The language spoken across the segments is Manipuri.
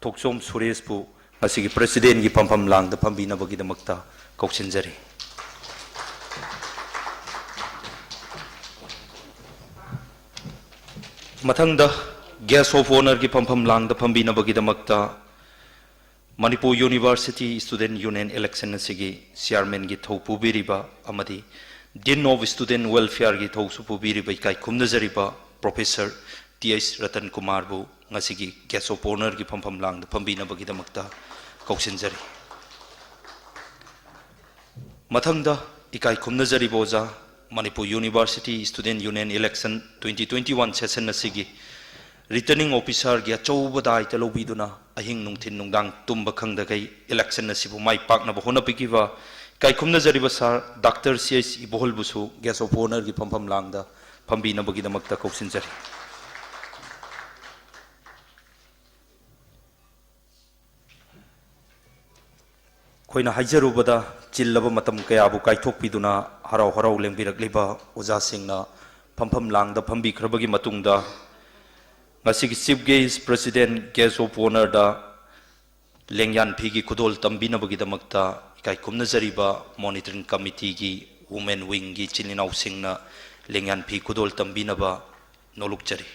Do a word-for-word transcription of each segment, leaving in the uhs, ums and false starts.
ꯊꯣꯛꯆꯣꯝ ꯁꯨꯔꯦꯁꯄꯨ ꯉꯁꯤꯒꯤ Presidentꯀꯤ ꯐꯝꯐꯝ ꯂꯥꯡꯗ ꯐꯝꯕꯤꯅꯕꯒꯤꯗꯃꯛꯇ ꯀꯧꯁꯤꯟꯖꯔꯤ꯫ ꯃꯊꯪꯗ Guest of Honourꯒꯤ ꯐꯝꯐꯝ ꯂꯥꯡꯗ ꯐꯝꯕꯤꯅꯕꯒꯤꯗꯃꯛꯇ Manipur University Student Union election ꯑꯁꯤꯒꯤ Chairmanꯒꯤ ꯊꯧ ꯄꯨꯕꯤꯔꯤꯕ ꯑꯃꯗꯤ Dean of Student Welfareꯒꯤ ꯊꯧꯁꯨ ꯄꯨꯕꯤꯔꯤꯕ ꯏꯀꯥꯏ ꯈꯨꯝꯅꯖꯔꯤꯕ Professor ꯇꯤ ꯑꯩꯆ ꯔꯇꯟ ꯀꯨꯃꯥꯔꯕꯨ ꯉꯁꯤꯒꯤ Guest of Honourꯒꯤ ꯐꯝꯐꯝ ꯂꯥꯡꯗ ꯐꯝꯕꯤꯅꯕꯒꯤꯗꯃꯛꯇ ꯀꯧꯁꯤꯟꯖꯔꯤ꯫ ꯃꯊꯪꯗ ꯏꯀꯥꯏ ꯈꯨꯝꯅꯖꯔꯤꯕ ꯑꯣꯖꯥ, Manipur University Student Union election twenty twenty-one session ꯑꯁꯤꯒꯤ Returning Officerꯒꯤ ꯑꯆꯧꯕ ꯗꯥꯏꯇ ꯂꯧꯕꯤꯗꯨꯅ ꯑꯍꯤꯡ ꯅꯨꯡꯊꯤꯟ ꯅꯨꯡꯗꯥꯡ ꯇꯨꯝꯕ ꯈꯪꯗꯈꯩ election ꯑꯁꯤꯕꯨ ꯃꯥꯏ ꯄꯥꯛꯅꯕ ꯍꯣꯠꯅꯕꯤꯈꯤꯕ ꯏꯀꯥꯏ ꯈꯨꯝꯅꯖꯔꯤꯕ Sir Doctor ꯁꯤ ꯑꯩꯆ ꯏꯕꯣꯍꯜꯕꯨꯁꯨ Guest of Honourꯒꯤ ꯐꯝꯐꯝ ꯂꯥꯡꯗ ꯐꯝꯕꯤꯅꯕꯒꯤꯗꯃꯛꯇ ꯀꯧꯁꯤꯟꯖꯔꯤ꯫ ꯑꯩꯈꯣꯏꯅ ꯍꯥꯏꯖꯔꯨꯕꯗ ꯆꯤꯜꯂꯕ ꯃꯇꯝ ꯀꯌꯥꯕꯨ ꯀꯥꯏꯊꯣꯛꯄꯤꯗꯨꯅ ꯍꯔꯥꯎ ꯍꯔꯥꯎ ꯂꯦꯡꯕꯤꯔꯛꯂꯤꯕ ꯑꯣꯖꯥꯁꯤꯡꯅ ꯐꯝꯐꯝ ꯂꯥꯡꯗ ꯐꯝꯕꯤꯈ꯭ꯔꯕꯒꯤ ꯃꯇꯨꯡꯗ, ꯉꯁꯤꯒꯤ Chief Guest, President, Guest of Honourꯗ ꯂꯦꯡꯌꯥꯟ ꯐꯤꯒꯤ ꯈꯨꯗꯣꯜ ꯇꯝꯕꯤꯅꯕꯒꯤꯗꯃꯛꯇ ꯏꯀꯥꯏ ꯈꯨꯝꯅꯖꯔꯤꯕ Monitoring Committeeꯒꯤ Women Wingꯒꯤ ꯏꯆꯤꯟ ꯏꯅꯥꯎꯁꯤꯡꯅ ꯂꯦꯡꯌꯥꯟ ꯐꯤ ꯈꯨꯗꯣꯜ ꯇꯝꯕꯤꯅꯕ ꯅꯣꯂꯨꯛꯆꯔꯤ꯫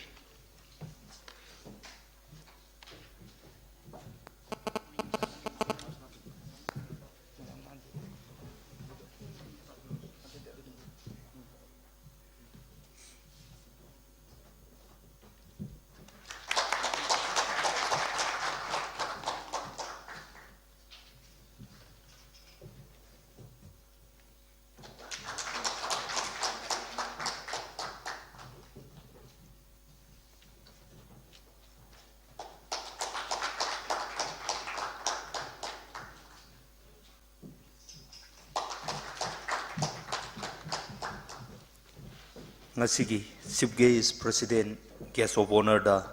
ꯉꯁꯤꯒꯤ Chief Guest, President, Guest of Honourꯗ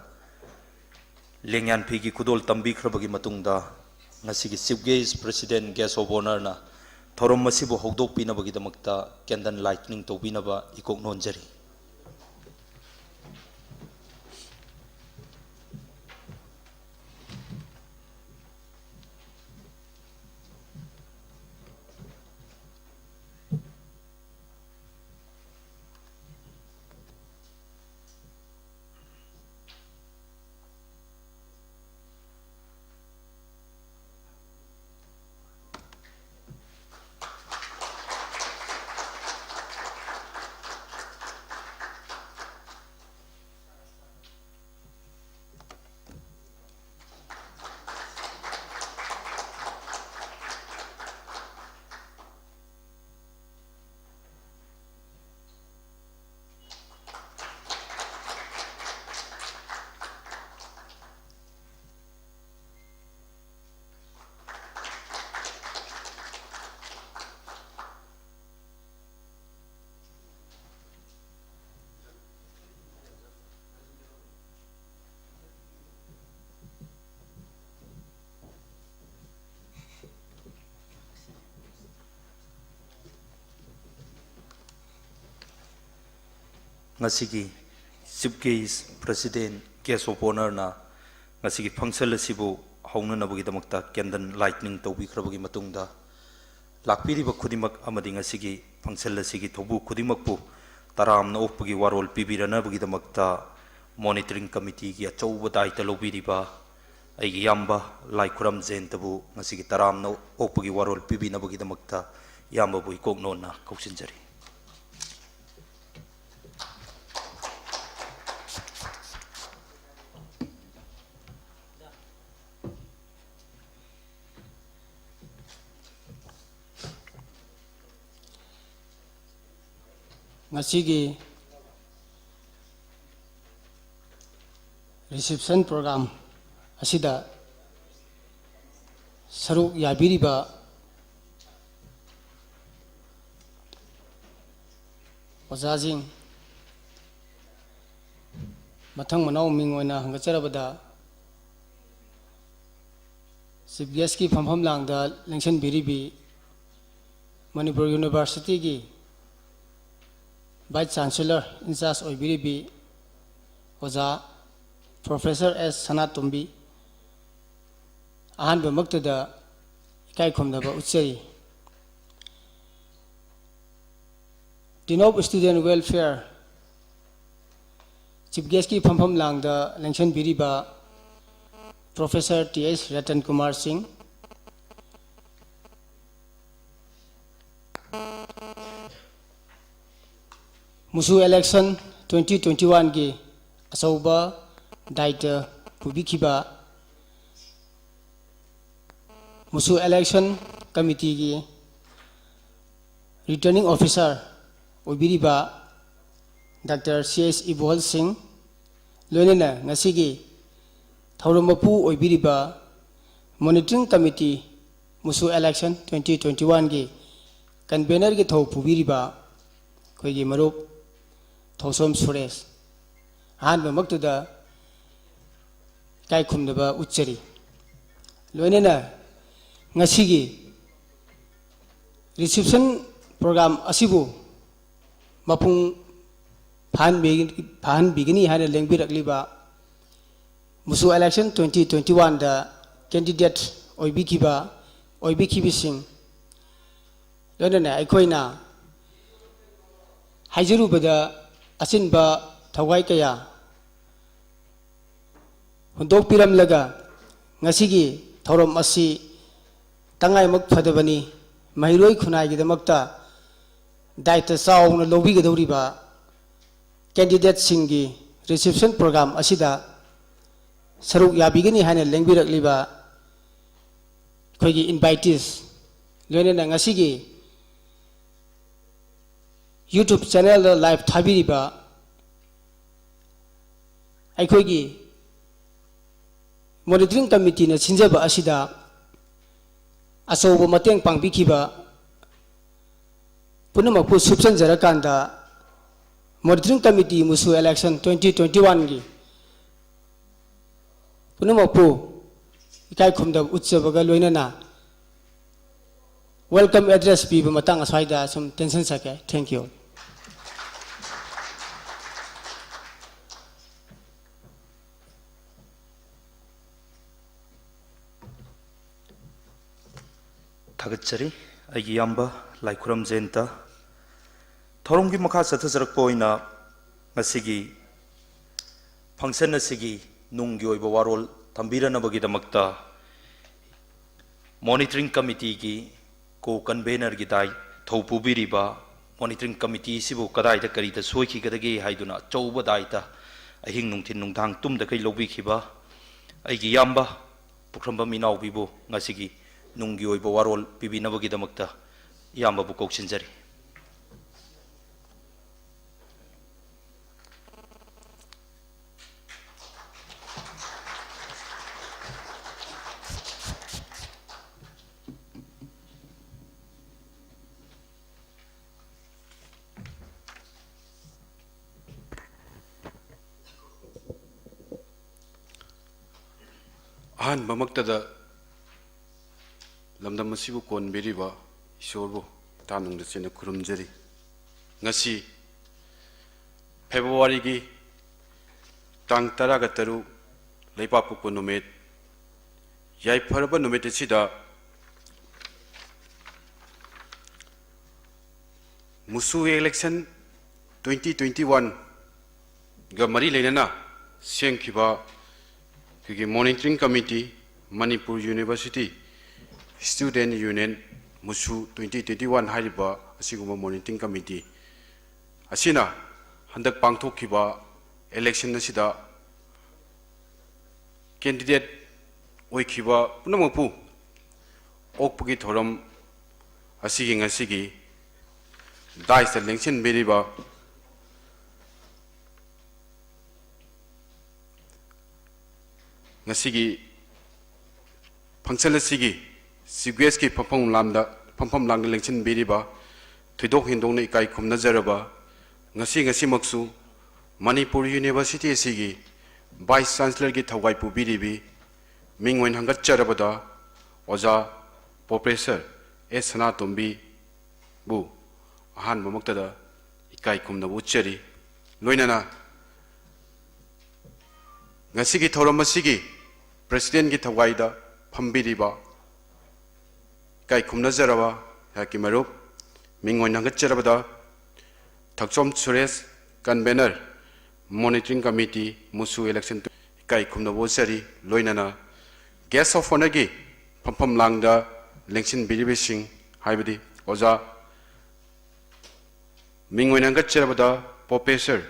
ꯂꯦꯡꯌꯥꯟ ꯐꯤꯒꯤ ꯈꯨꯗꯣꯜ ꯇꯝꯕꯤꯈ꯭ꯔꯕꯒꯤ ꯃꯇꯨꯡꯗ, ꯉꯁꯤꯒꯤ Chief Guest, President, Guest of Honourꯅ ꯊꯧꯔꯝ ꯑꯁꯤꯕꯨ ꯍꯧꯗꯣꯛꯄꯤꯅꯕꯒꯤꯗꯃꯛꯇ candle lighting ꯇꯧꯕꯤꯅꯕ ꯏꯀꯣꯛ ꯅꯣꯟꯖꯔꯤ꯫ ꯉꯁꯤꯒꯤ Chief Guest, President, Guest of Honourꯅ ꯉꯁꯤꯒꯤ function ꯑꯁꯤꯕꯨ ꯍꯧꯅꯅꯕꯒꯤꯗꯃꯛꯇ candle lighting ꯇꯧꯕꯤꯈ꯭ꯔꯕꯒꯤ ꯃꯇꯨꯡꯗ, ꯂꯥꯛꯄꯤꯔꯤꯕ ꯈꯨꯗꯤꯡꯃꯛ ꯑꯃꯗꯤ ꯉꯁꯤꯒꯤ function ꯑꯁꯤꯒꯤ ꯊꯧꯕꯨ ꯈꯨꯗꯤꯡꯃꯛꯄꯨ ꯇꯔꯥꯝꯅ ꯑꯣꯛꯄꯒꯤ ꯋꯥꯔꯣꯜ ꯄꯤꯕꯤꯔꯅꯕꯒꯤꯗꯃꯛꯇ Monitoring Committeeꯒꯤ ꯑꯆꯧꯕ ꯗꯥꯏꯇ ꯂꯧꯕꯤꯔꯤꯕ ꯑꯩꯒꯤ ꯏꯌꯥꯝꯕ ꯂꯥꯏꯈꯨꯔꯝ ꯖꯌꯟꯇꯕꯨ ꯉꯁꯤꯒꯤ ꯇꯔꯥꯝꯅ ꯑꯣꯛꯄꯒꯤ ꯋꯥꯔꯣꯜ ꯄꯤꯕꯤꯅꯕꯒꯤꯗꯃꯛꯇ ꯏꯌꯥꯝꯕꯕꯨ ꯏꯀꯣꯛ ꯅꯣꯟꯅ ꯀꯧꯁꯤꯟꯖꯔꯤ꯫ ꯉꯁꯤꯒꯤ reception program ꯑꯁꯤꯗ ꯁꯔꯨꯛ ꯌꯥꯕꯤꯔꯤꯕ ꯑꯣꯖꯥꯁꯤꯡ, ꯃꯊꯪ ꯃꯅꯥꯎ ꯃꯤꯡ ꯑꯣꯏꯅ ꯍꯪꯒꯠꯆꯔꯕꯗ, Chief Guestꯀꯤ ꯐꯝꯐꯝ ꯂꯥꯡꯗ ꯂꯦꯡꯁꯤꯟꯕꯤꯔꯤꯕꯤ Manipur Universityꯒꯤ Vice Chancellor in charge ꯑꯣꯏꯕꯤꯔꯤꯕꯤ ꯑꯣꯖꯥ Professor ꯑꯦꯁ ꯁꯅꯥꯇꯣꯝꯕꯤ, ꯑꯍꯥꯟꯕꯃꯛꯇꯗ ꯏꯀꯥꯏ ꯈꯨꯝꯅꯕ ꯎꯠꯆꯔꯤ꯫ Dean of Student Welfare, Chief Guestꯀꯤ ꯐꯝꯐꯝ ꯂꯥꯡꯗ ꯂꯦꯡꯁꯤꯟꯕꯤꯔꯤꯕ Professor T H Ratan Kumar ꯁꯤꯡ, ꯃꯨꯁꯨ election twenty twenty-oneꯒꯤ ꯑꯆꯧꯕ ꯗꯥꯏꯇ ꯄꯨꯕꯤꯈꯤꯕ ꯃꯨꯁꯨ election committeeꯒꯤ returning officer ꯑꯣꯏꯕꯤꯔꯤꯕ ꯗꯥꯛꯇꯔ ꯁꯤ ꯑꯩꯆ ꯏꯕꯣꯍꯜ ꯁꯤꯡ, ꯂꯣꯏꯅꯅ ꯉꯁꯤꯒꯤ ꯊꯧꯔꯝ ꯃꯄꯨ ꯑꯣꯏꯕꯤꯔꯤꯕ Monitoring Committee ꯃꯨꯁꯨ election twenty twenty-oneꯒꯤ convenorꯒꯤ ꯊꯧ ꯄꯨꯕꯤꯔꯤꯕ ꯑꯩꯈꯣꯏꯒꯤ ꯃꯔꯨꯞ ꯊꯧꯁꯣꯝ ꯁꯨꯔꯦꯁ, ꯑꯍꯥꯟꯕꯃꯛꯇꯗ ꯏꯀꯥꯏ ꯈꯨꯝꯅꯕ ꯎꯠꯆꯔꯤ꯫ ꯂꯣꯏꯅꯅ ꯉꯁꯤꯒꯤ reception program ꯑꯁꯤꯕꯨ ꯃꯄꯨꯡ ꯐꯥꯍꯟꯕꯤ-, ꯐꯥꯍꯟꯕꯤꯒꯅꯤ ꯍꯥꯏꯅ ꯂꯦꯡꯕꯤꯔꯛꯂꯤꯕ ꯃꯨꯁꯨ election twenty twenty-oneꯗ candidate ꯑꯣꯏꯕꯤꯈꯤꯕ, ꯑꯣꯏꯕꯤꯈꯤꯕꯁꯤꯡ, ꯂꯣꯏꯅꯅ ꯑꯩꯈꯣꯏꯅ ꯍꯥꯏꯖꯔꯨꯕꯗ ꯑꯆꯤꯟꯕ ꯊꯧꯒꯥꯏ ꯀꯌꯥ ꯍꯨꯟꯗꯣꯛꯄꯤꯔꯝꯂꯒ ꯉꯁꯤꯒꯤ ꯊꯧꯔꯝ ꯑꯁꯤ ꯇꯉꯥꯏꯃꯛ ꯐꯗꯕꯅꯤ꯫ ꯃꯍꯩꯔꯣꯏ ꯈꯨꯟꯅꯥꯏꯒꯤꯗꯃꯛꯇ ꯗꯥꯏꯇ ꯆꯥꯎꯅ ꯂꯧꯕꯤꯒꯗꯧꯔꯤꯕ candidateꯁꯤꯡꯒꯤ reception program ꯑꯁꯤꯗ ꯁꯔꯨꯛ ꯌꯥꯕꯤꯒꯅꯤ ꯍꯥꯏꯅ ꯂꯦꯡꯕꯤꯔꯛꯂꯤꯕ ꯑꯩꯈꯣꯏꯒꯤ invitees, ꯂꯣꯏꯅꯅ ꯉꯁꯤꯒꯤ YouTube channelꯗ live ꯊꯥꯕꯤꯔꯤꯕ ꯑꯩꯈꯣꯏꯒꯤ monitoring committeeꯅ ꯁꯤꯟꯖꯕ ꯑꯁꯤꯗ ꯑꯆꯧꯕ ꯃꯇꯦꯡ ꯄꯥꯡꯕꯤꯈꯤꯕ ꯄꯨꯝꯅꯃꯛꯄꯨ ꯁꯨꯞꯆꯟꯖꯔꯀꯥꯟꯗ, monitoring committee ꯃꯨꯁꯨ election twenty twenty-oneꯒꯤ ꯄꯨꯝꯅꯃꯛꯄꯨ ꯏꯀꯥꯏ ꯈꯨꯝꯅꯕ ꯎꯠꯆꯕꯒ ꯂꯣꯏꯅꯅ welcome address ꯄꯤꯕ ꯃꯇꯥꯡ ꯑꯁ꯭ꯋꯥꯏꯗ ꯁꯨꯝ ꯇꯦꯟꯁꯤꯟꯖꯒꯦ꯫ Thank you꯫ ꯊꯥꯒꯠꯆꯔꯤ ꯑꯩꯒꯤ ꯏꯌꯥꯝꯕ ꯂꯥꯏꯈꯨꯔꯝ ꯖꯌꯟꯇ꯫ ꯊꯧꯔꯝꯒꯤ ꯃꯈꯥ ꯆꯠꯊꯖꯔꯛꯄ ꯑꯣꯏꯅ ꯉꯁꯤꯒꯤ function ꯑꯁꯤꯒꯤ ꯅꯨꯡꯒꯤ ꯑꯣꯏꯕ ꯋꯥꯔꯣꯜ ꯊꯝꯕꯤꯔꯅꯕꯒꯤꯗꯃꯛꯇ monitoring committeeꯒꯤ co-convenerꯒꯤ ꯗꯥꯏ ꯊꯧ ꯄꯨꯕꯤꯔꯤꯕ, monitoring committeeꯁꯤꯕꯨ ꯀꯗꯥꯏꯗ ꯀꯔꯤꯗ ꯁꯣꯏꯈꯤꯒꯗꯒꯦ ꯍꯥꯏꯗꯨꯅ ꯑꯆꯧꯕ ꯗꯥꯏꯇ ꯑꯍꯤꯡ ꯅꯨꯡꯊꯤꯟ ꯅꯨꯡꯗꯥꯡ ꯇꯨꯝꯗꯈꯩ ꯂꯧꯕꯤꯈꯤꯕ ꯑꯩꯒꯤ ꯏꯌꯥꯝꯕ ꯄꯨꯈ꯭ꯔꯝꯕꯝ ꯏꯅꯥꯎꯕꯤꯕꯨ ꯉꯁꯤꯒꯤ ꯅꯨꯡꯒꯤ ꯑꯣꯏꯕ ꯋꯥꯔꯣꯜ ꯄꯤꯕꯤꯅꯕꯒꯤꯗꯃꯛꯇ ꯏꯌꯥꯝꯕꯕꯨ ꯀꯧꯁꯤꯟꯖꯔꯤ꯫ ꯑꯍꯥꯟꯕꯃꯛꯇꯗ ꯂꯝꯗꯝ ꯑꯁꯤꯕꯨ ꯀꯣꯟꯕꯤꯔꯤꯕ ꯏꯁꯣꯔꯕꯨ ꯏꯇꯥꯅꯨꯡꯗ ꯆꯦꯟꯅ ꯈꯨꯔꯨꯝꯖꯔꯤ꯫ ꯉꯁꯤ ꯐꯦꯕ꯭ꯔꯨꯋꯥꯔꯤꯒꯤ ꯇꯥꯡ ꯇꯔꯥꯒ ꯇꯔꯨꯛ, ꯂꯩꯕꯥꯛꯄꯣꯛꯄ ꯅꯨꯃꯤꯠ, ꯌꯥꯏꯐꯔꯕ ꯅꯨꯃꯤꯠ ꯑꯁꯤꯗ ꯃꯨꯁꯨ election twenty twenty-one ꯒ ꯃꯔꯤ ꯂꯩꯅꯅ ꯁꯦꯝꯈꯤꯕ ꯑꯩꯈꯣꯏꯒꯤ Monitoring Committee, Manipur University Student Union, ꯃꯨꯁꯨ twenty twenty-one ꯍꯥꯏꯔꯤꯕ ꯑꯁꯤꯒꯨꯝꯕ Monitoring Committee ꯑꯁꯤꯅ ꯍꯟꯗꯛ ꯄꯥꯡꯊꯣꯛꯈꯤꯕ election ꯑꯁꯤꯗ candidate ꯑꯣꯏꯈꯤꯕ ꯄꯨꯝꯅꯃꯛꯄꯨ ꯑꯣꯛꯄꯒꯤ ꯊꯧꯔꯝ ꯑꯁꯤꯒꯤ ꯉꯁꯤꯒꯤ dais ꯇ ꯂꯦꯡꯁꯤꯟꯕꯤꯔꯤꯕ ꯉꯁꯤꯒꯤ function ꯑꯁꯤꯒꯤ chief guest ꯀꯤ ꯐꯝꯐꯝ ꯂꯥꯝꯗ, ꯐꯝꯐꯝ ꯂꯥꯡꯗ ꯂꯦꯡꯁꯤꯟꯕꯤꯔꯤꯕ ꯊꯣꯏꯗꯣꯛ ꯍꯦꯟꯗꯣꯛꯅ ꯏꯀꯥꯏ ꯈꯨꯝꯅꯖꯔꯕ, ꯉꯁꯤ ꯉꯁꯤꯃꯛꯁꯨ ꯃꯅꯤꯄꯨꯔ University ꯑꯁꯤꯒꯤ Vice Chancellor ꯒꯤ ꯊꯧꯒꯥꯏ ꯄꯨꯕꯤꯔꯤꯕꯤ ꯃꯤꯡ ꯑꯣꯏꯅ ꯍꯪꯒꯠꯆꯔꯕꯗ ꯑꯣꯖꯥ Professor ꯑꯦꯁ ꯁꯅꯥꯇꯣꯝꯕꯤꯕꯨ ꯑꯍꯥꯟꯕꯃꯛꯇꯗ ꯏꯀꯥꯏ ꯈꯨꯝꯅꯕ ꯎꯠꯆꯔꯤ꯫ ꯂꯣꯏꯅꯅ ꯉꯁꯤꯒꯤ ꯊꯧꯔꯝ ꯑꯁꯤꯒꯤ President ꯀꯤ ꯊꯧꯒꯥꯏꯗ ꯐꯝꯕꯤꯔꯤꯕ ꯏꯀꯥꯏ ꯈꯨꯝꯅꯖꯔꯕ ꯑꯩꯍꯥꯛꯀꯤ ꯃꯔꯨꯞ, ꯃꯤꯡ ꯑꯣꯏꯅ ꯍꯪꯒꯠꯆꯔꯕꯗ ꯊꯛꯆꯣꯝ Suresh, Convener, Monitoring Committee, ꯃꯨꯁꯨ election, ꯏꯀꯥꯏ ꯈꯨꯝꯅꯕ ꯎꯠꯆꯔꯤ꯫ ꯂꯣꯏꯅꯅ Guest of Honour ꯒꯤ ꯐꯝꯐꯝ ꯂꯥꯡꯗ ꯂꯦꯡꯁꯤꯟꯕꯤꯔꯤꯕꯁꯤꯡ, ꯍꯥꯏꯕꯗꯤ ꯑꯣꯖꯥ ꯃꯤꯡ ꯑꯣꯏꯅ ꯍꯪꯒꯠꯆꯔꯕꯗ Professor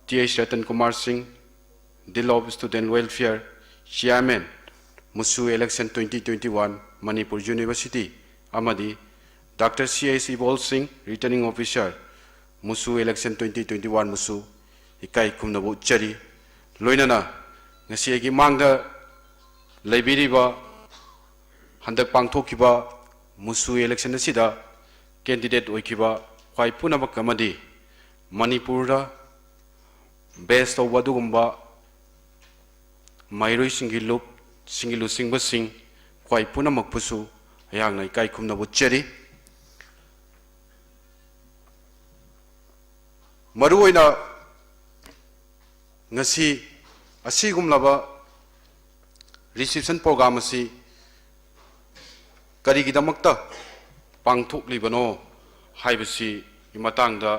T H Ratan Kumar Singh, Dean of Student Welfare, Chairman, ꯃꯨꯁꯨ election twenty twenty-one, Manipur University, ꯑꯃꯗꯤ ꯗꯥꯛꯇꯔ ꯁꯤ ꯑꯩꯆ ꯏꯕꯣꯜ ꯁꯤꯡ, Returning Officer, ꯃꯨꯁꯨ election twenty twenty-one ꯕꯨꯁꯨ ꯏꯀꯥꯏ ꯈꯨꯝꯅꯕ ꯎꯠꯆꯔꯤ꯫ ꯂꯣꯏꯅꯅ ꯉꯁꯤ ꯑꯩꯒꯤ ꯃꯥꯡꯗ ꯂꯩꯕꯤꯔꯤꯕ ꯍꯟꯗꯛ ꯄꯥꯡꯊꯣꯛꯈꯤꯕ ꯃꯨꯁꯨ election ꯑꯁꯤꯗ candidate ꯑꯣꯏꯈꯤꯕ ꯈ꯭ꯋꯥꯏ ꯄꯨꯝꯅꯃꯛ ꯑꯃꯗꯤ ꯃꯅꯤꯄꯨꯔꯗ base ꯇꯧꯕ ꯑꯗꯨꯒꯨꯝꯕ ꯃꯍꯩꯔꯣꯏꯁꯤꯡꯒꯤ ꯂꯨꯞ, ꯁꯤꯡꯒꯤ ꯂꯨꯆꯤꯡꯕꯁꯤꯡ ꯈ꯭ꯋꯥꯏ ꯄꯨꯝꯅꯃꯛꯄꯨꯁꯨ ꯑꯩꯍꯥꯛꯅ ꯏꯀꯥꯏ ꯈꯨꯝꯅꯕ ꯎꯠꯆꯔꯤ꯫ ꯃꯔꯨꯑꯣꯏꯅ ꯉꯁꯤ ꯑꯁꯤꯒꯨꯝꯂꯕ reception program ꯑꯁꯤ ꯀꯔꯤꯒꯤꯗꯃꯛꯇ ꯄꯥꯡꯊꯣꯛꯂꯤꯕꯅꯣ ꯍꯥꯏꯕꯁꯤꯒꯤ ꯃꯇꯥꯡꯗ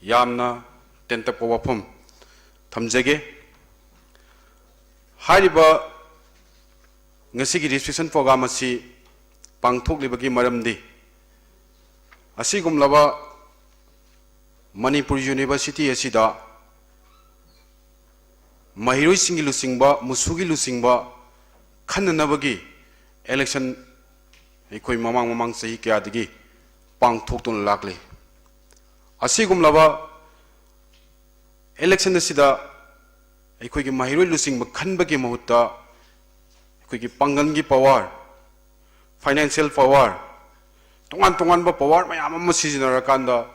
ꯌꯥꯝꯅ ꯇꯦꯟꯇꯛꯄ ꯋꯥꯐꯝ ꯊꯝꯖꯒꯦ꯫ ꯍꯥꯏꯔꯤꯕ ꯉꯁꯤꯒꯤ reception program ꯑꯁꯤ ꯄꯥꯡꯊꯣꯛꯂꯤꯕꯒꯤ ꯃꯔꯝꯗꯤ, ꯑꯁꯤꯒꯨꯝꯂꯕ ꯃꯅꯤꯄꯨꯔ University ꯑꯁꯤꯗ ꯃꯍꯩꯔꯣꯏꯁꯤꯡꯒꯤ ꯂꯨꯆꯤꯡꯕ, ꯃꯨꯁꯨꯒꯤ ꯂꯨꯆꯤꯡꯕ ꯈꯟꯅꯅꯕꯒꯤ election ꯑꯩꯈꯣꯏ ꯃꯃꯥꯡ ꯃꯃꯥꯡ ꯆꯍꯤ ꯀꯌꯥꯗꯒꯤ ꯄꯥꯡꯊꯣꯛꯇꯨꯅ ꯂꯥꯛꯂꯤ꯫ ꯑꯁꯤꯒꯨꯝꯂꯕ election ꯑꯁꯤꯗ ꯑꯩꯈꯣꯏꯒꯤ ꯃꯍꯩꯔꯣꯏ ꯂꯨꯆꯤꯡꯕ ꯈꯟꯕꯒꯤ ꯃꯍꯨꯠꯇ ꯑꯩꯈꯣꯏꯒꯤ ꯄꯥꯡꯒꯜꯒꯤ power, financial power, ꯇꯣꯉꯥꯟ ꯇꯣꯉꯥꯟꯕ power ꯃꯌꯥꯝ ꯑꯃ ꯁꯤꯖꯤꯟꯅꯔꯀꯥꯟꯗ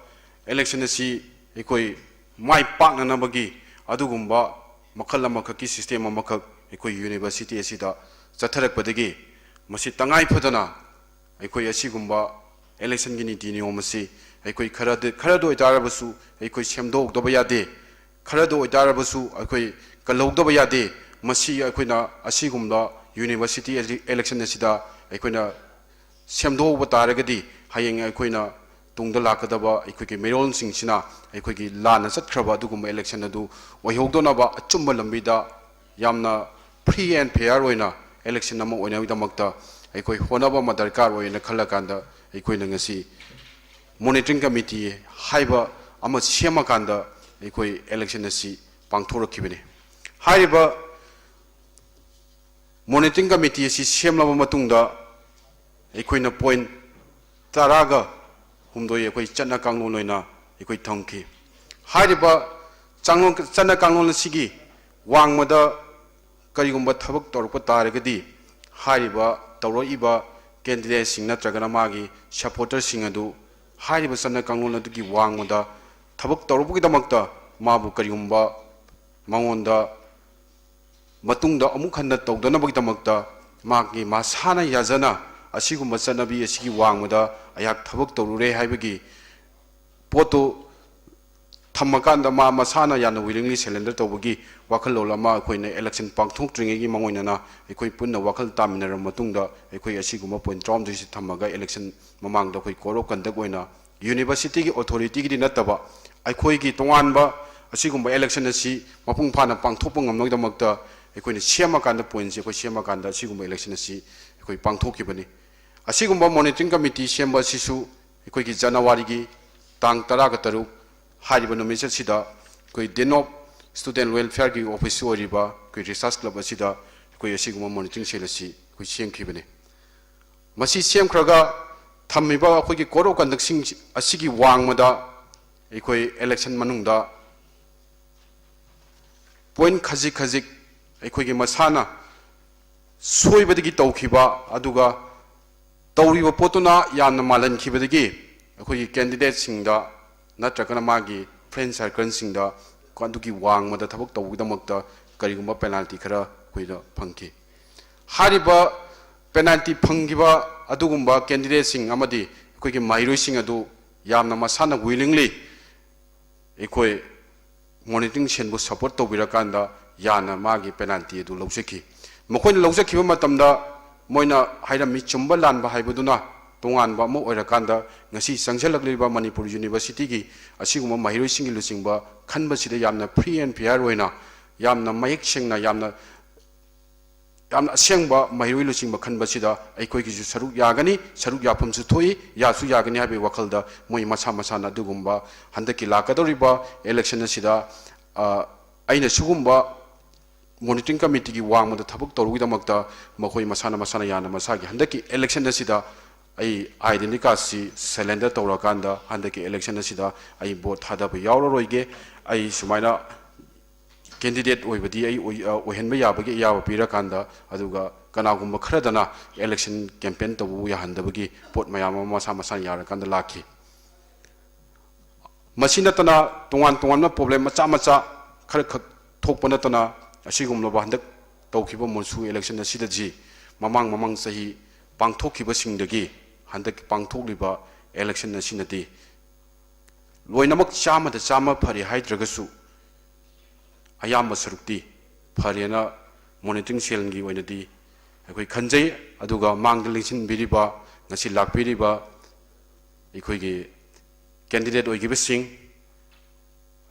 election ꯑꯁꯤ ꯑꯩꯈꯣꯏ ꯃꯥꯏ ꯄꯥꯛꯅꯅꯕꯒꯤ ꯑꯗꯨꯒꯨꯝꯕ ꯃꯈꯜ ꯑꯃꯈꯛꯀꯤ system ꯑꯃꯈꯛ ꯑꯩꯈꯣꯏ university ꯑꯁꯤꯗ ꯆꯠꯊꯔꯛꯄꯗꯒꯤ ꯃꯁꯤ ꯇꯉꯥꯏ ꯐꯗꯅ ꯑꯩꯈꯣꯏ ꯑꯁꯤꯒꯨꯝꯕ election ꯒꯤ ꯅꯤꯇꯤ ꯅꯤꯌꯣꯝ ꯑꯁꯤ ꯑꯩꯈꯣꯏ ꯈꯔꯗ, ꯈꯔꯗ ꯑꯣꯏꯇꯥꯔꯕꯁꯨ ꯑꯩꯈꯣꯏ ꯁꯦꯝꯗꯣꯛꯍꯧꯗꯕ ꯌꯥꯗꯦ, ꯈꯔꯗ ꯑꯣꯏꯇꯥꯔꯕꯁꯨ ꯑꯩꯈꯣꯏ ꯀꯜꯍꯧꯗꯕ ꯌꯥꯗꯦ꯫ ꯃꯁꯤ ꯑꯩꯈꯣꯏꯅ ꯑꯁꯤꯒꯨꯝꯕ university election ꯑꯁꯤꯗ ꯑꯩꯈꯣꯏꯅ ꯁꯦꯝꯗꯣꯛꯍꯧꯕ ꯇꯥꯔꯒꯗꯤ ꯍꯌꯦꯡ ꯑꯩꯈꯣꯏꯅ ꯇꯨꯡꯗ ꯂꯥꯛꯀꯗꯕ ꯑꯩꯈꯣꯏꯒꯤ ꯃꯤꯔꯣꯜꯁꯤꯡꯁꯤꯅ ꯑꯩꯈꯣꯏꯒꯤ ꯂꯥꯟꯅ ꯆꯠꯈ꯭ꯔꯕ ꯑꯗꯨꯒꯨꯝꯕ election ꯑꯗꯨ ꯑꯣꯏꯍꯧꯗꯅꯕ ꯑꯆꯨꯝꯕ ꯂꯝꯕꯤꯗ ꯌꯥꯝꯅ free and fair ꯑꯣꯏꯅ election ꯑꯃ ꯑꯣꯏꯅꯕꯒꯤꯗꯃꯛꯇ ꯑꯩꯈꯣꯏ ꯍꯣꯠꯅꯕ ꯑꯃ ꯗꯔꯀꯥꯔ ꯑꯣꯏꯅ ꯈꯜꯂꯀꯥꯟꯗ ꯑꯩꯈꯣꯏꯅ ꯉꯁꯤ monitoring committee ꯍꯥꯏꯕ ꯑꯃ ꯁꯦꯝꯃꯀꯥꯟꯗ ꯑꯩꯈꯣꯏ election ꯑꯁꯤ ꯄꯥꯡꯊꯣꯔꯛꯈꯤꯕꯅꯤ꯫ ꯍꯥꯏꯔꯤꯕ monitoring committee ꯑꯁꯤ ꯁꯦꯝꯂꯕ ꯃꯇꯨꯡꯗ ꯑꯩꯈꯣꯏꯅ point ꯇꯔꯥꯒ ꯍꯨꯝꯗꯣꯏ ꯑꯩꯈꯣꯏ ꯆꯠꯅ ꯀꯥꯡꯂꯣꯟ ꯑꯣꯏꯅ ꯑꯩꯈꯣꯏ ꯊꯝꯈꯤ꯫ ꯍꯥꯏꯔꯤꯕ ꯆꯥꯡꯂꯣꯟ-, ꯆꯠꯅ ꯀꯥꯡꯂꯣꯟ ꯑꯁꯤꯒꯤ ꯋꯥꯡꯃꯗ ꯀꯔꯤꯒꯨꯝꯕ ꯊꯕꯛ ꯇꯧꯔꯛꯄ ꯇꯥꯔꯒꯗꯤ ꯍꯥꯏꯔꯤꯕ ꯇꯧꯔꯛꯏꯕ candidate ꯁꯤꯡ ꯅꯠꯇ꯭ꯔꯒꯅ ꯃꯥꯒꯤ supporter ꯁꯤꯡ ꯑꯗꯨ ꯍꯥꯏꯔꯤꯕ ꯆꯠꯅ ꯀꯥꯡꯂꯣꯟ ꯑꯗꯨꯒꯤ ꯋꯥꯡꯃꯗ ꯊꯕꯛ ꯇꯧꯔꯛꯄꯒꯤꯗꯃꯛꯇ ꯃꯥꯕꯨ ꯀꯔꯤꯒꯨꯝꯕ ꯃꯉꯣꯟꯗ ꯃꯇꯨꯡꯗ ꯑꯃꯨꯛ ꯍꯟꯅ ꯇꯧꯗꯅꯕꯒꯤꯗꯃꯛꯇ ꯃꯥꯒꯤ ꯃꯁꯥꯅ ꯌꯥꯖꯅ ꯑꯁꯤꯒꯨꯝꯕ ꯆꯠꯅꯕꯤ ꯑꯁꯤꯒꯤ ꯋꯥꯡꯃꯗ ꯑꯩꯍꯥꯛ ꯊꯕꯛ ꯇꯧꯔꯨꯔꯦ ꯍꯥꯏꯕꯒꯤ ꯄꯣꯠꯇꯨ ꯊꯝꯃꯀꯥꯟꯗ ꯃꯥ ꯃꯁꯥꯅ ꯌꯥꯝꯅ willingly surrender ꯇꯧꯕꯒꯤ ꯋꯥꯈꯜꯂꯣꯟ ꯑꯃ ꯑꯩꯈꯣꯏꯅ election ꯄꯥꯡꯊꯣꯛꯇ꯭ꯔꯤꯉꯩꯒꯤ ꯃꯉꯣꯟꯗꯅ ꯑꯩꯈꯣꯏ ꯄꯨꯟꯅ ꯋꯥꯈꯜ ꯇꯥꯃꯤꯟꯅꯔꯕ ꯃꯇꯨꯡꯗ ꯑꯩꯈꯣꯏ ꯑꯁꯤꯒꯨꯝꯕ point ꯇꯔꯥꯍꯨꯝꯗꯣꯏꯁꯤ ꯊꯝꯃꯒ election ꯃꯃꯥꯡꯗ ꯑꯩꯈꯣꯏ code of conduct ꯑꯣꯏꯅ universityꯒꯤ authorityꯒꯤꯗꯤ ꯅꯠꯇꯕ ꯑꯩꯈꯣꯏꯒꯤ ꯇꯣꯉꯥꯟꯕ ꯑꯁꯤꯒꯨꯝꯕ election ꯑꯁꯤ ꯃꯄꯨꯡ ꯐꯥꯅ ꯄꯥꯡꯊꯣꯛꯄ ꯉꯝꯅꯕꯒꯤꯗꯃꯛꯇ ꯑꯩꯈꯣꯏꯅ ꯁꯦꯝꯃꯀꯥꯟꯗ pointꯁꯤ ꯑꯩꯈꯣꯏ ꯁꯦꯝꯃꯀꯥꯟꯗ ꯑꯁꯤꯒꯨꯝꯕ election ꯑꯁꯤ ꯑꯩꯈꯣꯏ ꯄꯥꯡꯊꯣꯛꯈꯤꯕꯅꯤ꯫ ꯑꯁꯤꯒꯨꯝꯕ monitoring committee ꯁꯦꯝꯕ ꯑꯁꯤꯁꯨ ꯑꯩꯈꯣꯏꯒꯤ Januaryꯒꯤ ꯇꯥꯡ ꯇꯔꯥꯒ ꯇꯔꯨꯛ ꯍꯥꯏꯔꯤꯕ ꯅꯨꯃꯤꯠ ꯑꯁꯤꯗ ꯑꯩꯈꯣꯏ Dean of Student Welfareꯒꯤ office ꯑꯣꯏꯔꯤꯕ ꯑꯩꯈꯣꯏ Research Club ꯑꯁꯤꯗ ꯑꯩꯈꯣꯏ ꯑꯁꯤꯒꯨꯝꯕ monitoring cell ꯑꯁꯤ ꯑꯩꯈꯣꯏ ꯁꯦꯝꯈꯤꯕꯅꯤ꯫ ꯃꯁꯤ ꯁꯦꯝꯈ꯭ꯔꯒ ꯊꯝꯃꯤꯕ ꯑꯩꯈꯣꯏꯒꯤ code of conductꯁꯤꯡ ꯑꯁꯤꯒꯤ ꯋꯥꯡꯃꯗ ꯑꯩꯈꯣꯏ election ꯃꯅꯨꯡꯗ point ꯈꯖꯤꯛ ꯈꯖꯤꯛ ꯑꯩꯈꯣꯏꯒꯤ ꯃꯁꯥꯅ ꯁꯣꯏꯕꯗꯒꯤ ꯇꯧꯈꯤꯕ ꯑꯗꯨꯒ ꯇꯧꯔꯤꯕ ꯄꯣꯠꯇꯨꯅ ꯌꯥꯝꯅ ꯃꯥꯜꯍꯟꯈꯤꯕꯗꯒꯤ ꯑꯩꯈꯣꯏꯒꯤ candidateꯁꯤꯡꯗ ꯅꯠꯇ꯭ꯔꯒꯅ ꯃꯥꯒꯤ friend circleꯁꯤꯡꯗ ꯑꯗꯨꯒꯤ ꯋꯥꯡꯃꯗ ꯊꯕꯛ ꯇꯧꯕꯒꯤꯗꯃꯛꯇ ꯀꯔꯤꯒꯨꯝꯕ penalty ꯈꯔ ꯑꯩꯈꯣꯏꯗ ꯐꯪꯈꯤ꯫ ꯍꯥꯏꯔꯤꯕ penalty ꯐꯪꯈꯤꯕ ꯑꯗꯨꯒꯨꯝꯕ candidateꯁꯤꯡ ꯑꯃꯗꯤ ꯑꯩꯈꯣꯏꯒꯤ ꯃꯍꯩꯔꯣꯏꯁꯤꯡ ꯑꯗꯨ ꯌꯥꯝꯅ ꯃꯁꯥꯅ willingly ꯑꯩꯈꯣꯏ monitoring cellꯕꯨ support ꯇꯧꯕꯤꯔꯀꯥꯟꯗ ꯌꯥꯅ ꯃꯥꯒꯤ penalty ꯑꯗꯨ ꯂꯧꯖꯈꯤ꯫ ꯃꯈꯣꯏꯅ ꯂꯧꯖꯈꯤꯕ ꯃꯇꯝꯗ ꯃꯣꯏꯅ ꯍꯥꯏꯔꯝꯃꯤ, ꯆꯨꯝꯕ ꯂꯥꯟꯕ ꯍꯥꯏꯕꯗꯨꯅ ꯇꯣꯉꯥꯟꯕ ꯑꯃ ꯑꯣꯏꯔꯀꯥꯟꯗ ꯉꯁꯤ ꯆꯪꯁꯤꯜꯂꯛꯂꯤꯕ ꯃꯅꯤꯄꯨꯔ universityꯒꯤ ꯑꯁꯤꯒꯨꯝꯕ ꯃꯍꯩꯔꯣꯏꯁꯤꯡꯒꯤ ꯂꯨꯆꯤꯡꯕ ꯈꯟꯕꯁꯤꯗ ꯌꯥꯝꯅ free and fair ꯑꯣꯏꯅ, ꯌꯥꯝꯅ ꯃꯌꯦꯛ ꯁꯦꯡꯅ, ꯌꯥꯝꯅ ꯌꯥꯝꯅ ꯑꯁꯦꯡꯕ ꯃꯍꯩꯔꯣꯏ ꯂꯨꯆꯤꯡꯕ ꯈꯟꯕꯁꯤꯗ ꯑꯩꯈꯣꯏꯒꯤꯁꯨ ꯁꯔꯨꯛ ꯌꯥꯒꯅꯤ, ꯁꯔꯨꯛ ꯌꯥꯐꯝꯁꯨ ꯊꯣꯛꯏ, ꯌꯥꯁꯨ ꯌꯥꯒꯅꯤ ꯍꯥꯏꯕꯒꯤ ꯋꯥꯈꯜꯗ ꯃꯣꯏ ꯃꯁꯥ ꯃꯁꯥꯅ ꯑꯗꯨꯒꯨꯝꯕ ꯍꯟꯗꯛꯀꯤ ꯂꯥꯛꯀꯗꯧꯔꯤꯕ election ꯑꯁꯤꯗ, ꯑ, ꯑꯩꯅ ꯁꯤꯒꯨꯝꯕ monitoring committeeꯒꯤ ꯋꯥꯡꯃꯗ ꯊꯕꯛ ꯇꯧꯔꯨꯒꯤꯗꯃꯛꯇ ꯃꯈꯣꯏ ꯃꯁꯥꯅ ꯃꯁꯥꯅ ꯌꯥꯅ ꯃꯁꯥꯒꯤ ꯍꯟꯗꯛꯀꯤ election ꯑꯁꯤꯗ ꯑꯩ identity cardꯁꯤ surrender ꯇꯧꯔꯀꯥꯟꯗ ꯍꯟꯗꯛꯀꯤ election ꯑꯁꯤꯗ ꯑꯩ vote ꯊꯥꯗꯕ ꯌꯥꯎꯔꯔꯣꯏꯒꯦ꯫ ꯑꯩ ꯁꯨꯃꯥꯏꯅ candidate ꯑꯣꯏꯕꯗꯤ ꯑꯩ ꯑꯣꯏ-, ꯑ, ꯑꯣꯏꯍꯟꯕ ꯌꯥꯕꯒꯤ ꯑꯌꯥꯕ ꯄꯤꯔꯀꯥꯟꯗ, ꯑꯗꯨꯒ ꯀꯅꯥꯒꯨꯝꯕ ꯈꯔꯗꯅ election campaign ꯇꯧꯕꯕꯨ ꯌꯥꯍꯟꯗꯕꯒꯤ ꯄꯣꯠ ꯃꯌꯥꯝ ꯑꯃ ꯃꯁꯥ ꯃꯁꯥꯅ ꯌꯥꯔꯀꯥꯟꯗ ꯂꯥꯛꯈꯤ꯫ ꯃꯁꯤ ꯅꯠꯇꯅ ꯇꯣꯉꯥꯟ ꯇꯣꯉꯥꯟꯕ problem ꯃꯆꯥ ꯃꯆꯥ ꯈꯔꯈꯛ ꯊꯣꯛꯄ ꯅꯠꯇꯅ, ꯑꯁꯤꯒꯨꯝꯂꯕ ꯍꯟꯗꯛ ꯇꯧꯈꯤꯕ ꯃꯨꯟꯁꯨ election ꯑꯁꯤꯗꯗꯤ ꯃꯃꯥꯡ ꯃꯃꯥꯡ ꯆꯍꯤ ꯄꯥꯡꯊꯣꯛꯈꯤꯕꯁꯤꯡꯗꯒꯤ ꯍꯟꯗꯛ ꯄꯥꯡꯊꯣꯛꯂꯤꯕ election ꯑꯁꯤꯅꯗꯤ ꯂꯣꯏꯅꯃꯛ ꯆꯥꯝꯃꯗ ꯆꯥꯝꯃ ꯐꯔꯦ ꯍꯥꯏꯗ꯭ꯔꯒꯁꯨ ꯑꯌꯥꯝꯕ ꯁꯔꯨꯛꯇꯤ ꯐꯔꯦꯅ monitoring cellꯒꯤ ꯑꯣꯏꯅꯗꯤ ꯑꯩꯈꯣꯏ ꯈꯟꯖꯩ꯫ ꯑꯗꯨꯒ ꯃꯥꯡꯗ ꯂꯦꯡꯁꯤꯟꯕꯤꯔꯤꯕ, ꯉꯁꯤ ꯂꯥꯛꯄꯤꯔꯤꯕ ꯑꯩꯈꯣꯏꯒꯤ candidate ꯑꯣꯏꯈꯤꯕꯁꯤꯡ,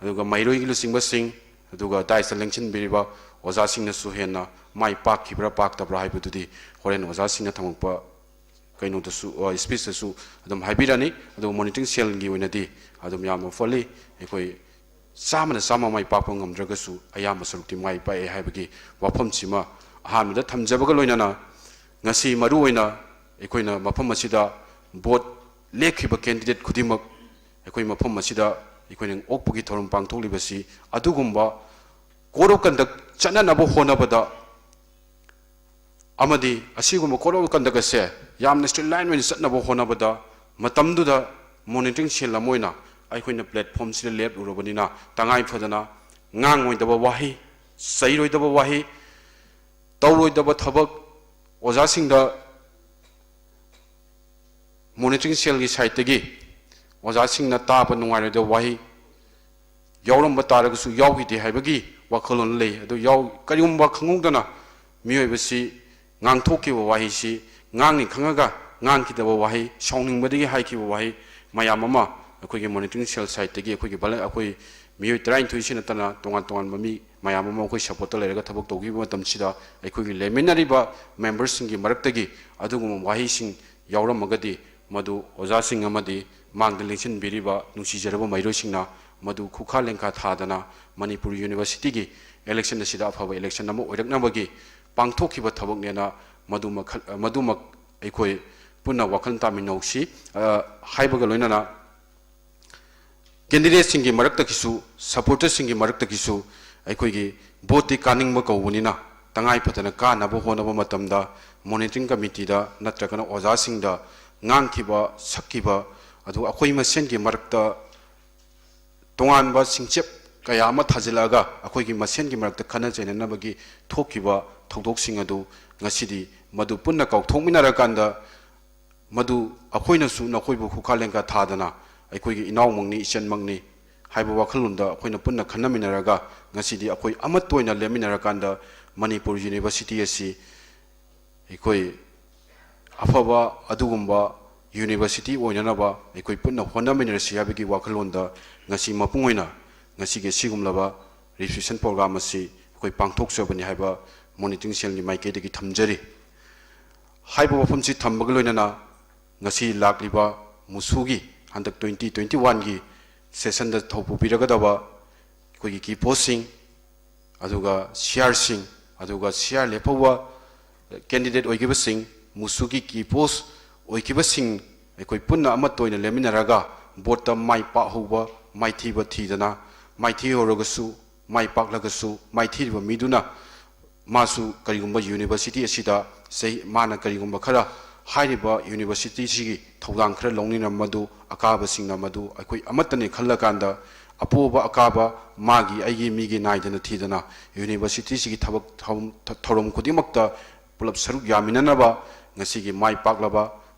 ꯑꯗꯨꯒ ꯃꯍꯩꯔꯣꯏꯒꯤ ꯂꯨꯆꯤꯡꯕꯁꯤꯡ, ꯑꯗꯨꯒ dais ꯂꯦꯡꯁꯤꯟꯕꯤꯔꯤꯕ ꯑꯣꯖꯥꯁꯤꯡꯅꯁꯨ ꯍꯦꯟꯅ ꯃꯥꯏ ꯄꯥꯛꯈꯤꯕ꯭ꯔꯥ ꯄꯥꯛꯇꯕ꯭ꯔꯥ ꯍꯥꯏꯕꯗꯨꯗꯤ ꯍꯣꯔꯦꯟ ꯑꯣꯖꯥꯁꯤꯡꯅ ꯊꯝꯃꯛꯄ ꯀꯩꯅꯣꯗꯁꯨ, ꯑ, speechꯇꯁꯨ ꯑꯗꯨꯝ ꯍꯥꯏꯕꯤꯔꯅꯤ꯫ ꯑꯗꯨꯒ monitoring cellꯒꯤ ꯑꯣꯏꯅꯗꯤ ꯑꯗꯨꯝ ꯌꯥꯝꯅ ꯐꯣꯜꯂꯤ꯫ ꯑꯩꯈꯣꯏ ꯆꯥꯝꯃꯅ ꯆꯥꯝꯃ ꯃꯥꯏ ꯄꯥꯛꯄ ꯉꯝꯗ꯭ꯔꯒꯁꯨ ꯑꯌꯥꯝꯕ ꯁꯔꯨꯛꯇꯤ ꯃꯥꯏ ꯄꯥꯛꯑꯦ ꯍꯥꯏꯕꯒꯤ ꯋꯥꯐꯝꯁꯤꯃ ꯑꯍꯥꯟꯕꯗ ꯊꯝꯖꯕꯒ ꯂꯣꯏꯅꯅ, ꯉꯁꯤ ꯃꯔꯨꯑꯣꯏꯅ ꯑꯩꯈꯣꯏꯅ ꯃꯐꯝ ꯑꯁꯤꯗ vote ꯂꯦꯞꯈꯤꯕ candidate ꯈꯨꯗꯤꯡꯃꯛ ꯑꯩꯈꯣꯏ ꯃꯐꯝ ꯑꯁꯤꯗ ꯑꯩꯈꯣꯏꯅ ꯑꯣꯛꯄꯒꯤ ꯊꯧꯔꯝ ꯄꯥꯡꯊꯣꯛꯂꯤꯕꯁꯤ ꯑꯗꯨꯒꯨꯝꯕ code of conduct ꯆꯠꯅꯅꯕ ꯍꯣꯠꯅꯕꯗ ꯑꯃꯗꯤ ꯑꯁꯤꯒꯨꯝꯕ code of conduct ꯑꯁꯦ ꯌꯥꯝꯅ streamline ꯑꯣꯏꯅ ꯆꯠꯅꯕ ꯍꯣꯠꯅꯕꯗ ꯃꯇꯝꯗꯨꯗ monitoring cell ꯑꯃ ꯑꯣꯏꯅ ꯑꯩꯈꯣꯏꯅ platformꯁꯤꯗ ꯂꯦꯞꯂꯨꯔꯕꯅꯤꯅ ꯇꯉꯥꯏ ꯐꯗꯅ ꯉꯥꯡꯉꯣꯏꯗꯕ ꯋꯥꯍꯩ, ꯆꯩꯔꯣꯏꯗꯕ ꯋꯥꯍꯩ, ꯇꯧꯔꯣꯏꯗꯕ ꯊꯕꯛ ꯑꯣꯖꯥꯁꯤꯡꯗ monitoring cellꯒꯤ sideꯇꯒꯤ ꯑꯣꯖꯥꯁꯤꯡꯅ ꯇꯥꯕ ꯅꯨꯡꯉꯥꯏꯔꯣꯏꯗꯕ ꯋꯥꯍꯩ ꯌꯥꯎꯔꯝꯕ ꯇꯥꯔꯒꯁꯨ ꯌꯥꯎꯈꯤꯗꯦ ꯍꯥꯏꯕꯒꯤ ꯋꯥꯈꯜꯂꯣꯟ ꯂꯩ꯫ ꯑꯗꯨ ꯌꯥꯎ-, ꯀꯔꯤꯒꯨꯝꯕ ꯈꯪꯍꯧꯗꯅ ꯃꯤꯑꯣꯏꯕꯁꯤ ꯉꯥꯡꯊꯣꯛꯈꯤꯕ ꯋꯥꯍꯩꯁꯤ, ꯉꯥꯡꯅꯤ ꯈꯪꯉꯒ ꯉꯥꯡꯈꯤꯗꯕ ꯋꯥꯍꯩ, ꯁꯥꯎꯅꯤꯡꯕꯗꯒꯤ ꯍꯥꯏꯈꯤꯕ ꯋꯥꯍꯩ ꯃꯌꯥꯝ ꯑꯃ ꯑꯩꯈꯣꯏꯒꯤ monitoring cell sideꯇꯒꯤ ꯑꯩꯈꯣꯏꯒꯤ ꯚꯂ-, ꯑꯩꯈꯣꯏ ꯃꯤꯑꯣꯏ ꯇꯔꯥꯅꯤꯊꯣꯏꯁꯤ ꯅꯠꯇꯅ ꯇꯣꯉꯥꯟ ꯇꯣꯉꯥꯟꯕ ꯃꯤ ꯃꯌꯥꯝ ꯑꯃ ꯑꯩꯈꯣꯏ supportꯇ ꯂꯩꯔꯒ ꯊꯕꯛ ꯇꯧꯈꯤꯕ ꯃꯇꯝꯁꯤꯗ ꯑꯩꯈꯣꯏꯒꯤ ꯂꯩꯃꯤꯟꯅꯔꯤꯕ memberꯁꯤꯡꯒꯤ ꯃꯔꯛꯇꯒꯤ ꯑꯗꯨꯒꯨꯝꯕ ꯋꯥꯍꯩꯁꯤꯡ ꯌꯥꯎꯔꯝꯃꯒꯗꯤ ꯃꯗꯨ ꯑꯣꯖꯥꯁꯤꯡ ꯑꯃꯗꯤ ꯃꯥꯡꯗ ꯂꯦꯡꯁꯤꯟꯕꯤꯔꯤꯕ ꯅꯨꯡꯁꯤꯖꯔꯕ ꯃꯍꯩꯔꯣꯏꯁꯤꯡꯅ ꯃꯗꯨ ꯈꯨꯈꯥ ꯂꯦꯡꯈꯥ ꯊꯥꯗꯅ ꯃꯅꯤꯄꯨꯔ Universityꯒꯤ election ꯑꯁꯤꯗ ꯑꯐꯕ election ꯑꯃ ꯑꯣꯏꯔꯛꯅꯕꯒꯤ ꯄꯥꯡꯊꯣꯛꯈꯤꯕ ꯊꯕꯛꯅꯦꯅ ꯃꯗꯨꯃꯛ, ꯃꯗꯨꯃꯛ ꯑꯩꯈꯣꯏ ꯄꯨꯟꯅ ꯋꯥꯈꯜ ꯇꯥꯃꯤꯟꯅꯧꯁꯤ꯫ ꯑ, ꯍꯥꯏꯕꯒ ꯂꯣꯏꯅꯅ candidateꯁꯤꯡꯒꯤ ꯃꯔꯛꯇꯒꯤꯁꯨ, supporterꯁꯤꯡꯒꯤ ꯃꯔꯛꯇꯒꯤꯁꯨ ꯑꯩꯈꯣꯏꯒꯤ voteꯇꯤ ꯀꯥꯅꯤꯡꯕ ꯀꯧꯕꯅꯤꯅ ꯇꯉꯥꯏ ꯐꯗꯅ ꯀꯥꯅꯕ ꯍꯣꯠꯅꯕ ꯃꯇꯝꯗ monitoring committeeꯗ ꯅꯠꯇ꯭ꯔꯒꯅ ꯑꯣꯖꯥꯁꯤꯡꯗ ꯉꯥꯡꯈꯤꯕ, ꯁꯛꯈꯤꯕ, ꯑꯗꯨꯒ ꯑꯩꯈꯣꯏ ꯃꯁꯦꯟꯒꯤ ꯃꯔꯛꯇ ꯇꯣꯉꯥꯟꯕ ꯁꯤꯡꯆꯞ ꯀꯌꯥ ꯑꯃ ꯊꯥꯖꯤꯜꯂꯛꯑꯒ ꯑꯩꯈꯣꯏꯒꯤ ꯃꯁꯦꯟꯒꯤ ꯃꯔꯛꯇ ꯈꯠꯅ ꯆꯩꯅꯅꯕꯒꯤ ꯊꯣꯛꯈꯤꯕ ꯊꯧꯗꯣꯛꯁꯤꯡ ꯑꯗꯨ ꯉꯁꯤꯗꯤ ꯃꯗꯨ ꯄꯨꯟꯅ ꯀꯥꯎꯊꯣꯛꯃꯤꯟꯅꯔꯀꯥꯟꯗ ꯃꯗꯨ ꯑꯩꯈꯣꯏꯅꯁꯨ ꯅꯈꯣꯏꯕꯨ ꯈꯨꯈꯥ ꯂꯦꯡꯈꯥ ꯊꯥꯗꯅ ꯑꯩꯈꯣꯏꯒꯤ ꯏꯅꯥꯎꯃꯛꯅꯤ, ꯏꯆꯟꯃꯛꯅꯤ ꯍꯥꯏꯕ ꯋꯥꯈꯜꯂꯣꯟꯗ ꯑꯩꯈꯣꯏꯅ ꯄꯨꯟꯅ ꯈꯟꯅꯃꯤꯟꯅꯔꯒ, ꯉꯁꯤꯗꯤ ꯑꯩꯈꯣꯏ ꯑꯃꯠꯇ ꯑꯣꯏꯅ ꯂꯦꯞꯃꯤꯟꯅꯔꯀꯥꯟꯗ ꯃꯅꯤꯄꯨꯔ ꯌꯨꯅꯤꯚꯔꯁꯤꯇꯤ ꯑꯁꯤ ꯑꯩꯈꯣꯏ ꯑꯐꯕ ꯑꯗꯨꯒꯨꯝꯕ ꯌꯨꯅꯤꯚꯔꯁꯤꯇꯤ ꯑꯣꯏꯅꯅꯕ ꯑꯩꯈꯣꯏ ꯄꯨꯟꯅ ꯍꯣꯠꯅꯃꯤꯟꯅꯔꯁꯤ ꯍꯥꯏꯕꯒꯤ ꯋꯥꯈꯜꯂꯣꯟꯗ ꯉꯁꯤ ꯃꯄꯨꯡ ꯑꯣꯏꯅ ꯉꯁꯤꯒꯤ ꯑꯁꯤꯒꯨꯝꯂꯕ registration program ꯑꯁꯤ ꯑꯩꯈꯣꯏ ꯄꯥꯡꯊꯣꯛꯆꯕꯅꯤ ꯍꯥꯏꯕ ꯃꯣꯅꯤꯇꯔꯤꯡ ꯁꯦꯜꯒꯤ ꯃꯥꯏꯀꯩꯗꯒꯤ ꯊꯝꯖꯔꯤ꯫ ꯍꯥꯏꯕ ꯋꯥꯐꯝꯁꯤ ꯊꯝꯕꯒ ꯂꯣꯏꯅꯅ, ꯉꯁꯤ ꯂꯥꯛꯂꯤꯕ ꯃꯨꯁꯨꯒꯤ, ꯍꯟꯗꯛ twenty twenty-one ꯒꯤ session ꯗ ꯊꯧ ꯄꯨꯕꯤꯔꯒꯗꯕ ꯑꯩꯈꯣꯏꯒꯤ key post ꯁꯤꯡ, ꯑꯗꯨꯒ ꯁꯤꯌꯥꯔꯁꯤꯡ, ꯑꯗꯨꯒ ꯁꯤꯌꯥꯔ ꯂꯦꯞꯍꯧꯕ candidate ꯑꯣꯏꯈꯤꯕꯁꯤꯡ, ꯃꯨꯁꯨꯒꯤ key post ꯑꯣꯏꯈꯤꯕꯁꯤꯡ, ꯑꯩꯈꯣꯏ ꯄꯨꯟꯅ ꯑꯃꯠꯇ ꯑꯣꯏꯅ ꯂꯦꯞꯃꯤꯟꯅꯔꯒ vote ꯇ ꯃꯥꯏ ꯄꯥꯛꯍꯧꯕ, ꯃꯥꯏꯊꯤꯕ ꯊꯤꯗꯅ, ꯃꯥꯏꯊꯤꯍꯧꯔꯒꯁꯨ, ꯃꯥꯏ ꯄꯥꯛꯂꯒꯁꯨ, ꯃꯥꯏꯊꯤꯔꯤꯕ ꯃꯤꯗꯨꯅ ꯃꯥꯁꯨ ꯀꯔꯤꯒꯨꯝꯕ ꯌꯨꯅꯤꯚꯔꯁꯤꯇꯤ ꯑꯁꯤꯗ ꯆꯍꯤ, ꯃꯥꯅ ꯀꯔꯤꯒꯨꯝꯕ ꯈꯔ ꯍꯥꯏꯔꯤꯕ ꯌꯨꯅꯤꯚꯔꯁꯤꯇꯤ ꯑꯁꯤꯒꯤ ꯊꯧꯗꯥꯡ ꯈꯔ ꯂꯧꯅꯤꯡꯂꯕ ꯃꯗꯨ ꯑꯀꯥꯕꯁꯤꯡꯅ ꯃꯗꯨ ꯑꯩꯈꯣꯏ ꯑꯃꯠꯇꯅꯤ ꯈꯜꯂꯀꯥꯟꯗ, ꯑꯄꯣꯕ ꯑꯀꯥꯕ ꯃꯥꯒꯤ, ꯑꯩꯒꯤ, ꯃꯤꯒꯤ ꯅꯥꯏꯗꯅ ꯊꯤꯗꯅ ꯌꯨꯅꯤꯚꯔꯁꯤꯇꯤ ꯑꯁꯤꯒꯤ ꯊꯕꯛ ꯊꯧꯔꯝ, ꯊꯧꯔꯝ ꯈꯨꯗꯤꯡꯃꯛꯇ ꯄꯨꯂꯞ ꯁꯔꯨꯛ ꯌꯥꯃꯤꯟꯅꯅꯕ ꯉꯁꯤꯒꯤ ꯃꯥꯏ ꯄꯥꯛꯂꯕ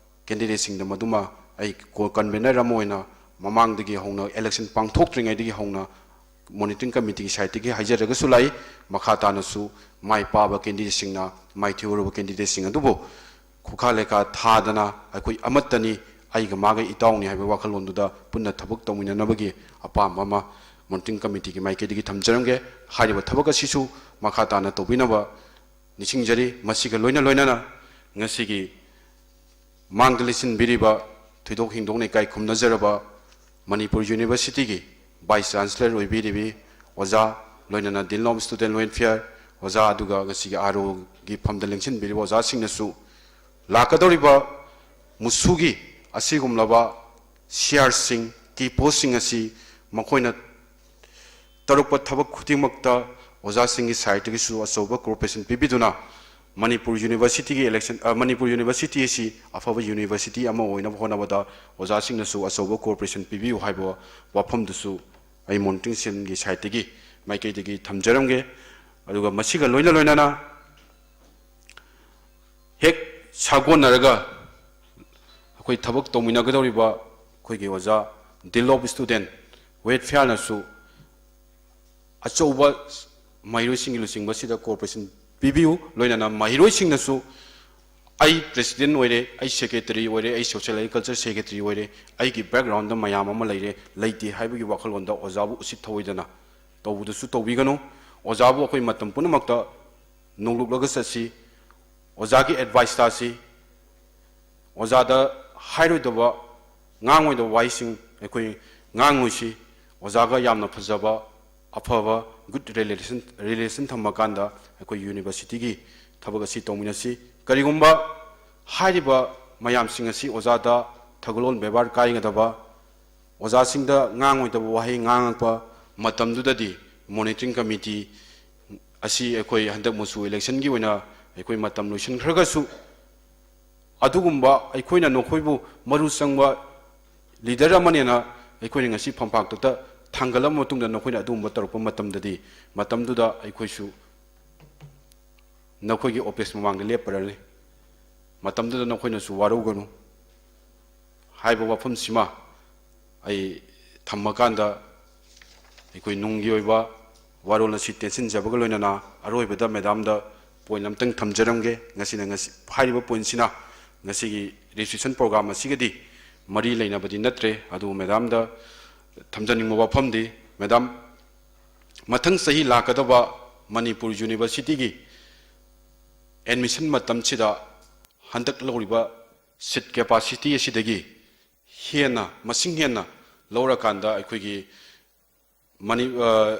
candidate ꯁꯤꯡꯗ ꯃꯗꯨꯃ ꯑꯩ ꯀꯣ-, convener ꯑꯃ ꯑꯣꯏꯅ ꯃꯃꯥꯡꯗꯒꯤ ꯍꯧꯅ, election ꯄꯥꯡꯊꯣꯛꯇ꯭ꯔꯤꯉꯩꯗꯒꯤ ꯍꯧꯅ monitoring committee ꯒꯤ side ꯇꯒꯤ ꯍꯥꯏꯖꯔꯒꯁꯨ ꯂꯥꯛꯏ꯫ ꯃꯈꯥ ꯇꯥꯅꯁꯨ ꯃꯥꯏ ꯄꯥꯛꯑꯕ candidate ꯁꯤꯡꯅ, ꯃꯥꯏꯊꯤꯍꯧꯔꯕ candidate ꯁꯤꯡ ꯑꯗꯨꯕꯨ ꯈꯨꯈꯥ ꯂꯩꯈꯥ ꯊꯥꯗꯅ ꯑꯩꯈꯣꯏ ꯑꯃꯠꯇꯅꯤ, ꯑꯩꯒ ꯃꯥꯒ ꯏꯇꯥꯎꯅꯤ ꯍꯥꯏꯕ ꯋꯥꯈꯜꯂꯣꯟꯗꯨꯗ ꯄꯨꯟꯅ ꯊꯕꯛ ꯇꯧꯃꯤꯟꯅꯅꯕꯒꯤ ꯑꯄꯥꯝꯕ ꯑꯃ monitoring committee ꯒꯤ ꯃꯥꯏꯀꯩꯗꯒꯤ ꯊꯝꯖꯔꯝꯒꯦ꯫ ꯍꯥꯏꯔꯤꯕ ꯊꯕꯛ ꯑꯁꯤꯁꯨ ꯃꯈꯥ ꯇꯥꯅ ꯇꯧꯕꯤꯅꯕ ꯅꯤꯡꯁꯤꯡꯖꯔꯤ꯫ ꯃꯁꯤꯒ ꯂꯣꯏꯅ ꯂꯣꯏꯅꯅ ꯉꯁꯤꯒꯤ ꯃꯥꯡꯗ ꯂꯩꯁꯤꯟꯕꯤꯔꯤꯕ, ꯊꯣꯏꯗꯣꯛ ꯍꯦꯟꯗꯣꯛꯅ ꯏꯀꯥꯏ ꯈꯨꯝꯅꯖꯔꯕ ꯃꯅꯤꯄꯨꯔ ꯌꯨꯅꯤꯚꯔꯁꯤꯇꯤꯒꯤ Vice Chancellor ꯑꯣꯏꯕꯤꯔꯤꯕꯤ ꯑꯣꯖꯥ, ꯂꯣꯏꯅꯅ Dean of Student Welfare ꯑꯣꯖꯥ, ꯑꯗꯨꯒ ꯉꯁꯤꯒꯤ R O ꯒꯤ ꯐꯝꯗ ꯂꯦꯡꯁꯤꯟꯕꯤꯔꯤꯕ ꯑꯣꯖꯥꯁꯤꯡꯅꯁꯨ ꯂꯥꯛꯀꯗꯧꯔꯤꯕ ꯃꯨꯁꯨꯒꯤ ꯑꯁꯤꯒꯨꯝꯂꯕ ꯁꯤꯌꯥꯔꯁꯤꯡ, key post ꯁꯤꯡ ꯑꯁꯤ ꯃꯈꯣꯏꯅ ꯇꯧꯔꯛꯄ ꯊꯕꯛ ꯈꯨꯗꯤꯡꯃꯛꯇ ꯑꯣꯖꯥꯁꯤꯡꯒꯤ side ꯇꯒꯤꯁꯨ ꯑꯆꯧꯕ cooperation ꯄꯤꯕꯤꯗꯨꯅ ꯃꯅꯤꯄꯨꯔ ꯌꯨꯅꯤꯚꯔꯁꯤꯇꯤꯒꯤ election, ꯑ, ꯃꯅꯤꯄꯨꯔ ꯌꯨꯅꯤꯚꯔꯁꯤꯇꯤ ꯑꯁꯤ ꯑꯐꯕ ꯌꯨꯅꯤꯚꯔꯁꯤꯇꯤ ꯑꯃ ꯑꯣꯏꯅꯕ ꯍꯣꯠꯅꯕꯗ ꯑꯣꯖꯥꯁꯤꯡꯅꯁꯨ ꯑꯆꯧꯕ cooperation ꯄꯤꯕꯤꯌꯨ ꯍꯥꯏꯕ ꯋꯥꯐꯝꯗꯨꯁꯨ ꯑꯩ monitoring cell ꯒꯤ side ꯇꯒꯤ, ꯃꯥꯏꯀꯩꯗꯒꯤ ꯊꯝꯖꯔꯝꯒꯦ꯫ ꯑꯗꯨꯒ ꯃꯁꯤꯒ ꯂꯣꯏꯅ ꯂꯣꯏꯅꯅ ꯍꯦꯛ ꯁꯥꯒꯣꯟꯅꯔꯒ ꯑꯩꯈꯣꯏ ꯊꯕꯛ ꯇꯧꯃꯤꯟꯅꯒꯗꯧꯔꯤꯕ ꯑꯩꯈꯣꯏꯒꯤ ꯑꯣꯖꯥ Deal of Student Welfare-ꯅꯁꯨ ꯑꯆꯧꯕ ꯃꯍꯩꯔꯣꯏꯁꯤꯡꯒꯤ ꯂꯨꯆꯤꯡꯕꯁꯤꯗ cooperation ꯄꯤꯕꯤꯌꯨ꯫ ꯂꯣꯏꯅꯅ ꯃꯍꯩꯔꯣꯏꯁꯤꯡꯅꯁꯨ "ꯑꯩ president ꯑꯣꯏꯔꯦ, ꯑꯩ secretary ꯑꯣꯏꯔꯦ, ꯑꯩ social agriculture secretary ꯑꯣꯏꯔꯦ, ꯑꯩꯒꯤ background-ꯗ ꯃꯌꯥꯝ ꯑꯃ ꯂꯩꯔꯦ" ꯂꯩꯇꯦ ꯍꯥꯏꯕꯒꯤ ꯋꯥꯈꯜꯂꯣꯟꯗ ꯑꯣꯖꯥꯕꯨ ꯎꯁꯤꯠ ꯊꯑꯣꯏꯗꯅ ꯇꯧꯕꯗꯨꯁꯨ ꯇꯧꯕꯤꯒꯅꯨ꯫ ꯑꯣꯖꯥꯕꯨ ꯑꯩꯈꯣꯏ ꯃꯇꯝ ꯄꯨꯝꯅꯃꯛꯇ ꯅꯣꯡꯂꯨꯛꯂꯒ ꯆꯠꯁꯤ꯫ ꯑꯣꯖꯥꯒꯤ advice ꯇꯥꯁꯤ꯫ ꯑꯣꯖꯥꯗ ꯍꯥꯏꯔꯣꯏꯗꯕ, ꯉꯥꯡꯉꯣꯏꯗꯕ ꯋꯥꯍꯩꯁꯤꯡ ꯑꯩꯈꯣꯏ ꯉꯥꯡꯉꯣꯏꯁꯤ꯫ ꯑꯣꯖꯥꯒ ꯌꯥꯝꯅ ꯐꯖꯕ, ꯑꯐꯕ, good relation, relation ꯊꯝꯃꯀꯥꯟꯗ ꯑꯩꯈꯣꯏ university-ꯒꯤ ꯊꯕꯛ ꯑꯁꯤ ꯇꯧꯃꯤꯟꯅꯁꯤ꯫ ꯀꯔꯤꯒꯨꯝꯕ ꯍꯥꯏꯔꯤꯕ ꯃꯌꯥꯝꯁꯤꯡ ꯑꯁꯤ ꯑꯣꯖꯥꯗ ꯊꯧꯒꯜꯂꯣꯟ ꯕꯦꯕꯥꯔ ꯀꯥꯏꯒꯗꯕ, ꯑꯣꯖꯥꯁꯤꯡꯗ ꯉꯥꯡꯉꯣꯏꯗꯕ ꯋꯥꯍꯩ ꯉꯥꯡꯉꯛꯄ ꯃꯇꯝꯗꯨꯗꯗꯤ monitoring committee ꯑꯁꯤ ꯑꯩꯈꯣꯏ ꯍꯟꯗꯛ ꯃꯨꯁꯨ election-ꯒꯤ ꯑꯣꯏꯅ ꯑꯩꯈꯣꯏ ꯃꯇꯝ ꯂꯣꯏꯁꯤꯟꯈ꯭ꯔꯒꯁꯨ, ꯑꯗꯨꯒꯨꯝꯕ ꯑꯩꯈꯣꯏꯅ ꯅꯈꯣꯏꯕꯨ ꯃꯔꯨ ꯆꯪꯕ leader ꯑꯃꯅꯦꯅ ꯑꯩꯈꯣꯏꯅ ꯉꯁꯤ ꯐꯝꯄꯥꯛꯇ ꯊꯥꯡꯒꯠꯂꯕ ꯃꯇꯨꯡꯗ ꯅꯈꯣꯏꯅ ꯑꯗꯨꯒꯨꯝꯕ ꯇꯧꯔꯛꯄ ꯃꯇꯝꯗꯗꯤ, ꯃꯇꯝꯗꯨꯗ ꯑꯩꯈꯣꯏꯁꯨ ꯅꯈꯣꯏꯒꯤ office ꯃꯃꯥꯡꯗ ꯂꯦꯞꯄꯔꯅꯤ꯫ ꯃꯇꯝꯗꯨꯗ ꯅꯈꯣꯏꯅꯁꯨ ꯋꯥꯔꯧꯒꯅꯨ ꯍꯥꯏꯕ ꯋꯥꯐꯝꯁꯤꯃ ꯑꯩ ꯊꯝꯃꯀꯥꯟꯗ, ꯑꯩꯈꯣꯏ ꯅꯨꯡꯒꯤ ꯑꯣꯏꯕ ꯋꯥꯔꯣꯜ ꯑꯁꯤ ꯇꯦꯟꯁꯤꯟꯖꯕꯒ ꯂꯣꯏꯅꯅ ꯑꯔꯣꯏꯕꯗ madam-ꯗ point ꯑꯝꯇꯪ ꯊꯝꯖꯔꯝꯒꯦ꯫ ꯉꯁꯤꯅ ꯉꯁꯤ ꯍꯥꯏꯔꯤꯕ point-ꯁꯤꯅ ꯉꯁꯤꯒꯤ registration program ꯑꯁꯤꯒꯗꯤ ꯃꯔꯤ ꯂꯩꯅꯕꯗꯤ ꯅꯠꯇ꯭ꯔꯦ, ꯑꯗꯨꯕꯨ madam-ꯗ ꯊꯝꯖꯅꯤꯡꯕ ꯋꯥꯐꯝꯗꯤ, madam, ꯃꯊꯪ ꯆꯍꯤ ꯂꯥꯛꯀꯗꯕ ꯃꯅꯤꯄꯨꯔ university-ꯒꯤ admission ꯃꯇꯝꯁꯤꯗ ꯍꯟꯗꯛ ꯂꯧꯔꯤꯕ seat capacity ꯑꯁꯤꯗꯒꯤ ꯍꯦꯟꯅ, ꯃꯁꯤꯡ ꯍꯦꯟꯅ ꯂꯧꯔꯀꯥꯟꯗ ꯑꯩꯈꯣꯏꯒꯤ ꯃꯅꯤ-, ꯑ,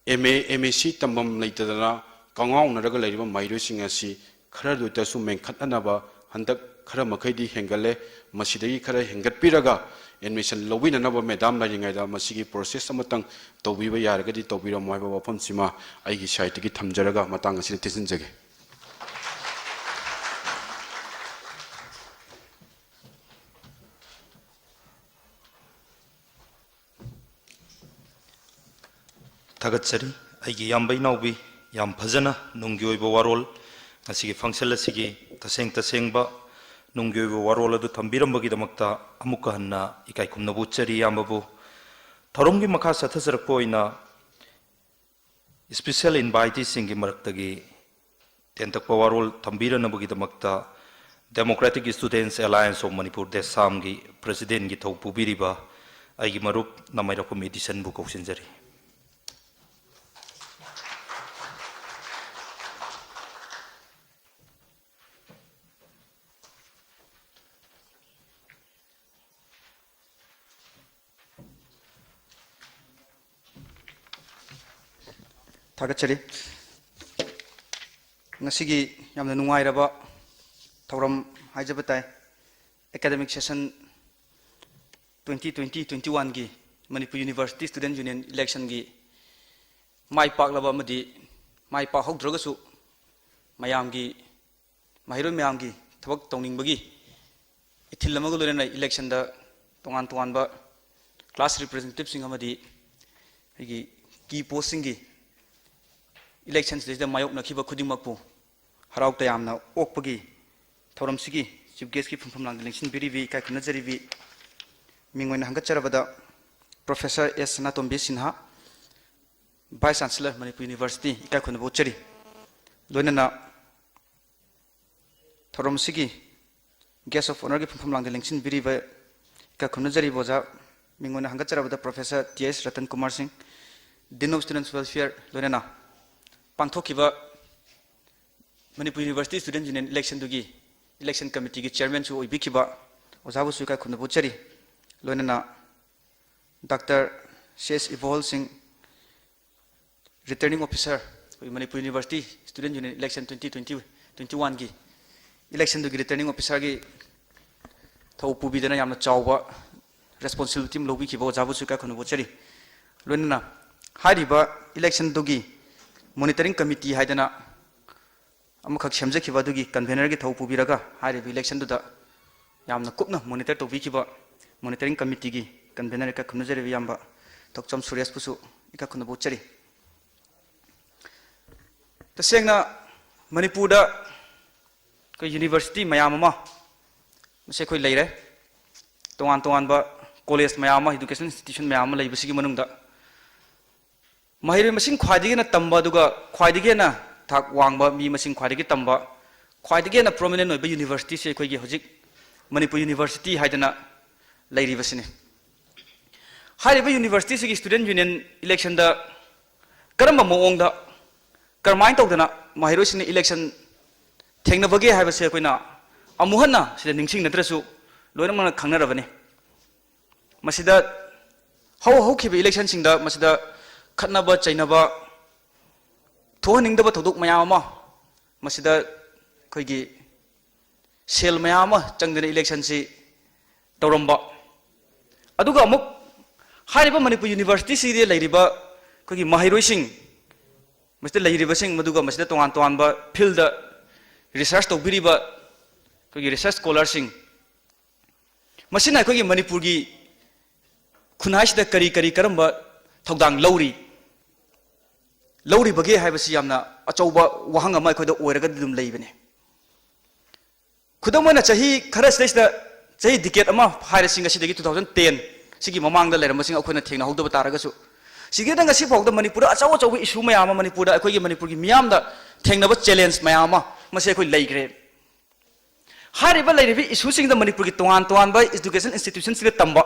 M A, M A C ꯇꯝꯐꯝ ꯂꯩꯇꯗꯅ ꯀꯉꯥꯎꯅꯔꯒ ꯂꯩꯔꯤꯕ ꯃꯍꯩꯔꯣꯏꯁꯤꯡ ꯑꯁꯤ ꯈꯔꯗ ꯑꯣꯏꯇꯁꯨ ꯃꯦꯟꯈꯠꯅꯅꯕ ꯍꯟꯗꯛ ꯈꯔ ꯃꯈꯩꯗꯤ ꯍꯦꯟꯒꯠꯂꯦ꯫ ꯃꯁꯤꯗꯒꯤ ꯈꯔ ꯍꯦꯟꯒꯠꯄꯤꯔꯒ admission ꯂꯧꯕꯤꯅꯅꯕ madam ꯂꯩꯔꯤꯉꯩꯗ ꯃꯁꯤꯒꯤ process ꯑꯃꯇꯪ ꯇꯧꯕꯤꯕ ꯌꯥꯔꯒꯗꯤ ꯇꯧꯕꯤꯔꯝꯃꯣ ꯍꯥꯏꯕ ꯋꯥꯐꯝꯁꯤꯃ ꯑꯩꯒꯤ side-ꯇꯒꯤ ꯊꯝꯖꯔꯒ ꯃꯇꯥꯡ ꯑꯁꯤꯗ ꯇꯦꯟꯁꯤꯟꯖꯒꯦ꯫ ꯊꯥꯒꯠꯆꯔꯤ꯫ ꯑꯩꯒꯤ ꯏꯌꯥꯝꯕ ꯏꯅꯥꯎꯕꯤ, ꯌꯥꯝ ꯐꯖꯅ ꯅꯨꯡꯒꯤ ꯑꯣꯏꯕ ꯋꯥꯔꯣꯜ, ꯉꯁꯤꯒꯤ function ꯑꯁꯤꯒꯤ ꯇꯁꯦꯡ ꯇꯁꯦꯡꯕ ꯅꯨꯡꯒꯤ ꯑꯣꯏꯕ ꯋꯥꯔꯣꯜ ꯑꯗꯨ ꯊꯝꯕꯤꯔꯝꯕꯒꯤꯗꯃꯛꯇ ꯑꯃꯨꯛꯀ ꯍꯟꯅ ꯏꯀꯥꯏ ꯈꯨꯝꯅꯕ ꯎꯠꯆꯔꯤ ꯏꯌꯥꯝꯕꯕꯨ꯫ ꯊꯧꯔꯝꯒꯤ ꯃꯈꯥ ꯆꯠꯊꯖꯔꯛꯄ ꯑꯣꯏꯅ special inviteeꯁꯤꯡꯒꯤ ꯃꯔꯛꯇꯒꯤ ꯇꯦꯟꯇꯛꯄ ꯋꯥꯔꯣꯜ ꯊꯝꯕꯤꯔꯅꯕꯒꯤꯗꯃꯛꯇ Democratic Students Alliance of Manipur, ꯗꯦꯁꯥꯝꯒꯤ presidentꯀꯤ ꯊꯧ ꯄꯨꯕꯤꯔꯤꯕ ꯑꯩꯒꯤ ꯃꯔꯨꯞ ꯅꯃꯥꯏꯔꯥꯛꯄꯝ ꯑꯦꯗꯤꯁꯟꯕꯨ ꯀꯧꯁꯤꯟꯖꯔꯤ꯫ ꯊꯥꯒꯠꯆꯔꯤ꯫ ꯉꯁꯤꯒꯤ ꯌꯥꯝꯅ ꯅꯨꯡꯉꯥꯏꯔꯕ ꯊꯧꯔꯝ ꯍꯥꯏꯖꯕ ꯇꯥꯏ꯫ Academic session twenty twenty twenty oneꯒꯤ Manipur University Student Union electionꯒꯤ ꯃꯥꯏ ꯄꯥꯛꯂꯕ ꯑꯃꯗꯤ ꯃꯥꯏ ꯄꯥꯛꯍꯧꯗ꯭ꯔꯒꯁꯨ ꯃꯌꯥꯝꯒꯤ, ꯃꯍꯩꯔꯣꯏ ꯃꯌꯥꯝꯒꯤ ꯊꯕꯛ ꯇꯧꯅꯤꯡꯕꯒꯤ ꯏꯊꯤꯜ ꯑꯃꯒ ꯂꯣꯏꯅꯅ electionꯗ ꯇꯣꯉꯥꯟ ꯇꯣꯉꯥꯟꯕ class representativeꯁꯤꯡ ꯑꯃꯗꯤ ꯑꯩꯒꯤ key postꯁꯤꯡꯒꯤ electionꯁꯤꯗꯩꯗ ꯃꯥꯌꯣꯛꯅꯈꯤꯕ ꯈꯨꯗꯤꯡꯃꯛꯄꯨ ꯍꯔꯥꯎ ꯇꯌꯥꯝꯅ ꯑꯣꯛꯄꯒꯤ ꯊꯧꯔꯝꯁꯤꯒꯤ chief guestꯀꯤ ꯐꯝꯐꯝ ꯂꯥꯡꯗ ꯂꯦꯡꯁꯤꯟꯕꯤꯔꯤꯕꯤ, ꯏꯀꯥꯏ ꯈꯨꯝꯅꯖꯔꯤꯕꯤ ꯃꯤꯡ ꯑꯣꯏꯅ ꯍꯪꯒꯠꯆꯔꯕꯗ Professor S ꯁꯅꯥꯇꯣꯝꯕꯤ Sinha, Vice Chancellor, Manipur University, ꯏꯀꯥꯏ ꯈꯨꯝꯅꯕ ꯎꯠꯆꯔꯤ꯫ ꯂꯣꯏꯅꯅ ꯊꯧꯔꯝ ꯑꯁꯤꯒꯤ guest of honourꯒꯤ ꯐꯝꯐꯝ ꯂꯥꯡꯗ ꯂꯦꯡꯁꯤꯟꯕꯤꯔꯤꯕ, ꯏꯀꯥꯏ ꯈꯨꯝꯅꯖꯔꯤꯕ ꯑꯣꯖꯥ ꯃꯤꯡ ꯑꯣꯏꯅ ꯍꯪꯒꯠꯆꯔꯕꯗ Professor T S Ratan Kumar Singh, Dean of Students Welfare, ꯂꯣꯏꯅꯅ ꯄꯥꯡꯊꯣꯛꯈꯤꯕ Manipur University Student Union electionꯗꯨꯒꯤ election committeeꯒꯤ chairmanꯁꯨ ꯑꯣꯏꯕꯤꯈꯤꯕ ꯑꯣꯖꯥꯕꯨꯁꯨ ꯏꯀꯥꯏ ꯈꯨꯝꯅꯕ ꯎꯠꯆꯔꯤ꯫ ꯂꯣꯏꯅꯅ Doctor C S ꯏꯕꯣꯍꯜ ꯁꯤꯡ, returning officer, ꯑꯩꯈꯣꯏ Manipur University Student Union election twenty twenty, twenty oneꯒꯤ electionꯗꯨꯒꯤ returning officerꯒꯤ ꯊꯧ ꯄꯨꯕꯤꯗꯅ ꯌꯥꯝꯅ ꯆꯥꯎꯕ responsibility ꯑꯃ ꯂꯧꯕꯤꯈꯤꯕ ꯑꯣꯖꯥꯕꯨꯁꯨ ꯏꯀꯥꯏ ꯈꯨꯝꯅꯕ ꯎꯠꯆꯔꯤ꯫ ꯂꯣꯏꯅꯅ ꯍꯥꯏꯔꯤꯕ electionꯗꯨꯒꯤ monitoring committee ꯍꯥꯏꯗꯅ ꯑꯃꯈꯛ ꯁꯦꯝꯖꯈꯤꯕ ꯑꯗꯨꯒꯤ convenerꯒꯤ ꯊꯧ ꯄꯨꯕꯤꯔꯒ ꯍꯥꯏꯔꯤꯕ electionꯗꯨꯗ ꯌꯥꯝꯅ ꯀꯨꯞꯅ monitor ꯇꯧꯕꯤꯈꯤꯕ monitoring committeeꯒꯤ convener ꯏꯀꯥꯏ ꯈꯨꯝꯅꯖꯔꯤꯕ ꯏꯌꯥꯝꯕ ꯊꯣꯛꯆꯝ ꯁꯨꯔꯦꯁꯄꯨꯁꯨ ꯏꯀꯥꯏ ꯈꯨꯝꯅꯕ ꯎꯠꯆꯔꯤ꯫ ꯇꯁꯦꯡꯅ ꯃꯅꯤꯄꯨꯔꯗ ꯑꯩꯈꯣꯏ university ꯃꯌꯥꯝ ꯑꯃ ꯃꯁꯤ ꯑꯩꯈꯣꯏ ꯂꯩꯔꯦ꯫ ꯇꯣꯉꯥꯟ ꯇꯣꯉꯥꯟꯕ ꯀꯣꯂꯦꯖ ꯃꯌꯥꯝ ꯑꯃ, education institution ꯃꯌꯥꯝ ꯑꯃ ꯂꯩꯕꯁꯤꯒꯤ ꯃꯅꯨꯡꯗ ꯃꯍꯩꯔꯣꯏ ꯃꯁꯤꯡ ꯈ꯭ꯋꯥꯏꯗꯒꯤ ꯍꯦꯟꯅ ꯇꯝꯕ, ꯑꯗꯨꯒ ꯈ꯭ꯋꯥꯏꯗꯒꯤ ꯍꯦꯟꯅ ꯊꯥꯛ ꯋꯥꯡꯕ, ꯃꯤ ꯃꯁꯤꯡ ꯈ꯭ꯋꯥꯏꯗꯒꯤ ꯇꯝꯕ, ꯈ꯭ꯋꯥꯏꯗꯒꯤ ꯍꯦꯟꯅ prominent ꯑꯣꯏꯕ universityꯁꯦ ꯑꯩꯈꯣꯏꯒꯤ ꯍꯧꯖꯤꯛ ꯃꯅꯤꯄꯨꯔ university ꯍꯥꯏꯗꯅ ꯂꯩꯔꯤꯕꯁꯤꯅꯤ꯫ ꯍꯥꯏꯔꯤꯕ universityꯁꯤꯒꯤ student union electionꯗ ꯀꯔꯝꯕ ꯃꯑꯣꯡꯗ, ꯀꯔꯝꯍꯥꯏꯅ ꯇꯧꯗꯅ ꯃꯍꯩꯔꯣꯏꯁꯤꯡꯅ election ꯊꯦꯡꯅꯕꯒꯦ ꯍꯥꯏꯕꯁꯦ ꯑꯩꯈꯣꯏꯅ ꯑꯃꯨꯛ ꯍꯟꯅ ꯁꯤꯗ ꯅꯤꯡꯁꯤꯡꯅꯗ꯭ꯔꯁꯨ ꯂꯣꯏꯅꯃꯛꯅ ꯈꯪꯅꯔꯕꯅꯤ꯫ ꯃꯁꯤꯗ ꯍꯧ-, ꯍꯧꯈꯤꯕ electionꯁꯤꯡꯗ ꯃꯁꯤꯗ ꯈꯠꯅꯕ ꯆꯩꯅꯕ, ꯊꯣꯛꯍꯟꯅꯤꯡꯗꯕ ꯊꯧꯗꯣꯛ ꯃꯌꯥꯝ ꯑꯃ, ꯃꯁꯤꯗ ꯑꯩꯈꯣꯏꯒꯤ ꯁꯦꯜ ꯃꯌꯥꯝ ꯑꯃ ꯆꯪꯗꯅ electionꯁꯤ ꯇꯧꯔꯝꯕ, ꯑꯗꯨꯒ ꯑꯃꯨꯛ ꯍꯥꯏꯔꯤꯕ ꯃꯅꯤꯄꯨꯔ universityꯁꯤꯗ ꯂꯩꯔꯤꯕ ꯑꯩꯈꯣꯏꯒꯤ ꯃꯍꯩꯔꯣꯏꯁꯤꯡ, ꯃꯁꯤꯗ ꯂꯩꯔꯤꯕꯁꯤꯡ, ꯑꯗꯨꯒ ꯃꯁꯤꯗ ꯇꯣꯉꯥꯟ ꯇꯣꯉꯥꯟꯕ fieldꯗ research ꯇꯧꯕꯤꯔꯤꯕ ꯑꯩꯈꯣꯏꯒꯤ research scholarꯁꯤꯡ, ꯃꯁꯤꯅ ꯑꯩꯈꯣꯏꯒꯤ ꯃꯅꯤꯄꯨꯔꯒꯤ ꯈꯨꯟꯅꯥꯏꯁꯤꯗ ꯀꯔꯤ ꯀꯔꯤ, ꯀꯔꯝꯕ ꯊꯧꯗꯥꯡ ꯂꯧꯔꯤ, ꯂꯧꯔꯤꯕꯒꯦ ꯍꯥꯏꯕꯁꯤ ꯌꯥꯝꯅ ꯑꯆꯧꯕ ꯋꯥꯍꯪ ꯑꯃ ꯑꯩꯈꯣꯏꯗ ꯑꯣꯏꯔꯒꯗꯤ ꯑꯗꯨꯝ ꯂꯩꯕꯅꯤ꯫ ꯈꯨꯗꯝ ꯑꯣꯏꯅ, ꯆꯍꯤ ꯈꯔ ꯁꯤꯗꯩꯁꯤꯗ, ꯆꯍꯤ decade ꯑꯃ ꯍꯥꯏꯔꯁꯤ, ꯉꯁꯤꯗꯒꯤ two thousand ten ꯁꯤꯒꯤ ꯃꯃꯥꯡꯗ ꯂꯩꯔꯝꯕꯁꯤꯡ ꯑꯩꯈꯣꯏꯅ ꯊꯦꯡꯅꯍꯧꯗꯕ ꯇꯥꯔꯒꯁꯨ, ꯁꯤꯗꯩꯗ ꯉꯁꯤ ꯐꯥꯎꯗ ꯃꯅꯤꯄꯨꯔꯗ ꯑꯆꯧ ꯑꯆꯧꯕ issue ꯃꯌꯥꯝ ꯑꯃ, ꯃꯅꯤꯄꯨꯔꯗ ꯑꯩꯈꯣꯏꯒꯤ ꯃꯅꯤꯄꯨꯔꯒꯤ ꯃꯤꯌꯥꯝꯗ ꯊꯦꯡꯅꯕ challenge ꯃꯌꯥꯝ ꯑꯃ, ꯃꯁꯤ ꯑꯩꯈꯣꯏ ꯂꯩꯈ꯭ꯔꯦ꯫ ꯍꯥꯏꯔꯤꯕ ꯂꯩꯔꯤꯕ issueꯁꯤꯡꯗ ꯃꯅꯤꯄꯨꯔꯒꯤ ꯇꯣꯉꯥꯟ ꯇꯣꯉꯥꯟꯕ education institutionꯁꯤꯡꯗ ꯇꯝꯕ,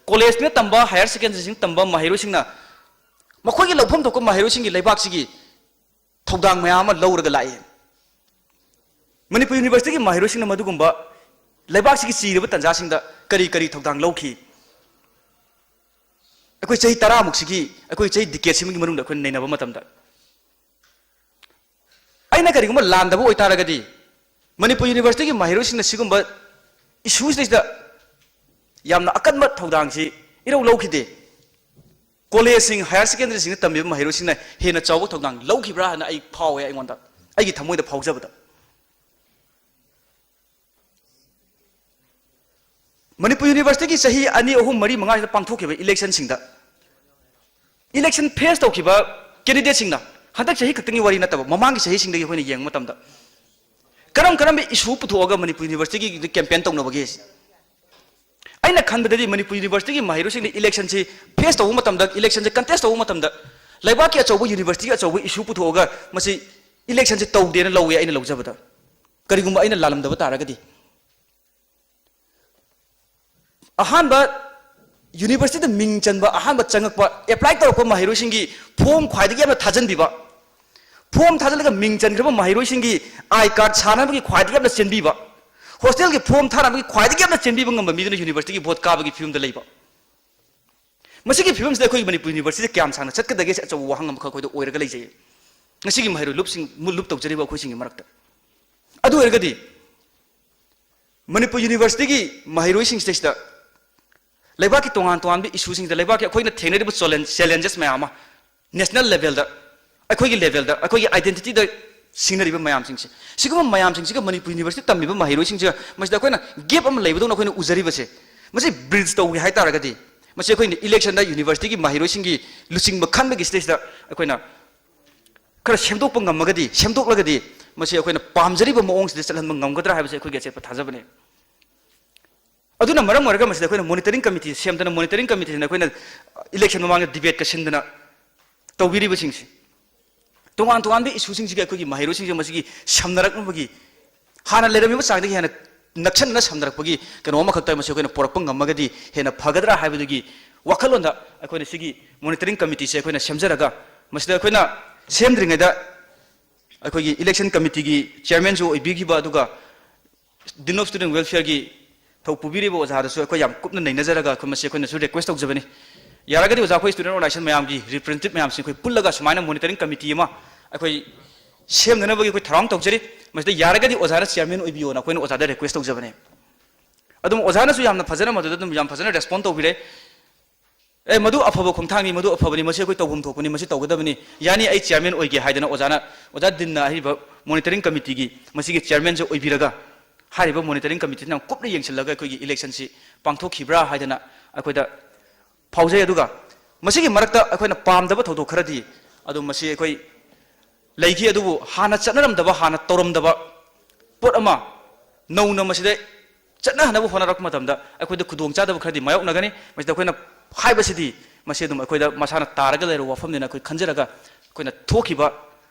collegeꯅ ꯇꯝꯕ, higher secondary ꯁꯤꯡ ꯇꯝꯕ ꯃꯍꯩꯔꯣꯏꯁꯤꯡꯅ ꯃꯈꯣꯏꯒꯤ ꯂꯧꯐꯝ ꯊꯣꯛꯄ ꯃꯍꯩꯔꯣꯏꯁꯤꯡꯒꯤ ꯂꯩꯕꯥꯛꯁꯤꯒꯤ ꯊꯧꯗꯥꯡ ꯃꯌꯥꯝ ꯑꯃ ꯂꯧꯔꯒ ꯂꯥꯛꯏ꯫ ꯃꯅꯤꯄꯨꯔ universityꯒꯤ ꯃꯍꯩꯔꯣꯏꯁꯤꯡꯅ ꯃꯗꯨꯒꯨꯝꯕ ꯂꯩꯕꯥꯛꯁꯤꯒꯤ ꯆꯤꯔꯕ ꯇꯥꯟꯖꯥꯁꯤꯡꯗ ꯀꯔꯤ ꯀꯔꯤ ꯊꯧꯗꯥꯡ ꯂꯧꯈꯤ? ꯑꯩꯈꯣꯏ ꯆꯍꯤ ꯇꯔꯥꯃꯨꯛꯁꯤꯒꯤ, ꯑꯩꯈꯣꯏ ꯆꯍꯤ decadeꯁꯤꯃꯒꯤ ꯃꯅꯨꯡꯗ ꯑꯩꯈꯣꯏꯅ ꯅꯩꯅꯕ ꯃꯇꯝꯗ, ꯑꯩꯅ ꯀꯔꯤꯒꯨꯝꯕ ꯂꯥꯟꯗꯕ ꯑꯣꯏꯇꯥꯔꯒꯗꯤ, ꯃꯅꯤꯄꯨꯔ universityꯒꯤ ꯃꯍꯩꯔꯣꯏꯁꯤꯡꯅ ꯁꯤꯒꯨꯝꯕ issueꯁꯤꯗꯩꯁꯤꯗ ꯌꯥꯝꯅ ꯑꯀꯟꯕ ꯊꯧꯗꯥꯡꯁꯤ ꯏꯔꯧ ꯂꯧꯈꯤꯗꯦ꯫ Collegeꯁꯤꯡ, higher secondary ꯁꯤꯡꯗ ꯇꯝꯕꯤꯕ ꯃꯍꯩꯔꯣꯏꯁꯤꯡꯅ ꯍꯦꯟꯅ ꯆꯥꯎꯕ ꯊꯧꯗꯥꯡ ꯂꯧꯈꯤꯕ꯭ꯔꯥ ꯍꯥꯏꯅ ꯑꯩ ꯐꯥꯎꯋꯦ, ꯑꯩꯉꯣꯟꯗ, ꯑꯩꯒꯤ ꯊꯃꯣꯏꯗ ꯐꯥꯎꯖꯕꯗ꯫ ꯃꯅꯤꯄꯨꯔ universityꯒꯤ ꯆꯍꯤ ꯑꯅꯤ, ꯑꯍꯨꯝ, ꯃꯔꯤ, ꯃꯉꯥꯁꯤꯗ ꯄꯥꯡꯊꯣꯛꯈꯤꯕ electionꯁꯤꯡꯗ, election face ꯇꯧꯈꯤꯕ candidateꯁꯤꯡꯅ, ꯍꯟꯗꯛ ꯆꯍꯤ ꯈꯛꯇꯪꯒꯤ ꯋꯥꯔꯤ ꯅꯠꯇꯕ, ꯃꯃꯥꯡꯒꯤ ꯆꯍꯤꯁꯤꯡꯗꯒꯤ ꯑꯩꯈꯣꯏꯅ ꯌꯦꯡꯕ ꯃꯇꯝꯗ, ꯀꯔꯝ ꯀꯔꯝꯕ ꯏꯁꯨ ꯄꯨꯊꯣꯛꯑꯒ ꯃꯅꯤꯄꯨꯔ ꯌꯨꯅꯤꯚꯔꯁꯤꯇꯤꯒꯤ ꯀꯦꯝꯄꯦꯟ ꯇꯧꯅꯕꯒꯦ? ꯑꯩꯅ ꯈꯟꯕꯗꯗꯤ ꯃꯅꯤꯄꯨꯔ ꯌꯨꯅꯤꯚꯔꯁꯤꯇꯤꯒꯤ ꯃꯍꯩꯔꯣꯏꯁꯤꯡꯅ ꯏꯂꯦꯛꯁꯟꯁꯤ ꯐꯦꯁ ꯇꯧꯕ ꯃꯇꯝꯗ, ꯏꯂꯦꯛꯁꯟꯁꯤ ꯀꯟꯇꯦꯁ ꯇꯧꯕ ꯃꯇꯝꯗ, ꯂꯩꯕꯥꯛꯀꯤ ꯑꯆꯧꯕ ꯌꯨꯅꯤꯚꯔꯁꯤꯇꯤꯒꯤ ꯑꯆꯧꯕ ꯏꯁꯨ ꯄꯨꯊꯣꯛꯑꯒ ꯃꯁꯤ ꯏꯂꯦꯛꯁꯟꯁꯤ ꯇꯧꯗꯦꯅ ꯂꯧꯋꯦ ꯑꯩꯅ ꯂꯧꯖꯕꯗ꯫ ꯀꯔꯤꯒꯨꯝꯕ ꯑꯩꯅ ꯂꯥꯜꯂꯝꯗꯕ ꯇꯥꯔꯒꯗꯤ, ꯑꯍꯥꯟꯕ ꯌꯨꯅꯤꯚꯔꯁꯤꯇꯤꯗ ꯃꯤꯡ ꯆꯟꯕ, ꯑꯍꯥꯟꯕ ꯆꯪꯉꯛꯄ, ꯑꯦꯄ꯭ꯂꯥꯏ ꯇꯧꯔꯛꯄ ꯃꯍꯩꯔꯣꯏꯁꯤꯡꯒꯤ ꯐꯣꯝ ꯈ꯭ꯋꯥꯏꯗꯒꯤ ꯌꯥꯝꯅ ꯊꯥꯖꯟꯕꯤꯕ, ꯐꯣꯝ ꯊꯥꯖꯤꯜꯂꯒ ꯃꯤꯡ ꯆꯟꯈ꯭ꯔꯕ ꯃꯍꯩꯔꯣꯏꯁꯤꯡꯒꯤ ꯑꯥꯏ ꯀꯥꯔꯗ ꯁꯥꯟꯅꯕꯒꯤ ꯈ꯭ꯋꯥꯏꯗꯒꯤ ꯌꯥꯝꯅ ꯆꯦꯟꯕꯤꯕ, ꯍꯣꯁꯇꯦꯜꯒꯤ ꯐꯣꯝ ꯊꯥꯅꯕꯒꯤ ꯈ꯭ꯋꯥꯏꯗꯒꯤ ꯌꯥꯝꯅ ꯆꯦꯟꯕꯤꯕ ꯉꯝꯕ ꯃꯤꯗꯨꯅ ꯌꯨꯅꯤꯚꯔꯁꯤꯇꯤꯒꯤ ꯚꯣꯠ ꯀꯥꯕꯒꯤ ꯐꯤꯕꯝꯗ ꯂꯩꯕ꯫ ꯃꯁꯤꯒꯤ ꯐꯤꯕꯝꯁꯤꯗ ꯑꯩꯈꯣꯏꯒꯤ ꯃꯅꯤꯄꯨꯔ ꯌꯨꯅꯤꯚꯔꯁꯤꯇꯤꯁꯦ ꯀꯌꯥꯝ ꯁꯥꯡꯅ ꯆꯠꯀꯗꯒꯦ? ꯁꯤ ꯑꯆꯧꯕ ꯋꯥꯍꯪ ꯑꯃꯈꯛ ꯑꯩꯈꯣꯏꯗ ꯑꯣꯏꯔꯒ ꯂꯩꯖꯩ, ꯉꯁꯤꯒꯤ ꯃꯍꯩꯔꯣꯏ ꯂꯨꯞꯁꯤꯡ, ꯂꯨꯞ ꯇꯧꯖꯔꯤꯕ ꯑꯩꯈꯣꯏꯁꯤꯡꯒꯤ ꯃꯔꯛꯇ꯫ ꯑꯗꯨ ꯑꯣꯏꯔꯒꯗꯤ ꯃꯅꯤꯄꯨꯔ ꯌꯨꯅꯤꯚꯔꯁꯤꯇꯤꯒꯤ ꯃꯍꯩꯔꯣꯏꯁꯤꯡꯁꯤꯗꯩꯁꯤꯗ ꯂꯩꯕꯥꯛꯀꯤ ꯇꯣꯉꯥꯟ ꯇꯣꯉꯥꯟꯕ ꯏꯁꯨꯁꯤꯡꯁꯤꯗ, ꯂꯩꯕꯥꯛꯀꯤ ꯑꯩꯈꯣꯏꯅ ꯊꯦꯡꯅꯔꯤꯕ ꯆꯣꯂꯦꯟ-, ꯆꯦꯂꯦꯟꯖꯦꯁ ꯃꯌꯥꯝ ꯑꯃ, ꯅꯦꯁꯅꯦꯜ ꯂꯦꯚꯦꯜꯗ, ꯑꯩꯈꯣꯏꯒꯤ ꯂꯦꯚꯦꯜꯗ, ꯑꯩꯈꯣꯏꯒꯤ ꯑꯥꯏꯗꯦꯟꯇꯤꯇꯤꯗ ꯁꯤꯡꯅꯔꯤꯕ ꯃꯌꯥꯝꯁꯤꯡꯁꯦ, ꯁꯤꯒꯨꯝꯕ ꯃꯌꯥꯝꯁꯤꯡꯁꯤꯒ ꯃꯅꯤꯄꯨꯔ ꯌꯨꯅꯤꯚꯔꯁꯤꯇꯤ ꯇꯝꯂꯤꯕ ꯃꯍꯩꯔꯣꯏꯁꯤꯡꯁꯤꯒ ꯃꯁꯤꯗ ꯑꯩꯈꯣꯏꯅ ꯒꯦꯞ ꯑꯃ ꯂꯩꯕꯗꯧꯅ ꯑꯩꯈꯣꯏꯅ ꯎꯖꯔꯤꯕꯁꯦ, ꯃꯁꯤ ꯕ꯭ꯔꯤꯖ ꯇꯧꯒꯦ ꯍꯥꯏ ꯇꯥꯔꯒꯗꯤ, ꯃꯁꯤ ꯑꯩꯈꯣꯏꯅ ꯏꯂꯦꯛꯁꯟꯗ ꯌꯨꯅꯤꯚꯔꯁꯤꯇꯤꯒꯤ ꯃꯍꯩꯔꯣꯏꯁꯤꯡꯒꯤ ꯂꯨꯆꯤꯡꯕ ꯈꯟꯕꯒꯤ ꯁꯤꯗꯩꯁꯤꯗ ꯑꯩꯈꯣꯏꯅ ꯈꯔ ꯁꯦꯝꯗꯣꯛꯄ ꯉꯝꯃꯒꯗꯤ, ꯁꯦꯝꯗꯣꯛꯂꯒꯗꯤ, ꯃꯁꯤ ꯑꯩꯈꯣꯏꯅ ꯄꯥꯝꯖꯔꯤꯕ ꯃꯑꯣꯡꯁꯤꯗ ꯆꯠꯍꯟꯕ ꯉꯝꯒꯗ꯭ꯔꯥ ꯍꯥꯏꯕꯁꯦ ꯑꯩꯈꯣꯏꯒꯤ ꯑꯆꯦꯠꯄ ꯊꯥꯖꯕꯅꯤ꯫ ꯑꯗꯨꯅ ꯃꯔꯝ ꯑꯣꯏꯔꯒ ꯃꯁꯤꯗ ꯑꯩꯈꯣꯏꯅ ꯃꯣꯅꯤꯇꯔꯤꯡ ꯀꯃꯤꯇꯤ ꯁꯦꯝꯗꯅ, ꯃꯣꯅꯤꯇꯔꯤꯡ ꯀꯃꯤꯇꯤꯁꯤꯅ ꯑꯩꯈꯣꯏꯅ ꯏꯂꯦꯛꯁꯟ ꯃꯃꯥꯡꯗ ꯗꯤꯕꯦꯠꯀ ꯁꯤꯟꯗꯅ ꯇꯧꯕꯤꯔꯤꯕꯁꯤꯡꯁꯤ, ꯇꯣꯉꯥꯟ ꯇꯣꯉꯥꯟꯕ ꯏꯁꯨꯁꯤꯡꯁꯤꯒ ꯑꯩꯈꯣꯏꯒꯤ ꯃꯍꯩꯔꯣꯏꯁꯤꯡꯁꯦ ꯃꯁꯤꯒꯤ ꯁꯝꯅꯔꯛꯅꯕꯒꯤ, ꯍꯥꯟꯅ ꯂꯩꯔꯝꯃꯤꯕ ꯆꯥꯡꯗꯒꯤ ꯍꯦꯟꯅ ꯅꯛꯁꯟꯅꯅ ꯁꯝꯅꯔꯛꯄꯒꯤ ꯀꯩꯅꯣ ꯑꯃꯈꯛꯇ ꯃꯁꯤ ꯑꯩꯈꯣꯏꯅ ꯄꯨꯔꯛꯄ ꯉꯝꯃꯒꯗꯤ ꯍꯦꯟꯅ ꯐꯒꯗ꯭ꯔꯥ ꯍꯥꯏꯕꯗꯨꯒꯤ ꯋꯥꯈꯜꯂꯣꯟꯗ ꯑꯩꯈꯣꯏꯅ ꯁꯤꯒꯤ ꯃꯣꯅꯤꯇꯔꯤꯡ ꯀꯃꯤꯇꯤꯁꯦ ꯑꯩꯈꯣꯏꯅ ꯁꯦꯝꯖꯔꯒ, ꯃꯁꯤꯗ ꯑꯩꯈꯣꯏꯅ ꯁꯦꯝꯗ꯭ꯔꯤꯉꯩꯗ ꯑꯩꯈꯣꯏꯒꯤ ꯏꯂꯦꯛꯁꯟ ꯀꯃꯤꯇꯤꯒꯤ ꯆꯤꯌꯔꯃꯦꯟꯁꯨ ꯑꯣꯏꯕꯤꯈꯤꯕ, ꯑꯗꯨꯒ Dean of Student Welfareꯒꯤ ꯊꯧ ꯄꯨꯕꯤꯔꯤꯕ ꯑꯣꯖꯥꯗꯁꯨ ꯑꯩꯈꯣꯏ ꯌꯥꯝ ꯀꯨꯞꯅ ꯅꯩꯅꯖꯔꯒ ꯑꯩꯈꯣꯏ ꯃꯁꯤ ꯑꯩꯈꯣꯏꯅꯁꯨ ꯔꯤꯀ꯭ꯋꯦꯁ ꯇꯧꯖꯕꯅꯤ꯫ ꯌꯥꯔꯒꯗꯤ ꯑꯣꯖꯥ, ꯑꯩꯈꯣꯏ ꯁ꯭ꯇꯨꯗꯦꯟ ꯑꯣꯔꯒꯅꯥꯏꯖꯦꯁꯟ ꯃꯌꯥꯝꯒꯤ ꯔꯤꯄ꯭ꯔꯖꯦꯟꯇꯦꯇꯤꯚ ꯃꯌꯥꯝꯁꯤꯡ ꯑꯩꯈꯣꯏ ꯄꯨꯜꯂꯒ ꯁꯨꯃꯥꯏꯅ ꯃꯣꯅꯤꯇꯔꯤꯡ ꯀꯃꯤꯇꯤ ꯑꯃ ꯑꯩꯈꯣꯏ ꯁꯦꯝꯅꯅꯕꯒꯤ ꯑꯩꯈꯣꯏ ꯊꯧꯔꯥꯡ ꯇꯧꯖꯔꯤ꯫ ꯃꯁꯤꯗ ꯌꯥꯔꯒꯗꯤ ꯑꯣꯖꯥꯅ ꯆꯤꯌꯔꯃꯦꯟ ꯑꯣꯏꯕꯤꯌꯣꯅ ꯑꯩꯈꯣꯏꯅ ꯑꯣꯖꯥꯗ ꯔꯤꯀ꯭ꯋꯦꯁ ꯇꯧꯖꯕꯅꯤ꯫ ꯑꯗꯨꯝ ꯑꯣꯖꯥꯅꯁꯨ ꯌꯥꯝꯅ ꯐꯖꯅ, ꯃꯗꯨꯗ ꯑꯗꯨꯝ ꯌꯥꯝ ꯐꯖꯅ ꯔꯦꯁꯄꯣꯟ ꯇꯧꯕꯤꯔꯦ꯫ "ꯑꯦ, ꯃꯗꯨ ꯑꯐꯕ ꯈꯣꯡꯊꯥꯡꯅꯤ, ꯃꯗꯨ ꯑꯐꯕꯅꯤ, ꯃꯁꯤ ꯑꯩꯈꯣꯏ ꯇꯧꯐꯝ ꯊꯣꯛꯄꯅꯤ, ꯃꯁꯤ ꯇꯧꯒꯗꯕꯅꯤ, ꯌꯥꯅꯤ, ꯑꯩ ꯆꯤꯌꯔꯃꯦꯟ ꯑꯣꯏꯒꯦ" ꯍꯥꯏꯗꯅ ꯑꯣꯖꯥꯅ, ꯑꯣꯖꯥ ꯗꯤꯟꯅ ꯍꯥꯏꯔꯤꯕ ꯃꯣꯅꯤꯇꯔꯤꯡ ꯀꯃꯤꯇꯤꯒꯤ ꯃꯁꯤꯒꯤ ꯆꯤꯌꯔꯃꯦꯟꯁꯦ ꯑꯣꯏꯕꯤꯔꯒ, ꯍꯥꯏꯔꯤꯕ ꯃꯣꯅꯤꯇꯔꯤꯡ ꯀꯃꯤꯇꯤꯅ ꯌꯥꯝ ꯀꯨꯞꯅ ꯌꯦꯡꯁꯤꯜꯂꯒ ꯑꯩꯈꯣꯏꯒꯤ ꯏꯂꯦꯛꯁꯟꯁꯤ ꯄꯥꯡꯊꯣꯛꯈꯤꯕ꯭ꯔꯥ ꯍꯥꯏꯗꯅ ꯑꯩꯈꯣꯏꯗ ꯐꯥꯎꯖꯩ꯫ ꯑꯗꯨꯒ ꯃꯁꯤꯒꯤ ꯃꯔꯛꯇ ꯑꯩꯈꯣꯏꯅ ꯄꯥꯝꯗꯕ ꯊꯧꯗꯣꯛ ꯈꯔꯗꯤ ꯑꯗꯨꯝ ꯃꯁꯤ ꯑꯩꯈꯣꯏ ꯂꯩꯈꯤ, ꯑꯗꯨꯕꯨ ꯍꯥꯟꯅ ꯆꯠꯅꯔꯝꯗꯕ, ꯍꯥꯟꯅ ꯇꯧꯔꯝꯗꯕ, ꯄꯣꯠ ꯑꯃ ꯅꯧꯅ ꯃꯁꯤꯗ ꯆꯠꯅꯍꯟꯅꯕ ꯍꯣꯠꯅꯔꯛꯄ ꯃꯇꯝꯗ ꯑꯩꯈꯣꯏꯗ ꯈꯨꯗꯣꯡꯆꯥꯗꯕ ꯈꯔꯗꯤ ꯃꯥꯌꯣꯛꯅꯒꯅꯤ꯫ ꯃꯁꯤꯗ ꯑꯩꯈꯣꯏꯅ ꯍꯥꯏꯕꯁꯤꯗꯤ ꯃꯁꯤ ꯑꯗꯨꯝ ꯑꯩꯈꯣꯏꯗ ꯃꯁꯥꯅ ꯇꯥꯔꯒ ꯂꯩꯔꯕ ꯋꯥꯐꯝꯅꯤꯅ ꯑꯩꯈꯣꯏ ꯈꯟꯖꯔꯒ ꯑꯩꯈꯣꯏꯅ ꯊꯣꯛꯈꯤꯕ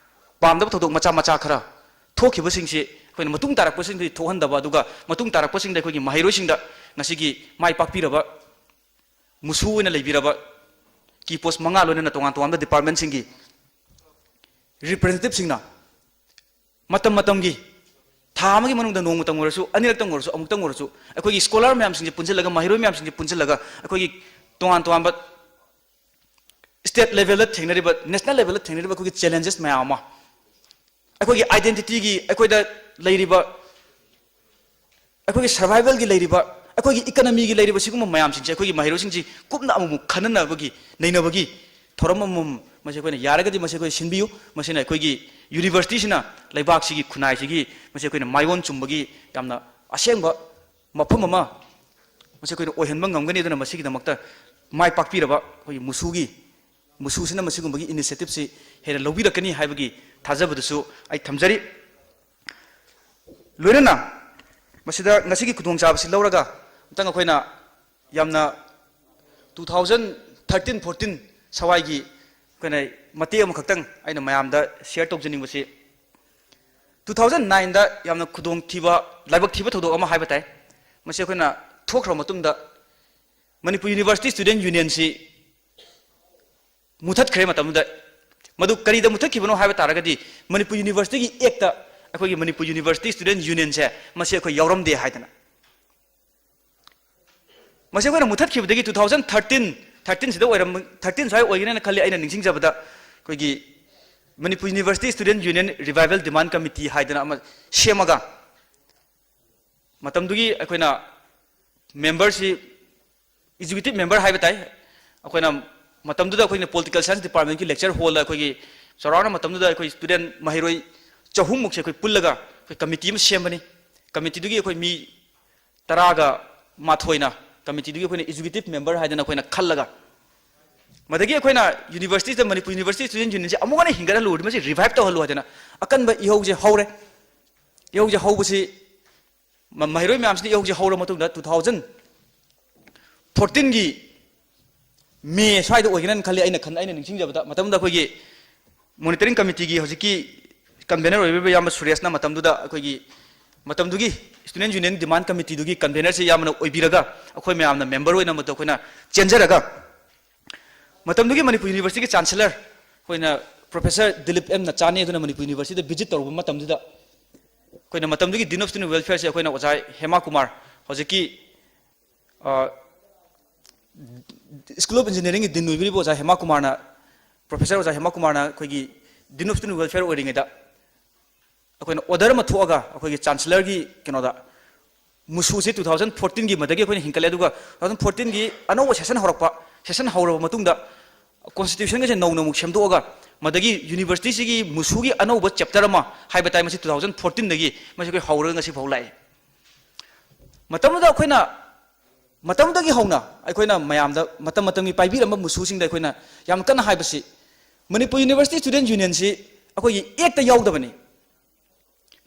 ꯄꯥꯝꯗꯕ ꯊꯧꯗꯣꯛ ꯃꯆꯥ ꯃꯆꯥ ꯈꯔ ꯊꯣꯛꯈꯤꯕꯁꯤꯡꯁꯤ ꯑꯩꯈꯣꯏꯅ ꯃꯇꯨꯡ ꯇꯥꯔꯛꯄꯁꯤꯡꯗꯗꯤ ꯊꯣꯛꯍꯟꯗꯕ, ꯑꯗꯨꯒ ꯃꯇꯨꯡ ꯇꯥꯔꯛꯄꯁꯤꯡꯗ ꯑꯩꯈꯣꯏꯒꯤ ꯃꯍꯩꯔꯣꯏꯁꯤꯡꯗ ꯉꯁꯤꯒꯤ ꯃꯥꯏ ꯄꯥꯛꯄꯤꯔꯕ ꯃꯨꯁꯨ ꯑꯣꯏꯅ ꯂꯩꯕꯤꯔꯕ ꯀꯤ ꯄꯣꯁ ꯃꯉꯥ ꯂꯣꯏꯅꯅ ꯇꯣꯉꯥꯟ ꯇꯣꯉꯥꯟꯕ ꯗꯤꯄꯥꯔꯠꯃꯦꯟꯁꯤꯡꯒꯤ ꯔꯤꯄ꯭ꯔꯖꯦꯟꯇꯦꯇꯤꯚꯁꯤꯡꯅ ꯃꯇꯝ ꯃꯇꯝꯒꯤ ꯊꯥ ꯑꯃꯒꯤ ꯃꯅꯨꯡꯗ ꯅꯣꯡꯃꯇꯪ ꯑꯣꯏꯔꯁꯨ, ꯑꯅꯤꯔꯛꯇꯪ ꯑꯣꯏꯔꯁꯨ, ꯑꯃꯨꯛꯇꯪ ꯑꯣꯏꯔꯁꯨ ꯑꯩꯈꯣꯏꯒꯤ ꯁ꯭ꯀꯣꯂꯔ ꯃꯌꯥꯝꯁꯤꯡꯁꯦ ꯄꯨꯟꯁꯤꯜꯂꯒ, ꯃꯍꯩꯔꯣꯏ ꯃꯌꯥꯝꯁꯤꯡꯁꯦ ꯄꯨꯟꯁꯤꯜꯂꯒ ꯑꯩꯈꯣꯏꯒꯤ ꯇꯣꯉꯥꯟ ꯇꯣꯉꯥꯟꯕ ꯁ꯭ꯇꯦꯠ ꯂꯦꯚꯦꯜꯗ ꯊꯦꯡꯅꯔꯤꯕ, ꯅꯦꯁꯅꯦꯜ ꯂꯦꯚꯦꯜꯗ ꯊꯦꯡꯅꯔꯤꯕ ꯑꯩꯈꯣꯏꯒꯤ ꯆꯦꯂꯦꯟꯖꯦꯁ ꯃꯌꯥꯝ ꯑꯃ, ꯑꯩꯈꯣꯏꯒꯤ ꯑꯥꯏꯗꯦꯟꯇꯤꯇꯤꯒꯤ, ꯑꯩꯈꯣꯏꯗ ꯂꯩꯔꯤꯕ, ꯑꯩꯈꯣꯏꯒꯤ ꯁꯔꯚꯥꯏꯚꯦꯜꯒꯤ ꯂꯩꯔꯤꯕ, ꯑꯩꯈꯣꯏꯒꯤ ꯏꯀꯅꯃꯤꯒꯤ ꯂꯩꯔꯤꯕ ꯁꯤꯒꯨꯝꯕ ꯃꯌꯥꯝꯁꯤꯡꯁꯦ ꯑꯩꯈꯣꯏꯒꯤ ꯃꯍꯩꯔꯣꯏꯁꯤꯡꯁꯤ ꯀꯨꯞꯅ ꯑꯃꯨꯛꯃꯨꯛ ꯈꯟꯅꯅꯕꯒꯤ, ꯅꯩꯅꯕꯒꯤ ꯊꯧꯔꯝ ꯑꯃꯃꯝ ꯃꯁꯤ ꯑꯩꯈꯣꯏꯅ ꯌꯥꯔꯒꯗꯤ ꯃꯁꯤ ꯑꯩꯈꯣꯏ ꯁꯤꯟꯕꯤꯌꯨ꯫ ꯃꯁꯤꯅ ꯑꯩꯈꯣꯏꯒꯤ ꯌꯨꯅꯤꯚꯔꯁꯤꯇꯤꯁꯤꯅ ꯂꯩꯕꯥꯛꯁꯤꯒꯤ ꯈꯨꯟꯅꯥꯏꯁꯤꯒꯤ ꯃꯁꯤ ꯑꯩꯈꯣꯏꯅ ꯃꯥꯏꯑꯣꯟ ꯆꯨꯝꯕꯒꯤ ꯌꯥꯝꯅ ꯑꯁꯦꯡꯕ ꯃꯐꯝ ꯑꯃ ꯃꯁꯤ ꯑꯩꯈꯣꯏꯅ ꯑꯣꯏꯍꯟꯕ ꯉꯝꯒꯅꯤ꯫ ꯑꯗꯨꯅ ꯃꯁꯤꯒꯤꯗꯃꯛꯇ ꯃꯥꯏ ꯄꯥꯛꯄꯤꯔꯕ ꯑꯩꯈꯣꯏꯒꯤ ꯃꯨꯁꯨꯒꯤ, ꯃꯨꯁꯨꯁꯤꯅ ꯃꯁꯤꯒꯨꯝꯕꯒꯤ ꯏꯅꯤꯁꯤꯌꯦꯇꯤꯞꯁꯤ ꯍꯦꯟꯅ ꯂꯧꯕꯤꯔꯛꯀꯅꯤ ꯍꯥꯏꯕꯒꯤ ꯊꯥꯖꯕꯗꯨꯁꯨ ꯑꯩ ꯊꯝꯖꯔꯤ꯫ ꯂꯣꯏꯅꯅ ꯃꯁꯤꯗ ꯉꯁꯤꯒꯤ ꯈꯨꯗꯣꯡꯆꯥꯕꯁꯤ ꯂꯧꯔꯒ ꯑꯝꯇꯪ ꯑꯩꯈꯣꯏꯅ ꯌꯥꯝꯅ two thousand thirteen fourteen ꯁꯋꯥꯏꯒꯤ ꯑꯩꯈꯣꯏꯅ ꯃꯇꯦꯛ ꯑꯃꯈꯛꯇꯪ ꯑꯩꯅ ꯃꯌꯥꯝꯗ ꯁꯤꯌꯔ ꯇꯧꯖꯅꯤꯡꯕꯁꯤ, two thousand nineꯗ ꯌꯥꯝꯅ ꯈꯨꯗꯣꯡꯊꯤꯕ, ꯂꯥꯏꯕꯛ ꯊꯤꯕ ꯊꯧꯗꯣꯛ ꯑꯃ ꯍꯥꯏꯕ ꯇꯥꯏ꯫ ꯃꯁꯤ ꯑꯩꯈꯣꯏꯅ ꯊꯣꯛꯈ꯭ꯔꯕ ꯃꯇꯨꯡꯗ ꯃꯅꯤꯄꯨꯔ ꯌꯨꯅꯤꯚꯔꯁꯤꯇꯤ ꯁ꯭ꯇꯨꯗꯦꯟ ꯌꯨꯅꯤꯌꯟꯁꯤ ꯃꯨꯊꯠꯈ꯭ꯔꯦ ꯃꯇꯝꯗꯨꯗ꯫ ꯃꯗꯨ ꯀꯔꯤꯗ ꯃꯨꯊꯠꯈꯤꯕꯅꯣ ꯍꯥꯏꯕ ꯇꯥꯔꯒꯗꯤ, ꯃꯅꯤꯄꯨꯔ ꯌꯨꯅꯤꯚꯔꯁꯤꯇꯤꯒꯤ ꯑꯦꯛꯇ ꯑꯩꯈꯣꯏꯒꯤ ꯃꯅꯤꯄꯨꯔ ꯌꯨꯅꯤꯚꯔꯁꯤꯇꯤ ꯁ꯭ꯇꯨꯗꯦꯟ ꯌꯨꯅꯤꯌꯟꯁꯦ ꯃꯁꯤ ꯑꯩꯈꯣꯏ ꯌꯥꯎꯔꯝꯗꯦ ꯍꯥꯏꯗꯅ꯫ ꯃꯁꯤ ꯑꯩꯈꯣꯏꯅ ꯃꯨꯊꯠꯈꯤꯕꯗꯒꯤ two thousand thirteen, thirteen ꯁꯤꯗ ꯑꯣꯏꯔꯝ, thirteen ꯁ꯭ꯋꯥꯏ ꯑꯣꯏꯒꯅꯦꯅ ꯈꯜꯂꯤ ꯑꯩꯅ ꯅꯤꯡꯁꯤꯡꯖꯕꯗ, ꯑꯩꯈꯣꯏꯒꯤ Manipur university student union revival demand committee ꯍꯥꯏꯗꯅ ꯑꯃ ꯁꯦꯝꯃꯒ, ꯃꯇꯝꯗꯨꯒꯤ ꯑꯩꯈꯣꯏꯅ ꯃꯦꯝꯕꯔꯁꯤ ꯑꯦꯛꯖꯤꯀ꯭ꯌꯨꯇꯤꯚ ꯃꯦꯝꯕꯔ ꯍꯥꯏꯕ ꯇꯥꯏ꯫ ꯑꯩꯈꯣꯏꯅ ꯃꯇꯝꯗꯨꯗ ꯑꯩꯈꯣꯏꯅ ꯄꯣꯂꯤꯇꯤꯀꯦꯜ ꯁꯥꯏꯟꯁ ꯗꯤꯄꯥꯔꯠꯃꯦꯟꯒꯤ ꯂꯦꯛꯆꯔ ꯍꯣꯜꯗ ꯑꯩꯈꯣꯏꯒꯤ ꯆꯥꯎꯔꯥꯛꯅ ꯃꯇꯝꯗꯨꯗ ꯑꯩꯈꯣꯏ ꯁ꯭ꯇꯨꯗꯦꯟ ꯃꯍꯩꯔꯣꯏ ꯆꯍꯨꯝꯃꯨꯛꯁꯦ ꯑꯩꯈꯣꯏ ꯄꯨꯜꯂꯒ ꯑꯩꯈꯣꯏ ꯀꯃꯤꯇꯤ ꯑꯃ ꯁꯦꯝꯕꯅꯤ꯫ ꯀꯃꯤꯇꯤꯗꯨꯒꯤ ꯑꯩꯈꯣꯏ ꯃꯤ ꯇꯔꯥꯒ ꯃꯥꯊꯣꯏꯅ ꯀꯃꯤꯇꯤꯗꯨꯒꯤ ꯑꯩꯈꯣꯏꯅ ꯑꯦꯛꯖꯤꯀ꯭ꯌꯨꯇꯤꯚ ꯃꯦꯝꯕꯔ ꯍꯥꯏꯗꯅ ꯑꯩꯈꯣꯏꯅ ꯈꯜꯂꯒ, ꯃꯗꯒꯤ ꯑꯩꯈꯣꯏꯅ ꯌꯨꯅꯤꯚꯔꯁꯤꯇꯤꯗ ꯃꯅꯤꯄꯨꯔ ꯌꯨꯅꯤꯚꯔꯁꯤꯇꯤ ꯁ꯭ꯇꯨꯗꯦꯟ ꯌꯨꯅꯤꯌꯟꯁꯦ ꯑꯃꯨꯛ ꯍꯟꯅ ꯍꯤꯡꯒꯠꯍꯜꯂꯨ, ꯃꯁꯤ ꯔꯤꯚꯥꯏꯚ ꯇꯧꯍꯜꯂꯨ ꯍꯥꯏꯗꯅ ꯑꯀꯟꯕ ꯏꯍꯧꯁꯦ ꯍꯧꯔꯦ꯫ ꯏꯍꯧꯁꯦ ꯍꯧꯕꯁꯤ, ꯃ-, ꯃꯍꯩꯔꯣꯏ ꯃꯌꯥꯝꯁꯤꯅ ꯏꯍꯧꯁꯦ ꯍꯧꯔ ꯃꯇꯨꯡꯗ two thousand fourteen ꯒꯤ ꯃꯦ ꯁ꯭ꯋꯥꯏꯗ ꯑꯣꯏꯒꯅꯤꯅ ꯈꯜꯂꯤ꯫ ꯑꯩꯅ ꯈꯟ-, ꯑꯩꯅ ꯅꯤꯡꯁꯤꯡꯖꯕꯗ, ꯃꯇꯝꯗ ꯑꯩꯈꯣꯏꯒꯤ monitoring committee ꯒꯤ ꯍꯧꯖꯤꯛꯀꯤ convener ꯑꯣꯏꯕꯤꯔꯤꯕ ꯏꯌꯥꯝꯕ ꯁꯨꯔꯦꯁꯅ ꯃꯇꯝꯗꯨꯗ ꯑꯩꯈꯣꯏꯒꯤ, ꯃꯇꯝꯗꯨꯒꯤ student union demand committee ꯗꯨꯒꯤ convener ꯁꯦ ꯏꯌꯥꯝꯕꯅ ꯑꯣꯏꯕꯤꯔꯒ, ꯑꯩꯈꯣꯏ ꯃꯌꯥꯝꯅ member ꯑꯣꯏꯅ ꯃꯗꯨ ꯑꯩꯈꯣꯏꯅ ꯆꯦꯟꯖꯔꯒ, ꯃꯇꯝꯗꯨꯒꯤ ꯃꯅꯤꯄꯨꯔ university ꯒꯤ chancellor ꯑꯩꯈꯣꯏꯅ Professor ꯗꯤꯂꯤꯞ ꯑꯦꯝ ꯅꯆꯥꯅꯤ ꯑꯗꯨꯅ ꯃꯅꯤꯄꯨꯔ university ꯗ visit ꯇꯧꯔꯨꯕ ꯃꯇꯝꯗꯨꯗ, ꯑꯩꯈꯣꯏꯅ ꯃꯇꯝꯗꯨꯒꯤ Dean of Student Welfare ꯁꯦ ꯑꯩꯈꯣꯏꯅ ꯑꯣꯖꯥ ꯍꯦꯃꯥ ꯀꯨꯃꯥꯔ, ꯍꯧꯖꯤꯛꯀꯤ, ꯑ, School of Engineering ꯒꯤ Dean ꯑꯣꯏꯕꯤꯔꯤꯕ ꯑꯣꯖꯥ ꯍꯦꯃꯥ ꯀꯨꯃꯥꯔꯅ, Professor ꯑꯣꯖꯥ ꯍꯦꯃꯥ ꯀꯨꯃꯥꯔꯅ ꯑꯩꯈꯣꯏꯒꯤ Dean of Student Welfare ꯑꯣꯏꯔꯤꯉꯩꯗ ꯑꯩꯈꯣꯏꯅ order ꯑꯃ ꯊꯣꯛꯑꯒ ꯑꯩꯈꯣꯏꯒꯤ chancellor ꯒꯤ ꯀꯩꯅꯣꯗ, ꯃꯨꯁꯨꯁꯦ two thousand fourteen ꯒꯤ ꯃꯗꯒꯤ ꯑꯩꯈꯣꯏꯅ ꯍꯤꯡꯒꯠꯂꯦ꯫ ꯑꯗꯨꯒ two thousand fourteen ꯒꯤ ꯑꯅꯧꯕ session ꯍꯧꯔꯛꯄ, session ꯍꯧꯔꯕ ꯃꯇꯨꯡꯗ constitution ꯒꯁꯦ ꯅꯧꯅ ꯑꯃꯨꯛ ꯁꯦꯝꯗꯣꯛꯑꯒ, ꯃꯗꯒꯤ university ꯁꯤꯒꯤ ꯃꯨꯁꯨꯒꯤ ꯑꯅꯧꯕ chapter ꯑꯃ ꯍꯥꯏꯕ ꯇꯥꯏ, ꯃꯁꯤ two thousand fourteen ꯗꯒꯤ ꯃꯁꯤ ꯑꯩꯈꯣꯏ ꯍꯧꯔꯒ ꯉꯁꯤ ꯐꯥꯎ ꯂꯥꯛꯑꯦ꯫ ꯃꯇꯝꯗꯨꯗ ꯑꯩꯈꯣꯏꯅ, ꯃꯇꯝꯗꯒꯤ ꯍꯧꯅ ꯑꯩꯈꯣꯏꯅ ꯃꯌꯥꯝꯗ, ꯃꯇꯝ ꯃꯇꯝꯒꯤ ꯄꯥꯏꯕꯤꯔꯝꯕ ꯃꯨꯁꯨꯁꯤꯡꯗ ꯑꯩꯈꯣꯏꯅ ꯌꯥꯝ ꯀꯟꯅ ꯍꯥꯏꯕꯁꯤ, ꯃꯅꯤꯄꯨꯔ University Student Union ꯁꯤ ꯑꯩꯈꯣꯏꯒꯤ act ꯇ ꯌꯥꯎꯗꯕꯅꯤ꯫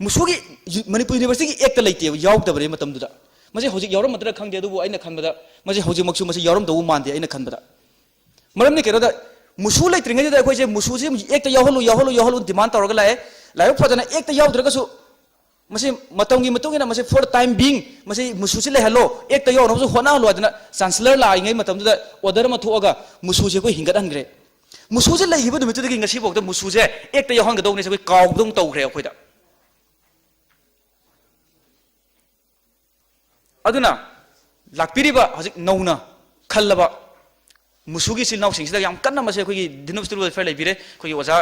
ꯃꯨꯁꯨꯒꯤ ꯌꯨ-, ꯃꯅꯤꯄꯨꯔ University ꯒꯤ act ꯇ ꯂꯩꯇꯦꯕ, ꯌꯥꯎꯗꯕꯅꯦ ꯃꯇꯝꯗꯨꯗ꯫ ꯃꯁꯤ ꯍꯧꯖꯤꯛ ꯌꯥꯎꯔꯝꯃꯗ꯭ꯔꯥ ꯈꯪꯗꯦ, ꯑꯗꯨꯕꯨ ꯑꯩꯅ ꯈꯟꯕꯗ ꯃꯁꯤ ꯍꯧꯖꯤꯛꯃꯛꯁꯨ ꯃꯁꯤ ꯌꯥꯎꯔꯝꯗꯧꯕ ꯃꯥꯟꯗꯦ ꯑꯩꯅ ꯈꯟꯕꯗ꯫ ꯃꯔꯝꯗꯤ ꯀꯩꯅꯣꯗ, ꯃꯨꯁꯨ ꯂꯩꯇ꯭ꯔꯤꯉꯩꯗꯨꯗ ꯑꯩꯈꯣꯏꯁꯦ ꯃꯨꯁꯨꯁꯦ act ꯇ ꯌꯥꯎꯍꯜꯂꯨ, ꯌꯥꯎꯍꯜꯂꯨ, ꯌꯥꯎꯍꯜꯂꯨ demand ꯇꯧꯔꯒ ꯂꯥꯛꯑꯦ꯫ ꯂꯥꯏꯕꯛ ꯐꯗꯅ act ꯇ ꯌꯥꯎꯗ꯭ꯔꯒꯁꯨ, ꯃꯁꯤ ꯃꯇꯝꯒꯤ ꯃꯇꯨꯡ ꯏꯟꯅ ꯃꯁꯤ for the time being ꯃꯁꯤ ꯃꯨꯁꯨꯁꯤ ꯂꯩꯍꯜꯂꯣ, act ꯇ ꯌꯥꯎꯅꯕꯁꯨ ꯍꯣꯠꯅꯍꯜꯂꯣ ꯍꯥꯏꯗꯅ chancellor ꯂꯥꯛꯏꯉꯩ ꯃꯇꯝꯗꯨꯗ order ꯑꯃ ꯊꯣꯛꯑꯒ ꯃꯨꯁꯨꯁꯦ ꯑꯩꯈꯣꯏ ꯍꯤꯡꯒꯠꯍꯟꯈ꯭ꯔꯦ꯫ ꯃꯨꯁꯨꯁꯦ ꯂꯩꯈꯤꯕ ꯅꯨꯃꯤꯠꯇꯨꯗꯒꯤ ꯉꯁꯤꯐꯥꯎꯗ ꯃꯨꯁꯨꯁꯦ act ꯇ ꯌꯥꯎꯍꯟꯒꯗꯧꯕꯅꯦ ꯑꯩꯈꯣꯏ ꯀꯥꯎꯕꯗꯧꯅ ꯇꯧꯈ꯭ꯔꯦ ꯑꯩꯈꯣꯏꯗ꯫ ꯑꯗꯨꯅ ꯂꯥꯛꯄꯤꯔꯤꯕ ꯍꯧꯖꯤꯛ ꯅꯧꯅ ꯈꯜꯂꯕ ꯃꯨꯁꯨꯒꯤ ꯏꯆꯤꯜ ꯏꯅꯥꯎꯁꯤꯡꯁꯤꯗ ꯌꯥꯝ ꯀꯟꯅ ꯃꯁꯤ ꯑꯩꯈꯣꯏꯒꯤ Dean of Student Welfare ꯂꯩꯕꯤꯔꯦ, ꯑꯩꯈꯣꯏꯒꯤ ꯑꯣꯖꯥ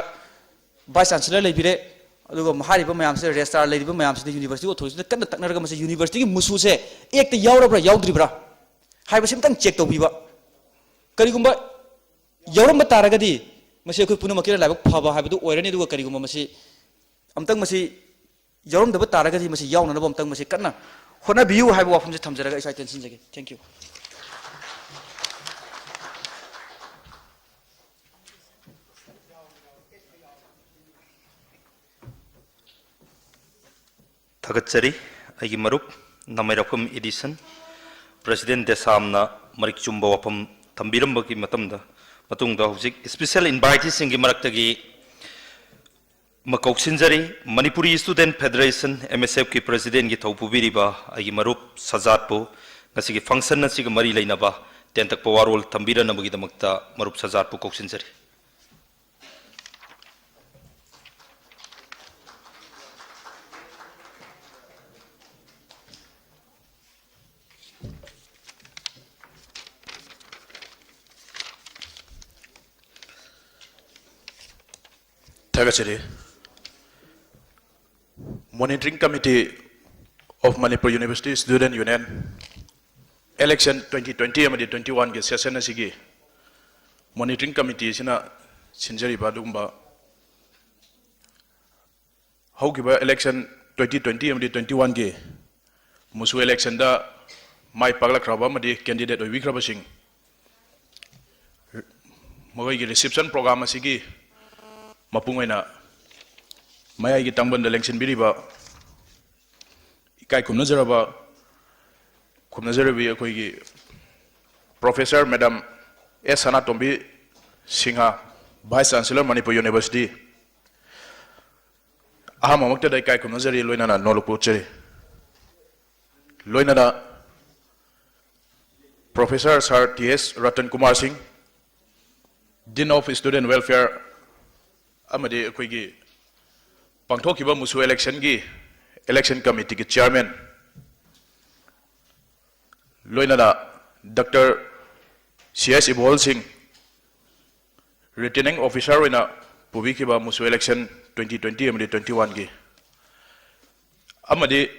Vice Chancellor ꯂꯩꯕꯤꯔꯦ, ꯑꯗꯨꯒ ꯍꯥꯏꯔꯤꯕ ꯃꯌꯥꯝꯁꯤꯗ, registrar ꯂꯩꯔꯤꯕ ꯃꯌꯥꯝꯁꯤꯗ, university authority ꯁꯤꯗ ꯀꯟꯅ ꯇꯛꯅꯔꯒ ꯃꯁꯤ university ꯒꯤ ꯃꯨꯁꯨꯁꯦ act ꯇ ꯌꯥꯎꯔꯕ꯭ꯔꯥ ꯌꯥꯎꯗ꯭ꯔꯤꯕ꯭ꯔꯥ ꯍꯥꯏꯕꯁꯤ ꯑꯝꯇꯪ check ꯇꯧꯕꯤꯕ꯫ ꯀꯔꯤꯒꯨꯝꯕ ꯌꯥꯎꯔꯝꯕ ꯇꯥꯔꯒꯗꯤ ꯃꯁꯤ ꯑꯩꯈꯣꯏ ꯄꯨꯝꯅꯃꯛꯀꯤ ꯂꯥꯏꯕꯛ ꯐꯕ ꯍꯥꯏꯕꯗꯨ ꯑꯣꯏꯔꯅꯤ꯫ ꯑꯗꯨꯒ ꯀꯔꯤꯒꯨꯝꯕ ꯃꯁꯤ ꯑꯝꯇꯪ ꯃꯁꯤ ꯌꯥꯎꯔꯝꯗꯕ ꯇꯥꯔꯒꯗꯤ ꯃꯁꯤ ꯌꯥꯎꯅꯅꯕ ꯑꯝꯇꯪ ꯃꯁꯤ ꯀꯟꯅ ꯍꯣꯠꯅꯕꯤꯌꯨ ꯍꯥꯏꯕ ꯋꯥꯐꯝꯁꯦ ꯊꯝꯖꯔꯒ ꯑꯩ ꯁ꯭ꯋꯥꯏꯗ ꯇꯦꯟꯁꯤꯟꯖꯒꯦ꯫ Thank you꯫ ꯊꯥꯒꯠꯆꯔꯤ꯫ ꯑꯩꯒꯤ ꯃꯔꯨꯞ ꯅꯃꯩꯔꯥꯛꯄꯝ ꯏꯗꯤꯁꯟ, President ꯗꯦꯁꯥꯝꯅ ꯃꯔꯤꯛ ꯆꯨꯝꯕ ꯋꯥꯐꯝ ꯊꯝꯕꯤꯔꯝꯕꯒꯤ ꯃꯇꯝꯗ, ꯃꯇꯨꯡꯗ ꯍꯧꯖꯤꯛ special inviteeꯁꯤꯡꯒꯤ ꯃꯔꯛꯇꯒꯤ ꯑꯃ ꯀꯧꯁꯤꯟꯖꯔꯤ꯫ Manipuri Student Federation, M S F ꯀꯤ Presidentꯀꯤ ꯊꯧ ꯄꯨꯕꯤꯔꯤꯕ ꯑꯩꯒꯤ ꯃꯔꯨꯞ ꯁꯖꯥꯠꯄꯨ ꯉꯁꯤꯒꯤ function ꯑꯁꯤꯒ ꯃꯔꯤ ꯂꯩꯅꯕ ꯇꯦꯟꯇꯛꯄ ꯋꯥꯔꯣꯜ ꯊꯝꯕꯤꯔꯅꯕꯒꯤꯗꯃꯛꯇ ꯃꯔꯨꯞ ꯁꯖꯥꯠꯄꯨ ꯀꯧꯁꯤꯟꯖꯔꯤ꯫ ꯊꯥꯒꯠꯆꯔꯤ꯫ Monitoring Committee of Manipur University Student Union, election twenty twenty ꯑꯃꯗꯤ twenty-oneꯒꯤ session ꯑꯁꯤꯒꯤ Monitoring Committee ꯑꯁꯤꯅ ꯁꯤꯟꯖꯔꯤꯕ ꯑꯗꯨꯒꯨꯝꯕ ꯍꯧꯈꯤꯕ election twenty twenty ꯑꯃꯗꯤ twenty-oneꯒꯤ ꯃꯨꯁꯨ electionꯗ ꯃꯥꯏ ꯄꯥꯛꯂꯛꯈ꯭ꯔꯕ ꯑꯃꯗꯤ candidate ꯑꯣꯏꯕꯤꯈ꯭ꯔꯕꯁꯤꯡ, ꯃꯈꯣꯏꯒꯤ reception program ꯑꯁꯤꯒꯤ ꯃꯄꯨꯡ ꯑꯣꯏꯅ ꯃꯌꯥꯏꯒꯤ ꯇꯥꯡꯕꯟꯗ ꯂꯦꯡꯁꯤꯟꯕꯤꯔꯤꯕ ꯏꯀꯥꯏ ꯈꯨꯝꯅꯖꯔꯕ, ꯈꯨꯝꯅꯖꯔꯕꯤ ꯑꯩꯈꯣꯏꯒꯤ Professor Madam S ꯁꯅꯥꯇꯣꯝꯕꯤ Singh, Vice Chancellor Manipur University, ꯑꯍꯥꯟꯕꯃꯛꯇꯗ ꯏꯀꯥꯏ ꯈꯨꯝꯅꯖꯔꯤ, ꯂꯣꯏꯅꯅ ꯅꯣꯂꯨꯛꯄ ꯎꯠꯆꯔꯤ꯫ ꯂꯣꯏꯅꯅ Professor Sir T S Ratan Kumar Singh, Dean of Student Welfare, ꯑꯃꯗꯤ ꯑꯩꯈꯣꯏꯒꯤ ꯄꯥꯡꯊꯣꯛꯈꯤꯕ ꯃꯨꯁꯨ electionꯒꯤ election committeeꯒꯤ chairman, ꯂꯣꯏꯅꯅ Doctor C S ꯏꯕꯣꯍꯜ ꯁꯤꯡ, returning officer ꯑꯣꯏꯅ ꯄꯨꯕꯤꯈꯤꯕ ꯃꯨꯁꯨ election twenty twenty ꯑꯃꯗꯤ twenty-oneꯒꯤ, ꯑꯃꯗꯤ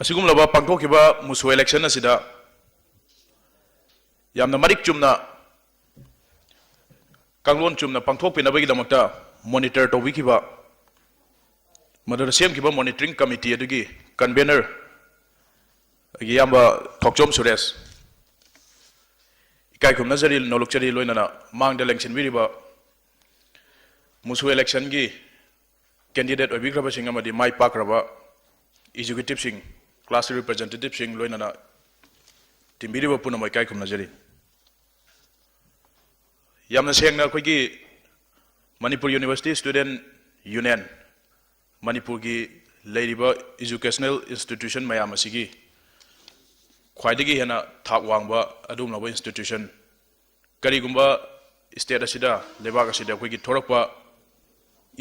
ꯑꯁꯤꯒꯨꯝꯂꯕ ꯄꯥꯡꯊꯣꯛꯈꯤꯕ ꯃꯨꯁꯨ election ꯑꯁꯤꯗ ꯌꯥꯝꯅ ꯃꯔꯤꯛ ꯆꯨꯝꯅ, ꯀꯥꯡꯂꯣꯟ ꯆꯨꯝꯅ ꯄꯥꯡꯊꯣꯛꯄꯤꯅꯕꯒꯤꯗꯃꯛꯇ monitor ꯇꯧꯕꯤꯈꯤꯕ, ꯃꯗꯨꯗ ꯁꯦꯝꯈꯤꯕ monitoring committee ꯑꯗꯨꯒꯤ convener ꯑꯩꯒꯤ ꯏꯌꯥꯝꯕ ꯊꯣꯛꯆꯣꯝ ꯁꯨꯔꯦꯁ, ꯏꯀꯥꯏ ꯈꯨꯝꯅꯖꯔꯤ, ꯅꯣꯂꯨꯛꯆꯔꯤ, ꯂꯣꯏꯅꯅ ꯃꯥꯡꯗ ꯂꯦꯡꯁꯤꯟꯕꯤꯔꯤꯕ ꯃꯨꯁꯨ electionꯒꯤ candidate ꯑꯣꯏꯕꯤꯈ꯭ꯔꯕꯁꯤꯡ ꯑꯃꯗꯤ ꯃꯥꯏ ꯄꯥꯛꯈ꯭ꯔꯕ executive ꯁꯤꯡ, class representative ꯁꯤꯡ, ꯂꯣꯏꯅꯅ ꯇꯤꯟꯕꯤꯔꯤꯕ ꯄꯨꯝꯅꯃꯛ ꯏꯀꯥꯏ ꯈꯨꯝꯅꯖꯔꯤ꯫ ꯌꯥꯝꯅ ꯁꯦꯡꯅ, ꯑꯩꯈꯣꯏꯒꯤ ꯃꯅꯤꯄꯨꯔ University Student Union, ꯃꯅꯤꯄꯨꯔꯒꯤ ꯂꯩꯔꯤꯕ educational institution ꯃꯌꯥꯝ ꯑꯁꯤꯒꯤ ꯈ꯭ꯋꯥꯏꯗꯒꯤ ꯍꯦꯟꯅ ꯊꯥꯛ ꯋꯥꯡꯕ ꯑꯗꯨꯒꯨꯝꯂꯕ institution, ꯀꯔꯤꯒꯨꯝꯕ state ꯑꯁꯤꯗ, ꯂꯩꯕꯥꯛ ꯑꯁꯤꯗ ꯑꯩꯈꯣꯏꯒꯤ ꯊꯣꯔꯛꯄ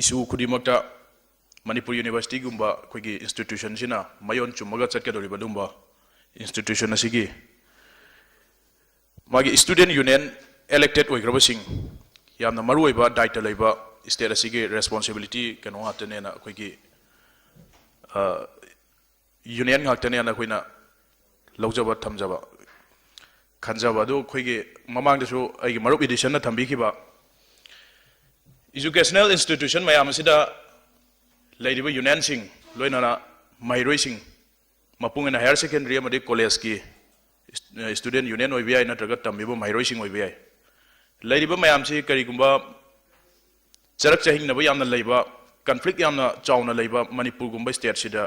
issue ꯈꯨꯗꯤꯡꯃꯛꯇ ꯃꯅꯤꯄꯨꯔ University ꯒꯨꯝꯕ ꯑꯩꯈꯣꯏꯒꯤ institution ꯁꯤꯅ ꯃꯌꯣꯟ ꯆꯨꯝꯃꯒ ꯆꯠꯀꯗꯧꯔꯤꯕ ꯑꯗꯨꯒꯨꯝꯕ institution ꯑꯁꯤꯒꯤ ꯃꯥꯒꯤ student union elected ꯑꯣꯏꯈ꯭ꯔꯕꯁꯤꯡ, ꯌꯥꯝꯅ ꯃꯔꯨꯑꯣꯏꯕ ꯗꯥꯏꯇ ꯂꯩꯕ state ꯑꯁꯤꯒꯤ responsibility ꯀꯩꯅꯣ ꯉꯥꯛꯇꯅꯦꯅ ꯑꯩꯈꯣꯏꯒꯤ, ꯑ, union ꯉꯥꯛꯇꯅꯦꯅ ꯑꯩꯈꯣꯏꯅ ꯂꯧꯖꯕ, ꯊꯝꯖꯕ, ꯈꯟꯖꯕ꯫ ꯑꯗꯨ ꯑꯩꯈꯣꯏꯒꯤ ꯃꯃꯥꯡꯗꯁꯨ ꯑꯩꯒꯤ ꯃꯔꯨꯞ ꯏꯗꯤꯁꯟꯅ ꯊꯝꯕꯤꯈꯤꯕ educational institution ꯃꯌꯥꯝ ꯑꯁꯤꯗ ꯂꯩꯔꯤꯕ union ꯁꯤꯡ, ꯂꯣꯏꯅꯅ ꯃꯍꯩꯔꯣꯏꯁꯤꯡ, ꯃꯄꯨꯡ ꯑꯣꯏꯅ higher secondary ꯑꯃꯗꯤ college ꯀꯤ student union ꯑꯣꯏꯕ ꯌꯥꯏ, ꯅꯠꯇ꯭ꯔꯒ ꯇꯝꯃꯤꯕ ꯃꯍꯩꯔꯣꯏꯁꯤꯡ ꯑꯣꯏꯕ ꯌꯥꯏ꯫ ꯂꯩꯔꯤꯕ ꯃꯌꯥꯝꯁꯤ ꯀꯔꯤꯒꯨꯝꯕ ꯆꯔꯛ ꯆꯍꯤꯡꯅꯕ ꯌꯥꯝꯅ ꯂꯩꯕ, conflict ꯌꯥꯝꯅ ꯆꯥꯎꯅ ꯂꯩꯕ ꯃꯅꯤꯄꯨꯔꯒꯨꯝꯕ state ꯁꯤꯗ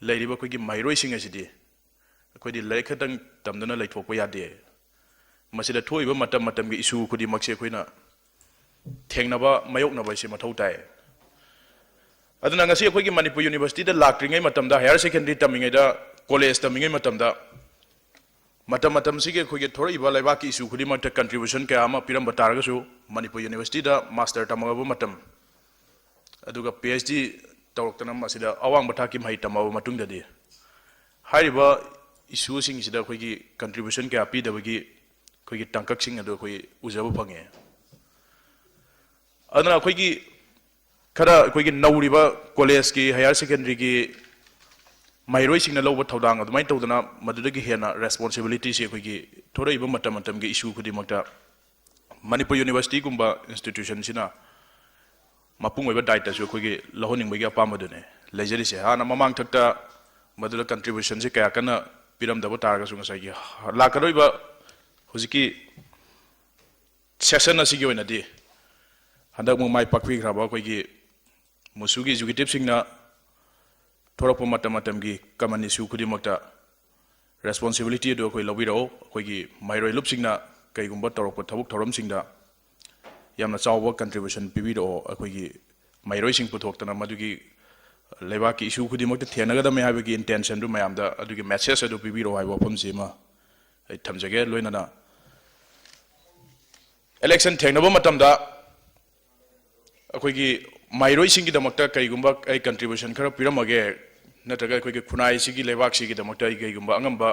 ꯂꯩꯔꯤꯕ ꯑꯩꯈꯣꯏꯒꯤ ꯃꯍꯩꯔꯣꯏꯁꯤꯡ ꯑꯁꯤꯗꯤ ꯑꯩꯈꯣꯏꯗꯤ ꯂꯥꯏꯔꯤꯛ ꯈꯛꯇꯪ ꯇꯝꯗꯨꯅ ꯂꯩꯊꯣꯛꯄ ꯌꯥꯗꯦ꯫ ꯃꯁꯤꯗ ꯊꯣꯛꯏꯕ ꯃꯇꯝ ꯃꯇꯝꯒꯤ issue ꯈꯨꯗꯤꯡꯃꯛꯁꯦ ꯑꯩꯈꯣꯏꯅ ꯊꯦꯡꯅꯕ, ꯃꯥꯌꯣꯛꯅꯕ ꯍꯥꯏꯁꯦ ꯃꯊꯧ ꯇꯥꯏ꯫ ꯑꯗꯨꯅ ꯉꯁꯤ ꯑꯩꯈꯣꯏꯒꯤ ꯃꯅꯤꯄꯨꯔ University ꯗ ꯂꯥꯛꯇ꯭ꯔꯤꯉꯩ ꯃꯇꯝꯗ, higher secondary ꯇꯝꯃꯤꯉꯩꯗ, college ꯇꯝꯃꯤꯉꯩ ꯃꯇꯝꯗ, ꯃꯇꯝ ꯃꯇꯝꯁꯤꯒꯤ ꯑꯩꯈꯣꯏꯒꯤ ꯊꯣꯔꯛꯏꯕ ꯂꯩꯕꯥꯛꯀꯤ issue ꯈꯨꯗꯤꯡꯃꯛꯇ contribution ꯀꯌꯥ ꯑꯃ ꯄꯤꯔꯝꯕ ꯇꯥꯔꯒꯁꯨ, ꯃꯅꯤꯄꯨꯔ University ꯗ master ꯇꯝꯃꯛꯂꯕ ꯃꯇꯝ, ꯑꯗꯨꯒ PhD ꯇꯧꯔꯛꯇꯅ ꯃꯁꯤꯗ ꯑꯋꯥꯡꯕ ꯊꯥꯛꯀꯤ ꯃꯍꯩ ꯇꯝꯃꯛꯂꯕ ꯃꯇꯨꯡꯗꯗꯤ, ꯍꯥꯏꯔꯤꯕ issue ꯁꯤꯡꯁꯤꯗ ꯑꯩꯈꯣꯏꯒꯤ contribution ꯀꯌꯥ ꯄꯤꯗꯕꯒꯤ ꯑꯩꯈꯣꯏꯒꯤ ꯇꯥꯡꯀꯛꯁꯤꯡ ꯑꯗꯨ ꯑꯩꯈꯣꯏ ꯎꯖꯕ ꯐꯪꯉꯦ꯫ ꯑꯗꯨꯅ ꯑꯩꯈꯣꯏꯒꯤ ꯈꯔ ꯑꯩꯈꯣꯏꯒꯤ ꯅꯧꯔꯤꯕ college ꯀꯤ, higher secondary ꯒꯤ ꯃꯍꯩꯔꯣꯏꯁꯤꯡꯅ ꯂꯧꯕ ꯊꯧꯗꯥꯡ ꯑꯗꯨꯃꯥꯏꯅ ꯇꯧꯗꯅ, ꯃꯗꯨꯗꯒꯤ ꯍꯦꯟꯅ responsibility ꯁꯤ ꯑꯩꯈꯣꯏꯒꯤ ꯊꯣꯔꯛꯏꯕ ꯃꯇꯝ ꯃꯇꯝꯒꯤ issue ꯈꯨꯗꯤꯡꯃꯛꯇ ꯃꯅꯤꯄꯨꯔ University ꯒꯨꯝꯕ institution ꯁꯤꯅ ꯃꯄꯨꯡ ꯑꯣꯏꯕ ꯗꯥꯏꯇꯁꯨ ꯑꯩꯈꯣꯏꯒꯤ ꯂꯧꯍꯟꯅꯤꯡꯕꯒꯤ ꯑꯄꯥꯝꯕꯗꯨꯅꯦ ꯂꯩꯖꯔꯤꯁꯦ꯫ ꯍꯥꯟꯅ ꯃꯃꯥꯡꯊꯛꯇ ꯃꯗꯨꯗ contribution ꯁꯤ ꯀꯌꯥ ꯀꯟꯅ ꯄꯤꯔꯝꯗꯕ ꯇꯥꯔꯒꯁꯨ, ꯉꯁꯥꯏꯒꯤ ꯂꯥꯛꯀꯗꯧꯔꯤꯕ ꯍꯧꯖꯤꯛꯀꯤ session ꯑꯁꯤꯒꯤ ꯑꯣꯏꯅꯗꯤ ꯍꯟꯗꯛꯃꯨꯛ ꯃꯥꯏ ꯄꯥꯛꯄꯤꯈ꯭ꯔꯕ ꯑꯩꯈꯣꯏꯒꯤ ꯃꯨꯁꯨꯒꯤ ꯑꯦꯛꯖꯤꯀ꯭ꯌꯨꯇꯤꯕꯁꯤꯡꯅ ꯊꯣꯔꯛꯄ ꯃꯇꯝ ꯃꯇꯝꯒꯤ ꯀꯃꯟ ꯏꯁꯨ ꯈꯨꯗꯤꯡꯃꯛꯇ ꯔꯦꯁꯄꯣꯟꯁꯤꯕꯤꯂꯤꯇꯤ ꯑꯗꯨ ꯑꯩꯈꯣꯏ ꯂꯧꯕꯤꯔꯛꯑꯣ꯫ ꯑꯩꯈꯣꯏꯒꯤ ꯃꯍꯩꯔꯣꯏ ꯂꯨꯞꯁꯤꯡꯅ ꯀꯩꯒꯨꯝꯕ ꯇꯧꯔꯛꯄ ꯊꯕꯛ ꯊꯧꯔꯝꯁꯤꯡꯗ ꯌꯥꯝꯅ ꯆꯥꯎꯕ ꯀꯟꯇ꯭ꯔꯤꯕ꯭ꯌꯨꯁꯟ ꯄꯤꯕꯤꯔꯛꯑꯣ꯫ ꯑꯩꯈꯣꯏꯒꯤ ꯃꯍꯩꯔꯣꯏꯁꯤꯡ ꯄꯨꯊꯣꯛꯇꯅ ꯃꯗꯨꯒꯤ ꯂꯩꯕꯥꯛꯀꯤ ꯏꯁꯨ ꯈꯨꯗꯤꯡꯃꯛꯇ ꯊꯦꯡꯅꯒꯗꯕꯅꯤ ꯍꯥꯏꯕꯒꯤ ꯏꯟꯇꯦꯟꯁꯟꯗꯨ ꯃꯌꯥꯝꯗ, ꯑꯗꯨꯒꯤ ꯃꯦꯁꯦꯖ ꯑꯗꯨ ꯄꯤꯕꯤꯔꯛꯑꯣ ꯍꯥꯏꯕ ꯋꯥꯐꯝꯁꯤ ꯑꯃ ꯑꯩ ꯊꯝꯖꯒꯦ꯫ ꯂꯣꯏꯅꯅ ꯏꯂꯦꯛꯁꯟ ꯊꯦꯡꯅꯕ ꯃꯇꯝꯗ ꯑꯩꯈꯣꯏꯒꯤ ꯃꯍꯩꯔꯣꯏꯁꯤꯡꯒꯤꯗꯃꯛꯇ ꯀꯔꯤꯒꯨꯝꯕ ꯑꯩ ꯀꯟꯇ꯭ꯔꯤꯕ꯭ꯌꯨꯁꯟ ꯈꯔ ꯄꯤꯔꯝꯃꯒꯦ, ꯅꯠꯇ꯭ꯔꯒ ꯑꯩꯈꯣꯏꯒꯤ ꯈꯨꯟꯅꯥꯏꯁꯤꯒꯤ, ꯂꯩꯕꯥꯛꯁꯤꯒꯤꯗꯃꯛꯇ ꯑꯩ ꯀꯔꯤꯒꯨꯝꯕ ꯑꯉꯝꯕ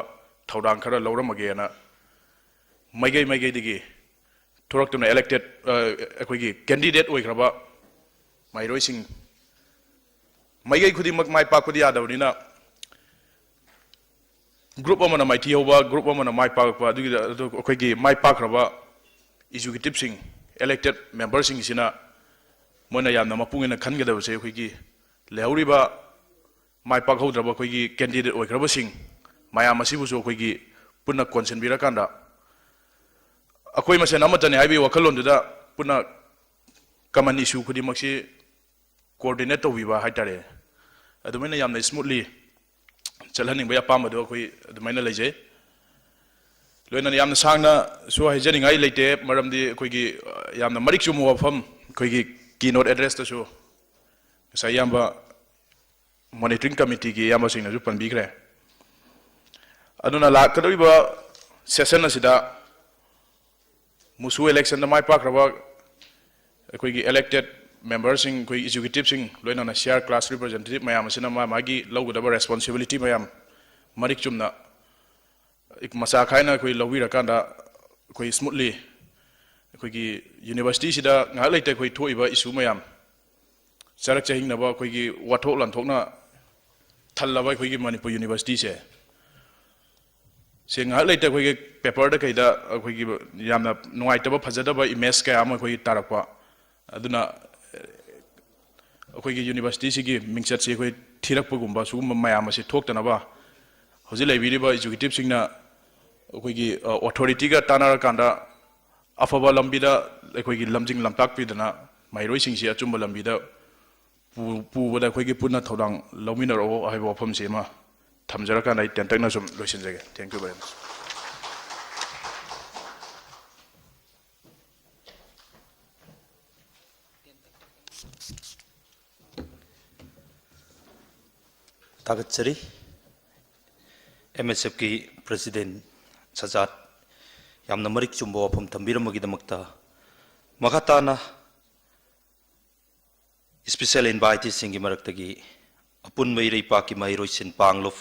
ꯊꯧꯗꯥꯡ ꯈꯔ ꯂꯧꯔꯝꯃꯒꯦꯅ ꯃꯥꯏꯀꯩ ꯃꯥꯏꯀꯩꯗꯒꯤ ꯊꯣꯔꯛꯇꯨꯅ ꯏꯂꯦꯛꯇꯦꯠ, ꯑꯩꯈꯣꯏꯒꯤ ꯀꯦꯟꯗꯤꯗꯦꯠ ꯑꯣꯏꯈ꯭ꯔꯕ ꯃꯍꯩꯔꯣꯏꯁꯤꯡ, ꯃꯥꯏꯀꯩ ꯈꯨꯗꯤꯡꯃꯛ ꯃꯥꯏ ꯄꯥꯛꯄꯗꯤ ꯌꯥꯗꯕꯅꯤꯅ, ꯒ꯭ꯔꯨꯞ ꯑꯃꯅ ꯃꯥꯏꯊꯤ ꯍꯧꯕ, ꯒ꯭ꯔꯨꯞ ꯑꯃꯅ ꯃꯥꯏ ꯄꯥꯛꯂꯛꯄ, ꯑꯗꯨꯒꯤꯗ ꯑꯗꯨ ꯑꯩꯈꯣꯏꯒꯤ ꯃꯥꯏ ꯄꯥꯛꯈ꯭ꯔꯕ ꯑꯦꯛꯖꯤꯀ꯭ꯌꯨꯇꯤꯕꯁꯤꯡ, ꯏꯂꯦꯛꯇꯦꯠ ꯃꯦꯝꯕꯔꯁꯤꯡꯁꯤꯅ ꯃꯣꯏꯅ ꯌꯥꯝꯅ ꯃꯄꯨꯛꯅꯤꯡ ꯍꯟꯅ ꯈꯟꯒꯗꯕꯁꯦ, ꯑꯩꯈꯣꯏꯒꯤ ꯂꯩꯍꯧꯔꯤꯕ ꯃꯥꯏ ꯄꯥꯛꯍꯧꯗ꯭ꯔꯕ ꯑꯩꯈꯣꯏꯒꯤ ꯀꯦꯟꯗꯤꯗꯦꯠ ꯑꯣꯏꯈ꯭ꯔꯕꯁꯤꯡ ꯃꯌꯥꯝ ꯑꯁꯤꯕꯨꯁꯨ ꯑꯩꯈꯣꯏꯒꯤ ꯄꯨꯟꯅ ꯀꯣꯟꯁꯤꯟꯕꯤꯔꯀꯥꯟꯗ, ꯑꯩꯈꯣꯏ ꯃꯁꯦꯟ ꯑꯃꯠꯇꯅꯤ ꯍꯥꯏꯕꯒꯤ ꯋꯥꯈꯜꯂꯣꯟꯗꯨꯗ ꯄꯨꯟꯅ ꯀꯃꯟ ꯏꯁꯨ ꯈꯨꯗꯤꯡꯃꯛꯁꯤ ꯀꯣꯑꯣꯔꯗꯤꯅꯦꯠ ꯇꯧꯕꯤꯕ ꯍꯥꯏꯇꯥꯔꯦ, ꯑꯗꯨꯃꯥꯏꯅ ꯌꯥꯝꯅ ꯁ꯭ꯃꯨꯠꯂꯤ ꯆꯠꯍꯟꯅꯤꯡꯕꯒꯤ ꯑꯄꯥꯝꯕꯗꯣ ꯑꯩꯈꯣꯏ ꯑꯗꯨꯃꯥꯏꯅ ꯂꯩꯖꯩ꯫ ꯂꯣꯏꯅꯅ ꯌꯥꯝꯅ ꯁꯥꯡꯅꯁꯨ ꯍꯥꯏꯖꯅꯤꯡꯉꯥꯏ ꯂꯩꯇꯦ, ꯃꯔꯝꯗꯤ ꯑꯩꯈꯣꯏꯒꯤ, ꯑ, ꯌꯥꯝꯅ ꯃꯔꯤꯛ ꯆꯨꯝꯕ ꯋꯥꯐꯝ, ꯑꯩꯈꯣꯏꯒꯤ ꯀꯤ ꯅꯣꯠ ꯑꯦꯗ꯭ꯔꯦꯁꯇꯁꯨ ꯉꯁꯥꯏ ꯏꯌꯥꯝꯕ ꯃꯣꯅꯤꯇꯔꯤꯡ ꯀꯃꯤꯇꯤꯒꯤ ꯏꯌꯥꯝꯕꯁꯤꯡꯅꯁꯨ ꯄꯟꯕꯤꯈ꯭ꯔꯦ꯫ ꯑꯗꯨꯅ ꯂꯥꯛꯀꯗꯧꯔꯤꯕ ꯁꯦꯁꯟ ꯑꯁꯤꯗ ꯃꯨꯁꯨ ꯏꯂꯦꯛꯁꯟꯗ ꯃꯥꯏ ꯄꯥꯛꯈ꯭ꯔꯕ ꯑꯩꯈꯣꯏꯒꯤ ꯏꯂꯦꯛꯇꯦꯠ ꯃꯦꯝꯕꯔꯁꯤꯡ, ꯑꯩꯈꯣꯏ ꯑꯦꯛꯖꯤꯀ꯭ꯌꯨꯇꯤꯕꯁꯤꯡ, ꯂꯣꯏꯅꯅ ꯁꯤ ꯑꯥꯔ ꯀ꯭ꯂꯥꯁ ꯔꯤꯄ꯭ꯔꯖꯦꯟꯇꯦꯇꯤꯕ ꯃꯌꯥꯝ ꯑꯁꯤꯅ ꯃꯥ ꯃꯥꯒꯤ ꯂꯧꯒꯗꯕ ꯔꯦꯁꯄꯣꯟꯁꯤꯕꯤꯂꯤꯇꯤ ꯃꯌꯥꯝ ꯃꯔꯤꯛ ꯆꯨꯝꯅ ꯃꯆꯥ ꯈꯥꯏꯅ ꯑꯩꯈꯣꯏ ꯂꯧꯕꯤꯔꯀꯥꯟꯗ ꯑꯩꯈꯣꯏ ꯁ꯭ꯃꯨꯠꯂꯤ ꯑꯩꯈꯣꯏꯒꯤ ꯌꯨꯅꯤꯚꯔꯁꯤꯇꯤꯁꯤꯗ ꯉꯥꯏꯍꯥꯛ ꯂꯩꯇ ꯑꯩꯈꯣꯏ ꯊꯣꯛꯏꯕ ꯏꯁꯨ ꯃꯌꯥꯝ, ꯆꯔꯛ ꯆꯍꯤꯡꯅꯕ ꯑꯩꯈꯣꯏꯒꯤ ꯋꯥꯊꯣꯛ ꯂꯥꯟꯊꯣꯛꯅ ꯊꯜꯂꯕ ꯑꯩꯈꯣꯏꯒꯤ ꯃꯅꯤꯄꯨꯔ ꯌꯨꯅꯤꯚꯔꯁꯤꯇꯤꯁꯦ, ꯁꯦ ꯉꯥꯏꯍꯥꯛ ꯂꯩꯇ ꯑꯩꯈꯣꯏꯒꯤ ꯄꯦꯄꯔꯗ ꯀꯩꯗ ꯑꯩꯈꯣꯏꯒꯤ ꯌꯥꯝꯅ ꯅꯨꯡꯉꯥꯏꯇꯕ, ꯐꯖꯗꯕ ꯏꯃꯦꯖ ꯀꯌꯥ ꯑꯃ ꯑꯩꯈꯣꯏꯒꯤ ꯇꯥꯔꯛꯄ, ꯑꯗꯨꯅ ꯑꯩꯈꯣꯏꯒꯤ ꯌꯨꯅꯤꯚꯔꯁꯤꯇꯤꯁꯤꯒꯤ ꯃꯤꯡꯆꯠꯁꯤ ꯑꯩꯈꯣꯏ ꯊꯤꯔꯛꯄꯒꯨꯝꯕ ꯁꯤꯒꯨꯝꯕ ꯃꯌꯥꯝ ꯑꯁꯤ ꯊꯣꯛꯇꯅꯕ ꯍꯧꯖꯤꯛ ꯂꯩꯕꯤꯔꯤꯕ ꯑꯦꯛꯖꯤꯀ꯭ꯌꯨꯇꯤꯕꯁꯤꯡꯅ ꯑꯩꯈꯣꯏꯒꯤ, ꯑ, ꯑꯣꯊꯣꯔꯤꯇꯤꯒ ꯇꯥꯟꯅꯔꯀꯥꯟꯗ ꯑꯐꯕ ꯂꯝꯕꯤꯗ ꯑꯩꯈꯣꯏꯒꯤ ꯂꯝꯖꯤꯡ ꯂꯝꯇꯥꯛꯄꯤꯗꯅ ꯃꯍꯩꯔꯣꯏꯁꯤꯡꯁꯤ ꯑꯆꯨꯝꯕ ꯂꯝꯕꯤꯗ ꯄꯨ-, ꯄꯨꯕꯗ ꯑꯩꯈꯣꯏꯒꯤ ꯄꯨꯟꯅ ꯊꯧꯗꯥꯡ ꯂꯧꯃꯤꯟꯅꯔꯛꯑꯣ ꯍꯥꯏꯕ ꯋꯥꯐꯝꯁꯤ ꯑꯃ ꯊꯝꯖꯔꯀꯥꯟꯗ ꯑꯩ ꯇꯦꯟꯇꯛꯅ ꯁꯨꯝ ꯂꯣꯏꯁꯤꯟꯖꯒꯦ꯫ Thank you very much꯫ ꯊꯥꯒꯠꯆꯔꯤ꯫ ꯑꯦꯝ ꯑꯦꯁ ꯑꯦꯐꯀꯤ ꯄ꯭ꯔꯁꯤꯗꯦꯟ ꯁꯖꯥꯗ ꯌꯥꯝꯅ ꯃꯔꯤꯛ ꯆꯨꯝꯕ ꯋꯥꯐꯝ ꯊꯝꯕꯤꯔꯝꯕꯒꯤꯗꯃꯛꯇ꯫ ꯃꯈꯥ ꯇꯥꯅ ꯏꯁꯄꯤꯁꯦꯜ ꯏꯟꯚꯥꯏꯇꯤꯁꯁꯤꯡꯒꯤ ꯃꯔꯛꯇꯒꯤ ꯑꯄꯨꯟꯕ ꯏꯔꯩꯄꯥꯛꯀꯤ ꯃꯍꯩꯔꯣꯏꯁꯤꯡ ꯄꯥꯡꯂꯨꯞ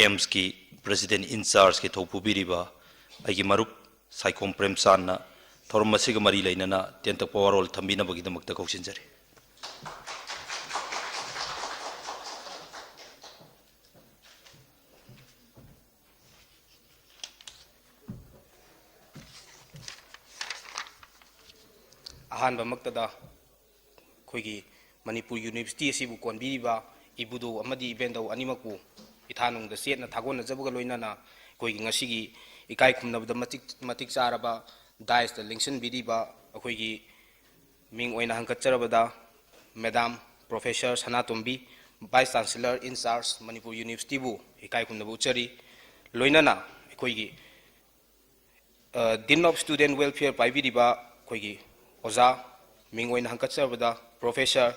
ꯑꯦꯝꯁꯀꯤ ꯄ꯭ꯔꯁꯤꯗꯦꯟ ꯏꯟ ꯆꯥꯔꯖꯀꯤ ꯊꯧ ꯄꯨꯕꯤꯔꯤꯕ ꯑꯩꯒꯤ ꯃꯔꯨꯞ ꯁꯥꯏꯈꯣꯝ ꯄ꯭ꯔꯦꯝꯆꯥꯟꯅ ꯊꯧꯔꯝ ꯑꯁꯤꯒ ꯃꯔꯤ ꯂꯩꯅꯅ ꯇꯦꯟꯇꯛꯄ ꯋꯥꯔꯣꯜ ꯊꯝꯕꯤꯅꯕꯒꯤꯗꯃꯛꯇ ꯀꯧꯁꯤꯟꯖꯔꯤ꯫ ꯑꯍꯥꯟꯕꯃꯛꯇꯗ ꯑꯩꯈꯣꯏꯒꯤ ꯃꯅꯤꯄꯨꯔ ꯌꯨꯅꯤꯚꯔꯁꯤꯇꯤ ꯑꯁꯤꯕꯨ ꯀꯣꯟꯕꯤꯔꯤꯕ ꯏꯕꯨꯙꯧ ꯑꯃꯗꯤ ꯏꯕꯦꯟꯙꯧ ꯑꯅꯤꯃꯛꯄꯨ ꯏꯊꯥꯅꯨꯡꯗ ꯆꯦꯠꯅ ꯊꯥꯒꯣꯟꯅꯖꯕꯒ ꯂꯣꯏꯅꯅ ꯑꯩꯈꯣꯏꯒꯤ ꯉꯁꯤꯒꯤ ꯏꯀꯥꯏ ꯈꯨꯝꯅꯕꯗ ꯃꯇꯤꯛ, ꯃꯇꯤꯛ ꯆꯥꯔꯕ ꯗꯥꯏꯁꯇ ꯂꯦꯡꯁꯤꯟꯕꯤꯔꯤꯕ ꯑꯩꯈꯣꯏꯒꯤ ꯃꯤꯡ ꯑꯣꯏꯅ ꯍꯪꯒꯠꯆꯔꯕꯗ Madam Professor Sanatombi, Vice Chancellor in charge Manipur ꯌꯨꯅꯤꯚꯔꯁꯤꯇꯤꯕꯨ ꯏꯀꯥꯏ ꯈꯨꯝꯅꯕ ꯎꯠꯆꯔꯤ꯫ ꯂꯣꯏꯅꯅ ꯑꯩꯈꯣꯏꯒꯤ Dean of Student Welfare ꯄꯥꯏꯕꯤꯔꯤꯕ ꯑꯩꯈꯣꯏꯒꯤ ꯑꯣꯖꯥ, ꯃꯤꯡ ꯑꯣꯏꯅ ꯍꯪꯒꯠꯆꯔꯕꯗ Professor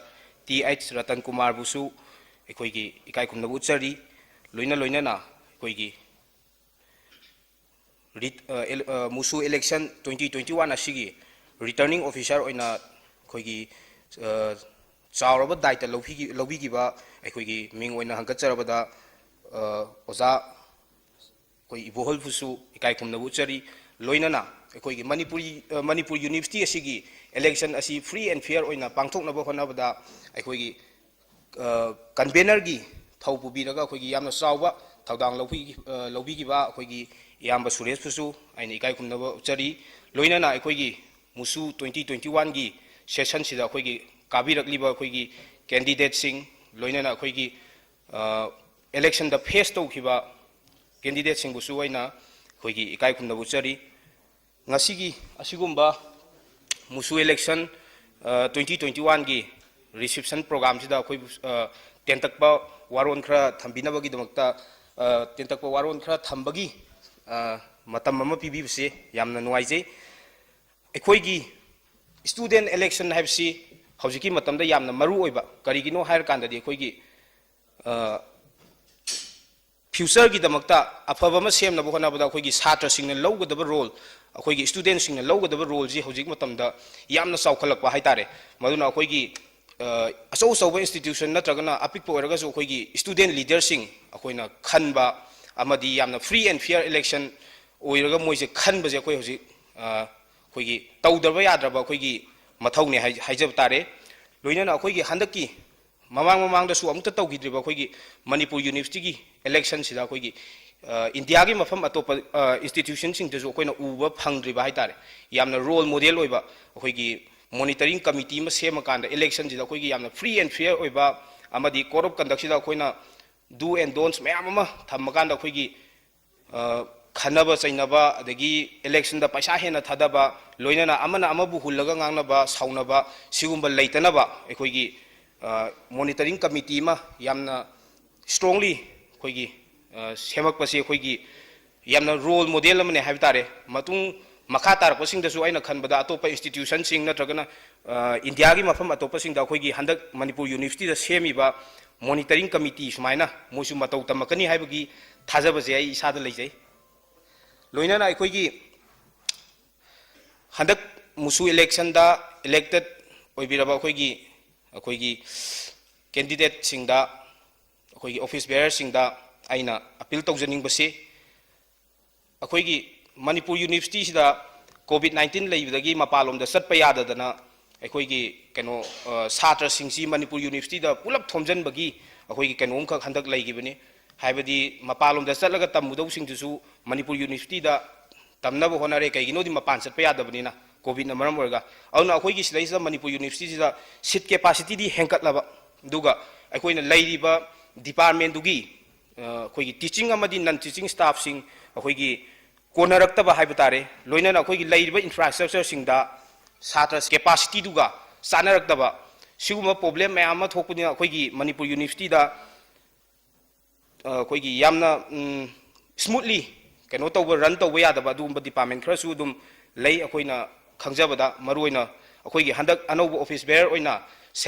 ꯇꯤ ꯑꯩꯆ ꯔꯇꯟ ꯀꯨꯃꯥꯔꯕꯨꯁꯨ ꯑꯩꯈꯣꯏꯒꯤ ꯏꯀꯥꯏ ꯈꯨꯝꯅꯕ ꯎꯠꯆꯔꯤ꯫ ꯂꯣꯏꯅ ꯂꯣꯏꯅꯅ ꯑꯩꯈꯣꯏꯒꯤ ꯔꯤꯠ-, ꯑ, ꯑꯦꯜ-, ꯑ, ꯃꯨꯁꯨ election twenty twenty-one ꯑꯁꯤꯒꯤ returning officer ꯑꯣꯏꯅ ꯑꯩꯈꯣꯏꯒꯤ, ꯑ, ꯆꯥꯎꯔꯕ ꯗꯥꯏꯇ ꯂꯧꯕꯤꯈꯤ-, ꯂꯧꯕꯤꯈꯤꯕ ꯑꯩꯈꯣꯏꯒꯤ ꯃꯤꯡ ꯑꯣꯏꯅ ꯍꯪꯒꯠꯆꯔꯕꯗ, ꯑ, ꯑꯣꯖꯥ ꯑꯩꯈꯣꯏ ꯏꯕꯣꯍꯜꯕꯨꯁꯨ ꯏꯀꯥꯏ ꯈꯨꯝꯅꯕ ꯎꯠꯆꯔꯤ꯫ ꯂꯣꯏꯅꯅ ꯑꯩꯈꯣꯏꯒꯤ ꯃꯅꯤꯄꯨꯔꯤ, ꯑ, ꯃꯅꯤꯄꯨꯔ ꯌꯨꯅꯤꯚꯔꯁꯤꯇꯤ ꯑꯁꯤꯒꯤ election ꯑꯁꯤ free and fair ꯑꯣꯏꯅ ꯄꯥꯡꯊꯣꯛꯅꯕ ꯍꯣꯠꯅꯕꯗ ꯑꯩꯈꯣꯏꯒꯤ ꯑ, convenerꯒꯤ ꯊꯧ ꯄꯨꯕꯤꯔꯒ ꯑꯩꯈꯣꯏꯒꯤ ꯌꯥꯝꯅ ꯆꯥꯎꯕ ꯊꯧꯗꯥꯡ ꯂꯧꯕꯤ-, ꯑ, ꯂꯧꯕꯤꯈꯤꯕ ꯑꯩꯈꯣꯏꯒꯤ ꯏꯌꯥꯝꯕ ꯁꯨꯔꯦꯁꯄꯨꯁꯨ ꯑꯩꯅ ꯏꯀꯥꯏ ꯈꯨꯝꯅꯕ ꯎꯠꯆꯔꯤ꯫ ꯂꯣꯏꯅꯅ ꯑꯩꯈꯣꯏꯒꯤ ꯃꯨꯁꯨ twenty twenty-oneꯒꯤ sessionꯁꯤꯗ ꯑꯩꯈꯣꯏꯒꯤ ꯀꯥꯕꯤꯔꯛꯂꯤꯕ ꯑꯩꯈꯣꯏꯒꯤ candidateꯁꯤꯡ, ꯂꯣꯏꯅꯅ ꯑꯩꯈꯣꯏꯒꯤ, ꯑ, electionꯗ face ꯇꯧꯈꯤꯕ candidateꯁꯤꯡꯕꯨꯁꯨ ꯑꯩꯅ ꯑꯩꯈꯣꯏꯒꯤ ꯏꯀꯥꯏ ꯈꯨꯝꯅꯕ ꯎꯠꯆꯔꯤ꯫ ꯉꯁꯤꯒꯤ ꯑꯁꯤꯒꯨꯝꯕ ꯃꯨꯁꯨ election, ꯑ, twenty twenty-oneꯒꯤ reception programꯁꯤꯗ ꯑꯩꯈꯣꯏꯕꯨ, ꯑ, ꯇꯦꯟꯇꯛꯄ ꯋꯥꯔꯣꯜ ꯈꯔ ꯊꯝꯕꯤꯅꯕꯒꯤꯗꯃꯛꯇ, ꯑ, ꯇꯦꯟꯇꯛꯄ ꯋꯥꯔꯣꯜ ꯈꯔ ꯊꯝꯕꯒꯤ, ꯑ, ꯃꯇꯝ ꯑꯃ ꯄꯤꯕꯤꯕꯁꯦ ꯌꯥꯝꯅ ꯅꯨꯡꯉꯥꯏꯖꯩ꯫ ꯑꯩꯈꯣꯏꯒꯤ student election ꯍꯥꯏꯕꯁꯤ ꯍꯧꯖꯤꯛꯀꯤ ꯃꯇꯝꯗ ꯌꯥꯝꯅ ꯃꯔꯨ ꯑꯣꯏꯕ, ꯀꯔꯤꯒꯤꯅꯣ ꯍꯥꯏꯔꯀꯥꯟꯗꯗꯤ ꯑꯩꯈꯣꯏꯒꯤ, ꯑ, futureꯒꯤꯗꯃꯛꯇ ꯑꯐꯕ ꯑꯃ ꯁꯦꯝꯅꯕ ꯍꯣꯠꯅꯕꯗ ꯑꯩꯈꯣꯏꯒꯤ ꯁꯥꯇ꯭ꯔꯁꯤꯡꯅ ꯂꯧꯒꯗꯕ role, ꯑꯩꯈꯣꯏꯒꯤ studentꯁꯤꯡꯅ ꯂꯧꯒꯗꯕ roleꯁꯤ ꯍꯧꯖꯤꯛ ꯃꯇꯝꯗ ꯌꯥꯝꯅ ꯆꯥꯎꯈꯠꯂꯛꯄ ꯍꯥꯏꯇꯥꯔꯦ꯫ ꯃꯗꯨꯅ ꯑꯩꯈꯣꯏꯒꯤ, ꯑ, ꯑꯆꯧ ꯑꯆꯧꯕ institution ꯅꯠꯇ꯭ꯔꯒꯅ ꯑꯄꯤꯛꯄ ꯑꯣꯏꯔꯒꯁꯨ ꯑꯩꯈꯣꯏꯒꯤ student leaderꯁꯤꯡ ꯑꯩꯈꯣꯏꯅ ꯈꯟꯕ ꯑꯃꯗꯤ ꯌꯥꯝꯅ free and fair election ꯑꯣꯏꯔꯒ ꯃꯣꯏꯁꯦ ꯈꯟꯕꯁꯦ ꯑꯩꯈꯣꯏ ꯍꯧꯖꯤꯛ, ꯑ, ꯑꯩꯈꯣꯏꯒꯤ ꯇꯧꯗꯕ ꯌꯥꯗ꯭ꯔꯕ ꯑꯩꯈꯣꯏꯒꯤ ꯃꯊꯧꯅꯦ ꯍꯥꯏ-, ꯍꯥꯏꯖꯕ ꯇꯥꯔꯦ꯫ ꯂꯣꯏꯅꯅ ꯑꯩꯈꯣꯏꯒꯤ ꯍꯟꯗꯛꯀꯤ ꯃꯃꯥꯡ ꯃꯃꯥꯡꯗꯁꯨ ꯑꯃꯨꯛꯇ ꯇꯧꯈꯤꯗ꯭ꯔꯤꯕ ꯑꯩꯈꯣꯏꯒꯤ ꯃꯅꯤꯄꯨꯔ Universityꯒꯤ electionꯁꯤꯗ ꯑꯩꯈꯣꯏꯒꯤ, ꯑ, ꯏꯟꯗꯤꯌꯥꯒꯤ ꯃꯐꯝ ꯑꯇꯣꯞꯄ, ꯑ, institutionꯁꯤꯡꯗꯁꯨ ꯑꯩꯈꯣꯏꯅ ꯎꯕ ꯐꯪꯗ꯭ꯔꯤꯕ ꯍꯥꯏꯇꯥꯔꯦ꯫ ꯌꯥꯝꯅ role model ꯑꯣꯏꯕ ꯑꯩꯈꯣꯏꯒꯤ monitoring committee ꯑꯃ ꯁꯦꯝꯃꯀꯥꯟꯗ electionꯁꯤꯗ ꯑꯩꯈꯣꯏꯒꯤ ꯌꯥꯝꯅ free and fair ꯑꯣꯏꯕ ꯑꯃꯗꯤ code of conductꯁꯤꯗ ꯑꯩꯈꯣꯏꯅ do and don'ts ꯃꯌꯥꯝ ꯑꯃ ꯊꯝꯃꯀꯥꯟꯗ ꯑꯩꯈꯣꯏꯒꯤ, ꯑ, ꯈꯟꯅꯕ ꯆꯩꯅꯕ, ꯑꯗꯒꯤ electionꯗ ꯄꯩꯁꯥ ꯍꯦꯟꯅ ꯊꯥꯗꯕ, ꯂꯣꯏꯅꯅ ꯑꯃꯅ ꯑꯃꯕꯨ ꯍꯨꯜꯂꯒ ꯉꯥꯡꯅꯕ, ꯁꯥꯎꯅꯕ, ꯁꯤꯒꯨꯝꯕ ꯂꯩꯇꯅꯕ ꯑꯩꯈꯣꯏꯒꯤ, ꯑ, monitoring committee ꯑꯃ ꯌꯥꯝꯅ strongly ꯑꯩꯈꯣꯏꯒꯤ, ꯑ, ꯁꯦꯝꯃꯛꯄꯁꯤ ꯑꯩꯈꯣꯏꯒꯤ ꯌꯥꯝꯅ role model ꯑꯃꯅꯦ ꯍꯥꯏꯕ ꯇꯥꯔꯦ꯫ ꯃꯇꯨꯡ ꯃꯈꯥ ꯇꯥꯔꯛꯄꯁꯤꯡꯗꯁꯨ ꯑꯩꯅ ꯈꯟꯕꯗ ꯑꯇꯣꯞꯄ institutionꯁꯤꯡ ꯅꯠꯇ꯭ꯔꯒꯅ, ꯑ, ꯏꯟꯗꯤꯌꯥꯒꯤ ꯃꯐꯝ ꯑꯇꯣꯞꯄꯁꯤꯡꯗ ꯑꯩꯈꯣꯏꯒꯤ ꯍꯟꯗꯛ ꯃꯅꯤꯄꯨꯔ Universityꯗ ꯁꯦꯝꯃꯤꯕ monitoring committee ꯁꯨꯃꯥꯏꯅ ꯃꯣꯏꯁꯨ ꯃꯇꯧ ꯇꯝꯃꯛꯀꯅꯤ ꯍꯥꯏꯕꯒꯤ ꯊꯥꯖꯕꯁꯦ ꯑꯩ ꯏꯁꯥꯗ ꯂꯩꯖꯩ꯫ ꯂꯣꯏꯅꯅ ꯑꯩꯈꯣꯏꯒꯤ ꯍꯟꯗꯛ ꯃꯨꯁꯨ electionꯗ elected ꯑꯣꯏꯕꯤꯔꯕ ꯑꯩꯈꯣꯏꯒꯤ, ꯑꯩꯈꯣꯏꯒꯤ candidateꯁꯤꯡꯗ, ꯑꯩꯈꯣꯏꯒꯤ office bearerꯁꯤꯡꯗ ꯑꯩꯅ appeal ꯇꯧꯖꯅꯤꯡꯕꯁꯤ, ꯑꯩꯈꯣꯏꯒꯤ ꯃꯅꯤꯄꯨꯔ Universityꯁꯤꯗ COVID nineteen ꯂꯩꯕꯗꯒꯤ ꯃꯄꯥꯟꯂꯣꯝꯗ ꯆꯠꯄ ꯌꯥꯗꯗꯅ ꯑꯩꯈꯣꯏꯒꯤ ꯀꯩꯅꯣ, ꯑ, ꯁꯥꯇ꯭ꯔꯁꯤꯡꯁꯤ ꯃꯅꯤꯄꯨꯔ Universityꯗ ꯄꯨꯂꯞ ꯊꯣꯝꯖꯤꯟꯕꯒꯤ ꯑꯩꯈꯣꯏꯒꯤ ꯀꯩꯅꯣꯝꯈꯛ ꯍꯟꯗꯛ ꯂꯩꯈꯤꯕꯅꯤ꯫ ꯍꯥꯏꯕꯗꯤ ꯃꯄꯥꯟꯂꯣꯝꯗ ꯆꯠꯂꯒ ꯇꯝꯃꯨꯗꯧꯁꯤꯡꯗꯨꯁꯨ ꯃꯅꯤꯄꯨꯔ Universityꯗ ꯇꯝꯅꯕ ꯍꯣꯠꯅꯔꯦ, ꯀꯩꯒꯤꯅꯣꯗꯤ ꯃꯄꯥꯟ ꯆꯠꯄ ꯌꯥꯗꯕꯅꯤꯅ, COVIDꯅ ꯃꯔꯝ ꯑꯣꯏꯔꯒ꯫ ꯑꯗꯨꯅ ꯑꯩꯈꯣꯏꯒꯤ ꯁꯤꯗꯩꯁꯤꯗ ꯃꯅꯤꯄꯨꯔ Universityꯁꯤꯗ seat capacityꯗꯤ ꯍꯦꯟꯒꯠꯂꯕ, ꯑꯗꯨꯒ ꯑꯩꯈꯣꯏꯅ ꯂꯩꯔꯤꯕ departmentꯗꯨꯒꯤ, ꯑ, ꯑꯩꯈꯣꯏꯒꯤ teaching ꯑꯃꯗꯤ non teaching staffꯁꯤꯡ ꯑꯩꯈꯣꯏꯒꯤ ꯀꯣꯟꯅꯔꯛꯇꯕ ꯍꯥꯏꯕ ꯇꯥꯔꯦ, ꯂꯣꯏꯅꯅ ꯑꯩꯈꯣꯏꯒꯤ ꯂꯩꯔꯤꯕ infrastructureꯁꯤꯡꯗ ꯁꯥꯇ꯭ꯔ capacityꯗꯨꯒ ꯆꯥꯅꯔꯛꯇꯕ, ꯁꯤꯒꯨꯝꯕ ꯄ꯭ꯔꯣꯕ꯭ꯂꯦꯝ ꯃꯌꯥꯝ ꯑꯃ ꯊꯣꯛꯄꯅꯤꯅ ꯑꯩꯈꯣꯏꯒꯤ ꯃꯅꯤꯄꯨꯔ ꯌꯨꯅꯤꯚꯔꯁꯤꯇꯤꯗ ꯑꯩꯈꯣꯏꯒꯤ ꯌꯥꯝꯅ ꯁ꯭ꯃꯨꯠꯂꯤ ꯀꯩꯅꯣ ꯇꯧꯕ, ꯔꯟ ꯇꯧꯕ ꯌꯥꯗꯕ ꯑꯗꯨꯒꯨꯝꯕ ꯗꯤꯄꯥꯔꯠꯃꯦꯟ ꯈꯔꯁꯨ ꯑꯗꯨꯝ ꯂꯩ꯫ ꯑꯩꯈꯣꯏꯅ ꯈꯪꯖꯕꯗ ꯃꯔꯨꯑꯣꯏꯅ ꯑꯩꯈꯣꯏꯒꯤ ꯍꯟꯗꯛ ꯑꯅꯧꯕ ꯑꯣꯐꯤꯁ ꯕꯦꯌꯔ ꯑꯣꯏꯅ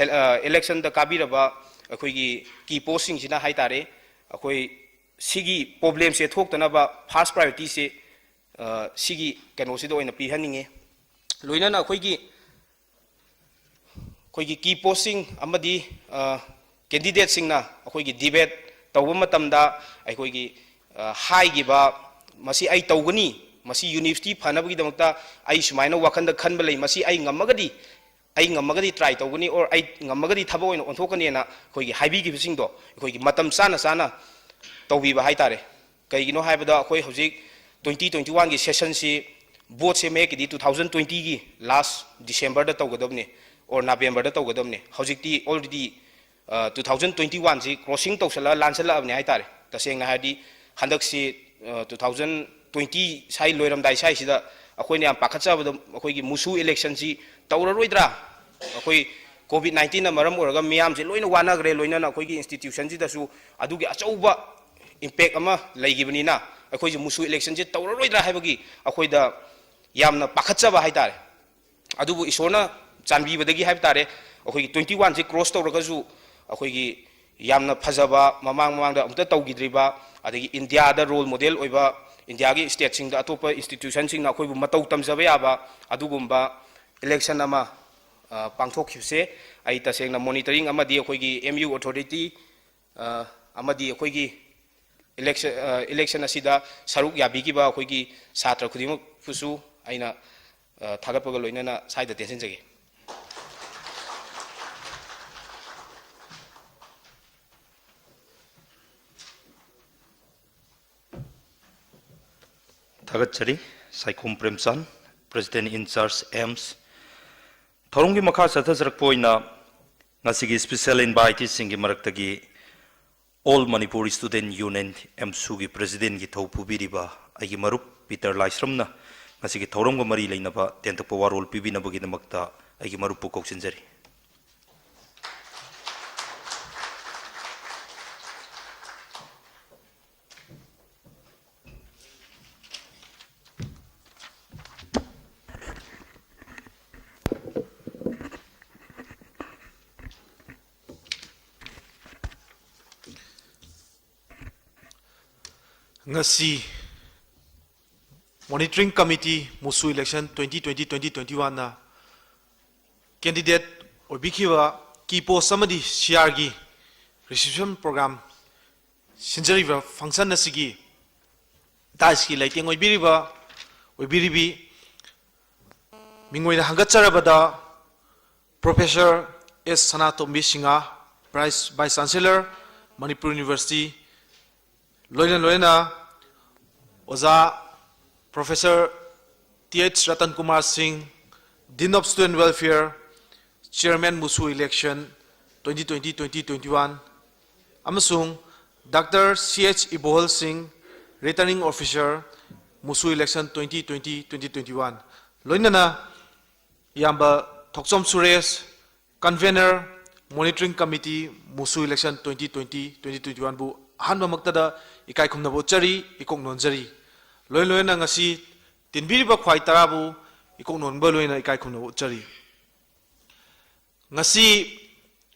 ꯏꯂꯦꯛꯁꯟꯗ ꯀꯥꯕꯤꯔꯕ ꯑꯩꯈꯣꯏꯒꯤ ꯀꯤ ꯄꯣꯁꯁꯤꯡꯁꯤꯅ ꯍꯥꯏ ꯇꯥꯔꯦ, ꯑꯩꯈꯣꯏ ꯁꯤꯒꯤ ꯄ꯭ꯔꯣꯕ꯭ꯂꯦꯝꯁꯦ ꯊꯣꯛꯇꯅꯕ ꯐꯥꯔꯁ ꯄ꯭ꯔꯥꯏꯌꯣꯔꯤꯇꯤꯁꯦ ꯁꯤꯒꯤ ꯀꯩꯅꯣꯁꯤꯗ ꯑꯣꯏꯅ ꯄꯤꯍꯟꯅꯤꯡꯉꯤ꯫ ꯂꯣꯏꯅꯅ ꯑꯩꯈꯣꯏꯒꯤ ꯑꯩꯈꯣꯏꯒꯤ ꯀꯤ ꯄꯣꯁꯁꯤꯡ ꯑꯃꯗꯤ ꯀꯦꯟꯗꯤꯗꯦꯠꯁꯤꯡꯅ ꯑꯩꯈꯣꯏꯒꯤ ꯗꯤꯕꯦꯠ ꯇꯧꯕ ꯃꯇꯝꯗ ꯑꯩꯈꯣꯏꯒꯤ ꯍꯥꯏꯈꯤꯕ, ꯃꯁꯤ ꯑꯩ ꯇꯧꯒꯅꯤ, ꯃꯁꯤ ꯌꯨꯅꯤꯚꯔꯁꯤꯇꯤ ꯐꯅꯕꯒꯤꯗꯃꯛꯇ ꯑꯩ ꯁꯨꯃꯥꯏꯅ ꯋꯥꯈꯜꯗ ꯈꯟꯕ ꯂꯩ, ꯃꯁꯤ ꯑꯩ ꯉꯝꯃꯒꯗꯤ ꯑꯩ ꯉꯝꯃꯒꯗꯤ ꯇ꯭ꯔꯥꯏ ꯇꯧꯒꯅꯤ, ꯑꯣꯔ ꯑꯩ ꯉꯝꯃꯒꯗꯤ ꯊꯕꯛ ꯑꯣꯏꯅ ꯑꯣꯟꯊꯣꯛꯀꯅꯤꯅ ꯑꯩꯈꯣꯏꯒꯤ ꯍꯥꯏꯕꯤꯈꯤꯕꯁꯤꯡꯗꯣ ꯑꯩꯈꯣꯏꯒꯤ ꯃꯇꯝ ꯆꯥꯅ ꯆꯥꯅ ꯇꯧꯕꯤꯕ ꯍꯥꯏ ꯇꯥꯔꯦ꯫ ꯀꯩꯒꯤꯅꯣ ꯍꯥꯏꯕꯗ ꯑꯩꯈꯣꯏ ꯍꯧꯖꯤꯛ ꯇ꯭ꯋꯦꯟꯇꯤ ꯇ꯭ꯋꯦꯟꯇꯤ ꯋꯥꯟꯒꯤ ꯁꯦꯁꯟꯁꯤ ꯚꯣꯠꯁꯦ ꯃꯌꯦꯛꯀꯤꯗꯤ ꯇꯨ ꯊꯥꯎꯖꯟ ꯇ꯭ꯋꯦꯟꯇꯤꯒꯤ ꯂꯥꯁ ꯗꯤꯁꯦꯝꯕꯔꯗ ꯇꯧꯒꯗꯕꯅꯤ ꯑꯣꯔ ꯅꯕꯦꯝꯕꯔꯗ ꯇꯧꯒꯗꯕꯅꯤ꯫ ꯍꯧꯖꯤꯛꯇꯤ ꯑꯣꯜꯔꯦꯗꯤ ꯇꯨ ꯊꯥꯎꯖꯟ ꯇ꯭ꯋꯦꯟꯇꯤ ꯋꯥꯟꯁꯤ ꯀ꯭ꯔꯣꯁꯤꯡ ꯇꯧꯁꯜꯂ ꯂꯥꯟꯁꯜꯂꯛꯑꯕꯅꯤ ꯍꯥꯏ ꯇꯥꯔꯦ꯫ ꯇꯁꯦꯡꯅ ꯍꯥꯏꯔꯗꯤ ꯍꯟꯗꯛꯁꯤ ꯇꯨ ꯊꯥꯎꯖꯟ ꯇ꯭ꯋꯦꯟꯇꯤ ꯁ꯭ꯋꯥꯏ ꯂꯣꯏꯔꯝꯗꯥꯏ ꯁ꯭ꯋꯥꯏꯁꯤꯗ ꯑꯩꯈꯣꯏꯅ ꯌꯥꯝ ꯄꯥꯈꯠꯆꯕꯗ ꯑꯩꯈꯣꯏꯒꯤ ꯃꯨꯁꯨ ꯏꯂꯦꯛꯁꯟꯁꯤ ꯇꯧꯔꯔꯣꯏꯗ꯭ꯔꯥ? ꯑꯩꯈꯣꯏ ꯀꯣꯚꯤꯗ ꯅꯥꯏꯟꯇꯤꯟꯅ ꯃꯔꯝ ꯑꯣꯏꯔꯒ ꯃꯤꯌꯥꯝꯁꯦ ꯂꯣꯏꯅ ꯋꯥꯅꯈ꯭ꯔꯦ, ꯂꯣꯏꯅꯅ ꯑꯩꯈꯣꯏꯒꯤ ꯏꯟꯁꯇꯤꯇ꯭ꯌꯨꯁꯟꯁꯤꯗꯁꯨ ꯑꯗꯨꯒꯤ ꯑꯆꯧꯕ ꯏꯝꯄꯦꯛ ꯑꯃ ꯂꯩꯈꯤꯕꯅꯤꯅ ꯑꯩꯈꯣꯏꯁꯦ ꯃꯨꯁꯨ ꯏꯂꯦꯛꯁꯟꯁꯦ ꯇꯧꯔꯔꯣꯏꯗ꯭ꯔꯥ ꯍꯥꯏꯕꯒꯤ ꯑꯩꯈꯣꯏꯗ ꯌꯥꯝꯅ ꯄꯥꯈꯠꯆꯕ ꯍꯥꯏ ꯇꯥꯔꯦ꯫ ꯑꯗꯨꯕꯨ ꯏꯁꯣꯔꯅ ꯆꯥꯟꯕꯤꯕꯗꯒꯤ ꯍꯥꯏꯕ ꯇꯥꯔꯦ, ꯑꯩꯈꯣꯏꯒꯤ ꯇ꯭ꯋꯦꯟꯇꯤ ꯋꯥꯟꯁꯤ ꯀ꯭ꯔꯣꯁ ꯇꯧꯔꯒꯁꯨ ꯑꯩꯈꯣꯏꯒꯤ ꯌꯥꯝꯅ ꯐꯖꯕ, ꯃꯃꯥꯡ ꯃꯃꯥꯡꯗ ꯑꯃꯨꯛꯇ ꯇꯧꯈꯤꯗ꯭ꯔꯤꯕ, ꯑꯗꯒꯤ ꯏꯟꯗꯤꯌꯥꯗ ꯔꯣꯜ ꯃꯣꯗꯦꯜ ꯑꯣꯏꯕ, ꯏꯟꯗꯤꯌꯥꯒꯤ ꯁ꯭ꯇꯦꯠꯁꯤꯡꯗ ꯑꯇꯣꯞꯄ ꯏꯟꯁꯇꯤꯇ꯭ꯌꯨꯁꯟꯁꯤꯡꯅ ꯑꯩꯈꯣꯏꯕꯨ ꯃꯇꯧ ꯇꯝꯖꯕ ꯌꯥꯕ ꯑꯗꯨꯒꯨꯝꯕ ꯏꯂꯦꯛꯁꯟ ꯑꯃ, ꯑ, ꯄꯥꯡꯊꯣꯛꯈꯤꯕꯁꯦ ꯑꯩ ꯇꯁꯦꯡꯅ ꯃꯣꯅꯤꯇꯔꯤꯡ ꯑꯃꯗꯤ ꯑꯩꯈꯣꯏꯒꯤ ꯑꯦꯝ ꯌꯨ ꯑꯣꯊꯣꯔꯤꯇꯤ, ꯑ, ꯑꯃꯗꯤ ꯑꯩꯈꯣꯏꯒꯤ ꯏꯂꯦꯛꯁꯟ, ꯑ, ꯏꯂꯦꯛꯁꯟ ꯑꯁꯤꯗ ꯁꯔꯨꯛ ꯌꯥꯕꯤꯈꯤꯕ ꯑꯩꯈꯣꯏꯒꯤ ꯁꯥꯇ꯭ꯔ ꯈꯨꯗꯤꯡꯃꯛꯄꯨꯁꯨ ꯑꯩꯅ, ꯑ, ꯊꯥꯒꯠꯄꯒ ꯂꯣꯏꯅꯅ ꯁ꯭ꯋꯥꯏꯗ ꯇꯦꯟꯁꯤꯟꯖꯒꯦ꯫ ꯊꯥꯒꯠꯆꯔꯤ꯫ Saikhom Premchand, President in charge, ꯑꯦꯝꯁ꯫ ꯊꯧꯔꯝꯒꯤ ꯃꯈꯥ ꯆꯠꯊꯖꯔꯛꯄ ꯑꯣꯏꯅ ꯉꯁꯤꯒꯤ special inviteeꯁꯤꯡꯒꯤ ꯃꯔꯛꯇꯒꯤ All Manipur Student Union, ꯑꯦꯝꯁꯨꯒꯤ Presidentꯀꯤ ꯊꯧ ꯄꯨꯕꯤꯔꯤꯕ ꯑꯩꯒꯤ ꯃꯔꯨꯞ ꯄꯤꯇꯔ ꯂꯥꯏꯁ꯭ꯔꯝꯅ ꯉꯁꯤꯒꯤ ꯊꯧꯔꯝꯒ ꯃꯔꯤ ꯂꯩꯅꯕ ꯇꯦꯟꯇꯛꯄ ꯋꯥꯔꯣꯜ ꯄꯤꯕꯤꯅꯕꯒꯤꯗꯃꯛꯇ ꯑꯩꯒꯤ ꯃꯔꯨꯞꯄꯨ ꯀꯧꯁꯤꯟꯖꯔꯤ꯫ ꯉꯁꯤ Monitoring Committee ꯃꯨꯁꯨ election twenty twenty twenty twenty one ꯅ candidate ꯑꯣꯏꯕꯤꯈꯤꯕ key post ꯑꯃꯗꯤ C R ꯒꯤ reception program ꯁꯤꯟꯖꯔꯤꯕ function ꯑꯁꯤꯒꯤ dais ꯀꯤ ꯂꯩꯇꯦꯡ ꯑꯣꯏꯕꯤꯔꯤꯕ ꯑꯣꯏꯕꯤꯔꯤꯕꯤ ꯃꯤꯡ ꯑꯣꯏꯅ ꯍꯪꯒꯠꯆꯔꯕꯗ Professor S ꯁꯅꯥꯇꯣꯝꯕꯤ Singh, Vice, Vice Chancellor, Manipur University, ꯂꯣꯏꯅ ꯂꯣꯏꯅꯅ ꯑꯣꯖꯥ Professor T H Ratan Kumar Singh, Dean of Student Welfare, Chairman ꯃꯨꯁꯨ election twenty twenty twenty twenty one, ꯑꯃꯁꯨꯡ Doctor C H ꯏꯕꯣꯍꯜ ꯁꯤꯡ, Returning Officer, ꯃꯨꯁꯨ election twenty twenty twenty twenty one, ꯂꯣꯏꯅꯅ ꯏꯌꯥꯝꯕ ꯊꯣꯛꯆꯣꯝ Suresh, Convener, Monitoring Committee, ꯃꯨꯁꯨ election twenty twenty twenty twenty one ꯕꯨ ꯑꯍꯥꯟꯕꯃꯛꯇꯗ ꯏꯀꯥꯏ ꯈꯨꯝꯅꯕ ꯎꯠꯆꯔꯤ, ꯏꯀꯣꯛ ꯅꯣꯟꯖꯔꯤ꯫ ꯂꯣꯏ ꯂꯣꯏꯅ ꯉꯁꯤ ꯇꯤꯟꯕꯤꯔꯤꯕ ꯈ꯭ꯋꯥꯏ ꯇꯔꯥꯕꯨ ꯏꯀꯣꯛ ꯅꯣꯟꯕ ꯂꯣꯏꯅ ꯏꯀꯥꯏ ꯈꯨꯝꯅꯕ ꯎꯠꯆꯔꯤ꯫ ꯉꯁꯤ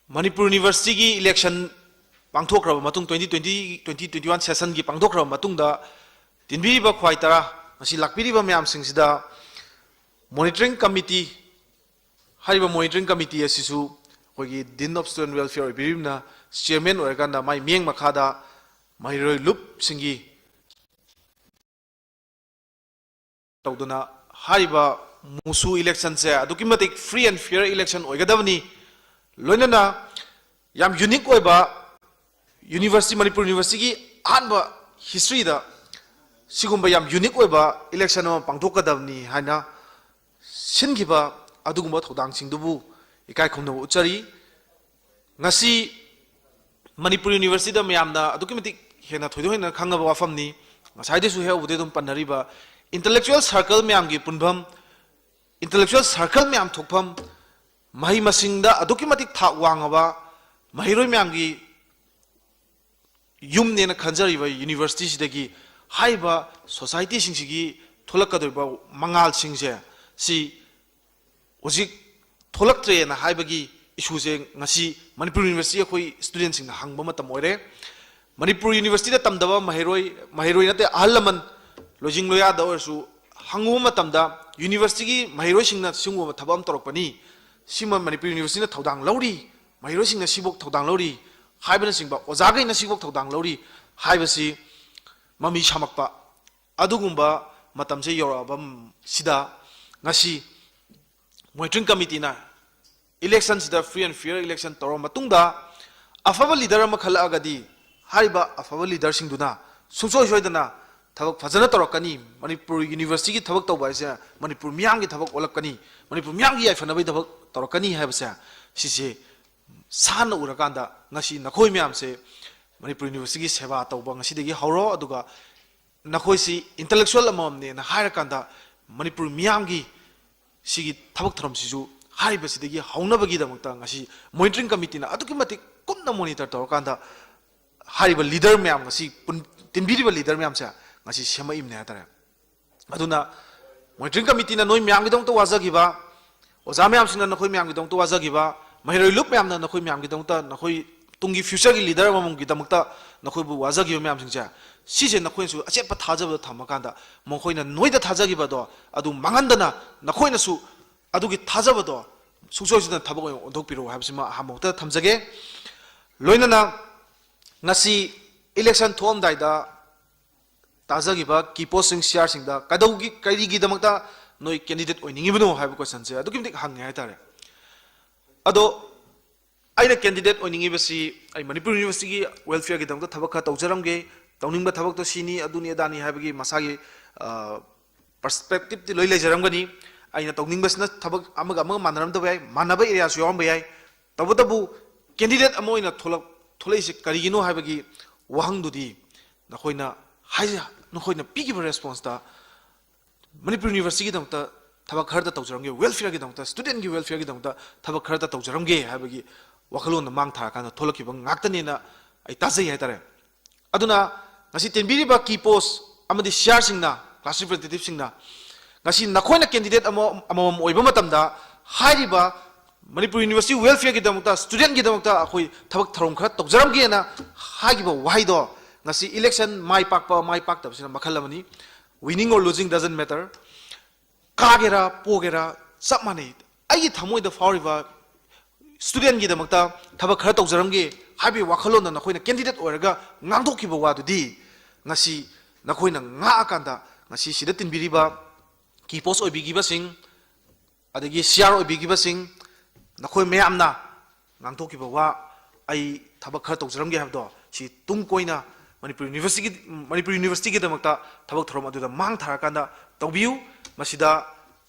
ꯃꯅꯤꯄꯨꯔ University ꯒꯤ election ꯄꯥꯡꯊꯣꯛꯈ꯭ꯔꯕ ꯃꯇꯨꯡ, twenty twenty, twenty twenty one session ꯒꯤ ꯄꯥꯡꯊꯣꯛꯈ꯭ꯔꯕ ꯃꯇꯨꯡꯗ, ꯇꯤꯟꯕꯤꯔꯤꯕ ꯈ꯭ꯋꯥꯏ ꯇꯔꯥ, ꯉꯁꯤ ꯂꯥꯛꯄꯤꯔꯤꯕ ꯃꯌꯥꯝꯁꯤꯡꯁꯤꯗ Monitoring Committee, ꯍꯥꯏꯔꯤꯕ Monitoring Committee ꯑꯁꯤꯁꯨ ꯑꯩꯈꯣꯏꯒꯤ Dean of Student Welfare ꯑꯣꯏꯕꯤꯔꯤꯕꯅ Chairman ꯑꯣꯏꯔꯀꯥꯟꯗ, ꯃꯥꯏ ꯃꯤꯠꯌꯦꯡ ꯃꯈꯥꯗ ꯃꯍꯩꯔꯣꯏ ꯂꯨꯞꯁꯤꯡꯒꯤ ꯇꯧꯗꯨꯅ ꯍꯥꯏꯔꯤꯕ ꯃꯨꯁꯨ election ꯁꯦ ꯑꯗꯨꯛꯀꯤ ꯃꯇꯤꯛ free and fair election ꯑꯣꯏꯒꯗꯕꯅꯤ꯫ ꯂꯣꯏꯅꯅ ꯌꯥꯝ unique ꯑꯣꯏꯕ university, ꯃꯅꯤꯄꯨꯔ University ꯒꯤ ꯑꯍꯥꯟꯕ history ꯗ ꯁꯤꯒꯨꯝꯕ ꯌꯥꯝ unique ꯑꯣꯏꯕ election ꯑꯃ ꯄꯥꯡꯊꯣꯛꯀꯗꯕꯅꯤ ꯍꯥꯏꯅ ꯁꯤꯟꯈꯤꯕ ꯑꯗꯨꯒꯨꯝꯕ ꯊꯧꯗꯥꯡꯁꯤꯡꯗꯨꯕꯨ ꯏꯀꯥꯏ ꯈꯨꯝꯅꯕ ꯎꯠꯆꯔꯤ꯫ ꯉꯁꯤ ꯃꯅꯤꯄꯨꯔ University ꯗ ꯃꯌꯥꯝꯅ ꯑꯗꯨꯛꯀꯤ ꯃꯇꯤꯛ ꯍꯦꯟꯅ ꯊꯣꯏꯗꯣꯛ ꯍꯦꯟꯅ ꯈꯪꯉꯕ ꯋꯥꯐꯝꯅꯤ꯫ ꯉꯁꯥꯏꯗꯁꯨ ꯍꯦꯛ ꯎꯕꯗꯩ ꯑꯗꯨꯝ ꯄꯟꯅꯔꯤꯕ intellectual circle ꯃꯌꯥꯝꯒꯤ ꯄꯨꯟꯐꯝ, intellectual circle ꯃꯌꯥꯝ ꯊꯣꯛꯐꯝ, ꯃꯍꯩ ꯃꯁꯤꯡꯗ ꯑꯗꯨꯛꯀꯤ ꯃꯇꯤꯛ ꯊꯥꯛ ꯋꯥꯡꯉꯕ ꯃꯍꯩꯔꯣꯏ ꯃꯌꯥꯝꯒꯤ ꯌꯨꯝꯅꯦꯅ ꯈꯟꯖꯔꯤꯕ university ꯁꯤꯗꯒꯤ ꯍꯥꯏꯔꯤꯕ society ꯁꯤꯡꯁꯤꯒꯤ ꯊꯣꯛꯂꯛꯀꯗꯧꯔꯤꯕ ꯃꯉꯥꯜꯁꯤꯡꯁꯦ, ꯁꯤ ꯍꯧꯖꯤꯛ ꯊꯣꯛꯂꯛꯇ꯭ꯔꯦꯅ ꯍꯥꯏꯕꯒꯤ issue ꯁꯦ ꯉꯁꯤ ꯃꯅꯤꯄꯨꯔ University ꯑꯩꯈꯣꯏ student ꯁꯤꯡꯅ ꯍꯪꯕ ꯃꯇꯝ ꯑꯣꯏꯔꯦ꯫ ꯃꯅꯤꯄꯨꯔ ꯌꯨꯅꯤꯚꯔꯁꯤꯇꯤꯗ ꯇꯝꯗꯕ ꯃꯍꯩꯔꯣꯏ, ꯃꯍꯩꯔꯣꯏ ꯅꯠꯇꯦ, ꯑꯍꯜ ꯂꯃꯟ, ꯂꯣꯏꯖꯤꯡ ꯂꯣꯌꯥꯗ ꯑꯣꯏꯔꯁꯨ ꯍꯪꯉꯨꯕ ꯃꯇꯝꯗ, ꯌꯨꯅꯤꯚꯔꯁꯤꯇꯤꯒꯤ ꯃꯍꯩꯔꯣꯏꯁꯤꯡꯅ ꯁꯤꯒꯨꯝꯕ ꯊꯕꯛ ꯑꯃ ꯇꯧꯔꯛꯄꯅꯤ, ꯁꯤꯃ ꯃꯅꯤꯄꯨꯔ ꯌꯨꯅꯤꯚꯔꯁꯤꯇꯤꯅ ꯊꯧꯗꯥꯡ ꯂꯧꯔꯤ, ꯃꯍꯩꯔꯣꯏꯁꯤꯡꯅ ꯁꯤꯐꯧ ꯊꯧꯗꯥꯡ ꯂꯧꯔꯤ ꯍꯥꯏꯕꯅꯆꯤꯡꯕ, ꯑꯣꯖꯥꯈꯩꯅ ꯁꯤꯐꯧ ꯊꯧꯗꯥꯡ ꯂꯧꯔꯤ ꯍꯥꯏꯕꯁꯤ ꯃꯃꯤ ꯁꯥꯃꯛꯄ ꯑꯗꯨꯒꯨꯝꯕ ꯃꯇꯝꯁꯦ ꯌꯧꯔꯛꯑꯕꯁꯤꯗ, ꯉꯁꯤ monitoring ꯀꯃꯤꯇꯤꯅ ꯏꯂꯦꯛꯁꯟꯁꯤꯗ free and fair election ꯇꯧꯔꯕ ꯃꯇꯨꯡꯗ, ꯑꯐꯕ ꯂꯤꯗꯔ ꯑꯃ ꯈꯜꯂꯛꯑꯒꯗꯤ, ꯍꯥꯏꯔꯤꯕ ꯑꯐꯕ ꯂꯤꯗꯔꯁꯤꯡꯗꯨꯅ ꯁꯨꯡꯁꯣꯏ ꯁꯣꯏꯗꯅ ꯊꯕꯛ ꯐꯖꯅ ꯇꯧꯔꯛꯀꯅꯤ, ꯃꯅꯤꯄꯨꯔ ꯌꯨꯅꯤꯚꯔꯁꯤꯇꯤꯒꯤ ꯊꯕꯛ ꯇꯧꯕ ꯍꯥꯏꯁꯦ ꯃꯅꯤꯄꯨꯔ ꯃꯤꯌꯥꯝꯒꯤ ꯊꯕꯛ ꯑꯣꯜꯂꯛꯀꯅꯤ, ꯃꯅꯤꯄꯨꯔ ꯃꯤꯌꯥꯝꯒꯤ ꯌꯥꯏꯐꯅꯕꯒꯤ ꯊꯕꯛ ꯇꯧꯔꯛꯀꯅꯤ ꯍꯥꯏꯕꯁꯦ, ꯁꯤꯁꯦ ꯁꯥꯟꯅ ꯎꯔꯀꯥꯟꯗ, ꯉꯁꯤ ꯅꯈꯣꯏ ꯃꯌꯥꯝꯁꯦ ꯃꯅꯤꯄꯨꯔ ꯌꯨꯅꯤꯚꯔꯁꯤꯇꯤꯒꯤ ꯁꯦꯕꯥ ꯇꯧꯕ ꯉꯁꯤꯗꯒꯤ ꯍꯧꯔꯣ, ꯑꯗꯨꯒ ꯅꯈꯣꯏꯁꯤ intellectual ꯑꯃꯃꯝꯅꯦꯅ ꯍꯥꯏꯔꯀꯥꯟꯗ, ꯃꯅꯤꯄꯨꯔ ꯃꯤꯌꯥꯝꯒꯤ ꯁꯤꯒꯤ ꯊꯕꯛ ꯊꯧꯔꯝꯁꯤꯁꯨ ꯍꯥꯏꯔꯤꯕꯁꯤꯗꯒꯤ ꯍꯧꯅꯕꯒꯤꯗꯃꯛꯇ ꯉꯁꯤ ꯃꯣꯅꯤꯇꯔꯤꯡ ꯀꯃꯤꯇꯤꯅ ꯑꯗꯨꯛꯀꯤ ꯃꯇꯤꯛ ꯀꯨꯞꯅ ꯃꯣꯅꯤꯇꯔ ꯇꯧꯔꯀꯥꯟꯗ, ꯍꯥꯏꯔꯤꯕ ꯂꯤꯗꯔ ꯃꯌꯥꯝ, ꯉꯁꯤ ꯄꯨꯟ-, ꯇꯤꯟꯕꯤꯔꯤꯕ ꯂꯤꯗꯔ ꯃꯌꯥꯝꯁꯦ ꯉꯁꯤ ꯁꯦꯝꯃꯛꯏꯕꯅꯦ ꯍꯥꯏꯇꯥꯔꯦ꯫ ꯑꯗꯨꯅ ꯃꯣꯅꯤꯇꯔꯤꯡ ꯀꯃꯤꯇꯤꯅ ꯅꯣꯏ ꯃꯌꯥꯝꯒꯤꯗꯃꯛꯇ ꯋꯥꯖꯈꯤꯕ, ꯑꯣꯖꯥ ꯃꯌꯥꯝꯁꯤꯡꯅ ꯅꯈꯣꯏ ꯃꯌꯥꯝꯒꯤꯗꯃꯛꯇ ꯋꯥꯖꯈꯤꯕ, ꯃꯍꯩꯔꯣꯏ ꯂꯨꯞ ꯃꯌꯥꯝꯅ ꯅꯈꯣꯏ ꯃꯌꯥꯝꯒꯤꯗꯃꯛꯇ, ꯅꯈꯣꯏ ꯇꯨꯡꯒꯤ ꯐ꯭ꯌꯨꯆꯔꯒꯤ ꯂꯤꯗꯔ ꯑꯃꯃꯝꯒꯤꯗꯃꯛꯇ ꯅꯈꯣꯏꯕꯨ ꯋꯥꯖꯈꯤꯕ ꯃꯌꯥꯝꯁꯤꯡꯁꯦ, ꯁꯤꯁꯦ ꯅꯈꯣꯏꯅꯁꯨ ꯑꯆꯦꯠꯄ ꯊꯥꯖꯕꯗ ꯊꯝꯃꯀꯥꯟꯗ, ꯃꯈꯣꯏꯅ ꯅꯣꯏꯗ ꯊꯥꯖꯈꯤꯕꯗꯣ ꯑꯗꯨ ꯃꯥꯡꯍꯟꯗꯅ, ꯅꯈꯣꯏꯅꯁꯨ ꯑꯗꯨꯒꯤ ꯊꯥꯖꯕꯗꯣ ꯁꯨꯡꯁꯣꯏ ꯁꯣꯏꯗꯅ ꯊꯕꯛ ꯑꯣꯏꯅ ꯑꯣꯟꯊꯣꯛꯄꯤꯔꯛꯎ ꯍꯥꯏꯕꯁꯤꯃ ꯑꯍꯥꯟꯕ ꯃꯛꯇꯗ ꯊꯝꯖꯒꯦ꯫ ꯂꯣꯏꯅꯅ ꯉꯁꯤ ꯏꯂꯦꯛꯁꯟ ꯊꯣꯛꯑꯝꯗꯥꯏꯗ ꯇꯥꯖꯈꯤꯕ ꯀꯤ ꯄꯣꯁꯁꯤꯡ, ꯁꯤꯌꯥꯔꯁꯤꯡꯗ ꯀꯩꯗꯧꯒꯤ, ꯀꯔꯤꯒꯤꯗꯃꯛꯇ ꯅꯣꯏ ꯀꯦꯟꯗꯤꯗꯦꯠ ꯑꯣꯏꯅꯤꯡꯉꯤꯕꯅꯣ ꯍꯥꯏꯕ ꯀꯣꯏꯁꯟꯁꯦ ꯑꯗꯨꯛꯀꯤ ꯃꯇꯤꯛ ꯍꯪꯉꯦ ꯍꯥꯏꯇꯥꯔꯦ꯫ ꯑꯗꯣ ꯑꯩꯅ ꯀꯦꯟꯗꯤꯗꯦꯠ ꯑꯣꯏꯅꯤꯡꯉꯤꯕꯁꯤ, ꯑꯩ ꯃꯅꯤꯄꯨꯔ ꯌꯨꯅꯤꯚꯔꯁꯤꯇꯤꯒꯤ ꯋꯦꯜꯐꯤꯌꯔꯒꯤꯗꯃꯛꯇ ꯊꯕꯛ ꯈꯔ ꯇꯧꯖꯔꯝꯒꯦ, ꯇꯧꯅꯤꯡꯕ ꯊꯕꯛꯇꯣ ꯁꯤꯅꯤ, ꯑꯗꯨꯅꯤ, ꯑꯗꯥꯅꯤ ꯍꯥꯏꯕꯒꯤ ꯃꯁꯥꯒꯤ, ꯑ, ꯄꯔꯁꯄꯦꯛꯇꯤꯞꯇꯤ ꯂꯣꯏ ꯂꯩꯖꯔꯝꯒꯅꯤ꯫ ꯑꯩꯅ ꯇꯧꯅꯤꯡꯕꯁꯤꯅ ꯊꯕꯛ ꯑꯃꯒ ꯑꯃꯒ ꯃꯥꯟꯅꯔꯝꯗꯕ ꯌꯥꯏ, ꯃꯥꯟꯅꯕ ꯑꯦꯔꯤꯌꯥꯁꯨ ꯌꯥꯎꯔꯝꯕ ꯌꯥꯏ꯫ ꯇꯧꯕꯇꯕꯨ ꯀꯦꯟꯗꯤꯗꯦꯠ ꯑꯃ ꯑꯣꯏꯅ ꯊꯣꯛꯂꯛ-, ꯊꯣꯛꯂꯛꯏꯁꯤ ꯀꯔꯤꯒꯤꯅꯣ ꯍꯥꯏꯕꯒꯤ ꯋꯥꯍꯪꯗꯨꯗꯤ ꯅꯈꯣꯏꯅ ꯍꯥꯏ-, ꯅꯈꯣꯏꯅ ꯄꯤꯈꯤꯕ ꯔꯦꯁꯄꯣꯟꯁꯇ ꯃꯅꯤꯄꯨꯔ ꯌꯨꯅꯤꯚꯔꯁꯤꯇꯤꯒꯤꯗꯃꯛꯇ ꯊꯕꯛ ꯈꯔꯗ ꯇꯧꯖꯔꯝꯒꯦ, ꯋꯦꯜꯐꯤꯌꯔꯒꯤꯗꯃꯛꯇ, ꯁ꯭ꯇꯨꯗꯦꯟꯒꯤ ꯋꯦꯜꯐꯤꯌꯔꯒꯤꯗꯃꯛꯇ ꯊꯕꯛ ꯈꯔꯗ ꯇꯧꯖꯔꯝꯒꯦ ꯍꯥꯏꯕꯒꯤ ꯋꯥꯈꯜꯂꯣꯟꯗ ꯃꯥꯡ ꯊꯥꯔꯀꯥꯟꯗ ꯊꯣꯛꯂꯛꯈꯤꯕ ꯉꯥꯛꯇꯅꯦꯅ ꯑꯩ ꯇꯥꯖꯩ ꯍꯥꯏꯇꯥꯔꯦ꯫ ꯑꯗꯨꯅ ꯉꯁꯤ ꯇꯦꯟꯕꯤꯔꯤꯕ ꯀꯤ ꯄꯣꯁ ꯑꯃꯗꯤ ꯁꯤꯌꯥꯔꯁꯤꯡꯅ, ꯀ꯭ꯂꯥꯁ ꯔꯤꯄ꯭ꯔꯖꯦꯟꯇꯦꯇꯤꯚꯁꯤꯡꯅ, ꯉꯁꯤ ꯅꯈꯣꯏꯅ ꯀꯦꯟꯗꯤꯗꯦꯠ ꯑꯃ, ꯑꯃꯃꯝ ꯑꯣꯏꯕ ꯃꯇꯝꯗ ꯍꯥꯏꯔꯤꯕ ꯃꯅꯤꯄꯨꯔ ꯌꯨꯅꯤꯚꯔꯁꯤꯇꯤ ꯋꯦꯜꯐꯤꯌꯔꯒꯤꯗꯃꯛꯇ, ꯁ꯭ꯇꯨꯗꯦꯟꯠꯒꯤꯗꯃꯛꯇ ꯑꯩꯈꯣꯏ ꯊꯕꯛ ꯊꯧꯔꯝ ꯈꯔ ꯇꯧꯖꯔꯝꯒꯦꯅ ꯍꯥꯏꯈꯤꯕ ꯋꯥꯍꯩꯗꯣ ꯉꯁꯤ ꯏꯂꯦꯛꯁꯟ ꯃꯥꯏ ꯄꯥꯛꯄ ꯃꯥꯏ ꯄꯥꯛꯇꯕꯁꯤꯅ ꯃꯈꯜ ꯑꯃꯅꯤ꯫ Winning or losing doesn't matter. ꯀꯥꯒꯦꯔꯥ ꯄꯣꯒꯦꯔꯥ ꯆꯞ ꯃꯥꯟꯅꯩ꯫ ꯑꯩꯒꯤ ꯊꯃꯣꯏꯗ ꯐꯥꯎꯔꯤꯕ ꯁ꯭ꯇꯨꯗꯦꯟꯠꯒꯤꯗꯃꯛꯇ ꯊꯕꯛ ꯈꯔ ꯇꯧꯖꯔꯝꯒꯦ ꯍꯥꯏꯕꯒꯤ ꯋꯥꯈꯜꯂꯣꯟꯗ ꯅꯈꯣꯏꯅ ꯀꯦꯟꯗꯤꯗꯦꯠ ꯑꯣꯏꯔꯒ ꯉꯥꯡꯊꯣꯛꯈꯤꯕ ꯋꯥꯗꯨꯗꯤ ꯉꯁꯤ ꯅꯈꯣꯏꯅ ꯉꯥꯛꯑꯀꯥꯟꯗ ꯉꯁꯤ ꯁꯤꯗ ꯇꯤꯟꯕꯤꯔꯤꯕ ꯀꯤ ꯄꯣꯁ ꯑꯣꯏꯕꯤꯈꯤꯕꯁꯤꯡ, ꯑꯗꯒꯤ ꯁꯤ ꯑꯥꯔ ꯑꯣꯏꯕꯤꯈꯤꯕꯁꯤꯡ, ꯅꯈꯣꯏ ꯃꯌꯥꯝꯅ ꯉꯥꯡꯊꯣꯛꯈꯤꯕ ꯋꯥ, "ꯑꯩ ꯊꯕꯛ ꯈꯔ ꯇꯧꯖꯔꯝꯒꯦ" ꯍꯥꯏꯕꯗꯣ, ꯁꯤ ꯇꯨꯡ ꯀꯣꯏꯅ ꯃꯅꯤꯄꯨꯔ ꯌꯨꯅꯤꯚꯔꯁꯤꯇꯤꯒꯤ, ꯃꯅꯤꯄꯨꯔ ꯌꯨꯅꯤꯚꯔꯁꯤꯇꯤꯒꯤꯗꯃꯛꯇ ꯊꯕꯛ ꯊꯧꯔꯝ ꯑꯗꯨꯗ ꯃꯥꯡ ꯊꯥꯔꯀꯥꯟꯗ ꯇꯧꯕꯤꯌꯨ꯫ ꯃꯁꯤꯗ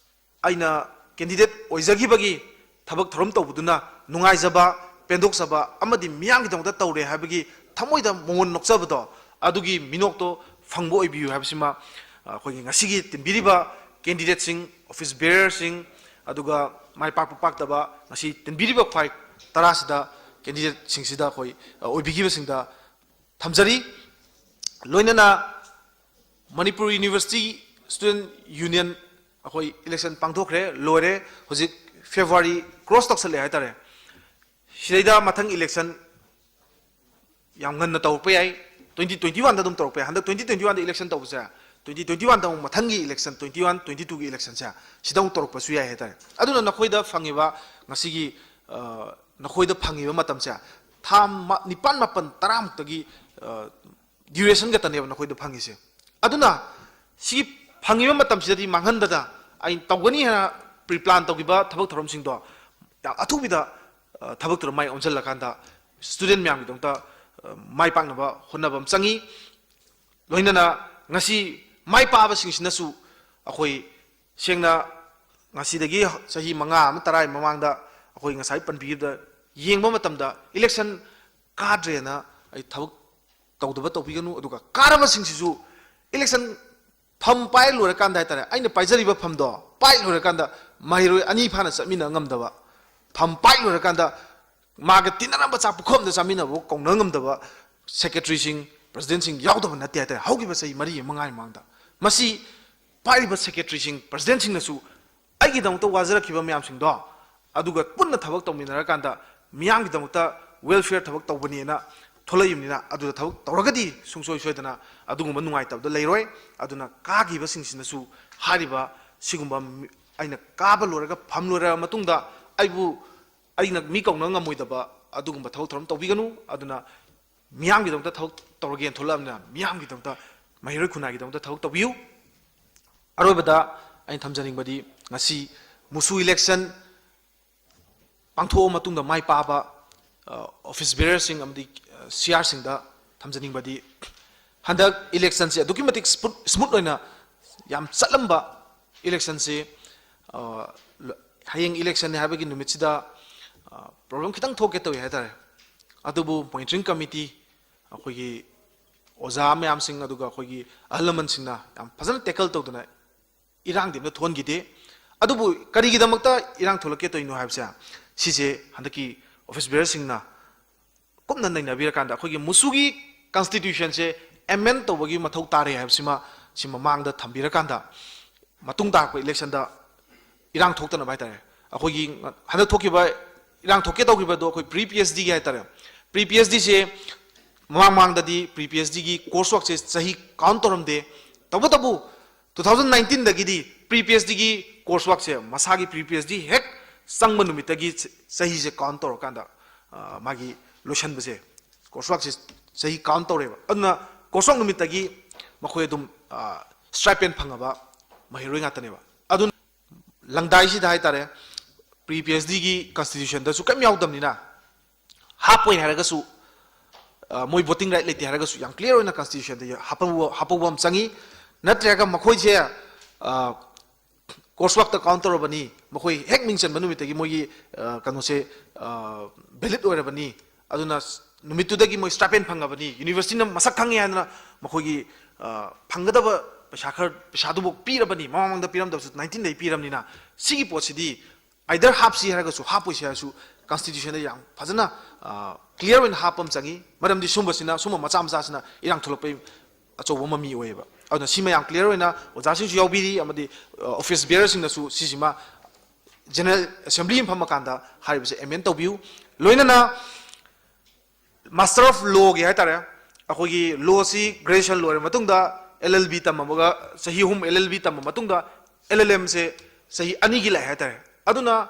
ꯑꯩꯅ ꯀꯦꯟꯗꯤꯗꯦꯠ ꯑꯣꯏꯖꯈꯤꯕꯒꯤ ꯊꯕꯛ ꯊꯧꯔꯝ ꯇꯧꯕꯗꯨꯅ ꯅꯨꯡꯉꯥꯏꯖꯕ, ꯄꯦꯟꯗꯣꯛꯆꯕ ꯑꯃꯗꯤ ꯃꯤꯌꯥꯝꯒꯤꯗꯃꯛꯇ ꯇꯧꯔꯦ ꯍꯥꯏꯕꯒꯤ ꯊꯃꯣꯏꯗ ꯃꯉꯣꯟ ꯅꯣꯛꯆꯕꯗꯣ, ꯑꯗꯨꯒꯤ ꯃꯤꯅꯣꯛꯇꯣ ꯐꯪꯕ ꯑꯣꯏꯕꯤꯌꯨ ꯍꯥꯏꯕꯁꯤꯃ, ꯑ, ꯑꯩꯈꯣꯏꯒꯤ ꯉꯁꯤꯒꯤ ꯇꯤꯟꯕꯤꯔꯤꯕ ꯀꯦꯟꯗꯤꯗꯦꯠꯁꯤꯡ, ꯑꯣꯐꯤꯁ ꯕꯦꯔꯔꯁꯤꯡ, ꯑꯗꯨꯒ ꯃꯥꯏ ꯄꯥꯛꯄ ꯄꯥꯛꯇꯕ ꯉꯁꯤ ꯇꯤꯟꯕꯤꯔꯤꯕ ꯈ꯭ꯋꯥꯏ ꯇꯔꯥꯁꯤꯗ, ꯀꯦꯟꯗꯤꯗꯦꯠꯁꯤꯡꯁꯤꯗ ꯑꯩꯈꯣꯏ, ꯑ, ꯑꯣꯏꯕꯤꯈꯤꯕꯁꯤꯡꯗ ꯊꯝꯖꯔꯤ꯫ ꯂꯣꯏꯅꯅ ꯃꯅꯤꯄꯨꯔ ꯌꯨꯅꯤꯚꯔꯁꯤꯇꯤ ꯁ꯭ꯇꯨꯗꯦꯟꯠ ꯌꯨꯅꯤꯌꯟ ꯑꯩꯈꯣꯏ ꯏꯂꯦꯛꯁꯟ ꯄꯥꯡꯊꯣꯛꯈ꯭ꯔꯦ, ꯂꯣꯏꯔꯦ꯫ ꯍꯧꯖꯤꯛ ꯐꯦꯕ꯭ꯔꯨꯋꯥꯔꯤ ꯀ꯭ꯔꯣꯁ ꯇꯧꯁꯜꯂꯛꯑꯦ ꯍꯥꯏꯇꯥꯔꯦ꯫ ꯁꯤꯗꯩꯗ ꯃꯊꯪ ꯏꯂꯦꯛꯁꯟ ꯌꯥꯝ ꯉꯟꯅ ꯇꯧꯔꯛꯄ ꯌꯥꯏ, ꯇ꯭ꯋꯦꯟꯇꯤ ꯇ꯭ꯋꯦꯟꯇꯤ ꯋꯥꯟꯗ ꯑꯗꯨꯝ ꯇꯧꯔꯛꯄ ꯌꯥꯏ꯫ ꯍꯟꯗꯛ ꯇ꯭ꯋꯦꯟꯇꯤ ꯇ꯭ꯋꯦꯟꯇꯤ ꯋꯥꯟꯗ ꯏꯂꯦꯛꯁꯟ ꯇꯧꯕꯁꯦ, ꯇ꯭ꯋꯦꯟꯇꯤ ꯇ꯭ꯋꯦꯟꯇꯤ ꯋꯥꯟꯗ ꯑꯃꯨꯛ ꯃꯊꯪꯒꯤ ꯏꯂꯦꯛꯁꯟ, ꯇ꯭ꯋꯦꯟꯇꯤ ꯋꯥꯟ, ꯇ꯭ꯋꯦꯟꯇꯤ ꯇꯨꯒꯤ ꯏꯂꯦꯛꯁꯟꯁꯦ, ꯁꯤꯗ ꯑꯃꯨꯛ ꯇꯧꯔꯛꯄꯁꯨ ꯌꯥꯏ ꯍꯥꯏꯇꯥꯔꯦ꯫ ꯑꯗꯨꯅ ꯅꯈꯣꯏꯗ ꯐꯪꯉꯤꯕ ꯉꯁꯤꯒꯤ, ꯑ, ꯅꯈꯣꯏꯗ ꯐꯪꯉꯤꯕ ꯃꯇꯝꯁꯦ ꯊꯥ ꯃ-, ꯅꯤꯄꯥꯟ, ꯃꯥꯄꯟ, ꯇꯔꯥꯃꯨꯛꯇꯒꯤ, ꯑ, ꯗ꯭ꯌꯨꯔꯦꯁꯟ ꯈꯛꯇꯅꯦꯕ ꯅꯈꯣꯏꯗ ꯐꯪꯉꯤꯁꯦ꯫ ꯑꯗꯨꯅ ꯁꯤꯒꯤ ꯐꯪꯉꯤꯕ ꯃꯇꯝꯁꯤꯗꯗꯤ ꯃꯥꯡꯍꯟꯗꯅ ꯑꯩꯅ ꯇꯧꯒꯅꯤ ꯍꯥꯏꯅ ꯄ꯭ꯔꯤ ꯄ꯭ꯂꯥꯟ ꯇꯧꯈꯤꯕ ꯊꯕꯛ ꯊꯧꯔꯝꯁꯤꯡꯗꯣ ꯌꯥꯝ ꯑꯊꯨꯕꯤꯗ, ꯑ, ꯊꯕꯛ ꯊꯧꯔꯝ ꯃꯥꯏ ꯑꯣꯟꯁꯤꯜꯂꯀꯥꯟꯗ ꯁ꯭ꯇꯨꯗꯦꯟꯠ ꯃꯌꯥꯝꯒꯤꯗꯃꯛꯇ, ꯑ, ꯃꯥꯏ ꯄꯥꯛꯅꯕ ꯍꯣꯠꯅꯕ ꯑꯃ ꯆꯪꯉꯤ꯫ ꯂꯣꯏꯅꯅ ꯉꯁꯤ ꯃꯥꯏ ꯄꯥꯛꯑꯕꯁꯤꯡꯁꯤꯅꯁꯨ ꯑꯩꯈꯣꯏ ꯁꯦꯡꯅ ꯉꯁꯤꯗꯒꯤ ꯆꯍꯤ ꯃꯉꯥ ꯑꯃ ꯇꯔꯥꯒꯤ ꯃꯃꯥꯡꯗ ꯑꯩꯈꯣꯏ ꯉꯁꯥꯏ ꯄꯟꯕꯤꯈꯤꯕꯗ ꯌꯦꯡꯕ ꯃꯇꯝꯗ ꯏꯂꯦꯛꯁꯟ ꯀꯥꯗ꯭ꯔꯦꯅ ꯑꯩ ꯊꯕꯛ ꯇꯧꯗꯕ ꯇꯧꯕꯤꯒꯅꯨ꯫ ꯑꯗꯨꯒ ꯀꯥꯔꯕꯁꯤꯡꯁꯤꯁꯨ ꯏꯂꯦꯛꯁꯟ ꯐꯝ ꯄꯥꯏ ꯂꯣꯏꯔꯀꯥꯟꯗ ꯍꯥꯏꯇꯥꯔꯦ, ꯑꯩꯅ ꯄꯥꯏꯖꯔꯤꯕ ꯐꯝꯗꯣ ꯄꯥꯏ ꯂꯣꯏꯔꯀꯥꯟꯗ ꯃꯍꯩꯔꯣꯏ ꯑꯅꯤ ꯐꯥꯅ ꯆꯠꯃꯤꯟꯅ ꯉꯝꯗꯕ, ꯐꯝ ꯄꯥꯏ ꯂꯣꯏꯔꯀꯥꯟꯗ ꯃꯥꯒ ꯇꯤꯟꯅꯔꯝꯕ ꯆꯥꯛ ꯄꯨꯈꯝ ꯑꯃꯗ ꯆꯥꯃꯤꯟꯅꯕ ꯀꯧꯅ ꯉꯝꯗꯕ ꯁꯦꯀ꯭ꯔꯦꯇꯔꯤꯁꯤꯡ, ꯄ꯭ꯔꯁꯤꯗꯦꯟꯁꯤꯡ ꯌꯥꯎꯗꯕ ꯅꯠꯇꯦ ꯍꯥꯏꯇꯥꯔꯦ꯫ ꯍꯧꯈꯤꯕ ꯆꯍꯤ ꯃꯔꯤ ꯃꯉꯥꯒꯤ ꯃꯃꯥꯡꯗ ꯃꯁꯤ ꯄꯥꯏꯔꯤꯕ ꯁꯦꯀ꯭ꯔꯦꯇꯔꯤꯁꯤꯡ, ꯄ꯭ꯔꯁꯤꯗꯦꯟꯁꯤꯡꯅꯁꯨ ꯑꯩꯒꯤꯗꯃꯛꯇ ꯋꯥꯖꯔꯛꯈꯤꯕ ꯃꯌꯥꯝꯁꯤꯡꯗꯣ ꯑꯗꯨꯒ ꯄꯨꯟꯅ ꯊꯕꯛ ꯇꯧꯃꯤꯟꯅꯔꯀꯥꯟꯗ ꯃꯤꯌꯥꯝꯒꯤꯗꯃꯛꯇ welfare ꯊꯕꯛ ꯇꯧꯕꯅꯦꯅ ꯊꯣꯛꯂꯛꯏꯕꯅꯤꯅ, ꯑꯗꯨꯗ ꯊꯕꯛ ꯇꯧꯔꯒꯗꯤ ꯁꯨꯡꯁꯣꯏ ꯁꯣꯏꯗꯅ ꯑꯗꯨꯒꯨꯝꯕ ꯅꯨꯡꯉꯥꯏꯇꯕꯗꯣ ꯂꯩꯔꯣꯏ꯫ ꯑꯗꯨꯅ ꯀꯥꯈꯤꯕꯁꯤꯡꯁꯤꯅꯁꯨ ꯍꯥꯏꯔꯤꯕ ꯁꯤꯒꯨꯝꯕ ꯃꯤ-, ꯑꯩꯅ ꯀꯥꯕ ꯂꯣꯏꯔꯒ ꯐꯝ ꯂꯣꯏꯔꯕ ꯃꯇꯨꯡꯗ ꯑꯩꯕꯨ, ꯑꯩꯅ ꯃꯤ ꯀꯧꯅ ꯉꯝꯃꯣꯏꯗꯕ ꯑꯗꯨꯒꯨꯝꯕ ꯊꯕꯛ ꯊꯧꯔꯝ ꯇꯧꯕꯤꯒꯅꯨ꯫ ꯑꯗꯨꯅ ꯃꯤꯌꯥꯝꯒꯤꯗꯃꯛꯇ ꯊꯕꯛ ꯇꯧꯔꯒꯦꯅ ꯊꯣꯛꯂꯛꯑꯕꯅꯤꯅ ꯃꯤꯌꯥꯝꯒꯤꯗꯃꯛꯇ, ꯃꯍꯩꯔꯣꯏ ꯈꯨꯟꯅꯥꯏꯒꯤꯗꯃꯛꯇ ꯊꯕꯛ ꯇꯧꯕꯤꯌꯨ꯫ ꯑꯔꯣꯏꯕꯗ ꯑꯩꯅ ꯊꯝꯖꯅꯤꯡꯕꯗꯤ, ꯉꯁꯤ ꯃꯨꯁꯨ election ꯄꯥꯡꯊꯣꯛꯑ ꯃꯇꯨꯡꯗ ꯃꯥꯏ ꯄꯥꯛꯑꯕ, ꯑ, office bearerꯁꯤꯡ ꯑꯃꯗꯤ, ꯑ, C Rꯁꯤꯡꯗ ꯊꯝꯖꯅꯤꯡꯕꯗꯤ, ꯍꯟꯗꯛ electionꯁꯦ ꯑꯗꯨꯛꯀꯤ ꯃꯇꯤꯛ smooth, smooth ꯑꯣꯏꯅ ꯌꯥꯝ ꯆꯠꯂꯝꯕ electionꯁꯦ, ꯑ, ꯂ-, ꯍꯌꯦꯡ electionꯅꯦ ꯍꯥꯏꯕꯒꯤ ꯅꯨꯃꯤꯠꯁꯤꯗ, ꯑ, problem ꯈꯤꯇꯪ ꯊꯣꯛꯀꯦ ꯇꯧꯏ ꯍꯥꯏꯇꯥꯔꯦ꯫ ꯑꯗꯨꯕꯨ monitoring committee, ꯑꯩꯈꯣꯏꯒꯤ ꯑꯣꯖꯥ ꯃꯌꯥꯝꯁꯤꯡ, ꯑꯗꯨꯒ ꯑꯩꯈꯣꯏꯒꯤ ꯑꯍꯜ ꯂꯃꯟꯁꯤꯡꯅ ꯌꯥꯝ ꯐꯖꯅ tackle ꯇꯧꯗꯅ ꯏꯔꯥꯡꯗꯤ ꯑꯝꯇ ꯊꯣꯛꯍꯟꯈꯤꯗꯦ꯫ ꯑꯗꯨꯕꯨ ꯀꯔꯤꯒꯤꯗꯃꯛꯇ ꯏꯔꯥꯡ ꯊꯣꯛꯂꯛꯀꯦ ꯇꯧꯔꯤꯅꯣ ꯍꯥꯏꯕꯁꯦ, ꯁꯤꯁꯦ ꯍꯟꯗꯛꯀꯤ office bearerꯁꯤꯡꯅ ꯀꯨꯞꯅ ꯅꯩꯅꯕꯤꯔꯀꯥꯟꯗ, ꯑꯩꯈꯣꯏꯒꯤ ꯃꯨꯁꯨꯒꯤ constitutionꯁꯦ amend ꯇꯧꯕꯒꯤ ꯃꯊꯧ ꯇꯥꯔꯦ ꯍꯥꯏꯕꯁꯤꯃ, ꯁꯤ ꯃꯃꯥꯡꯗ ꯊꯝꯕꯤꯔꯀꯥꯟꯗ, ꯃꯇꯨꯡ ꯇꯥꯔꯛꯄ electionꯗ ꯏꯔꯥꯡ ꯊꯣꯛꯇꯅꯕ ꯍꯥꯏꯇꯥꯔꯦ꯫ ꯑꯩꯈꯣꯏꯒꯤ ꯍꯟꯗꯛ ꯊꯣꯛꯈꯤꯕ, ꯏꯔꯥꯡ ꯊꯣꯛꯀꯦ ꯇꯧꯈꯤꯕꯗꯣ ꯑꯩꯈꯣꯏ pre P H Dꯒꯤ ꯍꯥꯏꯇꯥꯔꯦ꯫ Pre P H Dꯁꯦ ꯃꯃꯥꯡ ꯃꯃꯥꯡꯗꯗꯤ pre P H Dꯒꯤ course workꯁꯦ ꯆꯍꯤ count ꯇꯧꯔꯝꯗꯦ꯫ ꯇꯧꯕꯇꯕꯨ two thousand nineteenꯗꯒꯤꯗꯤ pre P H Dꯒꯤ course workꯁꯦ ꯃꯁꯥꯒꯤ pre P H D ꯍꯦꯛ ꯆꯪꯕ ꯅꯨꯃꯤꯠꯇꯒꯤ ꯆ-, ꯆꯍꯤꯁꯦ count ꯇꯧꯔꯀꯥꯟꯗ, ꯑ, ꯃꯥꯒꯤ ꯂꯣꯏꯁꯟꯕꯁꯦ, course workꯁꯦ ꯆꯍꯤ count ꯇꯧꯔꯦꯕ꯫ ꯑꯗꯨꯅ course work ꯅꯨꯃꯤꯠꯇꯒꯤ ꯃꯈꯣꯏ ꯑꯗꯨꯝ, ꯑ, stipend ꯐꯪꯉꯕ ꯃꯍꯩꯔꯣꯏ ꯉꯥꯛꯇꯅꯦꯕ꯫ ꯑꯗꯨꯅ ꯂꯪꯗꯥꯏꯁꯤꯗ ꯍꯥꯏꯇꯥꯔꯦ, pre P H Dꯒꯤ constitutionꯗꯁꯨ ꯀꯔꯤꯝ ꯌꯥꯎꯗꯕꯅꯤꯅ, ꯍꯥꯞꯄꯣꯏ ꯍꯥꯏꯔꯒꯁꯨ, ꯑ, ꯃꯣꯏ voting right ꯂꯩꯇꯦ ꯍꯥꯏꯔꯒꯁꯨ ꯌꯥꯝ clear ꯑꯣꯏꯅ constitutionꯗ ꯍꯥꯞꯍꯧꯕ, ꯍꯥꯞꯍꯧꯕ ꯑꯃ ꯆꯪꯉꯤ꯫ ꯅꯠꯇ꯭ꯔꯒ ꯃꯈꯣꯏꯁꯦ, ꯑ, course workꯇ count ꯇꯧꯔꯕꯅꯤ, ꯃꯈꯣꯏ ꯍꯦꯛ ꯃꯤꯡ ꯆꯟꯕ ꯅꯨꯃꯤꯠꯇꯒꯤ ꯃꯣꯏꯒꯤ, ꯑ, ꯀꯩꯅꯣꯁꯦ, ꯑ, valid ꯑꯣꯏꯔꯕꯅꯤ, ꯑꯗꯨꯅ ꯅꯨꯃꯤꯠꯇꯨꯗꯒꯤ ꯃꯣꯏ stipend ꯐꯪꯉꯕꯅꯤ, universityꯅ ꯃꯁꯛ ꯈꯪꯉꯦ ꯍꯥꯏꯗꯅ ꯃꯈꯣꯏꯒꯤ, ꯑ, ꯐꯪꯒꯗꯕ ꯄꯩꯁꯥ ꯈꯔ, ꯄꯩꯁꯥꯗꯨꯕꯨ ꯄꯤꯔꯕꯅꯤ, ꯃꯃꯥꯡ ꯃꯃꯥꯡꯗ ꯄꯤꯔꯝꯗꯕꯁꯨ nineteenꯗꯒꯤ ꯄꯤꯔꯕꯅꯤꯅ, ꯁꯤꯒꯤ ꯄꯣꯠꯁꯤꯗꯤ either ꯍꯥꯞꯁꯤ ꯍꯥꯏꯔꯒꯁꯨ ꯍꯥꯞꯄꯣꯏꯁꯤ ꯍꯥꯏꯔꯁꯨ constitutionꯗ ꯌꯥꯝ ꯐꯖꯅ, ꯑ, clear ꯑꯣꯏꯅ ꯍꯥꯞꯄ ꯑꯃ ꯆꯪꯉꯤ꯫ ꯃꯔꯝꯗꯤ ꯁꯨꯝꯕꯁꯤꯅ, ꯁꯨꯝꯕ ꯃꯆꯥ ꯃꯆꯥꯁꯤꯅ ꯏꯔꯥꯡ ꯊꯣꯛꯂꯛꯄꯒꯤ ꯑꯆꯧꯕ ꯃꯃꯤ ꯑꯣꯏꯌꯦꯕ꯫ ꯑꯗꯨꯅ ꯁꯤꯃ ꯌꯥꯝ clear ꯑꯣꯏꯅ ꯑꯣꯖꯥꯁꯤꯡꯁꯨ ꯌꯥꯎꯕꯤꯔꯤ, ꯑꯃꯗꯤ, ꯑ, office bearerꯁꯤꯡꯅꯁꯨ ꯁꯤꯁꯤꯃ General Assembly ꯑꯃ ꯐꯝꯃꯀꯥꯟꯗ ꯍꯥꯏꯔꯤꯕꯁꯦ amend ꯇꯧꯕꯤꯌꯨ꯫ ꯂꯣꯏꯅꯅ Master of Lawꯒꯤ ꯍꯥꯏꯇꯥꯔꯦ, ꯑꯩꯈꯣꯏꯒꯤ lawꯁꯤ graduation ꯂꯣꯏꯔ ꯃꯇꯨꯡꯗ L L B ꯇꯝꯃꯒ, ꯆꯍꯤ ꯑꯍꯨꯝ L L B ꯇꯝꯃ ꯃꯇꯨꯡꯗ L L Mꯁꯦ ꯆꯍꯤ ꯑꯅꯤꯒꯤ ꯂꯥꯛꯑꯦ ꯍꯥꯏꯇꯥꯔꯦ꯫ ꯑꯗꯨꯅ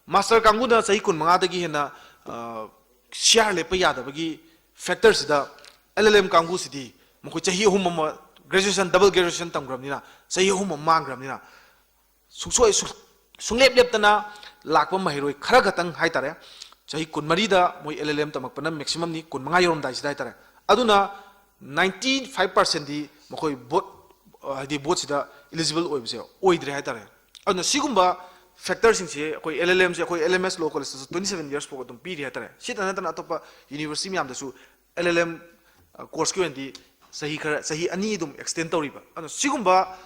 master ꯀꯥꯡꯕꯨꯅ ꯆꯍꯤ ꯀꯨꯟꯃꯉꯥꯗꯒꯤ ꯍꯦꯟꯅ, ꯑ, ꯁꯤꯌꯥꯔ ꯂꯦꯞꯄ ꯌꯥꯗꯕꯒꯤ factorꯁꯤꯗ L L M ꯀꯥꯡꯕꯨꯁꯤꯗꯤ ꯃꯈꯣꯏ ꯆꯍꯤ ꯑꯍꯨꯝ ꯑꯃ graduation, double graduation ꯇꯝꯈ꯭ꯔꯕꯅꯤꯅ, ꯆꯍꯤ ꯑꯍꯨꯝ ꯑꯃ ꯃꯥꯡꯈ꯭ꯔꯕꯅꯤꯅ, ꯁꯨꯡꯁꯣꯏ ꯁꯨ-, ꯁꯨꯡꯂꯦꯞ ꯂꯦꯞꯇꯅ ꯂꯥꯛꯄ ꯃꯍꯩꯔꯣꯏ ꯈꯔ ꯈꯛꯇꯪ ꯍꯥꯏꯇꯥꯔꯦ, ꯆꯍꯤ ꯀꯨꯟꯃꯔꯤꯗ ꯃꯣꯏ L L M ꯇꯝꯃꯛꯄꯅ maximumꯅꯤ, ꯀꯨꯟꯃꯉꯥ ꯌꯧꯔꯝꯗꯥꯏꯁꯤꯗ ꯍꯥꯏꯇꯥꯔꯦ꯫ ꯑꯗꯨꯅ ninety five percentꯗꯤ ꯃꯈꯣꯏ board, ꯑ, ꯍꯥꯏꯗꯤ boardꯁꯤꯗ eligible ꯑꯣꯏꯕꯁꯦ ꯑꯣꯏꯗ꯭ꯔꯦ ꯍꯥꯏꯇꯥꯔꯦ꯫ ꯑꯗꯨꯅ ꯁꯤꯒꯨꯝꯕ factorꯁꯤꯡꯁꯦ ꯑꯩꯈꯣꯏ L L Mꯁꯦ ꯑꯩꯈꯣꯏ L M S Law Collegeꯇꯁꯨ twenty seven years ꯐꯥꯎ ꯑꯗꯨꯝ ꯄꯤꯔꯤ ꯍꯥꯏꯇꯥꯔꯦ꯫ ꯁꯤꯇ ꯅꯠꯇꯅ ꯑꯇꯣꯞꯄ university ꯃꯌꯥꯝꯗꯁꯨ L L M, ꯑ, courseꯀꯤ ꯑꯣꯏꯅꯗꯤ ꯆꯍꯤ ꯈꯔ, ꯆꯍꯤ ꯑꯅꯤ ꯑꯗꯨꯝ extend ꯇꯧꯔꯤꯕ꯫ ꯑꯗꯨꯅ ꯁꯤꯒꯨꯝꯕ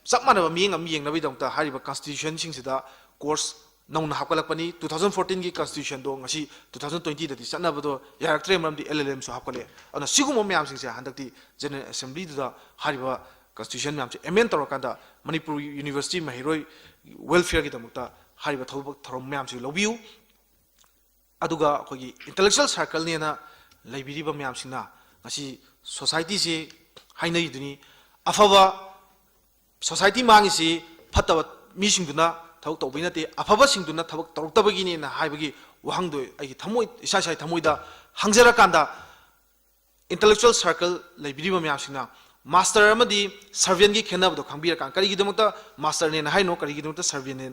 ꯆꯞ ꯃꯥꯟꯅꯕ ꯃꯤꯠꯌꯦꯡ ꯑꯃ ꯌꯦꯡꯅꯕꯒꯤꯗꯃꯛꯇ ꯍꯥꯏꯔꯤꯕ constitutionꯁꯤꯡꯁꯤꯗ course ꯅꯧꯅ ꯍꯥꯞꯀꯠꯂꯛꯄꯅꯤ꯫ Two thousand fourteenꯒꯤ constitutionꯗꯣ ꯉꯁꯤ two thousand twentyꯗꯗꯤ ꯆꯠꯅꯕꯗꯣ ꯌꯥꯔꯛꯇ꯭ꯔꯦ, ꯃꯔꯝꯗꯤ L L Mꯁꯨ ꯍꯥꯞꯀꯠꯂꯛꯑꯦ꯫ ꯑꯗꯨꯅ ꯁꯤꯒꯨꯝꯕ ꯃꯌꯥꯝꯁꯤꯡꯁꯦ ꯍꯟꯗꯛꯇꯤ General Assemblyꯗꯨꯗ ꯍꯥꯏꯔꯤꯕ constitution ꯃꯌꯥꯝꯁꯦ amend ꯇꯧꯔꯀꯥꯟꯗ ꯃꯅꯤꯄꯨꯔ university ꯃꯍꯩꯔꯣꯏ welfareꯒꯤꯗꯃꯛꯇ ꯍꯥꯏꯔꯤꯕ ꯊꯕꯛ ꯊꯧꯔꯝ ꯃꯌꯥꯝꯁꯤ ꯂꯧꯕꯤꯌꯨ꯫ ꯑꯗꯨꯒ ꯑꯩꯈꯣꯏꯒꯤ intellectual circleꯅꯦꯅ ꯂꯩꯕꯤꯔꯤꯕ ꯃꯌꯥꯝꯁꯤꯡꯅ ꯉꯁꯤ societyꯁꯤ ꯍꯥꯏꯅꯔꯤꯗꯨꯅꯤ꯫ ꯑꯐꯕ society ꯃꯥꯡꯉꯤꯁꯤ ꯐꯠꯇꯕ ꯃꯤꯁꯤꯡꯗꯨꯅ ꯊꯕꯛ ꯇꯧꯕꯩ ꯅꯠꯇꯦ, ꯑꯐꯕꯁꯤꯡꯗꯨꯅ ꯊꯕꯛ ꯇꯧꯔꯛꯇꯕꯒꯤꯅꯦꯅ ꯍꯥꯏꯕꯒꯤ ꯋꯥꯍꯪꯗꯣ ꯑꯩꯒꯤ ꯊꯃꯣꯏ, ꯏꯁꯥ ꯏꯁꯥꯒꯤ ꯊꯃꯣꯏꯗ ꯍꯪꯖꯔꯀꯥꯟꯗ, intellectual circle ꯂꯩꯕꯤꯔꯤꯕ ꯃꯌꯥꯝꯁꯤꯡꯅ master ꯑꯃꯗꯤ servantꯒꯤ ꯈꯦꯠꯅꯕꯗꯣ ꯈꯪꯕꯤꯔꯀꯥꯟꯗ, ꯀꯔꯤꯒꯤꯗꯃꯛꯇ masterꯅꯦꯅ ꯍꯥꯏꯅꯣ, ꯀꯔꯤꯒꯤꯗꯃꯛꯇ servantꯅꯦ,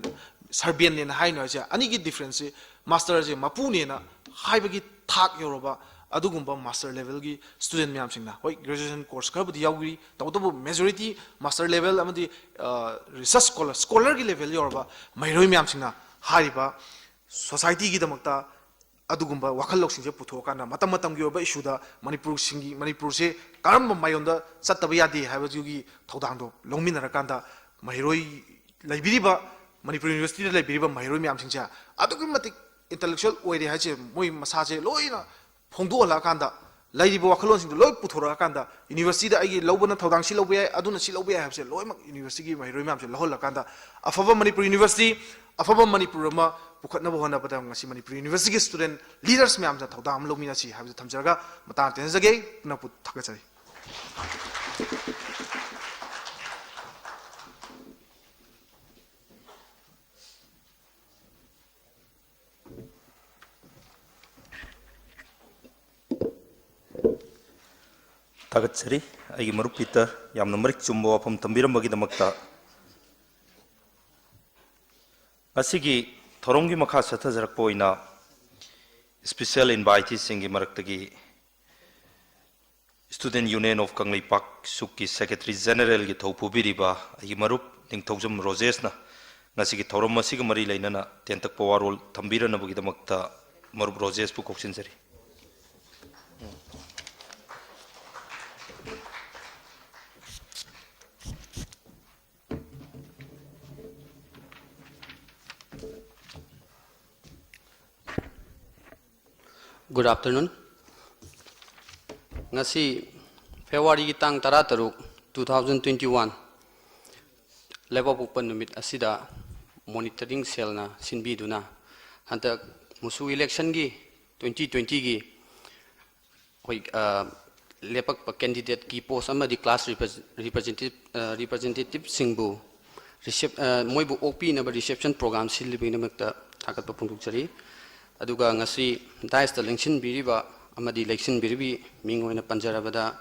servantꯅꯦꯅ ꯍꯥꯏꯅꯣ ꯍꯥꯏꯁꯦ, ꯑꯅꯤꯒꯤ differenceꯁꯦ, masterꯁꯦ ꯃꯄꯨꯅꯦꯅ ꯍꯥꯏꯕꯒꯤ ꯊꯥꯛ ꯌꯧꯔꯕ ꯑꯗꯨꯒꯨꯝꯕ master levelꯒꯤ student ꯃꯌꯥꯝꯁꯤꯡꯅ, ꯍꯣꯏ, graduation course ꯈꯔꯕꯨꯗꯤ ꯌꯥꯎꯔꯤ, ꯇꯧꯕꯇꯕꯨ majority master level ꯑꯃꯗꯤ, ꯑ, research scholar, scholarꯒꯤ level ꯌꯧꯔꯕ ꯃꯍꯩꯔꯣꯏ ꯃꯌꯥꯝꯁꯤꯡꯅ ꯍꯥꯏꯔꯤꯕ societyꯒꯤꯗꯃꯛꯇ ꯑꯗꯨꯒꯨꯝꯕ ꯋꯥꯈꯜ ꯂꯧꯁꯤꯡꯁꯦ ꯄꯨꯊꯣꯛꯑꯀꯥꯟꯗ, ꯃꯇꯝ ꯃꯇꯝꯒꯤ ꯑꯣꯏꯕ issueꯗ ꯃꯅꯤꯄꯨꯔꯁꯤꯡꯒꯤ, ꯃꯅꯤꯄꯨꯔꯁꯦ ꯀꯔꯝꯕ ꯃꯥꯏꯌꯣꯟꯗ ꯆꯠꯇꯕ ꯌꯥꯗꯦ ꯍꯥꯏꯕꯗꯨꯒꯤ ꯊꯧꯗꯥꯡꯗꯣ ꯂꯧꯃꯤꯟꯅꯔꯀꯥꯟꯗ, ꯃꯍꯩꯔꯣꯏ ꯂꯩꯕꯤꯔꯤꯕ, ꯃꯅꯤꯄꯨꯔ universityꯗ ꯂꯩꯕꯤꯔꯤꯕ ꯃꯍꯩꯔꯣꯏ ꯃꯌꯥꯝꯁꯤꯡꯁꯦ ꯑꯗꯨꯛꯀꯤ ꯃꯇꯤꯛ intellectual ꯑꯣꯏꯔꯦ ꯍꯥꯏꯁꯦ, ꯃꯣꯏ ꯃꯁꯥꯁꯦ ꯂꯣꯏꯅ ꯐꯣꯡꯗꯣꯛꯍꯜꯂꯛꯑꯀꯥꯟꯗ, ꯂꯩꯔꯤꯕ ꯋꯥꯈꯜꯂꯣꯟꯁꯤꯡꯗꯨ ꯂꯣꯏ ꯄꯨꯊꯣꯔꯛꯑꯀꯥꯟꯗ, universityꯗ ꯑꯩꯒꯤ ꯂꯧꯕꯅ ꯊꯧꯗꯥꯡ ꯁꯤ ꯂꯧꯕ ꯌꯥꯏ, ꯑꯗꯨꯅ ꯁꯤ ꯂꯧꯕ ꯌꯥꯏ ꯍꯥꯏꯕꯁꯦ ꯂꯣꯏꯅꯃꯛ universityꯒꯤ ꯃꯍꯩꯔꯣꯏ ꯃꯌꯥꯝꯁꯦ ꯂꯧꯍꯜꯂꯀꯥꯟꯗ, ꯑꯐꯕ ꯃꯅꯤꯄꯨꯔ university, ꯑꯐꯕ ꯃꯅꯤꯄꯨꯔ ꯑꯃ ꯄꯨꯈꯠꯅꯕ ꯍꯣꯠꯅꯕꯗ ꯉꯁꯤ ꯃꯅꯤꯄꯨꯔ universityꯒꯤ student leaders ꯃꯌꯥꯝꯁꯤꯅ ꯊꯧꯗꯥꯡ ꯑꯃ ꯂꯧꯃꯤꯟꯅꯁꯤ ꯍꯥꯏꯕꯁꯦ ꯊꯝꯖꯔꯒ ꯃꯇꯥꯡ ꯇꯦꯟꯖꯒꯦ꯫ ꯄꯨꯟꯅ ꯊꯥꯒꯠꯆꯔꯤ꯫ ꯊꯥꯒꯠꯆꯔꯤ ꯑꯩꯒꯤ ꯃꯔꯨꯞ ꯄꯤꯇꯔ, ꯌꯥꯝꯅ ꯃꯔꯤꯛ ꯆꯨꯝꯕ ꯋꯥꯐꯝ ꯊꯝꯕꯤꯔꯝꯕꯒꯤꯗꯃꯛꯇ꯫ ꯉꯁꯤꯒꯤ ꯊꯧꯔꯝꯒꯤ ꯃꯈꯥ ꯆꯠꯊꯖꯔꯛꯄ ꯑꯣꯏꯅ special inviteeꯁꯤꯡꯒꯤ ꯃꯔꯛꯇꯒꯤ Student Union of Kangleipak ꯁꯨꯛꯀꯤ Secretary Generalꯒꯤ ꯊꯧ ꯄꯨꯕꯤꯔꯤꯕ ꯑꯩꯒꯤ ꯃꯔꯨꯞ ꯅꯤꯡꯊꯧꯖꯝ ꯔꯣꯖꯦꯁꯅ ꯉꯁꯤꯒꯤ ꯊꯧꯔꯝ ꯑꯁꯤꯒ ꯃꯔꯤ ꯂꯩꯅꯅ ꯇꯦꯟꯇꯛꯄ ꯋꯥꯔꯣꯜ ꯊꯝꯕꯤꯔꯅꯕꯒꯤꯗꯃꯛꯇ ꯃꯔꯨꯞ ꯔꯣꯖꯦꯁꯄꯨ ꯀꯧꯁꯤꯟꯖꯔꯤ꯫ Good afternoon. ꯉꯁꯤ Februaryꯒꯤ ꯇꯥꯡ ꯇꯔꯥꯇꯔꯨꯛ, two thousand twenty one, ꯂꯩꯕꯥꯛꯄꯣꯛꯄ ꯅꯨꯃꯤꯠ ꯑꯁꯤꯗ monitoring cellꯅ ꯁꯤꯟꯕꯤꯗꯨꯅ ꯍꯟꯗꯛ ꯃꯨꯁꯨ electionꯒꯤ twenty twentyꯒꯤ ꯑꯩꯈꯣꯏ, ꯑ, ꯂꯦꯞꯄꯛꯄ candidateꯀꯤ post ꯑꯃꯗꯤ class representative, ꯑ, representativeꯁꯤꯡꯕꯨ recep-, ꯑ, ꯃꯣꯏꯕꯨ ꯑꯣꯛꯄꯤꯅꯕ reception program ꯁꯤꯜꯂꯤꯕꯒꯤꯗꯃꯛꯇ ꯊꯥꯒꯠꯄ ꯐꯣꯡꯗꯣꯛꯆꯔꯤ꯫ ꯑꯗꯨꯒ ꯉꯁꯤ daisꯇ ꯂꯦꯡꯁꯤꯟꯕꯤꯔꯤꯕ ꯑꯃꯗꯤ ꯂꯦꯡꯁꯤꯟꯕꯤꯔꯤꯕꯤ ꯃꯤꯡ ꯑꯣꯏꯅ ꯄꯟꯖꯔꯕꯗ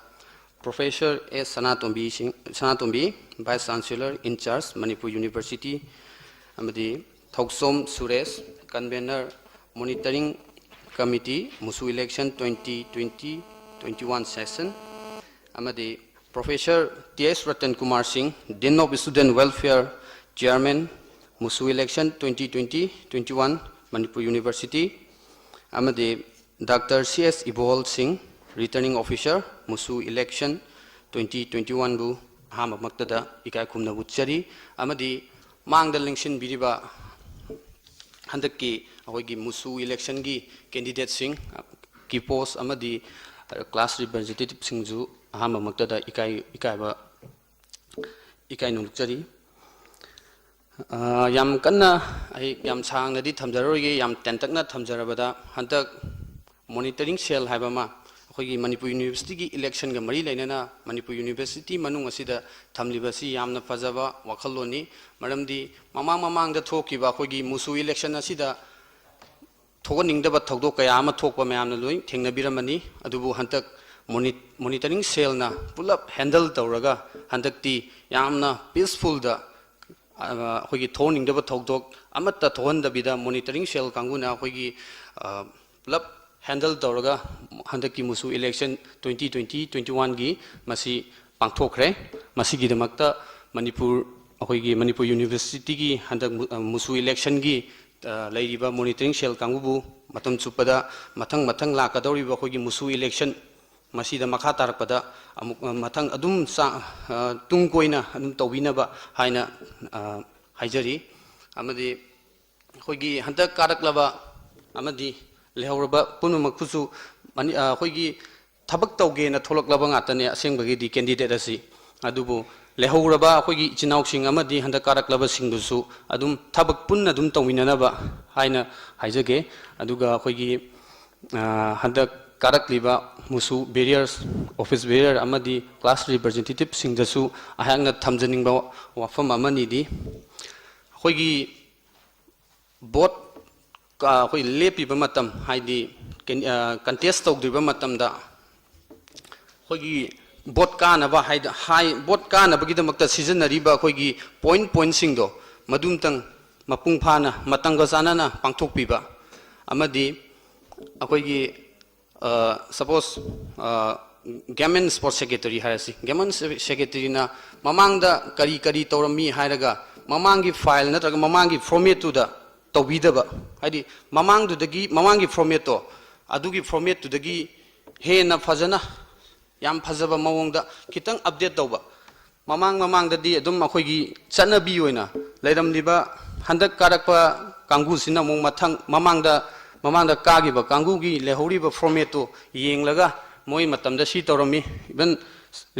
Professor S ꯁꯅꯥꯇꯣꯝꯕꯤ ꯁꯤꯡ, ꯁꯅꯥꯇꯣꯝꯕꯤ, Vice Chancellor in charge Manipur University, ꯑꯃꯗꯤ ꯊꯧꯁꯣꯝ Suresh, Convener Monitoring Committee, ꯃꯨꯁꯨ election twenty twenty twenty one session, ꯑꯃꯗꯤ Professor T S Ratan Kumar Singh, Dean of Student Welfare, Chairman, ꯃꯨꯁꯨ election twenty twenty twenty one, Manipur University, ꯑꯃꯗꯤ Doctor C S ꯏꯕꯣꯍꯣꯜ ꯁꯤꯡ, Returning Officer, ꯃꯨꯁꯨ election twenty twenty oneꯕꯨ ꯑꯍꯥꯟꯕꯃꯛꯇꯗ ꯏꯀꯥꯏ ꯈꯨꯝꯅꯕ ꯎꯠꯆꯔꯤ꯫ ꯑꯃꯗꯤ ꯃꯥꯡꯗ ꯂꯦꯡꯁꯤꯟꯕꯤꯔꯤꯕ ꯍꯟꯗꯛꯀꯤ ꯑꯩꯈꯣꯏꯒꯤ ꯃꯨꯁꯨ electionꯒꯤ candidateꯁꯤꯡ, key post ꯑꯃꯗꯤ ꯀ꯭ꯂꯥꯁ ꯔꯤꯄ꯭ꯔꯖꯦꯟꯇꯦꯇꯤꯞꯁꯤꯡꯁꯨ ꯑꯍꯥꯟꯕꯃꯛꯇꯗ ꯏꯀꯥꯏ ꯏꯀꯥꯏꯕ ꯏꯀꯥꯏ ꯅꯣꯡꯂꯨꯛꯆꯔꯤ꯫ ꯑ, ꯌꯥꯝ ꯀꯟꯅ ꯑꯩ ꯌꯥꯝ ꯁꯥꯡꯅꯗꯤ ꯊꯝꯖꯔꯔꯣꯏꯒꯦ꯫ ꯌꯥꯝ ꯇꯦꯟꯇꯛꯅ ꯊꯝꯖꯔꯕꯗ, ꯍꯟꯗꯛ ꯃꯣꯅꯤꯇꯔꯤꯡ ꯁꯦꯜ ꯍꯥꯏꯕ ꯑꯃ ꯑꯩꯈꯣꯏꯒꯤ ꯃꯅꯤꯄꯨꯔ ꯌꯨꯅꯤꯚꯔꯁꯤꯇꯤꯒꯤ ꯏꯂꯦꯛꯁꯟꯒ ꯃꯔꯤ ꯂꯩꯅꯅ ꯃꯅꯤꯄꯨꯔ ꯌꯨꯅꯤꯚꯔꯁꯤꯇꯤ ꯃꯅꯨꯡ ꯑꯁꯤꯗ ꯊꯝꯂꯤꯕꯁꯤ ꯌꯥꯝꯅ ꯐꯖꯕ ꯋꯥꯈꯜꯂꯣꯟꯅꯤ꯫ ꯃꯔꯝꯗꯤ ꯃꯃꯥꯡ ꯃꯃꯥꯡꯗ ꯊꯣꯛꯈꯤꯕ ꯑꯩꯈꯣꯏꯒꯤ ꯃꯨꯁꯨ ꯏꯂꯦꯛꯁꯟ ꯑꯁꯤꯗ ꯊꯣꯛꯍꯟꯅꯤꯡꯗꯕ ꯊꯧꯗꯣꯛ ꯀꯌꯥ ꯑꯃ ꯊꯣꯛꯄ ꯃꯌꯥꯝꯅ ꯂꯣꯏ ꯊꯦꯡꯅꯕꯤꯔꯝꯃꯅꯤ꯫ ꯑꯗꯨꯕꯨ ꯍꯟꯗꯛ ꯃꯣꯅꯤ-, ꯃꯣꯅꯤꯇꯔꯤꯡ ꯁꯦꯜꯅ ꯄꯨꯂꯞ ꯍꯦꯟꯗꯜ ꯇꯧꯔꯒ ꯍꯟꯗꯛꯇꯤ ꯌꯥꯝꯅ ꯄꯤꯁꯐꯨꯜꯗ, ꯑ, ꯑꯩꯈꯣꯏꯒꯤ ꯊꯣꯛꯍꯟꯅꯤꯡꯗꯕ ꯊꯧꯗꯣꯛ ꯑꯃꯠꯇ ꯊꯣꯛꯍꯟꯗꯕꯤꯗ ꯃꯣꯅꯤꯇꯔꯤꯡ ꯁꯦꯜ ꯀꯥꯡꯕꯨꯅ ꯑꯩꯈꯣꯏꯒꯤ, ꯑ, ꯄꯨꯂꯞ ꯍꯦꯟꯗꯜ ꯇꯧꯔꯒ ꯍꯟꯗꯛꯀꯤ ꯃꯨꯁꯨ ꯏꯂꯦꯛꯁꯟ ꯇ꯭ꯋꯦꯟꯇꯤ ꯇ꯭ꯋꯦꯟꯇꯤ, ꯇ꯭ꯋꯦꯟꯇꯤ ꯋꯥꯟꯒꯤ ꯃꯁꯤ ꯄꯥꯡꯊꯣꯛꯈ꯭ꯔꯦ꯫ ꯃꯁꯤꯒꯤꯗꯃꯛꯇ ꯃꯅꯤꯄꯨꯔ, ꯑꯩꯈꯣꯏꯒꯤ ꯃꯅꯤꯄꯨꯔ ꯌꯨꯅꯤꯚꯔꯁꯤꯇꯤꯒꯤ ꯍꯟꯗꯛ ꯃꯨ-, ꯑ, ꯃꯨꯁꯨ ꯏꯂꯦꯛꯁꯟꯒꯤ, ꯑ, ꯂꯩꯔꯤꯕ ꯃꯣꯅꯤꯇꯔꯤꯡ ꯁꯦꯜ ꯀꯥꯡꯕꯨꯕꯨ ꯃꯇꯝ ꯆꯨꯞꯄꯗ ꯃꯊꯪ ꯃꯊꯪ ꯂꯥꯛꯀꯗꯧꯔꯤꯕ ꯑꯩꯈꯣꯏꯒꯤ ꯃꯨꯁꯨ ꯏꯂꯦꯛꯁꯟ ꯃꯁꯤꯗ ꯃꯈꯥ ꯇꯥꯔꯛꯄꯗ ꯑꯃꯨꯛ, ꯑ, ꯃꯊꯪ ꯑꯗꯨꯝ ꯆꯥ-, ꯑ, ꯇꯨꯡ ꯀꯣꯏꯅ ꯑꯗꯨꯝ ꯇꯧꯕꯤꯅꯕ ꯍꯥꯏꯅ, ꯑ, ꯍꯥꯏꯖꯔꯤ꯫ ꯑꯃꯗꯤ ꯑꯩꯈꯣꯏꯒꯤ ꯍꯟꯗꯛ ꯀꯥꯔꯛꯂꯕ ꯑꯃꯗꯤ ꯂꯩꯍꯧꯔꯕ ꯄꯨꯝꯅꯃꯛꯄꯨꯁꯨ ꯃꯅꯤ-, ꯑ, ꯑꯩꯈꯣꯏꯒꯤ ꯊꯕꯛ ꯇꯧꯒꯦꯅ ꯊꯣꯛꯂꯛꯂꯕ ꯉꯥꯛꯇꯅꯦ ꯑꯁꯦꯡꯕꯒꯤꯗꯤ ꯀꯦꯟꯗꯤꯗꯦꯠ ꯑꯁꯤ꯫ ꯑꯗꯨꯕꯨ ꯂꯩꯍꯧꯔꯕ ꯑꯩꯈꯣꯏꯒꯤ ꯏꯆꯤꯟ ꯏꯅꯥꯎꯁꯤꯡ ꯑꯃꯗꯤ ꯍꯟꯗꯛ ꯀꯥꯔꯛꯂꯕꯁꯤꯡꯗꯨꯁꯨ ꯑꯗꯨꯝ ꯊꯕꯛ ꯄꯨꯟꯅ ꯑꯗꯨꯝ ꯇꯧꯃꯤꯟꯅꯅꯕ ꯍꯥꯏꯅ ꯍꯥꯏꯖꯒꯦ꯫ ꯑꯗꯨꯒ ꯑꯩꯈꯣꯏꯒꯤ, ꯑ, ꯍꯟꯗꯛ ꯀꯥꯔꯛꯂꯤꯕ ꯃꯨꯁꯨ ꯕꯦꯔꯤꯌꯔꯁ, ꯑꯣꯐꯤꯁ ꯕꯦꯔꯤꯌꯔ ꯑꯃꯗꯤ ꯀ꯭ꯂꯥꯁ ꯔꯤꯄ꯭ꯔꯖꯦꯟꯇꯦꯇꯤꯞꯁꯤꯡꯗꯁꯨ ꯑꯩꯍꯥꯛꯅ ꯊꯝꯖꯅꯤꯡꯕ ꯋꯥꯐꯝ ꯑꯃꯅꯤꯗꯤ, ꯑꯩꯈꯣꯏꯒꯤ ꯚꯣꯠ ꯀ-, ꯑꯩꯈꯣꯏ ꯂꯦꯞꯄꯤꯕ ꯃꯇꯝ, ꯍꯥꯏꯗꯤ ꯀꯦꯟ-, ꯑ, ꯀꯟꯇꯦꯁ ꯇꯧꯗ꯭ꯔꯤꯕ ꯃꯇꯝꯗ ꯑꯩꯈꯣꯏꯒꯤ ꯚꯣꯠ ꯀꯥꯅꯕ ꯍꯥꯏꯗ-, ꯍꯥꯏ-, ꯚꯣꯠ ꯀꯥꯅꯕꯒꯤꯗꯃꯛꯇ ꯁꯤꯖꯤꯟꯅꯔꯤꯕ ꯑꯩꯈꯣꯏꯒꯤ ꯄꯣꯏꯟꯠ ꯄꯣꯏꯟꯠꯁꯤꯡꯗꯣ ꯃꯗꯨꯝꯇꯪ ꯃꯄꯨꯡ ꯐꯥꯅ ꯃꯇꯝꯒ ꯆꯥꯟꯅꯅ ꯄꯥꯡꯊꯣꯛꯄꯤꯕ, ꯑꯃꯗꯤ ꯑꯩꯈꯣꯏꯒꯤ, ꯑ, ꯁꯄꯣꯁ, ꯑ, ꯒꯦꯝ ꯑꯦꯟ ꯁ꯭ꯄꯣꯔꯠꯁ ꯁꯦꯀ꯭ꯔꯦꯇꯔꯤ ꯍꯥꯏꯔꯁꯤ, ꯒꯦꯝ ꯑꯦꯟ ꯁꯦ-, ꯁꯦꯀ꯭ꯔꯦꯇꯔꯤꯅ ꯃꯃꯥꯡꯗ ꯀꯔꯤ ꯀꯔꯤ ꯇꯧꯔꯝꯃꯤ ꯍꯥꯏꯔꯒ ꯃꯃꯥꯡꯒꯤ ꯐꯥꯏꯜ ꯅꯠꯇ꯭ꯔꯒ ꯃꯃꯥꯡꯒꯤ ꯐꯣꯔꯃꯦꯠꯇꯨꯗ ꯇꯧꯕꯤꯗꯕ, ꯍꯥꯏꯗꯤ ꯃꯃꯥꯡꯗꯨꯗꯒꯤ, ꯃꯃꯥꯡꯒꯤ ꯐꯣꯔꯃꯦꯠꯇꯣ, ꯑꯗꯨꯒꯤ ꯐꯣꯔꯃꯦꯠꯇꯨꯗꯒꯤ ꯍꯦꯟꯅ ꯐꯖꯅ, ꯌꯥꯝ ꯐꯖꯕ ꯃꯑꯣꯡꯗ ꯈꯤꯇꯪ ꯑꯞꯗꯦꯠ ꯇꯧꯕ꯫ ꯃꯃꯥꯡ ꯃꯃꯥꯡꯗꯗꯤ ꯑꯗꯨꯝ ꯑꯩꯈꯣꯏꯒꯤ ꯆꯠꯅꯕꯤ ꯑꯣꯏꯅ ꯂꯩꯔꯝꯂꯤꯕ, ꯍꯟꯗꯛ ꯀꯥꯔꯛꯄ ꯀꯥꯡꯕꯨꯁꯤꯅ ꯑꯃꯨꯛ ꯃꯊꯪ ꯃꯃꯥꯡꯗ, ꯃꯃꯥꯡꯗ ꯀꯥꯈꯤꯕ ꯀꯥꯡꯕꯨꯒꯤ ꯂꯩꯍꯧꯔꯤꯕ ꯐꯣꯔꯃꯦꯠꯇꯨ ꯌꯦꯡꯂꯒ ꯃꯣꯏ ꯃꯇꯝꯗ ꯁꯤ ꯇꯧꯔꯝꯃꯤ, even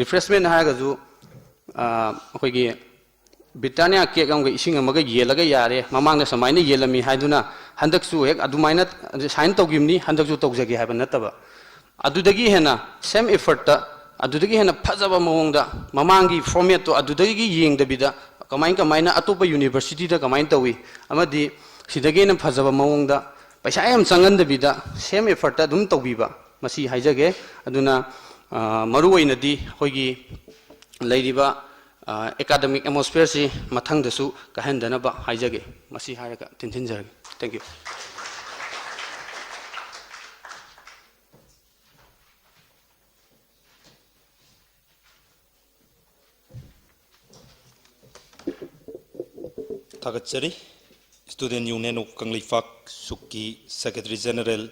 refreshment ꯍꯥꯏꯔꯒꯁꯨ, ꯑ, ꯑꯩꯈꯣꯏꯒꯤ Britannia cake ꯑꯃꯒ ꯏꯁꯤꯡ ꯑꯃꯒ ꯌꯦꯜꯂꯒ ꯌꯥꯔꯦ, ꯃꯃꯥꯡꯗ ꯁꯨꯃꯥꯏꯅ ꯌꯦꯜꯂꯝꯃꯤ ꯍꯥꯏꯗꯨꯅ ꯍꯟꯗꯛꯁꯨ ꯍꯦꯛ ꯑꯗꯨꯃꯥꯏꯅ sign ꯇꯧꯈꯤꯕꯅꯤ, ꯍꯟꯗꯛꯁꯨ ꯇꯧꯖꯒꯦ ꯍꯥꯏꯕ ꯅꯠꯇꯕ, ꯑꯗꯨꯗꯒꯤ ꯍꯦꯟꯅ same effortꯇ, ꯑꯗꯨꯗꯒꯤ ꯍꯦꯟꯅ ꯐꯖꯕ ꯃꯑꯣꯡꯗ, ꯃꯃꯥꯡꯒꯤ formatꯇꯣ ꯑꯗꯨꯗꯒꯤ ꯌꯦꯡꯗꯕꯤꯗ, ꯀꯃꯥꯏ ꯀꯃꯥꯏꯅ ꯑꯇꯣꯞꯄ universityꯗ ꯀꯃꯥꯏꯅ ꯇꯧꯏ, ꯑꯃꯗꯤ ꯁꯤꯗꯒꯤ ꯍꯦꯟꯅ ꯐꯖꯕ ꯃꯑꯣꯡꯗ, ꯄꯩꯁꯥ ꯌꯥꯝ ꯆꯪꯍꯟꯗꯕꯤꯗ, same effortꯇ ꯑꯗꯨꯝ ꯇꯧꯕꯤꯕ, ꯃꯁꯤ ꯍꯥꯏꯖꯒꯦ꯫ ꯑꯗꯨꯅ, ꯑ, ꯃꯔꯨꯑꯣꯏꯅꯗꯤ ꯑꯩꯈꯣꯏꯒꯤ ꯂꯩꯔꯤꯕ, ꯑ, academic atmosphereꯁꯤ ꯃꯊꯪꯗꯁꯨ ꯀꯥꯏꯍꯟꯗꯅꯕ ꯍꯥꯏꯖꯒꯦ꯫ ꯃꯁꯤ ꯍꯥꯏꯔꯒ ꯇꯦꯟꯁꯤꯟꯖꯔꯒꯦ꯫ Thank you꯫ ꯊꯥꯒꯠꯆꯔꯤ꯫ Student Union of Kangleipak ꯁꯨꯛꯀꯤ Secretary General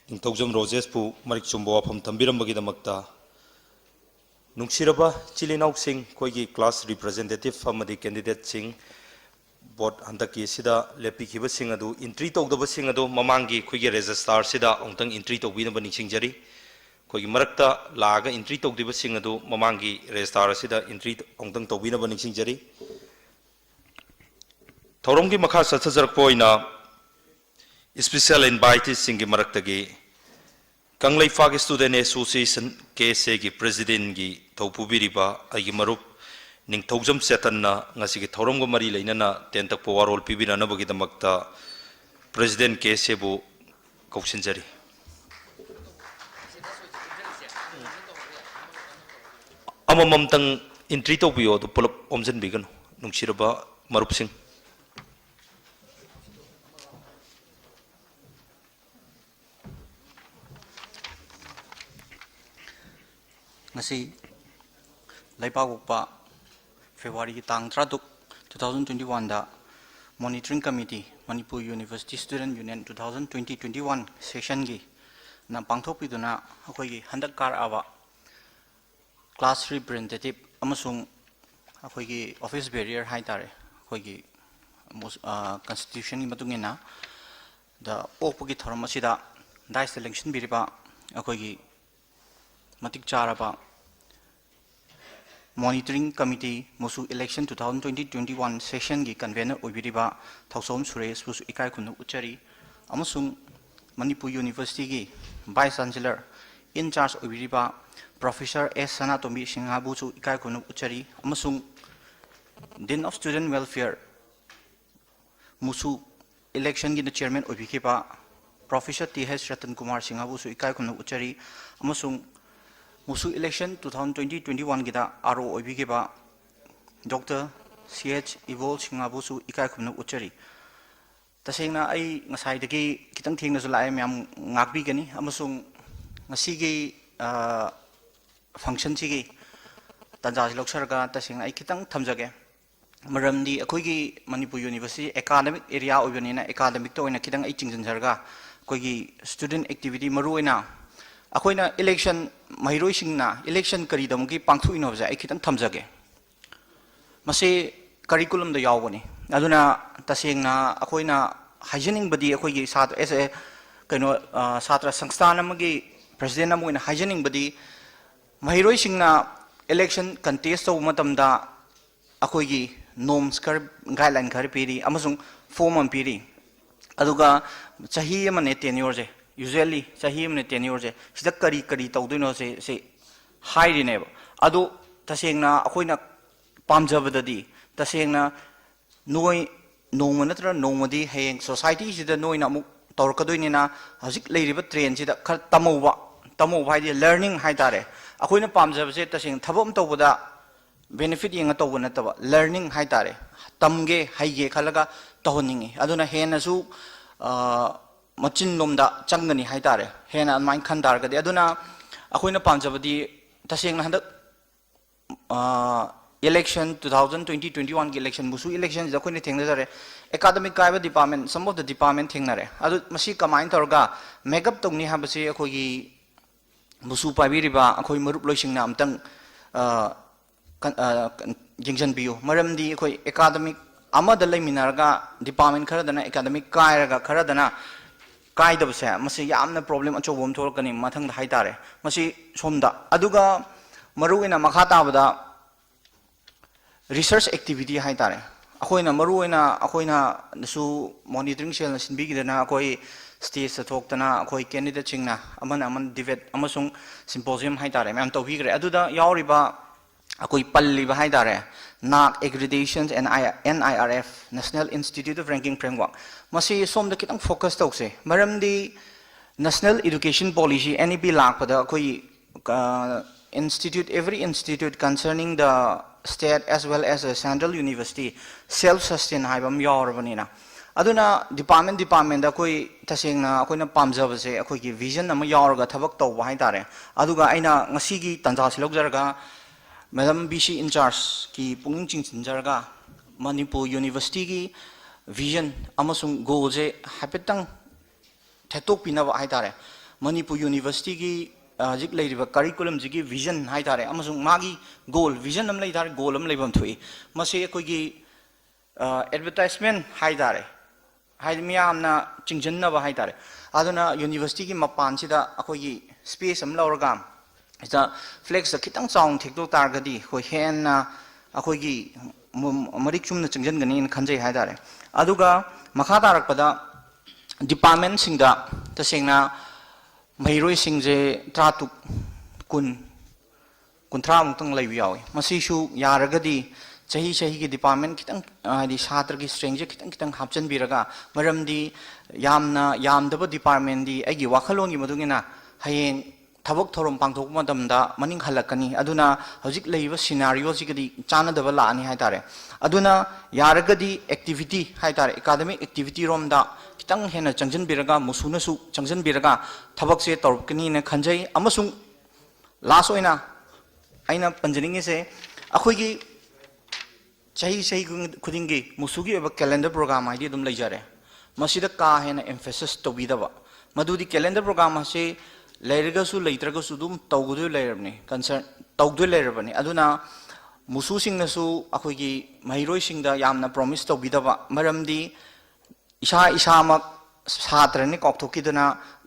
ꯅꯤꯡꯊꯧꯖꯝ ꯔꯣꯖꯦꯁꯄꯨ ꯃꯔꯤꯛ ꯆꯨꯝꯕ ꯋꯥꯐꯝ ꯊꯝꯕꯤꯔꯝꯕꯒꯤꯗꯃꯛꯇ꯫ ꯅꯨꯡꯁꯤꯔꯕ ꯏꯆꯤꯜ ꯏꯅꯥꯎꯁꯤꯡ, ꯑꯩꯈꯣꯏꯒꯤ class representative ꯑꯃꯗꯤ candidateꯁꯤꯡ, vote ꯍꯟꯗꯛꯀꯤ ꯑꯁꯤꯗ ꯂꯦꯞꯄꯤꯈꯤꯕꯁꯤꯡ ꯑꯗꯨ entry ꯇꯧꯗꯕꯁꯤꯡ ꯑꯗꯨ ꯃꯃꯥꯡꯒꯤ ꯑꯩꯈꯣꯏꯒꯤ registerꯁꯤꯗ ꯑꯃꯨꯛꯇꯪ entry ꯇꯧꯕꯤꯅꯕ ꯅꯤꯡꯁꯤꯡꯖꯔꯤ꯫ ꯑꯩꯈꯣꯏꯒꯤ ꯃꯔꯛꯇ ꯂꯥꯛꯑꯒ entry ꯇꯧꯗ꯭ꯔꯤꯕꯁꯤꯡ ꯑꯗꯨ ꯃꯃꯥꯡꯒꯤ register ꯑꯁꯤꯗ entry ꯑꯃꯨꯛꯇꯪ ꯇꯧꯕꯤꯅꯕ ꯅꯤꯡꯁꯤꯡꯖꯔꯤ꯫ ꯊꯧꯔꯝꯒꯤ ꯃꯈꯥ ꯆꯠꯊꯖꯔꯛꯄ ꯑꯣꯏꯅ special inviteeꯁꯤꯡꯒꯤ ꯃꯔꯛꯇꯒꯤ ꯀꯪꯂꯩꯄꯥꯛ Student Association, KSAꯒꯤ presidentꯒꯤ ꯊꯧ ꯄꯨꯕꯤꯔꯤꯕ ꯑꯩꯒꯤ ꯃꯔꯨꯞ ꯅꯤꯡꯊꯧꯖꯝ ꯆꯦꯇꯟꯅ ꯉꯁꯤꯒꯤ ꯊꯧꯔꯝꯒ ꯃꯔꯤ ꯂꯩꯅꯅ ꯇꯦꯟꯇꯛꯄ ꯋꯥꯔꯣꯜ ꯄꯤꯕꯤꯅꯅꯕꯒꯤꯗꯃꯛꯇ president KSAꯕꯨ ꯀꯧꯁꯤꯟꯖꯔꯤ꯫ ꯑꯃꯃꯝꯇꯪ entry ꯇꯧꯕꯤꯌꯣ, ꯑꯗꯨ ꯄꯨꯂꯞ ꯑꯣꯝꯁꯤꯟꯕꯤꯒꯅꯨ, ꯅꯨꯡꯁꯤꯔꯕ ꯃꯔꯨꯞꯁꯤꯡ꯫ ꯉꯁꯤ ꯂꯩꯕꯥꯛꯄꯣꯛꯄ Februaryꯒꯤ ꯇꯥꯡ ꯇꯔꯥꯇꯔꯨꯛ, two thousand twenty oneꯗ Monitoring Committee, Manipur University Student Union two thousand twenty twenty one sessionꯒꯤꯅ ꯄꯥꯡꯊꯣꯛꯄꯤꯗꯨꯅ ꯑꯩꯈꯣꯏꯒꯤ ꯍꯟꯗꯛ ꯀꯥꯔꯛꯑꯕ class representative ꯑꯃꯁꯨꯡ ꯑꯩꯈꯣꯏꯒꯤ office bearer ꯍꯥꯏ ꯇꯥꯔꯦ, ꯑꯩꯈꯣꯏꯒꯤ ꯃꯣꯁ-, ꯑ, constitutionꯒꯤ ꯃꯇꯨꯡ ꯏꯟꯅ ꯗ ꯑꯣꯛꯄꯒꯤ ꯊꯧꯔꯝ ꯑꯁꯤꯗ daisꯇ ꯂꯦꯡꯁꯤꯟꯕꯤꯔꯤꯕ ꯑꯩꯈꯣꯏꯒꯤ ꯃꯇꯤꯛ ꯆꯥꯔꯕ Monitoring Committee ꯃꯨꯁꯨ Election two thousand twenty twenty-one Sessionꯒꯤ Convener ꯑꯣꯏꯕꯤꯔꯤꯕ ꯊꯧꯁꯣꯝ ꯁꯨꯔꯦꯁꯄꯨꯁꯨ ꯏꯀꯥꯏ ꯈꯨꯝꯅ ꯎꯠꯆꯔꯤ, ꯑꯃꯁꯨꯡ Manipur Universityꯒꯤ Vice Chancellor in charge ꯑꯣꯏꯕꯤꯔꯤꯕ Professor S ꯁꯅꯥꯇꯣꯝꯕꯤ ꯁꯤꯡꯍꯕꯨꯁꯨ ꯏꯀꯥꯏ ꯈꯨꯝꯅ ꯎꯠꯆꯔꯤ, ꯑꯃꯁꯨꯡ Dean of Student Welfare ꯃꯨꯁꯨ Electionꯒꯤꯅ Chairman ꯑꯣꯏꯕꯤꯈꯤꯕ Professor T H Ratan Kumar ꯁꯤꯡꯍꯕꯨꯁꯨ ꯏꯀꯥꯏ ꯈꯨꯝꯅ ꯎꯠꯆꯔꯤ, ꯑꯃꯁꯨꯡ ꯃꯨꯁꯨ Election two thousand twenty twenty-oneꯒꯤꯗ RO ꯑꯣꯏꯕꯤꯈꯤꯕ Doctor C H ꯏꯕꯣꯜ ꯁꯤꯡꯍꯕꯨꯁꯨ ꯏꯀꯥꯏ ꯈꯨꯝꯅ ꯎꯠꯆꯔꯤ꯫ ꯇꯁꯦꯡꯅ ꯑꯩ ꯉꯁꯥꯏꯗꯒꯤ ꯈꯤꯇꯪ ꯊꯦꯡꯅꯁꯨ ꯂꯥꯛꯑꯦ, ꯃꯌꯥꯝ ꯉꯥꯛꯄꯤꯒꯅꯤ, ꯑꯃꯁꯨꯡ ꯉꯁꯤꯒꯤ, ꯑ, Functionꯁꯤꯒꯤ ꯇꯥꯟꯖꯥꯁꯤ ꯂꯧꯖꯔꯒ ꯇꯁꯦꯡꯅ ꯑꯩ ꯈꯤꯇꯪ ꯊꯝꯖꯒꯦ꯫ ꯃꯔꯝꯗꯤ ꯑꯩꯈꯣꯏꯒꯤ ꯃꯅꯤꯄꯨꯔ University academic area ꯑꯣꯏꯕꯅꯤꯅ academicꯇ ꯑꯣꯏꯅ ꯈꯤꯇꯪ ꯑꯩ ꯆꯤꯡꯁꯤꯟꯖꯔꯒ ꯑꯩꯈꯣꯏꯒꯤ student activity, ꯃꯔꯨꯑꯣꯏꯅ ꯑꯩꯈꯣꯏꯅ election, ꯃꯍꯩꯔꯣꯏꯁꯤꯡꯅ election ꯀꯔꯤꯗꯃꯛꯀꯤ ꯄꯥꯡꯊꯣꯛꯏꯅꯣ ꯍꯥꯏꯕꯁꯦ ꯑꯩ ꯈꯤꯇꯪ ꯊꯝꯖꯒꯦ꯫ ꯃꯁꯤ curriculumꯗ ꯌꯥꯎꯕꯅꯤ꯫ ꯑꯗꯨꯅ ꯇꯁꯦꯡꯅ ꯑꯩꯈꯣꯏꯅ ꯍꯥꯏꯖꯅꯤꯡꯕꯗꯤ ꯑꯩꯈꯣꯏꯒꯤ ꯁꯥꯇ꯭ꯔ, ꯑꯦꯁ ꯑꯦ, ꯀꯩꯅꯣ, ꯑ, ꯁꯥꯇ꯭ꯔ ꯁꯪꯁꯊꯥꯟ ꯑꯃꯒꯤ president ꯑꯃ ꯑꯣꯏꯅ ꯍꯥꯏꯖꯅꯤꯡꯕꯗꯤ ꯃꯍꯩꯔꯣꯏꯁꯤꯡꯅ election contest ꯇꯧꯕ ꯃꯇꯝꯗ ꯑꯩꯈꯣꯏꯒꯤ norms ꯈꯔ, guideline ꯈꯔ ꯄꯤꯔꯤ ꯑꯃꯁꯨꯡ form ꯑꯃ ꯄꯤꯔꯤ꯫ ꯑꯗꯨꯒ ꯆꯍꯤ ꯑꯃꯅꯦ tenureꯁꯦ, usually ꯆꯍꯤ ꯑꯃꯅꯦ tenureꯁꯦ, ꯁꯤꯗ ꯀꯔꯤ ꯀꯔꯤ ꯇꯧꯗꯣꯏꯅꯣ ꯁꯤ, ꯁꯤ ꯍꯥꯏꯔꯤꯅꯦꯕ꯫ ꯑꯗꯣ ꯇꯁꯦꯡꯅ ꯑꯩꯈꯣꯏꯅ ꯄꯥꯝꯖꯕꯗꯗꯤ, ꯇꯁꯦꯡꯅ ꯅꯣꯏ ꯅꯣꯡꯃ ꯅꯠꯇ꯭ꯔꯒ ꯅꯣꯡꯃꯗꯤ ꯍꯌꯦꯡ societyꯁꯤꯗ ꯅꯣꯏꯅ ꯑꯃꯨꯛ ꯇꯧꯔꯛꯀꯗꯣꯏꯅꯤꯅ ꯍꯧꯖꯤꯛ ꯂꯩꯔꯤꯕ trendꯁꯤꯗ ꯈꯔ ꯇꯝꯍꯧꯕ, ꯇꯝꯍꯧꯕ ꯍꯥꯏꯗꯤ learning ꯍꯥꯏꯇꯥꯔꯦ꯫ ꯑꯩꯈꯣꯏꯅ ꯄꯥꯝꯖꯕꯁꯦ ꯇꯁꯦꯡꯅ ꯊꯕꯛ ꯑꯃ ꯇꯧꯕꯗ benefit ꯌꯦꯡꯉ ꯇꯧꯕ ꯅꯠꯇꯕ, learning ꯍꯥꯏꯇꯥꯔꯦ, ꯇꯝꯒꯦ ꯍꯩꯒꯦ ꯈꯜꯂꯒ ꯇꯧꯍꯟꯅꯤꯡꯉꯤ꯫ ꯑꯗꯨꯅ ꯍꯦꯟꯅꯁꯨ, ꯑ, ꯃꯆꯤꯟꯂꯣꯝꯗ ꯆꯪꯒꯅꯤ ꯍꯥꯏꯇꯥꯔꯦ, ꯍꯦꯟꯅ ꯑꯗꯨꯃꯥꯏꯅ ꯈꯟ ꯇꯥꯔꯒꯗꯤ꯫ ꯑꯗꯨꯅ ꯑꯩꯈꯣꯏꯅ ꯄꯥꯝꯖꯕꯗꯤ ꯇꯁꯦꯡꯅ ꯍꯟꯗꯛ, ꯑ, election, two thousand twenty twenty-oneꯒꯤ election, ꯃꯨꯁꯨ electionꯁꯤꯗ ꯑꯩꯈꯣꯏꯅ ꯊꯦꯡꯅꯖꯔꯦ, academic ꯀꯥꯏꯕ department, some of the department ꯊꯦꯡꯅꯔꯦ꯫ ꯑꯗꯨ ꯃꯁꯤ ꯀꯃꯥꯏꯅ ꯇꯧꯔꯒ make up ꯇꯧꯅꯤ ꯍꯥꯏꯕꯁꯤ ꯑꯩꯈꯣꯏꯒꯤ ꯃꯨꯁꯨ ꯄꯥꯏꯕꯤꯔꯤꯕ ꯑꯩꯈꯣꯏ ꯃꯔꯨꯞ ꯂꯣꯏꯁꯤꯡꯅ ꯑꯝꯇꯪ, ꯑ, ꯀꯟ-, ꯑ, ꯀꯟ-, ꯌꯦꯡꯁꯤꯟꯕꯤꯌꯨ꯫ ꯃꯔꯝꯗꯤ ꯑꯩꯈꯣꯏ academic ꯑꯃꯗ ꯂꯩꯃꯤꯟꯅꯔꯒ department ꯈꯔꯗꯅ academic ꯀꯥꯏꯔꯒ ꯈꯔꯗꯅ ꯀꯥꯏꯗꯕꯁꯦ, ꯃꯁꯤ ꯌꯥꯝꯅ problem ꯑꯆꯧꯕ ꯑꯃ ꯊꯣꯛꯂꯛꯀꯅꯤ ꯃꯊꯪꯗ ꯍꯥꯏꯇꯥꯔꯦ꯫ ꯃꯁꯤ ꯁꯣꯝꯗ, ꯑꯗꯨꯒ ꯃꯔꯨ ꯑꯣꯏꯅ ꯃꯈꯥ ꯇꯥꯕꯗ research activity ꯍꯥꯏꯇꯥꯔꯦ꯫ ꯑꯩꯈꯣꯏꯅ ꯃꯔꯨ ꯑꯣꯏꯅ, ꯑꯩꯈꯣꯏꯅꯁꯨ monitoring cellꯅ ꯁꯤꯟꯕꯤꯈꯤꯗꯅ, ꯑꯩꯈꯣꯏ stageꯇ ꯊꯣꯛꯇꯅ ꯑꯩꯈꯣꯏ candidateꯁꯤꯡꯅ ꯑꯃꯅ ꯑꯃꯅ debate ꯑꯃꯁꯨꯡ symposium ꯍꯥꯏꯇꯥꯔꯦ, ꯃꯌꯥꯝ ꯇꯧꯕꯤꯈ꯭ꯔꯦ꯫ ꯑꯗꯨꯗ ꯌꯥꯎꯔꯤꯕ, ꯑꯩꯈꯣꯏ ꯄꯜꯂꯤꯕ ꯍꯥꯏꯇꯥꯔꯦ, NAAC accreditation and I- NIRF, National Institute of Ranking Framework, ꯃꯁꯤ ꯁꯣꯝꯗ ꯈꯤꯇꯪ focus ꯇꯧꯁꯦ꯫ ꯃꯔꯝꯗꯤ National Education Policy, NEP ꯂꯥꯛꯄꯗ ꯑꯩꯈꯣꯏ institute, every institute concerning the state as well as the central university self sustain ꯍꯥꯏꯕ ꯑꯃ ꯌꯥꯎꯔꯕꯅꯤꯅ, ꯑꯗꯨꯅ department departmentꯇ ꯑꯩꯈꯣꯏ ꯇꯁꯦꯡꯅ ꯑꯩꯈꯣꯏꯅ ꯄꯥꯝꯖꯕꯁꯦ ꯑꯩꯈꯣꯏꯒꯤ vision ꯑꯃ ꯌꯥꯎꯔꯒ ꯊꯕꯛ ꯇꯧꯕ ꯍꯥꯏꯇꯥꯔꯦ꯫ ꯑꯗꯨꯒ ꯑꯩꯅ ꯉꯁꯤꯒꯤ ꯇꯥꯟꯖꯥꯁꯤ ꯂꯧꯖꯔꯒ Madam VC in chargeꯀꯤ ꯄꯨꯛꯅꯤꯡ ꯆꯤꯡꯁꯤꯟꯖꯔꯒ ꯃꯅꯤꯄꯨꯔ universityꯒꯤ vision ꯑꯃꯁꯨꯡ goalꯁꯦ ꯍꯥꯏꯐꯦꯠꯇꯪ ꯊꯦꯠꯇꯣꯛꯄꯤꯅꯕ ꯍꯥꯏꯇꯥꯔꯦ꯫ ꯃꯅꯤꯄꯨꯔ universityꯒꯤ ꯍꯧꯖꯤꯛ ꯂꯩꯔꯤꯕ curriculumꯁꯤꯒꯤ vision ꯍꯥꯏꯇꯥꯔꯦ, ꯑꯃꯁꯨꯡ ꯃꯥꯒꯤ goal, vision ꯑꯃ ꯂꯩ ꯇꯥꯔꯦ, goal ꯑꯃ ꯂꯩꯐꯝ ꯊꯣꯛꯏ꯫ ꯃꯁꯤ ꯑꯩꯈꯣꯏꯒꯤ advertisement ꯍꯥꯏꯇꯥꯔꯦ, ꯍꯥꯏꯗꯤ ꯃꯤꯌꯥꯝꯅ ꯆꯤꯡꯁꯤꯟꯅꯕ ꯍꯥꯏꯇꯥꯔꯦ꯫ ꯑꯗꯨꯅ universityꯒꯤ ꯃꯄꯥꯟꯁꯤꯗ ꯑꯩꯈꯣꯏꯒꯤ space ꯑꯃ ꯂꯧꯔꯒ ꯁꯤꯗ flexꯇ ꯈꯤꯇꯪ ꯆꯥꯎꯅ ꯊꯦꯛꯇꯣꯛ ꯇꯥꯔꯒꯗꯤ ꯑꯩꯈꯣꯏ ꯍꯦꯟꯅ ꯑꯩꯈꯣꯏꯒꯤ ꯃꯔꯤꯛ ꯆꯨꯝꯅ ꯆꯪꯁꯤꯟꯒꯅꯤꯅ ꯈꯟꯖꯩ ꯍꯥꯏꯇꯥꯔꯦ꯫ ꯑꯗꯨꯒ ꯃꯈꯥ ꯇꯥꯔꯛꯄꯗ departmentꯁꯤꯡꯗ ꯇꯁꯦꯡꯅ ꯃꯍꯩꯔꯣꯏꯁꯤꯡꯁꯦ ꯇꯔꯥꯇꯔꯨꯛ, ꯀꯨꯟ, ꯀꯨꯟꯊ꯭ꯔꯥꯃꯨꯛꯇꯪ ꯂꯩꯕ ꯌꯥꯎꯏ꯫ ꯃꯁꯤꯁꯨ ꯌꯥꯔꯒꯗꯤ ꯆꯍꯤ ꯆꯍꯤꯒꯤ department ꯈꯤꯇꯪ, ꯍꯥꯏꯗꯤ ꯁꯥꯇ꯭ꯔꯒꯤ strengthꯁꯦ ꯈꯤꯇꯪ ꯈꯤꯇꯪ ꯍꯥꯞꯆꯤꯟꯕꯤꯔꯒ, ꯃꯔꯝꯗꯤ ꯌꯥꯝꯅ ꯌꯥꯝꯗꯕ departmentꯗꯤ ꯑꯩꯒꯤ ꯋꯥꯈꯜꯂꯣꯟꯒꯤ ꯃꯇꯨꯡ ꯏꯟꯅ ꯍꯌꯦꯡ ꯊꯕꯛ ꯊꯧꯔꯝ ꯄꯥꯡꯊꯣꯛꯄ ꯃꯇꯝꯗ ꯃꯅꯤꯡ ꯍꯜꯂꯛꯀꯅꯤ꯫ ꯑꯗꯨꯅ ꯍꯧꯖꯤꯛ ꯂꯩꯔꯤꯕ scenarioꯁꯤꯒꯗꯤ ꯆꯥꯟꯅꯗꯕ ꯂꯥꯛꯑꯅꯤ ꯍꯥꯏꯇꯥꯔꯦ꯫ ꯑꯗꯨꯅ ꯌꯥꯔꯒꯗꯤ activity ꯍꯥꯏꯇꯥꯔꯦ, academic activityꯔꯣꯝꯗ ꯈꯤꯇꯪ ꯍꯦꯟꯅ ꯆꯪꯁꯤꯟꯕꯤꯔꯒ, ꯃꯨꯁꯨꯅꯁꯨ ꯆꯪꯁꯤꯟꯕꯤꯔꯒ ꯊꯕꯛꯁꯦ ꯇꯧꯔꯛꯀꯅꯤꯅ ꯈꯟꯖꯩ꯫ ꯑꯃꯁꯨꯡ last ꯑꯣꯏꯅ ꯑꯩꯅ ꯄꯟꯖꯅꯤꯡꯉꯤꯁꯦ, ꯑꯩꯈꯣꯏꯒꯤ ꯆꯍꯤ ꯆꯍꯤ ꯈꯨꯗꯤꯡꯒꯤ ꯃꯨꯁꯨꯒꯤ ꯑꯣꯏꯕ calendar program ꯍꯥꯏꯗꯤ ꯑꯗꯨꯝ ꯂꯩꯖꯔꯦ꯫ ꯃꯁꯤꯗ ꯀꯥ ꯍꯦꯟꯅ emphasis ꯇꯧꯕꯤꯗꯕ, ꯃꯗꯨꯗꯤ calendar program ꯑꯁꯤ ꯂꯩꯔꯒꯁꯨ ꯂꯩꯇ꯭ꯔꯒꯁꯨ ꯑꯗꯨꯝ ꯇꯧꯒꯗꯣꯏ ꯂꯩꯔꯕꯅꯤ, concern ꯇꯧꯗꯣꯏ ꯂꯩꯔꯕꯅꯤ꯫ ꯑꯗꯨꯅ ꯃꯨꯁꯨꯁꯤꯡꯅꯁꯨ ꯑꯩꯈꯣꯏꯒꯤ ꯃꯍꯩꯔꯣꯏꯁꯤꯡꯗ ꯌꯥꯝꯅ promise ꯇꯧꯕꯤꯗꯕ, ꯃꯔꯝꯗꯤ ꯏꯁꯥ ꯏꯁꯥꯃꯛ ꯁꯥꯇ꯭ꯔꯅꯤ ꯀꯥꯎꯊꯣꯛꯈꯤꯗꯅ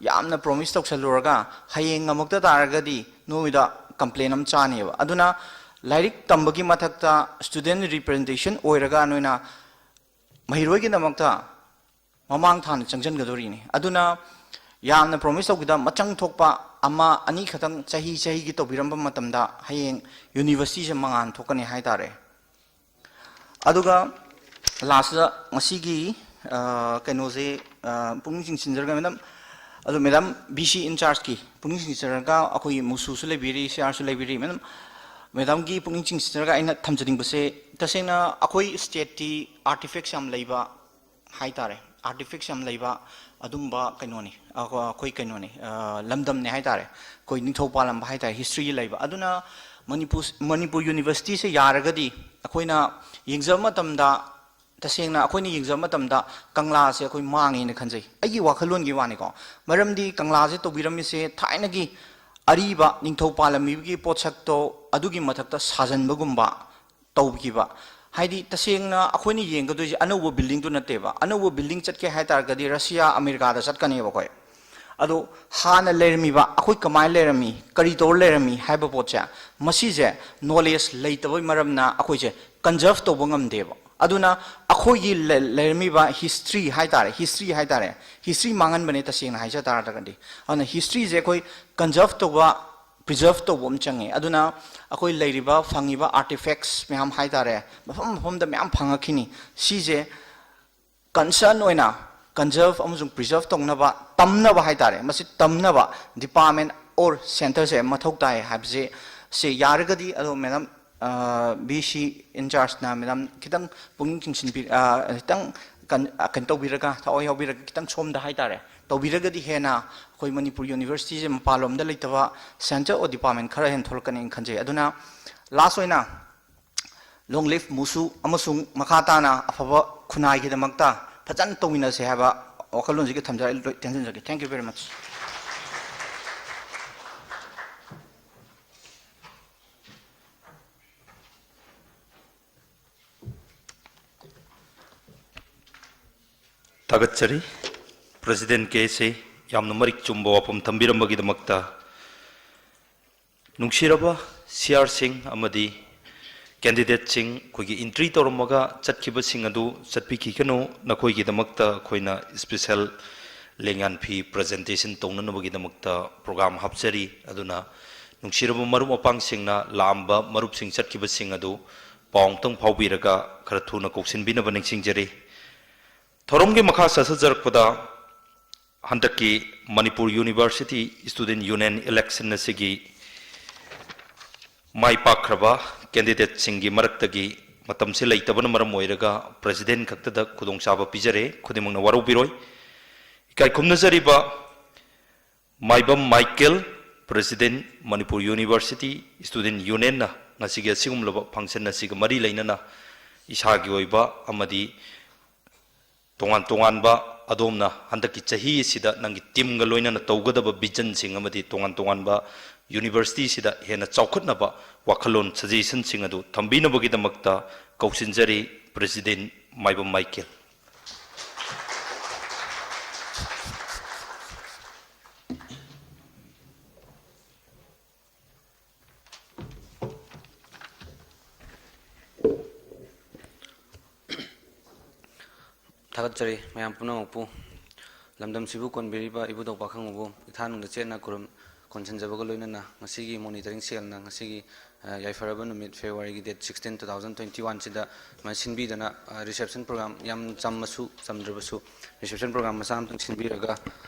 ꯌꯥꯝꯅ ꯄ꯭ꯔꯣꯃꯤꯁ ꯇꯧꯁꯜꯂꯨꯔꯒ ꯍꯌꯦꯡ ꯉꯝꯃꯛꯇ ꯇꯥꯔꯒꯗꯤ ꯅꯣꯏꯗ ꯀꯝꯄ꯭ꯂꯦꯟ ꯑꯃ ꯆꯥꯅꯦꯕ꯫ ꯑꯗꯨꯅ ꯂꯥꯏꯔꯤꯛ ꯇꯝꯕꯒꯤ ꯃꯊꯛꯇ ꯁ꯭ꯇꯨꯗꯦꯟ ꯔꯤꯄ꯭ꯔꯖꯦꯟꯇꯦꯁꯟ ꯑꯣꯏꯔꯒ ꯅꯣꯏꯅ ꯃꯍꯩꯔꯣꯏꯒꯤꯗꯃꯛꯇ ꯃꯃꯥꯡ ꯊꯥꯅ ꯆꯪꯁꯤꯟꯒꯗꯧꯔꯤꯅꯤ꯫ ꯑꯗꯨꯅ ꯌꯥꯝꯅ ꯄ꯭ꯔꯣꯃꯤꯁ ꯇꯧꯈꯤꯗ ꯃꯆꯪ ꯊꯣꯛꯄ ꯑꯃ ꯑꯅꯤ ꯈꯛꯇꯪ ꯆꯍꯤ ꯆꯍꯤꯒꯤ ꯇꯧꯕꯤꯔꯝꯕ ꯃꯇꯝꯗ ꯍꯌꯦꯡ ꯌꯨꯅꯤꯚꯔꯁꯤꯇꯤꯁꯦ ꯃꯉꯥꯟ ꯊꯣꯛꯀꯅꯤ ꯍꯥꯏ ꯇꯥꯔꯦ꯫ ꯑꯗꯨꯒ ꯂꯥꯁꯇ ꯉꯁꯤꯒꯤ ꯀꯩꯅꯣꯁꯦ ꯄꯨꯛꯅꯤꯡ ꯆꯤꯡꯁꯤꯟꯖꯔꯒ ꯃꯦꯗꯥꯝ, ꯑꯗꯣ ꯃꯦꯗꯥꯝ ꯕꯤ ꯁꯤ ꯏꯟꯆꯥꯔꯖꯀꯤ ꯄꯨꯛꯅꯤꯡ ꯆꯤꯡꯁꯤꯟꯖꯔꯒ ꯑꯩꯈꯣꯏꯒꯤ ꯃꯨꯁꯨꯁꯨ ꯂꯩꯕꯤꯔꯤ, ꯁꯤ ꯑꯥꯔꯁꯨ ꯂꯩꯕꯤꯔꯤ꯫ ꯃꯦꯗꯥꯝ, ꯃꯦꯗꯥꯝꯒꯤ ꯄꯨꯛꯅꯤꯡ ꯆꯤꯡꯁꯤꯟꯖꯔꯒ ꯑꯩꯅ ꯊꯝꯖꯅꯤꯡꯕꯁꯦ, ꯇꯁꯦꯡꯅ ꯑꯩꯈꯣꯏ ꯁ꯭ꯇꯦꯠꯇꯤ ꯑꯥꯔꯇꯤꯐꯦꯛꯁ ꯌꯥꯝ ꯂꯩꯕ ꯍꯥꯏ ꯇꯥꯔꯦ, ꯑꯥꯔꯇꯤꯐꯦꯛꯁ ꯌꯥꯝ ꯂꯩꯕ ꯑꯗꯨꯝꯕ ꯀꯩꯅꯣꯅꯤ, ꯑꯩꯈꯣꯏ ꯀꯩꯅꯣꯅꯤ, ꯂꯝꯗꯝꯅꯤ ꯍꯥꯏ ꯇꯥꯔꯦ, ꯑꯩꯈꯣꯏ ꯅꯤꯡꯊꯧ ꯄꯥꯜꯂꯝꯕ ꯍꯥꯏ ꯇꯥꯔꯦ, ꯍꯤꯁꯇ꯭ꯔꯤ ꯂꯩꯕ꯫ ꯑꯗꯨꯅ ꯃꯅꯤꯄꯨꯔ, ꯃꯅꯤꯄꯨꯔ ꯌꯨꯅꯤꯚꯔꯁꯤꯇꯤꯁꯦ ꯌꯥꯔꯒꯗꯤ ꯑꯩꯈꯣꯏꯅ ꯌꯦꯡꯖꯕ ꯃꯇꯝꯗ, ꯇꯁꯦꯡꯅ ꯑꯩꯈꯣꯏꯅ ꯌꯦꯡꯖꯕ ꯃꯇꯝꯗ ꯀꯪꯂꯥꯁꯦ ꯑꯩꯈꯣꯏ ꯃꯥꯡꯉꯦꯅ ꯈꯟꯖꯩ, ꯑꯩꯒꯤ ꯋꯥꯈꯜꯂꯣꯟꯒꯤ ꯋꯥꯅꯤꯀꯣ꯫ ꯃꯔꯝꯗꯤ ꯀꯪꯂꯥꯁꯦ ꯇꯧꯕꯤꯔꯝꯃꯤꯁꯦ ꯊꯥꯏꯅꯒꯤ ꯑꯔꯤꯕ ꯅꯤꯡꯊꯧ ꯄꯥꯜꯂꯝꯃꯤꯕꯒꯤ ꯄꯣꯠꯁꯛꯇꯣ ꯑꯗꯨꯒꯤ ꯃꯊꯛꯇ ꯁꯥꯖꯟꯕꯒꯨꯝꯕ ꯇꯧꯈꯤꯕ꯫ ꯍꯥꯏꯗꯤ ꯇꯁꯦꯡꯅ ꯑꯩꯈꯣꯏꯅ ꯌꯦꯡꯒꯗꯣꯏꯁꯦ ꯑꯅꯧꯕ ꯕꯤꯜꯗꯤꯡꯗꯨ ꯅꯠꯇꯦꯕ꯫ ꯑꯅꯧꯕ ꯕꯤꯜꯗꯤꯡ ꯆꯠꯀꯦ ꯍꯥꯏ ꯇꯥꯔꯒꯗꯤ ꯔꯁꯤꯌꯥ, ꯑꯃꯦꯔꯤꯀꯥꯗ ꯆꯠꯀꯅꯦꯕ ꯑꯩꯈꯣꯏ꯫ ꯑꯗꯣ ꯍꯥꯟꯅ ꯂꯩꯔꯝꯃꯤꯕ ꯑꯩꯈꯣꯏ ꯀꯃꯥꯏꯅ ꯂꯩꯔꯝꯃꯤ, ꯀꯔꯤ ꯇꯧꯔ ꯂꯩꯔꯝꯃꯤ ꯍꯥꯏꯕ ꯄꯣꯠꯁꯦ, ꯃꯁꯤꯁꯦ ꯅꯣꯂꯦꯖ ꯂꯩꯇꯕꯒꯤ ꯃꯔꯝꯅ ꯑꯩꯈꯣꯏꯁꯦ ꯀꯟꯖꯔꯚ ꯇꯧꯕ ꯉꯝꯗꯦꯕ꯫ ꯑꯗꯨꯅ ꯑꯩꯈꯣꯏꯒꯤ ꯂꯩ-, ꯂꯩꯔꯝꯃꯤꯕ ꯍꯤꯁꯇ꯭ꯔꯤ ꯍꯥꯏ ꯇꯥꯔꯦ, ꯍꯤꯁꯇ꯭ꯔꯤ ꯍꯥꯏ ꯇꯥꯔꯦ, ꯍꯤꯁꯇ꯭ꯔꯤ ꯃꯥꯡꯍꯟꯕꯅꯦ ꯇꯁꯦꯡꯅ ꯍꯥꯏꯖ ꯇꯥꯔꯒꯗꯤ꯫ ꯑꯗꯨꯅ ꯍꯤꯁꯇ꯭ꯔꯤꯁꯦ ꯑꯩꯈꯣꯏ ꯀꯟꯖꯔꯚ ꯇꯧꯕ, ꯄ꯭ꯔꯤꯖꯔꯚ ꯇꯧꯕ ꯑꯃ ꯆꯪꯉꯦ꯫ ꯑꯗꯨꯅ ꯑꯩꯈꯣꯏ ꯂꯩꯔꯤꯕ ꯐꯪꯉꯤꯕ ꯑꯥꯔꯇꯤꯐꯦꯛꯁ ꯃꯌꯥꯝ ꯍꯥꯏ ꯇꯥꯔꯦ, ꯃꯐꯝ ꯃꯐꯝꯗ ꯃꯌꯥꯝ ꯐꯪꯉꯛꯈꯤꯅꯤ꯫ ꯁꯤꯁꯦ ꯀꯟꯁꯔꯟ ꯑꯣꯏꯅ ꯀꯟꯖꯔꯚ ꯑꯃꯁꯨꯡ ꯄ꯭ꯔꯤꯖꯔꯚ ꯇꯧꯅꯕ, ꯇꯝꯅꯕ ꯍꯥꯏ ꯇꯥꯔꯦ, ꯃꯁꯤ ꯇꯝꯅꯕ ꯗꯤꯄꯥꯔꯠꯃꯦꯟ ꯑꯣꯔ ꯁꯦꯟꯇꯔꯁꯦ ꯃꯊꯧ ꯇꯥꯏ ꯍꯥꯏꯕꯁꯦ, ꯁꯤ ꯌꯥꯔꯒꯗꯤ, ꯑꯗꯣ ꯃꯦꯗꯥꯝ, ꯕꯤ ꯁꯤ ꯏꯟꯆꯥꯔꯖꯅ ꯃꯦꯗꯥꯝ ꯈꯤꯇꯪ ꯄꯨꯛꯅꯤꯡ ꯆꯤꯡꯁꯤꯟꯕꯤ-, ꯑ, ꯈꯤꯇꯪ ꯀꯟ-, ꯑ, ꯀꯩꯅꯣ ꯇꯧꯕꯤꯔꯒ, ꯊꯋꯥꯏ ꯌꯥꯎꯕꯤꯔꯒ ꯈꯤꯇꯪ ꯁꯣꯝꯗ ꯍꯥꯏ ꯇꯥꯔꯦ ꯇꯧꯕꯤꯔꯒꯗꯤ ꯍꯦꯟꯅ ꯑꯩꯈꯣꯏ ꯃꯅꯤꯄꯨꯔ ꯌꯨꯅꯤꯚꯔꯁꯤꯇꯤꯁꯦ ꯃꯄꯥꯟꯂꯣꯝꯗ ꯂꯩꯇꯕ ꯁꯦꯟꯇꯔ ꯑꯣꯔ ꯗꯤꯄꯥꯔꯠꯃꯦꯟ ꯈꯔ ꯍꯦꯟꯅ ꯊꯣꯛꯂꯛꯀꯅꯤꯅ ꯈꯟꯖꯩ꯫ ꯑꯗꯨꯅ ꯂꯥꯁ ꯑꯣꯏꯅ ꯂꯣꯡ ꯂꯤꯚ ꯃꯨꯁꯨ ꯑꯃꯁꯨꯡ ꯃꯈꯥ ꯇꯥꯅ ꯑꯐꯕ ꯈꯨꯟꯅꯥꯏꯒꯤꯗꯃꯛꯇ ꯐꯖꯅ ꯇꯧꯃꯤꯟꯅꯁꯦ ꯍꯥꯏꯕ ꯋꯥꯈꯜꯂꯣꯟꯁꯤꯒ ꯊꯝꯖꯔ-, ꯂꯣꯏ-, ꯇꯦꯟꯁꯤꯟꯖꯒꯦ꯫ Thank you very much꯫ ꯊꯥꯒꯠꯆꯔꯤ꯫ ꯄ꯭ꯔꯦꯁꯤꯗꯦꯟ ꯀꯦ ꯁꯤ, ꯌꯥꯝꯅ ꯃꯔꯤꯛ ꯆꯨꯝꯕ ꯋꯥꯐꯝ ꯊꯝꯕꯤꯔꯝꯕꯒꯤꯗꯃꯛꯇ꯫ ꯅꯨꯡꯁꯤꯔꯕ ꯁꯤ ꯑꯥꯔꯁꯤꯡ ꯑꯃꯗꯤ ꯀꯦꯟꯗꯤꯗꯦꯠꯁꯤꯡ, ꯑꯩꯈꯣꯏꯒꯤ ꯑꯦꯟꯇ꯭ꯔꯤ ꯇꯧꯔꯝꯃꯒ ꯆꯠꯈꯤꯕꯁꯤꯡ ꯑꯗꯨ ꯆꯠꯄꯤꯈꯤꯒꯅꯨ꯫ ꯅꯈꯣꯏꯒꯤꯗꯃꯛꯇ ꯑꯩꯈꯣꯏꯅ ꯏꯁꯄꯤꯁꯦꯜ ꯂꯦꯡꯌꯥꯟ ꯐꯤ ꯄ꯭ꯔꯖꯦꯟꯇꯦꯁꯟ ꯇꯧꯅꯅꯕꯒꯤꯗꯃꯛꯇ ꯄ꯭ꯔꯣꯒ꯭ꯔꯥꯝ ꯍꯥꯞꯆꯔꯤ꯫ ꯑꯗꯨꯅ ꯅꯨꯡꯁꯤꯔꯕ ꯃꯔꯨꯞ ꯃꯄꯥꯡꯁꯤꯡꯅ ꯂꯥꯛꯑꯝꯕ ꯃꯔꯨꯞꯁꯤꯡ ꯆꯠꯈꯤꯕꯁꯤꯡ ꯑꯗꯨ ꯄꯥꯎ ꯑꯃꯨꯛꯇꯪ ꯐꯥꯎꯕꯤꯔꯒ ꯈꯔ ꯊꯨꯅ ꯀꯧꯁꯤꯟꯕꯤꯅꯕ ꯅꯤꯡꯁꯤꯡꯖꯔꯤ꯫ ꯊꯧꯔꯝꯒꯤ ꯃꯈꯥ ꯆꯠꯊꯖꯔꯛꯄꯗ, ꯍꯟꯗꯛꯀꯤ Manipur university student union election ꯑꯁꯤꯒꯤ ꯃꯥꯏ ꯄꯥꯛꯈ꯭ꯔꯕ ꯀꯦꯟꯗꯤꯗꯦꯠꯁꯤꯡꯒꯤ ꯃꯔꯛꯇꯒꯤ ꯃꯇꯝꯁꯤ ꯂꯩꯇꯕꯅ ꯃꯔꯝ ꯑꯣꯏꯔꯒ ꯄ꯭ꯔꯦꯁꯤꯗꯦꯟ ꯈꯛꯇꯗ ꯈꯨꯗꯣꯡꯆꯥꯕ ꯄꯤꯖꯔꯦ, ꯈꯨꯗꯤꯡꯃꯛꯅ ꯋꯥꯔꯧꯕꯤꯔꯣꯏ꯫ ꯏꯀꯥꯏ ꯈꯨꯝꯅꯖꯔꯤꯕ Maibam Michael, president, Manipur university student ꯌꯨꯅꯤꯌꯟꯅ ꯉꯁꯤꯒꯤ ꯑꯁꯤꯒꯨꯝꯂꯕ ꯐꯪꯁꯟ ꯑꯁꯤꯒ ꯃꯔꯤ ꯂꯩꯅꯅ ꯏꯁꯥꯒꯤ ꯑꯣꯏꯕ ꯑꯃꯗꯤ ꯇꯣꯉꯥꯟ ꯇꯣꯉꯥꯟꯕ, ꯑꯗꯣꯝꯅ ꯍꯟꯗꯛꯀꯤ ꯆꯍꯤ ꯑꯁꯤꯗ ꯅꯪꯒꯤ ꯇꯤꯝꯒ ꯂꯣꯏꯅꯅ ꯇꯧꯒꯗꯕ ꯚꯤꯖꯟꯁꯤꯡ ꯑꯃꯗꯤ ꯇꯣꯉꯥꯟ ꯇꯣꯉꯥꯟꯕ ꯌꯨꯅꯤꯚꯔꯁꯤꯇꯤꯁꯤꯗ ꯍꯦꯟꯅ ꯆꯥꯎꯈꯠꯅꯕ ꯋꯥꯈꯜꯂꯣꯟ, ꯁꯖꯦꯁꯟꯁꯤꯡ ꯑꯗꯨ ꯊꯝꯕꯤꯅꯕꯒꯤꯗꯃꯛꯇ ꯀꯧꯁꯤꯟꯖꯔꯤ ꯄ꯭ꯔꯦꯁꯤꯗꯦꯟ ꯃꯥꯏꯕꯝ ꯃꯥꯏꯀꯦꯜ꯫ ꯊꯥꯒꯠꯆꯔꯤ ꯃꯌꯥꯝ ꯄꯨꯝꯅꯃꯛꯄꯨ꯫ ꯂꯝꯗꯝꯁꯤꯕꯨ ꯀꯣꯟꯕꯤꯔꯤꯕ ꯏꯕꯨꯙꯧ ꯄꯥꯈꯪꯕꯕꯨ ꯏꯊꯥꯅꯨꯡꯗ ꯆꯦꯠꯅ ꯈꯨꯔꯨꯝ ꯀꯣꯟꯁꯤꯟꯖꯕꯒ ꯂꯣꯏꯅꯅ, ꯉꯁꯤꯒꯤ ꯃꯣꯅꯤꯇꯔꯤꯡ ꯁꯦꯜꯅ ꯉꯁꯤꯒꯤ, ꯑ, ꯌꯥꯏꯐꯔꯕ ꯅꯨꯃꯤꯠ, ꯐꯦꯕ꯭ꯔꯨꯋꯥꯔꯤꯒꯤ date sixteen, two thousand twenty one ꯁꯤꯗ ꯁꯨꯃꯥꯏꯅ ꯁꯤꯟꯕꯤꯗꯅ, ꯑ, reception program, ꯌꯥꯝ ꯆꯝꯃꯁꯨ ꯆꯝꯗ꯭ꯔꯕꯁꯨ reception program ꯃꯆꯥ ꯑꯃꯇꯪ ꯁꯤꯟꯕꯤꯔꯒ,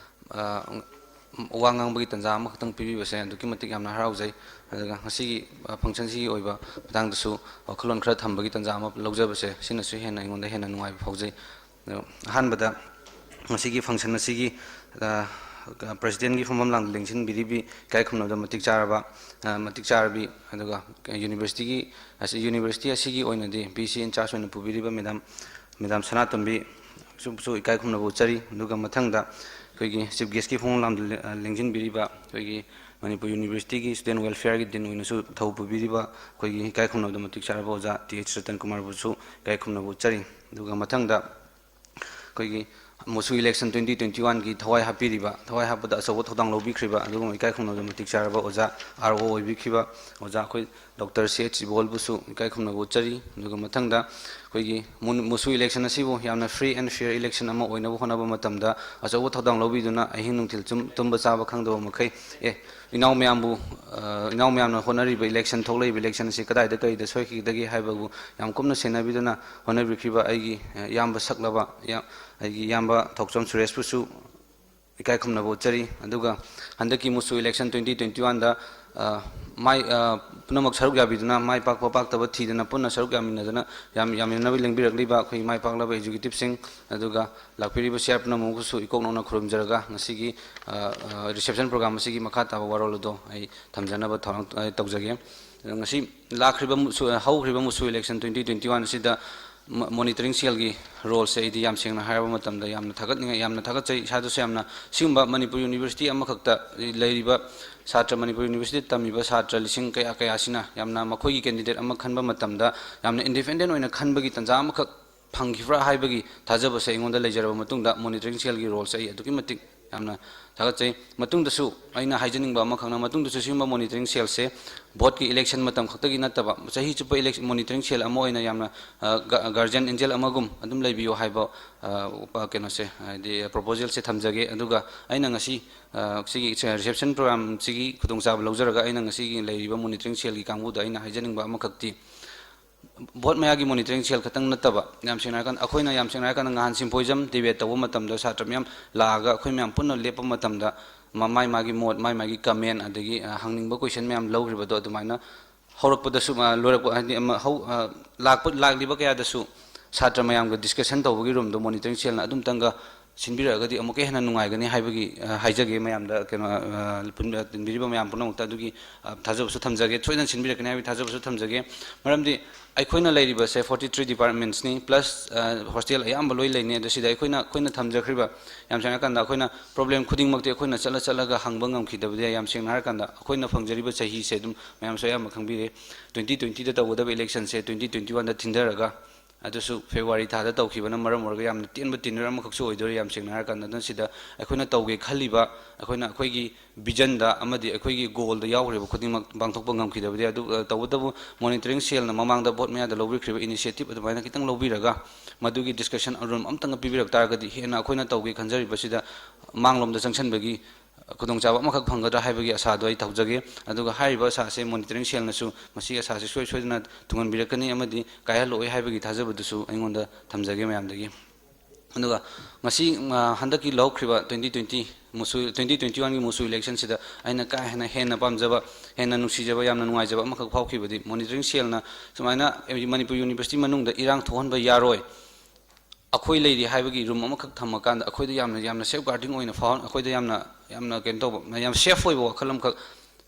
ꯑ, ꯋꯥ ꯉꯥꯡꯕꯒꯤ ꯇꯥꯟꯖꯥ ꯑꯃꯈꯛꯇꯪ ꯄꯤꯕꯤꯕꯁꯦ ꯑꯗꯨꯛꯀꯤ ꯃꯇꯤꯛ ꯌꯥꯝꯅ ꯍꯔꯥꯎꯖꯩ꯫ ꯑꯗꯨꯒ ꯉꯁꯤꯒꯤ, ꯑ, functionꯁꯤꯒꯤ ꯑꯣꯏꯕ ꯃꯇꯥꯡꯗꯁꯨ ꯋꯥꯈꯜꯂꯣꯟ ꯈꯔ ꯊꯝꯕꯒꯤ ꯇꯥꯟꯖꯥ ꯑꯃ ꯂꯧꯖꯕꯁꯦ, ꯁꯤꯅꯁꯨ ꯍꯦꯟꯅ ꯑꯩꯉꯣꯟꯗ ꯍꯦꯟꯅ ꯅꯨꯡꯉꯥꯏꯕ ꯐꯥꯎꯖꯩ꯫ ꯑꯗꯣ ꯑꯍꯥꯟꯕꯗ ꯉꯁꯤꯒꯤ function ꯑꯁꯤꯒꯤ, ꯑ, presidentꯀꯤ ꯐꯝꯐꯝ ꯂꯥꯡꯗ ꯂꯦꯡꯁꯤꯟꯕꯤꯔꯤꯕꯤ ꯏꯀꯥꯏ ꯈꯨꯝꯅꯕꯗ ꯃꯇꯤꯛ ꯆꯥꯔꯕ, ꯑ, ꯃꯇꯤꯛ ꯆꯥꯔꯕꯤ, ꯑꯗꯨꯒ universityꯒꯤ, ꯑꯁꯤ, university ꯑꯁꯤꯒꯤ ꯑꯣꯏꯅꯗꯤ VC in charge ꯑꯣꯏꯅ ꯄꯨꯕꯤꯔꯤꯕ madam, madam ꯁꯅꯥꯇꯣꯝꯕꯤ ꯁꯨ, ꯁꯨ ꯏꯀꯥꯏ ꯈꯨꯝꯅꯕ ꯎꯠꯆꯔꯤ꯫ ꯑꯗꯨꯒ ꯃꯊꯪꯗ ꯑꯩꯈꯣꯏꯒꯤ chief guestꯀꯤ ꯐꯝꯐꯝ ꯂꯥꯡꯗ ꯂꯦ-, ꯑ, ꯂꯦꯡꯁꯤꯟꯕꯤꯔꯤꯕ ꯑꯩꯈꯣꯏꯒꯤ ꯃꯅꯤꯄꯨꯔ universityꯒꯤ student welfareꯒꯤ dean ꯑꯣꯏꯅꯁꯨ ꯊꯧ ꯄꯨꯕꯤꯔꯤꯕ ꯑꯩꯈꯣꯏꯒꯤ ꯏꯀꯥꯏ ꯈꯨꯝꯅꯕꯗ ꯃꯇꯤꯛ ꯆꯥꯔꯕ ꯑꯣꯖꯥ T H ꯔꯇꯟ ꯀꯨꯃꯥꯔꯕꯨꯁꯨ ꯏꯀꯥꯏ ꯈꯨꯝꯅꯕ ꯎꯠꯆꯔꯤ꯫ ꯑꯗꯨꯒ ꯃꯊꯪꯗ ꯑꯩꯈꯣꯏꯒꯤ ꯃꯨꯁꯨ election twenty twenty-oneꯒꯤ ꯊꯋꯥꯏ ꯍꯥꯞꯄꯤꯔꯤꯕ, ꯊꯋꯥꯏ ꯍꯥꯞꯄꯗ ꯑꯆꯧꯕ ꯊꯧꯗꯥꯡ ꯂꯧꯕꯤꯈ꯭ꯔꯤꯕ ꯑꯗꯨꯒꯨꯝꯕ ꯏꯀꯥꯏ ꯈꯨꯝꯅꯕ ꯃꯇꯤꯛ ꯆꯥꯔꯕ ꯑꯣꯖꯥ, RO ꯑꯣꯏꯕꯤꯈꯤꯕ ꯑꯣꯖꯥ ꯑꯩꯈꯣꯏ Doctor C H ꯏꯕꯣꯜꯕꯨꯁꯨ ꯏꯀꯥꯏ ꯈꯨꯝꯅꯕ ꯎꯠꯆꯔꯤ꯫ ꯑꯗꯨꯒ ꯃꯊꯪꯗ ꯑꯩꯈꯣꯏꯒꯤ ꯃꯨ-, ꯃꯨꯁꯨ election ꯑꯁꯤꯕꯨ ꯌꯥꯝꯅ free and fair election ꯑꯃ ꯑꯣꯏꯅꯕ ꯍꯣꯠꯅꯕ ꯃꯇꯝꯗ ꯑꯆꯧꯕ ꯊꯧꯗꯥꯡ ꯂꯧꯕꯤꯗꯨꯅ ꯑꯍꯤꯡ ꯅꯨꯡꯊꯤꯜ ꯆꯨꯝ-, ꯇꯨꯝꯕ ꯆꯥꯕ ꯈꯪꯗꯕ ꯃꯈꯩ, ꯑꯦ, ꯏꯅꯥꯎ ꯃꯌꯥꯝꯕꯨ, ꯑ, ꯏꯅꯥꯎ ꯃꯌꯥꯝꯅ ꯍꯣꯠꯅꯔꯤꯕ election, ꯊꯣꯛꯂꯛꯏꯕ election ꯑꯁꯤ ꯀꯗꯥꯏꯗ ꯀꯔꯤꯗ ꯁꯣꯏꯈꯤꯒꯗꯒꯦ ꯍꯥꯏꯕꯕꯨ ꯌꯥꯝ ꯀꯨꯞꯅ ꯁꯦꯟꯅꯕꯤꯗꯨꯅ ꯍꯣꯠꯅꯕꯤꯈ꯭ꯔꯤꯕ ꯑꯩꯒꯤ, ꯑ, ꯏꯌꯥꯝꯕ ꯁꯛꯂꯕ, ꯏꯌꯥ-, ꯑꯩꯒꯤ ꯏꯌꯥꯝꯕ ꯊꯣꯛꯆꯣꯝ ꯁꯨꯔꯦꯁꯄꯨꯁꯨ ꯏꯀꯥꯏ ꯈꯨꯝꯅꯕ ꯎꯠꯆꯔꯤ꯫ ꯑꯗꯨꯒ ꯍꯟꯗꯛꯀꯤ ꯃꯨꯁꯨ election twenty twenty-oneꯗ, ꯑ, ꯃꯥꯏ, ꯑ, ꯄꯨꯝꯅꯃꯛ ꯁꯔꯨꯛ ꯌꯥꯕꯤꯗꯨꯅ, ꯃꯥꯏ ꯄꯥꯛꯄ ꯄꯥꯛꯇꯕ ꯊꯤꯗꯅ ꯄꯨꯟꯅ ꯁꯔꯨꯛ ꯌꯥꯃꯤꯟꯅꯗꯨꯅ, ꯌꯥꯝ, ꯌꯥꯃꯤꯟꯅꯅꯕ ꯂꯦꯡꯕꯤꯔꯛꯂꯤꯕ ꯑꯩꯈꯣꯏ ꯃꯥꯏ ꯄꯥꯛꯂꯕ executiveꯁꯤꯡ, ꯑꯗꯨꯒ ꯂꯥꯛꯄꯤꯔꯤꯕ ꯁꯤꯌꯥꯔ ꯄꯨꯝꯅꯃꯛꯄꯨꯁꯨ ꯏꯀꯣꯛ ꯅꯧꯅ ꯈꯨꯔꯨꯝꯖꯔꯒ, ꯉꯁꯤꯒꯤ, ꯑ, ꯑ, reception program ꯑꯁꯤꯒꯤ ꯃꯈꯥ ꯇꯥꯕ ꯋꯥꯔꯣꯜ ꯑꯗꯨ ꯑꯩ ꯊꯝꯖꯅꯕ ꯊꯧꯔꯥꯡ, ꯑ, ꯇꯧꯖꯒꯦ꯫ ꯑꯗꯣ ꯉꯁꯤ ꯂꯥꯛꯈ꯭ꯔꯤꯕ ꯃꯨꯁꯨ-, ꯍꯧꯈ꯭ꯔꯤꯕ ꯃꯨꯁꯨ election twenty twenty-one ꯑꯁꯤꯗ ꯃ-, monitoring cellꯒꯤ roleꯁꯦ ꯑꯩꯗꯤ ꯌꯥꯝ ꯁꯦꯡꯅ ꯍꯥꯏꯔꯕ ꯃꯇꯝꯗ ꯌꯥꯝꯅ ꯊꯥꯒꯠꯅꯤꯡꯉꯥꯏ, ꯌꯥꯝꯅ ꯊꯥꯒꯠꯆꯩ꯫ ꯏꯁꯥꯗꯁꯨ ꯌꯥꯝꯅ ꯁꯤꯒꯨꯝꯕ ꯃꯅꯤꯄꯨꯔ university ꯑꯃꯈꯛꯇ ꯂꯩꯔꯤꯕ ꯁꯥꯇ꯭ꯔ, ꯃꯅꯤꯄꯨꯔ universityꯗ ꯇꯝꯃꯤꯕ ꯁꯥꯇ꯭ꯔ ꯂꯤꯁꯤꯡ ꯀꯌꯥ ꯀꯌꯥꯁꯤꯅ ꯌꯥꯝꯅ ꯃꯈꯣꯏꯒꯤ candidate ꯑꯃ ꯈꯟꯕ ꯃꯇꯝꯗ ꯌꯥꯝꯅ independent ꯑꯣꯏꯅ ꯈꯟꯕꯒꯤ ꯇꯥꯟꯖꯥ ꯑꯃꯈꯛ ꯐꯪꯈꯤꯕ꯭ꯔꯥ ꯍꯥꯏꯕꯒꯤ ꯊꯥꯖꯕꯁꯦ ꯑꯩꯉꯣꯟꯗ ꯂꯩꯖꯔꯕ ꯃꯇꯨꯡꯗ, monitoring cellꯒꯤ roleꯁꯦ ꯑꯩ ꯑꯗꯨꯛꯀꯤ ꯃꯇꯤꯛ ꯌꯥꯝꯅ ꯊꯥꯒꯠꯆꯩ꯫ ꯃꯇꯨꯡꯗꯁꯨ ꯑꯩꯅ ꯍꯥꯏꯖꯅꯤꯡꯕ ꯑꯃꯈꯛꯅ, ꯃꯇꯨꯡꯗꯁꯨ ꯁꯤꯒꯨꯝꯕ monitoring cellꯁꯦ voteꯀꯤ election ꯃꯇꯝ ꯈꯛꯇꯒꯤ ꯅꯠꯇꯕ, ꯆꯍꯤ ꯆꯨꯞꯄ election, monitoring cell ꯑꯃ ꯑꯣꯏꯅ ꯌꯥꯝꯅ, ꯑ, ꯒ-, guardian angel ꯑꯃꯒꯨꯝ ꯑꯗꯨꯝ ꯂꯩꯕꯤꯌꯨ ꯍꯥꯏꯕ, ꯑ, ꯎꯄ-, ꯀꯩꯅꯣꯁꯦ, ꯍꯥꯏꯗꯤ proposalꯁꯦ ꯊꯝꯖꯒꯦ꯫ ꯑꯗꯨꯒ ꯑꯩꯅ ꯉꯁꯤ, ꯑ, ꯁꯤꯒꯤ reception programꯁꯤꯒꯤ ꯈꯨꯗꯣꯡꯆꯥꯕ ꯂꯧꯖꯔꯒ ꯑꯩꯅ ꯉꯁꯤꯒꯤ ꯂꯩꯔꯤꯕ monitoring cellꯒꯤ ꯀꯥꯡꯕꯨꯗ ꯑꯩꯅ ꯍꯥꯏꯖꯅꯤꯡꯕ ꯑꯃꯈꯛꯇꯤ, vote ꯃꯌꯥꯒꯤ monitoring cell ꯈꯛꯇꯪ ꯅꯠꯇꯕ, ꯌꯥꯝ ꯁꯦꯡꯅ ꯍꯥꯏꯔꯀꯥꯟꯗ, ꯑꯩꯈꯣꯏꯅ ꯌꯥꯝ ꯁꯦꯡꯅ ꯍꯥꯏꯔꯀꯥꯟꯗ ꯉꯍꯥꯟ symposium debate ꯇꯧꯕ ꯃꯇꯝꯗ ꯁꯥꯇ꯭ꯔ ꯃꯌꯥꯝ ꯂꯥꯛꯑꯒ ꯑꯩꯈꯣꯏ ꯃꯌꯥꯝ ꯄꯨꯟꯅ ꯂꯦꯞꯄ ꯃꯇꯝꯗ ꯃ-, ꯃꯥꯏ ꯃꯥꯒꯤ ꯃꯣꯠ, ꯃꯥꯏ ꯃꯥꯒꯤ comment, ꯑꯗꯒꯤ, ꯑ, ꯍꯪꯅꯤꯡꯕ question ꯃꯌꯥꯝ ꯂꯧꯈ꯭ꯔꯤꯕꯗꯣ ꯑꯗꯨꯃꯥꯏꯅ ꯍꯧꯔꯛꯄꯗꯁꯨ, ꯑ, ꯂꯣꯏꯔꯛꯄ, ꯍꯥꯏꯗꯤ, ꯑꯃ, ꯍꯧ-, ꯑ, ꯂꯥꯛꯄ, ꯂꯥꯛꯂꯤꯕ ꯀꯌꯥꯗꯁꯨ ꯁꯥꯇ꯭ꯔ ꯃꯌꯥꯝꯒ discussion ꯇꯧꯕꯒꯤ roomꯗꯣ monitoring cellꯅ ꯑꯗꯨꯝꯇꯪꯒ ꯁꯤꯟꯕꯤꯔꯛꯑꯒꯗꯤ ꯑꯃꯨꯛꯀ ꯍꯦꯟꯅ ꯅꯨꯡꯉꯥꯏꯒꯅꯤ ꯍꯥꯏꯕꯒꯤ, ꯑ, ꯍꯥꯏꯖꯒꯦ ꯃꯌꯥꯝꯗ, ꯀꯩꯅꯣ, ꯑ, ꯄꯨꯟ-, ꯑ, ꯇꯤꯟꯕꯤꯔꯤꯕ ꯃꯌꯥꯝ ꯄꯨꯝꯅꯃꯛꯇ ꯑꯗꯨꯒꯤ, ꯑ, ꯊꯥꯖꯕꯁꯨ ꯊꯝꯖꯒꯦ꯫ ꯁꯣꯏꯗꯅ ꯁꯤꯟꯕꯤꯔꯛꯀꯅꯤ ꯍꯥꯏꯕꯒꯤ ꯊꯥꯖꯕꯁꯨ ꯊꯝꯖꯒꯦ꯫ ꯃꯔꯝꯗꯤ ꯑꯩꯈꯣꯏꯅ ꯂꯩꯔꯤꯕꯁꯦ forty three departmentsꯅꯤ, plus, ꯑ, hostel ꯑꯌꯥꯝꯕ ꯂꯣꯏ ꯂꯩꯅꯤ꯫ ꯑꯗꯣ ꯁꯤꯗ ꯑꯩꯈꯣꯏꯅ, ꯑꯩꯈꯣꯏꯅ ꯊꯝꯖꯈ꯭ꯔꯤꯕ, ꯌꯥꯝ ꯁꯦꯡꯅ ꯍꯥꯏꯔꯀꯥꯟꯗ, ꯑꯩꯈꯣꯏꯅ problem ꯈꯨꯗꯤꯡꯃꯛꯇꯤ ꯑꯩꯈꯣꯏꯅ ꯆꯠꯂ ꯆꯠꯂꯒ ꯍꯪꯕ ꯉꯝꯈꯤꯗꯕꯗꯤ ꯌꯥꯏ꯫ ꯌꯥꯝ ꯁꯦꯡꯅ ꯍꯥꯏꯔꯀꯥꯟꯗ, ꯑꯩꯈꯣꯏꯅ ꯐꯪꯖꯔꯤꯕ ꯆꯍꯤꯁꯦ ꯑꯗꯨꯝ ꯃꯌꯥꯝꯁꯨ ꯑꯌꯥꯝꯕ ꯈꯪꯕꯤꯔꯦ, twenty twentyꯗ ꯇꯧꯒꯗꯕ electionꯁꯦ twenty twenty-oneꯗ ꯊꯤꯟꯊꯔꯒ, ꯑꯗꯨꯁꯨ ꯐꯦꯕ꯭ꯔꯨꯋꯥꯔꯤ ꯊꯥꯗ ꯇꯧꯈꯤꯕꯅ ꯃꯔꯝ ꯑꯣꯏꯔꯒ ꯌꯥꯝꯅ ꯇꯦꯟꯕ tenure ꯑꯃꯈꯛꯁꯨ ꯑꯣꯏꯗꯣꯔꯤ, ꯌꯥꯝ ꯁꯦꯡꯅ ꯍꯥꯏꯔꯀꯥꯟꯗ꯫ ꯑꯗꯨꯅ ꯁꯤꯗ ꯑꯩꯈꯣꯏꯅ ꯇꯧꯒꯦ ꯈꯜꯂꯤꯕ, ꯑꯩꯈꯣꯏꯅ ꯑꯩꯈꯣꯏꯒꯤ visionꯗ ꯑꯃꯗꯤ ꯑꯩꯈꯣꯏꯒꯤ goalꯗ ꯌꯥꯎꯈ꯭ꯔꯤꯕ ꯈꯨꯗꯤꯡꯃꯛ ꯄꯥꯡꯊꯣꯛꯄ ꯉꯝꯈꯤꯗꯕꯗꯤ꯫ ꯑꯗꯨ, ꯑ, ꯇꯧꯕꯇꯕꯨ monitoring cellꯅ ꯃꯃꯥꯡꯗ vote ꯃꯌꯥꯗ ꯂꯧꯕꯤꯈ꯭ꯔꯤꯕ initiative ꯑꯗꯨꯃꯥꯏꯅ ꯈꯤꯇꯪ ꯂꯧꯕꯤꯔꯒ, ꯃꯗꯨꯒꯤ discussion room ꯑꯝꯇꯪꯒ ꯄꯤꯕꯤꯔꯛ ꯇꯥꯔꯒꯗꯤ, ꯍꯦꯟꯅ ꯑꯩꯈꯣꯏꯅ ꯇꯧꯒꯦ ꯈꯟꯖꯔꯤꯕꯁꯤꯗ ꯃꯥꯡꯂꯣꯝꯗ ꯆꯪꯁꯤꯟꯕꯒꯤ ꯈꯨꯗꯣꯡꯆꯥꯕ ꯑꯃꯈꯛ ꯐꯪꯒꯗ꯭ꯔꯥ ꯍꯥꯏꯕꯒꯤ ꯑꯁꯥꯗꯣ ꯑꯩ ꯇꯧꯖꯒꯦ꯫ ꯑꯗꯨꯒ ꯍꯥꯏꯔꯤꯕ ꯑꯁꯥꯁꯦ monitoring cellꯅꯁꯨ ꯃꯁꯤꯒꯤ ꯑꯁꯥꯁꯦ ꯁꯨꯡꯁꯣꯏ ꯁꯣꯏꯗꯅ ꯊꯨꯡꯍꯟꯕꯤꯔꯛꯀꯅꯤ ꯑꯃꯗꯤ ꯀꯥꯏꯍꯜꯂꯛꯑꯣꯏ ꯍꯥꯏꯕꯒꯤ ꯊꯥꯖꯕꯗꯨꯁꯨ ꯑꯩꯉꯣꯟꯗ ꯊꯝꯖꯒꯦ ꯃꯌꯥꯝꯗꯒꯤ꯫ ꯑꯗꯨꯒ ꯉꯁꯤ, ꯑ, ꯍꯟꯗꯛꯀꯤ ꯂꯧꯈ꯭ꯔꯤꯕ twenty twenty ꯃꯨꯁꯨ, twenty twenty oneꯒꯤ ꯃꯨꯁꯨ electionꯁꯤꯗ ꯑꯩꯅ ꯀꯥ ꯍꯦꯟꯅ, ꯍꯦꯟꯅ ꯄꯥꯝꯖꯕ, ꯍꯦꯟꯅ ꯅꯨꯡꯁꯤꯖꯕ, ꯌꯥꯝꯅ ꯅꯨꯡꯉꯥꯏꯖꯕ ꯑꯃꯈꯛ ꯐꯥꯎꯈꯤꯕꯗꯤ, monitoring cellꯅ ꯁꯨꯃꯥꯏꯅ ꯃꯅꯤꯄꯨꯔ university ꯃꯅꯨꯡꯗ ꯏꯔꯥꯡ ꯊꯣꯛꯍꯟꯕ ꯌꯥꯔꯣꯏ, ꯑꯩꯈꯣꯏ ꯂꯩꯔꯤ ꯍꯥꯏꯕꯒꯤ room ꯑꯃꯈꯛ ꯊꯝꯃꯀꯥꯟꯗ ꯑꯩꯈꯣꯏꯗ ꯌꯥꯝꯅ, ꯌꯥꯝꯅ safeguarding ꯑꯣꯏꯅ ꯐꯥꯎꯍꯟ-, ꯑꯩꯈꯣꯏꯗ ꯌꯥꯝꯅ, ꯌꯥꯝꯅ ꯀꯩꯅꯣ ꯇꯧꯕ, ꯌꯥꯝ safe ꯑꯣꯏꯕ ꯋꯥꯈꯜ ꯑꯃꯈꯛ,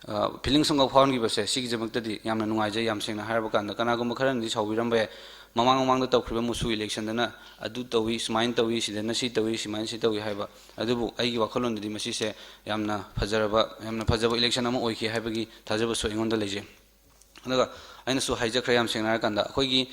ꯑ, feelings ꯑꯃꯈꯛ ꯐꯥꯎꯍꯟꯈꯤꯕꯁꯦ, ꯁꯤꯒꯤꯗꯃꯛꯇꯗꯤ ꯌꯥꯝꯅ ꯅꯨꯡꯉꯥꯏꯖꯩ꯫ ꯌꯥꯝ ꯁꯦꯡꯅ ꯍꯥꯏꯔꯕ ꯀꯥꯟꯗ, ꯀꯅꯥꯒꯨꯝꯕ ꯈꯔꯅꯗꯤ ꯁꯥꯎꯕꯤꯔꯝꯕ ꯌꯥꯏ, ꯃꯃꯥꯡ ꯃꯃꯥꯡꯗ ꯇꯧꯈ꯭ꯔꯤꯕ ꯃꯨꯁꯨ electionꯗꯅ ꯑꯗꯨ ꯇꯧꯏ, ꯁꯨꯃꯥꯏꯅ ꯇꯧꯏ, ꯁꯤꯗꯅ ꯁꯤ ꯇꯧꯏ, ꯁꯨꯃꯥꯏꯅ ꯁꯤ ꯇꯧꯏ ꯍꯥꯏꯕ꯫ ꯑꯗꯨꯕꯨ ꯑꯩꯒꯤ ꯋꯥꯈꯜꯂꯣꯟꯗꯗꯤ ꯃꯁꯤꯁꯦ ꯌꯥꯝꯅ ꯐꯖꯔꯕ, ꯌꯥꯝꯅ ꯐꯖꯕ election ꯑꯃ ꯑꯣꯏꯈꯤ ꯍꯥꯏꯕꯒꯤ ꯊꯥꯖꯕꯁꯨ ꯑꯩꯉꯣꯟꯗ ꯂꯩꯖꯩ꯫ ꯑꯗꯨꯒ ꯑꯩꯅꯁꯨ ꯍꯥꯏꯖꯈ꯭ꯔꯦ, ꯌꯥꯝ ꯁꯦꯡꯅ ꯍꯥꯏꯔꯀꯥꯟꯗ, ꯑꯩꯈꯣꯏꯒꯤ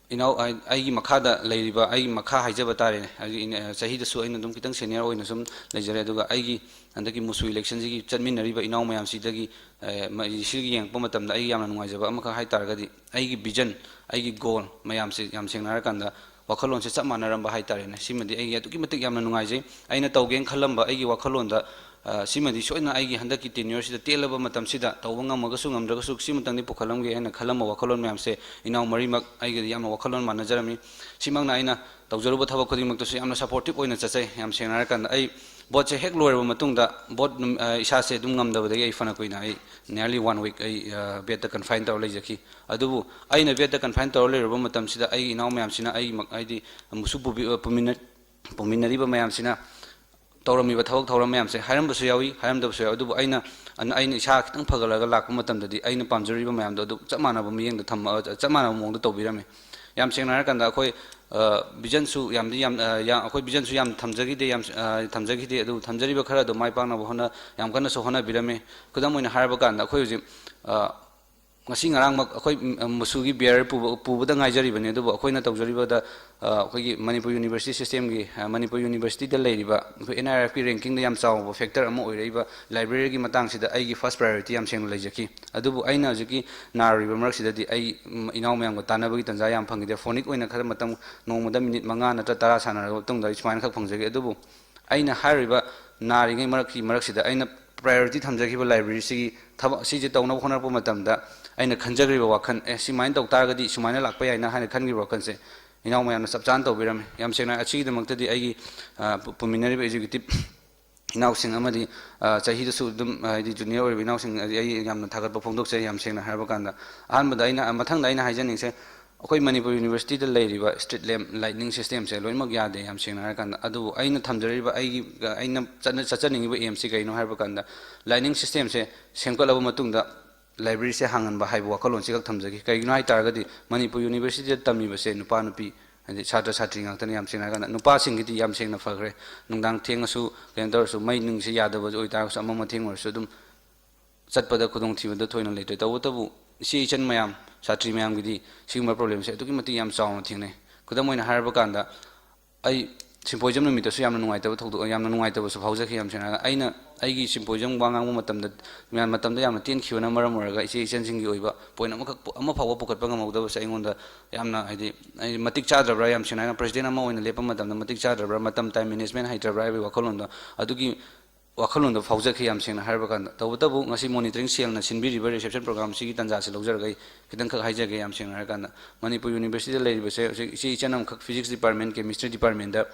ꯏꯅꯥꯎ, ꯑꯩ-, ꯑꯩꯒꯤ ꯃꯈꯥꯗ ꯂꯩꯔꯤꯕ, ꯑꯩꯒꯤ ꯃꯈꯥ ꯍꯥꯏꯖꯕ ꯇꯥꯔꯦꯅꯦ, ꯍꯥꯏꯗꯤ ꯏꯅ-, ꯆꯍꯤꯗꯁꯨ ꯑꯩꯅ ꯑꯗꯨꯝ ꯈꯤꯇꯪ senior ꯑꯣꯏꯅ ꯁꯨꯝ ꯂꯩꯖꯔꯦ꯫ ꯑꯗꯨꯒ ꯑꯩꯒꯤ ꯍꯟꯗꯛꯀꯤ ꯃꯨꯁꯨ electionꯁꯤꯒꯤ ꯆꯠꯃꯤꯟꯅꯔꯤꯕ ꯏꯅꯥꯎ ꯃꯌꯥꯝꯁꯤꯗꯒꯤ, ꯑꯦ, ꯃ-, ꯁꯤꯒꯤ ꯌꯦꯡꯉꯛꯄ ꯃꯇꯝꯗ ꯑꯩꯒꯤ ꯌꯥꯝꯅ ꯅꯨꯡꯉꯥꯏꯖꯕ ꯑꯃꯈꯛ ꯍꯥꯏ ꯇꯥꯔꯒꯗꯤ, ꯑꯩꯒꯤ vision, ꯑꯩꯒꯤ goal ꯃꯌꯥꯝꯁꯦ, ꯌꯥꯝ ꯁꯦꯡꯅ ꯍꯥꯏꯔꯀꯥꯟꯗ, ꯋꯥꯈꯜꯂꯣꯟꯁꯦ ꯆꯞ ꯃꯥꯟꯅꯔꯝꯕ ꯍꯥꯏ ꯇꯥꯔꯦꯅꯦ꯫ ꯁꯤꯃꯗꯤ ꯑꯩꯒꯤ ꯑꯗꯨꯛꯀꯤ ꯃꯇꯤꯛ ꯌꯥꯝꯅ ꯅꯨꯡꯉꯥꯏꯖꯩ꯫ ꯑꯩꯅ ꯇꯧꯒꯦꯅ ꯈꯜꯂꯝꯕ ꯑꯩꯒꯤ ꯋꯥꯈꯜꯂꯣꯟꯗ, ꯑ, ꯁꯤꯃꯗꯤ ꯁꯣꯏꯗꯅ ꯑꯩꯒꯤ ꯍꯟꯗꯛꯀꯤ tenureꯁꯤꯗ, ꯇꯦꯜꯂꯕ ꯃꯇꯝꯁꯤꯗ ꯇꯧꯕ ꯉꯝꯃꯒꯁꯨ ꯉꯝꯗ꯭ꯔꯒꯁꯨ ꯁꯤꯃꯇꯪꯗꯤ ꯄꯨꯈꯠꯂꯝꯒꯦ ꯍꯥꯏꯅ ꯈꯜꯂꯝꯕ ꯋꯥꯈꯜꯂꯣꯟ ꯃꯌꯥꯝꯁꯦ ꯏꯅꯥꯎ ꯃꯔꯤꯃꯛ ꯑꯩꯒꯗꯤ ꯌꯥꯝꯅ ꯋꯥꯈꯜꯂꯣꯟ ꯃꯥꯟꯅꯖꯔꯝꯃꯤ꯫ ꯁꯤꯃꯛꯅ ꯑꯩꯅ ꯇꯧꯖꯔꯨꯕ ꯊꯕꯛ ꯈꯨꯗꯤꯡꯃꯛꯇꯁꯨ ꯌꯥꯝꯅ supportive ꯑꯣꯏꯅ ꯆꯠꯆꯩ꯫ ꯌꯥꯝ ꯁꯦꯡꯅ ꯍꯥꯏꯔꯀꯥꯟꯗ, ꯑꯩ voteꯁꯦ ꯍꯦꯛ ꯂꯣꯏꯔꯕ ꯃꯇꯨꯡꯗ, vote ꯅꯨꯝ-, ꯑ, ꯏꯁꯥꯁꯦ ꯑꯗꯨꯝ ꯉꯝꯗꯕꯗꯒꯤ ꯑꯩ ꯐꯅ ꯀꯨꯏꯅ ꯑꯩ nearly one week ꯑꯩ, ꯑ, bedꯇ confine ꯇꯧꯔ ꯂꯩꯖꯈꯤ꯫ ꯑꯗꯨꯕꯨ ꯑꯩꯅ bedꯇ confine ꯇꯧꯔ ꯂꯩꯔꯨꯕ ꯃꯇꯝꯁꯤꯗ ꯑꯩꯒꯤ ꯏꯅꯥꯎ ꯃꯌꯥꯝꯁꯤꯅ ꯑꯩꯒꯤ ꯃꯛ-, ꯍꯥꯏꯗꯤ ꯑꯃꯨꯛꯁꯨ ꯄꯨꯕꯤ-, ꯑ, ꯄꯨꯃꯤꯟꯅ-, ꯄꯨꯃꯤꯟꯅꯔꯤꯕ ꯃꯌꯥꯝꯁꯤꯅ ꯇꯧꯔꯝꯃꯤꯕ ꯊꯕꯛ ꯊꯧꯔꯝ ꯃꯌꯥꯝꯁꯦ ꯍꯥꯏꯔꯝꯕꯁꯨ ꯌꯥꯎꯏ, ꯍꯥꯏꯔꯝꯗꯕꯁꯨ ꯌꯥꯎꯏ꯫ ꯑꯗꯨꯕꯨ ꯑꯩꯅ, ꯑꯟ-, ꯑꯩꯅ ꯏꯁꯥ ꯈꯤꯇꯪ ꯐꯒꯠꯂꯒ ꯂꯥꯛꯄ ꯃꯇꯝꯗꯗꯤ ꯑꯩꯅ ꯄꯥꯝꯖꯔꯤꯕ ꯃꯌꯥꯝꯗꯣ ꯑꯗꯨ ꯆꯞ ꯃꯥꯟꯅꯕ ꯃꯤꯠꯌꯦꯡꯗ ꯊꯝꯃ-, ꯆꯞ ꯃꯥꯟꯅꯕ ꯃꯑꯣꯡꯗ ꯇꯧꯕꯤꯔꯝꯃꯤ꯫ ꯌꯥꯝ ꯁꯦꯡꯅ ꯍꯥꯏꯔꯀꯥꯟꯗ ꯑꯩꯈꯣꯏ, ꯑ, visionꯁꯨ ꯌꯥꯝꯗꯤ ꯌꯥꯝ, ꯑ, ꯌꯥ-, ꯑꯩꯈꯣꯏ visionꯁꯨ ꯌꯥꯝ ꯊꯝꯖꯈꯤꯗꯦ, ꯌꯥꯝ, ꯑ, ꯊꯝꯖꯈꯤꯗꯦ꯫ ꯑꯗꯨꯕꯨ ꯊꯝꯖꯔꯤꯕ ꯈꯔ ꯑꯗꯨ ꯃꯥꯏ ꯄꯥꯛꯅꯕ ꯍꯣꯠꯅ-, ꯌꯥꯝ ꯀꯟꯅꯁꯨ ꯍꯣꯠꯅꯕꯤꯔꯝꯃꯤ꯫ ꯈꯨꯗꯝ ꯑꯣꯏꯅ ꯍꯥꯏꯔꯕ ꯀꯥꯟꯗ ꯑꯩꯈꯣꯏ ꯍꯧꯖꯤꯛ, ꯑ, ꯉꯁꯤ ꯉꯔꯥꯡꯃꯛ ꯑꯩꯈꯣꯏ, ꯎꯝ, ꯃꯨꯁꯨꯒꯤ bearer ꯄꯨꯕ, ꯄꯨꯕꯗ ꯉꯥꯏꯖꯔꯤꯕꯅꯤ, ꯑꯗꯨꯕꯨ ꯑꯩꯈꯣꯏꯅ ꯇꯧꯖꯔꯤꯕꯗ, ꯑ, ꯑꯩꯈꯣꯏꯒꯤ ꯃꯅꯤꯄꯨꯔ ꯌꯨꯅꯤꯚꯔꯁꯤꯇꯤ systemꯒꯤ, ꯑ, ꯃꯅꯤꯄꯨꯔ ꯌꯨꯅꯤꯚꯔꯁꯤꯇꯤꯗ ꯂꯩꯔꯤꯕ ꯑꯩꯈꯣꯏ N I R F ꯀꯤ rankingꯗ ꯌꯥꯝ ꯆꯥꯎꯕ factor ꯑꯃ ꯑꯣꯏꯔꯛꯏꯕ libraryꯒꯤ ꯃꯇꯥꯡꯁꯤꯗ ꯑꯩꯒꯤ first priority ꯌꯥꯝ ꯁꯦꯡꯅ ꯂꯩꯖꯈꯤ꯫ ꯑꯗꯨꯕꯨ ꯑꯩꯅ ꯍꯧꯖꯤꯛꯀꯤ ꯅꯥꯔꯨꯔꯤꯕ ꯃꯔꯛꯁꯤꯗꯗꯤ ꯑꯩ, ꯎꯝ, ꯏꯅꯥꯎ ꯃꯌꯥꯝꯒ ꯇꯥꯟꯅꯕꯒꯤ ꯇꯥꯟꯖꯥ ꯌꯥꯝ ꯐꯪꯈꯤꯗꯦ꯫ Phonic ꯑꯣꯏꯅ ꯈꯔ ꯃꯇꯝ, ꯅꯣꯡꯃꯗ minute ꯃꯉꯥ ꯅꯠꯇ꯭ꯔ ꯇꯔꯥ ꯁꯥꯟꯅꯔꯕ ꯃꯇꯨꯡꯗ ꯑꯩ ꯁꯨꯃꯥꯏꯅ ꯈꯛ ꯐꯪꯖꯈꯤ꯫ ꯑꯗꯨꯕꯨ ꯑꯩꯅ ꯍꯥꯏꯔꯤꯕ ꯅꯥꯔꯤꯉꯩ ꯃꯔꯛꯀꯤ, ꯃꯔꯛꯁꯤꯗ ꯑꯩꯅ priority ꯊꯝꯖꯈꯤꯕ libraryꯁꯤꯒꯤ ꯊꯕꯛ, ꯁꯤꯁꯦ ꯇꯧꯅꯕ ꯍꯣꯠꯅꯔꯛꯄ ꯃꯇꯝꯗ ꯑꯩꯅ ꯈꯟꯖꯈ꯭ꯔꯤꯕ ꯋꯥꯈꯜ, "ꯑꯦ, ꯁꯨꯃꯥꯏꯅ ꯇꯧ ꯇꯥꯔꯒꯗꯤ ꯁꯨꯃꯥꯏꯅ ꯂꯥꯛꯄ ꯌꯥꯏꯅ" ꯍꯥꯏꯅ ꯈꯟꯈꯤꯕ ꯋꯥꯈꯜꯁꯦ ꯏꯅꯥꯎ ꯃꯌꯥꯝꯅ ꯆꯞ ꯆꯥꯅ ꯇꯧꯕꯤꯔꯝꯃꯦ꯫ ꯌꯥꯝ ꯁꯦꯡꯅ, ꯑꯁꯤꯒꯤꯗꯃꯛꯇꯗꯤ ꯑꯩꯒꯤ, ꯑ, ꯄꯨ-, ꯄꯨꯃꯤꯟꯅꯔꯤꯕ executive ꯏꯅꯥꯎꯁꯤꯡ ꯑꯃꯗꯤ, ꯑ, ꯆꯍꯤꯗꯁꯨ ꯑꯗꯨꯝ, ꯍꯥꯏꯗꯤ, junior ꯑꯣꯏꯔꯤꯕ ꯏꯅꯥꯎꯁꯤꯡ ꯑꯗꯤ ꯑꯩ ꯌꯥꯝꯅ ꯊꯥꯒꯠꯄ ꯐꯣꯡꯗꯣꯛꯆꯩ꯫ ꯌꯥꯝ ꯁꯦꯡꯅ ꯍꯥꯏꯔꯕ ꯀꯥꯟꯗ, ꯑꯍꯥꯟꯕꯗ ꯑꯩꯅ, ꯃꯊꯪꯗ ꯑꯩꯅ ꯍꯥꯏꯖꯅꯤꯡꯉꯤꯁꯦ, ꯑꯩꯈꯣꯏ ꯃꯅꯤꯄꯨꯔ ꯌꯨꯅꯤꯚꯔꯁꯤꯇꯤꯗ ꯂꯩꯔꯤꯕ street lamp lighting systemꯁꯦ ꯂꯣꯏꯅꯃꯛ ꯌꯥꯗꯦ, ꯌꯥꯝ ꯁꯦꯡꯅ ꯍꯥꯏꯔ ꯀꯥꯟꯗ꯫ ꯑꯗꯨꯕꯨ ꯑꯩꯅ ꯊꯝꯖꯔꯤꯕ, ꯑꯩꯒꯤ, ꯑꯩꯅ ꯆꯠꯅ-, ꯆꯠꯆꯅꯤꯡꯉꯤꯕ aimꯁꯤ ꯀꯩꯅꯣ ꯍꯥꯏꯕ ꯀꯥꯟꯗ, lighting systemꯁꯦ ꯁꯦꯝꯒꯠꯂꯕ ꯃꯇꯨꯡꯗ libraryꯁꯦ ꯍꯥꯡꯍꯟꯕ ꯍꯥꯏꯕ ꯋꯥꯈꯜꯂꯣꯟꯁꯤ ꯈꯛ ꯊꯝꯖꯒꯦ꯫ ꯀꯩꯒꯤꯅꯣ ꯍꯥꯏ ꯇꯥꯔꯒꯗꯤ, ꯃꯅꯤꯄꯨꯔ ꯌꯨꯅꯤꯚꯔꯁꯤꯇꯤꯗ ꯇꯝꯃꯤꯕꯁꯦ ꯅꯨꯄꯥ ꯅꯨꯄꯤ, ꯍꯥꯏꯗꯤ ꯁꯥꯇ꯭ꯔ ꯁꯥꯇ꯭ꯔꯤ ꯉꯥꯛꯇꯅꯤ꯫ ꯌꯥꯝ ꯁꯦꯡꯅ ꯍꯥꯏꯔ ꯀꯥꯟꯗ, ꯅꯨꯄꯥꯁꯤꯡꯒꯤꯗꯤ ꯌꯥꯝ ꯁꯦꯡꯅ ꯐꯈ꯭ꯔꯦ, ꯅꯨꯡꯗꯥꯡ ꯊꯦꯡꯉꯁꯨ ꯀꯩꯅꯣ ꯇꯧꯔꯁꯨ ꯃꯩ ꯅꯨꯡꯁꯤ ꯌꯥꯗꯕ ꯑꯣꯏꯇꯥꯔꯒꯁꯨ, ꯑꯃ ꯑꯃ ꯊꯦꯡꯉꯨꯔꯁꯨ ꯑꯗꯨꯝ ꯆꯠꯄꯗ ꯈꯨꯗꯣꯡꯊꯤꯕꯗ ꯊꯣꯏꯅ ꯂꯩꯇ꯭ꯔꯦ꯫ ꯇꯧꯕꯇꯕꯨ ꯏꯆꯦ ꯏꯆꯟ ꯃꯌꯥꯝ, ꯁꯥꯇ꯭ꯔꯤ ꯃꯌꯥꯝꯒꯤꯗꯤ ꯁꯤꯒꯨꯝꯕ problemꯁꯦ ꯑꯗꯨꯛꯀꯤ ꯃꯇꯤꯛ ꯌꯥꯝ ꯆꯥꯎꯅ ꯊꯦꯡꯅꯩ꯫ ꯈꯨꯗꯝ ꯑꯣꯏꯅ ꯍꯥꯏꯔꯕ ꯀꯥꯟꯗ, ꯑꯩ symposium ꯅꯨꯃꯤꯠꯇꯁꯨ ꯌꯥꯝꯅ ꯅꯨꯡꯉꯥꯏꯇꯕ ꯊꯧꯗꯣꯛ, ꯌꯥꯝꯅ ꯅꯨꯡꯉꯥꯏꯇꯕꯁꯨ ꯐꯥꯎꯖꯈꯤ꯫ ꯌꯥꯝ ꯁꯦꯡꯅ ꯍꯥꯏꯔꯒ, ꯑꯩꯅ ꯑꯩꯒꯤ symposium ꯋꯥ ꯉꯥꯡꯕ ꯃꯇꯝꯗ, ꯃꯌꯥꯝ ꯃꯇꯝꯗ ꯌꯥꯝꯅ ꯇꯦꯟꯈꯤꯕꯅ ꯃꯔꯝ ꯑꯣꯏꯔꯒ ꯏꯆꯦ ꯏꯆꯟꯁꯤꯡꯒꯤ ꯑꯣꯏꯕ point ꯑꯃꯈꯛ ꯄꯨ-, ꯑꯃ ꯐꯥꯎꯕ ꯄꯨꯈꯠꯄ ꯉꯝꯍꯧꯗꯕꯁꯦ ꯑꯩꯉꯣꯟꯗ ꯌꯥꯝꯅ, ꯍꯥꯏꯗꯤ, ꯑꯩ ꯃꯇꯤꯛ ꯆꯥꯗ꯭ꯔꯕ꯭ꯔꯥ, ꯌꯥꯝ ꯁꯦꯡꯅ ꯍꯥꯏꯔꯒ president ꯑꯃ ꯑꯣꯏꯅ ꯂꯦꯞꯄ ꯃꯇꯝꯗ ꯃꯇꯤꯛ ꯆꯥꯗ꯭ꯔꯕ꯭ꯔꯥ, ꯃꯇꯝ time management ꯍꯩꯇ꯭ꯔꯕ꯭ꯔꯥ ꯍꯥꯏꯕꯒꯤ ꯋꯥꯈꯜꯂꯣꯟꯗꯣ, ꯑꯗꯨꯒꯤ ꯋꯥꯈꯜꯂꯣꯟꯗꯣ ꯐꯥꯎꯖꯈꯤ, ꯌꯥꯝ ꯁꯦꯡꯅ ꯍꯥꯏꯔꯕ ꯀꯥꯟꯗ꯫ ꯇꯧꯕꯇꯕꯨ ꯉꯁꯤ monitoring cellꯅ ꯁꯤꯟꯕꯤꯔꯤꯕ reception programꯁꯤꯒꯤ ꯇꯥꯟꯖꯥꯁꯤ ꯂꯧꯖꯔꯒ ꯑꯩ ꯈꯤꯇꯪꯈꯛ ꯍꯥꯏꯖꯒꯦ, ꯌꯥꯝ ꯁꯦꯡꯅ ꯍꯥꯏꯔ ꯀꯥꯟꯗ꯫ ꯃꯅꯤꯄꯨꯔ ꯌꯨꯅꯤꯚꯔꯁꯤꯇꯤꯗ ꯂꯩꯔꯤꯕꯁꯦ ꯍꯧꯖꯤꯛ ꯏꯆꯦ ꯏꯆꯟ ꯑꯃꯈꯛ physics department, chemistry departmentꯗ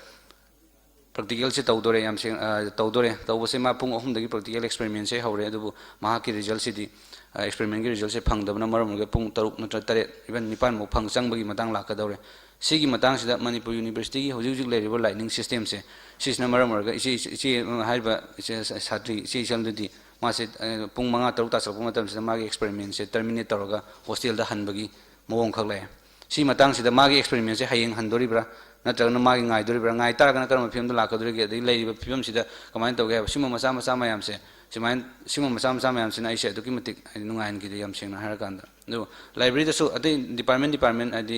practicalꯁꯦ ꯇꯧꯗꯣꯔꯦ, ꯌꯥꯝ ꯁꯦꯡ-, ꯑ, ꯇꯧꯗꯣꯔꯦ꯫ ꯇꯧꯕꯁꯦ ꯃꯥ ꯄꯨꯡ ꯑꯍꯨꯝꯗꯒꯤ practical experimentꯁꯦ ꯍꯧꯔꯦ, ꯑꯗꯨꯕꯨ ꯃꯍꯥꯛꯀꯤ resultꯁꯤꯗꯤ, ꯑ, experimentꯀꯤ resultꯁꯦ ꯐꯪꯗꯕꯅ ꯃꯔꯝ ꯑꯣꯏꯔꯒ ꯄꯨꯡ ꯇꯔꯨꯛ ꯅꯠꯇ꯭ꯔꯒ ꯇꯔꯦꯠ, even ꯅꯤꯄꯥꯟ ꯐꯥꯎ ꯐꯪ-, ꯆꯪꯕꯒꯤ ꯃꯇꯥꯡ ꯂꯥꯛꯀꯗꯧꯔꯦ꯫ ꯁꯤꯒꯤ ꯃꯇꯥꯡꯁꯤꯗ ꯃꯅꯤꯄꯨꯔ ꯌꯨꯅꯤꯚꯔꯁꯤꯇꯤꯒꯤ ꯍꯧꯖꯤꯛ ꯍꯧꯖꯤꯛ ꯂꯩꯔꯤꯕ lighting systemꯁꯦ, ꯁꯤꯁꯤꯅ ꯃꯔꯝ ꯑꯣꯏꯔꯒ ꯏꯆꯦ, ꯏꯆꯦ, ꯏꯆꯦ ꯍꯥꯏꯔꯤꯕ ꯏꯆꯦ ꯁꯥꯇ꯭ꯔꯤ ꯏꯆꯦ ꯏꯆꯜꯗꯨꯗꯤ ꯃꯥꯁꯦ, ꯑ, ꯄꯨꯡ ꯃꯉꯥ ꯇꯔꯨꯛ ꯇꯥꯁꯜꯂꯛꯄ ꯃꯇꯝꯁꯤꯗ ꯃꯥꯒꯤ experimentꯁꯦ terminate ꯇꯧꯔꯒ hostelꯗ ꯍꯟꯕꯒꯤ ꯃꯑꯣꯡꯈꯛ ꯂꯩ꯫ ꯁꯤ ꯃꯇꯥꯡꯁꯤꯗ ꯃꯥꯒꯤ experimentꯁꯦ ꯍꯌꯦꯡ ꯍꯟꯗꯣꯔꯤꯕ꯭ꯔꯥ, ꯅꯠꯇ꯭ꯔꯒꯅ ꯃꯥꯒꯤ ꯉꯥꯏꯗꯣꯔꯤꯕ꯭ꯔꯥ, ꯉꯥꯏ ꯇꯥꯔꯒꯅ ꯀꯔꯝꯕ ꯐꯤꯕꯝꯗ ꯂꯥꯛꯀꯗꯧꯔꯤꯒꯦ, ꯑꯗꯒꯤ ꯂꯩꯔꯤꯕ ꯐꯤꯕꯝꯁꯤꯗ ꯀꯃꯥꯏꯅ ꯇꯧꯒꯦ ꯍꯥꯏꯕ, ꯁꯤꯒꯨꯝꯕ ꯃꯆꯥ ꯃꯆꯥ ꯃꯌꯥꯝꯁꯦ, ꯁꯨꯃꯥꯏꯅ ꯁꯤꯒꯨꯝꯕ ꯃꯆꯥ ꯃꯆꯥ ꯃꯌꯥꯝꯁꯤꯅ ꯑꯩꯁꯦ ꯑꯗꯨꯛꯀꯤ ꯃꯇꯤꯛ ꯍꯥꯏꯗꯤ ꯅꯨꯡꯉꯥꯏꯍꯟꯈꯤꯗꯦ, ꯌꯥꯝ ꯁꯦꯡꯅ ꯍꯥꯏꯔꯀꯥꯟꯗ꯫ ꯑꯗꯨ ꯂꯥꯏꯕ꯭ꯔꯦꯔꯤꯗꯁꯨ ꯑꯇꯩ ꯗꯤꯄꯥꯔꯠꯃꯦꯟ ꯗꯤꯄꯥꯔꯠꯃꯦꯟ ꯍꯥꯏꯗꯤ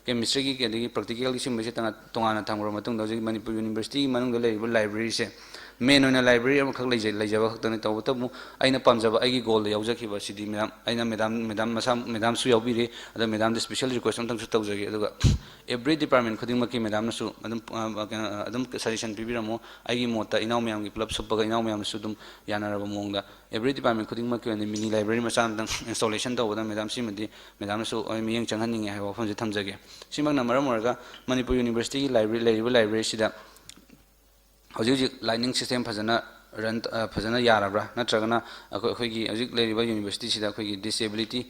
ꯀꯦꯃꯤꯁꯇ꯭ꯔꯤꯒꯤ ꯑꯗꯒꯤ ꯄ꯭ꯔꯦꯛꯇꯤꯀꯦꯜꯒꯤ ꯁꯤꯒꯨꯝꯕꯁꯤ ꯇꯉꯥꯟ ꯇꯣꯉꯥꯟꯅ ꯊꯝꯈ꯭ꯔꯕ ꯃꯇꯨꯡꯗ, ꯍꯧꯖꯤꯛ ꯃꯅꯤꯄꯨꯔ ꯌꯨꯅꯤꯚꯔꯁꯤꯇꯤꯒꯤ ꯃꯅꯨꯡꯗ ꯂꯩꯔꯤꯕ ꯂꯥꯏꯕ꯭ꯔꯦꯔꯤꯁꯦ ꯃꯦꯟ ꯑꯣꯏꯅ ꯂꯥꯏꯕ꯭ꯔꯦꯔꯤ ꯑꯃꯈꯛ ꯂꯩꯖ ꯂꯩꯖꯕ ꯈꯛꯇꯅꯤ꯫ ꯇꯧꯕꯇꯕꯨ ꯑꯩꯅ ꯄꯥꯝꯖꯕ ꯑꯩꯒꯤ ꯒꯣꯜꯗ ꯌꯥꯎꯖꯈꯤꯕ ꯁꯤꯗꯤ ꯃꯦꯗꯥꯝ, ꯑꯩꯅ ꯃꯦꯗꯥꯝ ꯃꯦꯗꯥꯝ ꯃꯁꯥ ꯃꯦꯗꯥꯝꯁꯨ ꯌꯥꯎꯕꯤꯔꯦ꯫ ꯑꯗꯣ ꯃꯦꯗꯥꯝꯗ ꯁ꯭ꯄꯦꯁꯦꯜ ꯔꯤꯀ꯭ꯋꯦꯁ ꯑꯝꯇꯪꯁꯨ ꯇꯧꯖꯒꯦ꯫ ꯑꯗꯨꯒ ꯑꯦꯕ꯭ꯔꯤ ꯗꯤꯄꯥꯔꯠꯃꯦꯟ ꯈꯨꯗꯤꯡꯃꯛꯀꯤ ꯃꯦꯗꯥꯝꯅꯁꯨ ꯑꯗꯨꯝ ꯀꯩꯅꯣ ꯑꯗꯨꯝ ꯁꯖꯦꯁꯟ ꯄꯤꯕꯤꯔꯝꯃꯣ꯫ ꯑꯩꯒꯤ ꯃꯣꯠꯇ ꯏꯅꯥꯎ ꯃꯌꯥꯝꯒꯤ ꯄꯨꯂꯞ ꯁꯨꯞꯄꯒ ꯏꯅꯥꯎ ꯃꯌꯥꯝꯅꯁꯨ ꯑꯗꯨꯝ ꯌꯥꯅꯔꯕ ꯃꯑꯣꯡꯗ ꯑꯦꯕ꯭ꯔꯤ ꯗꯤꯄꯥꯔꯠꯃꯦꯟ ꯈꯨꯗꯤꯡꯃꯛꯀꯤ ꯑꯣꯏꯅ ꯃꯤꯅꯤ ꯂꯥꯏꯕ꯭ꯔꯦꯔꯤ ꯃꯆꯥ ꯑꯃꯇꯪ ꯏꯟꯁꯇꯣꯂꯦꯁꯟ ꯇꯧꯕꯗ ꯃꯦꯗꯥꯝ ꯁꯤꯃꯗꯤ ꯃꯦꯗꯥꯝꯅꯁꯨ ꯑꯩ ꯃꯤꯠꯌꯦꯡ ꯆꯪꯍꯟꯅꯤꯡꯉꯦ ꯍꯥꯏꯕ ꯋꯥꯐꯝꯁꯦ ꯊꯝꯖꯒꯦ꯫ ꯁꯤꯃꯛꯅ ꯃꯔꯝ ꯑꯣꯏꯔꯒ ꯃꯅꯤꯄꯨꯔ ꯌꯨꯅꯤꯚꯔꯁꯤꯇꯤꯒꯤ ꯂꯥꯏꯕ꯭ꯔꯦꯔꯤ, ꯂꯩꯔꯤꯕ ꯂꯥꯏꯕ꯭ꯔꯦꯔꯤꯁꯤꯗ ꯍꯧꯖꯤꯛ ꯍꯧꯖꯤꯛ ꯂꯥꯏꯅꯤꯡ ꯁꯤꯁꯇꯦꯝ ꯐꯖꯅ ꯔꯟ, ꯑ, ꯐꯖꯅ ꯌꯥꯔꯕ꯭ꯔꯥ, ꯅꯠꯇ꯭ꯔꯒꯅ ꯑꯩꯈꯣꯏ, ꯑꯩꯈꯣꯏꯒꯤ ꯍꯧꯖꯤꯛ ꯂꯩꯔꯤꯕ ꯌꯨꯅꯤꯚꯔꯁꯤꯇꯤꯁꯤꯗ ꯑꯩꯈꯣꯏꯒꯤ ꯗꯤꯁꯦꯕꯤꯂꯤꯇꯤ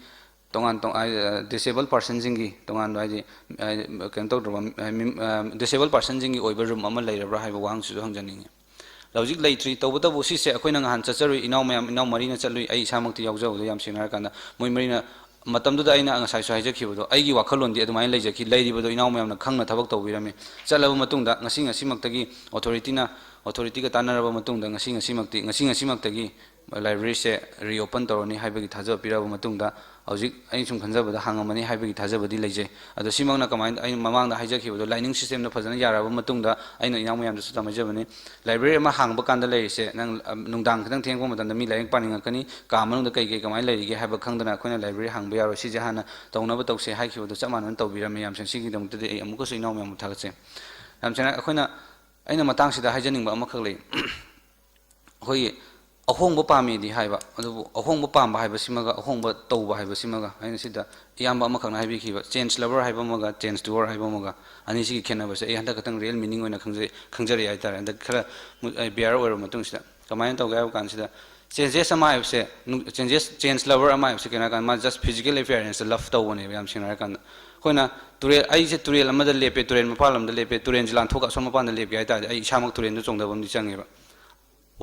ꯇꯣꯉꯥꯟ ꯇꯣꯉꯥꯟ, ꯑ, ꯗꯤꯁꯦꯕꯜ ꯄꯥꯔꯁꯟꯁꯤꯡꯒꯤ ꯇꯣꯉꯥꯟꯕ ꯍꯥꯏꯗꯤ, ꯍꯥꯏꯗꯤ ꯀꯩꯅꯣ ꯇꯧꯗ꯭ꯔꯕ, ꯑ, ꯃꯤ-, ꯑ, ꯗꯤꯁꯦꯕꯜ ꯄꯥꯔꯁꯟꯁꯤꯡꯒꯤ ꯑꯣꯏꯕ ꯔꯨꯝ ꯑꯃ ꯂꯩꯔꯕ꯭ꯔꯥ ꯍꯥꯏꯕ ꯋꯥꯍꯪꯁꯤꯁꯨ ꯍꯪꯖꯅꯤꯡꯉꯤ꯫ ꯍꯧꯖꯤꯛ ꯂꯩꯇ꯭ꯔꯤ꯫ ꯇꯧꯕꯇꯕꯨ ꯁꯤꯁꯦ ꯑꯩꯈꯣꯏꯅ ꯉꯍꯥꯟ ꯆꯠꯆꯔꯨꯏ, ꯏꯅꯥꯎ ꯃꯌꯥꯝ, ꯏꯅꯥꯎ ꯃꯔꯤꯅ ꯆꯠꯂꯨꯏ, ꯑꯩ ꯏꯁꯥꯃꯛꯇꯤ ꯌꯥꯎꯖꯍꯧꯗꯦ꯫ ꯌꯥꯝ ꯁꯦꯡꯅ ꯍꯥꯏꯔꯀꯥꯟꯗ ꯃꯣꯏ ꯃꯔꯤꯅ, ꯃꯇꯝꯗꯨꯗ ꯑꯩꯅ ꯉꯁꯥꯏꯁꯨ ꯍꯥꯏꯖꯈꯤꯕꯗꯣ, ꯑꯩꯒꯤ ꯋꯥꯈꯜꯂꯣꯟꯗꯤ ꯑꯗꯨꯃꯥꯏꯅ ꯂꯩꯖꯈꯤ꯫ ꯂꯩꯔꯤꯕꯗꯣ ꯏꯅꯥꯎ ꯃꯌꯥꯝꯅ ꯈꯪꯅ ꯊꯕꯛ ꯇꯧꯕꯤꯔꯝꯃꯤ꯫ ꯆꯠꯂꯕ ꯃꯇꯨꯡꯗ ꯉꯁꯤ ꯉꯁꯤꯃꯛꯇꯒꯤ ꯑꯣꯊꯣꯔꯤꯇꯤꯅ, ꯑꯣꯊꯣꯔꯤꯇꯤꯒ ꯇꯥꯟꯅꯔꯕ ꯃꯇꯨꯡꯗ ꯉꯁꯤ ꯉꯁꯤꯃꯛꯇꯤ, ꯉꯁꯤ ꯉꯁꯤꯃꯛꯇꯒꯤ ꯂꯥꯏꯕ꯭ꯔꯦꯔꯤꯁꯦ ꯔꯤꯑꯣꯄꯟ ꯇꯧꯔꯅꯤ ꯍꯥꯏꯕꯒꯤ ꯊꯥꯖꯕ ꯄꯤꯔꯛꯑꯕ ꯃꯇꯨꯡꯗ, ꯍꯧꯖꯤꯛ ꯑꯩꯅ ꯁꯨꯝ ꯈꯟꯖꯕꯗ ꯍꯥꯡꯉꯝꯃꯅꯤ ꯍꯥꯏꯕꯒꯤ ꯊꯥꯖꯕꯗꯤ ꯂꯩꯖꯩ꯫ ꯑꯗꯣ ꯁꯤꯃꯛꯅ ꯀꯃꯥꯏꯅ, ꯑꯩꯅ ꯃꯃꯥꯡꯗ ꯍꯥꯏꯖꯈꯤꯕꯗꯣ, ꯂꯥꯏꯅꯤꯡ ꯁꯤꯁꯇꯦꯝꯗꯣ ꯐꯖꯅ ꯌꯥꯔꯛꯑꯕ ꯃꯇꯨꯡꯗ ꯑꯩꯅ ꯏꯅꯥꯎ ꯃꯌꯥꯝꯗꯁꯨ ꯇꯝꯖꯕꯅꯤ, ꯂꯥꯏꯕ꯭ꯔꯦꯔꯤ ꯑꯃ ꯍꯥꯡꯕ ꯀꯥꯟꯗ ꯂꯩꯔꯤꯁꯦ, ꯅꯪ, ꯑ, ꯅꯨꯡꯗꯥꯡ ꯈꯤꯇꯪ ꯊꯦꯡꯉꯛꯄ ꯃꯇꯝꯗ ꯃꯤ ꯂꯥꯏꯔꯤꯛ ꯄꯥꯅꯤꯡꯉꯛꯀꯅꯤ, ꯀꯥ ꯃꯅꯨꯡꯗ ꯀꯩ ꯀꯩ ꯀꯃꯥꯏꯅ ꯂꯩꯔꯤꯒꯦ ꯍꯥꯏꯕ ꯈꯪꯗꯅ ꯑꯩꯈꯣꯏꯅ ꯂꯥꯏꯕ꯭ꯔꯦꯔꯤ ꯍꯥꯡꯕ ꯌꯥꯔꯣꯏ, ꯁꯤꯁꯦ ꯍꯥꯟꯅ ꯇꯧꯅꯕ ꯇꯧꯁꯦ ꯍꯥꯏꯈꯤꯕꯗꯣ ꯆꯞ ꯃꯥꯟꯅꯅ ꯇꯧꯕꯤꯔꯝꯃꯦ꯫ ꯌꯥꯝ ꯁꯦꯡꯅ ꯁꯤꯒꯤꯗꯃꯛꯇꯗꯤ ꯑꯩ ꯑꯃꯨꯛꯀꯁꯨ ꯏꯅꯥꯎ ꯃꯌꯥꯝꯕꯨ ꯊꯥꯒꯠꯆꯩ꯫ ꯌꯥꯝ ꯁꯦꯡꯅ ꯑꯩꯈꯣꯏꯅ, ꯑꯩꯅ ꯃꯇꯥꯡꯁꯤꯗ ꯍꯥꯏꯖꯅꯤꯡꯕ ꯑꯃꯈꯛ ꯂꯩ꯫ ꯑꯩꯈꯣꯏꯒꯤ ꯑꯍꯣꯡꯕ ꯄꯥꯝꯃꯤꯗꯤ ꯍꯥꯏꯕ, ꯑꯗꯨꯕꯨ ꯑꯍꯣꯡꯕ ꯄꯥꯝꯕ ꯍꯥꯏꯕꯁꯤꯃꯒ ꯑꯍꯣꯡꯕ ꯇꯧꯕ ꯍꯥꯏꯕꯁꯤꯃꯒ, ꯑꯩꯅ ꯁꯤꯗ ꯏꯌꯥꯝꯕ ꯑꯃꯈꯛꯅ ꯍꯥꯏꯕꯤꯈꯤꯕ, ꯆꯦꯟꯖ ꯂꯚꯔ ꯍꯥꯏꯕ ꯑꯃꯒ ꯆꯦꯟꯖ ꯗꯨꯋꯔ ꯍꯥꯏꯕ ꯑꯃꯒ, ꯑꯅꯤꯁꯤꯒꯤ ꯈꯦꯠꯅꯕꯁꯦ ꯑꯩ ꯍꯟꯗꯛ ꯈꯛꯇꯪ ꯔꯤꯌꯦꯜ ꯃꯤꯅꯤꯡ ꯑꯣꯏꯅ ꯈꯪꯖꯩ, ꯈꯪꯖꯔꯛꯑꯦ ꯍꯥꯏꯇꯥꯔꯦ꯫ ꯍꯟꯗꯛ ꯈꯔ ꯃꯨ-, ꯑꯩ ꯕꯤꯌꯥꯔ ꯑꯣꯏꯔꯕ ꯃꯇꯨꯡꯁꯤꯗ ꯀꯃꯥꯏꯅ ꯇꯧꯒꯦ ꯍꯥꯏꯕ ꯀꯥꯟꯁꯤꯗ, ꯆꯦꯟꯖꯦꯁ ꯑꯃ ꯍꯥꯏꯕꯁꯦ, ꯅꯨꯡ-, ꯆꯦꯟꯖꯦꯁ, ꯆꯦꯟꯖ ꯂꯚꯔ ꯑꯃ ꯍꯥꯏꯕꯁꯦ ꯀꯩꯅꯣ ꯍꯥꯏꯔꯀꯥꯟꯗ, ꯃꯥ ꯖꯁ ꯐꯤꯖꯤꯀꯦꯜ ꯑꯦꯄꯤꯌꯔꯦꯟꯁꯇ ꯂꯚ ꯇꯧꯕꯅꯦꯕ꯫ ꯌꯥꯝ ꯁꯦꯡꯅ ꯍꯥꯏꯔꯀꯥꯟꯗ, ꯑꯩꯈꯣꯏꯅ ꯇꯨꯔꯦꯜ, ꯑꯩꯁꯦ ꯇꯨꯔꯦꯜ ꯑꯃꯗ ꯂꯦꯞꯄꯦ, ꯇꯨꯔꯦꯜ ꯃꯄꯥꯟ ꯂꯝꯗ ꯂꯦꯞꯄꯦ, ꯇꯨꯔꯦꯜꯁꯦ ꯂꯥꯟꯊꯣꯛꯑꯒ ꯑꯁꯣꯝ ꯃꯄꯥꯟꯗ ꯂꯦꯞꯀꯦ ꯍꯥꯏ ꯇꯥꯔꯗꯤ, ꯑꯩ ꯏꯁꯥꯃꯛ ꯇꯨꯔꯦꯜꯗ ꯆꯣꯡꯊꯕ ꯑꯃꯗꯤ ꯆꯪꯉꯦꯕ꯫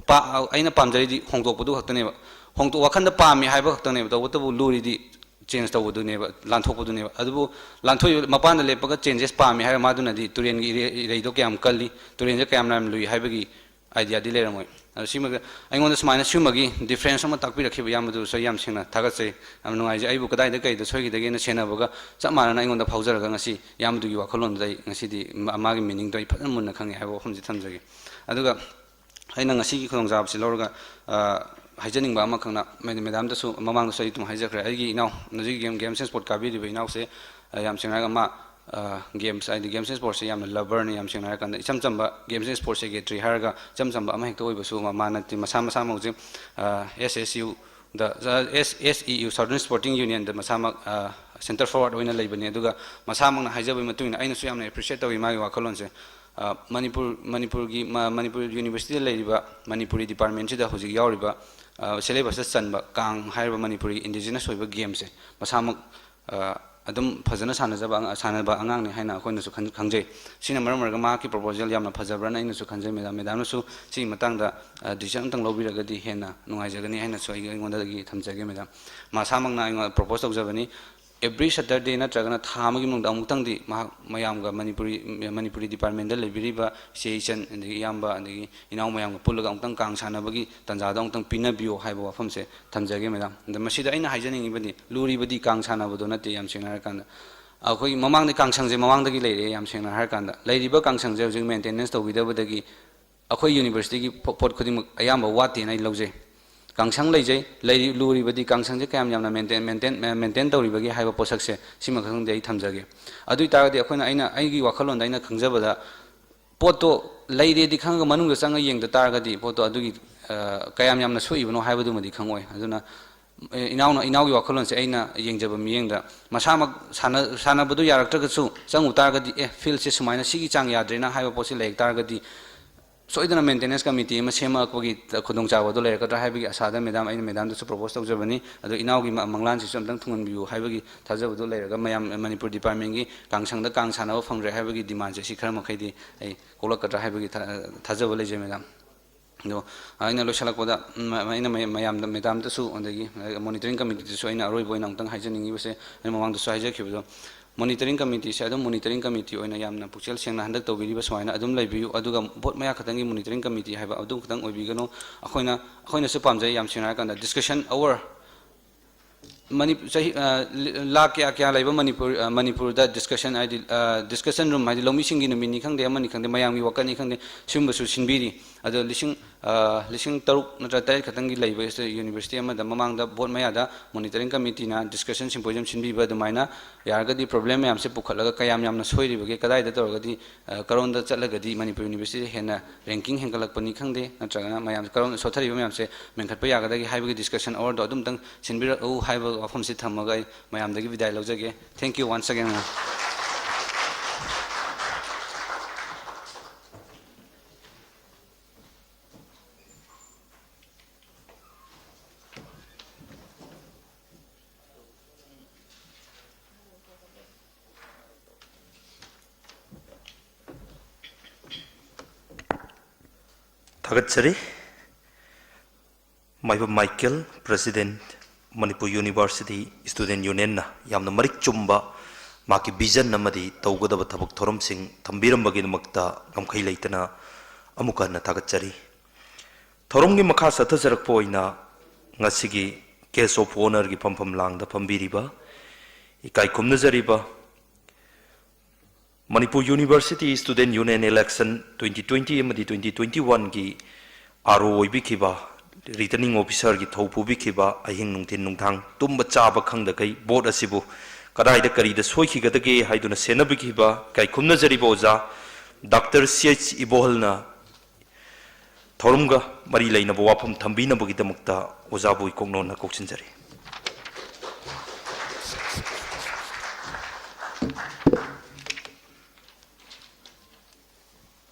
ꯄꯥ-, ꯑꯩꯅ ꯄꯥꯝꯖꯔꯤꯗꯤ ꯍꯣꯡꯗꯣꯛꯄꯗꯨ ꯈꯛꯇꯅꯦꯕ꯫ ꯍꯣꯡꯗꯣꯛ-, ꯋꯥꯈꯟꯗ ꯄꯥꯝꯃꯤ ꯍꯥꯏꯕ ꯈꯛꯇꯅꯦꯕ꯫ ꯇꯧꯕꯇꯕꯨ ꯂꯨꯔꯤꯗꯤ ꯆꯦꯟꯖ ꯇꯧꯕꯗꯨꯅꯦꯕ, ꯂꯥꯟꯊꯣꯛꯄꯗꯨꯅꯦꯕ꯫ ꯑꯗꯨꯕꯨ ꯂꯥꯟꯊꯣꯛꯏꯕ, ꯃꯄꯥꯟꯗ ꯂꯦꯞꯄꯒ ꯆꯦꯟꯖꯦꯁ ꯄꯥꯝꯃꯤ ꯍꯥꯏꯕ ꯃꯥꯗꯨꯅꯗꯤ ꯇꯨꯔꯦꯜꯒꯤ ꯏꯔꯩ-, ꯏꯔꯩꯗꯣ ꯀꯌꯥꯝ ꯀꯜꯂꯤ, ꯇꯨꯔꯦꯜꯁꯦ ꯀꯌꯥꯝ ꯌꯥꯝ ꯂꯨꯏ ꯍꯥꯏꯕꯒꯤ ꯑꯥꯏꯗꯤꯌꯥꯗꯤ ꯂꯩꯔꯝꯃꯣꯏ꯫ ꯑꯗꯣ ꯁꯤꯃꯒ ꯑꯩꯉꯣꯟꯗ ꯁꯨꯃꯥꯏꯅ ꯁꯤꯒꯨꯝꯕꯒꯤ difference ꯑꯃ ꯇꯥꯛꯄꯤꯔꯛꯈꯤꯕ ꯏꯌꯥꯝꯕꯗꯨꯁꯨ ꯑꯩ ꯌꯥꯝ ꯁꯦꯡꯅ ꯊꯥꯒꯠꯆꯩ, ꯌꯥꯝ ꯅꯨꯡꯉꯥꯏꯖꯩ꯫ ꯑꯩꯕꯨ ꯀꯗꯥꯏꯗ ꯀꯩꯗ ꯁꯣꯏꯈꯤꯗꯒꯦꯅ ꯁꯦꯟꯅꯕꯒ ꯆꯞ ꯃꯥꯟꯅꯅ ꯑꯩꯉꯣꯟꯗ ꯐꯥꯎꯖꯔꯒ ꯉꯁꯤ ꯏꯌꯥꯝꯕꯗꯨꯒꯤ ꯋꯥꯈꯜꯂꯣꯟꯗꯨꯗ ꯑꯩ ꯉꯁꯤꯗꯤ ꯃꯥ-, ꯃꯥꯒꯤ meaningꯗꯣ ꯑꯩ ꯐꯖꯅ ꯃꯨꯟꯅ ꯈꯪꯉꯦ ꯍꯥꯏꯕ ꯋꯥꯐꯝꯁꯤ ꯊꯝꯖꯒꯦ꯫ ꯑꯗꯨꯒ ꯑꯩꯅ ꯉꯁꯤꯒꯤ ꯈꯨꯗꯣꯡꯆꯥꯕꯁꯤ ꯂꯧꯔꯒ, ꯑ, ꯍꯥꯏꯖꯅꯤꯡꯕ ꯑꯃꯈꯛꯅ, ꯃꯦ-, ꯃꯦꯗꯥꯝꯗꯁꯨ, ꯃꯃꯥꯡꯗꯁꯨ ꯑꯩ ꯑꯗꯨꯝ ꯍꯥꯏꯖꯈ꯭ꯔꯦ, ꯑꯩꯒꯤ ꯏꯅꯥꯎ, ꯍꯧꯖꯤꯛ game, games and sport ꯀꯥꯕꯤꯔꯤꯕ ꯏꯅꯥꯎꯁꯦ, ꯑ, ꯌꯥꯝ ꯁꯦꯡꯅ ꯍꯥꯏꯔꯒ ꯃꯥ, ꯑ, games ꯍꯥꯏꯗꯤ games and sportsꯁꯦ ꯌꯥꯝꯅ loverꯅꯤ꯫ ꯌꯥꯝ ꯁꯦꯡꯅ ꯍꯥꯏꯔꯀꯥꯟꯗ ꯏꯆꯝ ꯆꯝꯕ games and sport secretary ꯍꯥꯏꯔꯒ ꯏꯆꯝ ꯆꯝꯕ ꯑꯃ ꯍꯦꯛꯇ ꯑꯣꯏꯕꯁꯨ ꯃꯥ-, ꯃꯥ ꯅꯠꯇꯦ꯫ ꯃꯁꯥ, ꯃꯁꯥꯃꯛ ꯍꯧꯖꯤꯛ, ꯑ, S S U ꯗ, ꯑ, S-, S E U, Southern Sporting Unionꯗ ꯃꯁꯥꯃꯛ, ꯑ, center forward ꯑꯣꯏꯅ ꯂꯩꯕꯅꯤ꯫ ꯑꯗꯨꯒ ꯃꯁꯥꯃꯛꯅ ꯍꯥꯏꯖꯕꯒꯤ ꯃꯇꯨꯡ ꯏꯟꯅ ꯑꯩꯅꯁꯨ ꯌꯥꯝꯅ appreciate ꯇꯧꯏ ꯃꯥꯒꯤ ꯋꯥꯈꯜꯂꯣꯟꯁꯦ꯫ ꯑ, ꯃꯅꯤꯄꯨꯔ, ꯃꯅꯤꯄꯨꯔꯒꯤ, ꯃ-, ꯃꯅꯤꯄꯨꯔ universityꯗ ꯂꯩꯔꯤꯕ ꯃꯅꯤꯄꯨꯔꯤ departmentꯁꯤꯗ ꯍꯧꯖꯤꯛ ꯌꯥꯎꯔꯤꯕ, ꯑ, syllabusꯇ ꯆꯟꯕ ꯀꯥꯡ ꯍꯥꯏꯔꯤꯕ ꯃꯅꯤꯄꯨꯔꯤ indigenous ꯑꯣꯏꯕ gameꯁꯦ ꯃꯁꯥꯃꯛ, ꯑ, ꯑꯗꯨꯝ ꯐꯖꯅ ꯁꯥꯟꯅꯖꯕ ꯑꯉ-, ꯁꯥꯟꯅꯕ ꯑꯉꯥꯡꯅꯤ ꯍꯥꯏꯅ ꯑꯩꯈꯣꯏꯅꯁꯨ ꯈꯟ-, ꯈꯪꯖꯩ꯫ ꯁꯤꯅ ꯃꯔꯝ ꯑꯣꯏꯔꯒ ꯃꯍꯥꯛꯀꯤ proposal ꯌꯥꯝꯅ ꯐꯖꯕ꯭ꯔꯅ ꯑꯩꯅꯁꯨ ꯈꯟꯖꯩ꯫ ꯃꯦꯗꯥꯝ, ꯃꯦꯗꯥꯝꯅꯁꯨ ꯁꯤꯒꯤ ꯃꯇꯥꯡꯗ, ꯑ, decision ꯑꯝꯇꯪ ꯂꯧꯕꯤꯔꯒꯗꯤ ꯍꯦꯟꯅ ꯅꯨꯡꯉꯥꯏꯖꯒꯅꯤ ꯍꯥꯏꯅꯁꯨ ꯑꯩ, ꯑꯩꯉꯣꯟꯗꯒꯤ ꯊꯝꯖꯒꯦ꯫ ꯃꯦꯗꯥꯝ, ꯃꯁꯥꯃꯛꯅ ꯑꯩꯉꯣꯟꯗ propose ꯇꯧꯖꯕꯅꯤ꯫ Every Saturday ꯅꯠꯇ꯭ꯔꯒꯅ ꯊꯥ ꯑꯃꯒꯤ ꯃꯅꯨꯡꯗ ꯑꯃꯨꯛꯇꯪꯗꯤ ꯃꯍꯥꯛ ꯃꯌꯥꯝꯒ ꯃꯅꯤꯄꯨꯔꯤ, ꯃꯅꯤꯄꯨꯔꯤ departmentꯗ ꯂꯩꯕꯤꯔꯤꯕ ꯏꯆꯦ ꯏꯆꯟ, ꯑꯗꯒꯤ ꯏꯌꯥꯝꯕ, ꯑꯗꯒꯤ ꯏꯅꯥꯎ ꯃꯌꯥꯝꯒ ꯄꯨꯜꯂꯒ ꯑꯃꯨꯛꯇꯪ ꯀꯥꯡ ꯁꯥꯟꯅꯕꯒꯤ ꯇꯥꯟꯖꯥꯗꯣ ꯑꯃꯨꯛꯇꯪ ꯄꯤꯅꯕꯤꯌꯣ ꯍꯥꯏꯕ ꯋꯥꯐꯝꯁꯦ ꯊꯝꯖꯒꯦ, ꯃꯦꯗꯥꯝ꯫ ꯑꯗ ꯃꯁꯤꯗ ꯑꯩꯅ ꯍꯥꯏꯖꯅꯤꯡꯉꯤꯕꯗꯤ, ꯂꯨꯔꯤꯕꯗꯤ ꯀꯥꯡ ꯁꯥꯟꯅꯕꯗꯣ ꯅꯠꯇꯦ, ꯌꯥꯝ ꯁꯦꯡꯅ ꯍꯥꯏꯔꯀꯥꯟꯗ꯫ ꯑꯩꯈꯣꯏꯒꯤ ꯃꯃꯥꯡꯗ ꯀꯥꯡꯁꯪꯁꯦ ꯃꯃꯥꯡꯗꯒꯤ ꯂꯩꯔꯛꯑꯦ, ꯌꯥꯝ ꯁꯦꯡꯅ ꯍꯥꯏꯔꯀꯥꯟꯗ꯫ ꯂꯩꯔꯤꯕ ꯀꯥꯡꯁꯪꯁꯦ ꯍꯧꯖꯤꯛ maintenance ꯇꯧꯕꯤꯗꯕꯗꯒꯤ ꯑꯩꯈꯣꯏ universityꯒꯤ ꯄꯣ-, ꯄꯣꯠ ꯈꯨꯗꯤꯡꯃꯛ ꯑꯌꯥꯝꯕ ꯋꯥꯠꯇꯦꯅ ꯑꯩ ꯂꯧꯖꯩ꯫ ꯀꯥꯡꯁꯪ ꯂꯩꯖꯩ, ꯂꯩꯔꯤ-, ꯂꯨꯔꯤꯕꯗꯤ ꯀꯥꯡꯁꯪꯁꯦ ꯀꯌꯥꯝ ꯌꯥꯝꯅ maintain, maintain, maintain ꯇꯧꯔꯤꯕꯒꯦ ꯍꯥꯏꯕ ꯄꯣꯠꯁꯛꯁꯦ, ꯁꯤꯃꯈꯛꯇꯪꯗꯤ ꯑꯩ ꯊꯝꯖꯒꯦ꯫ ꯑꯗꯨ ꯑꯣꯏ ꯇꯥꯔꯒꯗꯤ ꯑꯩꯈꯣꯏꯅ, ꯑꯩꯅ, ꯑꯩꯒꯤ ꯋꯥꯈꯜꯂꯣꯟꯗ ꯑꯩꯅ ꯈꯪꯖꯕꯗ, ꯄꯣꯠꯇꯣ ꯂꯩꯔꯦꯗꯤ ꯈꯪꯉꯒ ꯃꯅꯨꯡꯗ ꯆꯪꯉ ꯌꯦꯡꯗ ꯇꯥꯔꯒꯗꯤ ꯄꯣꯠꯇꯣ ꯑꯗꯨꯒꯤ, ꯑ, ꯀꯌꯥꯝ ꯌꯥꯝꯅ ꯁꯣꯛꯏꯕꯅꯣ ꯍꯥꯏꯕꯗꯨꯃꯗꯤ ꯈꯪꯉꯣꯏ꯫ ꯑꯗꯨꯅ, ꯑꯦ, ꯏꯅꯥꯎꯅ, ꯏꯅꯥꯎꯒꯤ ꯋꯥꯈꯜꯂꯣꯟꯁꯦ ꯑꯩꯅ ꯌꯦꯡꯖꯕ ꯃꯤꯠꯌꯦꯡꯗ, ꯃꯁꯥꯃꯛ ꯁꯥꯟꯅ-, ꯁꯥꯟꯅꯕꯗꯨ ꯌꯥꯔꯛꯇ꯭ꯔꯒꯁꯨ ꯆꯪꯉꯨ ꯇꯥꯔꯒꯗꯤ, ꯑꯦ, fieldꯁꯦ ꯁꯨꯃꯥꯏꯅ ꯁꯤꯒꯤ ꯆꯥꯡ ꯌꯥꯗ꯭ꯔꯦꯅ ꯍꯥꯏꯕ ꯄꯣꯠꯁꯦ ꯂꯩꯔꯛ ꯇꯥꯔꯒꯗꯤ, ꯁꯣꯏꯗꯅ maintenance committee ꯑꯃ ꯁꯦꯝꯃꯛꯄꯒꯤ ꯈꯨꯗꯣꯡꯆꯥꯕꯗꯣ ꯂꯩꯔꯛꯀꯗ꯭ꯔꯥ ꯍꯥꯏꯕꯒꯤ ꯑꯁꯥꯗ ꯃꯦꯗꯥꯝ, ꯑꯩꯅ ꯃꯦꯗꯥꯝꯗꯁꯨ propose ꯇꯧꯖꯕꯅꯤ꯫ ꯑꯗꯣ ꯏꯅꯥꯎꯒꯤ ꯃ-, ꯃꯪꯂꯥꯟꯁꯤꯁꯨ ꯑꯝꯇꯪ ꯊꯨꯡꯍꯟꯕꯤꯌꯨ ꯍꯥꯏꯕꯒꯤ ꯊꯥꯖꯕꯗꯣ ꯂꯩꯔꯒ, ꯃꯌꯥꯝ ꯃꯅꯤꯄꯨꯔ departmentꯀꯤ ꯀꯥꯡꯁꯪꯗ ꯀꯥꯡ ꯁꯥꯟꯅꯕ ꯐꯪꯗ꯭ꯔꯦ ꯍꯥꯏꯕꯒꯤ demandꯁꯦ ꯁꯤ ꯈꯔ ꯃꯈꯩꯗꯤ ꯑꯩ ꯀꯣꯛꯂꯛꯀꯗ꯭ꯔꯥ ꯍꯥꯏꯕꯒꯤ ꯊꯥ-, ꯊꯥꯖꯕ ꯂꯩꯖꯩ, ꯃꯦꯗꯥꯝ꯫ ꯑꯗꯣ ꯑꯩꯅ ꯂꯣꯏꯁꯤꯜꯂꯛꯄꯗ, ꯎꯝ, ꯑꯩꯅ ꯃꯌꯥꯝ-, ꯃꯌꯥꯝꯗ, ꯃꯦꯗꯥꯝꯗꯁꯨ, ꯑꯗꯒꯤ monitoring committeeꯗꯁꯨ ꯑꯩꯅ ꯑꯔꯣꯏꯕ ꯑꯣꯏꯅ ꯑꯃꯨꯛꯇꯪ ꯍꯥꯏꯖꯅꯤꯡꯉꯤꯕꯁꯦ, ꯑꯩꯅ ꯃꯃꯥꯡꯗꯁꯨ ꯍꯥꯏꯖꯈꯤꯕꯗꯣ, Monitoring Committeeꯁꯦ ꯑꯗꯨꯝ Monitoring Committee ꯑꯣꯏꯅ ꯌꯥꯝꯅ ꯄꯨꯛꯆꯦꯜ ꯁꯦꯡꯅ ꯍꯟꯗꯛ ꯇꯧꯕꯤꯔꯤꯕ ꯁꯨꯃꯥꯏꯅ ꯑꯗꯨꯝ ꯂꯩꯕꯤꯌꯨ, ꯑꯗꯨꯒ vote ꯃꯌꯥ ꯈꯛꯇꯪꯒꯤ Monitoring Committee ꯍꯥꯏꯕ ꯑꯗꯨ ꯈꯛꯇꯪ ꯑꯣꯏꯕꯤꯒꯅꯨ꯫ ꯑꯩꯈꯣꯏꯅ, ꯑꯩꯈꯣꯏꯅꯁꯨ ꯄꯥꯝꯖꯩ, ꯌꯥꯝ ꯁꯦꯡꯅ ꯍꯥꯏꯔꯀꯥꯟꯗ discussion hour, ꯃꯅꯤ-, ꯆꯍꯤ, ꯑ, ꯂꯤ-, ꯂꯥꯈ ꯀꯌꯥ ꯀꯌꯥ ꯂꯩꯕ ꯃꯅꯤꯄꯨꯔ, ꯑ, ꯃꯅꯤꯄꯨꯔꯗ discussion ꯍꯥꯏꯗꯤ, ꯑ, discussion room ꯍꯥꯏꯗꯤ ꯂꯧꯃꯤꯁꯤꯡꯒꯤ ꯅꯨꯃꯤꯠꯅꯤ ꯈꯪꯗꯦ, ꯑꯃꯅꯤ ꯈꯪꯗꯦ, ꯃꯌꯥꯝꯒꯤ ꯋꯥꯀꯠꯅꯤ ꯈꯪꯗꯦ, ꯁꯤꯒꯨꯝꯕꯁꯨ ꯁꯤꯟꯕꯤꯔꯤ꯫ ꯑꯗꯣ ꯂꯤꯁꯤꯡ, ꯑ, ꯂꯤꯁꯤꯡ ꯇꯔꯨꯛ ꯅꯠꯇ꯭ꯔ ꯇꯔꯦꯠ ꯈꯛꯇꯪꯒꯤ ꯂꯩꯕ university ꯑꯃꯗ ꯃꯃꯥꯡꯗ vote ꯃꯌꯥꯗ Monitoring Committeeꯅ discussion symposium ꯁꯤꯟꯕꯤꯕ ꯑꯗꯨꯃꯥꯏꯅ ꯌꯥꯔꯒꯗꯤ problem ꯃꯌꯥꯝꯁꯦ ꯄꯨꯈꯠꯂꯒ ꯀꯌꯥꯝ ꯌꯥꯝꯅ ꯁꯣꯏꯔꯤꯕꯒꯦ, ꯀꯗꯥꯏꯗ ꯇꯧꯔꯒꯗꯤ, ꯑ, ꯀꯔꯣꯝꯗ ꯆꯠꯂꯒꯗꯤ ꯃꯅꯤꯄꯨꯔ universityꯁꯦ ꯍꯦꯟꯅ ranking ꯍꯦꯟꯒꯠꯂꯛꯄꯅꯤ ꯈꯪꯗꯦ, ꯅꯠꯇ꯭ꯔꯒꯅ ꯃꯌꯥꯝ ꯀꯔꯣꯝ ꯁꯣꯠꯊꯔꯤꯕ ꯃꯌꯥꯝꯁꯦ ꯃꯦꯟꯈꯠꯄ ꯌꯥꯒꯗꯒꯦ ꯍꯥꯏꯕꯒꯤ discussion hourꯗꯣ ꯑꯗꯨꯝꯇꯪ ꯁꯤꯟꯕꯤꯔꯛꯎ ꯍꯥꯏꯕ ꯋꯥꯐꯝꯁꯤ ꯊꯝꯃꯒ ꯑꯩ ꯃꯌꯥꯝꯗꯒꯤ ꯕꯤꯗꯥꯏ ꯂꯧꯖꯒꯦ꯫ Thank you once again, ma'am. ꯊꯥꯒꯠꯆꯔꯤ꯫ Maibam Michael, President, Manipur University Student Unionꯅ ꯌꯥꯝꯅ ꯃꯔꯤꯛ ꯆꯨꯝꯕ ꯃꯍꯥꯛꯀꯤ vision ꯑꯃꯗꯤ ꯇꯧꯒꯗꯕ ꯊꯕꯛ ꯊꯧꯔꯝꯁꯤꯡ ꯊꯝꯕꯤꯔꯝꯕꯒꯤꯗꯃꯛꯇ ꯉꯝꯈꯩ ꯂꯩꯇꯅ ꯑꯃꯨꯛꯀ ꯍꯟꯅ ꯊꯥꯒꯠꯆꯔꯤ꯫ ꯊꯧꯔꯝꯒꯤ ꯃꯈꯥ ꯆꯠꯊꯖꯔꯛꯄ ꯑꯣꯏꯅ ꯉꯁꯤꯒꯤ Guest of Honourꯒꯤ ꯐꯝꯐꯝ ꯂꯥꯡꯗ ꯐꯝꯕꯤꯔꯤꯕ, ꯏꯀꯥꯏ ꯈꯨꯝꯅꯖꯔꯤꯕ, Manipur University Student Union Election twenty twenty ꯑꯃꯗꯤ twenty twenty-oneꯒꯤ RO ꯑꯣꯏꯕꯤꯈꯤꯕ, Returning Officerꯒꯤ ꯊꯧ ꯄꯨꯕꯤꯈꯤꯕ, ꯑꯍꯤꯡ ꯅꯨꯡꯊꯤꯟ ꯅꯨꯡꯗꯥꯡ ꯇꯨꯝꯕ ꯆꯥꯕ ꯈꯪꯗꯈꯩ vote ꯑꯁꯤꯕꯨ ꯀꯗꯥꯏꯗ ꯀꯔꯤꯗ ꯁꯣꯏꯈꯤꯒꯗꯒꯦ ꯍꯥꯏꯗꯨꯅ ꯁꯦꯟꯅꯕꯤꯈꯤꯕ ꯏꯀꯥꯏ ꯈꯨꯝꯅꯖꯔꯤꯕ ꯑꯣꯖꯥ Doctor C H ꯏꯕꯣꯍꯜꯅ ꯊꯧꯔꯝꯒ ꯃꯔꯤ ꯂꯩꯅꯕ ꯋꯥꯐꯝ ꯊꯝꯕꯤꯅꯕꯒꯤꯗꯃꯛꯇ ꯑꯣꯖꯥꯕꯨ ꯏꯀꯣꯛꯅꯣꯟꯅ ꯀꯧꯁꯤꯟꯖꯔꯤ꯫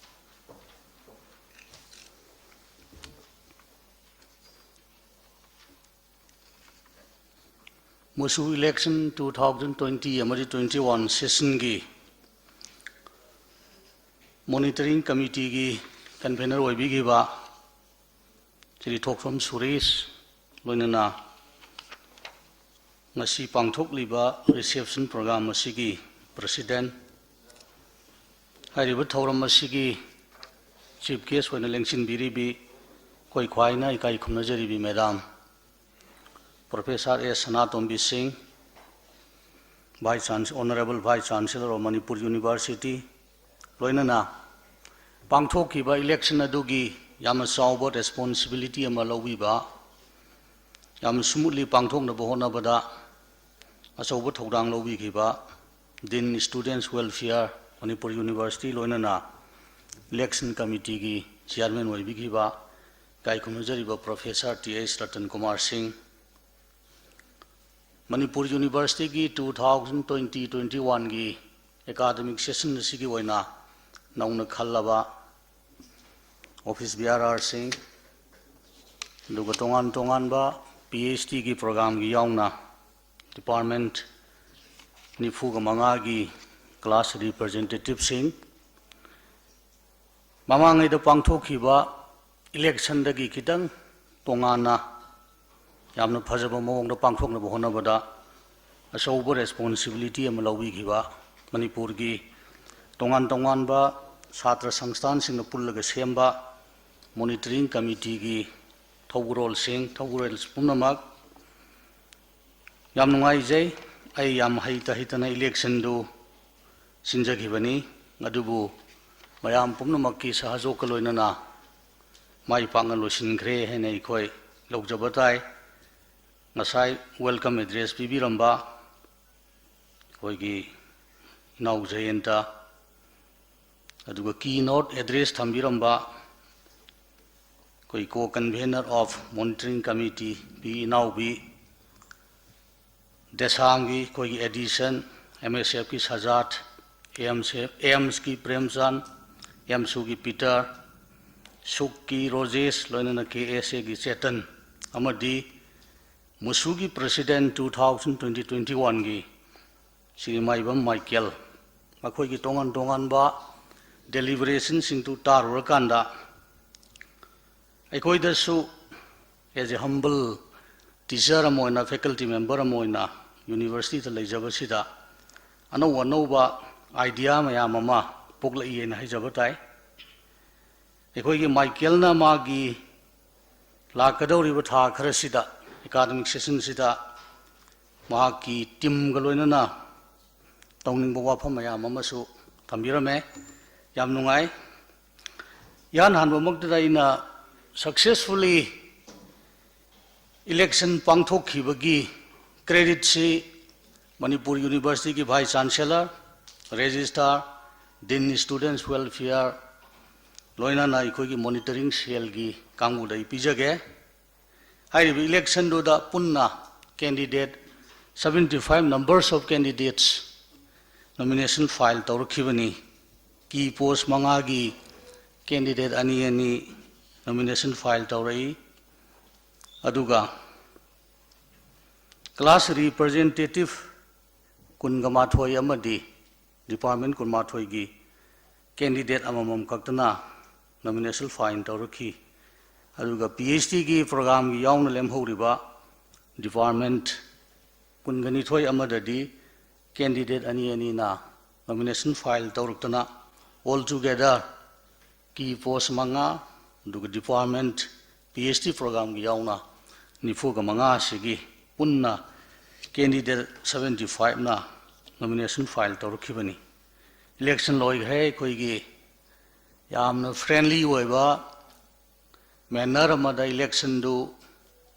ꯃꯨꯁꯨ election two thousand twenty ꯑꯃꯗꯤ twenty-one sessionꯒꯤ Monitoring Committeeꯒꯤ convener ꯑꯣꯏꯕꯤꯈꯤꯕ ꯁ꯭ꯔꯤ ꯊꯣꯛꯆꯣꯝ ꯁꯨꯔꯦꯁ, ꯂꯣꯏꯅꯅ ꯉꯁꯤ ꯄꯥꯡꯊꯣꯛꯂꯤꯕ reception program ꯑꯁꯤꯒꯤ president, ꯍꯥꯏꯔꯤꯕ ꯊꯧꯔꯝ ꯑꯁꯤꯒꯤ chief guest ꯑꯣꯏꯅ ꯂꯦꯡꯁꯤꯟꯕꯤꯔꯤꯕꯤ ꯑꯩꯈꯣꯏ ꯈ꯭ꯋꯥꯏꯅ ꯏꯀꯥꯏ ꯈꯨꯝꯅꯖꯔꯤꯕꯤ madam Professor ꯑꯦꯁ ꯁꯅꯥꯇꯣꯝꯕꯤ ꯁꯤꯡ, Vice Chance-, Honorable Vice Chancellor of Manipur University, ꯂꯣꯏꯅꯅ ꯄꯥꯡꯊꯣꯛꯈꯤꯕ election ꯑꯗꯨꯒꯤ ꯌꯥꯝꯅ ꯆꯥꯎꯕ responsibility ꯑꯃ ꯂꯧꯕꯤꯕ, ꯌꯥꯝꯅ smoothly ꯄꯥꯡꯊꯣꯛꯅꯕ ꯍꯣꯠꯅꯕꯗ ꯑꯆꯧꯕ ꯊꯧꯗꯥꯡ ꯂꯧꯕꯤꯈꯤꯕ Dean Students Welfare, Manipur University, ꯂꯣꯏꯅꯅ election committeeꯒꯤ chairman ꯑꯣꯏꯕꯤꯈꯤꯕ ꯏꯀꯥꯏ ꯈꯨꯝꯅꯖꯔꯤꯕ Professor T H Ratan Kumar ꯁꯤꯡ, Manipur Universityꯒꯤ two thousand twenty twenty-oneꯒꯤ academic session ꯑꯁꯤꯒꯤ ꯑꯣꯏꯅ ꯅꯧꯅ ꯈꯜꯂꯕ office bearerꯁꯤꯡ, ꯑꯗꯨꯒ ꯇꯣꯉꯥꯟ ꯇꯣꯉꯥꯟꯕ PhDꯒꯤ programꯒꯤ ꯌꯥꯎꯅ department ꯅꯤꯐꯨꯒ ꯃꯉꯥꯒꯤ class representativeꯁꯤꯡ, ꯃꯃꯥꯡꯉꯩꯗ ꯄꯥꯡꯊꯣꯛꯈꯤꯕ electionꯗꯒꯤ ꯈꯤꯇꯪ ꯇꯣꯉꯥꯟꯅ ꯌꯥꯝꯅ ꯐꯖꯕ ꯃꯑꯣꯡꯗ ꯄꯥꯡꯊꯣꯛꯅꯕ ꯍꯣꯠꯅꯕꯗ ꯑꯆꯧꯕ responsibility ꯑꯃ ꯂꯧꯕꯤꯈꯤꯕ ꯃꯅꯤꯄꯨꯔꯒꯤ ꯇꯣꯉꯥꯟ ꯇꯣꯉꯥꯟꯕ ꯁꯥꯇ꯭ꯔ ꯁꯪꯁꯊꯥꯟꯁꯤꯡꯅ ꯄꯨꯜꯂꯒ ꯁꯦꯝꯕ monitoring committeeꯒꯤ ꯊꯧꯒꯜꯂꯣꯟꯁꯤꯡ, ꯊꯧꯒꯜꯂꯣꯟ ꯄꯨꯝꯅꯃꯛ, ꯌꯥꯝ ꯅꯨꯡꯉꯥꯏꯖꯩ꯫ ꯑꯩ ꯌꯥꯝ ꯍꯩꯇ ꯍꯩꯇꯅ electionꯗꯨ ꯁꯤꯟꯖꯈꯤꯕꯅꯤ, ꯑꯗꯨꯕꯨ ꯃꯌꯥꯝ ꯄꯨꯝꯅꯃꯛꯀꯤ ꯁꯍꯖꯣꯒꯀ ꯂꯣꯏꯅꯅ ꯃꯥꯏ ꯄꯥꯛꯅ ꯂꯣꯏꯁꯤꯟꯈ꯭ꯔꯦ ꯍꯥꯏꯅ ꯑꯩꯈꯣꯏ ꯂꯧꯖꯕ ꯇꯥꯏ꯫ ꯉꯁꯥꯏ welcome address ꯄꯤꯕꯤꯔꯝꯕ ꯑꯩꯈꯣꯏꯒꯤ ꯏꯅꯥꯎ ꯖꯌꯟꯇ, ꯑꯗꯨꯒ keynote address ꯊꯝꯕꯤꯔꯝꯕ ꯑꯩꯈꯣꯏ co-convener of monitoring committee ꯄꯤ ꯏꯅꯥꯎꯕꯤ, ꯗꯦꯁꯥꯝꯒꯤ ꯑꯩꯈꯣꯏꯒꯤ ꯑꯦꯗꯤꯁꯟ, MSFꯀꯤ ꯁꯖꯥꯠ, AMSꯀꯤ ꯄ꯭ꯔꯦꯝꯆꯥꯟ, AMSUꯒꯤ ꯄꯤꯇꯔ, ꯁꯨꯛꯀꯤ ꯔꯣꯖꯦꯁ, ꯂꯣꯏꯅꯅ KSAꯒꯤ ꯆꯦꯇꯟ, ꯑꯃꯗꯤ ꯃꯨꯁꯨꯒꯤ president two thousand twenty twenty-oneꯒꯤ ꯁ꯭ꯔꯤ ꯃꯥꯏꯕꯝ ꯃꯥꯏꯀꯦꯜ, ꯃꯈꯣꯏꯒꯤ ꯇꯣꯉꯥꯟ ꯇꯣꯉꯥꯟꯕ deliberationꯁꯤꯡꯗꯨ ꯇꯥꯔꯨꯔꯀꯥꯟꯗ ꯑꯩꯈꯣꯏꯗꯁꯨ as a humble ꯇꯤꯆꯔ ꯑꯃ ꯑꯣꯏꯅ, ꯐꯦꯀꯜꯇꯤ ꯃꯦꯝꯕꯔ ꯑꯃ ꯑꯣꯏꯅ ꯌꯨꯅꯤꯚꯔꯁꯤꯇꯤꯗ ꯂꯩꯖꯕꯁꯤꯗ ꯑꯅꯧ ꯑꯅꯧꯕ ꯑꯥꯏꯗꯤꯌꯥ ꯃꯌꯥꯝ ꯑꯃ ꯄꯣꯛꯂꯛꯏ ꯍꯥꯏꯅ ꯍꯥꯏꯖꯕ ꯇꯥꯏ꯫ ꯑꯩꯈꯣꯏꯒꯤ ꯃꯥꯏꯀꯦꯜꯅ ꯃꯥꯒꯤ ꯂꯥꯛꯀꯗꯧꯔꯤꯕ ꯊꯥ ꯈꯔꯁꯤꯗ, ꯑꯦꯀꯥꯗꯃꯤꯛ ꯁꯦꯁꯟꯁꯤꯗ ꯃꯍꯥꯛꯀꯤ ꯇꯤꯝꯒ ꯂꯣꯏꯅꯅ ꯇꯧꯅꯤꯡꯕ ꯋꯥꯐꯝ ꯃꯌꯥꯝ ꯑꯃꯁꯨ ꯊꯝꯕꯤꯔꯝꯃꯦ꯫ ꯌꯥꯝ ꯅꯨꯡꯉꯥꯏ꯫ ꯏꯍꯥꯟ ꯍꯥꯟꯕꯃꯛꯇꯗ ꯑꯩꯅ ꯁꯛꯁꯦꯁꯐꯨꯜꯂꯤ ꯏꯂꯦꯛꯁꯟ ꯄꯥꯡꯊꯣꯛꯈꯤꯕꯒꯤ ꯀ꯭ꯔꯦꯗꯤꯠꯁꯤ ꯃꯅꯤꯄꯨꯔ ꯌꯨꯅꯤꯚꯔꯁꯤꯇꯤꯒꯤ ꯚꯥꯏꯁ ꯆꯥꯟꯁꯦꯂꯔ, ꯔꯦꯖꯤꯁꯇ꯭ꯔꯥꯔ, ꯗꯤꯟ, ꯁ꯭ꯇꯨꯗꯦꯟꯠꯁ ꯋꯦꯜꯐꯤꯌꯔ, ꯂꯣꯏꯅꯅ ꯑꯩꯈꯣꯏꯒꯤ ꯃꯣꯅꯤꯇꯔꯤꯡ ꯁꯦꯜꯒꯤ ꯀꯥꯡꯕꯨꯗ ꯑꯩ ꯄꯤꯖꯒꯦ꯫ ꯍꯥꯏꯔꯤꯕ ꯏꯂꯦꯛꯁꯟꯗꯨꯗ ꯄꯨꯟꯅ candidate, seventy five numbers of candidates, nomination file ꯇꯧꯔꯛꯈꯤꯕꯅꯤ꯫ ꯀꯤ ꯄꯣꯁ ꯃꯉꯥꯒꯤ candidate ꯑꯅꯤ ꯑꯅꯤ nomination file ꯇꯧꯔꯛꯏ꯫ ꯑꯗꯨꯒ class representative ꯀꯨꯟꯒ ꯃꯥꯊꯣꯏ ꯑꯃꯗꯤ department ꯀꯨꯟꯃꯥꯊꯣꯏꯒꯤ candidate ꯑꯃꯃꯝ ꯈꯛꯇꯅ nomination file ꯇꯧꯔꯛꯈꯤ꯫ ꯑꯗꯨꯒ ꯄꯤ ꯑꯩꯆ ꯗꯤꯒꯤ ꯄ꯭ꯔꯣꯒ꯭ꯔꯥꯝꯒꯤ ꯌꯥꯎꯅ ꯂꯦꯝꯍꯧꯔꯤꯕ department ꯀꯨꯟꯒ ꯅꯤꯊꯣꯏ ꯑꯃꯗꯗꯤ candidate ꯑꯅꯤ ꯑꯅꯤꯅ nomination file ꯇꯧꯔꯛꯇꯅ, all together ꯀꯤ ꯄꯣꯁ ꯃꯉꯥ, ꯑꯗꯨꯒ department, ꯄꯤ ꯑꯩꯆ ꯗꯤ ꯄ꯭ꯔꯣꯒ꯭ꯔꯥꯝꯒꯤ ꯌꯥꯎꯅ ꯅꯤꯐꯨꯒ ꯃꯉꯥ ꯑꯁꯤꯒꯤ ꯄꯨꯟꯅ candidate seventy fiveꯅ nomination file ꯇꯧꯔꯛꯈꯤꯕꯅꯤ꯫ ꯏꯂꯦꯛꯁꯟ ꯂꯣꯏꯈ꯭ꯔꯦ꯫ ꯑꯩꯈꯣꯏꯒꯤ ꯌꯥꯝꯅ friendly ꯑꯣꯏꯕ manner ꯑꯃꯗ ꯏꯂꯦꯛꯁꯟꯗꯨ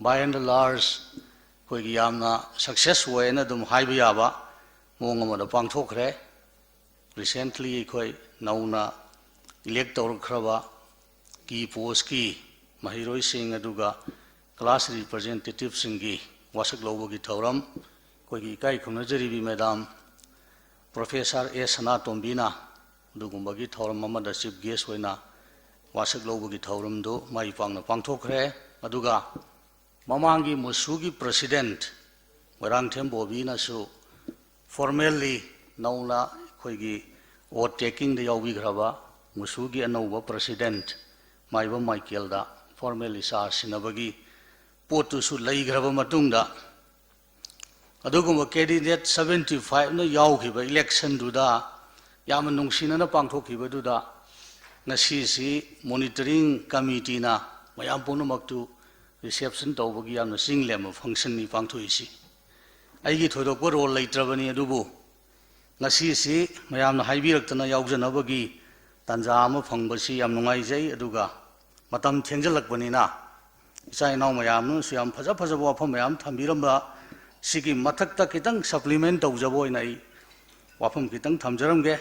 by and large ꯑꯩꯈꯣꯏꯒꯤ ꯌꯥꯝꯅ success ꯑꯣꯏꯅ ꯑꯗꯨꯝ ꯍꯥꯏꯕ ꯌꯥꯕ ꯃꯑꯣꯡ ꯑꯃꯗ ꯄꯥꯡꯊꯣꯛꯈ꯭ꯔꯦ꯫ Recently ꯑꯩꯈꯣꯏ ꯅꯧꯅ elect ꯇꯧꯔꯛꯈ꯭ꯔꯕ ꯀꯤ ꯄꯣꯁꯀꯤ ꯃꯍꯩꯔꯣꯏꯁꯤꯡ ꯑꯗꯨꯒ class representativeꯁꯤꯡꯒꯤ ꯋꯥꯁꯛ ꯂꯧꯕꯒꯤ ꯊꯧꯔꯝ, ꯑꯩꯈꯣꯏꯒꯤ ꯏꯀꯥꯏ ꯈꯨꯝꯅꯖꯔꯤꯕꯤ madam Professor ꯑꯦꯁ ꯁꯅꯥꯇꯣꯝꯕꯤꯅ ꯑꯗꯨꯒꯨꯝꯕꯒꯤ ꯊꯧꯔꯝ ꯑꯃꯗ chief guest ꯑꯣꯏꯅ ꯋꯥꯁꯛ ꯂꯧꯕꯒꯤ ꯊꯧꯔꯝꯗꯨ ꯃꯥꯏ ꯄꯥꯛꯅ ꯄꯥꯡꯊꯣꯛꯈ꯭ꯔꯦ꯫ ꯑꯗꯨꯒ ꯃꯃꯥꯡꯒꯤ ꯃꯨꯁꯨꯒꯤ president ꯃꯣꯏꯔꯥꯡꯊꯦꯝ ꯕꯣꯕꯤꯅꯁꯨ formally ꯅꯧꯅ ꯑꯩꯈꯣꯏꯒꯤ oath takingꯗ ꯌꯥꯎꯕꯤꯈ꯭ꯔꯕ ꯃꯨꯁꯨꯒꯤ ꯑꯅꯧꯕ president ꯃꯥꯏꯕꯝ ꯃꯥꯏꯀꯦꯜꯗ formally ꯆꯥ ꯁꯤꯟꯅꯕꯒꯤ ꯄꯣꯠꯇꯨꯁꯨ ꯂꯩꯈ꯭ꯔꯕ ꯃꯇꯨꯡꯗ, ꯑꯗꯨꯒꯨꯝꯕ candidate seventy five ꯅ ꯌꯥꯎꯈꯤꯕ election ꯗꯨꯗ ꯌꯥꯝꯅ ꯅꯨꯡꯁꯤꯅꯅ ꯄꯥꯡꯊꯣꯛꯈꯤꯕꯗꯨꯗ, ꯉꯁꯤꯁꯤ monitoring committee ꯅ ꯃꯌꯥꯝ ꯄꯨꯝꯅꯃꯛꯇꯨ reception ꯇꯧꯕꯒꯤ ꯌꯥꯝꯅ ꯆꯤꯡ ꯂꯦꯝꯕ function ꯅꯤ ꯄꯥꯡꯊꯣꯛꯏꯁꯤ꯫ ꯑꯩꯒꯤ ꯊꯣꯏꯗꯣꯛꯄ role ꯂꯩꯇ꯭ꯔꯕꯅꯤ, ꯑꯗꯨꯕꯨ ꯉꯁꯤꯁꯤ ꯃꯌꯥꯝꯅ ꯍꯥꯏꯕꯤꯔꯛꯇꯅ ꯌꯥꯎꯖꯅꯕꯒꯤ ꯇꯥꯟꯖꯥ ꯑꯃ ꯐꯪꯕꯁꯤ ꯌꯥꯝ ꯅꯨꯡꯉꯥꯏꯖꯩ꯫ ꯑꯗꯨꯒ ꯃꯇꯝ ꯊꯦꯡꯖꯤꯜꯂꯛꯄꯅꯤꯅ, ꯏꯆꯥ ꯏꯅꯥꯎ ꯃꯌꯥꯝꯅꯁꯨ ꯌꯥꯝ ꯐꯖ ꯐꯖꯕ ꯋꯥꯐꯝ ꯃꯌꯥꯝ ꯊꯝꯕꯤꯔꯝꯕ, ꯁꯤꯒꯤ ꯃꯊꯛꯇ ꯈꯤꯇꯪ supplement ꯇꯧꯖꯕ ꯑꯣꯏꯅ ꯑꯩ ꯋꯥꯐꯝ ꯈꯤꯇꯪ ꯊꯝꯖꯔꯝꯒꯦ꯫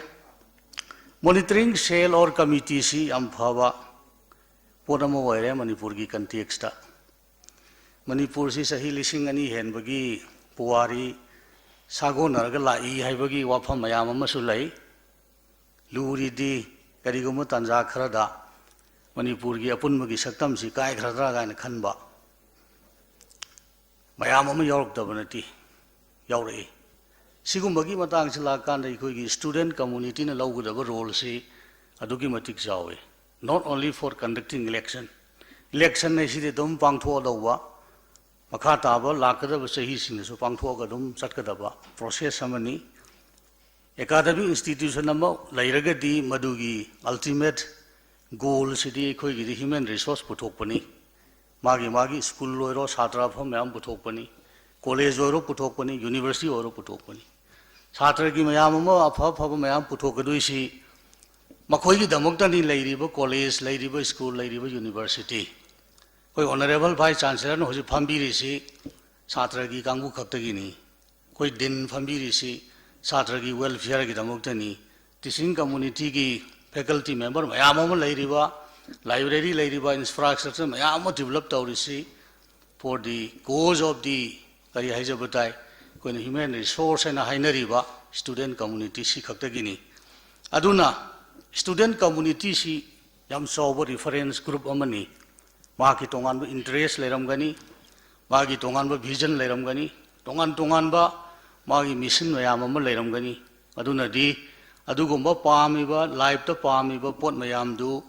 Monitoring cell or committee ꯁꯤ ꯌꯥꯝ ꯐꯕ ꯄꯣꯠ ꯑꯃ ꯑꯣꯏꯔꯦ ꯃꯅꯤꯄꯨꯔꯒꯤ context ꯇ꯫ ꯃꯅꯤꯄꯨꯔꯁꯤ ꯆꯍꯤ ꯂꯤꯁꯤꯡ ꯑꯅꯤ ꯍꯦꯟꯕꯒꯤ ꯄꯨꯋꯥꯔꯤ ꯁꯥꯒꯣꯟꯅꯔꯒ ꯂꯥꯛꯏ ꯍꯥꯏꯕꯒꯤ ꯋꯥꯐꯝ ꯃꯌꯥꯝ ꯑꯃꯁꯨ ꯂꯩ꯫ ꯂꯨꯔꯤꯗꯤ, ꯀꯔꯤꯒꯨꯝꯕ ꯇꯥꯟꯖꯥ ꯈꯔꯗ ꯃꯅꯤꯄꯨꯔꯒꯤ ꯑꯄꯨꯟꯕꯒꯤ ꯁꯛꯇꯝꯁꯤ ꯀꯥꯏꯈ꯭ꯔꯗ꯭ꯔꯥ ꯀꯥꯏꯅ ꯈꯟꯕ ꯃꯌꯥꯝ ꯑꯃ ꯌꯥꯎꯔꯛꯇꯕ ꯅꯠꯇꯦ, ꯌꯥꯎꯔꯛꯏ꯫ ꯁꯤꯒꯨꯝꯕꯒꯤ ꯃꯇꯥꯡꯁꯤ ꯂꯥꯛꯀꯥꯟꯗ ꯑꯩꯈꯣꯏꯒꯤ student community ꯅ ꯂꯧꯒꯗꯕ role ꯁꯤ ꯑꯗꯨꯛꯀꯤ ꯃꯇꯤꯛ ꯆꯥꯎꯏ꯫ Not only for conducting election, election ꯍꯥꯏꯁꯤꯗꯤ ꯑꯗꯨꯝ ꯄꯥꯡꯊꯣꯛꯑꯗꯧꯕ, ꯃꯈꯥ ꯇꯥꯕ ꯂꯥꯛꯀꯗꯕ ꯆꯍꯤꯁꯤꯡꯗꯁꯨ ꯄꯥꯡꯊꯣꯛꯑꯒ ꯑꯗꯨꯝ ꯆꯠꯀꯗꯕ process ꯑꯃꯅꯤ꯫ Academic institution ꯑꯃ ꯂꯩꯔꯒꯗꯤ ꯃꯗꯨꯒꯤ ultimate goal ꯁꯤꯗꯤ ꯑꯩꯈꯣꯏꯒꯤꯗꯤ human resource ꯄꯨꯊꯣꯛꯄꯅꯤ꯫ ꯃꯥꯒꯤ ꯃꯥꯒꯤ school ꯑꯣꯏꯔꯣ, ꯁꯥꯇ꯭ꯔ ꯑꯐꯕ ꯃꯌꯥꯝ ꯄꯨꯊꯣꯛꯄꯅꯤ, college ꯑꯣꯏꯔꯣ ꯄꯨꯊꯣꯛꯄꯅꯤ, university ꯑꯣꯏꯔꯣ ꯄꯨꯊꯣꯛꯄꯅꯤ꯫ ꯁꯥꯇ꯭ꯔꯒꯤ ꯃꯌꯥꯝ ꯑꯃ ꯑꯐ ꯑꯐꯕ ꯃꯌꯥꯝ ꯄꯨꯊꯣꯛꯀꯗꯣꯏꯁꯤ ꯃꯈꯣꯏꯒꯤꯗꯃꯛꯇꯅꯤ꯫ ꯂꯩꯔꯤꯕ college, ꯂꯩꯔꯤꯕ school, ꯂꯩꯔꯤꯕ university, ꯑꯩꯈꯣꯏ honourable vice chancellor ꯅ ꯍꯧꯖꯤꯛ ꯐꯝꯕꯤꯔꯤꯁꯤ ꯁꯥꯇ꯭ꯔꯒꯤ ꯀꯥꯡꯕꯨ ꯈꯛꯇꯒꯤꯅꯤ꯫ ꯑꯩꯈꯣꯏ dean ꯐꯝꯕꯤꯔꯤꯁꯤ ꯁꯥꯇ꯭ꯔꯒꯤ welfare ꯒꯤꯗꯃꯛꯇꯅꯤ꯫ Teaching community ꯒꯤ faculty member ꯃꯌꯥꯝ ꯑꯃ ꯂꯩꯔꯤꯕ, library ꯂꯩꯔꯤꯕ, infrastructure ꯃꯌꯥꯝ ꯑꯃ develop ꯇꯧꯔꯤꯁꯤ for the cause of the, ꯀꯔꯤ ꯍꯥꯏꯖꯕ ꯇꯥꯏ, ꯑꯩꯈꯣꯏꯅ human resource ꯍꯥꯏꯅ ꯍꯥꯏꯅꯔꯤꯕ student community ꯁꯤ ꯈꯛꯇꯒꯤꯅꯤ꯫ ꯑꯗꯨꯅ student community ꯁꯤ ꯌꯥꯝ ꯆꯥꯎꯕ reference group ꯑꯃꯅꯤ꯫ ꯃꯍꯥꯛꯀꯤ ꯇꯣꯉꯥꯟꯕ interest ꯂꯩꯔꯝꯒꯅꯤ, ꯃꯥꯒꯤ ꯇꯣꯉꯥꯟꯕ vision ꯂꯩꯔꯝꯒꯅꯤ, ꯇꯣꯉꯥꯟ ꯇꯣꯉꯥꯟꯕ ꯃꯥꯒꯤ mission ꯃꯌꯥꯝ ꯑꯃ ꯂꯩꯔꯝꯒꯅꯤ꯫ ꯑꯗꯨꯅꯗꯤ ꯑꯗꯨꯒꯨꯝꯕ ꯄꯥꯝꯃꯤꯕ, life ꯇ ꯄꯥꯝꯃꯤꯕ ꯄꯣꯠ ꯃꯌꯥꯝꯗꯨ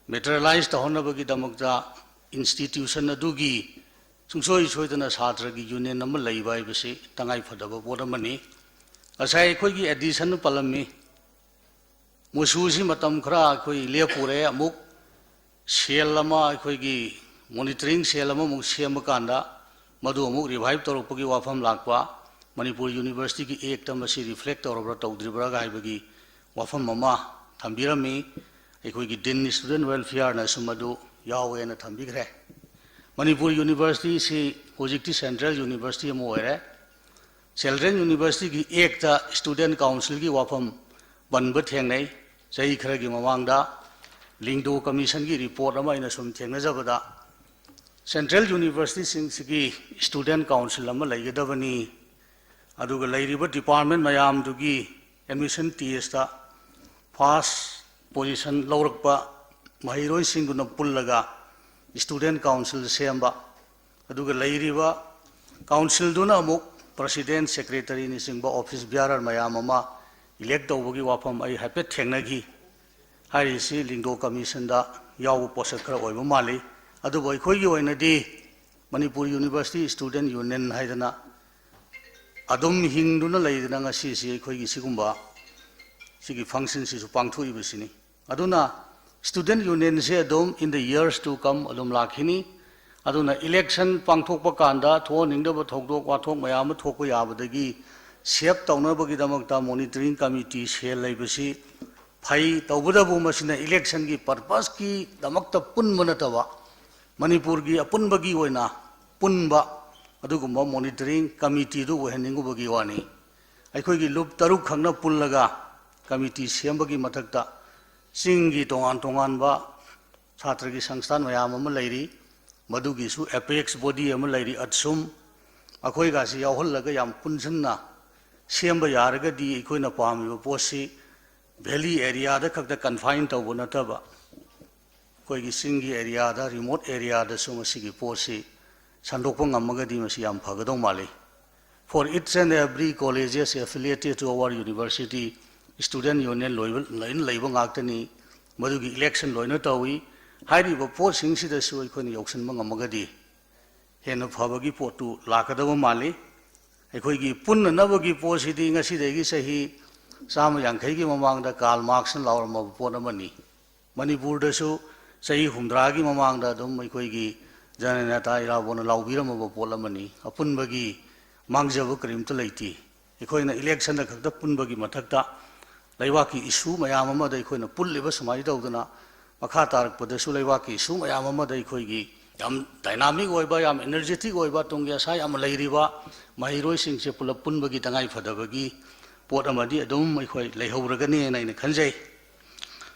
materialize ꯇꯧꯍꯟꯅꯕꯒꯤꯗꯃꯛꯇ institution ꯑꯗꯨꯒꯤ ꯁꯨꯡꯁꯣꯏ ꯁꯣꯏꯗꯅ ꯁꯥꯇ꯭ꯔꯒꯤ ꯌꯨꯅꯤꯌꯟ ꯑꯃ ꯂꯩꯕ ꯍꯥꯏꯕꯁꯤ ꯇꯉꯥꯏ ꯐꯗꯕ ꯄꯣꯠ ꯑꯃꯅꯤ꯫ ꯉꯁꯥꯏ ꯑꯩꯈꯣꯏꯒꯤ ꯑꯦꯗꯤꯁꯟ ꯄꯜꯂꯝꯃꯤ꯫ ꯃꯨꯁꯨꯁꯤ ꯃꯇꯝ ꯈꯔ ꯑꯩꯈꯣꯏ ꯂꯦꯞꯄꯨꯔꯦ, ꯑꯃꯨꯛ ꯁꯦꯜ ꯑꯃ, ꯑꯩꯈꯣꯏꯒꯤ ꯃꯣꯅꯤꯇꯔꯤꯡ ꯁꯦꯜ ꯑꯃꯃꯨꯛ ꯁꯦꯝꯕ ꯀꯥꯟꯗ ꯃꯗꯨ ꯑꯃꯨꯛ ꯔꯤꯚꯥꯏꯚ ꯇꯧꯔꯛꯄꯒꯤ ꯋꯥꯐꯝ ꯂꯥꯛꯄ, ꯃꯅꯤꯄꯨꯔ ꯌꯨꯅꯤꯚꯔꯁꯤꯇꯤꯒꯤ ꯑꯦꯛꯇ ꯃꯁꯤ ꯔꯤꯐ꯭ꯂꯦꯛ ꯇꯧꯔꯕ꯭ꯔꯥ ꯇꯧꯗ꯭ꯔꯤꯕ꯭ꯔꯥꯒ ꯍꯥꯏꯕꯒꯤ ꯋꯥꯐꯝ ꯑꯃ ꯊꯝꯕꯤꯔꯝꯃꯤ꯫ ꯑꯩꯈꯣꯏꯒꯤ ꯗꯤꯟ ꯏꯁꯇꯨꯗꯦꯟ ꯋꯦꯜꯐꯤꯌꯥꯔꯅꯁꯨ ꯃꯗꯨ ꯌꯥꯎꯋꯦꯅ ꯊꯝꯕꯤꯈ꯭ꯔꯦ꯫ ꯃꯅꯤꯄꯨꯔ ꯌꯨꯅꯤꯚꯔꯁꯤꯇꯤꯁꯤ ꯍꯧꯖꯤꯛꯇꯤ ꯁꯦꯟꯇ꯭ꯔꯦꯜ ꯌꯨꯅꯤꯚꯔꯁꯤꯇꯤ ꯑꯃ ꯑꯣꯏꯔꯦ꯫ ꯆꯤꯜꯗ꯭ꯔꯦꯟ ꯌꯨꯅꯤꯚꯔꯁꯤꯇꯤꯒꯤ ꯑꯦꯛꯇ ꯏꯁꯇꯨꯗꯦꯟ ꯀꯥꯎꯟꯁꯤꯜꯒꯤ ꯋꯥꯐꯝ ꯄꯟꯕ ꯊꯦꯡꯅꯩ꯫ ꯆꯍꯤ ꯈꯔꯒꯤ ꯃꯃꯥꯡꯗ ꯂꯤꯡꯗꯣ ꯀꯃꯤꯁꯟꯒꯤ ꯔꯤꯄꯣꯔꯠ ꯑꯃ ꯑꯩꯅ ꯁꯨꯝ ꯊꯦꯡꯅꯖꯕꯗ, ꯁꯦꯟꯇ꯭ꯔꯦꯜ ꯌꯨꯅꯤꯚꯔꯁꯤꯇꯤꯁꯤꯡꯁꯤꯒꯤ ꯏꯁꯇꯨꯗꯦꯟ ꯀꯥꯎꯟꯁꯤꯜ ꯑꯃ ꯂꯩꯒꯗꯕꯅꯤ, ꯑꯗꯨꯒ ꯂꯩꯔꯤꯕ ꯗꯤꯄꯥꯔꯠꯃꯦꯟ ꯃꯌꯥꯝꯗꯨꯒꯤ ꯑꯦꯗꯃꯤꯁꯟ ꯇꯦꯁꯇ ꯐꯥꯔꯁ ꯄꯣꯖꯤꯁꯟ ꯂꯧꯔꯛꯄ ꯃꯍꯩꯔꯣꯏꯁꯤꯡꯗꯨꯅ ꯄꯨꯜꯂꯒ ꯏꯁꯇꯨꯗꯦꯟ ꯀꯥꯎꯟꯁꯤꯜ ꯁꯦꯝꯕ, ꯑꯗꯨꯒ ꯂꯩꯔꯤꯕ ꯀꯥꯎꯟꯁꯤꯜꯗꯨꯅ ꯑꯃꯨꯛ ꯄ꯭ꯔꯁꯤꯗꯦꯟ, ꯁꯦꯀ꯭ꯔꯦꯇꯔꯤꯅꯆꯤꯡꯕ ꯑꯣꯐꯤꯁ ꯕꯤꯌꯥꯔꯔ ꯃꯌꯥꯝ ꯑꯃ ꯏꯂꯦꯛ ꯇꯧꯕꯒꯤ ꯋꯥꯐꯝ ꯑꯩ ꯍꯥꯏꯐꯦꯠ ꯊꯦꯡꯅꯈꯤ꯫ ꯍꯥꯏꯔꯤꯁꯤ ꯂꯤꯡꯗꯣ ꯀꯃꯤꯁꯟꯗ ꯌꯥꯎꯕ ꯄꯣꯠꯁꯛ ꯈꯔ ꯑꯣꯏꯕ ꯃꯥꯜꯂꯤ꯫ ꯑꯗꯨꯕꯨ ꯑꯩꯈꯣꯏꯒꯤ ꯑꯣꯏꯅꯗꯤ ꯃꯅꯤꯄꯨꯔ ꯌꯨꯅꯤꯚꯔꯁꯤꯇꯤ ꯏꯁꯇꯨꯗꯦꯟ ꯌꯨꯅꯤꯌꯟ ꯍꯥꯏꯗꯅ ꯑꯗꯨꯝ ꯍꯤꯡꯗꯨꯅ ꯂꯩꯗꯅ ꯉꯁꯤꯁꯤ ꯑꯩꯈꯣꯏꯒꯤ ꯁꯤꯒꯨꯝꯕ ꯁꯤꯒꯤ ꯐꯪꯁꯟꯁꯤꯁꯨ ꯄꯥꯡꯊꯣꯛꯏꯕꯁꯤꯅꯤ꯫ ꯑꯗꯨꯅ ꯏꯁꯇꯨꯗꯦꯟ ꯌꯨꯅꯤꯌꯟꯁꯦ ꯑꯗꯨꯝ in the years to come ꯑꯗꯨꯝ ꯂꯥꯛꯈꯤꯅꯤ꯫ ꯑꯗꯨꯅ ꯏꯂꯦꯛꯁꯟ ꯄꯥꯡꯊꯣꯛꯄ ꯀꯥꯟꯗ ꯊꯣꯛꯍꯟꯅꯤꯡꯗꯕ ꯊꯧꯗꯣꯛ ꯋꯥꯊꯣꯛ ꯃꯌꯥꯝ ꯑꯃ ꯊꯣꯛꯄ ꯌꯥꯕꯗꯒꯤ ꯁꯦꯞ ꯇꯧꯅꯕꯒꯤꯗꯃꯛꯇ ꯃꯣꯅꯤꯇꯔꯤꯡ ꯀꯃꯤꯇꯤ ꯁꯦꯜ ꯂꯩꯕꯁꯤ ꯐꯩ꯫ ꯇꯧꯕꯇꯕꯨ ꯃꯁꯤꯅ ꯏꯂꯦꯛꯁꯟꯒꯤ ꯄꯔꯄꯁꯀꯤꯗꯃꯛꯇ ꯄꯨꯟꯕ ꯅꯠꯇꯕ, ꯃꯅꯤꯄꯨꯔꯒꯤ ꯑꯄꯨꯟꯕꯒꯤ ꯑꯣꯏꯅ ꯄꯨꯟꯕ ꯑꯗꯨꯒꯨꯝꯕ ꯃꯣꯅꯤꯇꯔꯤꯡ ꯀꯃꯤꯇꯤꯗꯨ ꯑꯣꯏꯍꯟꯅꯤꯡꯉꯨꯕꯒꯤ ꯋꯥꯅꯤ꯫ ꯑꯩꯈꯣꯏꯒꯤ ꯂꯨꯞ ꯇꯔꯨꯛ ꯈꯛꯅ ꯄꯨꯜꯂꯒ ꯀꯃꯤꯇꯤ ꯁꯦꯝꯕꯒꯤ ꯃꯊꯛꯇ ꯆꯤꯡꯒꯤ ꯇꯣꯉꯥꯟ ꯇꯣꯉꯥꯟꯕ ꯁꯥꯇ꯭ꯔꯒꯤ ꯁꯪꯁꯊꯥꯟ ꯃꯌꯥꯝ ꯑꯃ ꯂꯩꯔꯤ, ꯃꯗꯨꯒꯤꯁꯨ ꯑꯦꯄꯦꯛꯁ ꯕꯣꯗꯤ ꯑꯃ ꯂꯩꯔꯤ, ꯑꯠꯁꯨꯝ꯫ ꯑꯩꯈꯣꯏꯒꯁꯤ ꯌꯥꯎꯍꯜꯂꯒ ꯌꯥꯝ ꯄꯨꯟꯁꯤꯟꯅ ꯁꯦꯝꯕ ꯌꯥꯔꯒꯗꯤ ꯑꯩꯈꯣꯏꯅ ꯄꯥꯝꯃꯤꯕ ꯄꯣꯠꯁꯤ ꯚꯦꯂꯤ ꯑꯦꯔꯤꯌꯥꯗ ꯈꯛꯇ ꯀꯟꯐꯥꯏꯟ ꯇꯧꯕ ꯅꯠꯇꯕ, ꯑꯩꯈꯣꯏꯒꯤ ꯆꯤꯡꯒꯤ ꯑꯦꯔꯤꯌꯥꯗ, ꯔꯤꯃꯣꯠ ꯑꯦꯔꯤꯌꯥꯗꯁꯨ ꯃꯁꯤꯒꯤ ꯄꯣꯠꯁꯤ ꯁꯟꯗꯣꯛꯄ ꯉꯝꯃꯒꯗꯤ ꯃꯁꯤ ꯌꯥꯝ ꯐꯒꯗꯧ ꯃꯥꯜꯂꯤ꯫ For each and every colleges affiliated to our university, student union ꯂꯣꯏꯕ, ꯂꯣꯏꯅ ꯂꯩꯕ ꯉꯥꯛꯇꯅꯤ꯫ ꯃꯗꯨꯒꯤ ꯏꯂꯦꯛꯁꯟ ꯂꯣꯏꯅ ꯇꯧꯏ꯫ ꯍꯥꯏꯔꯤꯕ ꯄꯣꯠꯁꯤꯡꯁꯤꯗꯁꯨ ꯑꯩꯈꯣꯏꯅ ꯌꯧꯁꯤꯟꯕ ꯉꯝꯃꯒꯗꯤ ꯍꯦꯟꯅ ꯐꯕꯒꯤ ꯄꯣꯠꯇꯨ ꯂꯥꯛꯀꯗꯕ ꯃꯥꯜꯂꯤ꯫ ꯑꯩꯈꯣꯏꯒꯤ ꯄꯨꯟꯅꯅꯕꯒꯤ ꯄꯣꯠꯁꯤꯗꯤ ꯉꯁꯤꯗꯒꯤ ꯆꯍꯤ ꯆꯥꯝꯃ ꯌꯥꯡꯈꯩꯒꯤ ꯃꯃꯥꯡꯗ ꯀꯥꯔꯜ ꯃꯥꯔꯛꯁꯅ ꯂꯥꯎꯔꯝꯃꯕ ꯄꯣꯠ ꯑꯃꯅꯤ꯫ ꯃꯅꯤꯄꯨꯔꯗꯁꯨ ꯆꯍꯤ ꯍꯨꯝꯗ꯭ꯔꯥꯒꯤ ꯃꯃꯥꯡꯗ ꯑꯗꯨꯝ ꯑꯩꯈꯣꯏꯒꯤ ꯖꯅꯅꯦꯇꯥ ꯏꯔꯥꯕꯣꯠꯅ ꯂꯥꯎꯕꯤꯔꯝꯃꯕ ꯄꯣꯠ ꯑꯃꯅꯤ꯫ ꯑꯄꯨꯟꯕꯒꯤ ꯃꯥꯡꯖꯕ ꯀꯔꯤꯝꯇ ꯂꯩꯇꯦ꯫ ꯑꯩꯈꯣꯏꯅ ꯏꯂꯦꯛꯁꯟꯗ ꯈꯛꯇ ꯄꯨꯟꯕꯒꯤ ꯃꯊꯛꯇ ꯂꯩꯕꯥꯛꯀꯤ ꯏꯁꯨ ꯃꯌꯥꯝ ꯑꯃꯗ ꯑꯩꯈꯣꯏꯅ ꯄꯨꯜꯂꯤꯕ ꯁꯨꯃꯥꯏꯅ ꯇꯧꯗꯅ ꯃꯈꯥ ꯇꯥꯔꯛꯄꯗꯁꯨ ꯂꯩꯕꯥꯛꯀꯤ ꯏꯁꯨ ꯃꯌꯥꯝ ꯑꯃꯗ ꯑꯩꯈꯣꯏꯒꯤ ꯌꯥꯝ ꯗꯥꯏꯅꯥꯃꯤꯛ ꯑꯣꯏꯕ, ꯌꯥꯝ ꯏꯅꯔꯖꯦꯇꯤꯛ ꯑꯣꯏꯕ, ꯇꯨꯡꯒꯤ ꯑꯁꯥ ꯌꯥꯝ ꯂꯩꯔꯤꯕ ꯃꯍꯩꯔꯣꯏꯁꯤꯡꯁꯦ ꯄꯨꯂꯞ ꯄꯨꯟꯕꯒꯤ ꯇꯉꯥꯏ ꯐꯗꯕꯒꯤ ꯄꯣꯠ ꯑꯃꯗꯤ ꯑꯗꯨꯝ ꯑꯩꯈꯣꯏ ꯂꯩꯍꯧꯔꯒꯅꯤꯅ ꯑꯩꯅ ꯈꯟꯖꯩ꯫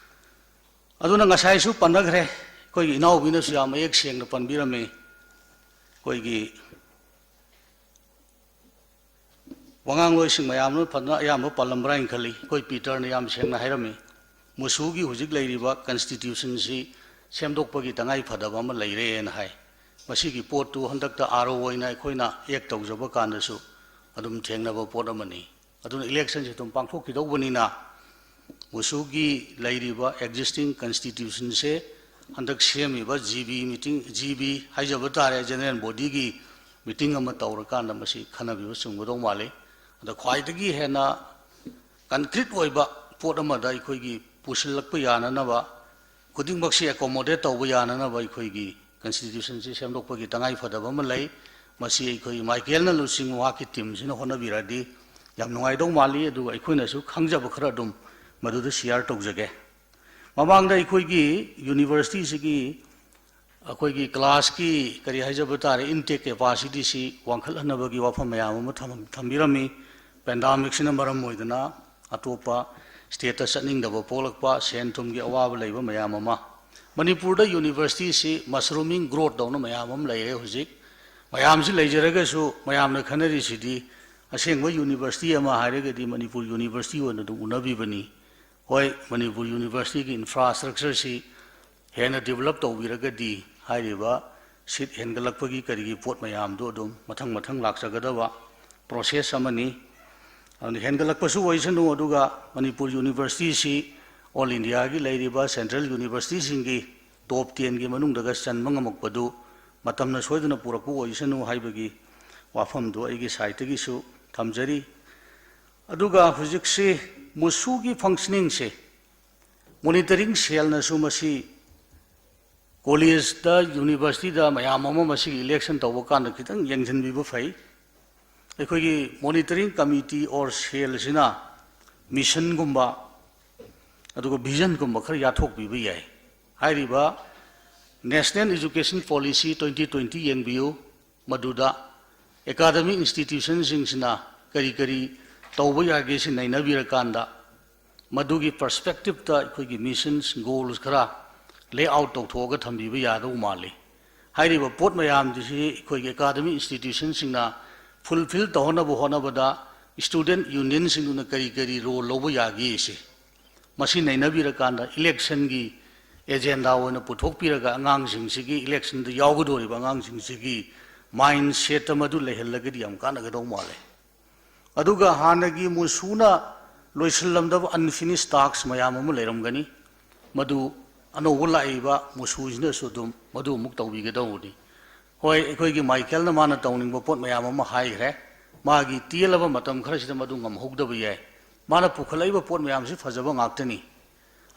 ꯑꯗꯨꯅ ꯉꯁꯥꯏꯁꯨ ꯄꯟꯅꯈ꯭ꯔꯦ, ꯑꯩꯈꯣꯏꯒꯤ ꯏꯅꯥꯎꯕꯤꯅꯁꯨ ꯌꯥꯝ ꯃꯌꯦꯛ ꯁꯦꯡꯅ ꯄꯟꯕꯤꯔꯝꯃꯤ꯫ ꯑꯩꯈꯣꯏꯒꯤ ꯋꯥꯉꯥꯡꯂꯣꯏꯁꯤꯡ ꯃꯌꯥꯝꯅ ꯐꯖꯅ ꯑꯌꯥꯝꯕ ꯄꯥꯜꯂꯝꯕ꯭ꯔꯥ ꯍꯥꯏꯅ ꯈꯜꯂꯤ꯫ ꯑꯩꯈꯣꯏ ꯄꯤꯇꯔꯅ ꯌꯥꯝ ꯁꯦꯡꯅ ꯍꯥꯏꯔꯝꯃꯤ, ꯃꯨꯁꯨꯒꯤ ꯍꯧꯖꯤꯛ ꯂꯩꯔꯤꯕ ꯀꯟꯁꯇꯤꯇ꯭ꯌꯨꯁꯟꯁꯤ ꯁꯦꯝꯗꯣꯛꯄꯒꯤ ꯇꯉꯥꯏ ꯐꯗꯕ ꯑꯃ ꯂꯩꯔꯦꯅ ꯍꯥꯏ꯫ ꯃꯁꯤꯒꯤ ꯄꯣꯠꯇꯨ ꯍꯟꯗꯛꯇ ꯑꯥꯔ ꯑꯣ ꯑꯣꯏꯅ ꯑꯩꯈꯣꯏꯅ ꯑꯦꯛ ꯇꯧꯖꯕ ꯀꯥꯟꯗꯁꯨ ꯑꯗꯨꯝ ꯊꯦꯡꯅꯕ ꯄꯣꯠ ꯑꯃꯅꯤ꯫ ꯑꯗꯨꯅ ꯏꯂꯦꯛꯁꯟꯁꯤ ꯑꯗꯨꯝ ꯄꯥꯡꯊꯣꯛꯈꯤꯗꯧꯕꯅꯤꯅ ꯃꯨꯁꯨꯒꯤ ꯂꯩꯔꯤꯕ ꯑꯦꯛꯖꯤꯁꯇꯤꯡ ꯀꯟꯁꯇꯤꯇ꯭ꯌꯨꯁꯟꯁꯦ ꯍꯟꯗꯛ ꯁꯦꯝꯃꯤꯕ G B meeting, G B ꯍꯥꯏꯖꯕ ꯇꯥꯔꯦ, ꯖꯦꯅꯔꯦꯜ ꯕꯣꯗꯤꯒꯤ ꯃꯤꯇꯤꯡ ꯑꯃ ꯇꯧꯔꯀꯥꯟꯗ ꯃꯁꯤ ꯈꯟꯅꯕꯤꯕ ꯆꯨꯝꯒꯗꯧ ꯃꯥꯜꯂꯤ꯫ ꯑꯗ ꯈ꯭ꯋꯥꯏꯗꯒꯤ ꯍꯦꯟꯅ ꯀꯟꯀ꯭ꯔꯤꯠ ꯑꯣꯏꯕ ꯄꯣꯠ ꯑꯃꯗ ꯑꯩꯈꯣꯏꯒꯤ ꯄꯨꯁꯤꯜꯂꯛꯄ ꯌꯥꯅꯅꯕ, ꯈꯨꯗꯤꯡꯃꯛꯁꯤ ꯑꯦꯀꯣꯃꯣꯗꯦꯠ ꯇꯧꯕ ꯌꯥꯅꯅꯕ ꯑꯩꯈꯣꯏꯒꯤ ꯀꯟꯁꯇꯤꯇ꯭ꯌꯨꯁꯟꯁꯤ ꯁꯦꯝꯗꯣꯛꯄꯒꯤ ꯇꯉꯥꯏ ꯐꯗꯕ ꯑꯃ ꯂꯩ꯫ ꯃꯁꯤ ꯑꯩꯈꯣꯏ ꯃꯥꯏꯀꯦꯜꯅ ꯂꯨꯆꯤꯡꯕ ꯃꯍꯥꯛꯀꯤ ꯇꯤꯝꯁꯤꯅ ꯍꯣꯠꯅꯕꯤꯔꯗꯤ ꯌꯥꯝ ꯅꯨꯡꯉꯥꯏꯗꯧ ꯃꯥꯜꯂꯤ꯫ ꯑꯗꯨꯒ ꯑꯩꯈꯣꯏꯅꯁꯨ ꯈꯪꯖꯕ ꯈꯔ ꯑꯗꯨꯝ ꯃꯗꯨꯗ ꯁꯤꯌꯥꯔ ꯇꯧꯖꯒꯦ꯫ ꯃꯃꯥꯡꯗ ꯑꯩꯈꯣꯏꯒꯤ ꯌꯨꯅꯤꯚꯔꯁꯤꯇꯤꯁꯤꯒꯤ ꯑꯩꯈꯣꯏꯒꯤ ꯀ꯭ꯂꯥꯁꯀꯤ ꯀꯔꯤ ꯍꯥꯏꯖꯕ ꯇꯥꯔꯦ, ꯏꯟꯇꯦꯛ ꯀꯦꯄꯥꯁꯤꯇꯤꯁꯤ ꯋꯥꯡꯈꯠꯍꯟꯅꯕꯒꯤ ꯋꯥꯐꯝ ꯃꯌꯥꯝ ꯑꯃ ꯊꯝ-, ꯊꯝꯕꯤꯔꯝꯃꯤ꯫ ꯄꯦꯟꯗꯥꯃꯤꯛꯁꯤꯅ ꯃꯔꯝ ꯑꯣꯏꯗꯅ ꯑꯇꯣꯞꯄ ꯁ꯭ꯇꯦꯠꯇ ꯆꯠꯅꯤꯡꯗꯕ ꯄꯣꯛꯂꯛꯄ, ꯁꯦꯟ ꯊꯨꯝꯒꯤ ꯑꯋꯥꯕ ꯂꯩꯕ ꯃꯌꯥꯝ ꯑꯃ꯫ ꯃꯅꯤꯄꯨꯔꯗ ꯌꯨꯅꯤꯚꯔꯁꯤꯇꯤꯁꯤ ꯃꯁꯔꯨꯃꯤꯡ ꯒ꯭ꯔꯣꯠ ꯇꯧꯅ ꯃꯌꯥꯝ ꯑꯃ ꯂꯩꯔꯦ ꯍꯧꯖꯤꯛ꯫ ꯃꯌꯥꯝꯁꯤ ꯂꯩꯖꯔꯒꯁꯨ ꯃꯌꯥꯝꯅ ꯈꯟꯅꯔꯤꯁꯤꯗꯤ ꯑꯁꯦꯡꯕ ꯌꯨꯅꯤꯚꯔꯁꯤꯇꯤ ꯑꯃ ꯍꯥꯏꯔꯒꯗꯤ ꯃꯅꯤꯄꯨꯔ ꯌꯨꯅꯤꯚꯔꯁꯤꯇꯤ ꯑꯣꯏꯅ ꯑꯗꯨꯝ ꯎꯅꯕꯤꯕꯅꯤ꯫ ꯍꯣꯏ, ꯃꯅꯤꯄꯨꯔ ꯌꯨꯅꯤꯚꯔꯁꯤꯇꯤꯒꯤ ꯏꯟꯐ꯭ꯔꯥꯁ꯭ꯇ꯭ꯔꯛꯆꯔꯁꯤ ꯍꯦꯟꯅ ꯗꯤꯕꯂꯞ ꯇꯧꯕꯤꯔꯒꯗꯤ ꯍꯥꯏꯔꯤꯕ ꯁꯤꯠ ꯍꯦꯟꯒꯠꯂꯛꯄꯒꯤ ꯀꯔꯤꯒꯤ ꯄꯣꯠ ꯃꯌꯥꯝꯗꯨ ꯑꯗꯨꯝ ꯃꯊꯪ ꯃꯊꯪ ꯂꯥꯛꯆꯒꯗꯕ ꯄ꯭ꯔꯣꯁꯦꯁ ꯑꯃꯅꯤ꯫ ꯑꯗꯨꯅ ꯍꯦꯟꯒꯠꯂꯛꯄꯁꯨ ꯑꯣꯏꯁꯅꯨ, ꯑꯗꯨꯒ ꯃꯅꯤꯄꯨꯔ ꯌꯨꯅꯤꯚꯔꯁꯤꯇꯤꯁꯤ ꯑꯣꯜ ꯏꯟꯗꯤꯌꯥꯒꯤ ꯂꯩꯔꯤꯕ ꯁꯦꯟꯇ꯭ꯔꯦꯜ ꯌꯨꯅꯤꯚꯔꯁꯤꯇꯤꯁꯤꯡꯒꯤ ꯇꯣꯞ ꯇꯦꯟꯒꯤ ꯃꯅꯨꯡꯗꯒ ꯆꯟꯕ ꯉꯝꯃꯛꯄꯗꯨ ꯃꯇꯝꯅ ꯁꯣꯏꯗꯅ ꯄꯨꯔꯛꯄ ꯑꯣꯏꯁꯅꯨ ꯍꯥꯏꯕꯒꯤ ꯋꯥꯐꯝꯗꯨ ꯑꯩꯒꯤ ꯁꯥꯏꯠꯇꯒꯤꯁꯨ ꯊꯝꯖꯔꯤ꯫ ꯑꯗꯨꯒ ꯍꯧꯖꯤꯛꯁꯤ ꯃꯨꯁꯨꯒꯤ ꯐꯪꯁꯅꯤꯡꯁꯦ ꯃꯣꯅꯤꯇꯔꯤꯡ ꯁꯦꯜꯅꯁꯨ ꯃꯁꯤ ꯀꯣꯂꯦꯖꯇ, ꯌꯨꯅꯤꯚꯔꯁꯤꯇꯤꯗ ꯃꯌꯥꯝ ꯑꯃ ꯃꯁꯤꯒꯤ ꯏꯂꯦꯛꯁꯟ ꯇꯧꯕ ꯀꯥꯟꯗ ꯈꯤꯇꯪ ꯌꯦꯡꯁꯤꯟꯕꯤꯕ ꯐꯩ꯫ ꯑꯩꯈꯣꯏꯒꯤ ꯃꯣꯅꯤꯇꯔꯤꯡ ꯀꯃꯤꯇꯤ ꯑꯣꯔ ꯁꯦꯜꯁꯤꯅ ꯃꯤꯁꯟꯒꯨꯝꯕ ꯑꯗꯨꯒ ꯚꯤꯖꯟꯒꯨꯝꯕ ꯈꯔ ꯌꯥꯊꯣꯛꯄꯤꯕ ꯌꯥꯏ꯫ ꯍꯥꯏꯔꯤꯕ National Education Policy twenty twenty ꯌꯦꯡꯕꯤꯌꯨ, ꯃꯗꯨꯗ ꯑꯦꯀꯥꯗꯃꯤꯛ ꯏꯟꯁꯇꯤꯇ꯭ꯌꯨꯁꯟꯁꯤꯡꯁꯤꯅ ꯀꯔꯤ ꯀꯔꯤ ꯇꯧꯕ ꯌꯥꯒꯦ ꯁꯤ ꯅꯩꯅꯕꯤꯔꯀꯥꯟꯗ ꯃꯗꯨꯒꯤ ꯄꯔꯁꯄꯦꯛꯇꯤꯞꯇ ꯑꯩꯈꯣꯏꯒꯤ ꯃꯤꯁꯟꯁ, ꯒꯣꯜꯁ ꯈꯔ ꯂꯦ ꯑꯥꯎꯠ ꯇꯧꯊꯣꯛꯑꯒ ꯊꯝꯕꯤꯕ ꯌꯥꯗꯧ ꯃꯥꯜꯂꯤ꯫ ꯍꯥꯏꯔꯤꯕ ꯄꯣꯠ ꯃꯌꯥꯝꯁꯤ ꯑꯩꯈꯣꯏꯒꯤ ꯑꯦꯀꯥꯗꯃꯤꯛ ꯏꯟꯁꯇꯤꯇ꯭ꯌꯨꯁꯟꯁꯤꯡꯅ ꯐꯨꯜꯐꯤꯜ ꯇꯧꯍꯟꯅꯕ ꯍꯣꯠꯅꯕꯗ ꯁ꯭ꯇꯨꯗꯦꯟꯠ ꯌꯨꯅꯤꯌꯟꯁꯤꯡꯗꯨꯅ ꯀꯔꯤ ꯀꯔꯤ ꯔꯣꯜ ꯂꯧꯕ ꯌꯥꯒꯦ ꯁꯤ ꯃꯁꯤ ꯅꯩꯅꯕꯤꯔꯀꯥꯟꯗ ꯏꯂꯦꯛꯁꯟꯒꯤ ꯑꯦꯖꯦꯟꯗꯥ ꯑꯣꯏꯅ ꯄꯨꯊꯣꯛꯄꯤꯔꯒ ꯑꯉꯥꯡꯁꯤꯡꯁꯤꯒꯤ, ꯏꯂꯦꯛꯁꯟꯗ ꯌꯥꯎꯒꯗꯧꯔꯤꯕ ꯑꯉꯥꯡꯁꯤꯡꯁꯤꯒꯤ ꯃꯥꯏꯟ ꯁꯦꯠꯇ ꯃꯗꯨ ꯂꯩꯍꯜꯂꯒꯗꯤ ꯌꯥꯝ ꯀꯥꯟꯅꯒꯗꯧ ꯃꯥꯜꯂꯦ꯫ ꯑꯗꯨꯒ ꯍꯥꯟꯅꯒꯤ ꯃꯨꯁꯨꯅ ꯂꯣꯏꯁꯤꯜꯂꯝꯗꯕ ꯑꯟꯐꯤꯅꯤꯁ ꯇꯥꯛꯁ ꯃꯌꯥꯝ ꯑꯃ ꯂꯩꯔꯝꯒꯅꯤ, ꯃꯗꯨ ꯑꯅꯧꯕ ꯂꯥꯛꯏꯕ ꯃꯨꯁꯨꯁꯤꯅꯁꯨ ꯑꯗꯨꯝ ꯃꯗꯨ ꯑꯃꯨꯛ ꯇꯧꯕꯤꯒꯗꯧꯕꯅꯤ꯫ ꯍꯣꯏ, ꯑꯩꯈꯣꯏꯒꯤ ꯃꯥꯏꯀꯦꯜꯅ ꯃꯥꯅ ꯇꯧꯅꯤꯡꯕ ꯄꯣꯠ ꯃꯌꯥꯝ ꯑꯃ ꯍꯥꯏꯈ꯭ꯔꯦ꯫ ꯃꯥꯒꯤ ꯇꯦꯜꯂꯕ ꯃꯇꯝ ꯈꯔꯁꯤꯗ ꯃꯗꯨ ꯉꯝꯍꯧꯗꯕ ꯌꯥꯏ꯫ ꯃꯥꯅ ꯄꯨꯈꯠꯂꯛꯏꯕ ꯄꯣꯠ ꯃꯌꯥꯝꯁꯤ ꯐꯖꯕ ꯉꯥꯛꯇꯅꯤ꯫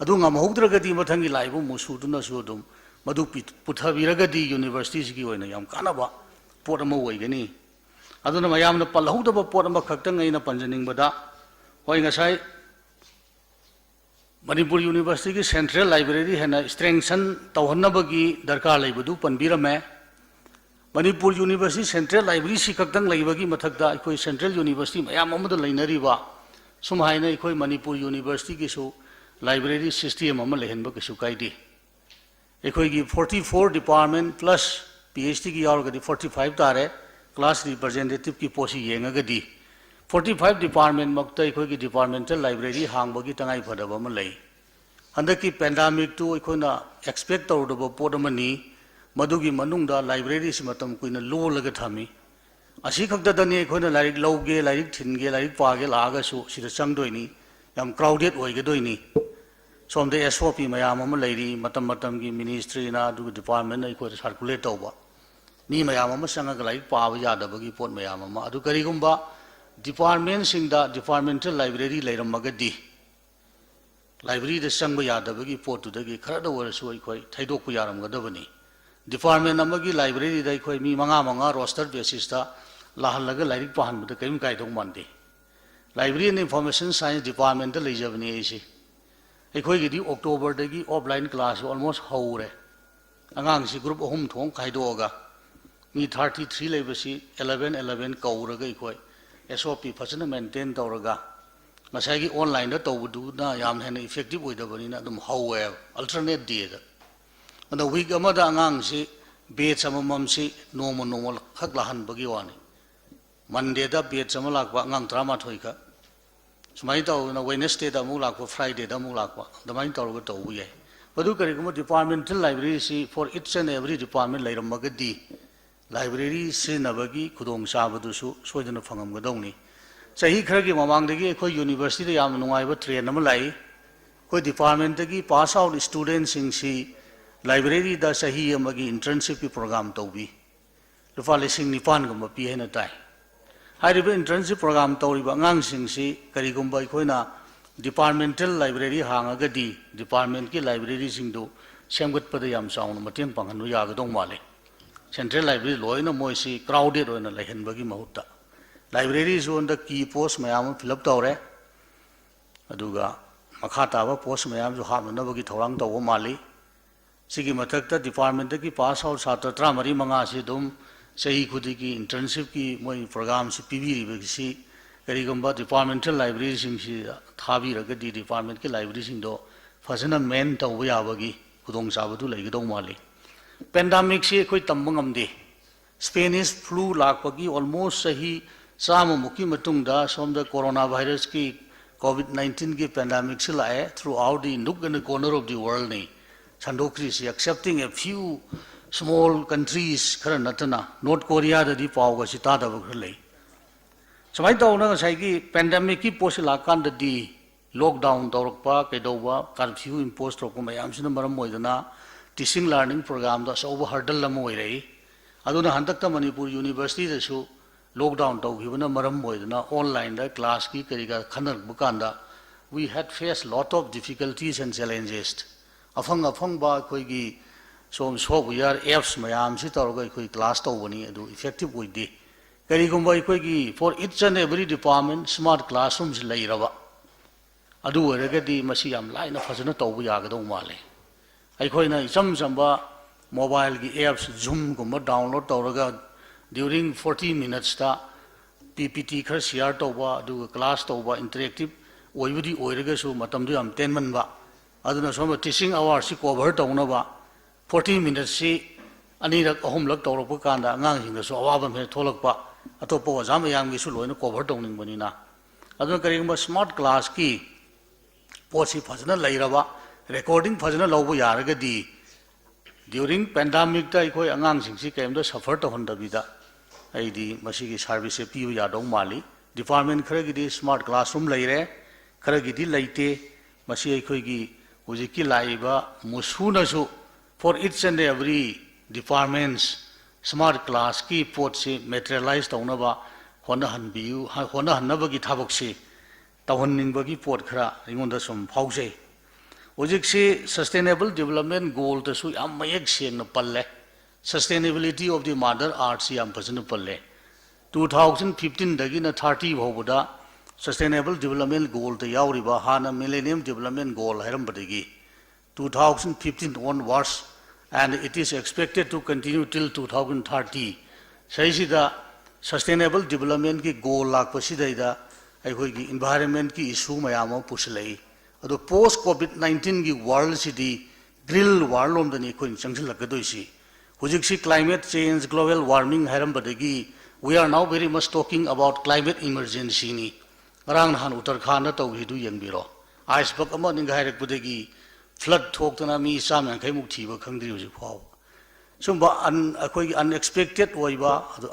ꯑꯗꯨ ꯉꯝꯍꯧꯗ꯭ꯔꯒꯗꯤ ꯃꯊꯪꯒꯤ ꯂꯥꯛꯏꯕ ꯃꯨꯁꯨꯗꯨꯅꯁꯨ ꯑꯗꯨꯝ ꯃꯗꯨ ꯄꯤ-, ꯄꯨꯊꯕꯤꯔꯒꯗꯤ ꯌꯨꯅꯤꯚꯔꯁꯤꯇꯤꯁꯤꯒꯤ ꯑꯣꯏꯅ ꯌꯥꯝ ꯀꯥꯟꯅꯕ ꯄꯣꯠ ꯑꯃ ꯑꯣꯏꯒꯅꯤ꯫ ꯑꯗꯨꯅ ꯃꯌꯥꯝꯅ ꯄꯜꯍꯧꯗꯕ ꯄꯣꯠ ꯑꯃꯈꯛꯇꯪ ꯑꯩꯅ ꯄꯟꯖꯅꯤꯡꯕꯗ, ꯍꯣꯏ, ꯉꯁꯥꯏ ꯃꯅꯤꯄꯨꯔ ꯌꯨꯅꯤꯚꯔꯁꯤꯇꯤꯒꯤ ꯁꯦꯟꯇ꯭ꯔꯦꯜ ꯂꯥꯏꯕ꯭ꯔꯦꯔꯤ ꯍꯦꯟꯅ ꯏꯁꯇ꯭ꯔꯦꯡꯁꯟ ꯇꯧꯍꯟꯅꯕꯒꯤ ꯗꯔꯀꯥꯔ ꯂꯩꯕꯗꯨ ꯄꯟꯕꯤꯔꯝꯃꯦ꯫ ꯃꯅꯤꯄꯨꯔ ꯌꯨꯅꯤꯚꯔꯁꯤꯇꯤ ꯁꯦꯟꯇ꯭ꯔꯦꯜ ꯂꯥꯏꯕ꯭ꯔꯦꯔꯤꯁꯤ ꯈꯛꯇꯪ ꯂꯩꯕꯒꯤ ꯃꯊꯛꯇ ꯑꯩꯈꯣꯏ ꯁꯦꯟꯇ꯭ꯔꯦꯜ ꯌꯨꯅꯤꯚꯔꯁꯤꯇꯤ ꯃꯌꯥꯝ ꯑꯃꯗ ꯂꯩꯅꯔꯤꯕ, ꯁꯨꯝ ꯍꯥꯏꯅ ꯑꯩꯈꯣꯏ ꯃꯅꯤꯄꯨꯔ ꯌꯨꯅꯤꯚꯔꯁꯤꯇꯤꯒꯤꯁꯨ ꯂꯥꯏꯕ꯭ꯔꯦꯔꯤ ꯁꯤꯁꯇꯦꯝ ꯑꯃ ꯂꯩꯍꯟꯕ ꯀꯩꯁꯨ ꯀꯥꯏꯗꯦ꯫ ꯑꯩꯈꯣꯏꯒꯤ forty four department plus PhDꯒꯤ ꯌꯥꯎꯔꯒꯗꯤ forty five ꯇꯥꯔꯦ, class representativeꯀꯤ ꯄꯣꯠꯁꯤ ꯌꯦꯡꯉꯒꯗꯤ꯫ Forty five departmentꯃꯛꯇ ꯑꯩꯈꯣꯏꯒꯤ departmental library ꯍꯥꯡꯕꯒꯤ ꯇꯉꯥꯏ ꯐꯗꯕ ꯑꯃ ꯂꯩ꯫ ꯍꯟꯗꯛꯀꯤ pandemicꯇꯨ ꯑꯩꯈꯣꯏꯅ expect ꯇꯧꯔꯨꯗꯕ ꯄꯣꯠ ꯑꯃꯅꯤ꯫ ꯃꯗꯨꯒꯤ ꯃꯅꯨꯡꯗ libraryꯁꯤ ꯃꯇꯝ ꯀꯨꯏꯅ ꯂꯣꯜꯂꯒ ꯊꯝꯃꯤ꯫ ꯑꯁꯤ ꯈꯛꯇꯗꯅꯤ ꯑꯩꯈꯣꯏꯅ ꯂꯥꯏꯔꯤꯛ ꯂꯧꯒꯦ, ꯂꯥꯏꯔꯤꯛ ꯊꯤꯟꯒꯦ, ꯂꯥꯏꯔꯤꯛ ꯄꯥꯒꯦ ꯂꯥꯛꯑꯒꯁꯨ ꯁꯤꯗ ꯆꯪꯗꯣꯏꯅꯤ, ꯌꯥꯝ crowded ꯑꯣꯏꯒꯗꯣꯏꯅꯤ꯫ ꯁꯣꯝꯗ SOP ꯃꯌꯥꯝ ꯑꯃ ꯂꯩꯔꯤ, ꯃꯇꯝ ꯃꯇꯝꯒꯤ ministryꯅ ꯑꯗꯨꯒ departmentꯅ ꯑꯩꯈꯣꯏꯗ circulate ꯇꯧꯕ꯫ ꯃꯤ ꯃꯌꯥꯝ ꯑꯃ ꯆꯪꯉꯒ ꯂꯥꯏꯔꯤꯛ ꯄꯥꯕ ꯌꯥꯗꯕꯒꯤ ꯄꯣꯠ ꯃꯌꯥꯝ ꯑꯃ꯫ ꯑꯗꯨ ꯀꯔꯤꯒꯨꯝꯕ departmentꯁꯤꯡꯗ departmental library ꯂꯩꯔꯝꯃꯒꯗꯤ, libraryꯗ ꯆꯪꯕ ꯌꯥꯗꯕꯒꯤ ꯄꯣꯠꯇꯨꯗꯒꯤ ꯈꯔꯗ ꯑꯣꯏꯔꯁꯨ ꯑꯩꯈꯣꯏ ꯊꯩꯗꯣꯛꯄ ꯌꯥꯔꯝꯒꯗꯕꯅꯤ꯫ Department ꯑꯃꯒꯤ libraryꯗ ꯑꯩꯈꯣꯏ ꯃꯤ ꯃꯉꯥ ꯃꯉꯥ roster basisꯇ ꯂꯥꯛꯍꯜꯂꯒ ꯂꯥꯏꯔꯤꯛ ꯄꯥꯍꯟꯕꯗ ꯀꯔꯤꯝ ꯀꯥꯏꯗꯧ ꯃꯥꯟꯗꯦ꯫ Library and Information Science departmentꯇ ꯂꯩꯖꯕꯅꯤ ꯑꯩꯁꯤ꯫ ꯑꯩꯈꯣꯏꯒꯤꯗꯤ Octoberꯗꯒꯤ offline class almost ꯍꯧꯔꯦ꯫ ꯑꯉꯥꯡꯁꯤ group ꯑꯍꯨꯝ ꯊꯣꯛꯅ ꯈꯥꯏꯗꯣꯛꯑꯒ, ꯃꯤ thirty three ꯂꯩꯕꯁꯤ eleven eleven ꯀꯧꯔꯒ ꯑꯩꯈꯣꯏ SOP ꯐꯖꯅ maintain ꯇꯧꯔꯒ, ꯉꯁꯥꯏꯒꯤ onlineꯗ ꯇꯧꯕꯗꯨꯅ ꯌꯥꯝ ꯍꯦꯟꯅ effective ꯑꯣꯏꯗꯕꯅꯤꯅ ꯑꯗꯨꯝ ꯍꯧꯋꯦꯕ, alternate dayꯗ꯫ ꯑꯗꯣ week ꯑꯃꯗ ꯑꯉꯥꯡꯁꯤ batch ꯑꯃꯃꯝꯁꯤ ꯅꯣꯡꯃ ꯅꯣꯡꯃ ꯈꯛ ꯂꯥꯛꯍꯟꯕꯒꯤ ꯋꯥꯅꯤ꯫ Mondayꯗ batch ꯑꯃ ꯂꯥꯛꯄ, ꯑꯉꯥꯡ ꯇꯔꯥꯃꯥꯊꯣꯏ ꯈꯛ꯫ ꯁꯨꯃꯥꯏꯅ ꯇꯧꯗꯅ Wednesdayꯗ ꯑꯃꯨꯛ ꯂꯥꯛꯄ, Fridayꯗ ꯑꯃꯨꯛ ꯂꯥꯛꯄ, ꯑꯗꯨꯃꯥꯏꯅ ꯇꯧꯔꯒ ꯇꯧꯕ ꯌꯥꯏ꯫ ꯃꯗꯨ ꯀꯔꯤꯒꯨꯝꯕ departmental libraryꯁꯤ for each and every department ꯂꯩꯔꯝꯃꯒꯗꯤ, library ꯁꯤꯖꯤꯟꯅꯕꯒꯤ ꯈꯨꯗꯣꯡꯆꯥꯕꯗꯨꯁꯨ ꯁꯣꯏꯗꯅ ꯐꯪꯉꯝꯒꯗꯧꯅꯤ꯫ ꯆꯍꯤ ꯈꯔꯒꯤ ꯃꯃꯥꯡꯗꯒꯤ ꯑꯩꯈꯣꯏ universityꯗ ꯌꯥꯝꯅ ꯅꯨꯡꯉꯥꯏꯕ trend ꯑꯃ ꯂꯥꯛꯏ꯫ ꯑꯩꯈꯣꯏ departmentꯇꯒꯤ pass out studentꯁꯤꯡꯁꯤ libraryꯗ ꯆꯍꯤ ꯑꯃꯒꯤ internshipꯀꯤ program ꯇꯧꯕꯤ꯫ ꯂꯨꯄꯥ ꯂꯤꯁꯤꯡ ꯅꯤꯄꯥꯟꯒꯨꯝꯕ ꯄꯤ ꯍꯥꯏꯅ ꯇꯥꯏ꯫ ꯍꯥꯏꯔꯤꯕ internship program ꯇꯧꯔꯤꯕ ꯑꯉꯥꯡꯁꯤꯡꯁꯤ ꯀꯔꯤꯒꯨꯝꯕ ꯑꯩꯈꯣꯏꯅ departmental library ꯍꯥꯡꯉꯒꯗꯤ, departmentꯀꯤ libraryꯁꯤꯡꯗꯨ ꯁꯦꯝꯒꯠꯄꯗ ꯌꯥꯝ ꯆꯥꯎꯅ ꯃꯇꯦꯡ ꯄꯥꯡꯍꯟꯕ ꯌꯥꯒꯗꯧ ꯃꯥꯜꯂꯤ꯫ Central library ꯂꯣꯏꯅ ꯃꯣꯏꯁꯤ crowded ꯑꯣꯏꯅ ꯂꯩꯍꯟꯕꯒꯤ ꯃꯍꯨꯠꯇ꯫ Libraryꯁꯨ ꯍꯟꯗꯛ key post ꯃꯌꯥꯝ ꯑꯃ fill up ꯇꯧꯔꯦ꯫ ꯑꯗꯨꯒ ꯃꯈꯥ ꯇꯥꯕ post ꯃꯌꯥꯝꯁꯨ ꯍꯥꯞꯅꯅꯕꯒꯤ ꯊꯧꯔꯥꯡ ꯇꯧꯕ ꯃꯥꯜꯂꯤ꯫ ꯁꯤꯒꯤ ꯃꯊꯛꯇ departmentꯇꯒꯤ pass out ꯁꯥꯇ꯭ꯔ ꯇꯔꯥꯃꯔꯤ ꯃꯉꯥꯁꯤ ꯑꯗꯨꯝ ꯆꯍꯤ ꯈꯨꯗꯤꯡꯒꯤ internshipꯀꯤ ꯃꯣꯏ programꯁꯤ ꯄꯤꯕꯤꯔꯤꯕꯁꯤ, ꯀꯔꯤꯒꯨꯝꯕ departmental libraryꯁꯤꯡꯁꯤꯗ ꯊꯥꯕꯤꯔꯒꯗꯤ departmentꯀꯤ libraryꯁꯤꯡꯗꯣ ꯐꯖꯅ man ꯇꯧꯕ ꯌꯥꯕꯒꯤ ꯈꯨꯗꯣꯡꯆꯥꯕꯗꯨ ꯂꯩꯒꯗꯧ ꯃꯥꯜꯂꯤ꯫ Pandemicꯁꯤ ꯑꯩꯈꯣꯏ ꯇꯝꯕ ꯉꯝꯗꯦ꯫ Spanish flu ꯂꯥꯛꯄꯒꯤ almost ꯆꯍꯤ ꯆꯥꯝꯃꯃꯨꯛꯀꯤ ꯃꯇꯨꯡꯗ ꯁꯣꯝꯗ corona virusꯀꯤ, COVID nineteenꯒꯤ pandemicꯁꯤ ꯂꯥꯛꯑꯦ꯫ Throughout the nook and corner of the worldꯅꯤ ꯁꯟꯗꯣꯛꯈ꯭ꯔꯤꯁꯤ, excepting a few small countries ꯈꯔ ꯅꯠꯇꯅ꯫ North Koreaꯗꯗꯤ ꯄꯥꯎꯒꯁꯤ ꯇꯥꯗꯕ ꯈꯔ ꯂꯩ꯫ ꯁꯨꯃꯥꯏꯅ ꯇꯧꯗꯅ ꯉꯁꯥꯏꯒꯤ pandemicꯀꯤ ꯄꯣꯠꯁꯤ ꯂꯥꯛꯀꯥꯟꯗꯗꯤ, lockdown ꯇꯧꯔꯛꯄ, ꯀꯩꯗꯧꯕ, curfew impose ꯇꯧꯔꯛꯄ ꯃꯌꯥꯝꯁꯤꯅ ꯃꯔꯝ ꯑꯣꯏꯗꯅ teaching learning programꯗ ꯑꯆꯧꯕ hurdle ꯑꯃ ꯑꯣꯏꯔꯛꯏ꯫ ꯑꯗꯨꯅ ꯍꯟꯗꯛꯇ ꯃꯅꯤꯄꯨꯔ ꯌꯨꯅꯤꯚꯔꯁꯤꯇꯤꯗꯁꯨ ꯂꯣꯛꯗꯥꯎꯟ ꯇꯧꯈꯤꯕꯅ ꯃꯔꯝ ꯑꯣꯏꯗꯅ ꯑꯣꯟꯂꯥꯏꯟꯗ ꯀ꯭ꯂꯥꯁꯀꯤ ꯀꯔꯤ ꯀꯔꯥ ꯈꯟꯅꯔꯛꯄ ꯀꯥꯟꯗ, we had faced lot of difficulties and challenges. ꯑꯐꯪ ꯑꯐꯪꯕ ꯑꯩꯈꯣꯏꯒꯤ ꯁꯣꯝ ꯁꯣꯞꯋꯦꯌꯔ ꯑꯦꯞꯁ ꯃꯌꯥꯝꯁꯤ ꯇꯧꯔꯒ ꯑꯩꯈꯣꯏ ꯀ꯭ꯂꯥꯁ ꯇꯧꯕꯅꯤ, ꯑꯗꯨ ꯏꯐꯦꯛꯇꯤꯞ ꯑꯣꯏꯗꯦ꯫ ꯀꯔꯤꯒꯨꯝꯕ ꯑꯩꯈꯣꯏꯒꯤ for each and every department smart classroomꯁꯤ ꯂꯩꯔꯕ, ꯑꯗꯨ ꯑꯣꯏꯔꯒꯗꯤ ꯃꯁꯤ ꯌꯥꯝ ꯂꯥꯏꯅ ꯐꯖꯅ ꯇꯧꯕ ꯌꯥꯒꯗꯧ ꯃꯥꯜꯂꯦ꯫ ꯑꯩꯈꯣꯏꯅ ꯏꯆꯝ ꯆꯝꯕ ꯃꯣꯕꯥꯏꯜꯒꯤ ꯑꯦꯞꯁ ꯖꯨꯝꯒꯨꯝꯕ ꯗꯥꯎꯟꯂꯣꯗ ꯇꯧꯔꯒ during forty minutesꯇ ꯄꯤ ꯄꯤ ꯇꯤ ꯈꯔ ꯁꯤꯌꯥꯔ ꯇꯧꯕ, ꯑꯗꯨꯒ ꯀ꯭ꯂꯥꯁ ꯇꯧꯕ, ꯏꯟꯇꯔꯦꯛꯇꯤꯞ ꯑꯣꯏꯕꯨꯗꯤ ꯑꯣꯏꯔꯒꯁꯨ ꯃꯇꯝꯗꯨ ꯌꯥꯝ ꯇꯦꯟꯃꯟꯕ꯫ ꯑꯗꯨꯅ ꯁꯣꯝꯗ ꯇꯤꯆꯤꯡ ꯑꯋꯥꯔꯁꯤ ꯀꯣꯚꯔ ꯇꯧꯅꯕ forty minutesꯁꯤ ꯑꯅꯤꯔꯛ ꯑꯍꯨꯝꯂꯛ ꯇꯧꯔꯛꯄ ꯀꯥꯟꯗ ꯑꯉꯥꯡꯁꯤꯡꯗꯁꯨ ꯑꯋꯥꯕ ꯑꯃ ꯍꯦꯛ ꯊꯣꯛꯂꯛꯄ, ꯑꯇꯣꯞꯄ ꯑꯣꯖꯥ ꯃꯌꯥꯝꯒꯤꯁꯨ ꯂꯣꯏꯅ ꯀꯣꯚꯔ ꯇꯧꯅꯤꯡꯕꯅꯤꯅ꯫ ꯑꯗꯨꯅ ꯀꯔꯤꯒꯨꯝꯕ ꯁ꯭ꯃꯥꯔꯠ ꯀ꯭ꯂꯥꯁꯀꯤ ꯄꯣꯠꯁꯤ ꯐꯖꯅ ꯂꯩꯔꯕ, ꯔꯦꯀꯣꯔꯗꯤꯡ ꯐꯖꯅ ꯂꯧꯕ ꯌꯥꯔꯒꯗꯤ, during pandemicꯇ ꯑꯩꯈꯣꯏ ꯑꯉꯥꯡꯁꯤꯡꯁꯤ ꯀꯔꯤꯝꯇ ꯁꯐꯔ ꯇꯧꯍꯟꯗꯕꯤꯗ ꯑꯩꯗꯤ ꯃꯁꯤꯒꯤ ꯁꯥꯔꯚꯤꯁꯁꯦ ꯄꯤꯕ ꯌꯥꯗꯧ ꯃꯥꯜꯂꯤ꯫ ꯗꯤꯄꯥꯔꯠꯃꯦꯟ ꯈꯔꯒꯤꯗꯤ ꯁ꯭ꯃꯥꯔꯠ ꯀ꯭ꯂꯥꯁꯔꯨꯝ ꯂꯩꯔꯦ, ꯈꯔꯒꯤꯗꯤ ꯂꯩꯇꯦ꯫ ꯃꯁꯤ ꯑꯩꯈꯣꯏꯒꯤ ꯍꯧꯖꯤꯛꯀꯤ ꯂꯥꯛꯏꯕ ꯃꯨꯁꯨꯅꯁꯨ for each and every departments smart ꯀ꯭ꯂꯥꯁꯀꯤ ꯄꯣꯠꯁꯤ ꯃꯦꯇꯔꯤꯌꯦꯂꯥꯏꯁ ꯇꯧꯅꯕ ꯍꯣꯠꯅꯍꯟꯕꯤꯌꯨ, ꯍꯣꯠꯅꯍꯟꯅꯕꯒꯤ ꯊꯕꯛꯁꯤ ꯇꯧꯍꯟꯅꯤꯡꯕꯒꯤ ꯄꯣꯠ ꯈꯔ ꯑꯩꯉꯣꯟꯗ ꯁꯨꯝ ꯐꯥꯎꯖꯩ꯫ ꯍꯧꯖꯤꯛꯁꯤ ꯁꯁꯇꯦꯅꯦꯕꯜ ꯗꯤꯕꯂꯞꯃꯦꯟ ꯒꯣꯜꯗꯁꯨ ꯌꯥꯝ ꯃꯌꯦꯛ ꯁꯦꯡꯅ ꯄꯜꯂꯦ꯫ Sustainability of the mother earthꯁꯤ ꯌꯥꯝ ꯐꯖꯅ ꯄꯜꯂꯦ꯫ Two thousand fifteenꯗꯒꯤꯅ thirty ꯐꯥꯎꯕꯗ ꯁꯁꯇꯦꯅꯦꯕꯜ ꯗꯤꯕꯂꯞꯃꯦꯟ ꯒꯣꯜꯗ ꯌꯥꯎꯔꯤꯕ, ꯍꯥꯟꯅ ꯃꯤꯂꯦꯅꯤꯌꯝ ꯗꯤꯕꯂꯞꯃꯦꯟ ꯒꯣꯜ ꯍꯥꯏꯔꯝꯕꯗꯒꯤ two thousand fifteen onwards, and it is expected to continue till two thousand thirty꯫ ꯁꯤꯁꯤꯗ ꯁꯁꯇꯦꯅꯦꯕꯜ ꯗꯤꯕꯂꯞꯃꯦꯟꯒꯤ ꯒꯣꯜ ꯂꯥꯛꯄꯁꯤꯗꯩꯗ ꯑꯩꯈꯣꯏꯒꯤ ꯏꯟꯚꯥꯏꯔꯟꯃꯦꯟꯀꯤ ꯏꯁꯨ ꯃꯌꯥꯝ ꯑꯃ ꯄꯨꯁꯤꯜꯂꯛꯏ꯫ ꯑꯗꯣ ꯄꯣꯁ ꯀꯣꯚꯤꯗ ꯅꯥꯏꯟꯇꯤꯟꯒꯤ ꯋꯥꯔꯜꯁꯤꯗꯤ ꯒ꯭ꯔꯤꯟ ꯋꯥꯔꯜ ꯂꯣꯝꯗꯅꯤ ꯑꯩꯈꯣꯏꯅ ꯆꯪꯁꯤꯜꯂꯛꯀꯗꯣꯏꯁꯤ꯫ ꯍꯧꯖꯤꯛꯁꯤ climate change, global warming ꯍꯥꯏꯔꯝꯕꯗꯒꯤ we are now very much talking about climate emergencyꯅꯤ꯫ ꯉꯔꯥꯡ ꯅꯍꯥꯟ ꯎꯇꯔꯈꯥꯟꯗ ꯇꯧꯈꯤꯗꯨ ꯌꯦꯡꯕꯤꯔꯣ꯫ ꯑꯥꯏꯁꯕꯔꯒ ꯑꯃ ꯑꯅꯤꯒ ꯍꯥꯏꯔꯛꯄꯗꯒꯤ ꯐ꯭ꯂꯠ ꯊꯣꯛꯇꯅ ꯃꯤ ꯆꯥꯝ ꯌꯥꯡꯈꯩꯃꯨꯛ ꯊꯤꯕ ꯈꯪꯗ꯭ꯔꯤ ꯍꯧꯖꯤꯛ ꯐꯥꯎꯕ꯫ ꯁꯨꯝꯕ ꯑꯟ-, ꯑꯩꯈꯣꯏꯒꯤ ꯑꯟꯑꯦꯛꯁꯄꯦꯛꯇꯦꯠ ꯑꯣꯏꯕ ꯑꯗꯨ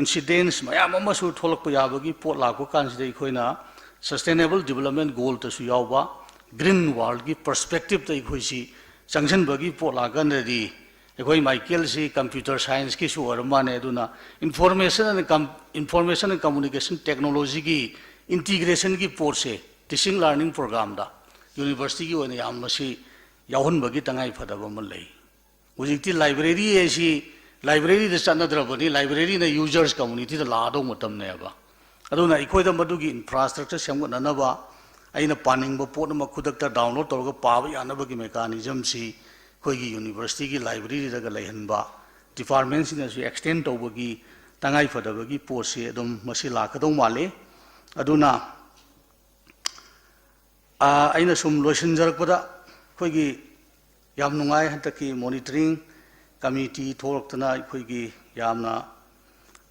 ꯏꯟꯁꯤꯗꯦꯟꯁ ꯃꯌꯥꯝ ꯑꯃꯁꯨ ꯊꯣꯛꯂꯛꯄ ꯌꯥꯕꯒꯤ ꯄꯣꯠ ꯂꯥꯛꯄ ꯀꯥꯟꯁꯤꯗ ꯑꯩꯈꯣꯏꯅ ꯁꯁꯇꯦꯅꯦꯕꯜ ꯗꯤꯕꯂꯞꯃꯦꯟ ꯒꯣꯜꯗꯁꯨ ꯌꯥꯎꯕ ꯒ꯭ꯔꯤꯟ ꯋꯥꯔꯜꯒꯤ ꯄꯔꯁꯄꯦꯛꯇꯤꯞꯇ ꯑꯩꯈꯣꯏꯁꯤ ꯆꯪꯁꯤꯟꯕꯒꯤ ꯄꯣꯠ ꯂꯥꯛꯀꯥꯟꯗꯗꯤ ꯑꯩꯈꯣꯏ ꯃꯥꯏꯀꯦꯜꯁꯤ computer scienceꯀꯤꯁꯨ ꯑꯣꯏꯔ ꯃꯥꯜꯂꯦ꯫ ꯑꯗꯨꯅ information and com- information and communication technologyꯒꯤ integrationꯒꯤ ꯄꯣꯠꯁꯦ teaching learning programꯗ universityꯒꯤ ꯑꯣꯏꯅ ꯌꯥꯝ ꯃꯁꯤ ꯌꯥꯎꯍꯟꯕꯒꯤ ꯇꯉꯥꯏ ꯐꯗꯕ ꯑꯃ ꯂꯩ꯫ ꯍꯧꯖꯤꯛꯇꯤ library ꯍꯥꯏꯁꯤ libraryꯗ ꯆꯠꯅꯗ꯭ꯔꯕꯅꯤ, libraryꯅ users communityꯗ ꯂꯥꯛꯑꯗꯧ ꯃꯇꯝꯅꯦꯕ꯫ ꯑꯗꯨꯅ ꯑꯩꯈꯣꯏꯗ ꯃꯗꯨꯒꯤ infrastructure ꯁꯦꯝꯒꯠꯅꯅꯕ, ꯑꯩꯅ ꯄꯥꯅꯤꯡꯕ ꯄꯣꯠ ꯑꯃ ꯈꯨꯗꯛꯇ download ꯇꯧꯔꯒ ꯄꯥꯕ ꯌꯥꯅꯕꯒꯤ mechanismꯁꯤ ꯑꯩꯈꯣꯏꯒꯤ universityꯒꯤ libraryꯗꯒ ꯂꯩꯍꯟꯕ, departmentꯁꯤꯡꯅꯁꯨ extend ꯇꯧꯕꯒꯤ ꯇꯉꯥꯏ ꯐꯗꯕꯒꯤ ꯄꯣꯠꯁꯤ ꯑꯗꯨꯝ ꯃꯁꯤ ꯂꯥꯛꯀꯗꯧ ꯃꯥꯜꯂꯤ꯫ ꯑꯗꯨꯅ ꯑꯥ, ꯑꯩꯅ ꯁꯨꯝ ꯂꯣꯏꯁꯤꯟꯖꯔꯛꯄꯗ, ꯑꯩꯈꯣꯏꯒꯤ ꯌꯥꯝ ꯅꯨꯡꯉꯥꯏ, ꯍꯟꯗꯛꯀꯤ monitoring committee ꯊꯣꯛꯂꯛꯇꯅ ꯑꯩꯈꯣꯏꯒꯤ ꯌꯥꯝꯅ,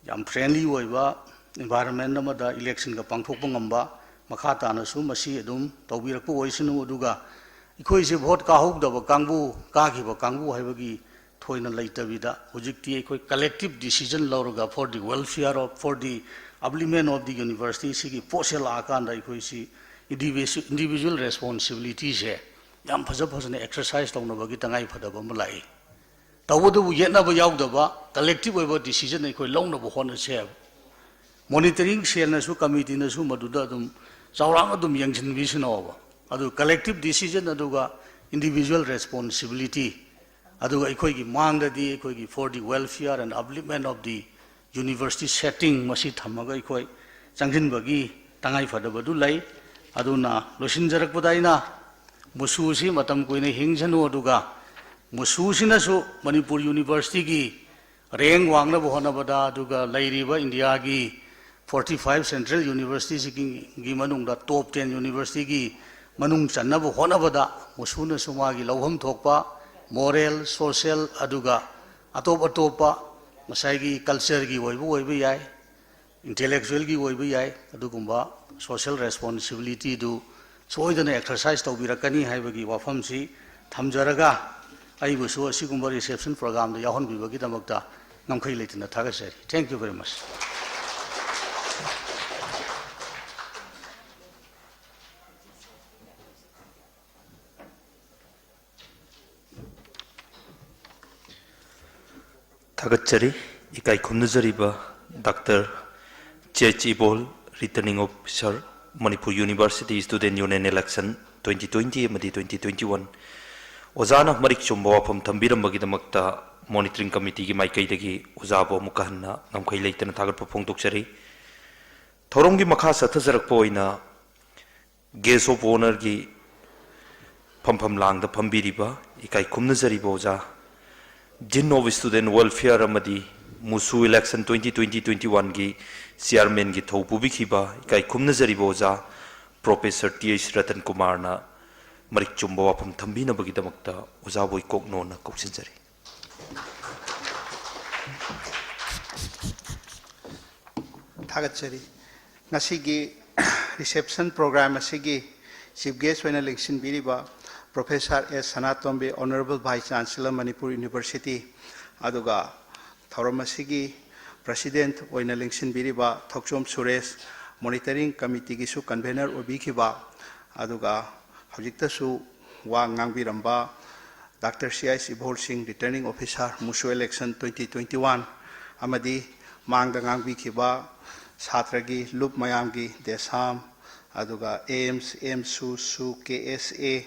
ꯌꯥꯝ friendly ꯑꯣꯏꯕ environment ꯑꯃꯗ electionꯒ ꯄꯥꯡꯊꯣꯛꯄ ꯉꯝꯕ, ꯃꯈꯥ ꯇꯥꯅꯁꯨ ꯃꯁꯤ ꯑꯗꯨꯝ ꯇꯧꯕꯤꯔꯛꯄ ꯑꯣꯏꯁꯅꯨ꯫ ꯑꯗꯨꯒ ꯑꯩꯈꯣꯏꯁꯦ vote ꯀꯥꯍꯧꯗꯕ ꯀꯥꯡꯕꯨ, ꯀꯥꯈꯤꯕ ꯀꯥꯡꯕꯨ ꯍꯥꯏꯕꯒꯤ ꯊꯣꯏꯅ ꯂꯩꯇꯕꯤꯗ, ꯍꯧꯖꯤꯛꯇꯤ ꯑꯩꯈꯣꯏ collective decision ꯂꯧꯔꯒ for the welfare of, for the upliftment of the university ꯁꯤꯒꯤ ꯄꯣꯠꯁꯦ ꯂꯥꯛꯑꯀꯥꯟꯗ ꯑꯩꯈꯣꯏꯁꯤ individual, individual responsibilityꯁꯦ ꯌꯥꯝ ꯐꯖ ꯐꯖꯅ exercise ꯇꯧꯅꯕꯒꯤ ꯇꯉꯥꯏ ꯐꯗꯕ ꯑꯃ ꯂꯥꯛꯏ꯫ ꯇꯧꯕꯇꯕꯨ ꯌꯦꯠꯅꯕ ꯌꯥꯎꯗꯕ collective ꯑꯣꯏꯕ decision ꯑꯩꯈꯣꯏ ꯂꯧꯅꯕ ꯍꯣꯠꯅꯁꯦ ꯍꯥꯏꯕ꯫ Monitoring cellꯅꯁꯨ committeeꯅꯁꯨ ꯃꯗꯨꯗ ꯑꯗꯨꯝ ꯆꯥꯎꯔꯥꯛꯅ ꯑꯗꯨꯝ ꯌꯦꯡꯁꯤꯟꯕꯤꯁꯅꯣꯕ꯫ ꯑꯗꯨ collective decision ꯑꯗꯨꯒ individual responsibility, ꯑꯗꯨꯒ ꯑꯩꯈꯣꯏꯒꯤ ꯃꯥꯡꯗꯗꯤ ꯑꯩꯈꯣꯏꯒꯤ for the welfare and upliftment of the university setting ꯃꯁꯤ ꯊꯝꯃꯒ ꯑꯩꯈꯣꯏ ꯆꯪꯁꯤꯟꯕꯒꯤ ꯇꯉꯥꯏ ꯐꯗꯕꯗꯨ ꯂꯩ꯫ ꯑꯗꯨꯅ ꯂꯣꯏꯁꯤꯟꯖꯔꯛꯄꯗ ꯑꯩꯅ ꯃꯨꯁꯨꯁꯤ ꯃꯇꯝ ꯀꯨꯏꯅ ꯍꯤꯡꯁꯅꯨ, ꯑꯗꯨꯒ ꯃꯨꯁꯨꯁꯤꯅꯁꯨ ꯃꯅꯤꯄꯨꯔ universityꯒꯤ rank ꯋꯥꯡꯅꯕ ꯍꯣꯠꯅꯕꯗ, ꯑꯗꯨꯒ ꯂꯩꯔꯤꯕ ꯏꯟꯗꯤꯌꯥꯒꯤ forty five central universityꯁꯤꯡꯒꯤ ꯃꯅꯨꯡꯗ top ten universityꯒꯤ ꯃꯅꯨꯡ ꯆꯟꯅꯕ ꯍꯣꯠꯅꯕꯗ ꯃꯨꯁꯨꯅꯁꯨ ꯃꯥꯒꯤ ꯂꯧꯐꯝ ꯊꯣꯛꯄ moral, social, ꯑꯗꯨꯒ ꯑꯇꯣꯞ ꯑꯇꯣꯞꯄ ꯉꯁꯥꯏꯒꯤ cultureꯒꯤ ꯑꯣꯏꯕ ꯑꯣꯏꯕ ꯌꯥꯏ, intellectualꯒꯤ ꯑꯣꯏꯕ ꯌꯥꯏ, ꯑꯗꯨꯒꯨꯝꯕ social responsibilityꯗꯨ ꯁꯣꯏꯗꯅ exercise ꯇꯧꯕꯤꯔꯛꯀꯅꯤ ꯍꯥꯏꯕꯒꯤ ꯋꯥꯐꯝꯁꯤ ꯊꯝꯖꯔꯒ, ꯑꯩꯕꯨꯁꯨ ꯑꯁꯤꯒꯨꯝꯕ reception programꯗ ꯌꯥꯎꯍꯟꯕꯤꯕꯒꯤꯗꯃꯛꯇ ꯉꯝꯈꯩ ꯂꯩꯇꯅ ꯊꯥꯒꯠꯆꯔꯤ꯫ Thank you very much. ꯊꯥꯒꯠꯆꯔꯤ꯫ ꯏꯀꯥꯏ ꯈꯨꯝꯅꯖꯔꯤꯕ ꯗꯥꯛꯇꯔ ꯆꯦ ꯆꯤꯕꯣꯜ, Returning Officer, Manipur University Student Union Election twenty twenty ꯑꯃꯗꯤ twenty twenty-one꯫ ꯑꯣꯖꯥꯅ ꯃꯔꯤꯛ ꯆꯨꯝꯕ ꯋꯥꯐꯝ ꯊꯝꯕꯤꯔꯝꯕꯒꯤꯗꯃꯛꯇ Monitoring Committeeꯒꯤ ꯃꯥꯏꯀꯩꯗꯒꯤ ꯑꯣꯖꯥꯕꯨ ꯑꯃꯨꯛꯀ ꯍꯟꯅ ꯉꯝꯈꯩ ꯂꯩꯇꯅ ꯊꯥꯒꯠꯄ ꯐꯣꯡꯗꯣꯛꯆꯔꯤ꯫ ꯊꯧꯔꯝꯒꯤ ꯃꯈꯥ ꯆꯠꯊꯖꯔꯛꯄ ꯑꯣꯏꯅ Guest of Honourꯒꯤ ꯐꯝꯐꯝ ꯂꯥꯡꯗ ꯐꯝꯕꯤꯔꯤꯕ ꯏꯀꯥꯏ ꯈꯨꯝꯅꯖꯔꯤꯕ ꯑꯣꯖꯥ, Dean of Student Welfare ꯑꯃꯗꯤ MUSU Election twenty twenty twenty-oneꯒꯤ Chairmanꯒꯤ ꯊꯧ ꯄꯨꯕꯤꯈꯤꯕ ꯏꯀꯥꯏ ꯈꯨꯝꯅꯖꯔꯤꯕ ꯑꯣꯖꯥ Professor ꯇꯤ ꯑꯩꯆ ꯔꯇꯟ ꯀꯨꯃꯥꯔꯅ ꯃꯔꯤꯛ ꯆꯨꯝꯕ ꯋꯥꯐꯝ ꯊꯝꯕꯤꯅꯕꯒꯤꯗꯃꯛꯇ ꯑꯣꯖꯥꯕꯨ ꯏꯀꯣꯛ ꯅꯣꯟꯅ ꯀꯧꯁꯤꯟꯖꯔꯤ꯫ ꯊꯥꯒꯠꯆꯔꯤ꯫ ꯉꯁꯤꯒꯤ reception program ꯑꯁꯤꯒꯤ chief guest ꯑꯣꯏꯅ ꯂꯦꯡꯁꯤꯟꯕꯤꯔꯤꯕ Professor ꯑꯦꯁ ꯁꯅꯥꯇꯣꯝꯕꯤ, Honourable Vice Chancellor, Manipur University, ꯑꯗꯨꯒ ꯊꯧꯔꯝ ꯑꯁꯤꯒꯤ President ꯑꯣꯏꯅ ꯂꯦꯡꯁꯤꯟꯕꯤꯔꯤꯕ ꯊꯧꯆꯣꯝ ꯁꯨꯔꯦꯁ, Monitoring Committeeꯒꯤꯁꯨ Convener ꯑꯣꯏꯕꯤꯈꯤꯕ, ꯑꯗꯨꯒ ꯍꯧꯖꯤꯛꯇꯁꯨ ꯋꯥ ꯉꯥꯡꯕꯤꯔꯝꯕ ꯗꯥꯛꯇꯔ ꯁꯤ ꯑꯥꯏ ꯁꯤꯕꯣꯜ ꯁꯤꯡ, Returning Officer, MUSU Election twenty twenty-one, ꯑꯃꯗꯤ ꯃꯥꯡꯗ ꯉꯥꯡꯕꯤꯈꯤꯕ ꯁꯥꯇ꯭ꯔꯒꯤ ꯂꯨꯞ ꯃꯌꯥꯝꯒꯤ ꯗꯦꯁꯥꯝ, ꯑꯗꯨꯒ ꯑꯦꯝꯁ, ꯑꯦꯝꯁꯨ, ꯁꯨ, ꯀꯦ ꯑꯦꯁ ꯑꯦ,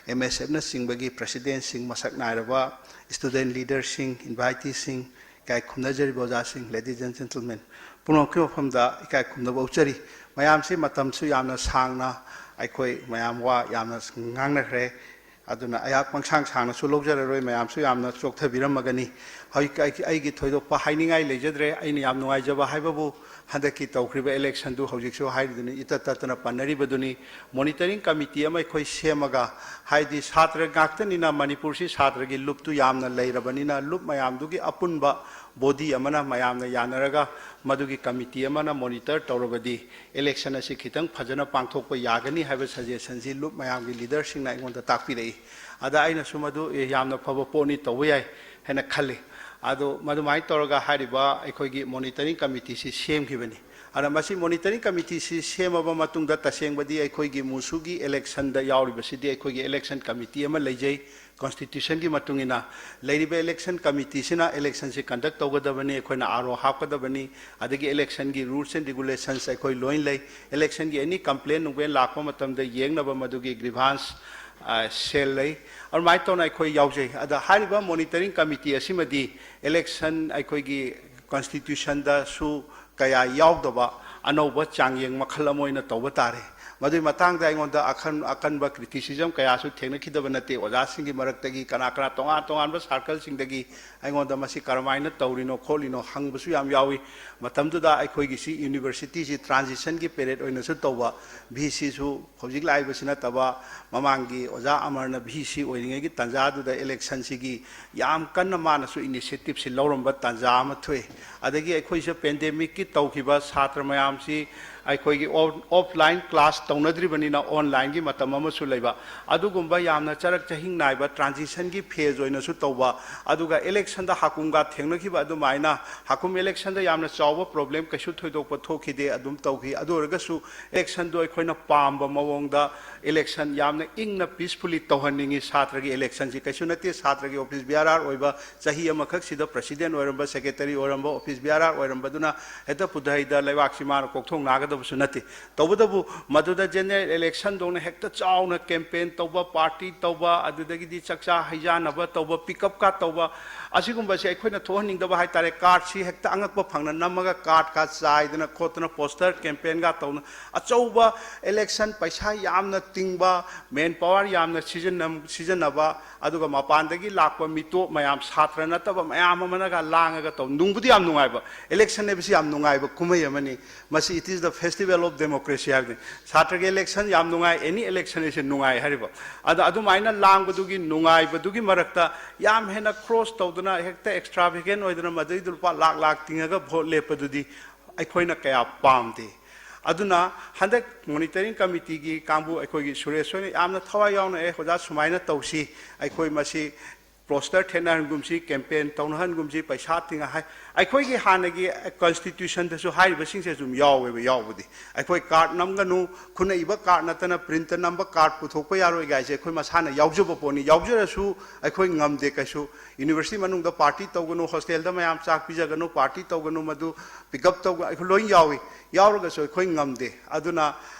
ꯑꯦꯝ ꯑꯦꯁ ꯑꯦꯐꯅꯆꯤꯡꯕꯒꯤ Presidentꯁꯤꯡ, ꯃꯁꯛ ꯅꯥꯏꯔꯕ Student Leaderꯁꯤꯡ, Inviteeꯁꯤꯡ, ꯏꯀꯥꯏ ꯈꯨꯝꯅꯖꯔꯤꯕ ꯑꯣꯖꯥꯁꯤꯡ, Ladies and Gentlemen, ꯄꯨꯝꯅꯃꯛꯀꯤ ꯃꯐꯝꯗ ꯏꯀꯥꯏ ꯈꯨꯝꯅꯕ ꯎꯠꯆꯔꯤ꯫ ꯃꯌꯥꯝꯁꯤ ꯃꯇꯝꯁꯨ ꯌꯥꯝꯅ ꯁꯥꯡꯅ ꯑꯩꯈꯣꯏ ꯃꯌꯥꯝ ꯋꯥ ꯌꯥꯝꯅ ꯉꯥꯡꯅꯈ꯭ꯔꯦ꯫ ꯑꯗꯨꯅ ꯑꯩꯍꯥꯛ ꯄꯪꯁꯥꯡ ꯁꯥꯡꯅꯁꯨ ꯂꯧꯖꯔꯔꯣꯏ, ꯃꯌꯥꯝꯁꯨ ꯌꯥꯝꯅ ꯆꯣꯛꯊꯕꯤꯔꯝꯃꯒꯅꯤ꯫ ꯍꯧꯖꯤꯛ ꯑꯩꯒꯤ, ꯑꯩꯒꯤ ꯊꯣꯏꯗꯣꯛꯄ ꯍꯥꯏꯅꯤꯡꯉꯥꯏ ꯂꯩꯖꯗ꯭ꯔꯦ꯫ ꯑꯩꯅ ꯌꯥꯝ ꯅꯨꯡꯉꯥꯏꯖꯕ ꯍꯥꯏꯕꯕꯨ ꯍꯟꯗꯛꯀꯤ ꯇꯧꯈ꯭ꯔꯤꯕ electionꯗꯨ ꯍꯧꯖꯤꯛꯁꯨ ꯍꯥꯏꯔꯤꯗꯨꯅꯤ, ꯏꯇꯠ ꯇꯠꯇꯅ ꯄꯟꯅꯔꯤꯕꯗꯨꯅꯤ꯫ Monitoring Committee ꯑꯃ ꯑꯩꯈꯣꯏ ꯁꯦꯝꯃꯒ, ꯍꯥꯏꯗꯤ ꯁꯥꯇ꯭ꯔ ꯉꯥꯛꯇꯅꯤꯅ, ꯃꯅꯤꯄꯨꯔꯁꯤ ꯁꯥꯇ꯭ꯔꯒꯤ ꯂꯨꯞꯇꯨ ꯌꯥꯝꯅ ꯂꯩꯔꯕꯅꯤꯅ, ꯂꯨꯞ ꯃꯌꯥꯝꯗꯨꯒꯤ ꯑꯄꯨꯟꯕ body ꯑꯃꯅ ꯃꯌꯥꯝꯅ ꯌꯥꯅꯔꯒ ꯃꯗꯨꯒꯤ committee ꯑꯃꯅ monitor ꯇꯧꯔꯕꯗꯤ election ꯑꯁꯤ ꯈꯤꯇꯪ ꯐꯖꯅ ꯄꯥꯡꯊꯣꯛꯄ ꯌꯥꯒꯅꯤ ꯍꯥꯏꯕ suggestionꯁꯤ ꯂꯨꯞ ꯃꯌꯥꯝꯒꯤ leaderꯁꯤꯡꯅ ꯑꯩꯉꯣꯟꯗ ꯇꯥꯛꯄꯤꯔꯛꯏ꯫ ꯑꯗ ꯑꯩꯅꯁꯨ ꯃꯗꯨ, "ꯑꯦ, ꯌꯥꯝꯅ ꯐꯕ ꯄꯣꯠꯅꯤ, ꯇꯧꯕ ꯌꯥꯏ" ꯍꯥꯏꯅ ꯈꯜꯂꯤ꯫ ꯑꯗꯣ ꯃꯗꯨꯃꯥꯏꯅ ꯇꯧꯔꯒ ꯍꯥꯏꯔꯤꯕ ꯑꯩꯈꯣꯏꯒꯤ Monitoring Committeeꯁꯤ ꯁꯦꯝꯈꯤꯕꯅꯤ꯫ ꯑꯗꯨꯅ ꯃꯁꯤ monitoring committeeꯁꯤ ꯁꯦꯝꯃꯕ ꯃꯇꯨꯡꯗ, ꯇꯁꯦꯡꯕꯗꯤ ꯑꯩꯈꯣꯏꯒꯤ ꯃꯨꯁꯨꯒꯤ electionꯗ ꯌꯥꯎꯔꯤꯕꯁꯤꯗꯤ ꯑꯩꯈꯣꯏꯒꯤ election committee ꯑꯃ ꯂꯩꯖꯩ꯫ Constitutionꯒꯤ ꯃꯇꯨꯡ ꯏꯟꯅ ꯂꯩꯔꯤꯕ election committeeꯁꯤꯅ electionꯁꯤ conduct ꯇꯧꯒꯗꯕꯅꯤ, ꯑꯩꯈꯣꯏꯅ RO ꯍꯥꯞꯀꯗꯕꯅꯤ, ꯑꯗꯒꯤ electionꯒꯤ rules and regulations ꯑꯩꯈꯣꯏ ꯂꯣꯏ ꯂꯩ꯫ Electionꯒꯤ any complaint ꯅꯨꯡꯄ꯭ꯂꯦꯟ ꯂꯥꯛꯄ ꯃꯇꯝꯗ ꯌꯦꯡꯅꯕ ꯃꯗꯨꯒꯤ grievance cell ꯂꯩ꯫ ꯑꯗꯨꯃꯥꯏꯅ ꯇꯧꯅ ꯑꯩꯈꯣꯏ ꯌꯥꯎꯖꯩ꯫ ꯑꯗ ꯍꯥꯏꯔꯤꯕ monitoring committee ꯑꯁꯤꯃꯗꯤ election ꯑꯩꯈꯣꯏꯒꯤ Constitutionꯗꯁꯨ ꯀꯌꯥ ꯌꯥꯎꯗꯕ ꯑꯅꯧꯕ ꯆꯥꯡꯌꯦꯡ ꯃꯈꯜ ꯑꯃ ꯑꯣꯏꯅ ꯇꯧꯕ ꯇꯥꯔꯦ꯫ ꯃꯗꯨꯒꯤ ꯃꯇꯥꯡꯗ ꯑꯩꯉꯣꯟꯗ ꯑꯈꯟ-, ꯑꯀꯟꯕ criticism ꯀꯌꯥꯁꯨ ꯊꯦꯡꯅꯈꯤꯗꯕ ꯅꯠꯇꯦ꯫ ꯑꯣꯖꯥꯁꯤꯡꯒꯤ ꯃꯔꯛꯇꯒꯤ ꯀꯅꯥ ꯀꯅꯥ ꯇꯣꯉꯥꯟ ꯇꯣꯉꯥꯟꯕ circleꯁꯤꯡꯗꯒꯤ ꯑꯩꯉꯣꯟꯗ ꯃꯁꯤ ꯀꯔꯝꯍꯥꯏꯅ ꯇꯧꯔꯤꯅꯣ ꯈꯣꯠꯂꯤꯅꯣ ꯍꯪꯕꯁꯨ ꯌꯥꯝ ꯌꯥꯎꯏ꯫ ꯃꯇꯝꯗꯨꯗ ꯑꯩꯈꯣꯏꯒꯤꯁꯤ universityꯁꯤ transitionꯒꯤ period ꯑꯣꯏꯅꯁꯨ ꯇꯧꯕ, VCꯁꯨ ꯍꯧꯖꯤꯛ ꯂꯥꯛꯏꯕꯁꯤ ꯅꯠꯇꯕ, ꯃꯃꯥꯡꯒꯤ ꯑꯣꯖꯥ ꯑꯃꯔꯅ VC ꯑꯣꯏꯔꯤꯉꯩꯒꯤ ꯇꯥꯟꯖꯥꯗꯨꯗ electionꯁꯤꯒꯤ ꯌꯥꯝ ꯀꯟꯅ ꯃꯥꯅꯁꯨ initiativeꯁꯤ ꯂꯧꯔꯝꯕ ꯇꯥꯟꯖꯥ ꯑꯃ ꯊꯣꯛꯏ꯫ ꯑꯗꯒꯤ ꯑꯩꯈꯣꯏꯁꯨ pandemicꯀꯤ ꯇꯧꯈꯤꯕ ꯁꯥꯇ꯭ꯔ ꯃꯌꯥꯝꯁꯤ ꯑꯩꯈꯣꯏꯒꯤ off-, offline class ꯇꯧꯅꯗ꯭ꯔꯤꯕꯅꯤꯅ onlineꯒꯤ ꯃꯇꯝ ꯑꯃꯁꯨ ꯂꯩꯕ, ꯑꯗꯨꯒꯨꯝꯕ ꯌꯥꯝꯅ ꯆꯔꯛ ꯆꯍꯤꯡ ꯅꯥꯏꯕ transitionꯒꯤ phase ꯑꯣꯏꯅꯁꯨ ꯇꯧꯕ, ꯑꯗꯨꯒ electionꯗ ꯍꯥꯀꯨꯝꯒ ꯊꯦꯡꯅꯈꯤꯕ ꯑꯗꯨꯃꯥꯏꯅ ꯍꯥꯀꯨꯝ electionꯗ ꯌꯥꯝꯅ ꯆꯥꯎꯕ problem ꯀꯩꯁꯨ ꯊꯣꯏꯗꯣꯛꯄ ꯊꯣꯛꯈꯤꯗꯦ, ꯑꯗꯨꯝ ꯇꯧꯈꯤ꯫ ꯑꯗꯨ ꯑꯣꯏꯔꯒꯁꯨ electionꯗꯨ ꯑꯩꯈꯣꯏꯅ ꯄꯥꯝꯕ ꯃꯑꯣꯡꯗ election ꯌꯥꯝꯅ ꯏꯪꯅ peacefully ꯇꯧꯍꯟꯅꯤꯡꯉꯤ꯫ ꯁꯥꯇ꯭ꯔꯒꯤ electionꯁꯤ ꯀꯩꯁꯨ ꯅꯠꯇꯦ꯫ ꯁꯥꯇ꯭ꯔꯒꯤ office bearer ꯑꯣꯏꯕ, ꯆꯍꯤ ꯑꯃꯈꯛꯁꯤꯗ president ꯑꯣꯏꯔꯝꯕ, secretary ꯑꯣꯏꯔꯝꯕ, office bearer ꯑꯣꯏꯔꯝꯕꯗꯨꯅ ꯍꯦꯛꯇ ꯄꯨꯗꯩꯗ ꯂꯩꯕꯥꯛꯁꯤ ꯃꯥꯅ ꯀꯣꯛꯊꯣꯡ ꯅꯥꯒꯗꯕꯁꯨ ꯅꯠꯇꯦ꯫ ꯇꯧꯕꯇꯕꯨ ꯃꯗꯨꯗ general electionꯗꯧꯅ ꯍꯦꯛꯇ ꯆꯥꯎꯅ campaign ꯇꯧꯕ, party ꯇꯧꯕ, ꯑꯗꯨꯗꯒꯤꯗꯤ ꯆꯥꯛꯆꯥ ꯍꯩꯖꯥꯟꯅꯕ ꯇꯧꯕ, pickup ꯀ ꯇꯧꯕ, ꯑꯁꯤꯒꯨꯝꯕꯁꯦ ꯑꯩꯈꯣꯏꯅ ꯊꯣꯛꯍꯟꯅꯤꯡꯗꯕ ꯍꯥꯏꯇꯥꯔꯦ꯫ Cardꯁꯤ ꯍꯦꯛꯇ ꯑꯉꯛꯄ ꯐꯪꯅ ꯅꯝꯃꯒ card ꯀ ꯆꯥꯏꯗꯅ ꯈꯣꯠꯇꯅ poster campaign ꯒ ꯇꯧꯅ ꯑꯆꯧꯕ election ꯄꯩꯁꯥ ꯌꯥꯝꯅ ꯇꯤꯡꯕ, manpower ꯌꯥꯝꯅ ꯁꯤꯖꯤꯟꯅ-, ꯁꯤꯖꯤꯟꯅꯕ, ꯑꯗꯨꯒ ꯃꯄꯥꯟꯗꯒꯤ ꯂꯥꯛꯄ ꯃꯤꯇꯣꯞ ꯃꯌꯥꯝ, ꯁꯥꯇ꯭ꯔ ꯅꯠꯇꯕ ꯃꯌꯥꯝ ꯑꯃꯅꯒ ꯂꯥꯡꯉꯒ ꯇꯧ-, ꯅꯨꯡꯕꯨꯗꯤ ꯌꯥꯝ ꯅꯨꯡꯉꯥꯏꯕ, election ꯍꯥꯏꯕꯁꯤ ꯌꯥꯝ ꯅꯨꯡꯉꯥꯏꯕ ꯀꯨꯝꯍꯩ ꯑꯃꯅꯤ꯫ ꯃꯁꯤ it is the festival of democracy ꯍꯥꯏꯕꯅꯤ꯫ ꯁꯥꯇ꯭ꯔꯒꯤ election ꯌꯥꯝ ꯅꯨꯡꯉꯥꯏ, any election ꯍꯥꯏꯁꯦ ꯅꯨꯡꯉꯥꯏ ꯍꯥꯏꯔꯤꯕ꯫ ꯑꯗ ꯑꯗꯨꯃꯥꯏꯅ ꯂꯥꯡꯕꯗꯨꯒꯤ ꯅꯨꯡꯉꯥꯏꯕꯗꯨꯒꯤ ꯃꯔꯛꯇ ꯌꯥꯝ ꯍꯦꯟꯅ cross ꯇꯧꯗꯅ, ꯍꯦꯛꯇ extravagant ꯑꯣꯏꯗꯅ, ꯃꯗꯩꯗ ꯂꯨꯄꯥ ꯂꯥꯛ ꯂꯥꯛ ꯇꯤꯡꯉꯒ vote ꯂꯦꯞꯄꯗꯨꯗꯤ ꯑꯩꯈꯣꯏꯅ ꯀꯌꯥ ꯄꯥꯝꯗꯦ꯫ ꯑꯗꯨꯅ ꯍꯟꯗꯛ monitoring committeeꯒꯤ ꯀꯥꯡꯕꯨ ꯑꯩꯈꯣꯏꯒꯤ ꯁꯨꯔꯦꯁ ꯍꯣꯏꯅ ꯌꯥꯝꯅ ꯊꯋꯥꯏ ꯌꯥꯎꯅ, "ꯑꯦ, ꯑꯣꯖꯥ, ꯁꯨꯃꯥꯏꯅ ꯇꯧꯁꯤ, ꯑꯩꯈꯣꯏ ꯃꯁꯤ ꯄꯣꯁꯇꯔ ꯊꯦꯠꯅꯍꯟꯒꯨꯝꯁꯤ, ꯀꯦꯝꯄꯦꯟ ꯇꯧꯅꯍꯟꯒꯨꯝꯁꯤ, ꯄꯩꯁꯥ ꯇꯤꯡꯉ ꯍꯥꯏ꯫ ꯑꯩꯈꯣꯏꯒꯤ ꯍꯥꯟꯅꯒꯤ ꯀꯟꯁꯇꯤꯇ꯭ꯌꯨꯁꯟꯗꯁꯨ ꯍꯥꯏꯔꯤꯕꯁꯤꯡꯁꯦ ꯑꯗꯨꯝ ꯌꯥꯎꯋꯦꯕ꯫ ꯌꯥꯎꯕꯗꯤ ꯑꯩꯈꯣꯏ ꯀꯥꯔꯠ ꯅꯝꯒꯅꯨ, ꯈꯨꯠꯅ ꯏꯕ ꯀꯥꯔꯠ ꯅꯠꯇꯅ ꯄ꯭ꯔꯤꯟꯇ ꯅꯝꯕ ꯀꯥꯔꯠ ꯄꯨꯊꯣꯛꯄ ꯌꯥꯔꯣꯏ ꯀꯥꯏꯁꯦ ꯑꯩꯈꯣꯏ ꯃꯁꯥꯅ ꯌꯥꯎꯖꯕ ꯄꯣꯠꯅꯤ꯫ ꯌꯥꯎꯖꯔꯁꯨ ꯑꯩꯈꯣꯏ ꯉꯝꯗꯦ ꯀꯩꯁꯨ꯫ ꯌꯨꯅꯤꯚꯔꯁꯤꯇꯤ ꯃꯅꯨꯡꯗ ꯄꯥꯔꯇꯤ ꯇꯧꯒꯅꯨ, ꯍꯣꯁꯇꯦꯜꯗ ꯃꯌꯥꯝ ꯆꯥꯛ ꯄꯤꯖꯒꯅꯨ, ꯄꯥꯔꯇꯤ ꯇꯧꯒꯅꯨ, ꯃꯗꯨ ꯄꯤꯛ ꯑꯞ ꯇꯧꯕ ꯑꯩꯈꯣꯏ ꯂꯣꯏ ꯌꯥꯎꯏ꯫ ꯌꯥꯎꯔꯒꯁꯨ ꯑꯩꯈꯣꯏ ꯉꯝꯗꯦ꯫ ꯑꯗꯨꯅ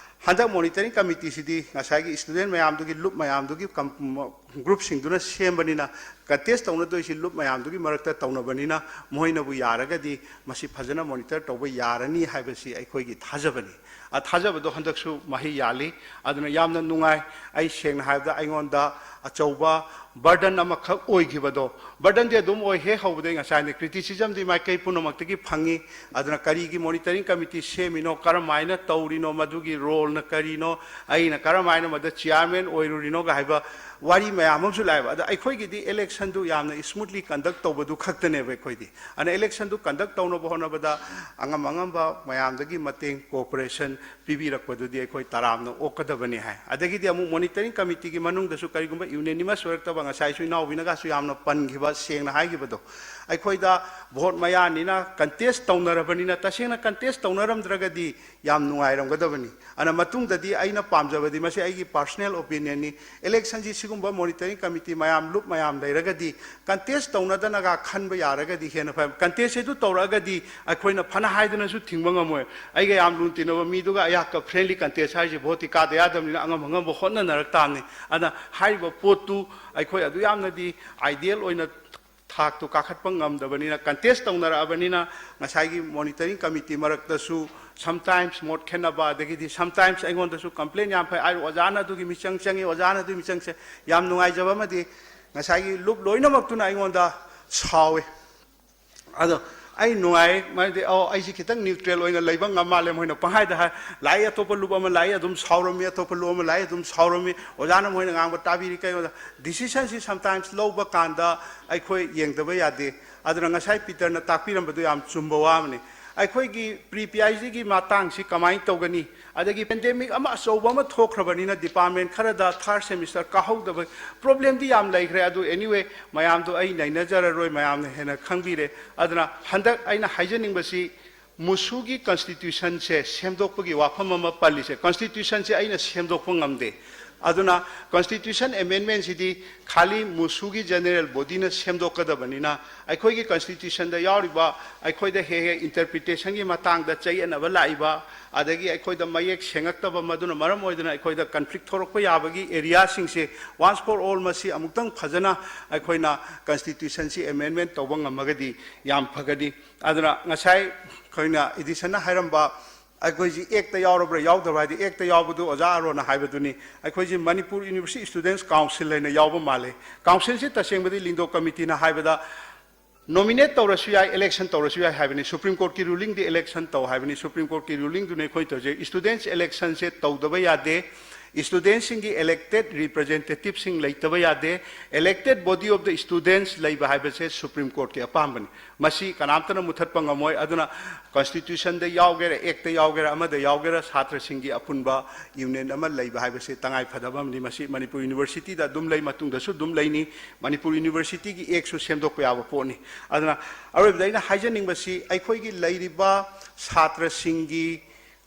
ꯍꯟꯗꯛ ꯃꯣꯅꯤꯇꯔꯤꯡ ꯀꯃꯤꯇꯤꯁꯤꯗꯤ ꯉꯁꯥꯏꯒꯤ ꯁ꯭ꯇꯨꯗꯦꯟ ꯃꯌꯥꯝꯗꯨꯒꯤ, ꯂꯨꯞ ꯃꯌꯥꯝꯗꯨꯒꯤ ꯀꯝ-, ꯒ꯭ꯔꯨꯞꯁꯤꯡꯗꯨꯅ ꯁꯦꯝꯕꯅꯤꯅ, ꯀꯟꯇꯦꯁ ꯇꯧꯅꯗꯣꯏꯁꯤ ꯂꯨꯞ ꯃꯌꯥꯝꯗꯨꯒꯤ ꯃꯔꯛꯇ ꯇꯧꯅꯕꯅꯤꯅ, ꯃꯣꯏꯅꯕꯨ ꯌꯥꯔꯒꯗꯤ ꯃꯁꯤ ꯐꯖꯅ ꯃꯣꯅꯤꯇꯔ ꯇꯧꯕ ꯌꯥꯔꯅꯤ ꯍꯥꯏꯕꯁꯤ ꯑꯩꯈꯣꯏꯒꯤ ꯊꯥꯖꯕꯅꯤ꯫ ꯑ, ꯊꯥꯖꯕꯗꯣ ꯍꯟꯗꯛꯁꯨ ꯃꯍꯩ ꯌꯥꯜꯂꯤ꯫ ꯑꯗꯨꯅ ꯌꯥꯝꯅ ꯅꯨꯡꯉꯥꯏ꯫ ꯑꯩ ꯁꯦꯡꯅ ꯍꯥꯏꯔꯕꯗ ꯑꯩꯉꯣꯟꯗ ꯑꯆꯧꯕ ꯕꯔꯗꯟ ꯑꯃꯈꯛ ꯑꯣꯏꯈꯤꯕꯗꯣ, ꯕꯔꯗꯟꯗꯤ ꯑꯗꯨꯝ ꯑꯣꯏ, ꯍꯦꯛ ꯍꯧꯕꯗꯒꯤ ꯉꯁꯥꯏꯅꯤ꯫ ꯀ꯭ꯔꯤꯇꯤꯁꯤꯖꯝꯗꯤ ꯃꯥꯏꯀꯩ ꯄꯨꯝꯅꯃꯛꯇꯒꯤ ꯐꯪꯉꯤ꯫ ꯑꯗꯨꯅ ꯀꯔꯤꯒꯤ ꯃꯣꯅꯤꯇꯔꯤꯡ ꯀꯃꯤꯇꯤ ꯁꯦꯝꯃꯤꯅꯣ, ꯀꯔꯝ ꯍꯥꯏꯅ ꯇꯧꯔꯤꯅꯣ, ꯃꯗꯨꯒꯤ ꯔꯣꯜꯅ ꯀꯔꯤꯅꯣ, ꯑꯩꯅ ꯀꯔꯝ ꯍꯥꯏꯅ ꯃꯗ ꯆꯤꯌꯥꯔꯃꯦꯟ ꯑꯣꯏꯔꯨꯔꯤꯅꯣꯒ ꯍꯥꯏꯕ ꯋꯥꯔꯤ ꯃꯌꯥꯝ ꯑꯃꯁꯨ ꯂꯥꯛꯑꯦꯕ꯫ ꯑꯗ ꯑꯩꯈꯣꯏꯒꯤꯗꯤ ꯏꯂꯦꯛꯁꯟꯗꯨ ꯌꯥꯝꯅ ꯁ꯭ꯃꯨꯠꯂꯤ ꯀꯟꯗꯛ ꯇꯧꯕꯗꯨ ꯈꯛꯇꯅꯦꯕ꯫ ꯑꯩꯈꯣꯏꯗꯤ ꯑꯗꯨꯅ ꯏꯂꯦꯛꯁꯟꯗꯨ ꯀꯟꯗꯛ ꯇꯧꯅꯕ ꯍꯣꯠꯅꯕꯗ ꯑꯉꯝ ꯑꯉꯝꯕ ꯃꯌꯥꯝꯗꯒꯤ ꯃꯇꯦꯡ, ꯀꯣꯑꯣꯄꯔꯦꯁꯟ ꯄꯤꯕꯤꯔꯛꯄꯗꯨꯗꯤ ꯑꯩꯈꯣꯏ ꯇꯔꯥꯝꯅ ꯑꯣꯛꯀꯗꯕꯅꯤ ꯍꯥꯏ꯫ ꯑꯗꯒꯤꯗꯤ ꯑꯃꯨꯛ ꯃꯣꯅꯤꯇꯔꯤꯡ ꯀꯃꯤꯇꯤꯒꯤ ꯃꯅꯨꯡꯗꯁꯨ ꯀꯔꯤꯒꯨꯝꯕ ꯌꯨꯅꯦꯅꯤꯃꯁ ꯑꯣꯏꯔꯛꯇꯕ, ꯉꯁꯥꯏꯁꯨ ꯏꯅꯥꯎꯕꯤꯅꯒꯁꯨ ꯌꯥꯝꯅ ꯄꯟꯈꯤꯕ, ꯁꯦꯡꯅ ꯍꯥꯏꯈꯤꯕꯗꯣ, ꯑꯩꯈꯣꯏꯗ ꯚꯣꯠ ꯃꯌꯥꯅꯤꯅ ꯀꯟꯇꯦꯁ ꯇꯧꯅꯔꯕꯅꯤꯅ, ꯇꯁꯦꯡꯅ ꯀꯟꯇꯦꯁ ꯇꯧꯅꯔꯝꯗ꯭ꯔꯒꯗꯤ ꯌꯥꯝ ꯅꯨꯡꯉꯥꯏꯔꯝꯒꯗꯕꯅꯤ꯫ ꯑꯗꯨꯅ ꯃꯇꯨꯡꯗꯗꯤ ꯑꯩꯅ ꯄꯥꯝꯖꯕꯗꯤ, ꯃꯁꯤ ꯑꯩꯒꯤ ꯄꯥꯔꯁꯣꯅꯦꯜ ꯑꯣꯄꯤꯅꯤꯌꯟꯅꯤ, ꯏꯂꯦꯛꯁꯟꯁꯤ ꯁꯤꯒꯨꯝꯕ ꯃꯣꯅꯤꯇꯔꯤꯡ ꯀꯃꯤꯇꯤ ꯃꯌꯥꯝ, ꯂꯨꯞ ꯃꯌꯥꯝ ꯂꯩꯔꯒꯗꯤ ꯀꯟꯇꯦꯁ ꯇꯧꯅꯗꯅꯒ ꯈꯟꯕ ꯌꯥꯔꯒꯗꯤ ꯍꯦꯟꯅ ꯐꯩ꯫ ꯀꯟꯇꯦꯁ ꯑꯗꯨ ꯇꯧꯔꯛꯑꯒꯗꯤ ꯑꯩꯈꯣꯏꯅ ꯐꯅ ꯍꯥꯏꯗꯨꯅꯁꯨ ꯊꯤꯡꯕ ꯉꯝꯃꯣꯏ꯫ ꯑꯩꯒ ꯌꯥꯝ ꯂꯨꯅ ꯇꯤꯟꯅꯕ ꯃꯤꯗꯨꯒ ꯑꯩꯍꯥꯛꯀ ꯐ꯭ꯔꯦꯟꯂꯤ ꯀꯟꯇꯦꯁ ꯍꯥꯏꯔꯤꯁꯦ ꯚꯣꯠꯇꯤ ꯀꯥꯗ ꯌꯥꯗꯕꯅꯤꯅ ꯑꯉꯝ ꯑꯉꯝꯕ ꯍꯣꯠꯅꯅꯔꯛ ꯇꯥꯕꯅꯤ꯫ ꯑꯗꯨꯅ ꯍꯥꯏꯔꯤꯕ ꯄꯣꯠꯇꯨ ꯑꯩꯈꯣꯏ ꯑꯗꯨ ꯌꯥꯝꯅꯗꯤ ꯑꯥꯏꯗꯤꯌꯦꯜ ꯑꯣꯏꯅ ꯊꯥꯛꯇꯨ ꯀꯥꯈꯠꯄ ꯉꯝꯗꯕꯅꯤꯅ, ꯀꯟꯇꯦꯁ ꯇꯧꯅꯔꯛꯑꯕꯅꯤꯅ, ꯉꯁꯥꯏꯒꯤ ꯃꯣꯅꯤꯇꯔꯤꯡ ꯀꯃꯤꯇꯤ ꯃꯔꯛꯇꯁꯨ ꯁꯝꯇꯥꯏꯝꯁ ꯃꯣꯠ ꯈꯦꯠꯅꯕ, ꯑꯗꯒꯤꯗꯤ ꯁꯝꯇꯥꯏꯝꯁ ꯑꯩꯉꯣꯟꯗꯁꯨ ꯀꯝꯄ꯭ꯂꯦꯟ ꯌꯥꯝ ꯐꯩ, "ꯑꯩ ꯑꯣꯖꯥꯅ ꯑꯗꯨꯒꯤ ꯃꯤꯆꯪ ꯆꯪꯉꯤ, ꯑꯣꯖꯥꯅ ꯑꯗꯨꯒꯤ ꯃꯤꯆꯪ ꯆꯪꯉꯤ"꯫ ꯌꯥꯝ ꯅꯨꯡꯉꯥꯏꯖꯕ ꯑꯃꯗꯤ, ꯉꯁꯥꯏꯒꯤ ꯂꯨꯞ ꯂꯣꯏꯅꯃꯛꯇꯨꯅ ꯑꯩꯉꯣꯟꯗ ꯁꯥꯎꯏ꯫ ꯑꯗꯣ ꯑꯩ ꯅꯨꯡꯉꯥꯏ, ꯃꯔꯝꯗꯤ, "ꯑꯣ, ꯑꯩꯁꯤ ꯈꯤꯇꯪ ꯅ꯭ꯌꯨꯇ꯭ꯔꯦꯜ ꯑꯣꯏꯅ ꯂꯩꯕ ꯉꯝ ꯃꯥꯜꯂꯦ", ꯃꯣꯏꯅ ꯄꯪꯍꯥꯏꯗ ꯍꯥꯏ꯫ ꯂꯥꯛꯏ ꯑꯇꯣꯞꯄ ꯂꯨꯞ ꯑꯃ ꯂꯥꯛꯏ, ꯑꯗꯨꯝ ꯁꯥꯎꯔꯝꯃꯤ, ꯑꯇꯣꯞꯄ ꯂꯨꯞ ꯑꯃ ꯂꯥꯛꯏ, ꯑꯗꯨꯝ ꯁꯥꯎꯔꯝꯃꯤ꯫ ꯑꯣꯖꯥꯅ ꯃꯣꯏꯅ ꯉꯥꯡꯕ ꯇꯥꯕꯤꯔꯤ, ꯀꯩꯅꯣꯗ ꯗꯤꯁꯤꯁꯟꯁꯤ ꯁꯝꯇꯥꯏꯝꯁ ꯂꯧꯕ ꯀꯥꯟꯗ ꯑꯩꯈꯣꯏ ꯌꯦꯡꯗꯕ ꯌꯥꯗꯦ꯫ ꯑꯗꯨꯅ ꯉꯁꯥꯏ ꯄꯤꯇꯔꯅ ꯇꯥꯛꯄꯤꯔꯝꯕꯗꯨ ꯌꯥꯝ ꯆꯨꯝꯕ ꯋꯥ ꯑꯃꯅꯤ꯫ ꯑꯩꯈꯣꯏꯒꯤ ꯄ꯭ꯔꯤ ꯄꯤ ꯑꯩꯆ ꯗꯤꯒꯤ ꯃꯇꯥꯡꯁꯤ ꯀꯃꯥꯏꯅ ꯇꯧꯒꯅꯤ? ꯑꯗꯒꯤ ꯄꯦꯟꯗꯦꯃꯤꯛ ꯑꯃ ꯑꯆꯧꯕ ꯑꯃ ꯊꯣꯛꯈ꯭ꯔꯕꯅꯤꯅ ꯗꯤꯄꯥꯔꯠꯃꯦꯟ ꯈꯔꯗ ꯊꯥꯔꯠ ꯁꯦꯃꯤꯁꯇꯔ ꯀꯥꯍꯧꯗꯕ ꯄ꯭ꯔꯣꯕ꯭ꯂꯦꯝꯗꯤ ꯌꯥꯝ ꯂꯩꯈ꯭ꯔꯦ꯫ ꯑꯗꯨ ꯑꯦꯅꯤꯋꯦ, ꯃꯌꯥꯝꯗꯣ ꯑꯩ ꯅꯩꯅꯖꯔꯔꯣꯏ, ꯃꯌꯥꯝꯅ ꯍꯦꯟꯅ ꯈꯪꯕꯤꯔꯦ꯫ ꯑꯗꯨꯅ ꯍꯟꯗꯛ ꯑꯩꯅ ꯍꯥꯏꯖꯅꯤꯡꯕꯁꯤ, ꯃꯨꯁꯨꯒꯤ ꯀꯟꯁꯇꯤꯇ꯭ꯌꯨꯁꯟꯁꯦ ꯁꯦꯝꯗꯣꯛꯄꯒꯤ ꯋꯥꯐꯝ ꯑꯃ ꯄꯜꯂꯤꯁꯦ, ꯀꯟꯁꯇꯤꯇ꯭ꯌꯨꯁꯟꯁꯦ ꯑꯩꯅ ꯁꯦꯝꯗꯣꯛꯄ ꯉꯝꯗꯦ꯫ ꯑꯗꯨꯅ ꯀꯟꯁꯇꯤꯇ꯭ꯌꯨꯁꯟ ꯑꯦꯃꯦꯟꯃꯦꯟꯁꯤꯗꯤ ꯈꯥꯂꯤ ꯃꯨꯁꯨꯒꯤ ꯖꯦꯅꯔꯦꯜ ꯕꯣꯗꯤꯅ ꯁꯦꯝꯗꯣꯛꯀꯗꯕꯅꯤꯅ, ꯑꯩꯈꯣꯏꯒꯤ ꯀꯟꯁꯇꯤꯇ꯭ꯌꯨꯁꯟꯗ ꯌꯥꯎꯔꯤꯕ, ꯑꯩꯈꯣꯏꯗ ꯍꯦꯛ ꯍꯦꯛ ꯏꯟꯇꯔꯄ꯭ꯔꯤꯇꯦꯁꯟꯒꯤ ꯃꯇꯥꯡꯗ ꯆꯌꯦꯠꯅꯕ ꯂꯥꯛꯏꯕ, ꯑꯗꯒꯤ ꯑꯩꯈꯣꯏꯗ ꯃꯌꯦꯛ ꯁꯦꯡꯉꯛꯇꯕ, ꯃꯗꯨꯅ ꯃꯔꯝ ꯑꯣꯏꯗꯨꯅ ꯑꯩꯈꯣꯏꯗ ꯀꯟꯐ꯭ꯂꯤꯛ ꯊꯣꯔꯛꯄ ꯌꯥꯕꯒꯤ ꯑꯦꯔꯤꯌꯥꯁꯤꯡꯁꯦ once for all ꯃꯁꯤ ꯑꯃꯨꯛꯇꯪ ꯐꯖꯅ ꯑꯩꯈꯣꯏꯅ ꯀꯟꯁꯇꯤꯇ꯭ꯌꯨꯁꯟꯁꯤ ꯑꯦꯃꯦꯟꯃꯦꯟ ꯇꯧꯕ ꯉꯝꯃꯒꯗꯤ ꯌꯥꯝ ꯐꯒꯅꯤ꯫ ꯑꯗꯨꯅ ꯉꯁꯥꯏ ꯑꯩꯈꯣꯏꯅ ꯏꯗꯤꯁꯟꯅ ꯍꯥꯏꯔꯝꯕ, ꯑꯩꯈꯣꯏꯁꯤ ꯑꯦꯛꯇ ꯌꯥꯎꯔꯕ꯭ꯔꯥ ꯌꯥꯎꯗꯕ꯭ꯔꯥ ꯍꯥꯏꯗꯤ, ꯑꯦꯛꯇ ꯌꯥꯎꯕꯗꯨ ꯑꯣꯖꯥ ꯑꯔꯣꯅ ꯍꯥꯏꯕꯗꯨꯅꯤ, ꯑꯩꯈꯣꯏꯁꯤ ꯃꯅꯤꯄꯨꯔ ꯌꯨꯅꯤꯚꯔꯁꯤꯇꯤ ꯁ꯭ꯇꯨꯗꯦꯟꯠꯁ ꯀꯥꯎꯟꯁꯤꯜ ꯍꯥꯏꯅ ꯌꯥꯎꯕ ꯃꯥꯜꯂꯦ꯫ ꯀꯥꯎꯟꯁꯤꯜꯁꯤ ꯇꯁꯦꯡꯕꯗꯤ ꯂꯤꯡꯗꯣ ꯀꯃꯤꯇꯤꯅ ꯍꯥꯏꯕꯗ ꯅꯣꯃꯤꯅꯦꯠ ꯇꯧꯔꯁꯨ ꯌꯥꯏ, ꯏꯂꯦꯛꯁꯟ ꯇꯧꯔꯁꯨ ꯌꯥꯏ ꯍꯥꯏꯕꯅꯤ꯫ ꯁꯨꯄ꯭ꯔꯤꯝ ꯀꯣꯔꯠꯀꯤ ꯔꯨꯂꯤꯡꯗꯤ ꯏꯂꯦꯛꯁꯟ ꯇꯧ ꯍꯥꯏꯕꯅꯤ꯫ ꯁꯨꯄ꯭ꯔꯤꯝ ꯀꯣꯔꯠꯀꯤ ꯔꯨꯂꯤꯡꯗꯨꯅ ꯑꯩꯈꯣꯏ ꯇꯧꯖꯩ꯫ ꯁ꯭ꯇꯨꯗꯦꯟꯠꯁ ꯏꯂꯦꯛꯁꯟꯁꯦ ꯇꯧꯗꯕ ꯌꯥꯗꯦ꯫ ꯁ꯭ꯇꯨꯗꯦꯟꯠꯁꯤꯡꯒꯤ ꯏꯂꯦꯛꯇꯦꯗ ꯔꯤꯄ꯭ꯔꯖꯦꯟꯇꯦꯇꯤꯚꯁꯤꯡ ꯂꯩꯇꯕ ꯌꯥꯗꯦ꯫ Elected body of the students ꯂꯩꯕ ꯍꯥꯏꯕꯁꯦ ꯁꯨꯄ꯭ꯔꯤꯝ ꯀꯣꯔꯠꯀꯤ ꯑꯄꯥꯝꯕꯅꯤ꯫ ꯃꯁꯤ ꯀꯅꯥꯝꯇꯅ ꯃꯨꯊꯠꯄ ꯉꯝꯃꯣꯏ꯫ ꯑꯗꯨꯅ ꯀꯟꯁꯇꯤꯇ꯭ꯌꯨꯁꯟꯗ ꯌꯥꯎꯒꯦꯔꯥ, ꯑꯦꯛꯇ ꯌꯥꯎꯒꯦꯔꯥ, ꯑꯃꯗ ꯌꯥꯎꯒꯦꯔꯥ, ꯁꯥꯇ꯭ꯔꯁꯤꯡꯒꯤ ꯑꯄꯨꯟꯕ ꯌꯨꯅꯤꯌꯟ ꯑꯃ ꯂꯩꯕ ꯍꯥꯏꯕꯁꯤ ꯇꯉꯥꯏ ꯐꯗꯕ ꯑꯃꯅꯤ꯫ ꯃꯁꯤ ꯃꯅꯤꯄꯨꯔ ꯌꯨꯅꯤꯚꯔꯁꯤꯇꯤꯗ ꯑꯗꯨꯝ ꯂꯩ, ꯃꯇꯨꯡꯗꯁꯨ ꯑꯗꯨꯝ ꯂꯩꯅꯤ꯫ ꯃꯅꯤꯄꯨꯔ ꯌꯨꯅꯤꯚꯔꯁꯤꯇꯤꯒꯤ ꯑꯦꯛꯁꯨ ꯁꯦꯝꯗꯣꯛꯄ ꯌꯥꯕ ꯄꯣꯠꯅꯤ꯫ ꯑꯗꯨꯅ ꯑꯔꯣꯏꯕꯗ ꯑꯩꯅ ꯍꯥꯏꯖꯅꯤꯡꯕꯁꯤ, ꯑꯩꯈꯣꯏꯒꯤ ꯂꯩꯔꯤꯕ ꯁꯥꯇ꯭ꯔꯁꯤꯡꯒꯤ,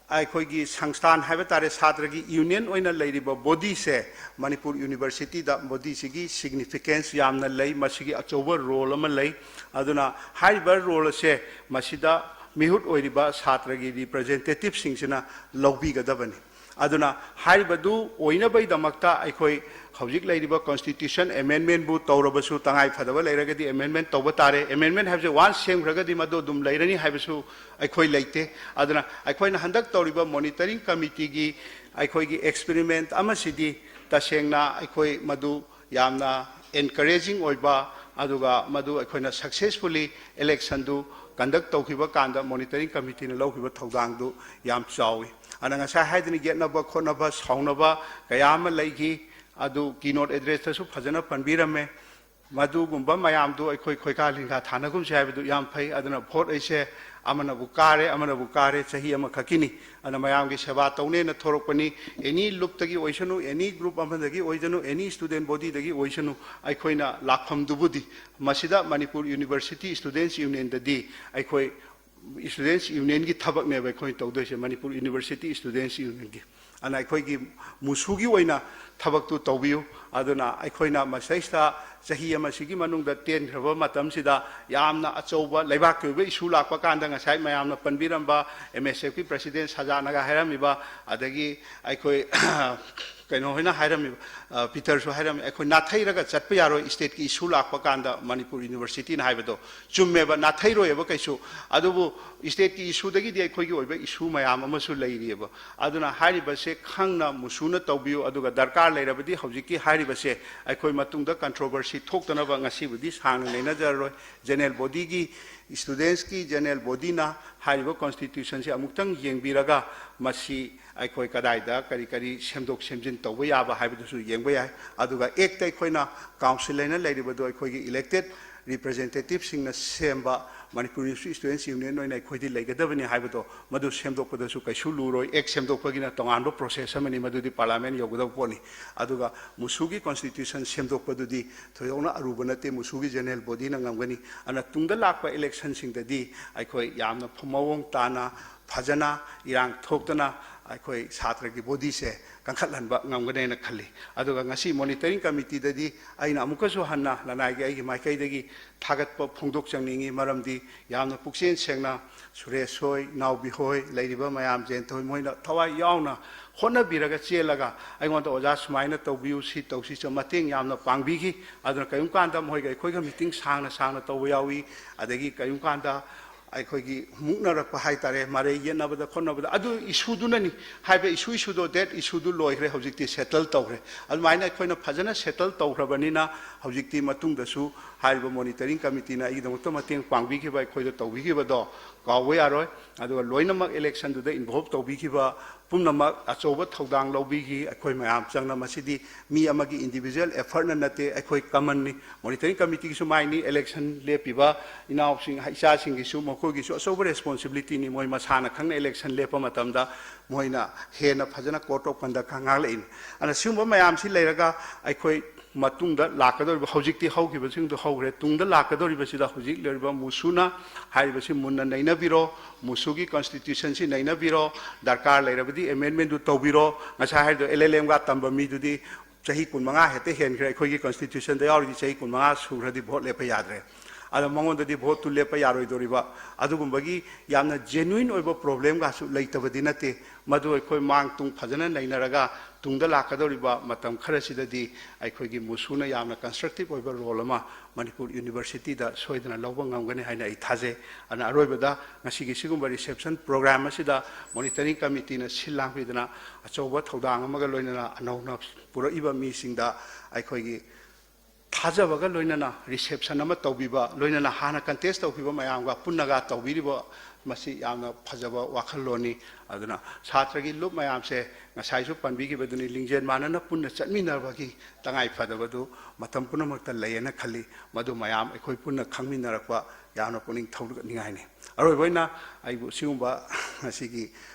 ꯑꯩꯈꯣꯏꯒꯤ ꯁꯪꯁꯊꯥꯟ ꯍꯥꯏꯕ ꯇꯥꯔꯦ, ꯁꯥꯇ꯭ꯔꯒꯤ ꯌꯨꯅꯤꯌꯟ ꯑꯣꯏꯅ ꯂꯩꯔꯤꯕ ꯕꯣꯗꯤꯁꯦ, ꯃꯅꯤꯄꯨꯔ ꯌꯨꯅꯤꯚꯔꯁꯤꯇꯤꯗ ꯕꯣꯗꯤꯁꯤꯒꯤ ꯁꯤꯒꯅꯤꯐꯤꯀꯦꯟꯁ ꯌꯥꯝꯅ ꯂꯩ, ꯃꯁꯤꯒꯤ ꯑꯆꯧꯕ ꯔꯣꯜ ꯑꯃ ꯂꯩ꯫ ꯑꯗꯨꯅ ꯍꯥꯏꯔꯤꯕ ꯔꯣꯜ ꯑꯁꯦ ꯃꯁꯤꯗ ꯃꯤꯍꯨꯠ ꯑꯣꯏꯔꯤꯕ ꯁꯥꯇ꯭ꯔꯒꯤ ꯔꯤꯄ꯭ꯔꯖꯦꯟꯇꯦꯇꯤꯚꯁꯤꯡꯁꯤꯅ ꯂꯧꯕꯤꯒꯗꯕꯅꯤ꯫ ꯑꯗꯨꯅ ꯍꯥꯏꯔꯤꯕꯗꯨ ꯑꯣꯏꯅꯕꯒꯤꯗꯃꯛꯇ ꯑꯩꯈꯣꯏ ꯍꯧꯖꯤꯛ ꯂꯩꯔꯤꯕ ꯀꯟꯁꯇꯤꯇ꯭ꯌꯨꯁꯟ ꯑꯦꯃꯦꯟꯃꯦꯟꯕꯨ ꯇꯧꯔꯕꯁꯨ, ꯇꯉꯥꯏ ꯐꯗꯕ ꯂꯩꯔꯒꯗꯤ ꯑꯦꯃꯦꯟꯃꯦꯟ ꯇꯧꯕ ꯇꯥꯔꯦ꯫ ꯑꯦꯃꯦꯟꯃꯦꯟ ꯍꯥꯏꯕꯁꯦ ꯋꯥꯟꯁ ꯁꯦꯝꯈ꯭ꯔꯒꯗꯤ ꯃꯗꯨ ꯑꯗꯨꯝ ꯂꯩꯔꯅꯤ ꯍꯥꯏꯕꯁꯨ ꯑꯩꯈꯣꯏ ꯂꯩꯇꯦ꯫ ꯑꯗꯨꯅ ꯑꯩꯈꯣꯏꯅ ꯍꯟꯗꯛ ꯇꯧꯔꯤꯕ ꯃꯣꯅꯤꯇꯔꯤꯡ ꯀꯃꯤꯇꯤꯒꯤ ꯑꯩꯈꯣꯏꯒꯤ ꯑꯦꯛꯁꯄꯦꯔꯤꯃꯦꯟꯠ ꯑꯃꯁꯤꯗꯤ ꯇꯁꯦꯡꯅ ꯑꯩꯈꯣꯏ ꯃꯗꯨ ꯌꯥꯝꯅ ꯑꯦꯟꯀꯔꯦꯖꯤꯡ ꯑꯣꯏꯕ, ꯑꯗꯨꯒ ꯃꯗꯨ ꯑꯩꯈꯣꯏꯅ ꯁꯛꯁꯦꯁꯐꯨꯜꯂꯤ ꯏꯂꯦꯛꯁꯟꯗꯨ ꯀꯟꯗꯛ ꯇꯧꯈꯤꯕ ꯀꯥꯟꯗ ꯃꯣꯅꯤꯇꯔꯤꯡ ꯀꯃꯤꯇꯤꯅ ꯂꯧꯈꯤꯕ ꯊꯧꯗꯥꯡꯗꯨ ꯌꯥꯝ ꯆꯥꯎꯏ꯫ ꯑꯗꯨꯅ ꯉꯁꯥꯏ ꯍꯥꯏꯗꯨꯅ ꯌꯦꯠꯅꯕ ꯈꯣꯠꯅꯕ, ꯁꯥꯎꯅꯕ ꯀꯌꯥ ꯑꯃ ꯂꯩꯈꯤ, ꯑꯗꯨ ꯀꯤꯅꯣꯠ ꯑꯦꯗ꯭ꯔꯦꯁꯇꯁꯨ ꯐꯖꯅ ꯄꯟꯕꯤꯔꯝꯃꯦ꯫ ꯃꯗꯨꯒꯨꯝꯕ ꯃꯌꯥꯝꯗꯨ ꯑꯩꯈꯣꯏ ꯈꯣꯏꯀꯥ ꯂꯤꯡꯒꯥ ꯊꯥꯅꯒꯨꯝꯁꯤ ꯍꯥꯏꯕꯗꯨ ꯌꯥꯝ ꯐꯩ꯫ ꯑꯗꯨꯅ ꯚꯣꯠ ꯑꯩꯁꯦ ꯑꯃꯅꯕꯨ ꯀꯥꯔꯦ, ꯑꯃꯅꯕꯨ ꯀꯥꯔꯦ, ꯆꯍꯤ ꯑꯃꯈꯛꯀꯤꯅꯤ꯫ ꯑꯗꯨꯅ ꯃꯌꯥꯝꯒꯤ ꯁꯦꯕꯥ ꯇꯧꯅꯦꯅ ꯊꯣꯔꯛꯄꯅꯤ꯫ ꯑꯦꯅꯤ ꯂꯨꯞꯇꯒꯤ ꯑꯣꯏꯁꯅꯨ, ꯑꯦꯅꯤ ꯒ꯭ꯔꯨꯞ ꯑꯃꯗꯒꯤ ꯑꯣꯏꯁꯅꯨ, ꯑꯦꯅꯤ ꯁ꯭ꯇꯨꯗꯦꯟ ꯕꯣꯗꯤꯗꯒꯤ ꯑꯣꯏꯁꯅꯨ, ꯑꯩꯈꯣꯏꯅ ꯂꯥꯛꯐꯝꯗꯨꯕꯨꯗꯤ ꯃꯁꯤꯗ ꯃꯅꯤꯄꯨꯔ ꯌꯨꯅꯤꯚꯔꯁꯤꯇꯤ ꯁ꯭ꯇꯨꯗꯦꯟꯠꯁ ꯌꯨꯅꯤꯌꯟꯗꯗꯤ ꯑꯩꯈꯣꯏ ꯁ꯭ꯇꯨꯗꯦꯟꯠꯁ ꯌꯨꯅꯤꯌꯟꯒꯤ ꯊꯕꯛꯅꯦꯕ ꯑꯩꯈꯣꯏꯅ ꯇꯧꯗꯣꯏꯁꯦ, ꯃꯅꯤꯄꯨꯔ ꯌꯨꯅꯤꯚꯔꯁꯤꯇꯤ ꯁ꯭ꯇꯨꯗꯦꯟꯠꯁ ꯌꯨꯅꯤꯌꯟꯒꯤ꯫ ꯑꯗꯨꯅ ꯑꯩꯈꯣꯏꯒꯤ ꯃꯨꯁꯨꯒꯤ ꯑꯣꯏꯅ ꯊꯕꯛꯇꯨ ꯇꯧꯕꯤꯌꯨ꯫ ꯑꯗꯨꯅ ꯑꯩꯈꯣꯏꯅ ꯃꯁꯤꯗꯩꯁꯤꯗ ꯆꯍꯤ ꯑꯃꯁꯤꯒꯤ ꯃꯅꯨꯡꯗ ꯇꯦꯟꯈ꯭ꯔꯕ ꯃꯇꯝꯁꯤꯗ ꯌꯥꯝꯅ ꯑꯆꯧꯕ ꯂꯩꯕꯥꯛꯀꯤ ꯑꯣꯏꯕ ꯏꯁꯨ ꯂꯥꯛꯄ ꯀꯥꯟꯗ ꯉꯁꯥꯏ ꯃꯌꯥꯝꯅ ꯄꯟꯕꯤꯔꯝꯕ ꯑꯦꯝ ꯑꯦꯁ ꯑꯦꯐꯀꯤ ꯄ꯭ꯔꯁꯤꯗꯦꯟꯠ ꯁꯖꯥꯅꯒ ꯍꯥꯏꯔꯝꯃꯤꯕ, ꯑꯗꯒꯤ ꯑꯩꯈꯣꯏ ꯀꯩꯅꯣ ꯍꯣꯏꯅ ꯍꯥꯏꯔꯝꯃꯤꯕ, ꯑ, ꯄꯤꯇꯔꯁꯨ ꯍꯥꯏꯔꯝꯃꯤ, ꯑꯩꯈꯣꯏ ꯅꯥꯊꯩꯔꯒ ꯆꯠꯄ ꯌꯥꯔꯣꯏ ꯏꯁꯇꯦꯠꯀꯤ ꯏꯁꯨ ꯂꯥꯛꯄ ꯀꯥꯟꯗ ꯃꯅꯤꯄꯨꯔ ꯌꯨꯅꯤꯚꯔꯁꯤꯇꯤꯅ ꯍꯥꯏꯕꯗꯣ꯫ ꯆꯨꯝꯃꯦꯕ, ꯅꯥꯊꯩꯔꯣꯏꯕ ꯀꯩꯁꯨ꯫ ꯑꯗꯨꯕꯨ ꯏꯁꯇꯦꯠꯀꯤ ꯏꯁꯨꯗꯒꯤꯗꯤ ꯑꯩꯈꯣꯏꯒꯤ ꯑꯣꯏꯕ ꯏꯁꯨ ꯃꯌꯥꯝ ꯑꯃꯁꯨ ꯂꯩꯔꯤꯑꯕ꯫ ꯑꯗꯨꯅ ꯍꯥꯏꯔꯤꯕꯁꯦ ꯈꯪꯅ ꯃꯨꯁꯨꯅ ꯇꯧꯕꯤꯌꯨ, ꯑꯗꯨꯒ ꯗꯔꯀꯥꯔ ꯂꯩꯔꯕꯗꯤ ꯍꯧꯖꯤꯛꯀꯤ ꯍꯥꯏꯔꯤꯕꯁꯦ ꯑꯩꯈꯣꯏ ꯃꯇꯨꯡꯗ ꯀꯟꯇ꯭ꯔꯣꯚꯔꯁꯤ ꯊꯣꯛꯇꯅꯕ ꯉꯁꯤꯕꯨꯗꯤ ꯁꯥꯡꯅ ꯅꯩꯅꯖꯔꯔꯣꯏ꯫ ꯖꯦꯅꯔꯦꯜ ꯕꯣꯗꯤꯒꯤ, ꯁ꯭ꯇꯨꯗꯦꯟꯠꯁꯀꯤ ꯖꯦꯅꯔꯦꯜ ꯕꯣꯗꯤꯅ ꯍꯥꯏꯔꯤꯕ ꯀꯣꯟꯁꯇꯤꯇ꯭ꯌꯨꯁꯟꯁꯤ ꯑꯃꯨꯛꯇꯪ ꯌꯦꯡꯕꯤꯔꯒ ꯃꯁꯤ ꯑꯩꯈꯣꯏ ꯀꯗꯥꯏꯗ ꯀꯔꯤ ꯀꯔꯤ ꯁꯦꯝꯗꯣꯛ ꯁꯦꯝꯖꯤꯟ ꯇꯧꯕ ꯌꯥꯕ ꯍꯥꯏꯕꯗꯨꯁꯨ ꯌꯦꯡꯕ ꯌꯥꯏ꯫ ꯑꯗꯨꯒ ꯑꯦꯛꯇ ꯑꯩꯈꯣꯏꯅ ꯀꯥꯎꯟꯁꯤꯜ ꯍꯥꯏꯅ ꯂꯩꯔꯤꯕꯗꯨ ꯑꯩꯈꯣꯏꯒꯤ ꯏꯂꯦꯛꯇꯦꯠ ꯔꯤꯄ꯭ꯔꯖꯦꯟꯇꯦꯇꯤꯚꯁꯤꯡꯅ ꯁꯦꯝꯕ ꯃꯅꯤꯄꯨꯔ ꯌꯨꯅꯤꯚꯔꯁꯤꯇꯤ ꯁ꯭ꯇꯨꯗꯦꯟꯠꯁ ꯌꯨꯅꯤꯌꯟ ꯑꯣꯏꯅ ꯑꯩꯈꯣꯏꯗꯤ ꯂꯩꯒꯗꯕꯅꯤ ꯍꯥꯏꯕꯗꯣ ꯃꯗꯨ ꯁꯦꯝꯗꯣꯛꯄꯗꯁꯨ ꯀꯩꯁꯨ ꯂꯨꯔꯣꯏ꯫ ꯑꯦꯛ ꯁꯦꯝꯗꯣꯛꯄꯒꯤꯅ ꯇꯣꯉꯥꯟꯕ ꯄ꯭ꯔꯣꯁꯦꯁ ꯑꯃꯅꯤ, ꯃꯗꯨꯗꯤ ꯄꯥꯔꯂꯤꯌꯥꯃꯦꯟꯠ ꯌꯧꯒꯗꯕ ꯄꯣꯠꯅꯤ꯫ ꯑꯗꯨꯒ ꯃꯨꯁꯨꯒꯤ ꯀꯣꯟꯁꯇꯤꯇ꯭ꯌꯨꯁꯟ ꯁꯦꯝꯗꯣꯛꯄꯗꯨꯗꯤ ꯊꯣꯏꯗꯣꯛꯅ ꯑꯔꯨꯕ ꯅꯠꯇꯦ, ꯃꯨꯁꯨꯒꯤ ꯖꯦꯅꯔꯦꯜ ꯕꯣꯗꯤꯅ ꯉꯝꯒꯅꯤ꯫ ꯑꯗꯨꯅ ꯇꯨꯡꯗ ꯂꯥꯛꯄ ꯏꯂꯦꯛꯁꯟꯁꯤꯡꯗꯗꯤ ꯑꯩꯈꯣꯏ ꯌꯥꯝꯅ ꯐ-, ꯃꯑꯣꯡ ꯇꯥꯅ ꯐꯖꯅ ꯏꯔꯥꯡ ꯊꯣꯛꯇꯅ ꯑꯩꯈꯣꯏ ꯁꯥꯇ꯭ꯔꯒꯤ ꯕꯣꯗꯤꯁꯦ ꯀꯟꯈꯠꯍꯟꯕ ꯉꯝꯒꯅꯦꯅ ꯈꯜꯂꯤ꯫ ꯑꯗꯨꯒ ꯉꯁꯤ ꯃꯣꯅꯤꯇꯔꯤꯡ ꯀꯃꯤꯇꯤꯗꯗꯤ ꯑꯩꯅ ꯑꯃꯨꯛꯀꯁꯨ ꯍꯟꯅ ꯂꯅꯥꯏꯒꯤ ꯑꯩꯒꯤ ꯃꯥꯏꯀꯩꯗꯒꯤ ꯊꯥꯒꯠꯄ ꯐꯣꯡꯗꯣꯛꯆꯅꯤꯡꯏ, ꯃꯔꯝꯗꯤ ꯌꯥꯝꯅ ꯄꯨꯛꯆꯦꯜ ꯁꯦꯡꯅ ꯁꯨꯔꯦꯁ ꯍꯣꯏ, ꯅꯥꯎꯕꯤ ꯍꯣꯏ, ꯂꯩꯔꯤꯕ ꯃꯌꯥꯝ, ꯖꯌꯟꯇ ꯍꯣꯏ, ꯃꯣꯏꯅ ꯊꯋꯥꯏ ꯌꯥꯎꯅ ꯍꯣꯠꯅꯕꯤꯔꯒ ꯆꯦꯜꯂꯒ ꯑꯩꯉꯣꯟꯗ "ꯑꯣꯖꯥ ꯁꯨꯃꯥꯏꯅ ꯇꯧꯕꯤꯌꯨ, ꯁꯤ ꯇꯧꯁꯤ" ꯆ-, ꯃꯇꯦꯡ ꯌꯥꯝꯅ ꯄꯥꯡꯕꯤꯈꯤ꯫ ꯑꯗꯨꯅ ꯀꯔꯤꯒꯨꯝꯕ ꯀꯥꯟꯗ ꯃꯣꯏꯒ ꯑꯩꯈꯣꯏꯒ ꯃꯤꯇꯤꯡ ꯁꯥꯡꯅ ꯁꯥꯡꯅ ꯇꯧꯕ ꯌꯥꯎꯏ, ꯑꯗꯒꯤ ꯀꯔꯤꯒꯨꯝꯕ ꯀꯥꯟꯗ ꯑꯩꯈꯣꯏꯒꯤ ꯃꯨꯛꯅꯔꯛꯄ ꯍꯥꯏ ꯇꯥꯔꯦ, ꯃꯔꯩ ꯌꯦꯠꯅꯕꯗ ꯈꯣꯠꯅꯕꯗ, ꯑꯗꯨ ꯏꯁꯨꯗꯨꯅꯅꯤ ꯍꯥꯏꯕ, ꯏꯁꯨ ꯏꯁꯨꯗꯣ, ꯗꯦꯠ ꯏꯁꯨꯗꯨ ꯂꯣꯏꯈ꯭ꯔꯦ, ꯍꯧꯖꯤꯛꯇꯤ ꯁꯦꯇꯜ ꯇꯧꯈ꯭ꯔꯦ꯫ ꯑꯗꯨꯃꯥꯏꯅ ꯑꯩꯈꯣꯏꯅ ꯐꯖꯅ ꯁꯦꯇꯜ ꯇꯧꯈ꯭ꯔꯕꯅꯤꯅ ꯍꯧꯖꯤꯛꯇꯤ ꯃꯇꯨꯡꯗꯁꯨ ꯍꯥꯏꯔꯤꯕ ꯃꯣꯅꯤꯇꯔꯤꯡ ꯀꯃꯤꯇꯤꯅ ꯑꯩꯒꯤꯗꯃꯛꯇ ꯃꯇꯦꯡ ꯄꯥꯡꯕꯤꯈꯤꯕ, ꯑꯩꯈꯣꯏꯗ ꯇꯧꯕꯤꯈꯤꯕꯗꯣ ꯀꯥꯎꯕ ꯌꯥꯔꯣꯏ꯫ ꯑꯗꯨꯒ ꯂꯣꯏꯅꯃꯛ election ꯗꯨꯗ involve ꯇꯧꯕꯤꯈꯤꯕ ꯄꯨꯝꯅꯃꯛ ꯑꯆꯧꯕ ꯊꯧꯗꯥꯡ ꯂꯧꯕꯤꯈꯤ꯫ ꯑꯩꯈꯣꯏ ꯃꯌꯥꯝ ꯆꯪꯅ, ꯃꯁꯤꯗꯤ ꯃꯤ ꯑꯃꯒꯤ individual effort ꯅ ꯅꯠꯇꯦ, ꯑꯩꯈꯣꯏ common ꯅꯤ꯫ Monitoring committee ꯒꯤꯁꯨ ꯃꯥꯏꯅꯤ, election ꯂꯦꯞꯄꯤꯕ ꯏꯅꯥꯎꯁꯤꯡ, ꯏꯆꯥꯁꯤꯡꯒꯤꯁꯨ, ꯃꯈꯣꯏꯒꯤꯁꯨ ꯑꯆꯧꯕ responsibility ꯅꯤ꯫ ꯃꯣꯏ ꯃꯁꯥꯅ ꯈꯪꯅ election ꯂꯦꯞꯄ ꯃꯇꯝꯗ ꯃꯣꯏꯅ ꯍꯦꯟꯅ ꯐꯖꯅ code of conduct ꯉꯥꯛꯂꯛꯏꯅꯤ꯫ ꯑꯗꯨꯅ ꯁꯤꯒꯨꯝꯕ ꯃꯌꯥꯝꯁꯤ ꯂꯩꯔꯒ ꯑꯩꯈꯣꯏ ꯃꯇꯨꯡꯗ ꯂꯥꯛꯀꯗꯧꯔꯤꯕ, ꯍꯧꯖꯤꯛꯇꯤ ꯍꯧꯈꯤꯕꯁꯤꯡꯗꯨ ꯍꯧꯈ꯭ꯔꯦ, ꯇꯨꯡꯗ ꯂꯥꯛꯀꯗꯧꯔꯤꯕꯁꯤꯗ ꯍꯧꯖꯤꯛ ꯂꯩꯔꯤꯕ ꯃꯨꯁꯨꯅ ꯍꯥꯏꯔꯤꯕꯁꯤ ꯃꯨꯟꯅ ꯅꯩꯅꯕꯤꯔꯣ, ꯃꯨꯁꯨꯒꯤ constitution ꯁꯤ ꯅꯩꯅꯕꯤꯔꯣ, ꯗꯔꯀꯥꯔ ꯂꯩꯔꯕꯗꯤ amendment ꯗꯨ ꯇꯧꯕꯤꯔꯣ꯫ ꯉꯁꯥꯏ ꯍꯥꯏꯔꯤꯗꯣ, L L M ꯒ ꯇꯝꯕ ꯃꯤꯗꯨꯗꯤ ꯆꯍꯤ ꯀꯨꯟꯃꯉꯥ ꯍꯦꯛꯇ ꯍꯦꯟꯈ꯭ꯔꯦ꯫ ꯑꯩꯈꯣꯏꯒꯤ constitution ꯗ ꯌꯥꯎꯔꯤꯗꯤ ꯆꯍꯤ ꯀꯨꯟꯃꯉꯥ ꯁꯨꯈ꯭ꯔꯗꯤ vote ꯂꯦꯞꯄ ꯌꯥꯗ꯭ꯔꯦ꯫ ꯑꯗꯣ ꯃꯉꯣꯟꯗꯗꯤ vote ꯇꯨ ꯂꯦꯞꯄ ꯌꯥꯔꯣꯏꯗꯧꯔꯤꯕ, ꯑꯗꯨꯒꯨꯝꯕꯒꯤ ꯌꯥꯝꯅ genuine ꯑꯣꯏꯕ problem ꯒꯁꯨ ꯂꯩꯇꯕꯗꯤ ꯅꯠꯇꯦ꯫ ꯃꯗꯨ ꯑꯩꯈꯣꯏ ꯃꯥꯡ ꯇꯨꯡ ꯐꯖꯅ ꯅꯩꯅꯔꯒ ꯇꯨꯡꯗ ꯂꯥꯛꯀꯗꯧꯔꯤꯕ ꯃꯇꯝ ꯈꯔꯁꯤꯗꯗꯤ ꯑꯩꯈꯣꯏꯒꯤ ꯃꯨꯁꯨꯅ ꯌꯥꯝꯅ constructive ꯑꯣꯏꯕ role ꯑꯃ ꯃꯅꯤꯄꯨꯔ University ꯗ ꯁꯣꯏꯗꯅ ꯂꯧꯕ ꯉꯝꯒꯅꯤ ꯍꯥꯏꯅ ꯑꯩ ꯊꯥꯖꯩ꯫ ꯑꯗꯨꯅ ꯑꯔꯣꯏꯕꯗ ꯉꯁꯤꯒꯤ ꯁꯤꯒꯨꯝꯕ reception program ꯑꯁꯤꯗ monitoring committee ꯅ ꯁꯤꯜ ꯂꯥꯡꯕꯤꯗꯨꯅ ꯑꯆꯧꯕ ꯊꯧꯗꯥꯡ ꯑꯃꯒ ꯂꯣꯏꯅꯅ ꯑꯅꯧꯅ ꯄꯨꯔꯛꯏꯕ ꯃꯤꯁꯤꯡꯗ ꯑꯩꯈꯣꯏꯒꯤ ꯊꯥꯖꯕꯒ ꯂꯣꯏꯅꯅ reception ꯑꯃ ꯇꯧꯕꯤꯕ, ꯂꯣꯏꯅꯅ ꯍꯥꯟꯅ contest ꯇꯧꯈꯤꯕ ꯃꯌꯥꯝꯒ ꯄꯨꯟꯅꯒ ꯇꯧꯕꯤꯔꯤꯕ, ꯃꯁꯤ ꯌꯥꯝꯅ ꯐꯖꯕ ꯋꯥꯈꯜꯂꯣꯟꯅꯤ꯫ ꯑꯗꯨꯅ ꯁꯥꯇ꯭ꯔꯒꯤ ꯂꯨꯞ ꯃꯌꯥꯝꯁꯦ ꯉꯁꯥꯏꯁꯨ ꯄꯟꯕꯤꯈꯤꯕꯗꯨꯅꯤ, ꯂꯤꯡꯖꯦꯜ ꯃꯥꯟꯅꯅ ꯄꯨꯟꯅ ꯆꯠꯃꯤꯟꯅꯕꯒꯤ ꯇꯉꯥꯏ ꯐꯗꯕꯗꯨ ꯃꯇꯝ ꯄꯨꯝꯅꯃꯛꯇ ꯂꯩꯌꯦꯅ ꯈꯜꯂꯤ꯫ ꯃꯗꯨ ꯃꯌꯥꯝ ꯑꯩꯈꯣꯏ ꯄꯨꯟꯅ ꯈꯪꯃꯤꯟꯅꯔꯛꯄ ꯌꯥꯝꯅ ꯄꯨꯛꯅꯤꯡ ꯊꯧꯒꯠꯅꯤꯡꯉꯥꯏꯅꯤ꯫ ꯑꯔꯣꯏꯕ ꯑꯣꯏꯅ ꯑꯩꯕꯨ ꯁꯤꯒꯨꯝꯕ ꯉꯁꯤꯒꯤ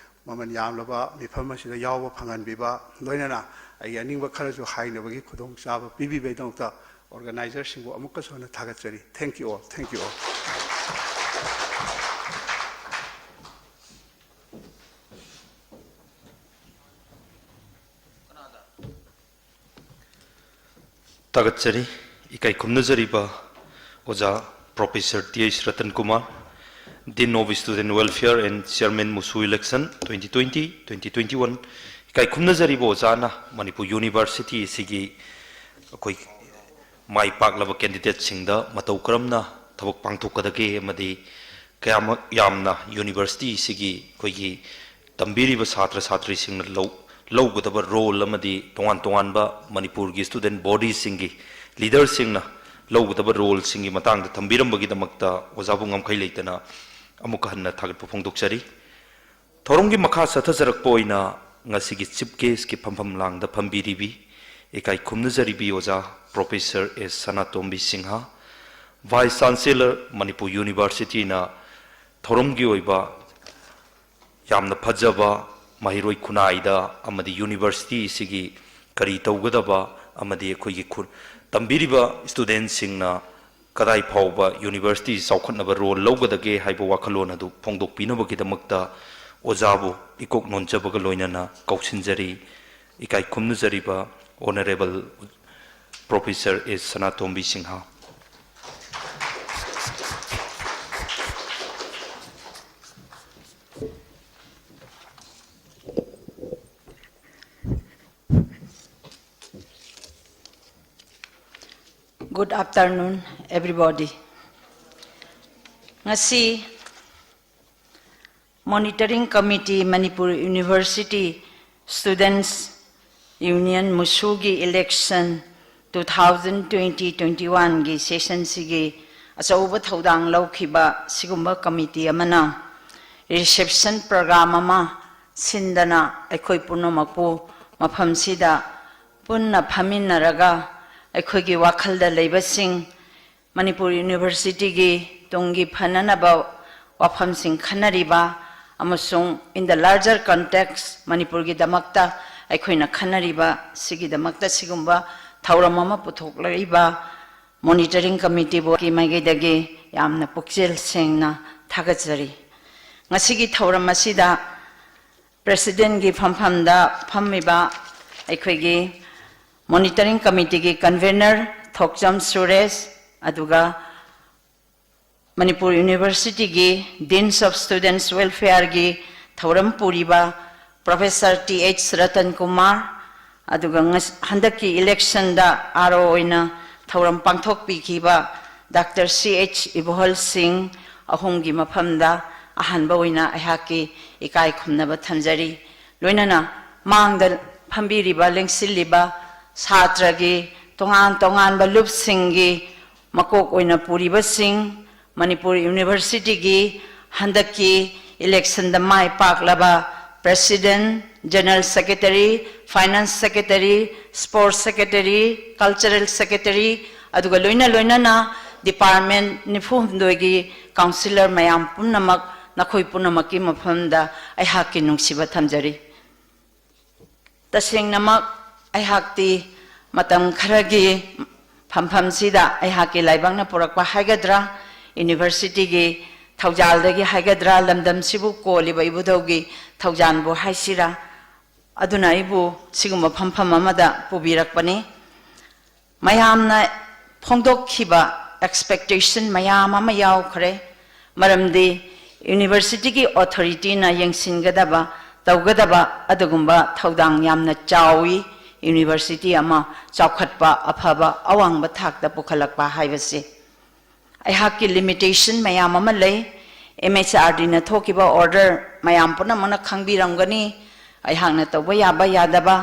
ꯃꯃꯜ ꯌꯥꯝꯂꯕ ꯃꯤꯐꯝ ꯑꯁꯤꯗ ꯌꯥꯎꯕ ꯐꯪꯍꯟꯕꯤꯕ, ꯂꯣꯏꯅꯅ ꯑꯩꯒꯤ ꯑꯅꯤꯡꯕ ꯈꯔꯁꯨ ꯍꯥꯏꯅꯕꯒꯤ ꯈꯨꯗꯣꯡꯆꯥꯕ ꯄꯤꯕꯤꯕꯒꯤꯗꯃꯛꯇ organizer ꯁꯤꯡꯕꯨ ꯑꯃꯨꯛꯀꯁꯨ ꯍꯟꯅ ꯊꯥꯒꯠꯆꯔꯤ꯫ Thank you all, thank you all꯫ ꯊꯥꯒꯠꯆꯔꯤ꯫ ꯏꯀꯥꯏ ꯈꯨꯝꯅꯖꯔꯤꯕ ꯑꯣꯖꯥ Professor T H Ratan Kumar, Dean of Student Welfare and Chairman MUSU Election twenty twenty, twenty twenty-one꯫ ꯏꯀꯥꯏ ꯈꯨꯝꯅꯖꯔꯤꯕ ꯑꯣꯖꯥꯅ ꯃꯅꯤꯄꯨꯔ University ꯑꯁꯤꯒꯤ ꯑꯩꯈꯣꯏ ꯃꯥꯏ ꯄꯥꯛꯂꯕ candidate ꯁꯤꯡꯗ ꯃꯇꯧ ꯀꯔꯝꯅ ꯊꯕꯛ ꯄꯥꯡꯊꯣꯛꯀꯗꯒꯦ ꯑꯃꯗꯤ ꯀꯌꯥꯃꯨꯛ ꯌꯥꯝꯅ University ꯑꯁꯤꯒꯤ ꯑꯩꯈꯣꯏꯒꯤ ꯇꯝꯕꯤꯔꯤꯕ ꯁꯥꯇ꯭ꯔ ꯁꯥꯇ꯭ꯔꯤꯁꯤꯡꯅ ꯂꯧ-, ꯂꯧꯒꯗꯕ role ꯑꯃꯗꯤ ꯇꯣꯉꯥꯟ ꯇꯣꯉꯥꯟꯕ ꯃꯅꯤꯄꯨꯔꯒꯤ student body ꯁꯤꯡꯒꯤ leader ꯁꯤꯡꯅ ꯂꯧꯒꯗꯕ role ꯁꯤꯡꯒꯤ ꯃꯇꯥꯡꯗ ꯊꯝꯕꯤꯔꯝꯕꯒꯤꯗꯃꯛꯇ ꯑꯣꯖꯥꯕꯨ ꯉꯝꯈꯩ ꯂꯩꯇꯅ ꯑꯃꯨꯛꯀ ꯍꯟꯅ ꯊꯥꯒꯠꯄ ꯐꯣꯡꯗꯣꯛꯆꯔꯤ꯫ ꯊꯧꯔꯝꯒꯤ ꯃꯈꯥ ꯆꯠꯊꯖꯔꯛꯄ ꯑꯣꯏꯅ ꯉꯁꯤꯒꯤ chief guest ꯀꯤ ꯐꯝꯐꯝ ꯂꯥꯡꯗ ꯐꯝꯕꯤꯔꯤꯕꯤ, ꯏꯀꯥꯏ ꯈꯨꯝꯅꯖꯔꯤꯕꯤ ꯑꯣꯖꯥ Professor ꯑꯦꯁ ꯁꯅꯥꯇꯣꯝꯕꯤ Singh, Vice Chancellor, Manipur University ꯅ ꯊꯧꯔꯝꯒꯤ ꯑꯣꯏꯕ ꯌꯥꯝꯅ ꯐꯖꯕ ꯃꯍꯩꯔꯣꯏ ꯈꯨꯟꯅꯥꯏꯗ ꯑꯃꯗꯤ university ꯁꯤꯒꯤ ꯀꯔꯤ ꯇꯧꯒꯗꯕ ꯑꯃꯗꯤ ꯑꯩꯈꯣꯏꯒꯤ ꯈꯨ-, ꯇꯝꯕꯤꯔꯤꯕ student ꯁꯤꯡꯅ ꯀꯗꯥꯏ ꯐꯥꯎꯕ university ꯆꯥꯎꯈꯠꯅꯕ role ꯂꯧꯒꯗꯒꯦ ꯍꯥꯏꯕ ꯋꯥꯈꯜꯂꯣꯟ ꯑꯗꯨ ꯐꯣꯡꯗꯣꯛꯄꯤꯅꯕꯒꯤꯗꯃꯛꯇ ꯑꯣꯖꯥꯕꯨ ꯏꯀꯣꯛ ꯅꯣꯟꯖꯕꯒ ꯂꯣꯏꯅꯅ ꯀꯧꯁꯤꯟꯖꯔꯤ꯫ ꯏꯀꯥꯏ ꯈꯨꯝꯅꯖꯔꯤꯕ Honourable Professor ꯑꯦꯁ ꯁꯅꯥꯇꯣꯝꯕꯤ ꯁꯤꯡꯍ꯫ Good afternoon, everybody. ꯉꯁꯤ Monitoring Committee, Manipur University Students Union, MUSU ꯒꯤ election two thousand twenty twenty-one ꯒꯤ session ꯁꯤꯒꯤ ꯑꯆꯧꯕ ꯊꯧꯗꯥꯡ ꯂꯧꯈꯤꯕ ꯁꯤꯒꯨꯝꯕ committee ꯑꯃꯅ reception program ꯑꯃ ꯁꯤꯟꯗꯅ ꯑꯩꯈꯣꯏ ꯄꯨꯝꯅꯃꯛꯄꯨ ꯃꯐꯝꯁꯤꯗ ꯄꯨꯟꯅ ꯐꯝꯃꯤꯟꯅꯔꯒ ꯑꯩꯈꯣꯏꯒꯤ ꯋꯥꯈꯜꯗ ꯂꯩꯕꯁꯤꯡ, ꯃꯅꯤꯄꯨꯔ University ꯒꯤ ꯇꯨꯡꯒꯤ ꯐꯅꯅꯕ ꯋꯥꯐꯝꯁꯤꯡ ꯈꯟꯅꯔꯤꯕ ꯑꯃꯁꯨꯡ in the larger context ꯃꯅꯤꯄꯨꯔꯒꯤꯗꯃꯛꯇ ꯑꯩꯈꯣꯏꯅ ꯈꯟꯅꯔꯤꯕ ꯁꯤꯒꯤꯗꯃꯛꯇ ꯁꯤꯒꯨꯝꯕ ꯊꯧꯔꯝ ꯑꯃ ꯄꯨꯊꯣꯛꯂꯛꯏꯕ Monitoring Committee ꯕꯨ ꯃꯥꯏꯀꯩꯗꯒꯤ ꯌꯥꯝꯅ ꯄꯨꯛꯆꯦꯜ ꯁꯦꯡꯅ ꯊꯥꯒꯠꯆꯔꯤ꯫ ꯉꯁꯤꯒꯤ ꯊꯧꯔꯝ ꯑꯁꯤꯗ President ꯀꯤ ꯐꯝꯐꯝꯗ ꯐꯝꯃꯤꯕ ꯑꯩꯈꯣꯏꯒꯤ Monitoring Committee ꯒꯤ Convener ꯊꯣꯛꯆꯝ ꯁꯨꯔꯦꯁ, ꯑꯗꯨꯒ ꯃꯅꯤꯄꯨꯔ University ꯒꯤ Deans of Students Welfare ꯒꯤ ꯊꯧꯔꯝ ꯄꯨꯔꯤꯕ Professor T H Ratan Kumar, ꯑꯗꯨꯒ ꯉꯁ-, ꯍꯟꯗꯛꯀꯤ election ꯗ R O ꯑꯣꯏꯅ ꯊꯧꯔꯝ ꯄꯥꯡꯊꯣꯛꯄꯤꯈꯤꯕ ꯗꯥꯛꯇꯔ ꯁꯤ ꯑꯩꯆ ꯏꯕꯣꯍꯜ ꯁꯤꯡ ꯑꯍꯨꯝꯒꯤ ꯃꯐꯝꯗ ꯑꯍꯥꯟꯕ ꯑꯣꯏꯅ ꯑꯩꯍꯥꯛꯀꯤ ꯏꯀꯥꯏ ꯈꯨꯝꯅꯕ ꯊꯝꯖꯔꯤ꯫ ꯂꯣꯏꯅꯅ ꯃꯥꯡꯗ ꯐꯝꯕꯤꯔꯤꯕ, ꯂꯦꯡꯁꯤꯜꯂꯤꯕ ꯁꯥꯇ꯭ꯔꯒꯤ ꯇꯣꯉꯥꯟ ꯇꯣꯉꯥꯟꯕ ꯂꯨꯞꯁꯤꯡꯒꯤ ꯃꯀꯣꯛ ꯑꯣꯏꯅ ꯄꯨꯔꯤꯕꯁꯤꯡ, ꯃꯅꯤꯄꯨꯔ University ꯒꯤ ꯍꯟꯗꯛꯀꯤ ꯏꯂꯦꯛꯁꯟꯗ ꯃꯥꯏ ꯄꯥꯛꯂꯕ president, general secretary, finance secretary, sports secretary, cultural secretary, ꯑꯗꯨꯒ ꯂꯣꯏꯅ ꯂꯣꯏꯅꯅ ꯗꯤꯄꯥꯔꯠꯃꯦꯟꯠ ꯅꯤꯐꯨ ꯍꯨꯝꯗꯣꯏꯒꯤ ꯀꯥꯎꯟꯁꯤꯂꯔ ꯃꯌꯥꯝ ꯄꯨꯝꯅꯃꯛ, ꯅꯈꯣꯏ ꯄꯨꯝꯅꯃꯛꯀꯤ ꯃꯐꯝꯗ ꯑꯩꯍꯥꯛꯀꯤ ꯅꯨꯡꯁꯤꯕ ꯊꯝꯖꯔꯤ꯫ ꯇꯁꯦꯡꯅꯃꯛ ꯑꯩꯍꯥꯛꯇꯤ ꯃꯇꯝ ꯈꯔꯒꯤ ꯐꯝꯐꯝꯁꯤꯗ ꯑꯩꯍꯥꯛꯀꯤ ꯂꯥꯏꯕꯛꯅ ꯄꯨꯔꯛꯄ ꯍꯥꯏꯒꯗ꯭ꯔꯥ, ꯌꯨꯅꯤꯚꯔꯁꯤꯇꯤꯒꯤ ꯊꯧꯖꯥꯜꯗꯒꯤ ꯍꯥꯏꯒꯗ꯭ꯔꯥ, ꯂꯝꯗꯝꯁꯤꯕꯨ ꯀꯣꯜꯂꯤꯕ ꯏꯕꯨꯙꯧꯒꯤ ꯊꯧꯖꯥꯜꯕꯨ ꯍꯥꯏꯁꯤꯔꯥ, ꯑꯗꯨꯅ ꯑꯩꯕꯨ ꯁꯤꯒꯨꯝꯕ ꯐꯝꯐꯝ ꯑꯃꯗ ꯄꯨꯕꯤꯔꯛꯄꯅꯤ꯫ ꯃꯌꯥꯝꯅ ꯐꯣꯡꯗꯣꯛꯈꯤꯕ ꯑꯦꯛꯁꯄꯦꯛꯇꯦꯁꯟ ꯃꯌꯥꯝ ꯑꯃ ꯌꯥꯎꯈ꯭ꯔꯦ, ꯃꯔꯝꯗꯤ ꯌꯨꯅꯤꯚꯔꯁꯤꯇꯤꯒꯤ ꯑꯣꯊꯣꯔꯤꯇꯤꯅ ꯌꯦꯡꯁꯤꯟꯒꯗꯕ, ꯇꯧꯒꯗꯕ ꯑꯗꯨꯒꯨꯝꯕ ꯊꯧꯗꯥꯡ ꯌꯥꯝꯅ ꯆꯥꯎꯏ꯫ ꯌꯨꯅꯤꯚꯔꯁꯤꯇꯤ ꯑꯃ ꯆꯥꯎꯈꯠꯄ, ꯑꯐꯕ, ꯑꯋꯥꯡꯕ ꯊꯥꯛꯇ ꯄꯨꯈꯠꯂꯛꯄ ꯍꯥꯏꯕꯁꯤ꯫ ꯑꯩꯍꯥꯛꯀꯤ ꯂꯤꯃꯤꯇꯦꯁꯟ ꯃꯌꯥꯝ ꯑꯃ ꯂꯩ꯫ ꯑꯦꯝ ꯑꯩꯆ ꯑꯥꯔ ꯗꯤꯅ ꯊꯣꯛꯈꯤꯕ ꯑꯣꯔꯗꯔ ꯃꯌꯥꯝ ꯄꯨꯝꯅꯃꯛꯅ ꯈꯪꯕꯤꯔꯝꯒꯅꯤ꯫ ꯑꯩꯍꯥꯛꯅ ꯇꯧꯕ ꯌꯥꯕ ꯌꯥꯗꯕ,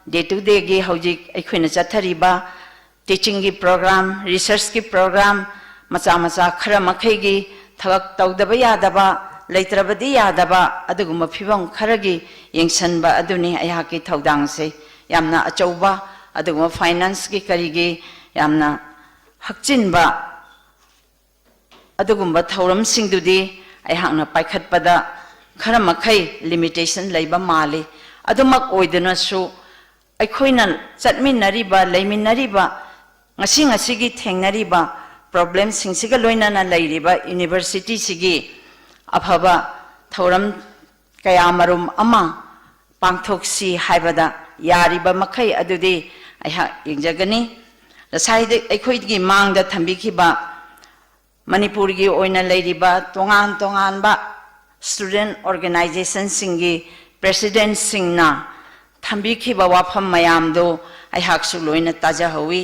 ꯗꯦ ꯇꯨ ꯗꯦꯒꯤ ꯍꯧꯖꯤꯛ ꯑꯩꯈꯣꯏꯅ ꯆꯠꯊꯔꯤꯕ ꯇꯤꯆꯤꯡꯒꯤ ꯄ꯭ꯔꯣꯒ꯭ꯔꯥꯝ, ꯔꯤꯁꯔꯁꯀꯤ ꯄ꯭ꯔꯣꯒ꯭ꯔꯥꯝ, ꯃꯆꯥ ꯃꯆꯥ ꯈꯔ ꯃꯈꯩꯒꯤ ꯊꯕꯛ ꯇꯧꯗꯕ ꯌꯥꯗꯕ, ꯂꯩꯇ꯭ꯔꯕꯗꯤ ꯌꯥꯗꯕ ꯑꯗꯨꯒꯨꯝꯕ ꯐꯤꯕꯝ ꯈꯔꯒꯤ ꯌꯦꯡꯁꯤꯟꯕ ꯑꯗꯨꯅꯤ ꯑꯩꯍꯥꯛꯀꯤ ꯊꯧꯗꯥꯡꯁꯦ꯫ ꯌꯥꯝꯅ ꯑꯆꯧꯕ ꯑꯗꯨꯒꯨꯝꯕ ꯐꯥꯏꯅꯥꯟꯁꯀꯤ ꯀꯔꯤꯒꯤ ꯌꯥꯝꯅ ꯍꯛꯆꯤꯟꯕ ꯑꯗꯨꯒꯨꯝꯕ ꯊꯧꯔꯝꯁꯤꯡꯗꯨꯗꯤ ꯑꯩꯍꯥꯛꯅ ꯄꯥꯏꯈꯠꯄꯗ ꯈꯔ ꯃꯈꯩ ꯂꯤꯃꯤꯇꯦꯁꯟ ꯂꯩꯕ ꯃꯥꯜꯂꯤ꯫ ꯑꯗꯨꯃꯛ ꯑꯣꯏꯗꯨꯅꯁꯨ ꯑꯩꯈꯣꯏꯅ ꯆꯠꯃꯤꯟꯅꯔꯤꯕ, ꯂꯩꯃꯤꯟꯅꯔꯤꯕ, ꯉꯁꯤ ꯉꯁꯤꯒꯤ ꯊꯦꯡꯅꯔꯤꯕ ꯄ꯭ꯔꯣꯕ꯭ꯂꯦꯝꯁꯤꯡꯁꯤꯒ ꯂꯣꯏꯅꯅ ꯂꯩꯔꯤꯕ ꯌꯨꯅꯤꯚꯔꯁꯤꯇꯤꯁꯤꯒꯤ ꯑꯐꯕ ꯊꯧꯔꯝ ꯀꯌꯥꯃꯔꯨꯝ ꯑꯃ ꯄꯥꯡꯊꯣꯛꯁꯤ ꯍꯥꯏꯕꯗ ꯌꯥꯔꯤꯕ ꯃꯈꯩ ꯑꯗꯨꯗꯤ ꯑꯩꯍꯥꯛ ꯌꯦꯡꯖꯒꯅꯤ꯫ ꯉꯁꯥꯏꯗ ꯑꯩꯈꯣꯏꯒꯤ ꯃꯥꯡꯗ ꯊꯝꯕꯤꯈꯤꯕ ꯃꯅꯤꯄꯨꯔꯒꯤ ꯑꯣꯏꯅ ꯂꯩꯔꯤꯕ ꯇꯣꯉꯥꯟ ꯇꯣꯉꯥꯟꯕ ꯁ꯭ꯇꯨꯗꯦꯟꯠ ꯑꯣꯔꯒꯅꯥꯏꯖꯦꯁꯟꯁꯤꯡꯒꯤ ꯄ꯭ꯔꯦꯁꯤꯗꯦꯟꯠꯁꯤꯡꯅ ꯊꯝꯕꯤꯈꯤꯕ ꯋꯥꯐꯝ ꯃꯌꯥꯝꯗꯨ ꯑꯩꯍꯥꯛꯁꯨ ꯂꯣꯏꯅ ꯇꯥꯖꯍꯧꯋꯤ꯫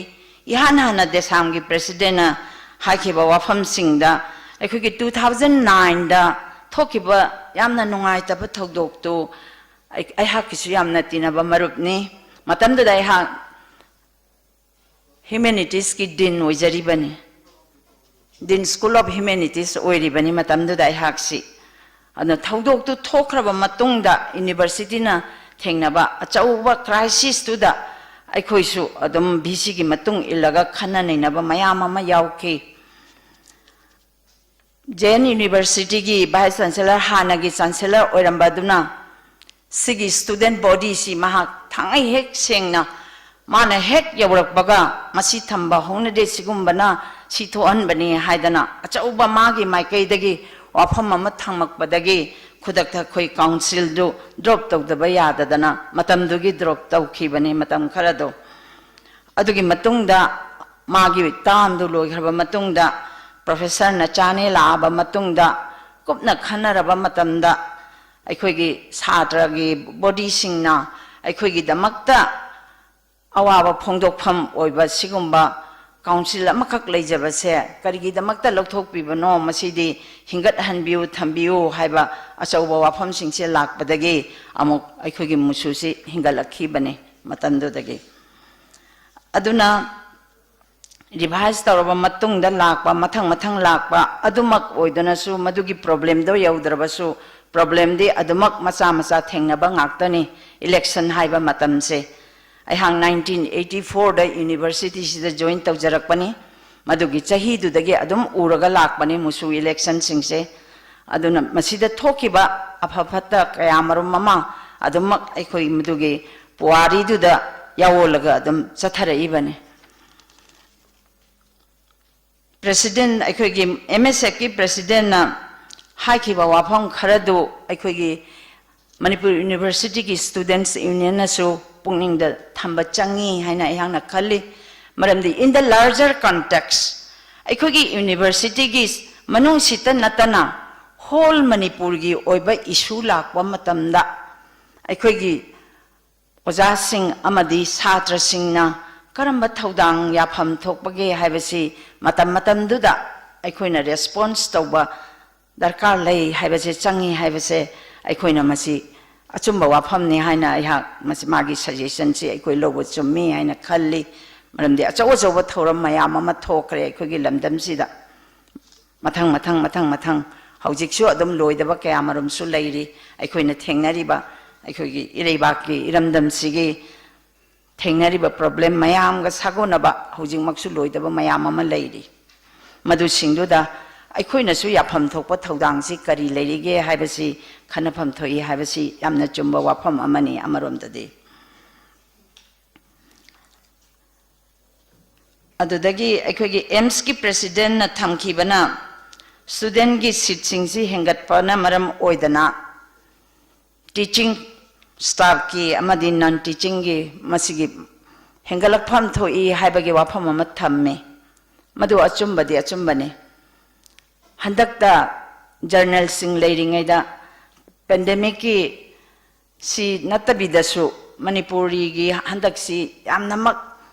ꯏꯍꯥꯟ ꯍꯥꯟꯅ ꯗꯦꯁꯥꯝꯒꯤ ꯄ꯭ꯔꯦꯁꯤꯗꯦꯟꯠꯅ ꯍꯥꯏꯈꯤꯕ ꯋꯥꯐꯝꯁꯤꯡꯗ ꯑꯩꯈꯣꯏꯒꯤ ꯇꯨ ꯊꯥꯎꯖꯟ ꯅꯥꯏꯟꯗ ꯊꯣꯛꯈꯤꯕ ꯌꯥꯝꯅ ꯅꯨꯡꯉꯥꯏꯇꯕ ꯊꯧꯗꯣꯛꯇꯨ ꯑꯩ-, ꯑꯩꯍꯥꯛꯀꯤꯁꯨ ꯌꯥꯝꯅ ꯇꯤꯟꯅꯕ ꯃꯔꯨꯞꯅꯤ꯫ ꯃꯇꯝꯗꯨꯗ ꯑꯩꯍꯥꯛ ꯍ꯭ꯌꯨꯃꯦꯅꯤꯇꯤꯁꯀꯤ ꯗꯤꯟ ꯑꯣꯏꯖꯔꯤꯕꯅꯤ꯫ Dean School of Humanities ꯑꯣꯏꯔꯤꯕꯅꯤ ꯃꯇꯝꯗꯨꯗ ꯑꯩꯍꯥꯛꯁꯤ꯫ ꯑꯗꯨꯅ ꯊꯧꯗꯣꯛꯇꯨ ꯊꯣꯛꯈ꯭ꯔꯕ ꯃꯇꯨꯡꯗ universityꯅ ꯊꯦꯡꯅꯕ ꯑꯆꯧꯕ crisisꯇꯨꯗ ꯑꯩꯈꯣꯏꯁꯨ ꯑꯗꯨꯝ VCꯒꯤ ꯃꯇꯨꯡ ꯏꯜꯂꯒ ꯈꯟꯅ ꯅꯩꯅꯕ ꯃꯌꯥꯝ ꯑꯃ ꯌꯥꯎꯈꯤ꯫ Jain Universityꯒꯤ Vice Chancellor, ꯍꯥꯟꯅꯒꯤ Chancellor ꯑꯣꯏꯔꯝꯕ ꯑꯗꯨꯅ ꯁꯤꯒꯤ student bodyꯁꯤ ꯃꯍꯥꯛ ꯊꯥꯡꯉꯩ ꯍꯦꯛ ꯁꯦꯡꯅ ꯃꯥꯅ ꯍꯦꯛ ꯌꯧꯔꯛꯄꯒ ꯃꯁꯤ ꯊꯝꯕ ꯍꯧꯅꯗꯦ, ꯁꯤꯒꯨꯝꯕꯅ ꯁꯤ ꯊꯣꯛꯍꯟꯕꯅꯤ ꯍꯥꯏꯗꯅ ꯑꯆꯧꯕ ꯃꯥꯒꯤ ꯃꯥꯏꯀꯩꯗꯒꯤ ꯋꯥꯐꯝ ꯑꯃ ꯊꯝꯃꯛꯄꯗꯒꯤ ꯈꯨꯗꯛꯇ ꯑꯩꯈꯣꯏ councilꯗꯨ drop ꯇꯧꯗꯕ ꯌꯥꯗꯗꯅ ꯃꯇꯝꯗꯨꯒꯤ drop ꯇꯧꯈꯤꯕꯅꯤ ꯃꯇꯝ ꯈꯔꯗꯣ꯫ ꯑꯗꯨꯒꯤ ꯃꯇꯨꯡꯗ ꯃꯥꯒꯤ termꯗꯨ ꯂꯣꯏꯈ꯭ꯔꯕ ꯃꯇꯨꯡꯗ professor ꯅꯆꯥꯅꯦ ꯂꯥꯛꯑꯕ ꯃꯇꯨꯡꯗ ꯀꯨꯞꯅ ꯈꯟꯅꯔꯕ ꯃꯇꯝꯗ ꯑꯩꯈꯣꯏꯒꯤ ꯁꯥꯇ꯭ꯔꯒꯤ bodyꯁꯤꯡꯅ ꯑꯩꯈꯣꯏꯒꯤꯗꯃꯛꯇ ꯑꯋꯥꯕ ꯐꯣꯡꯗꯣꯛꯐꯝ ꯑꯣꯏꯕ ꯁꯤꯒꯨꯝꯕ council ꯑꯃꯈꯛ ꯂꯩꯖꯕꯁꯦ ꯀꯔꯤꯒꯤꯗꯃꯛꯇ ꯂꯧꯊꯣꯛꯄꯤꯕꯅꯣ, ꯃꯁꯤꯗꯤ ꯍꯤꯡꯒꯠꯍꯟꯕꯤꯌꯨ, ꯊꯝꯕꯤꯌꯨ ꯍꯥꯏꯕ ꯑꯆꯧꯕ ꯋꯥꯐꯝꯁꯤꯡꯁꯦ ꯂꯥꯛꯄꯗꯒꯤ ꯑꯃꯨꯛ ꯑꯩꯈꯣꯏꯒꯤ ꯃꯨꯁꯨꯁꯤ ꯍꯤꯡꯒꯠꯂꯛꯈꯤꯕꯅꯤ ꯃꯇꯝꯗꯨꯗꯒꯤ꯫ ꯑꯗꯨꯅ revise ꯇꯧꯔꯕ ꯃꯇꯨꯡꯗ ꯂꯥꯛꯄ, ꯃꯊꯪ ꯃꯊꯪ ꯂꯥꯛꯄ ꯑꯗꯨꯃꯛ ꯑꯣꯏꯗꯨꯅꯁꯨ ꯃꯗꯨꯒꯤ problemꯗꯣ ꯌꯧꯗ꯭ꯔꯕꯁꯨ problemꯗꯤ ꯑꯗꯨꯃꯛ ꯃꯆꯥ ꯃꯆꯥ ꯊꯦꯡꯅꯕ ꯉꯥꯛꯇꯅꯤ꯫ Election ꯍꯥꯏꯕ ꯃꯇꯝꯁꯦ ꯑꯩꯍꯥꯛ nineteen eighty fourꯗ universityꯁꯤꯗ join ꯇꯧꯖꯔꯛꯄꯅꯤ꯫ ꯃꯗꯨꯒꯤ ꯆꯍꯤꯗꯨꯗꯒꯤ ꯑꯗꯨꯝ ꯎꯔꯒ ꯂꯥꯛꯄꯅꯤ ꯃꯨꯁꯨ electionꯁꯤꯡꯁꯦ꯫ ꯑꯗꯨꯅ ꯃꯁꯤꯗ ꯊꯣꯛꯈꯤꯕ ꯑꯐ ꯐꯠꯇ ꯀꯌꯥ ꯃꯔꯨꯝ ꯑꯃ ꯑꯗꯨꯃꯛ ꯑꯩꯈꯣꯏ ꯃꯗꯨꯒꯤ ꯄꯨꯋꯥꯔꯤꯗꯨꯗ ꯌꯥꯑꯣꯜꯂꯒ ꯑꯗꯨꯝ ꯆꯠꯊꯔꯛꯏꯕꯅꯤ꯫ President, ꯑꯩꯈꯣꯏꯒꯤ MSFꯀꯤ presidentꯅ ꯍꯥꯏꯈꯤꯕ ꯋꯥꯐꯝ ꯈꯔꯗꯨ ꯑꯩꯈꯣꯏꯒꯤ ꯃꯅꯤꯄꯨꯔ Universityꯒꯤ Students Unionꯅꯁꯨ ꯄꯨꯛꯅꯤꯡꯗ ꯊꯝꯕ ꯆꯪꯉꯤ ꯍꯥꯏꯅ ꯑꯩꯍꯥꯛꯅ ꯈꯜꯂꯤ꯫ ꯃꯔꯝꯗꯤ in the larger context, ꯑꯩꯈꯣꯏꯒꯤ universityꯒꯤ ꯃꯅꯨꯡꯁꯤꯇ ꯅꯠꯇꯅ whole ꯃꯅꯤꯄꯨꯔꯒꯤ ꯑꯣꯏꯕ issue ꯂꯥꯛꯄ ꯃꯇꯝꯗ ꯑꯩꯈꯣꯏꯒꯤ ꯑꯣꯖꯥꯁꯤꯡ ꯑꯃꯗꯤ ꯁꯥꯇ꯭ꯔꯁꯤꯡꯅ ꯀꯔꯝꯕ ꯊꯧꯗꯥꯡ ꯌꯥꯐꯝ ꯊꯣꯛꯄꯒꯦ ꯍꯥꯏꯕꯁꯤ ꯃꯇꯝ ꯃꯇꯝꯗꯨꯗ ꯑꯩꯈꯣꯏꯅ response ꯇꯧꯕ ꯗꯔꯀꯥꯔ ꯂꯩ ꯍꯥꯏꯕꯁꯦ, ꯆꯪꯉꯤ ꯍꯥꯏꯕꯁꯦ ꯑꯩꯈꯣꯏꯅ ꯃꯁꯤ ꯑꯆꯨꯝꯕ ꯋꯥꯐꯝꯅꯤ ꯍꯥꯏꯅ ꯑꯩꯍꯥꯛ ꯃꯁꯤ, ꯃꯥꯒꯤ suggestionꯁꯤ ꯑꯩꯈꯣꯏ ꯂꯧꯕ ꯆꯨꯝꯃꯤ ꯍꯥꯏꯅ ꯈꯜꯂꯤ꯫ ꯃꯔꯝꯗꯤ ꯑꯆꯧ ꯑꯆꯧꯕ ꯊꯧꯔꯝ ꯃꯌꯥꯝ ꯑꯃ ꯊꯣꯛꯈ꯭ꯔꯦ ꯑꯩꯈꯣꯏꯒꯤ ꯂꯝꯗꯝꯁꯤꯗ꯫ ꯃꯊꯪ ꯃꯊꯪ ꯃꯊꯪ ꯃꯊꯪ ꯍꯧꯖꯤꯛꯁꯨ ꯑꯗꯨꯝ ꯂꯣꯏꯗꯕ ꯀꯌꯥ ꯃꯔꯨꯝꯁꯨ ꯂꯩꯔꯤ꯫ ꯑꯩꯈꯣꯏꯅ ꯊꯦꯡꯅꯔꯤꯕ, ꯑꯩꯈꯣꯏꯒꯤ ꯏꯔꯩꯕꯥꯛꯀꯤ ꯏꯔꯝꯗꯝꯁꯤꯒꯤ ꯊꯦꯡꯅꯔꯤꯕ ꯄ꯭ꯔꯣꯕ꯭ꯂꯦꯝ ꯃꯌꯥꯝꯒ ꯁꯥꯒꯣꯟꯅꯕ ꯍꯧꯖꯤꯛꯃꯛꯁꯨ ꯂꯣꯏꯗꯕ ꯃꯌꯥꯝ ꯑꯃ ꯂꯩꯔꯤ꯫ ꯃꯗꯨꯁꯤꯡꯗꯨꯗ ꯑꯩꯈꯣꯏꯅꯁꯨ ꯌꯥꯐꯝ ꯊꯣꯛꯄ ꯊꯧꯗꯥꯡꯁꯤ ꯀꯔꯤ ꯂꯩꯔꯤꯒꯦ ꯍꯥꯏꯕꯁꯤ ꯈꯟꯅꯐꯝ ꯊꯣꯛꯏ ꯍꯥꯏꯕꯁꯤ ꯌꯥꯝꯅ ꯆꯨꯝꯕ ꯋꯥꯐꯝ ꯑꯃꯅꯤ ꯑꯃꯔꯣꯝꯗꯗꯤ꯫ ꯑꯗꯨꯗꯒꯤ ꯑꯩꯈꯣꯏꯒꯤ ꯑꯦꯝꯁꯀꯤ ꯄ꯭ꯔꯦꯁꯤꯗꯦꯟꯠꯅ ꯊꯝꯈꯤꯕꯅ ꯁ꯭ꯇꯨꯗꯦꯟꯠꯀꯤ ꯁꯤꯠꯁꯤꯡꯁꯤ ꯍꯦꯟꯒꯠꯄꯅ ꯃꯔꯝ ꯑꯣꯏꯗꯅ ꯇꯤꯆꯤꯡ ꯁ꯭ꯇꯥꯐꯀꯤ ꯑꯃꯗꯤ ꯅꯟ ꯇꯤꯆꯤꯡꯒꯤ ꯃꯁꯤꯒꯤ ꯍꯦꯟꯒꯠꯂꯛꯐꯝ ꯊꯣꯛꯏ ꯍꯥꯏꯕꯒꯤ ꯋꯥꯐꯝ ꯑꯃ ꯊꯝꯃꯤ꯫ ꯃꯗꯨ ꯑꯆꯨꯝꯕꯗꯤ ꯑꯆꯨꯝꯕꯅꯤ꯫ ꯍꯟꯗꯛꯇ ꯖꯔꯅꯦꯜꯁꯤꯡ ꯂꯩꯔꯤꯉꯩꯗ ꯄꯦꯟꯗꯦꯃꯤꯛꯀꯤ ꯁꯤ ꯅꯠꯇꯕꯤꯗꯁꯨ ꯃꯅꯤꯄꯨꯔꯤꯒꯤ ꯍꯟꯗꯛꯁꯤ ꯌꯥꯝꯅꯃꯛ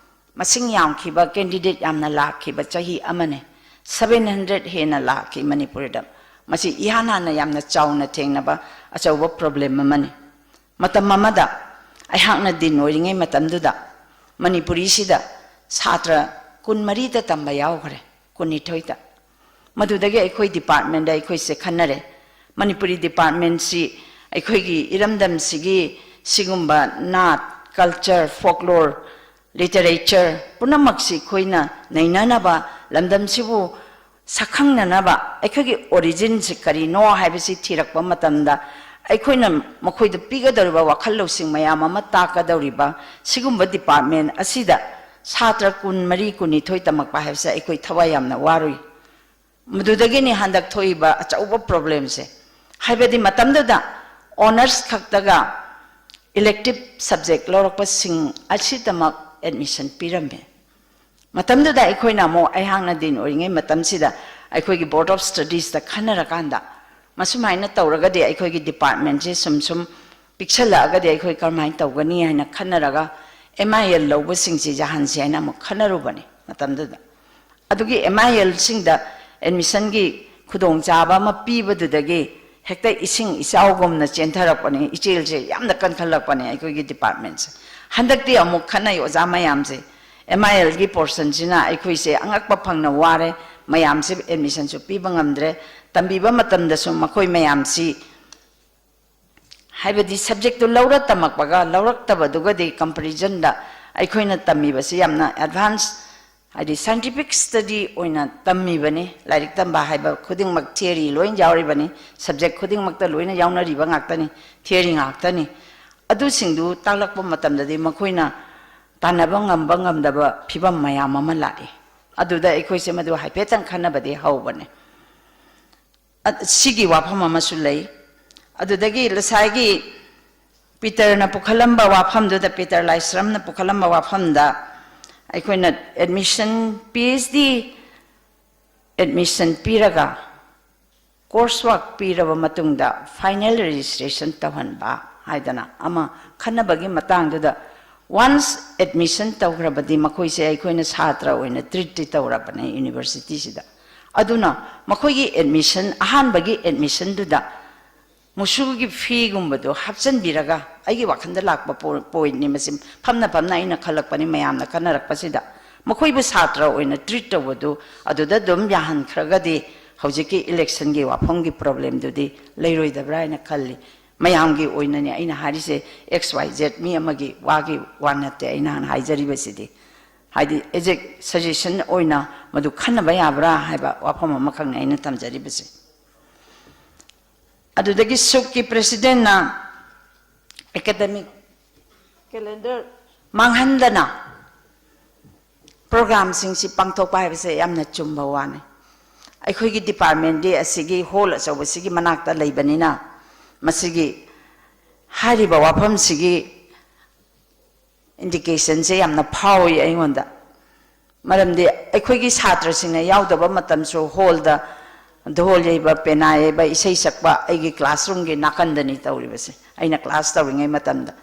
ꯃꯁꯤꯡ ꯌꯥꯝꯈꯤꯕ, ꯀꯦꯟꯗꯤꯗꯦꯠ ꯌꯥꯝꯅ ꯂꯥꯛꯈꯤꯕ ꯆꯍꯤ ꯑꯃꯅꯤ꯫ ꯁꯚꯦꯟ ꯍꯟꯗ꯭ꯔꯦꯠ ꯍꯦꯟꯅ ꯂꯥꯛꯈꯤ ꯃꯅꯤꯄꯨꯔꯗ꯫ ꯃꯁꯤ ꯏꯍꯥꯟ ꯍꯥꯟꯅ ꯌꯥꯝꯅ ꯆꯥꯎꯅ ꯊꯦꯡꯅꯕ ꯑꯆꯧꯕ ꯄ꯭ꯔꯣꯕ꯭ꯂꯦꯝ ꯑꯃꯅꯤ꯫ ꯃꯇꯝ ꯑꯃꯗ ꯑꯩꯍꯥꯛꯅ ꯗꯤꯟ ꯑꯣꯏꯔꯤꯉꯩ ꯃꯇꯝꯗꯨꯗ ꯃꯅꯤꯄꯨꯔꯤꯁꯤꯗ ꯁꯥꯇ꯭ꯔ ꯀꯨꯟꯃꯔꯤꯗ ꯇꯝꯕ ꯌꯥꯎꯈ꯭ꯔꯦ, ꯀꯨꯟꯅꯤꯊꯣꯏꯗ꯫ ꯃꯗꯨꯗꯒꯤ ꯑꯩꯈꯣꯏ ꯗꯤꯄꯥꯔꯠꯃꯦꯟꯗ ꯑꯩꯈꯣꯏꯁꯦ ꯈꯟꯅꯔꯦ, ꯃꯅꯤꯄꯨꯔꯤ ꯗꯤꯄꯥꯔꯠꯃꯦꯟꯁꯤ ꯑꯩꯈꯣꯏꯒꯤ ꯏꯔꯝꯗꯝꯁꯤꯒꯤ ꯁꯤꯒꯨꯝꯕ ꯅꯥꯠ, ꯀꯜꯆꯔ, ꯐꯣꯛꯂꯣꯔ, ꯂꯤꯇꯔꯦꯆꯔ ꯄꯨꯝꯅꯃꯛꯁꯤ ꯑꯩꯈꯣꯏꯅ ꯅꯩꯅꯅꯕ, ꯂꯝꯗꯝꯁꯤꯕꯨ ꯁꯛꯈꯪꯅꯅꯕ ꯑꯩꯈꯣꯏꯒꯤ ꯑꯣꯔꯤꯖꯤꯟꯁꯤ ꯀꯔꯤꯅꯣ ꯍꯥꯏꯕꯁꯤ ꯊꯤꯔꯛꯄ ꯃꯇꯝꯗ, ꯑꯩꯈꯣꯏꯅ ꯃꯈꯣꯏꯗ ꯄꯤꯒꯗꯧꯔꯤꯕ ꯋꯥꯈꯜ ꯂꯧꯁꯤꯡ ꯃꯌꯥꯝ ꯑꯃ ꯇꯥꯛꯀꯗꯧꯔꯤꯕ ꯁꯤꯒꯨꯝꯕ ꯗꯤꯄꯥꯔꯠꯃꯦꯟ ꯑꯁꯤꯗ ꯁꯥꯇ꯭ꯔ ꯀꯨꯟꯃꯔꯤ, ꯀꯨꯟꯅꯤꯊꯣꯏ ꯇꯝꯃꯛꯄ ꯍꯥꯏꯕꯁꯦ ꯑꯩꯈꯣꯏ ꯊꯋꯥꯏ ꯌꯥꯝꯅ ꯋꯥꯔꯨꯏ꯫ ꯃꯗꯨꯗꯒꯤꯅꯤ ꯍꯟꯗꯛ ꯊꯣꯛꯏꯕ ꯑꯆꯧꯕ ꯄ꯭ꯔꯣꯕ꯭ꯂꯦꯝꯁꯦ꯫ ꯍꯥꯏꯕꯗꯤ ꯃꯇꯝꯗꯨꯗ ꯑꯣꯅꯔꯁ ꯈꯛꯇꯒ ꯏꯂꯦꯛꯇꯤꯞ ꯁꯕꯖꯦꯛ ꯂꯧꯔꯛꯄꯁꯤꯡ ꯑꯁꯤꯗꯃꯛ ꯑꯦꯗꯃꯤꯁꯟ ꯄꯤꯔꯝꯃꯤ꯫ ꯃꯇꯝꯗꯨꯗ ꯑꯩꯈꯣꯏꯅ ꯑꯃꯨꯛ, ꯑꯩꯍꯥꯛꯅ ꯗꯤꯟ ꯑꯣꯏꯔꯤꯉꯩ ꯃꯇꯝꯁꯤꯗ ꯑꯩꯈꯣꯏꯒꯤ ꯕꯣꯔꯗ ꯑꯣꯐ ꯁ꯭ꯇꯗꯤꯁꯇ ꯈꯟꯅꯔꯀꯥꯟꯗ, ꯃꯁꯨꯃꯥꯏꯅ ꯇꯧꯔꯒꯗꯤ ꯑꯩꯈꯣꯏꯒꯤ ꯗꯤꯄꯥꯔꯠꯃꯦꯟꯁꯤ ꯁꯨꯝ ꯁꯨꯝ ꯄꯤꯛꯁꯜꯂꯛꯑꯒꯗꯤ ꯑꯩꯈꯣꯏ ꯀꯔꯝꯍꯥꯏꯅ ꯇꯧꯒꯅꯤ ꯍꯥꯏꯅ ꯈꯟꯅꯔꯒ, ꯑꯦꯝ ꯑꯥꯏ ꯑꯦꯜ ꯂꯧꯕꯁꯤꯡꯁꯤ ꯌꯥꯍꯟꯁꯤ ꯍꯥꯏꯅ ꯑꯃꯨꯛ ꯈꯟꯅꯔꯨꯕꯅꯤ ꯃꯇꯝꯗꯨꯗ꯫ ꯑꯗꯨꯒꯤ ꯑꯦꯝ ꯑꯥꯏ ꯑꯦꯜꯁꯤꯡꯗ ꯑꯦꯗꯃꯤꯁꯟꯒꯤ ꯈꯨꯗꯣꯡꯆꯥꯕ ꯑꯃ ꯄꯤꯕꯗꯨꯗꯒꯤ ꯍꯦꯛꯇ ꯏꯁꯤꯡ ꯏꯆꯥꯎꯒꯨꯝꯅ ꯆꯦꯟꯊꯔꯛꯄꯅꯤ, ꯏꯆꯦꯜꯁꯦ ꯌꯥꯝꯅ ꯀꯟꯈꯠꯂꯛꯄꯅꯦ ꯑꯩꯈꯣꯏꯒꯤ ꯗꯤꯄꯥꯔꯠꯃꯦꯟꯁꯦ꯫ ꯍꯟꯗꯛꯇꯤ ꯑꯃꯨꯛ ꯈꯟꯅꯩ ꯑꯣꯖꯥ ꯃꯌꯥꯝꯁꯦ, ꯑꯦꯝ ꯑꯥꯏ ꯑꯦꯜꯒꯤ ꯄꯣꯔꯁꯟꯁꯤꯅ ꯑꯩꯈꯣꯏꯁꯦ ꯑꯉꯛꯄ ꯐꯪꯅ ꯋꯥꯔꯦ, ꯃꯌꯥꯝꯁꯤ ꯑꯦꯗꯃꯤꯁꯟꯁꯨ ꯄꯤꯕ ꯉꯝꯗ꯭ꯔꯦ꯫ ꯇꯝꯕꯤꯕ ꯃꯇꯝꯗꯁꯨ ꯃꯈꯣꯏ ꯃꯌꯥꯝꯁꯤ, ꯍꯥꯏꯕꯗꯤ ꯁꯕꯖꯦꯛꯇꯨ ꯂꯧꯔ ꯇꯝꯃꯛꯄꯒ ꯂꯧꯔꯛꯇꯕꯗꯨꯒꯗꯤ ꯀꯝꯄꯦꯔꯤꯖꯟꯗ ꯑꯩꯈꯣꯏꯅ ꯇꯝꯃꯤꯕꯁꯤ ꯌꯥꯝꯅ ꯑꯦꯗꯚꯥꯟꯁ, ꯍꯥꯏꯗꯤ ꯁꯥꯏꯟꯇꯤꯐꯤꯛ ꯁ꯭ꯇꯗꯤ ꯑꯣꯏꯅ ꯇꯝꯃꯤꯕꯅꯤ꯫ ꯂꯥꯏꯔꯤꯛ ꯇꯝꯕ ꯍꯥꯏꯕ ꯈꯨꯗꯤꯡꯃꯛ ꯊꯤꯑꯣꯔꯤ ꯂꯣꯏ ꯌꯥꯎꯔꯤꯕꯅꯤ, ꯁꯕꯖꯦꯛ ꯈꯨꯗꯤꯡꯃꯛꯇ ꯂꯣꯏꯅ ꯌꯥꯎꯅꯔꯤꯕ ꯉꯥꯛꯇꯅꯤ, ꯊꯤꯑꯣꯔꯤ ꯉꯥꯛꯇꯅꯤ꯫ ꯑꯗꯨꯁꯤꯡꯗꯨ ꯇꯥꯛꯂꯛꯄ ꯃꯇꯝꯗꯗꯤ ꯃꯈꯣꯏꯅ ꯇꯥꯟꯅꯕ ꯉꯝꯕ ꯉꯝꯗꯕ ꯐꯤꯕꯝ ꯃꯌꯥꯝ ꯑꯃ ꯂꯥꯛꯏ꯫ ꯑꯗꯨꯗ ꯑꯩꯈꯣꯏꯁꯦ ꯃꯗꯨ ꯍꯥꯏꯐꯦꯠꯇꯪ ꯈꯟꯅꯕꯗꯤ ꯍꯧꯕꯅꯦ꯫ ꯑ-, ꯁꯤꯒꯤ ꯋꯥꯐꯝ ꯑꯃꯁꯨ ꯂꯩ꯫ ꯑꯗꯨꯗꯒꯤ ꯉꯁꯥꯏꯒꯤ ꯄꯤꯇꯔꯅ ꯄꯨꯈꯠꯂꯝꯕ ꯋꯥꯐꯝꯗꯨꯗ, ꯄꯤꯇꯔ ꯂꯥꯏꯁ꯭ꯔꯝꯅ ꯄꯨꯈꯠꯂꯝꯕ ꯋꯥꯐꯝꯗ, ꯑꯩꯈꯣꯏꯅ admission, P H D admission ꯄꯤꯔꯒ, ꯀꯣꯔꯁ ꯋꯥꯔꯛ ꯄꯤꯔꯕ ꯃꯇꯨꯡꯗ ꯐꯥꯏꯅꯦꯜ ꯔꯦꯖꯤꯁꯇ꯭ꯔꯦꯁꯟ ꯇꯧꯍꯟꯕ ꯍꯥꯏꯗꯅ ꯑꯃ ꯈꯟꯅꯕꯒꯤ ꯃꯇꯥꯡꯗꯨꯗ, ꯋꯥꯟꯁ ꯑꯦꯗꯃꯤꯁꯟ ꯇꯧꯈ꯭ꯔꯕꯗꯤ ꯃꯈꯣꯏꯁꯦ ꯑꯩꯈꯣꯏꯅ ꯁꯥꯇ꯭ꯔ ꯑꯣꯏꯅ ꯇ꯭ꯔꯤꯠꯇꯤ ꯇꯧꯔꯕꯅꯦ ꯌꯨꯅꯤꯚꯔꯁꯤꯇꯤꯁꯤꯗ꯫ ꯑꯗꯨꯅ ꯃꯈꯣꯏꯒꯤ ꯑꯦꯗꯃꯤꯁꯟ, ꯑꯍꯥꯟꯕꯒꯤ ꯑꯦꯗꯃꯤꯁꯟꯗꯨꯗ ꯃꯨꯁꯨꯒꯤ ꯐꯤꯒꯨꯝꯕꯗꯣ ꯍꯥꯞꯆꯤꯟꯕꯤꯔꯒ, ꯑꯩꯒꯤ ꯋꯥꯈꯜꯗ ꯂꯥꯛꯄ ꯄꯣ-, ꯄꯣꯏꯟꯠꯅꯤ ꯃꯁꯤ, ꯐꯝꯅ ꯐꯝꯅ ꯑꯩꯅ ꯈꯜꯂꯛꯄꯅꯤ, ꯃꯌꯥꯝꯅ ꯈꯟꯅꯔꯛꯄꯁꯤꯗ ꯃꯈꯣꯏꯕꯨ ꯁꯥꯇ꯭ꯔ ꯑꯣꯏꯅ ꯇ꯭ꯔꯤꯠ ꯇꯧꯕꯗꯨ ꯑꯗꯨꯗ ꯑꯗꯨꯝ ꯌꯥꯍꯟꯈ꯭ꯔꯒꯗꯤ ꯍꯧꯖꯤꯛꯀꯤ ꯏꯂꯦꯛꯁꯟꯒꯤ ꯋꯥꯐꯝꯒꯤ ꯄ꯭ꯔꯣꯕ꯭ꯂꯦꯝꯗꯨꯗꯤ ꯂꯩꯔꯣꯏꯗꯕ꯭ꯔꯥ ꯍꯥꯏꯅ ꯈꯜꯂꯤ꯫ ꯃꯌꯥꯝꯒꯤ ꯑꯣꯏꯅꯅꯦ ꯑꯩꯅ ꯍꯥꯏꯔꯤꯁꯦ, ꯑꯦꯛꯁ ꯋꯥꯏ ꯖꯦꯠ ꯃꯤ ꯑꯃꯒꯤ ꯋꯥꯒꯤ ꯋꯥ ꯅꯠꯇꯦ ꯑꯩꯅ ꯍꯥꯟꯅ ꯍꯥꯏꯖꯔꯤꯕꯁꯤꯗꯤ꯫ ꯍꯥꯏꯗꯤ, ꯑꯦꯖ ꯑꯦ ꯁꯖꯦꯁꯟ ꯑꯣꯏꯅ ꯃꯗꯨ ꯈꯟꯅꯕ ꯌꯥꯕ꯭ꯔꯥ ꯍꯥꯏꯕ ꯋꯥꯐꯝ ꯑꯃꯈꯛꯅꯤ ꯑꯩꯅ ꯊꯝꯖꯔꯤꯕꯁꯦ꯫ ꯑꯗꯨꯗꯒꯤ ꯁꯨꯛꯀꯤ ꯄ꯭ꯔꯦꯁꯤꯗꯦꯟꯠꯅ ꯑꯦꯀꯥꯗꯦꯃꯤꯛ ꯀꯦꯂꯦꯟꯗꯔ ꯃꯥꯡꯍꯟꯗꯅ ꯄ꯭ꯔꯣꯒ꯭ꯔꯥꯝꯁꯤꯡꯁꯤ ꯄꯥꯡꯊꯣꯛꯄ ꯍꯥꯏꯕꯁꯦ ꯌꯥꯝꯅ ꯆꯨꯝꯕ ꯋꯥꯅꯤ꯫ ꯑꯩꯈꯣꯏꯒꯤ ꯗꯤꯄꯥꯔꯠꯃꯦꯟꯗꯤ ꯑꯁꯤꯒꯤ ꯍꯣꯜ ꯑꯆꯧꯕꯁꯤꯒꯤ ꯃꯅꯥꯛꯇ ꯂꯩꯕꯅꯤꯅ, ꯃꯁꯤꯒꯤ ꯍꯥꯏꯔꯤꯕ ꯋꯥꯐꯝꯁꯤꯒꯤ ꯏꯟꯗꯤꯀꯦꯁꯟꯁꯦ ꯌꯥꯝꯅ ꯐꯥꯎꯏ ꯑꯩꯉꯣꯟꯗ꯫ ꯃꯔꯝꯗꯤ ꯑꯩꯈꯣꯏꯒꯤ ꯁꯥꯇ꯭ꯔꯁꯤꯡꯅ ꯌꯥꯎꯗꯕ ꯃꯇꯝꯁꯨ ꯍꯣꯜꯗ ꯙꯣꯜ ꯌꯩꯕ, ꯄꯦꯅꯥ ꯌꯩꯕ, ꯏꯁꯩ ꯁꯛꯄ ꯑꯩꯒꯤ ꯀ꯭ꯂꯥꯁꯔꯨꯝꯒꯤ ꯅꯥꯀꯟꯗꯅꯤ ꯇꯧꯔꯤꯕꯁꯦ, ꯑꯩꯅ ꯀ꯭ꯂꯥꯁ ꯇꯧꯔꯤꯉꯩ ꯃꯇꯝꯗ꯫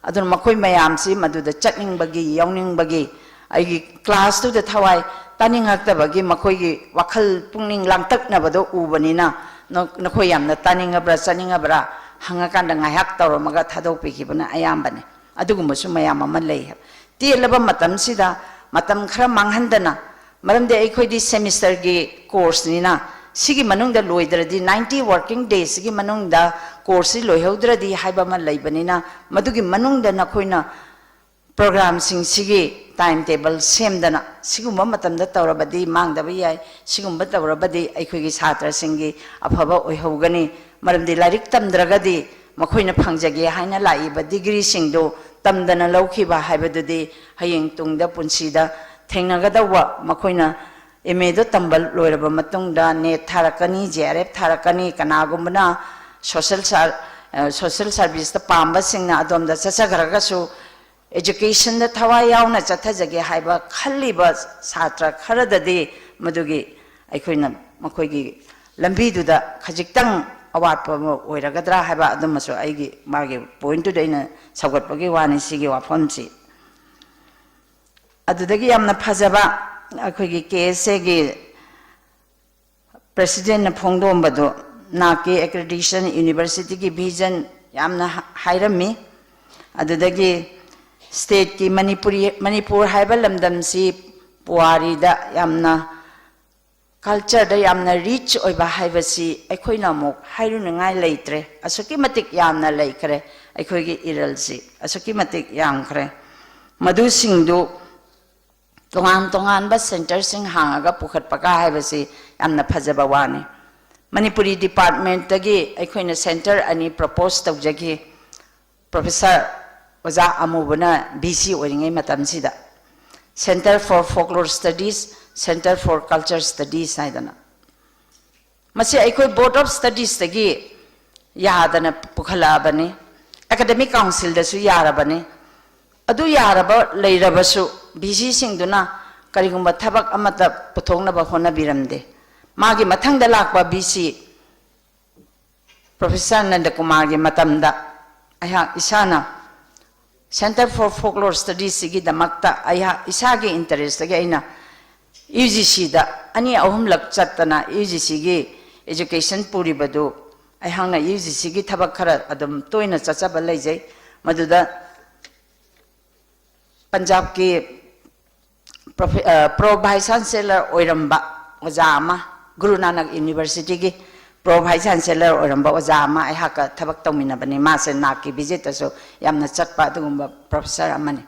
ꯑꯗꯨꯅ ꯃꯈꯣꯏ ꯃꯌꯥꯝꯁꯤ ꯃꯗꯨꯗ ꯆꯠꯅꯤꯡꯕꯒꯤ, ꯌꯥꯎꯅꯤꯡꯕꯒꯤ, ꯑꯩꯒꯤ ꯀ꯭ꯂꯥꯁꯇꯨꯗ ꯊꯋꯥꯏ ꯇꯥꯅꯤꯡꯉꯛꯇꯕꯒꯤ ꯃꯈꯣꯏꯒꯤ ꯋꯥꯈꯜ ꯄꯨꯛꯅꯤꯡ ꯂꯥꯡꯇꯛꯅꯕꯗꯣ ꯎꯕꯅꯤꯅ, ꯅ-, ꯅꯈꯣꯏ ꯌꯥꯝꯅ ꯇꯥꯅꯤꯡꯉꯕ꯭ꯔꯥ, ꯆꯠꯅꯤꯡꯉꯕ꯭ꯔꯥ ꯍꯪꯉꯀꯥꯟꯗ ꯉꯥꯏꯍꯥꯛ ꯇꯧꯔꯝꯃꯒ ꯊꯥꯗꯣꯛꯄꯤꯈꯤꯕꯅ ꯑꯌꯥꯝꯕꯅꯤ꯫ ꯑꯗꯨꯒꯨꯝꯕꯁꯨ ꯃꯌꯥꯝ ꯑꯃ ꯂꯩ꯫ ꯇꯦꯜꯂꯕ ꯃꯇꯝꯁꯤꯗ ꯃꯇꯝ ꯈꯔ ꯃꯥꯡꯍꯟꯗꯅ ꯃꯔꯝꯗꯤ ꯑꯩꯈꯣꯏꯗꯤ ꯁꯦꯃꯤꯁꯇꯔꯒꯤ ꯀꯣꯔꯁꯅꯤꯅ, ꯁꯤꯒꯤ ꯃꯅꯨꯡꯗ ꯂꯣꯏꯗ꯭ꯔꯗꯤ, ꯅꯥꯏꯟꯇꯤ ꯋꯥꯔꯀꯤꯡ ꯗꯦꯁꯤꯒꯤ ꯃꯅꯨꯡꯗ ꯀꯣꯔꯁꯁꯤ ꯂꯣꯏꯍꯧꯗ꯭ꯔꯗꯤ ꯍꯥꯏꯕ ꯑꯃ ꯂꯩꯕꯅꯤꯅ, ꯃꯗꯨꯒꯤ ꯃꯅꯨꯡꯗ ꯅꯈꯣꯏꯅ ꯄ꯭ꯔꯣꯒ꯭ꯔꯥꯝꯁꯤꯡꯁꯤꯒꯤ ꯇꯥꯏꯝ ꯇꯦꯕꯜ ꯁꯦꯝꯗꯅ, ꯁꯤꯒꯨꯝꯕ ꯃꯇꯝꯗ ꯇꯧꯔꯕꯗꯤ ꯃꯥꯡꯗꯕ ꯌꯥꯏ, ꯁꯤꯒꯨꯝꯕ ꯇꯧꯔꯕꯗꯤ ꯑꯩꯈꯣꯏꯒꯤ ꯁꯥꯇ꯭ꯔꯁꯤꯡꯒꯤ ꯑꯐꯕ ꯑꯣꯏꯍꯧꯒꯅꯤ꯫ ꯃꯔꯝꯗꯤ ꯂꯥꯏꯔꯤꯛ ꯇꯝꯗ꯭ꯔꯒꯗꯤ ꯃꯈꯣꯏꯅ ꯐꯪꯖꯒꯦ ꯍꯥꯏꯅ ꯂꯥꯛꯏꯕ ꯗꯤꯒ꯭ꯔꯤꯁꯤꯡꯗꯨ ꯇꯝꯗꯅ ꯂꯧꯈꯤꯕ ꯍꯥꯏꯕꯗꯨꯗꯤ ꯍꯌꯦꯡ ꯇꯨꯡꯗ ꯄꯨꯟꯁꯤꯗ ꯊꯦꯡꯅꯒꯗꯧꯕ, ꯃꯈꯣꯏꯅ ꯑꯦꯝ ꯑꯦꯗꯣ ꯇꯝꯕ ꯂꯣꯏꯔꯕ ꯃꯇꯨꯡꯗ ꯅꯦꯠ ꯊꯥꯔꯛꯀꯅꯤ, ꯖꯤ ꯑꯥꯔ ꯑꯦꯐ ꯊꯥꯔꯛꯀꯅꯤ, ꯀꯅꯥꯒꯨꯝꯕꯅ ꯁꯣꯁꯦꯜ ꯁꯥꯔ-, ꯑ, ꯁꯣꯁꯦꯜ ꯁꯥꯔꯚꯤꯁꯇ ꯄꯥꯝꯕꯁꯤꯡꯅ ꯑꯗꯣꯝꯗ ꯆꯠꯆꯈ꯭ꯔꯒꯁꯨ, ꯑꯦꯖꯨꯀꯦꯁꯟꯗ ꯊꯋꯥꯏ ꯌꯥꯎꯅ ꯆꯠꯊꯖꯒꯦ ꯍꯥꯏꯕ ꯈꯜꯂꯤꯕ ꯁꯥꯇ꯭ꯔ ꯈꯔꯗꯗꯤ ꯃꯗꯨꯒꯤ ꯑꯩꯈꯣꯏꯅ ꯃꯈꯣꯏꯒꯤ ꯂꯝꯕꯤꯗꯨꯗ ꯈꯖꯤꯛꯇꯪ ꯑꯋꯥꯠꯄ ꯑꯃ ꯑꯣꯏꯔꯒꯗ꯭ꯔꯥ ꯍꯥꯏꯕ ꯑꯗꯨꯃꯁꯨ ꯑꯩꯒꯤ, ꯃꯥꯒꯤ ꯄꯣꯏꯟꯠꯇꯨꯗ ꯑꯩꯅ ꯁꯧꯒꯠꯄꯒꯤ ꯋꯥꯅꯤ ꯁꯤꯒꯤ ꯋꯥꯐꯝꯁꯤ꯫ ꯑꯗꯨꯗꯒꯤ ꯌꯥꯝꯅ ꯐꯖꯕ ꯑꯩꯈꯣꯏꯒꯤ ꯀꯦ ꯑꯦꯁ ꯑꯦꯒꯤ ꯄ꯭ꯔꯦꯁꯤꯗꯦꯟꯠꯅ ꯐꯣꯡꯗꯣꯛꯑꯝꯕꯗꯨ, ꯅꯥꯛꯀꯤ ꯑꯦꯀ꯭ꯔꯤꯗꯤꯁꯟ, ꯌꯨꯅꯤꯚꯔꯁꯤꯇꯤꯒꯤ ꯚꯤꯖꯟ ꯌꯥꯝꯅ ꯍꯥ-, ꯍꯥꯏꯔꯝꯃꯤ꯫ ꯑꯗꯨꯗꯒꯤ ꯁ꯭ꯇꯦꯠꯀꯤ ꯃꯅꯤꯄꯨꯔꯤ, ꯃꯅꯤꯄꯨꯔ ꯍꯥꯏꯕ ꯂꯝꯗꯝꯁꯤ ꯄꯨꯋꯥꯔꯤꯗ ꯌꯥꯝꯅ, ꯀꯜꯆꯔꯗ ꯌꯥꯝꯅ ꯔꯤꯆ ꯑꯣꯏꯕ ꯍꯥꯏꯕꯁꯤ ꯑꯩꯈꯣꯏꯅ ꯑꯃꯨꯛ ꯍꯥꯏꯔꯨꯅꯤꯉꯥꯏ ꯂꯩꯇ꯭ꯔꯦ꯫ ꯑꯁꯨꯛꯀꯤ ꯃꯇꯤꯛ ꯌꯥꯝꯅ ꯂꯩꯈ꯭ꯔꯦ, ꯑꯩꯈꯣꯏꯒꯤ ꯏꯔꯜꯁꯤ ꯑꯁꯨꯛꯀꯤ ꯃꯇꯤꯛ ꯌꯥꯝꯈ꯭ꯔꯦ꯫ ꯃꯗꯨꯁꯤꯡꯗꯨ ꯇꯣꯉꯥꯟ ꯇꯣꯉꯥꯟꯕ ꯁꯦꯟꯇꯔꯁꯤꯡ ꯍꯥꯡꯉꯒ ꯄꯨꯈꯠꯄꯒ ꯍꯥꯏꯕꯁꯤ ꯌꯥꯝꯅ ꯐꯖꯕ ꯋꯥꯅꯤ꯫ ꯃꯅꯤꯄꯨꯔꯤ ꯗꯤꯄꯥꯔꯠꯃꯦꯟꯠꯇꯒꯤ ꯑꯩꯈꯣꯏꯅ ꯁꯦꯟꯇꯔ ꯑꯅꯤ ꯄ꯭ꯔꯣꯄꯣꯁ ꯇꯧꯖꯈꯤ꯫ ꯄ꯭ꯔꯣꯐꯦꯁꯔ ꯑꯣꯖꯥ ꯑꯃꯨꯕꯅ ꯚꯤ ꯁꯤ ꯑꯣꯏꯔꯤꯉꯩ ꯃꯇꯝꯁꯤꯗ, Centre for Folklore Studies, Centre for Culture Studies ꯍꯥꯏꯗꯅ꯫ ꯃꯁꯤ ꯑꯩꯈꯣꯏ ꯕꯣꯔꯗ ꯑꯣꯐ ꯁ꯭ꯇꯗꯤꯁꯇꯒꯤ ꯌꯥꯗꯅ ꯄꯨꯈꯠꯂꯛꯑꯕꯅꯤ, ꯑꯦꯀꯥꯗꯦꯃꯤꯛ ꯀꯥꯎꯟꯁꯤꯜꯗꯁꯨ ꯌꯥꯔꯕꯅꯤ꯫ ꯑꯗꯨ ꯌꯥꯔꯕ ꯂꯩꯔꯕꯁꯨ, ꯚꯤ ꯁꯤꯁꯤꯡꯗꯨꯅ ꯀꯔꯤꯒꯨꯝꯕ ꯊꯕꯛ ꯑꯃꯠꯇ ꯄꯨꯊꯣꯛꯅꯕ ꯍꯣꯠꯅꯕꯤꯔꯝꯗꯦ꯫ ꯃꯥꯒꯤ ꯃꯊꯪꯗ ꯂꯥꯛꯄ ꯚꯤ ꯁꯤ ꯄ꯭ꯔꯣꯐꯦꯁꯔ ꯅꯟꯗꯀꯨꯃꯥꯔꯒꯤ ꯃꯇꯝꯗ ꯑꯩꯍꯥꯛ ꯏꯁꯥꯅ Centre for Folklore Studiesꯁꯤꯒꯤꯗꯃꯛꯇ ꯑꯩꯍꯥꯛ ꯏꯁꯥꯒꯤ ꯏꯟꯇꯔꯦꯁꯇꯒꯤ ꯑꯩꯅ ꯌꯨ ꯖꯤ ꯁꯤꯗ ꯑꯅꯤ ꯑꯍꯨꯝꯂꯛ ꯆꯠꯇꯅ ꯌꯨ ꯖꯤ ꯁꯤꯒꯤ ꯑꯦꯖꯨꯀꯦꯁꯟ ꯄꯨꯔꯤꯕꯗꯨ, ꯑꯩꯍꯥꯛꯅ ꯌꯨ ꯖꯤ ꯁꯤꯒꯤ ꯊꯕꯛ ꯈꯔ ꯑꯗꯨꯝ ꯇꯣꯏꯅ ꯆꯠꯆꯕ ꯂꯩꯖꯩ꯫ ꯃꯗꯨꯗ ꯄꯟꯖꯥꯕꯀꯤ ꯄ꯭ꯔꯣꯐꯦ-, ꯑ, ꯄ꯭ꯔꯣ ꯚꯥꯏꯁ ꯆꯥꯟꯁꯦꯂꯔ ꯑꯣꯏꯔꯝꯕ ꯑꯣꯖꯥ ꯑꯃ, ꯒꯨꯔꯨ ꯅꯥꯅꯛ ꯌꯨꯅꯤꯚꯔꯁꯤꯇꯤꯒꯤ ꯄ꯭ꯔꯣ ꯚꯥꯏꯁ ꯆꯥꯟꯁꯦꯂꯔ ꯑꯣꯏꯔꯝꯕ ꯑꯣꯖꯥ ꯑꯃ ꯑꯩꯍꯥꯛꯀ ꯊꯕꯛ ꯇꯧꯃꯤꯟꯅꯕꯅꯤ꯫ ꯃꯥꯁꯦ ꯅꯥꯛꯀꯤ ꯚꯤꯖꯤꯠꯇꯁꯨ ꯌꯥꯝꯅ ꯆꯠꯄ ꯑꯗꯨꯒꯨꯝꯕ ꯄ꯭ꯔꯣꯐꯦꯁꯔ ꯑꯃꯅꯤ꯫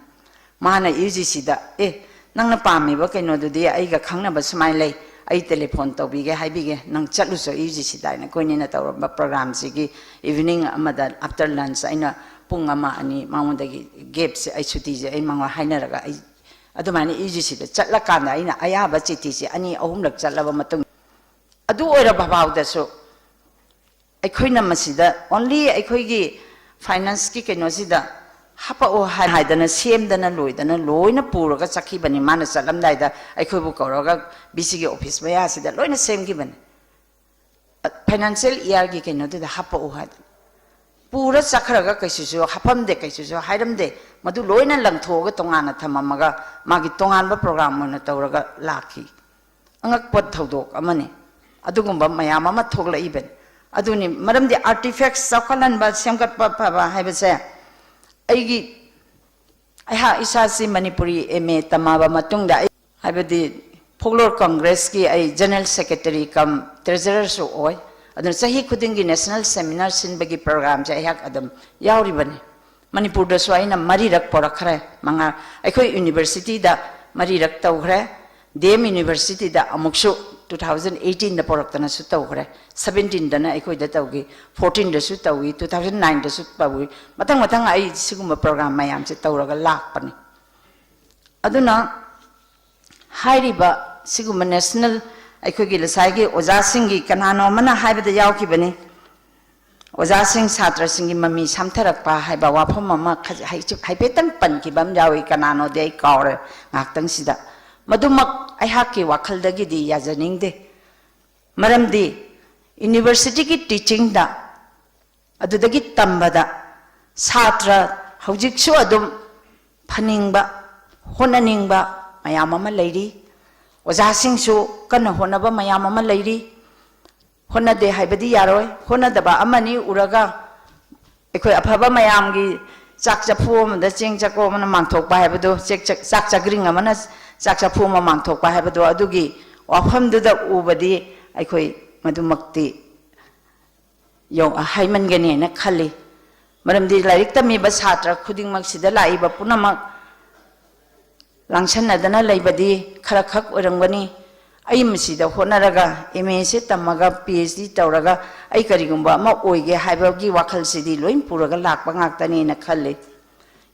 ꯃꯥꯅ ꯌꯨ ꯖꯤ ꯁꯤꯗ, "ꯑꯦ, ꯅꯪꯅ ꯄꯥꯝꯃꯤꯕ ꯀꯩꯅꯣꯗꯨꯗꯤ ꯑꯩꯒ ꯈꯪꯅꯕ ꯁꯨꯃꯥꯏꯅ ꯂꯩ, ꯑꯩ ꯇꯦꯂꯤꯐꯣꯟ ꯇꯧꯕꯤꯒꯦ ꯍꯥꯏꯕꯤꯒꯦ, ꯅꯪ ꯆꯠꯂꯨꯆꯣ ꯌꯨ ꯖꯤ ꯁꯤꯗ" ꯍꯥꯏꯅ ꯑꯩꯈꯣꯏꯅꯤꯅ ꯇꯧꯔꯝꯕ ꯄ꯭ꯔꯣꯒ꯭ꯔꯥꯝꯁꯤꯒꯤ ꯏꯚꯤꯅꯤꯡ ꯑꯃꯗ ꯑꯥꯐꯇꯔ ꯂꯟꯁ ꯑꯩꯅ ꯄꯨꯡ ꯑꯃ ꯑꯅꯤ ꯃꯉꯣꯟꯗꯒꯤ ꯒꯦꯞꯁꯦ, ꯑꯩ ꯁꯨꯇꯤꯁꯦ ꯑꯩ ꯃꯉꯣꯟꯗ ꯍꯥꯏꯅꯔꯒ ꯑꯩ ꯑꯗꯨꯃꯥꯏꯅ ꯌꯨ ꯖꯤ ꯁꯤꯗ ꯆꯠꯂꯀꯥꯟꯗ ꯑꯩꯅ ꯑꯌꯥꯕ ꯆꯤꯊꯤꯁꯦ ꯑꯅꯤ ꯑꯍꯨꯝꯂꯛ ꯆꯠꯂꯕ ꯃꯇꯨꯡ, ꯑꯗꯨ ꯑꯣꯏꯔꯕ ꯐꯥꯎꯗꯁꯨ ꯑꯩꯈꯣꯏꯅ ꯃꯁꯤꯗ only ꯑꯩꯈꯣꯏꯒꯤ ꯐꯥꯏꯅꯥꯟꯁꯀꯤ ꯀꯩꯅꯣꯁꯤꯗ ꯍꯥꯄꯛꯑꯣ ꯍꯥꯏ-, ꯍꯥꯏꯗꯅ ꯁꯦꯝꯗꯅ ꯂꯣꯏꯗꯅ ꯂꯣꯏꯅ ꯄꯨꯔꯒ ꯆꯠꯈꯤꯕꯅꯤ꯫ ꯃꯥꯅ ꯆꯠꯂꯝꯗꯥꯏꯗ ꯑꯩꯈꯣꯏꯕꯨ ꯀꯧꯔꯒ ꯕꯤ ꯁꯤꯒꯤ ꯑꯣꯐꯤꯁ ꯃꯌꯥꯁꯤꯗ ꯂꯣꯏꯅ ꯁꯦꯝꯈꯤꯕꯅꯤ꯫ ꯐꯥꯏꯅꯥꯟꯁꯤꯌꯦꯜ ꯏꯌꯥꯔꯒꯤ ꯀꯩꯅꯣꯗꯨꯗ ꯍꯥꯄꯛꯎ ꯍꯥꯏꯗꯅ꯫ ꯄꯨꯔ ꯆꯠꯈ꯭ꯔꯒ ꯀꯩꯁꯨꯁꯨ ꯍꯥꯞꯐꯝꯗꯦ, ꯀꯩꯁꯨꯁꯨ ꯍꯥꯏꯔꯝꯗꯦ꯫ ꯃꯗꯨ ꯂꯣꯏꯅ ꯂꯪꯊꯣꯛꯑꯒ ꯇꯣꯉꯥꯟꯅ ꯊꯝꯃꯝꯃꯒ ꯃꯥꯒꯤ ꯇꯣꯉꯥꯟꯕ ꯄ꯭ꯔꯣꯒ꯭ꯔꯥꯝ ꯑꯣꯏꯅ ꯇꯧꯔꯒ ꯂꯥꯛꯈꯤ꯫ ꯑꯉꯛꯄ ꯊꯧꯗꯣꯛ ꯑꯃꯅꯤ꯫ ꯑꯗꯨꯒꯨꯝꯕ ꯃꯌꯥꯝ ꯑꯃ ꯊꯣꯛꯂꯛꯏꯕꯅꯤ꯫ ꯑꯗꯨꯅꯤ ꯃꯔꯝꯗꯤ ꯑꯥꯔꯇꯤꯐꯦꯛꯁ ꯆꯥꯎꯈꯠꯍꯟꯕ, ꯁꯦꯝꯒꯠꯄ ꯐꯕ ꯍꯥꯏꯕꯁꯦ ꯑꯩꯒꯤ, ꯑꯩꯍꯥꯛ ꯏꯁꯥꯁꯤ ꯃꯅꯤꯄꯨꯔꯤ ꯑꯦꯝ ꯑꯦ ꯇꯝꯃꯕ ꯃꯇꯨꯡꯗ ꯑꯩ, ꯍꯥꯏꯕꯗꯤ ꯐꯣꯛꯂꯣꯔ ꯀꯪꯒ꯭ꯔꯦꯁꯀꯤ ꯑꯩ ꯖꯦꯅꯔꯦꯜ ꯁꯦꯀ꯭ꯔꯦꯇꯔꯤ ꯀꯝ ꯇ꯭ꯔꯦꯖꯔꯔꯁꯨ ꯑꯣꯏ꯫ ꯑꯗꯨꯅ ꯆꯍꯤ ꯈꯨꯗꯤꯡꯒꯤ ꯅꯦꯁꯅꯦꯜ ꯁꯦꯃꯤꯅꯥꯔ ꯁꯤꯟꯕꯒꯤ ꯄ꯭ꯔꯣꯒ꯭ꯔꯥꯝꯁꯦ ꯑꯩꯍꯥꯛ ꯑꯗꯨꯝ ꯌꯥꯎꯔꯤꯕꯅꯤ꯫ ꯃꯅꯤꯄꯨꯔꯗꯁꯨ ꯑꯩꯅ ꯃꯔꯤꯔꯛ ꯄꯣꯔꯛꯈ꯭ꯔꯦ, ꯃꯉꯥ꯫ ꯑꯩꯈꯣꯏ ꯌꯨꯅꯤꯚꯔꯁꯤꯇꯤꯗ ꯃꯔꯤꯔꯛ ꯇꯧꯈ꯭ꯔꯦ, ꯗꯤ ꯑꯦꯝ ꯌꯨꯅꯤꯚꯔꯁꯤꯇꯤꯗ ꯑꯃꯨꯛꯁꯨ ꯇꯨ ꯊꯥꯎꯖꯟ ꯑꯩꯠꯇꯤꯟꯗ ꯄꯣꯔꯛꯇꯅꯁꯨ ꯇꯧꯈ꯭ꯔꯦ, ꯁꯕꯦꯟꯇꯤꯟꯗꯅ ꯑꯩꯈꯣꯏꯗ ꯇꯧꯈꯤ, ꯐꯣꯔꯇꯤꯟꯗꯁꯨ ꯇꯧꯏ, ꯇꯨ ꯊꯥꯎꯖꯟ ꯅꯥꯏꯟꯗꯁꯨ ꯇꯧꯏ꯫ ꯃꯊꯪ ꯃꯊꯪ ꯑꯩ ꯁꯤꯒꯨꯝꯕ ꯄ꯭ꯔꯣꯒ꯭ꯔꯥꯝ ꯃꯌꯥꯝꯁꯦ ꯇꯧꯔꯒ ꯂꯥꯛꯄꯅꯤ꯫ ꯑꯗꯨꯅ ꯍꯥꯏꯔꯤꯕ ꯁꯤꯒꯨꯝꯕ ꯅꯦꯁꯅꯦꯜ, ꯑꯩꯈꯣꯏꯒꯤ ꯉꯁꯥꯏꯒꯤ ꯑꯣꯖꯥꯁꯤꯡꯒꯤ ꯀꯅꯥꯅꯣ ꯑꯃꯅ ꯍꯥꯏꯕꯗ ꯌꯥꯎꯈꯤꯕꯅꯤ, ꯑꯣꯖꯥꯁꯤꯡ ꯁꯥꯇ꯭ꯔꯁꯤꯡꯒꯤ ꯃꯃꯤ ꯁꯥꯝꯊꯔꯛꯄ ꯍꯥꯏꯕ ꯋꯥꯐꯝ ꯑꯃ ꯈꯖ-, ꯍꯥꯏ-, ꯍꯥꯏꯐꯦꯠꯇꯪ ꯄꯟꯈꯤꯕ ꯑꯃ ꯌꯥꯎꯏ꯫ ꯀꯅꯥꯅꯣꯗꯤ ꯑꯩ ꯀꯥꯎꯔꯦ ꯉꯥꯏꯍꯥꯛꯇꯪꯁꯤꯗ꯫ ꯃꯗꯨꯃꯛ ꯑꯩꯍꯥꯛꯀꯤ ꯋꯥꯈꯜꯗꯒꯤꯗꯤ ꯌꯥꯖꯅꯤꯡꯗꯦ꯫ ꯃꯔꯝꯗꯤ ꯌꯨꯅꯤꯚꯔꯁꯤꯇꯤꯒꯤ ꯇꯤꯆꯤꯡꯗ, ꯑꯗꯨꯗꯒꯤ ꯇꯝꯕꯗ ꯁꯥꯇ꯭ꯔ ꯍꯧꯖꯤꯛꯁꯨ ꯑꯗꯨꯝ ꯐꯅꯤꯡꯕ, ꯍꯣꯠꯅꯅꯤꯡꯕ ꯃꯌꯥꯝ ꯑꯃ ꯂꯩꯔꯤ꯫ ꯑꯣꯖꯥꯁꯤꯡꯁꯨ ꯀꯟꯅ ꯍꯣꯠꯅꯕ ꯃꯌꯥꯝ ꯑꯃ ꯂꯩꯔꯤ꯫ ꯍꯣꯠꯅꯗꯦ ꯍꯥꯏꯕꯗꯤ ꯌꯥꯔꯣꯏ꯫ ꯍꯣꯠꯅꯗꯕ ꯑꯃꯅꯤ ꯎꯔꯒ ꯑꯩꯈꯣꯏ ꯑꯐꯕ ꯃꯌꯥꯝꯒꯤ ꯆꯥꯛ ꯆꯐꯨ ꯑꯃꯗ ꯆꯦꯡ ꯆꯥꯛꯀꯣ ꯑꯃꯅ ꯃꯥꯡꯊꯣꯛꯄ ꯍꯥꯏꯕꯗꯣ, ꯆꯦꯛ-, ꯆꯥꯛ, ꯆꯥꯛ ꯆꯒ꯭ꯔꯤꯡ ꯑꯃꯅ ꯆꯥꯛ ꯆꯐꯨ ꯑꯃ ꯃꯥꯡꯊꯣꯛꯄ ꯍꯥꯏꯕꯗꯣ, ꯑꯗꯨꯒꯤ ꯋꯥꯐꯝꯗꯨꯗ ꯎꯕꯗꯤ ꯑꯩꯈꯣꯏ ꯃꯗꯨꯃꯛꯇꯤ ꯌꯧ-, ꯍꯥꯏꯃꯟꯒꯅꯦꯅ ꯈꯜꯂꯤ꯫ ꯃꯔꯝꯗꯤ ꯂꯥꯏꯔꯤꯛ ꯇꯝꯃꯤꯕ ꯁꯥꯇ꯭ꯔ ꯈꯨꯗꯤꯡꯃꯛꯁꯤꯗ ꯂꯥꯛꯏꯕ ꯄꯨꯝꯅꯃꯛ ꯂꯥꯡꯁꯟꯅꯗꯅ ꯂꯩꯕꯗꯤ ꯈꯔ ꯈꯛ ꯑꯣꯏꯔꯝꯒꯅꯤ꯫ ꯑꯩ ꯃꯁꯤꯗ ꯍꯣꯠꯅꯔꯒ ꯑꯦꯝ ꯑꯦꯁꯦ ꯇꯝꯃꯒ ꯄꯤ ꯑꯩꯆ ꯗꯤ ꯇꯧꯔꯒ ꯑꯩ ꯀꯔꯤꯒꯨꯝꯕ ꯑꯃ ꯑꯣꯏꯒꯦ ꯍꯥꯏꯕꯒꯤ ꯋꯥꯈꯜꯁꯤꯗꯤ ꯂꯣꯏ ꯄꯨꯔꯒ ꯂꯥꯛꯄ ꯉꯥꯛꯇꯅꯦꯅ ꯈꯜꯂꯤ꯫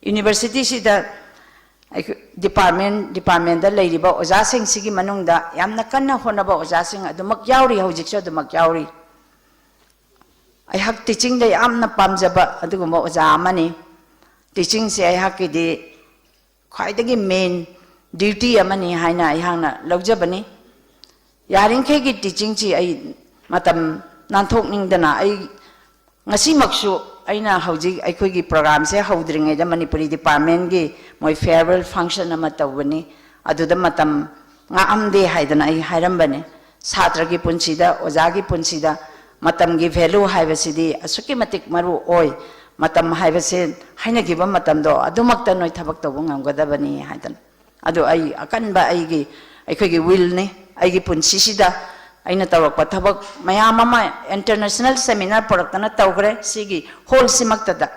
ꯌꯨꯅꯤꯚꯔꯁꯤꯇꯤꯁꯤꯗ ꯑꯩꯈꯣꯏ ꯗꯤꯄꯥꯔꯠꯃꯦꯟ, ꯗꯤꯄꯥꯔꯠꯃꯦꯟꯗ ꯂꯩꯔꯤꯕ ꯑꯣꯖꯥꯁꯤꯡꯁꯤꯒꯤ ꯃꯅꯨꯡꯗ ꯌꯥꯝꯅ ꯀꯟꯅ ꯍꯣꯠꯅꯕ ꯑꯣꯖꯥꯁꯤꯡ ꯑꯗꯨꯃꯛ ꯌꯥꯎꯔꯤ, ꯍꯧꯖꯤꯛꯁꯨ ꯑꯗꯨꯃꯛ ꯌꯥꯎꯔꯤ꯫ ꯑꯩꯍꯥꯛ ꯇꯤꯆꯤꯡꯗ ꯌꯥꯝꯅ ꯄꯥꯝꯖꯕ ꯑꯗꯨꯒꯨꯝꯕ ꯑꯣꯖꯥ ꯑꯃꯅꯤ꯫ ꯇꯤꯆꯤꯡꯁꯦ ꯑꯩꯍꯥꯛꯀꯤꯗꯤ ꯈ꯭ꯋꯥꯏꯗꯒꯤ ꯃꯦꯟ ꯗ꯭ꯌꯨꯇꯤ ꯑꯃꯅꯤ ꯍꯥꯏꯅ ꯑꯩꯍꯥꯛꯅ ꯂꯧꯖꯕꯅꯤ꯫ ꯌꯥꯔꯤꯈꯩꯒꯤ ꯇꯤꯆꯤꯡꯁꯤ ꯑꯩ ꯃꯇꯝ ꯅꯥꯟꯊꯣꯛꯅꯤꯡꯗꯅ, ꯑꯩ ꯉꯁꯤꯃꯛꯁꯨ, ꯑꯩꯅ ꯍꯧꯖꯤꯛ ꯑꯩꯈꯣꯏꯒꯤ ꯄ꯭ꯔꯣꯒ꯭ꯔꯥꯝꯁꯦ ꯍꯧꯗ꯭ꯔꯤꯉꯩꯗ ꯃꯅꯤꯄꯨꯔꯤ ꯗꯤꯄꯥꯔꯠꯃꯦꯟꯒꯤ ꯃꯣꯏ ꯐꯤꯌꯔꯋꯦꯜ ꯐꯪꯁꯟ ꯑꯃ ꯇꯧꯒꯅꯤ, ꯑꯗꯨꯗ ꯃꯇꯝ ꯉꯥꯛꯑꯝꯗꯦ ꯍꯥꯏꯗꯅ ꯑꯩ ꯍꯥꯏꯔꯝꯕꯅꯤ꯫ ꯁꯥꯇ꯭ꯔꯒꯤ ꯄꯨꯟꯁꯤꯗ, ꯑꯣꯖꯥꯒꯤ ꯄꯨꯟꯁꯤꯗ ꯃꯇꯝꯒꯤ ꯚꯦꯂꯨ ꯍꯥꯏꯕꯁꯤꯗꯤ ꯑꯁꯨꯛꯀꯤ ꯃꯇꯤꯛ ꯃꯔꯨ ꯑꯣꯏ꯫ ꯃꯇꯝ ꯍꯥꯏꯕꯁꯦ, ꯍꯥꯏꯅꯈꯤꯕ ꯃꯇꯝꯗꯣ ꯑꯗꯨꯃꯛꯇ ꯅꯣꯏ ꯊꯕꯛ ꯇꯧꯕ ꯉꯝꯒꯗꯕꯅꯤ ꯍꯥꯏꯗꯅ꯫ ꯑꯗꯣ ꯑꯩ ꯑꯀꯟꯕ ꯑꯩꯒꯤ, ꯑꯩꯈꯣꯏꯒꯤ ꯋꯤꯜꯅꯤ꯫ ꯑꯩꯒꯤ ꯄꯨꯟꯁꯤꯁꯤꯗ ꯑꯩꯅ ꯇꯧꯔꯛꯄ ꯊꯕꯛ ꯃꯌꯥꯝ ꯑꯃ, ꯏꯟꯇꯔꯅꯦꯁꯅꯦꯜ ꯁꯦꯃꯤꯅꯥꯔ ꯄꯨꯔꯛꯇꯅ ꯇꯧꯈ꯭ꯔꯦ꯫ ꯁꯤꯒꯤ ꯍꯣꯜꯁꯤꯃꯛꯇꯗ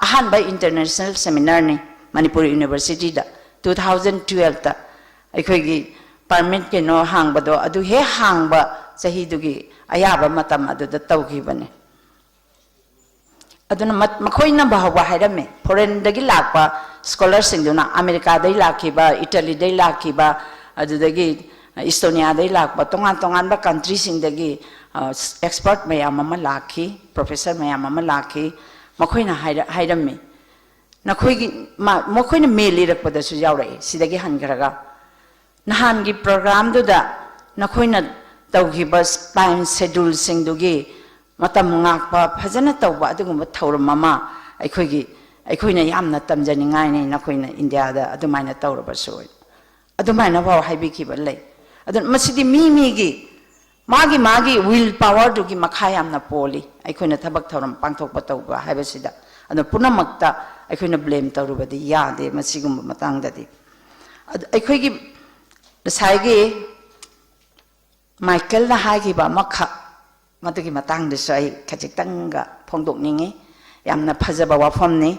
ꯑꯍꯥꯟꯕ ꯏꯟꯇꯔꯅꯦꯁꯅꯦꯜ ꯁꯦꯃꯤꯅꯥꯔꯅꯤ ꯃꯅꯤꯄꯨꯔ ꯌꯨꯅꯤꯚꯔꯁꯤꯇꯤꯗ, ꯇꯨ ꯊꯥꯎꯖꯟ ꯇꯨꯋꯦꯜꯐꯇ꯫ ꯑꯩꯈꯣꯏꯒꯤ ꯄꯥꯔꯃꯤꯠ ꯀꯩꯅꯣ ꯍꯥꯡꯕꯗꯣ, ꯑꯗꯨ ꯍꯦꯛ ꯍꯥꯡꯕ ꯆꯍꯤꯗꯨꯒꯤ ꯑꯌꯥꯕ ꯃꯇꯝ ꯑꯗꯨꯗ ꯇꯧꯈꯤꯕꯅꯤ꯫ ꯑꯗꯨꯅ ꯃꯠ-, ꯃꯈꯣꯏꯅ ꯐꯥꯎꯕ ꯍꯥꯏꯔꯝꯃꯦ, ꯐꯣꯔꯦꯟꯗꯒꯤ ꯂꯥꯛꯄ ꯁ꯭ꯀꯣꯂꯔꯁꯤꯡꯗꯨꯅ, ꯑꯃꯦꯔꯤꯀꯥꯗꯩ ꯂꯥꯛꯈꯤꯕ, ꯏꯇꯥꯂꯤꯗꯩ ꯂꯥꯛꯈꯤꯕ, ꯑꯗꯨꯗꯒꯤ ꯏꯁꯇꯣꯅꯤꯌꯥꯗꯩ ꯂꯥꯛꯄ, ꯇꯣꯉꯥꯟ ꯇꯣꯉꯥꯟꯕ ꯀꯟꯇ꯭ꯔꯤꯁꯤꯡꯗꯒꯤ, ꯑ, ꯑꯦꯛꯁꯄꯔꯠ ꯃꯌꯥꯝ ꯑꯃ ꯂꯥꯛꯈꯤ, ꯄ꯭ꯔꯣꯐꯦꯁꯔ ꯃꯌꯥꯝ ꯑꯃ ꯂꯥꯛꯈꯤ꯫ ꯃꯈꯣꯏꯅ ꯍꯥꯏꯔ-, ꯍꯥꯏꯔꯝꯃꯤ, ꯅꯈꯣꯏꯒꯤ, ꯃ-, ꯃꯈꯣꯏꯅ ꯃꯦꯜ ꯏꯔꯛꯄꯗꯁꯨ ꯌꯥꯎꯔꯛꯏ, ꯁꯤꯗꯒꯤ ꯍꯟꯈ꯭ꯔꯒ, "ꯅꯍꯥꯟꯒꯤ ꯄ꯭ꯔꯣꯒ꯭ꯔꯥꯝꯗꯨꯗ ꯅꯈꯣꯏꯅ ꯇꯧꯈꯤꯕ ꯇꯥꯏꯝ ꯁꯦꯗꯨꯜꯁꯤꯡꯗꯨꯒꯤ ꯃꯇꯝ ꯉꯥꯛꯄ, ꯐꯖꯅ ꯇꯧꯕ ꯑꯗꯨꯒꯨꯝꯕ ꯊꯧꯔꯝ ꯑꯃ ꯑꯩꯈꯣꯏꯒꯤ, ꯑꯩꯈꯣꯏꯅ ꯌꯥꯝꯅ ꯇꯝꯖꯅꯤꯡꯉꯥꯏꯅꯤ, ꯅꯈꯣꯏꯅ ꯏꯟꯗꯤꯌꯥꯗ ꯑꯗꯨꯃꯥꯏꯅ ꯇꯧꯔꯕꯁꯨ", ꯑꯗꯨꯃꯥꯏꯅ ꯐꯥꯎ ꯍꯥꯏꯕꯤꯈꯤꯕ ꯂꯩ꯫ ꯑꯗꯨꯅ ꯃꯁꯤꯗꯤ ꯃꯤ ꯃꯤꯒꯤ, ꯃꯥꯒꯤ ꯃꯥꯒꯤ ꯋꯤꯜ ꯄꯥꯋꯔꯗꯨꯒꯤ ꯃꯈꯥ ꯌꯥꯝꯅ ꯄꯣꯜꯂꯤ꯫ ꯑꯩꯈꯣꯏꯅ ꯊꯕꯛ ꯊꯧꯔꯝ ꯄꯥꯡꯊꯣꯛꯄ ꯇꯧꯕ ꯍꯥꯏꯕꯁꯤꯗ ꯑꯗꯣ ꯄꯨꯝꯅꯃꯛꯇ ꯑꯩꯈꯣꯏꯅ ꯕ꯭ꯂꯦꯝ ꯇꯧꯔꯨꯕꯗꯤ ꯌꯥꯗꯦ ꯃꯁꯤꯒꯨꯝꯕ ꯃꯇꯥꯡꯗꯗꯤ꯫ ꯑꯗꯨ ꯑꯩꯈꯣꯏꯒꯤ ꯉꯁꯥꯏꯒꯤ ꯃꯥꯏꯀꯦꯜꯅ ꯍꯥꯏꯈꯤꯕ ꯑꯃꯈꯛ, ꯃꯗꯨꯒꯤ ꯃꯇꯥꯡꯗꯁꯨ ꯑꯩ ꯈꯖꯤꯛꯇꯪꯒ ꯐꯣꯡꯗꯣꯛꯅꯤꯡꯉꯤ꯫ ꯌꯥꯝꯅ ꯐꯖꯕ ꯋꯥꯐꯝꯅꯤ꯫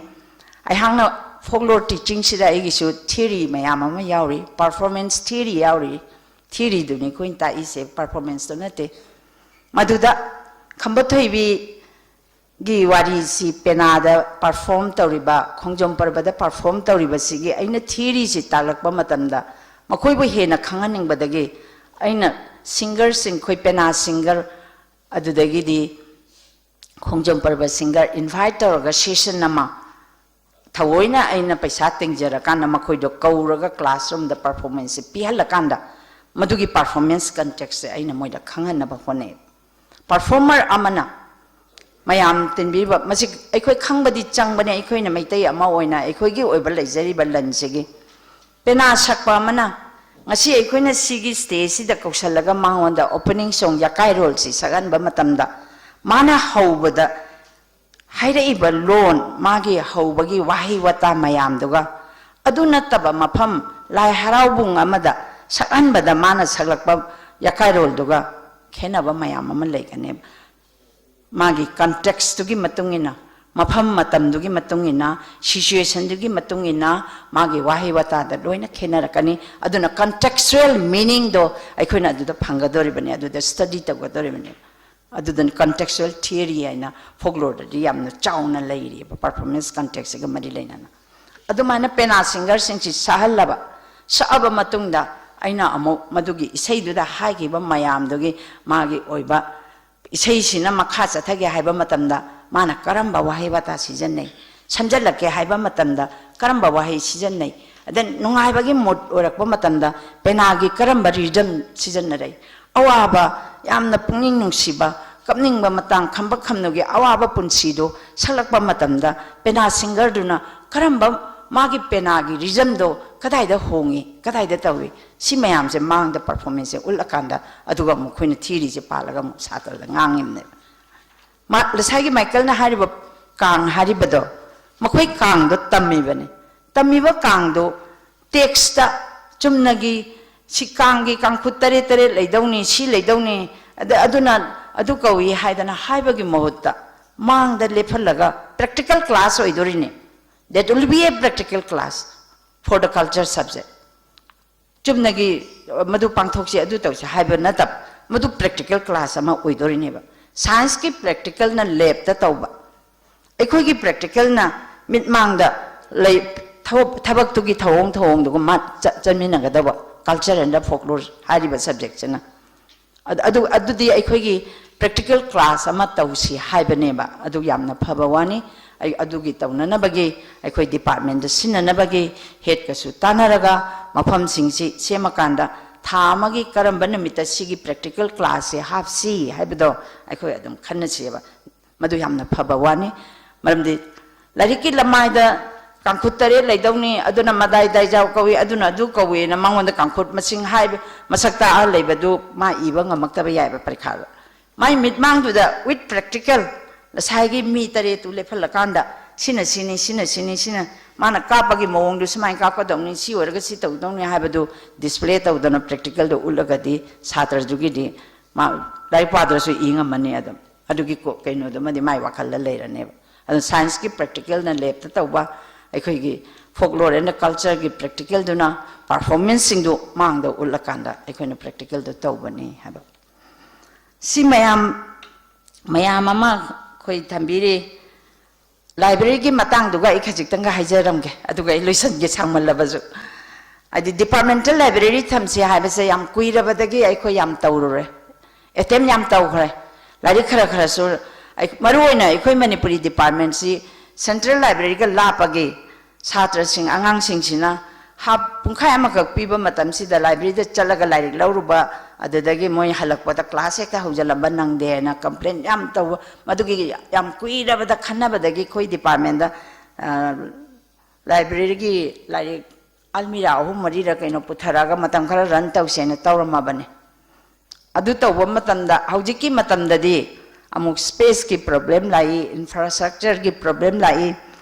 ꯑꯩꯍꯥꯛꯅ ꯐꯣꯛꯂꯣꯔ ꯇꯤꯆꯤꯡꯁꯤꯗ ꯑꯩꯒꯤꯁꯨ ꯊꯤꯑꯣꯔꯤ ꯃꯌꯥꯝ ꯑꯃ ꯌꯥꯎꯔꯤ, ꯄꯔꯐꯣꯔꯃꯦꯟꯁ ꯊꯤꯑꯣꯔꯤ ꯌꯥꯎꯔꯤ꯫ ꯊꯤꯑꯣꯔꯤꯗꯨꯅꯤ ꯑꯩꯈꯣꯏꯅ ꯇꯥꯛꯏꯁꯦ, ꯄꯔꯐꯣꯔꯃꯦꯟꯁꯇꯣ ꯅꯠꯇꯦ꯫ ꯃꯗꯨꯗ ꯈꯝꯕ ꯊꯣꯏꯕꯤꯒꯤ ꯋꯥꯔꯤꯁꯤ ꯄꯦꯅꯥꯗ ꯄꯔꯐꯣꯔꯝ ꯇꯧꯔꯤꯕ, ꯈꯣꯡꯖꯣꯝ ꯄꯔꯕꯗ ꯄꯔꯐꯣꯔꯝ ꯇꯧꯔꯤꯕꯁꯤꯒꯤ ꯑꯩꯅ ꯊꯤꯑꯣꯔꯤꯁꯤ ꯇꯥꯛꯂꯛꯄ ꯃꯇꯝꯗ ꯃꯈꯣꯏꯕꯨ ꯍꯦꯟꯅ ꯈꯪꯍꯟꯅꯤꯡꯕꯗꯒꯤ ꯑꯩꯅ ꯁꯤꯡꯒꯔꯁꯤꯡ, ꯑꯩꯈꯣꯏ ꯄꯦꯅꯥ ꯁꯤꯡꯒꯔ, ꯑꯗꯨꯗꯒꯤꯗꯤ ꯈꯣꯡꯖꯣꯝ ꯄꯔꯕ ꯁꯤꯡꯒꯔ ꯏꯟꯚꯥꯏꯠ ꯇꯧꯔꯒ ꯁꯦꯁꯟ ꯑꯃ ꯊꯑꯣꯏꯅ ꯑꯩꯅ ꯄꯩꯁꯥ ꯇꯤꯡꯖꯔꯀꯥꯟꯗ ꯃꯈꯣꯏꯗꯣ ꯀꯧꯔꯒ ꯀ꯭ꯂꯥꯁꯔꯨꯝꯗ ꯄꯔꯐꯣꯔꯃꯦꯟꯁꯁꯦ ꯄꯤꯍꯜꯂꯀꯥꯟꯗ ꯃꯗꯨꯒꯤ ꯄꯔꯐꯣꯔꯃꯦꯟꯁ ꯀꯟꯇꯦꯛꯁꯁꯦ ꯑꯩꯅ ꯃꯣꯏꯗ ꯈꯪꯍꯟꯅꯕ ꯍꯣꯠꯅꯩ꯫ ꯄꯔꯐꯣꯔꯃꯔ ꯑꯃꯅ ꯃꯌꯥꯝ ꯇꯤꯟꯕꯤꯔꯤꯕ, ꯃꯁꯤ ꯑꯩꯈꯣꯏ ꯈꯪꯕꯗꯤ ꯆꯪꯕꯅꯦ, ꯑꯩꯈꯣꯏꯅ ꯃꯩꯇꯩ ꯑꯃ ꯑꯣꯏꯅ ꯑꯩꯈꯣꯏꯒꯤ ꯑꯣꯏꯕ ꯂꯩꯖꯔꯤꯕ ꯂꯟꯁꯤꯒꯤ꯫ ꯄꯦꯅꯥ ꯁꯛꯄ ꯑꯃꯅ ꯉꯁꯤ ꯑꯩꯈꯣꯏꯅ ꯁꯤꯒꯤ ꯁ꯭ꯇꯦꯖꯁꯤꯗ ꯀꯧꯁꯜꯂꯒ ꯃꯉꯣꯟꯗ ꯑꯣꯄꯅꯤꯡ ꯁꯣꯡ ꯌꯥꯀꯥꯏꯔꯣꯜꯁꯤ ꯁꯛꯍꯟꯕ ꯃꯇꯝꯗ ꯃꯥꯅ ꯍꯧꯕꯗ ꯍꯥꯏꯔꯛꯏꯕ ꯂꯣꯟ, ꯃꯥꯒꯤ ꯍꯧꯕꯒꯤ ꯋꯥꯍꯩ ꯋꯥꯇꯥ ꯃꯌꯥꯝꯗꯨꯒ, ꯑꯗꯨ ꯅꯠꯇꯕ ꯃꯐꯝ ꯂꯥꯏ ꯍꯔꯥꯎꯕꯨꯡ ꯑꯃꯗ ꯁꯛꯍꯟꯕꯗ ꯃꯥꯅ ꯁꯛꯂꯛꯄ ꯌꯥꯀꯥꯏꯔꯣꯜꯗꯨꯒ ꯈꯦꯠꯅꯕ ꯃꯌꯥꯝ ꯑꯃ ꯂꯩꯒꯅꯦꯕ꯫ ꯃꯥꯒꯤ ꯀꯟꯇꯦꯛꯁꯇꯨꯒꯤ ꯃꯇꯨꯡ ꯏꯟꯅ, ꯃꯐꯝ ꯃꯇꯝꯗꯨꯒꯤ ꯃꯇꯨꯡ ꯏꯟꯅ, ꯁꯤꯆꯨꯋꯦꯁꯟꯗꯨꯒꯤ ꯃꯇꯨꯡ ꯏꯟꯅ ꯃꯥꯒꯤ ꯋꯥꯍꯩ ꯋꯥꯇꯥꯗ ꯂꯣꯏꯅ ꯈꯦꯠꯅꯔꯛꯀꯅꯤ꯫ ꯑꯗꯨꯅ ꯀꯟꯇꯦꯛꯁꯆꯨꯋꯦꯜ ꯃꯤꯅꯤꯡꯗꯣ ꯑꯩꯈꯣꯏꯅ ꯑꯗꯨꯗ ꯐꯪꯒꯗꯧꯔꯤꯕꯅꯤ, ꯑꯗꯨꯗ ꯁ꯭ꯇꯗꯤ ꯇꯧꯒꯗꯧꯔꯤꯕꯅꯦꯕ꯫ ꯑꯗꯨꯗꯅ ꯀꯟꯇꯦꯛꯁꯆꯨꯋꯦꯜ ꯊꯤꯑꯣꯔꯤ ꯍꯥꯏꯅ ꯐꯣꯛꯂꯣꯔꯗꯗꯤ ꯌꯥꯝꯅ ꯆꯥꯎꯅ ꯂꯩꯔꯤꯑꯕ, ꯄꯔꯐꯣꯔꯃꯦꯟꯁ ꯀꯟꯇꯦꯛꯁꯁꯤꯒ ꯃꯔꯤ ꯂꯩꯅꯅ꯫ ꯑꯗꯨꯃꯥꯏꯅ ꯄꯦꯅꯥ ꯁꯤꯡꯒꯔꯁꯤꯡꯁꯤ ꯁꯛꯍꯜꯂꯕ, ꯁꯛꯑꯕ ꯃꯇꯨꯡꯗ ꯑꯩꯅ ꯑꯃꯨꯛ ꯃꯗꯨꯒꯤ ꯏꯁꯩꯗꯨꯗ ꯍꯥꯏꯈꯤꯕ ꯃꯌꯥꯝꯗꯨꯒꯤ ꯃꯥꯒꯤ ꯑꯣꯏꯕ ꯏꯁꯩꯁꯤꯅ ꯃꯈꯥ ꯆꯠꯊꯒꯦ ꯍꯥꯏꯕ ꯃꯇꯝꯗ ꯃꯥꯅ ꯀꯔꯝꯕ ꯋꯥꯍꯩ ꯋꯥꯇꯥ ꯁꯤꯖꯤꯟꯅꯩ, ꯁꯝꯖꯜꯂꯛꯀꯦ ꯍꯥꯏꯕ ꯃꯇꯝꯗ ꯀꯔꯝꯕ ꯋꯥꯍꯩ ꯁꯤꯖꯤꯟꯅꯩ, ꯑꯗ ꯅꯨꯡꯉꯥꯏꯕꯒꯤ ꯃꯨꯗ ꯑꯣꯏꯔꯛꯄ ꯃꯇꯝꯗ ꯄꯦꯅꯥꯒꯤ ꯀꯔꯝꯕ ꯔꯤꯗꯝ ꯁꯤꯖꯤꯟꯅꯔꯛꯏ, ꯑꯋꯥꯕ, ꯌꯥꯝꯅ ꯄꯨꯛꯅꯤꯡ ꯅꯨꯡꯁꯤꯕ, ꯀꯞꯅꯤꯡꯕ ꯃꯇꯥꯡ, ꯈꯝꯕ ꯈꯝꯅꯨꯒꯤ ꯑꯋꯥꯕ ꯄꯨꯟꯁꯤꯗꯨ ꯁꯛꯂꯛꯄ ꯃꯇꯝꯗ ꯄꯦꯅꯥ ꯁꯤꯡꯒꯔꯗꯨꯅ ꯀꯔꯝꯕ ꯃꯥꯒꯤ ꯄꯦꯅꯥꯒꯤ ꯔꯤꯗꯝꯗꯣ ꯀꯗꯥꯏꯗ ꯍꯣꯡꯉꯤ, ꯀꯗꯥꯏꯗ ꯇꯧꯏ, ꯁꯤ ꯃꯌꯥꯝꯁꯦ ꯃꯥꯡꯗ ꯄꯔꯐꯣꯔꯃꯦꯟꯁꯁꯦ ꯎꯠꯂꯀꯥꯟꯗ ꯑꯗꯨꯒ ꯑꯃꯨꯛ ꯑꯩꯈꯣꯏꯅ ꯊꯤꯑꯣꯔꯤꯁꯦ ꯄꯥꯜꯂꯒ ꯑꯃꯨꯛ ꯁꯥꯇ꯭ꯔꯗ ꯉꯥꯡꯉꯤꯕꯅꯦꯕ꯫ ꯃꯥ, ꯉꯁꯥꯏꯒꯤ ꯃꯥꯏꯀꯦꯜꯅ ꯍꯥꯏꯔꯤꯕ ꯀꯥꯡ ꯍꯥꯏꯔꯤꯕꯗꯣ, ꯃꯈꯣꯏ ꯀꯥꯡꯗꯣ ꯇꯝꯃꯤꯕꯅꯤ꯫ ꯇꯝꯃꯤꯕ ꯀꯥꯡꯗꯣ ꯇꯦꯛꯁꯇ ꯆꯨꯝꯅꯒꯤ ꯁꯤ ꯀꯥꯡꯒꯤ ꯀꯥꯡꯈꯨꯠ ꯇꯔꯦꯠ ꯇꯔꯦꯠ ꯂꯩꯗꯧꯅꯤ, ꯁꯤ ꯂꯩꯗꯧꯅꯤ, ꯑꯗ-, ꯑꯗꯨꯅ ꯑꯗꯨ ꯀꯧꯏ ꯍꯥꯏꯗꯅ ꯍꯥꯏꯕꯒꯤ ꯃꯍꯨꯠꯇ ꯃꯥꯡꯗ ꯂꯦꯞꯍꯜꯂꯒ practical class ꯑꯣꯏꯗꯣꯔꯤꯅꯤ꯫ That will be a practical class for the culture subject. ꯆꯨꯝꯅꯒꯤ, ꯑ, ꯃꯗꯨ ꯄꯥꯡꯊꯣꯛꯁꯤ, ꯑꯗꯨ ꯇꯧꯁꯤ ꯍꯥꯏꯕ ꯅꯠꯇꯕ, ꯃꯗꯨ practical class ꯑꯃ ꯑꯣꯏꯗꯣꯔꯤꯅꯦꯕ꯫ Scienceꯀꯤ practicalꯅ ꯂꯦꯞꯇ ꯇꯧꯕ, ꯑꯩꯈꯣꯏꯒꯤ practicalꯅ ꯃꯤꯠꯃꯥꯡꯗ ꯂꯩ, ꯊꯕꯛ-, ꯊꯕꯛꯇꯨꯒꯤ ꯊꯧꯑꯣꯡ ꯊꯧꯑꯣꯡꯗꯨꯒ ꯃꯥ ꯆ-, ꯆꯠꯃꯤꯟꯅꯒꯗꯕ culture and folklore ꯍꯥꯏꯔꯤꯕ subjectꯁꯤꯅ꯫ ꯑꯗꯨ, ꯑꯗꯨ, ꯑꯗꯨꯗꯤ ꯑꯩꯈꯣꯏꯒꯤ practical class ꯑꯃ ꯇꯧꯁꯤ ꯍꯥꯏꯕꯅꯦꯕ꯫ ꯑꯗꯨ ꯌꯥꯝꯅ ꯐꯕ ꯋꯥꯅꯤ꯫ ꯑꯩ ꯑꯗꯨꯒꯤ ꯇꯧꯅꯅꯕꯒꯤ, ꯑꯩꯈꯣꯏ departmentꯇ ꯁꯤꯟꯅꯅꯕꯒꯤ headꯀꯁꯨ ꯇꯥꯟꯅꯔꯒ ꯃꯐꯝꯁꯤꯡꯁꯤ ꯁꯦꯝꯃꯀꯥꯟꯗ ꯊꯥ ꯑꯃꯒꯤ ꯀꯔꯝꯕ ꯅꯨꯃꯤꯠꯇ ꯁꯤꯒꯤ practical classꯁꯦ ꯍꯥꯞꯁꯤ ꯍꯥꯏꯕꯗꯣ ꯑꯩꯈꯣꯏ ꯑꯗꯨꯝ ꯈꯟꯅꯁꯦꯕ꯫ ꯃꯗꯨ ꯌꯥꯝꯅ ꯐꯕ ꯋꯥꯅꯤ꯫ ꯃꯔꯝꯗꯤ ꯂꯥꯏꯔꯤꯛꯀꯤ ꯂꯃꯥꯏꯗ ꯀꯥꯡꯈꯨꯠ ꯇꯔꯦꯠ ꯂꯩꯗꯧꯅꯤ, ꯑꯗꯨꯅ ꯃꯗꯥꯏ ꯗꯥꯏꯖꯥꯎ ꯀꯧꯏ, ꯑꯗꯨꯅ ꯑꯗꯨ ꯀꯧꯏꯅ ꯃꯉꯣꯟꯗ ꯀꯥꯡꯈꯨꯠ ꯃꯁꯤꯡ ꯍꯥꯏꯕ, ꯃꯁꯛ ꯇꯥꯛꯑ ꯂꯩꯕꯗꯨ ꯃꯥ ꯏꯕ ꯉꯝꯃꯛꯇꯕ ꯌꯥꯏꯕ ꯄꯔꯤꯈꯥꯗ꯫ ꯃꯥꯏ ꯃꯤꯠꯃꯥꯡꯗꯨꯗ with practical ꯉꯁꯥꯏꯒꯤ ꯃꯤ ꯇꯔꯦꯠꯇꯨ ꯂꯦꯞꯍꯜꯂꯀꯥꯟꯗ ꯁꯤꯅ ꯁꯤꯅꯤ, ꯁꯤꯅ ꯁꯤꯅꯤ, ꯁꯤꯅ ꯃꯥꯅ ꯀꯥꯞꯄꯒꯤ ꯃꯑꯣꯡꯗꯨ ꯁꯨꯃꯥꯏꯅ ꯀꯥꯞꯀꯗꯧꯅꯤ, ꯁꯤ ꯑꯣꯏꯔꯒ ꯁꯤ ꯇꯧꯗꯧꯅꯤ ꯍꯥꯏꯕꯗꯨ display ꯇꯧꯗꯅ practicalꯗꯨ ꯎꯠꯂꯒꯗꯤ ꯁꯥꯇ꯭ꯔꯗꯨꯒꯤꯗꯤ ꯃꯥ ꯂꯥꯏꯔꯤꯛ ꯄꯥꯗ꯭ꯔꯁꯨ ꯏ ꯉꯝꯃꯅꯤ꯫ ꯑꯗꯨꯝ ꯑꯗꯨꯒꯤ ꯀꯣ-, ꯀꯩꯅꯣꯗꯨꯃꯗꯤ ꯃꯥꯏ ꯋꯥꯈꯜꯗ ꯂꯩꯔꯅꯦꯕ꯫ ꯑꯗꯨꯅ scienceꯀꯤ practicalꯅ ꯂꯦꯞꯇ ꯇꯧꯕ, ꯑꯩꯈꯣꯏꯒꯤ folklore and cultureꯒꯤ practicalꯗꯨꯅ performanceꯁꯤꯡꯗꯨ ꯃꯥꯡꯗ ꯎꯠꯂꯀꯥꯟꯗ ꯑꯩꯈꯣꯏꯅ practicalꯗꯨ ꯇꯧꯕꯅꯤ ꯍꯥꯏꯕ꯫ ꯁꯤ ꯃꯌꯥꯝ, ꯃꯌꯥꯝ ꯑꯃ ꯑꯩꯈꯣꯏ ꯊꯝꯕꯤꯔꯤ꯫ Libraryꯒꯤ ꯃꯇꯥꯡꯗꯨꯒ ꯑꯩ ꯈꯖꯤꯛꯇꯪꯒ ꯍꯥꯏꯖꯔꯝꯒꯦ, ꯑꯗꯨꯒ ꯑꯩ ꯂꯣꯏꯁꯟꯒꯦ, ꯁꯥꯡꯃꯜꯂꯕꯁꯨ꯫ ꯍꯥꯏꯗꯤ departmental library ꯊꯝꯁꯤ ꯍꯥꯏꯕꯁꯦ ꯌꯥꯝ ꯀꯨꯏꯔꯕꯗꯒꯤ ꯑꯩꯈꯣꯏ ꯌꯥꯝ ꯇꯧꯔꯨꯔꯦ, attempt ꯌꯥꯝ ꯇꯧꯈ꯭ꯔꯦ꯫ ꯂꯥꯏꯔꯤꯛ ꯈꯔ ꯈꯔꯁꯨ ꯑꯩ-, ꯃꯔꯨ ꯑꯣꯏꯅ ꯑꯩꯈꯣꯏ ꯃꯅꯤꯄꯨꯔꯤ departmentꯁꯤ central libraryꯒ ꯂꯥꯞꯄꯒꯤ ꯁꯥꯇ꯭ꯔꯁꯤꯡ, ꯑꯉꯥꯡꯁꯤꯡꯁꯤꯅ ꯍꯥꯞ ꯄꯨꯡꯈꯥꯏ ꯑꯃꯈꯛ ꯄꯤꯕ ꯃꯇꯝꯁꯤꯗ libraryꯗ ꯆꯠꯂꯒ ꯂꯥꯏꯔꯤꯛ ꯂꯧꯔꯨꯕ, ꯑꯗꯨꯗꯒꯤ ꯃꯣꯏ ꯍꯜꯂꯛꯄꯗ class ꯍꯦꯛꯇ ꯍꯧꯖꯤꯜꯂꯝꯕ ꯅꯪꯗꯦ ꯍꯥꯏꯅ complain ꯌꯥꯝ ꯇꯧꯕ, ꯃꯗꯨꯒꯤ ꯌꯥꯝ ꯀꯨꯏꯔꯕꯗ ꯈꯟꯅꯕꯗꯒꯤ ꯑꯩꯈꯣꯏ departmentꯗ, ꯑ, libraryꯒꯤ ꯂꯥꯏꯔꯤꯛ ꯑꯜꯃꯤꯔꯥ ꯑꯍꯨꯝ ꯃꯔꯤꯔ ꯀꯩꯅꯣ ꯄꯨꯊꯔꯛꯑꯒ ꯃꯇꯝ ꯈꯔ run ꯇꯧꯁꯦꯅ ꯇꯧꯔꯝꯃꯕꯅꯦ꯫ ꯑꯗꯨ ꯇꯧꯕ ꯃꯇꯝꯗ, ꯍꯧꯖꯤꯛꯀꯤ ꯃꯇꯝꯗꯗꯤ ꯑꯃꯨꯛ spaceꯀꯤ problem ꯂꯥꯛꯏ, infrastructureꯒꯤ problem ꯂꯥꯛꯏ꯫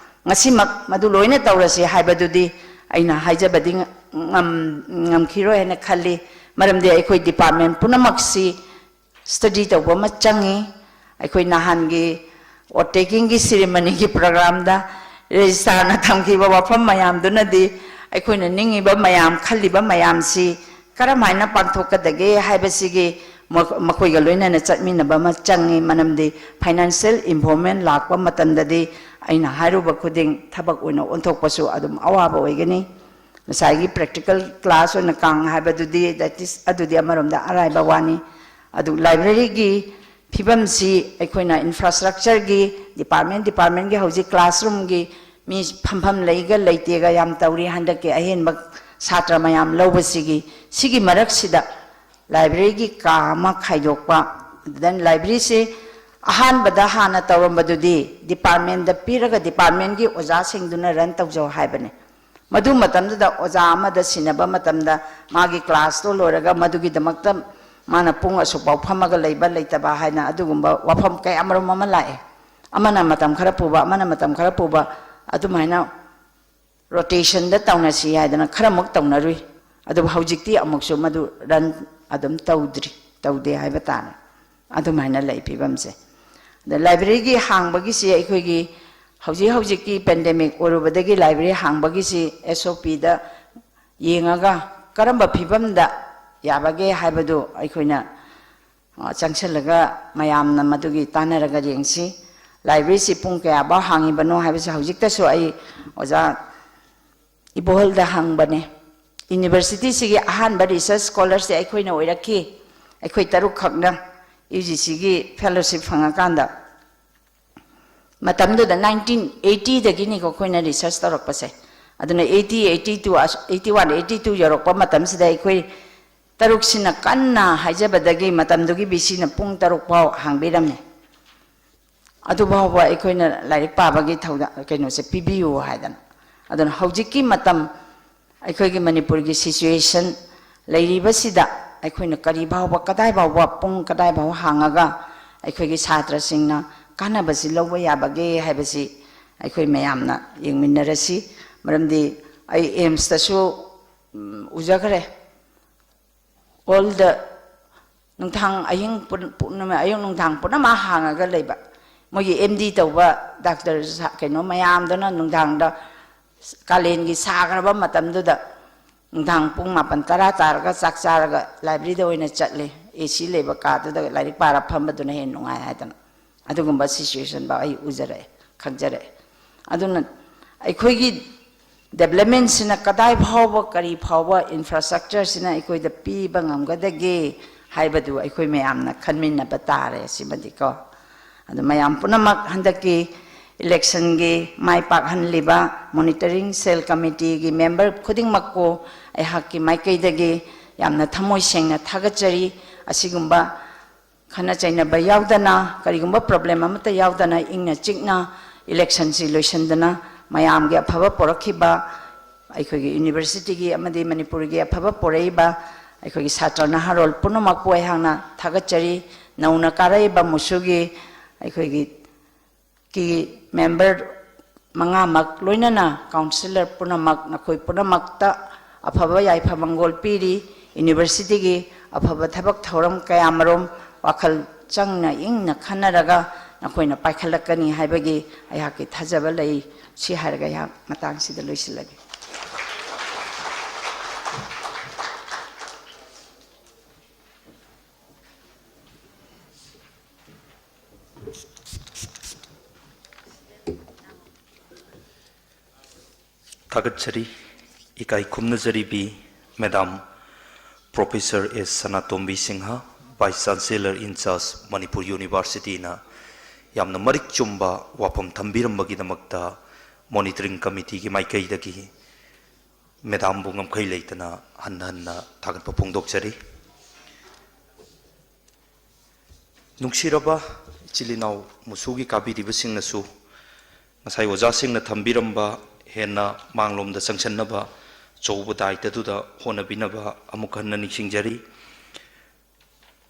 ꯉꯁꯤꯃꯛ ꯃꯗꯨ ꯂꯣꯏꯅ ꯇꯧꯔꯁꯤ ꯍꯥꯏꯕꯗꯨꯗꯤ ꯑꯩꯅ ꯍꯥꯏꯖꯕꯗꯤ ꯉꯝ-, ꯉꯝꯈꯤꯔꯣꯏ ꯍꯥꯏꯅ ꯈꯜꯂꯤ꯫ ꯃꯔꯝꯗꯤ ꯑꯩꯈꯣꯏ department ꯄꯨꯝꯅꯃꯛꯁꯤ study ꯇꯧꯕ ꯑꯃ ꯆꯪꯉꯤ꯫ ꯑꯩꯈꯣꯏ ꯅꯍꯥꯟꯒꯤ oath takingꯒꯤ ceremonyꯒꯤ programꯗ registrarꯅ ꯊꯝꯈꯤꯕ ꯋꯥꯐꯝ ꯃꯌꯥꯝꯗꯨꯅꯗꯤ ꯑꯩꯈꯣꯏꯅ ꯅꯤꯡꯉꯤꯕ ꯃꯌꯥꯝ, ꯈꯜꯂꯤꯕ ꯃꯌꯥꯝꯁꯤ ꯀꯔꯝ ꯍꯥꯏꯅ ꯄꯥꯡꯊꯣꯛꯀꯗꯒꯦ ꯍꯥꯏꯕꯁꯤꯒꯤ ꯃ-, ꯃꯈꯣꯏꯒ ꯂꯣꯏꯅꯅ ꯆꯠꯃꯤꯟꯅꯕ ꯑꯃ ꯆꯪꯉꯤ꯫ ꯃꯔꯝꯗꯤ financial involvement ꯂꯥꯛꯄ ꯃꯇꯝꯗꯗꯤ ꯑꯩꯅ ꯍꯥꯏꯔꯨꯕ ꯈꯨꯗꯤꯡ ꯊꯕꯛ ꯑꯣꯏꯅ ꯑꯣꯟꯊꯣꯛꯄꯁꯨ ꯑꯗꯨꯝ ꯑꯋꯥꯕ ꯑꯣꯏꯒꯅꯤ꯫ ꯉꯁꯥꯏꯒꯤ practical class ꯑꯣꯏꯅ ꯀꯥꯡ ꯍꯥꯏꯕꯗꯨꯗꯤ, that is, ꯑꯗꯨꯗꯤ ꯑꯃꯔꯣꯝꯗ ꯑꯔꯥꯏꯕ ꯋꯥꯅꯤ꯫ ꯑꯗꯨ libraryꯒꯤ ꯐꯤꯕꯝꯁꯤ ꯑꯩꯈꯣꯏꯅ infrastructureꯒꯤ department, departmentꯒꯤ ꯍꯧꯖꯤꯛ classroomꯒꯤ ꯃꯤ ꯐꯝꯐꯝ ꯂꯩꯒ ꯂꯩꯇꯦꯒ ꯌꯥꯝ ꯇꯧꯔꯤ꯫ ꯍꯟꯗꯛꯀꯤ ꯑꯍꯦꯟꯕ ꯁꯥꯇ꯭ꯔ ꯃꯌꯥꯝ ꯂꯧꯕꯁꯤꯒꯤ, ꯁꯤꯒꯤ ꯃꯔꯛꯁꯤꯗ libraryꯒꯤ ꯀꯥ ꯑꯃ ꯈꯥꯏꯗꯣꯛꯄ, then libraryꯁꯤ ꯑꯍꯥꯟꯕꯗ ꯍꯥꯟꯅ ꯇꯧꯔꯝꯕꯗꯨꯗꯤ departmentꯗ ꯄꯤꯔꯒ departmentꯀꯤ ꯑꯣꯖꯥꯁꯤꯡꯗꯨꯅ run ꯇꯧꯖꯧ ꯍꯥꯏꯕꯅꯤ꯫ ꯃꯗꯨ ꯃꯇꯝꯗꯨꯗ ꯑꯣꯖꯥ ꯑꯃꯗ ꯁꯤꯟꯅꯕ ꯃꯇꯝꯗ ꯃꯥꯒꯤ classꯇꯣ ꯂꯣꯏꯔꯒ ꯃꯗꯨꯒꯤꯗꯃꯛꯇ ꯃꯥꯅ ꯄꯨꯡ ꯑꯁꯨꯛ ꯐꯥꯎ ꯐꯝꯃꯒ ꯂꯩꯕ ꯂꯩꯇꯕ ꯍꯥꯏꯅ ꯑꯗꯨꯒꯨꯝꯕ ꯋꯥꯐꯝ ꯀꯌꯥ ꯃꯔꯨꯝ ꯑꯃ ꯂꯥꯛꯑꯦ꯫ ꯑꯃꯅ ꯃꯇꯝ ꯈꯔ ꯄꯨꯕ, ꯑꯃꯅ ꯃꯇꯝ ꯈꯔ ꯄꯨꯕ, ꯑꯗꯨꯃꯥꯏꯅ rotationꯗ ꯇꯧꯅꯁꯤ ꯍꯥꯏꯗꯅ ꯈꯔꯃꯨꯛ ꯇꯧꯅꯔꯨꯏ꯫ ꯑꯗꯨꯕꯨ ꯍꯧꯖꯤꯛꯇꯤ ꯑꯃꯨꯛꯁꯨ ꯃꯗꯨ run ꯑꯗꯨꯝ ꯇꯧꯗ꯭ꯔꯤ, ꯇꯧꯗꯦ ꯍꯥꯏꯕ ꯇꯥꯔꯦ꯫ ꯑꯗꯨꯃꯥꯏꯅ ꯂꯩ ꯐꯤꯕꯝꯁꯦ꯫ ꯑꯗ libraryꯒꯤ ꯍꯥꯡꯕꯒꯤꯁꯤ ꯑꯩꯈꯣꯏꯒꯤ ꯍꯧꯖꯤꯛ ꯍꯧꯖꯤꯛꯀꯤ pandemic ꯑꯣꯏꯔꯨꯕꯗꯒꯤ library ꯍꯥꯡꯕꯒꯤꯁꯤ SOPꯗ ꯌꯦꯡꯉꯒ ꯀꯔꯝꯕ ꯐꯤꯕꯝꯗ ꯌꯥꯕꯒꯦ ꯍꯥꯏꯕꯗꯨ ꯑꯩꯈꯣꯏꯅ, ꯑ, ꯆꯪꯁꯤꯜꯂꯒ ꯃꯌꯥꯝꯅ ꯃꯗꯨꯒꯤ ꯇꯥꯟꯅꯔꯒ ꯌꯦꯡꯁꯤ꯫ Libraryꯁꯤ ꯄꯨꯡ ꯀꯌꯥꯐꯥꯎ ꯍꯥꯡꯉꯤꯕꯅꯣ ꯍꯥꯏꯕꯁꯤ ꯍꯧꯖꯤꯛꯇꯁꯨ ꯑꯩ ꯑꯣꯖꯥ ꯏꯕꯣꯍꯜꯗ ꯍꯪꯕꯅꯦ꯫ Universityꯁꯤꯒꯤ ꯑꯍꯥꯟꯕ research scholarꯁꯦ ꯑꯩꯈꯣꯏꯅ ꯑꯣꯏꯔꯛꯈꯤ꯫ ꯑꯩꯈꯣꯏ ꯇꯔꯨꯛꯈꯛꯅ UGCꯒꯤ fellowship ꯐꯪꯉꯀꯥꯟꯗ꯫ ꯃꯇꯝꯗꯨꯗ nineteen eightyꯗꯒꯤꯅꯤꯀꯣ ꯑꯩꯈꯣꯏꯅ research ꯇꯧꯔꯛꯄꯁꯦ꯫ ꯑꯗꯨꯅ eighty, eighty two, ꯑꯁ, eighty one, eighty two ꯌꯧꯔꯛꯄ ꯃꯇꯝꯁꯤꯗ ꯑꯩꯈꯣꯏ ꯇꯔꯨꯛꯁꯤꯅ ꯀꯟꯅ ꯍꯥꯏꯖꯕꯗꯒꯤ ꯃꯇꯝꯗꯨꯒꯤ VCꯅ ꯄꯨꯡ ꯇꯔꯨꯛ ꯐꯥꯎ ꯍꯥꯡꯕꯤꯔꯝꯃꯤ꯫ ꯑꯗꯨꯐꯥꯎꯕ ꯑꯩꯈꯣꯏꯅ ꯂꯥꯏꯔꯤꯛ ꯄꯥꯕꯒꯤ ꯊꯧꯗꯥꯡ, ꯀꯩꯅꯣꯁꯦ ꯄꯤꯕꯤꯌꯨ ꯍꯥꯏꯗꯅ꯫ ꯑꯗꯨꯅ ꯍꯧꯖꯤꯛꯀꯤ ꯃꯇꯝ ꯑꯩꯈꯣꯏꯒꯤ ꯃꯅꯤꯄꯨꯔꯒꯤ situation ꯂꯩꯔꯤꯕꯁꯤꯗ ꯑꯩꯈꯣꯏꯅ ꯀꯔꯤ ꯐꯥꯎꯕ, ꯀꯗꯥꯏ ꯐꯥꯎꯕ, ꯄꯨꯡ ꯀꯗꯥꯏ ꯐꯥꯎꯕ ꯍꯥꯡꯉꯒ ꯑꯩꯈꯣꯏꯒꯤ ꯁꯥꯇ꯭ꯔꯁꯤꯡꯅ ꯀꯥꯟꯅꯕꯁꯤ ꯂꯧꯕ ꯌꯥꯕꯒꯦ ꯍꯥꯏꯕꯁꯤ ꯑꯩꯈꯣꯏ ꯃꯌꯥꯝꯅ ꯌꯦꯡꯃꯤꯟꯅꯔꯁꯤ꯫ ꯃꯔꯝꯗꯤ ꯑꯩ ꯑꯦꯝꯁꯇꯁꯨ, ꯎꯝ, ꯎꯖꯈ꯭ꯔꯦ꯫ ꯑꯣꯜꯗ ꯅꯨꯡꯗꯥꯡ ꯑꯍꯤꯡ ꯄꯨꯟ-, ꯄꯨꯝꯅꯃꯛ, ꯑꯌꯨꯛ ꯅꯨꯡꯗꯥꯡ ꯄꯨꯝꯅꯃꯛ ꯍꯥꯡꯉꯒ ꯂꯩꯕ꯫ ꯃꯣꯏꯒꯤ ꯑꯦꯝ ꯗꯤ ꯇꯧꯕ ꯗꯥꯛꯇꯔ ꯁꯥ-, ꯀꯩꯅꯣ ꯃꯌꯥꯝꯗꯨꯅ ꯅꯨꯡꯗꯥꯡꯗ, ꯀꯥꯂꯦꯟꯒꯤ ꯁꯥꯈ꯭ꯔꯕ ꯃꯇꯝꯗꯨꯗ ꯅꯨꯡꯗꯥꯡ ꯄꯨꯡ ꯃꯥꯄꯟ ꯇꯔꯥ ꯇꯥꯔꯒ ꯆꯥꯛ ꯆꯥꯔꯒ ꯂꯥꯏꯕ꯭ꯔꯦꯔꯤꯗ ꯑꯣꯏꯅ ꯆꯠꯂꯦ꯫ ꯑꯦ ꯁꯤ ꯂꯩꯕ ꯀꯥꯗꯨꯗ ꯂꯥꯏꯔꯤꯛ ꯄꯥꯔ ꯐꯝꯕꯗꯨꯅ ꯍꯦꯟꯅ ꯅꯨꯡꯉꯥꯏ ꯍꯥꯏꯗꯅ꯫ ꯑꯗꯨꯒꯨꯝꯕ situation ꯐꯥꯎ ꯑꯩ ꯎꯖꯔꯛꯑꯦ, ꯈꯪꯖꯔꯛꯑꯦ꯫ ꯑꯗꯨꯅ ꯑꯩꯈꯣꯏꯒꯤ developmentꯁꯤꯅ ꯀꯗꯥꯏ ꯐꯥꯎꯕ, ꯀꯔꯤ ꯐꯥꯎꯕ infrastructureꯁꯤꯅ ꯑꯩꯈꯣꯏꯗ ꯄꯤꯕ ꯉꯝꯒꯗꯒꯦ ꯍꯥꯏꯕꯗꯨ ꯑꯩꯈꯣꯏ ꯃꯌꯥꯝꯅ ꯈꯟꯃꯤꯟꯅꯕ ꯇꯥꯔꯦ꯫ ꯑꯁꯤꯃꯗꯤꯀꯣ, ꯑꯗꯨ ꯃꯌꯥꯝ ꯄꯨꯝꯅꯃꯛ ꯍꯟꯗꯛꯀꯤ electionꯒꯤ ꯃꯥꯏ ꯄꯥꯛꯍꯟꯂꯤꯕ monitoring cell committeeꯒꯤ member ꯈꯨꯗꯤꯡꯃꯛꯄꯨ ꯑꯩꯍꯥꯛꯀꯤ ꯃꯥꯏꯀꯩꯗꯒꯤ ꯌꯥꯝꯅ ꯊꯃꯣꯏ ꯁꯦꯡꯅ ꯊꯥꯒꯠꯆꯔꯤ꯫ ꯑꯁꯤꯒꯨꯝꯕ ꯈꯠꯅ ꯆꯩꯅꯕ ꯌꯥꯎꯗꯅ, ꯀꯔꯤꯒꯨꯝꯕ problem ꯑꯃꯠꯇ ꯌꯥꯎꯗꯅ, ꯏꯪꯅ ꯆꯤꯛꯅ electionꯁꯤ ꯂꯣꯏꯁꯤꯟꯗꯅ, ꯃꯌꯥꯝꯒꯤ ꯑꯐꯕ ꯄꯣꯔꯛꯈꯤꯕ, ꯑꯩꯈꯣꯏꯒꯤ universityꯒꯤ ꯑꯃꯗꯤ ꯃꯅꯤꯄꯨꯔꯒꯤ ꯑꯐꯕ ꯄꯣꯔꯛꯏꯕ ꯑꯩꯈꯣꯏꯒꯤ ꯁꯥꯇ꯭ꯔ ꯅꯍꯥꯔꯣꯜ ꯄꯨꯝꯅꯃꯛꯄꯨ ꯑꯩꯍꯥꯛꯅ ꯊꯥꯒꯠꯆꯔꯤ꯫ ꯅꯧꯅ ꯀꯥꯔꯛꯏꯕ ꯃꯨꯁꯨꯒꯤ ꯑꯩꯈꯣꯏꯒꯤ ꯀꯤ member ꯃꯉꯥꯃꯛ, ꯂꯣꯏꯅꯅ councillor ꯄꯨꯝꯅꯃꯛ, ꯅꯈꯣꯏ ꯄꯨꯝꯅꯃꯛꯇ ꯑꯐꯕ ꯌꯥꯏꯐ ꯃꯪꯒꯣꯜ ꯄꯤꯔꯤ꯫ Universityꯒꯤ ꯑꯐꯕ ꯊꯕꯛ ꯊꯧꯔꯝ ꯀꯌꯥꯃꯔꯨꯝ ꯋꯥꯈꯜ ꯆꯪꯅ ꯏꯪꯅ ꯈꯟꯅꯔꯒ ꯅꯈꯣꯏꯅ ꯄꯥꯏꯈꯠꯂꯛꯀꯅꯤ ꯍꯥꯏꯕꯒꯤ ꯑꯩꯍꯥꯛꯀꯤ ꯊꯥꯖꯕ ꯂꯩ꯫ ꯁꯤ ꯍꯥꯏꯔꯒ ꯑꯩꯍꯥꯛ ꯃꯇꯥꯡꯁꯤꯗ ꯂꯣꯏꯁꯤꯜꯂꯒꯦ꯫ ꯊꯥꯒꯠꯆꯔꯤ꯫ ꯏꯀꯥꯏ ꯈꯨꯝꯅꯖꯔꯤꯕꯤ Madam Professor S Sanatombi Singh, Vice Chancellor in charge Manipur Universityꯅ ꯌꯥꯝꯅ ꯃꯔꯤꯛ ꯆꯨꯝꯕ ꯋꯥꯐꯝ ꯊꯝꯕꯤꯔꯝꯕꯒꯤꯗꯃꯛꯇ Monitoring Committeeꯒꯤ ꯃꯥꯏꯀꯩꯗꯒꯤ Madamꯕꯨ ꯉꯝꯈꯩ ꯂꯩꯇꯅ ꯍꯟꯅ ꯍꯟꯅ ꯊꯥꯒꯠꯄ ꯐꯣꯡꯗꯣꯛꯆꯔꯤ꯫ ꯅꯨꯡꯁꯤꯔꯕ ꯏꯆꯤꯜ ꯏꯅꯥꯎ ꯃꯨꯁꯨꯒꯤ ꯀꯥꯕꯤꯔꯤꯕꯁꯤꯡꯅꯁꯨ ꯉꯁꯥꯏ ꯑꯣꯖꯥꯁꯤꯡꯅ ꯊꯝꯕꯤꯔꯝꯕ ꯍꯦꯟꯅ ꯃꯥꯡꯂꯣꯝꯗ ꯆꯪꯁꯤꯟꯅꯕ ꯑꯆꯧꯕ ꯗꯥꯏꯇꯗꯨꯗ ꯍꯣꯠꯅꯕꯤꯅꯕ ꯑꯃꯨꯛ ꯍꯟꯅ ꯅꯤꯡꯁꯤꯡꯖꯔꯤ꯫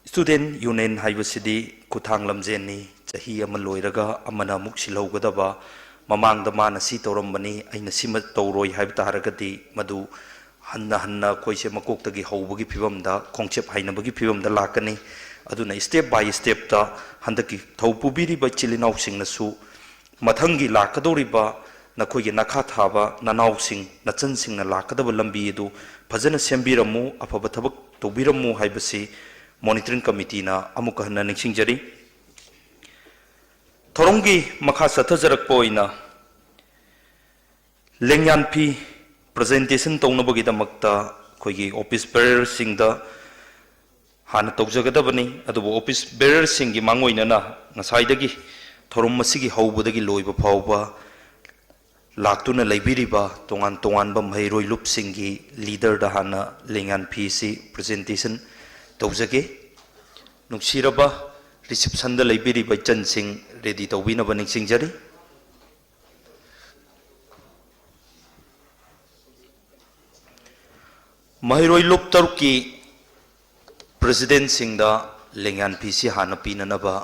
Student Union ꯍꯥꯏꯕꯁꯤꯗꯤ ꯈꯨꯠꯊꯥꯡ ꯂꯝꯖꯦꯟꯅꯤ꯫ ꯆꯍꯤ ꯑꯃ ꯂꯣꯏꯔꯒ ꯑꯃꯅ ꯑꯃꯨꯛ ꯁꯤꯜꯍꯧꯒꯗꯕ, ꯃꯃꯥꯡꯗ ꯃꯥꯅ ꯁꯤ ꯇꯧꯔꯝꯕꯅꯤ, ꯑꯩꯅ ꯁꯤꯃ ꯇꯧꯔꯣꯏ ꯍꯥꯏꯕ ꯇꯥꯔꯒꯗꯤ ꯃꯗꯨ ꯍꯟꯅ ꯍꯟꯅ ꯑꯩꯈꯣꯏꯁꯦ ꯃꯀꯣꯛꯇꯒꯤ ꯍꯧꯕꯒꯤ ꯐꯤꯕꯝꯗ, ꯈꯣꯡꯆꯦꯞ ꯍꯥꯏꯅꯕꯒꯤ ꯐꯤꯕꯝꯗ ꯂꯥꯛꯀꯅꯤ꯫ ꯑꯗꯨꯅ step by stepꯇ ꯍꯟꯗꯛꯀꯤ ꯊꯧ ꯄꯨꯕꯤꯔꯤꯕ ꯏꯆꯤꯜ ꯏꯅꯥꯎꯁꯤꯡꯅꯁꯨ ꯃꯊꯪꯒꯤ ꯂꯥꯛꯀꯗꯧꯔꯤꯕ ꯅꯈꯣꯏꯒꯤ ꯅꯈꯥ ꯊꯥꯕ ꯅꯅꯥꯎꯁꯤꯡ, ꯅꯆꯟꯁꯤꯡꯅ ꯂꯥꯛꯀꯗꯕ ꯂꯝꯕꯤ ꯑꯗꯨ ꯐꯖꯅ ꯁꯦꯝꯕꯤꯔꯝꯃꯨ, ꯑꯐꯕ ꯊꯕꯛ ꯇꯧꯕꯤꯔꯝꯃꯨ ꯍꯥꯏꯕꯁꯤ Monitoring Committeeꯅ ꯑꯃꯨꯛꯀ ꯍꯟꯅ ꯅꯤꯡꯁꯤꯡꯖꯔꯤ꯫ ꯊꯧꯔꯝꯒꯤ ꯃꯈꯥ ꯆꯠꯊꯖꯔꯛꯄ ꯑꯣꯏꯅ ꯂꯦꯡꯌꯥꯟ ꯐꯤ presentation ꯇꯧꯅꯕꯒꯤꯗꯃꯛꯇ ꯑꯩꯈꯣꯏꯒꯤ office bearerꯁꯤꯡꯗ ꯍꯥꯟꯅ ꯇꯧꯖꯒꯗꯕꯅꯤ꯫ ꯑꯗꯨꯕꯨ office bearerꯁꯤꯡꯒꯤ ꯃꯥꯡꯑꯣꯏꯅꯅ ꯉꯁꯥꯏꯗꯒꯤ ꯊꯧꯔꯝ ꯑꯁꯤꯒꯤ ꯍꯧꯕꯗꯒꯤ ꯂꯣꯏꯕ ꯐꯥꯎꯕ ꯂꯥꯛꯇꯨꯅ ꯂꯩꯕꯤꯔꯤꯕ ꯇꯣꯉꯥꯟ ꯇꯣꯉꯥꯟꯕ ꯃꯍꯩꯔꯣꯏ ꯂꯨꯞꯁꯤꯡꯒꯤ leaderꯗ ꯍꯥꯟꯅ ꯂꯦꯡꯌꯥꯟ ꯐꯤ ꯑꯁꯤ presentation ꯇꯧꯖꯒꯦ꯫ ꯅꯨꯡꯁꯤꯔꯕ receptionꯗ ꯂꯩꯕꯤꯔꯤꯕ ꯏꯆꯟꯁꯤꯡ ready ꯇꯧꯕꯤꯅꯕ ꯅꯤꯡꯁꯤꯡꯖꯔꯤ꯫ ꯃꯍꯩꯔꯣꯏ ꯂꯨꯞ ꯇꯔꯨꯛꯀꯤ presidentꯁꯤꯡꯗ ꯂꯦꯡꯌꯥꯟ ꯐꯤꯁꯤ ꯍꯥꯟꯅ ꯄꯤꯅꯅꯕ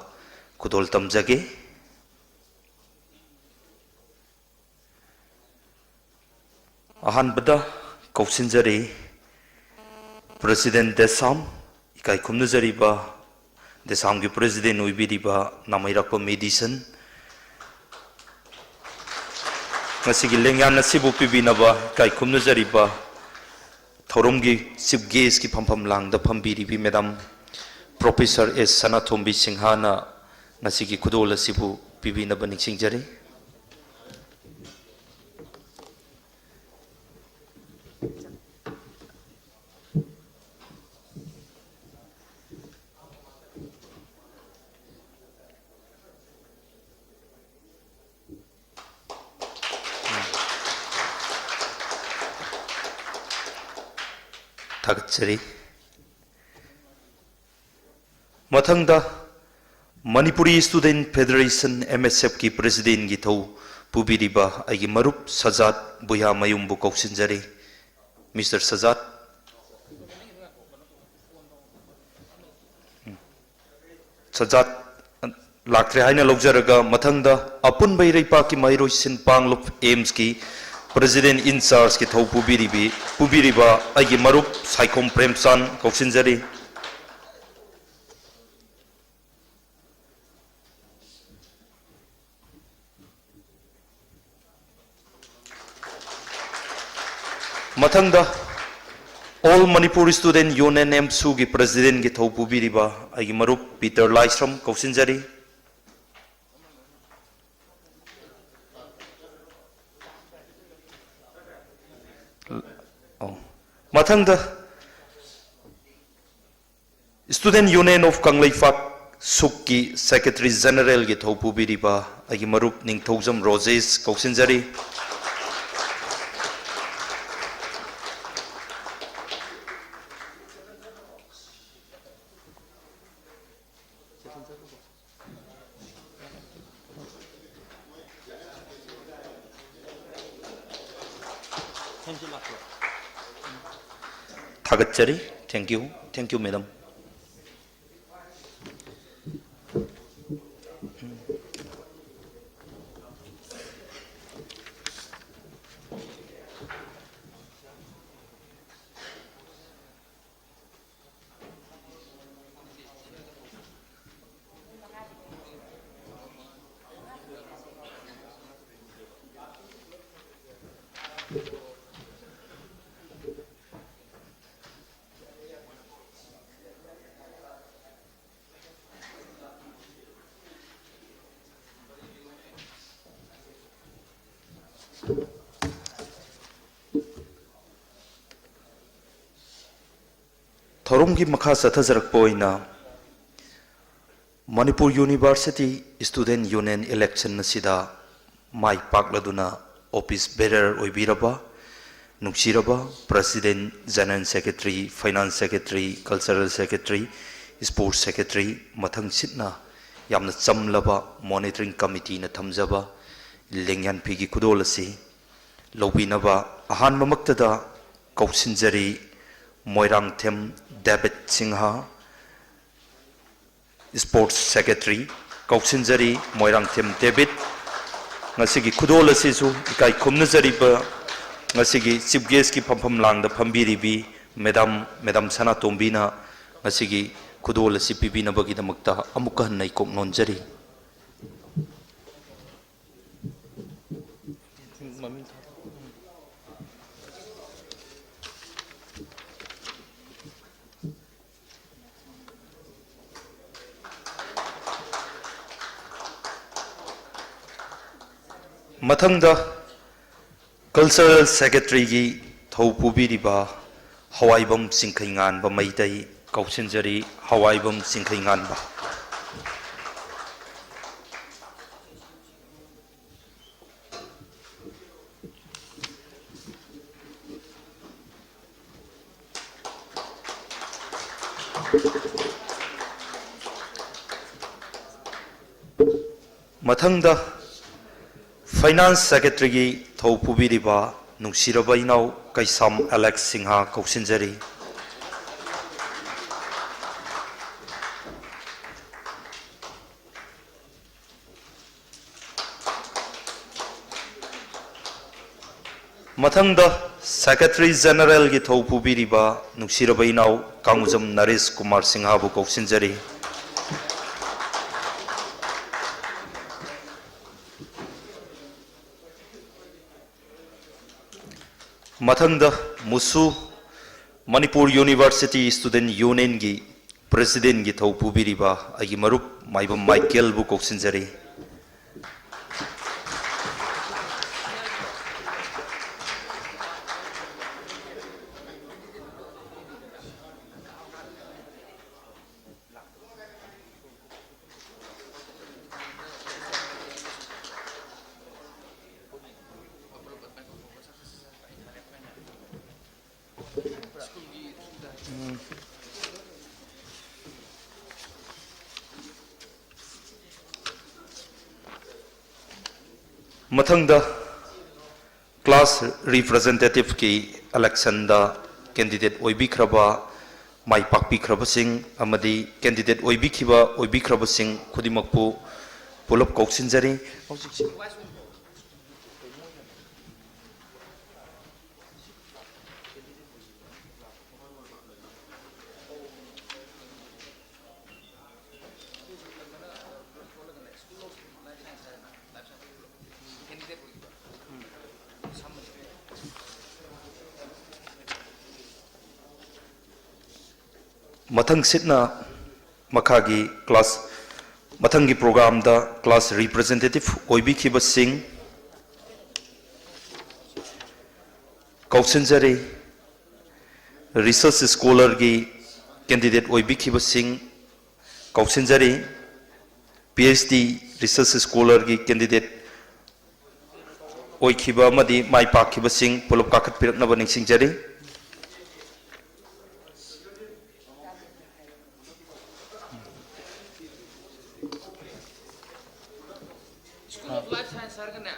ꯈꯨꯗꯣꯜ ꯇꯝꯖꯒꯦ꯫ ꯑꯍꯥꯟꯕꯗ ꯀꯧꯁꯤꯟꯖꯔꯤ president ꯗꯦꯁꯥꯝ, ꯏꯀꯥꯏ ꯈꯨꯝꯅꯖꯔꯤꯕ ꯗꯦꯁꯥꯝꯒꯤ president ꯑꯣꯏꯕꯤꯔꯤꯕ ꯅꯥꯃꯩꯔꯥꯛꯄꯝ ꯃꯦꯗꯤꯁꯟ, ꯉꯁꯤꯒꯤ ꯂꯦꯡꯌꯥꯟ ꯑꯁꯤꯕꯨ ꯄꯤꯕꯤꯅꯕ ꯏꯀꯥꯏ ꯈꯨꯝꯅꯖꯔꯤꯕ ꯊꯧꯔꯝꯒꯤ chief guestꯀꯤ ꯐꯝꯐꯝ ꯂꯥꯡꯗ ꯐꯝꯕꯤꯔꯤꯕꯤ madam professor ꯑꯦꯁ ꯁꯅꯥꯇꯣꯝꯕꯤ ꯁꯤꯡꯍꯥꯅ ꯉꯁꯤꯒꯤ ꯈꯨꯗꯣꯜ ꯑꯁꯤꯕꯨ ꯄꯤꯕꯤꯅꯕ ꯅꯤꯡꯁꯤꯡꯖꯔꯤ꯫ ꯊꯥꯒꯠꯆꯔꯤ꯫ ꯃꯊꯪꯗ Manipuri Student Federation, MSFꯀꯤ presidentꯀꯤ ꯊꯧ ꯄꯨꯕꯤꯔꯤꯕ ꯑꯩꯒꯤ ꯃꯔꯨꯞ ꯁꯖꯥꯠ ꯕꯨꯌꯥꯃꯌꯨꯝꯕꯨ ꯀꯧꯁꯤꯟꯖꯔꯤ꯫ Mister ꯁꯖꯥꯠ꯫ ꯇꯖꯥꯠ ꯂꯥꯛꯇ꯭ꯔꯦ ꯍꯥꯏꯅ ꯂꯧꯖꯔꯒ, ꯃꯊꯪꯗ ꯑꯄꯨꯟꯕ ꯏꯔꯩꯄꯥꯛꯀꯤ ꯃꯍꯩꯔꯣꯏꯁꯤꯡ ꯄꯥꯡꯂꯨꯞ ꯑꯦꯝꯁꯀꯤ President in Chargeꯀꯤ ꯊꯧ ꯄꯨꯕꯤꯔꯤꯕꯤ-, ꯄꯨꯕꯤꯔꯤꯕ ꯑꯩꯒꯤ ꯃꯔꯨꯞ ꯁꯥꯏꯈꯣꯝ ꯄ꯭ꯔꯦꯝꯆꯥꯟ ꯀꯧꯁꯤꯟꯖꯔꯤ꯫ ꯃꯊꯪꯗ All Manipur Student Union ꯑꯦꯝꯁꯨꯒꯤ Presidentꯀꯤ ꯊꯧ ꯄꯨꯕꯤꯔꯤꯕ ꯑꯩꯒꯤ ꯃꯔꯨꯞ ꯄꯤꯇꯔ ꯂꯥꯏꯁ꯭ꯔꯝ ꯀꯧꯁꯤꯟꯖꯔꯤ꯫ ꯑꯣ꯫ ꯃꯊꯪꯗ Student Union of Kangleipak ꯁꯨꯛꯀꯤ Secretary Generalꯒꯤ ꯊꯧ ꯄꯨꯕꯤꯔꯤꯕ ꯑꯩꯒꯤ ꯃꯔꯨꯞ ꯅꯤꯡꯊꯧꯖꯝ ꯔꯣꯖꯦꯁ ꯀꯧꯁꯤꯟꯖꯔꯤ꯫ ꯊꯥꯒꯠꯆꯔꯤ꯫ Thank you. Thank you, madam. ꯊꯧꯔꯝꯒꯤ ꯃꯈꯥ ꯆꯠꯊꯖꯔꯛꯄ ꯑꯣꯏꯅ Manipur University Student Union election ꯑꯁꯤꯗ ꯃꯥꯏ ꯄꯥꯛꯂꯗꯨꯅ office bearer ꯑꯣꯏꯕꯤꯔꯕ ꯅꯨꯡꯁꯤꯔꯕ President, General Secretary, Finance Secretary, Cultural Secretary, Sports Secretary, ꯃꯊꯪꯁꯤꯠꯅ ꯌꯥꯝꯅ ꯆꯝꯂꯕ Monitoring Committeeꯅ ꯊꯝꯖꯕ ꯂꯦꯡꯌꯥꯟꯐꯤꯒꯤ ꯈꯨꯗꯣꯜ ꯑꯁꯤ ꯂꯧꯕꯤꯅꯕ ꯑꯍꯥꯟꯕꯃꯛꯇꯗ ꯀꯧꯁꯤꯟꯖꯔꯤ, ꯃꯣꯏꯔꯥꯡꯊꯦꯝ ꯗꯦꯕꯤꯠ ꯁꯤꯡꯍ, Sports Secretary ꯀꯧꯁꯤꯟꯖꯔꯤ, ꯃꯣꯏꯔꯥꯡꯊꯦꯝ ꯗꯦꯕꯤꯠ꯫ ꯉꯁꯤꯒꯤ ꯈꯨꯗꯣꯜ ꯑꯁꯤꯁꯨ ꯏꯀꯥꯏ ꯈꯨꯝꯅꯖꯔꯤꯕ ꯉꯁꯤꯒꯤ Chief Guestꯀꯤ ꯐꯝꯐꯝ ꯂꯥꯡꯗ ꯐꯝꯕꯤꯔꯤꯕꯤ Madam, Madam ꯁꯅꯥꯇꯣꯝꯕꯤꯅ ꯉꯁꯤꯒꯤ ꯈꯨꯗꯣꯜ ꯑꯁꯤ ꯄꯤꯕꯤꯅꯕꯒꯤꯗꯃꯛꯇ ꯑꯃꯨꯛꯀ ꯍꯟꯅ ꯏꯀꯣꯛ ꯅꯣꯟꯖꯔꯤ꯫ ꯃꯊꯪꯗ Cultural Secretaryꯒꯤ ꯊꯧ ꯄꯨꯕꯤꯔꯤꯕ ꯍꯋꯥꯏꯕꯝ ꯆꯤꯡꯈꯩꯉꯥꯟꯕ ꯃꯩꯇꯩ ꯀꯧꯁꯤꯟꯖꯔꯤ꯫ ꯍꯋꯥꯏꯕꯝ ꯆꯤꯡꯈꯩꯉꯥꯟꯕ꯫ ꯃꯊꯪꯗ Finance Secretaryꯒꯤ ꯊꯧ ꯄꯨꯕꯤꯔꯤꯕ ꯅꯨꯡꯁꯤꯔꯕ ꯏꯅꯥꯎ ꯀꯩꯁꯥꯝ ꯑꯦꯂꯦꯛꯁ ꯁꯤꯡꯍ ꯀꯧꯁꯤꯟꯖꯔꯤ꯫ ꯃꯊꯪꯗ Secretary Generalꯒꯤ ꯊꯧ ꯄꯨꯕꯤꯔꯤꯕ ꯅꯨꯡꯁꯤꯔꯕ ꯏꯅꯥꯎ ꯀꯥꯡꯖꯝ ꯅꯔꯦꯁ ꯀꯨꯃꯥꯔ ꯁꯤꯡꯍꯕꯨ ꯀꯧꯁꯤꯟꯖꯔꯤ꯫ ꯃꯊꯪꯗ ꯃꯨꯁꯨ ꯃꯅꯤꯄꯨꯔ University Student Unionꯒꯤ Presidentꯒꯤ ꯊꯧ ꯄꯨꯕꯤꯔꯤꯕ ꯑꯩꯒꯤ ꯃꯔꯨꯞ ꯃꯥꯏꯕꯝ ꯃꯥꯏꯀꯦꯜꯕꯨ ꯀꯧꯁꯤꯟꯖꯔꯤ꯫ ꯃꯊꯪꯗ class representativeꯀꯤ electionꯗ candidate ꯑꯣꯏꯕꯤꯈ꯭ꯔꯕ ꯃꯥꯏ ꯄꯥꯛꯄꯤꯈ꯭ꯔꯕꯁꯤꯡ ꯑꯃꯗꯤ candidate ꯑꯣꯏꯕꯤꯈꯤꯕ, ꯑꯣꯏꯕꯤꯈ꯭ꯔꯕꯁꯤꯡ ꯈꯨꯗꯤꯡꯃꯛꯄꯨ ꯄꯨꯂꯞ ꯀꯧꯁꯤꯟꯖꯔꯤ꯫ ꯍꯧꯖꯤꯛꯁꯤ ꯃꯊꯪꯁꯤꯠꯅ ꯃꯈꯥꯒꯤ class, ꯃꯊꯪꯒꯤ programꯗ class representative ꯑꯣꯏꯕꯤꯈꯤꯕꯁꯤꯡ ꯀꯧꯁꯤꯟꯖꯔꯤ꯫ Research scholarꯒꯤ candidate ꯑꯣꯏꯕꯤꯈꯤꯕꯁꯤꯡ ꯀꯧꯁꯤꯟꯖꯔꯤ꯫ PhD research scholarꯒꯤ candidate ꯑꯣꯏꯈꯤꯕ ꯑꯃꯗꯤ ꯃꯥꯏ ꯄꯥꯛꯈꯤꯕꯁꯤꯡ ꯄꯨꯂꯞ ꯀꯥꯈꯠꯄꯤꯔꯛꯅꯕ ꯅꯤꯡꯁꯤꯡꯖꯔꯤ꯫ School of Life Science ꯍꯥꯏꯔꯒꯅꯦ,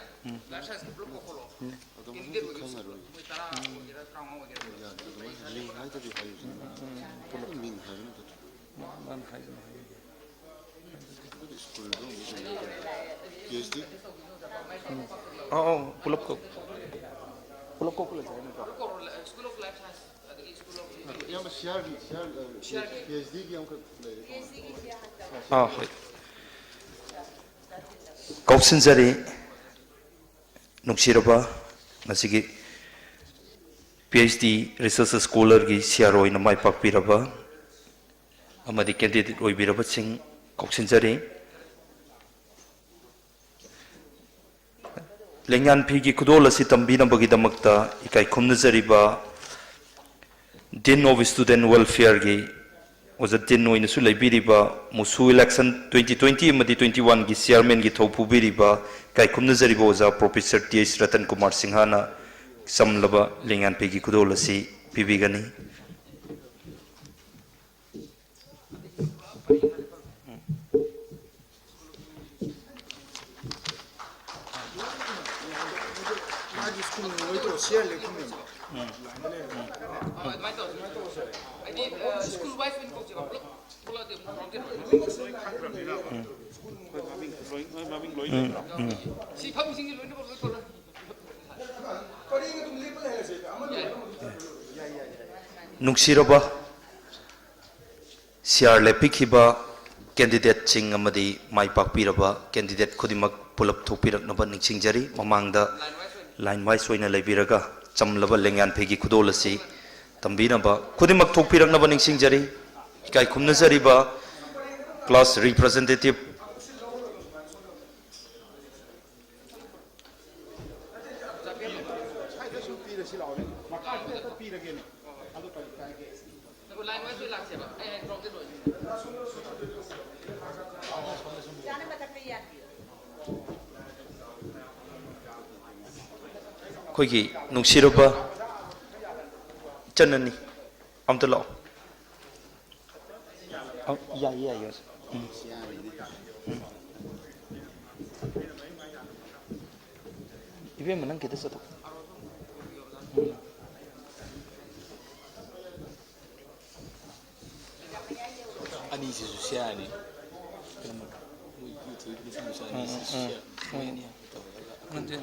Life Science ꯄꯨꯂꯞ ꯀꯧꯈꯠꯂꯣ꯫ Candidate ꯑꯣꯏꯕ ꯃꯣꯏ ꯇꯔꯥ ꯑꯣꯏꯒꯦꯔꯥ, ꯇꯔꯥꯃꯉꯥ ꯑꯣꯏꯒꯦꯔꯥ꯫ ꯌꯥꯗꯦ, ꯑꯗꯨꯃꯥꯏꯅ ꯃꯤꯡ ꯍꯥꯏꯗꯕꯤ ꯍꯥꯏꯕꯁꯦ꯫ ꯄꯨꯂꯞ ꯃꯤꯡ ꯍꯥꯏꯕꯅ ꯐꯠꯇ꯭ꯔꯣ? ꯃꯥꯅ ꯍꯥꯏꯗꯅ ꯍꯥꯏꯔꯒꯦ꯫ ꯑꯗꯨꯗꯤ ꯁ꯭ꯀꯨꯜꯗꯣ ꯑꯃꯨꯛ ꯀꯩꯅꯣ ꯇꯧꯔꯦ꯫ PhD? ꯑꯧ, ꯑꯧ, ꯄꯨꯂꯞ ꯀꯧ-, ꯄꯨꯂꯞ ꯀꯧꯈꯠꯂꯁꯦ ꯍꯥꯏ ꯅꯠꯇ꯭ꯔꯣ? ꯏꯌꯥꯝꯕ, ꯁꯤꯌꯥꯔꯒꯤ, ꯁꯤꯌꯥꯔ, ꯑ, PhDꯒꯤ ꯑꯃꯈꯛ ꯂꯩꯔꯦ꯫ ꯑꯥ, ꯍꯣꯏ꯫ ꯀꯧꯁꯤꯟꯖꯔꯤ꯫ ꯅꯨꯡꯁꯤꯔꯕ ꯉꯁꯤꯒꯤ PhD research scholarꯒꯤ ꯁꯤꯌꯥꯔ ꯑꯣꯏꯅ ꯃꯥꯏ ꯄꯥꯛꯄꯤꯔꯕ ꯑꯃꯗꯤ candidate ꯑꯣꯏꯕꯤꯔꯕꯁꯤꯡ ꯀꯧꯁꯤꯟꯖꯔꯤ꯫ ꯂꯦꯡꯌꯥꯟ ꯐꯤꯒꯤ ꯈꯨꯗꯣꯜ ꯑꯁꯤ ꯇꯝꯕꯤꯅꯕꯒꯤꯗꯃꯛꯇ ꯏꯀꯥꯏ ꯈꯨꯝꯅꯖꯔꯤꯕ Dean of Student Welfareꯒꯤ ꯑꯣꯖꯥ Dean ꯑꯣꯏꯅꯁꯨ ꯂꯩꯕꯤꯔꯤꯕ, ꯃꯨꯁꯨ election twenty twenty ꯑꯃꯗꯤ twenty oneꯒꯤ chairmanꯒꯤ ꯊꯧ ꯄꯨꯕꯤꯔꯤꯕ, ꯏꯀꯥꯏ ꯈꯨꯝꯅꯖꯔꯤꯕ ꯑꯣꯖꯥ Professor T H Ratan Kumar ꯁꯤꯡꯍꯅ ꯆꯝꯂꯕ ꯂꯦꯡꯌꯥꯟ ꯐꯤꯒꯤ ꯈꯨꯗꯣꯜ ꯑꯁꯤ ꯄꯤꯕꯤꯒꯅꯤ꯫ ꯃꯥꯒꯤ ꯁ꯭ꯀꯨꯜ ꯂꯣꯏꯗ꯭ꯔꯣ? ꯁꯤꯌꯥꯔ ꯂꯦꯞꯐꯝ ꯂꯩꯕ꯭ꯔꯣ? ꯎꯝ꯫ ꯂꯥꯏꯟꯗ ꯂꯩꯕ꯭ꯔꯣ? ꯎꯝ꯫ ꯑꯗꯨꯃꯥꯏꯅ ꯇꯧꯔꯁꯦ꯫ ꯍꯥꯏꯗꯤ, ꯑ, ꯁ꯭ꯀꯨꯜ ꯋꯥꯏꯁ ꯑꯣꯏꯅ ꯀꯧꯁꯦꯕ, ꯄꯨꯂꯞ ꯊꯣꯛꯂꯛꯑꯗꯤ ꯑꯃꯨꯛ ꯉꯥꯎꯗꯦ꯫ ꯎꯝ, ꯎꯝ꯫ ꯁꯤ ꯐꯝꯃꯤꯁꯤꯡꯁꯤ ꯂꯣꯏꯅꯃꯛ ꯂꯣꯏ ꯊꯣꯛꯂꯛꯑꯦ꯫ ꯅꯨꯡꯁꯤꯔꯕ ꯁꯤꯌꯥꯔ ꯂꯦꯞꯄꯤꯈꯤꯕ ꯀꯦꯟꯗꯤꯗꯦꯠꯁꯤꯡ ꯑꯃꯗꯤ ꯃꯥꯏ ꯄꯥꯛꯄꯤꯔꯕ ꯀꯦꯟꯗꯤꯗꯦꯠ ꯈꯨꯗꯤꯡꯃꯛ ꯄꯨꯂꯞ ꯊꯣꯛꯄꯤꯔꯛꯅꯕ ꯅꯤꯡꯁꯤꯡꯖꯔꯤ꯫ ꯃꯃꯥꯡꯗ ꯂꯥꯏꯟ ꯋꯥꯏꯁ ꯑꯣꯏꯅ ꯂꯩꯕꯤꯔꯒ ꯆꯝꯂꯕ ꯂꯦꯡꯌꯥꯟꯐꯩꯒꯤ ꯈꯨꯗꯣꯜ ꯑꯁꯤ ꯇꯝꯕꯤꯅꯕ ꯈꯨꯗꯤꯡꯃꯛ ꯊꯣꯛꯄꯤꯔꯛꯅꯕ ꯅꯤꯡꯁꯤꯡꯖꯔꯤ꯫ ꯏꯀꯥꯏ ꯈꯨꯝꯅꯖꯔꯤꯕ ꯀ꯭ꯂꯥꯁ ꯔꯤꯄ꯭ꯔꯖꯦꯟꯇꯦꯇꯤꯚ꯫ ꯑꯩꯈꯣꯏꯒꯤ ꯅꯨꯡꯁꯤꯔꯕ ꯏꯆꯟ ꯑꯅꯤ, ꯑꯝꯇ ꯂꯥꯛꯑꯣ꯫ ꯑ, ꯌꯥꯏꯌꯦ, ꯌꯥꯏꯌꯦ, ꯑꯣꯖꯥ꯫ ꯎꯝ꯫ ꯎꯝ꯫ ꯏꯕꯦꯝꯃ, ꯅꯪ ꯈꯤꯇ ꯆꯠꯊꯣꯛ꯫ ꯎꯝ꯫ ꯑꯅꯤꯁꯤꯁꯨ ꯁꯤꯌꯥꯔꯅꯤ꯫ ꯀꯩꯅꯣ, ꯃꯣꯏ ꯌꯨ ꯊꯤꯕꯗꯤ ꯁꯨꯝ ꯁꯤꯌꯥꯔꯅꯤ, ꯎꯝ, ꯎꯝ, ꯁꯤꯌꯥꯔ꯫ ꯎꯝ꯫ ꯃꯣꯏ ꯑꯅꯤ ꯍꯥꯟꯅ ꯇꯧꯔꯒ ꯅꯠꯇꯦ,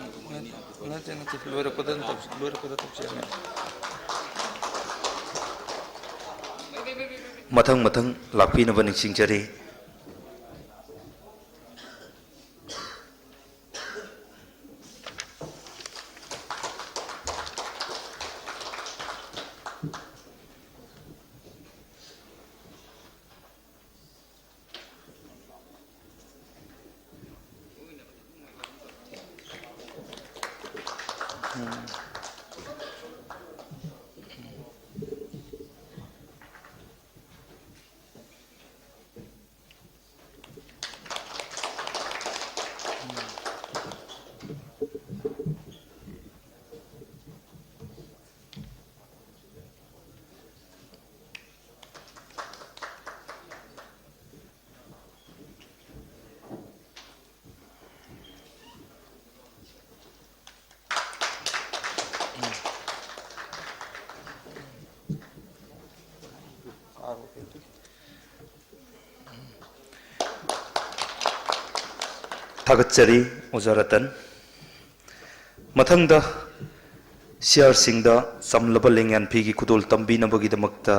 ꯅꯠꯇꯦ, ꯅꯠꯇꯦ, ꯅꯠꯇꯦ, ꯂꯣꯏꯔꯛꯄꯗ ꯑꯗꯨꯝ ꯇꯧꯁꯤ, ꯂꯣꯏꯔꯛꯄꯗ ꯇꯧꯁꯤ ꯍꯥꯏꯕꯅꯤ꯫ ꯃꯊꯪ ꯃꯊꯪ ꯂꯥꯛꯄꯤꯅꯕ ꯅꯤꯡꯁꯤꯡꯖꯔꯤ꯫ ꯊꯥꯒꯠꯆꯔꯤ, ꯑꯣꯖꯥ ꯔꯇꯟ꯫ ꯃꯊꯪꯗ ꯁꯤꯌꯥꯔꯁꯤꯡꯗ ꯆꯝꯂꯕ ꯂꯦꯡꯌꯥꯟꯐꯤꯒꯤ ꯈꯨꯗꯣꯜ ꯇꯝꯕꯤꯅꯕꯒꯤꯗꯃꯛꯇ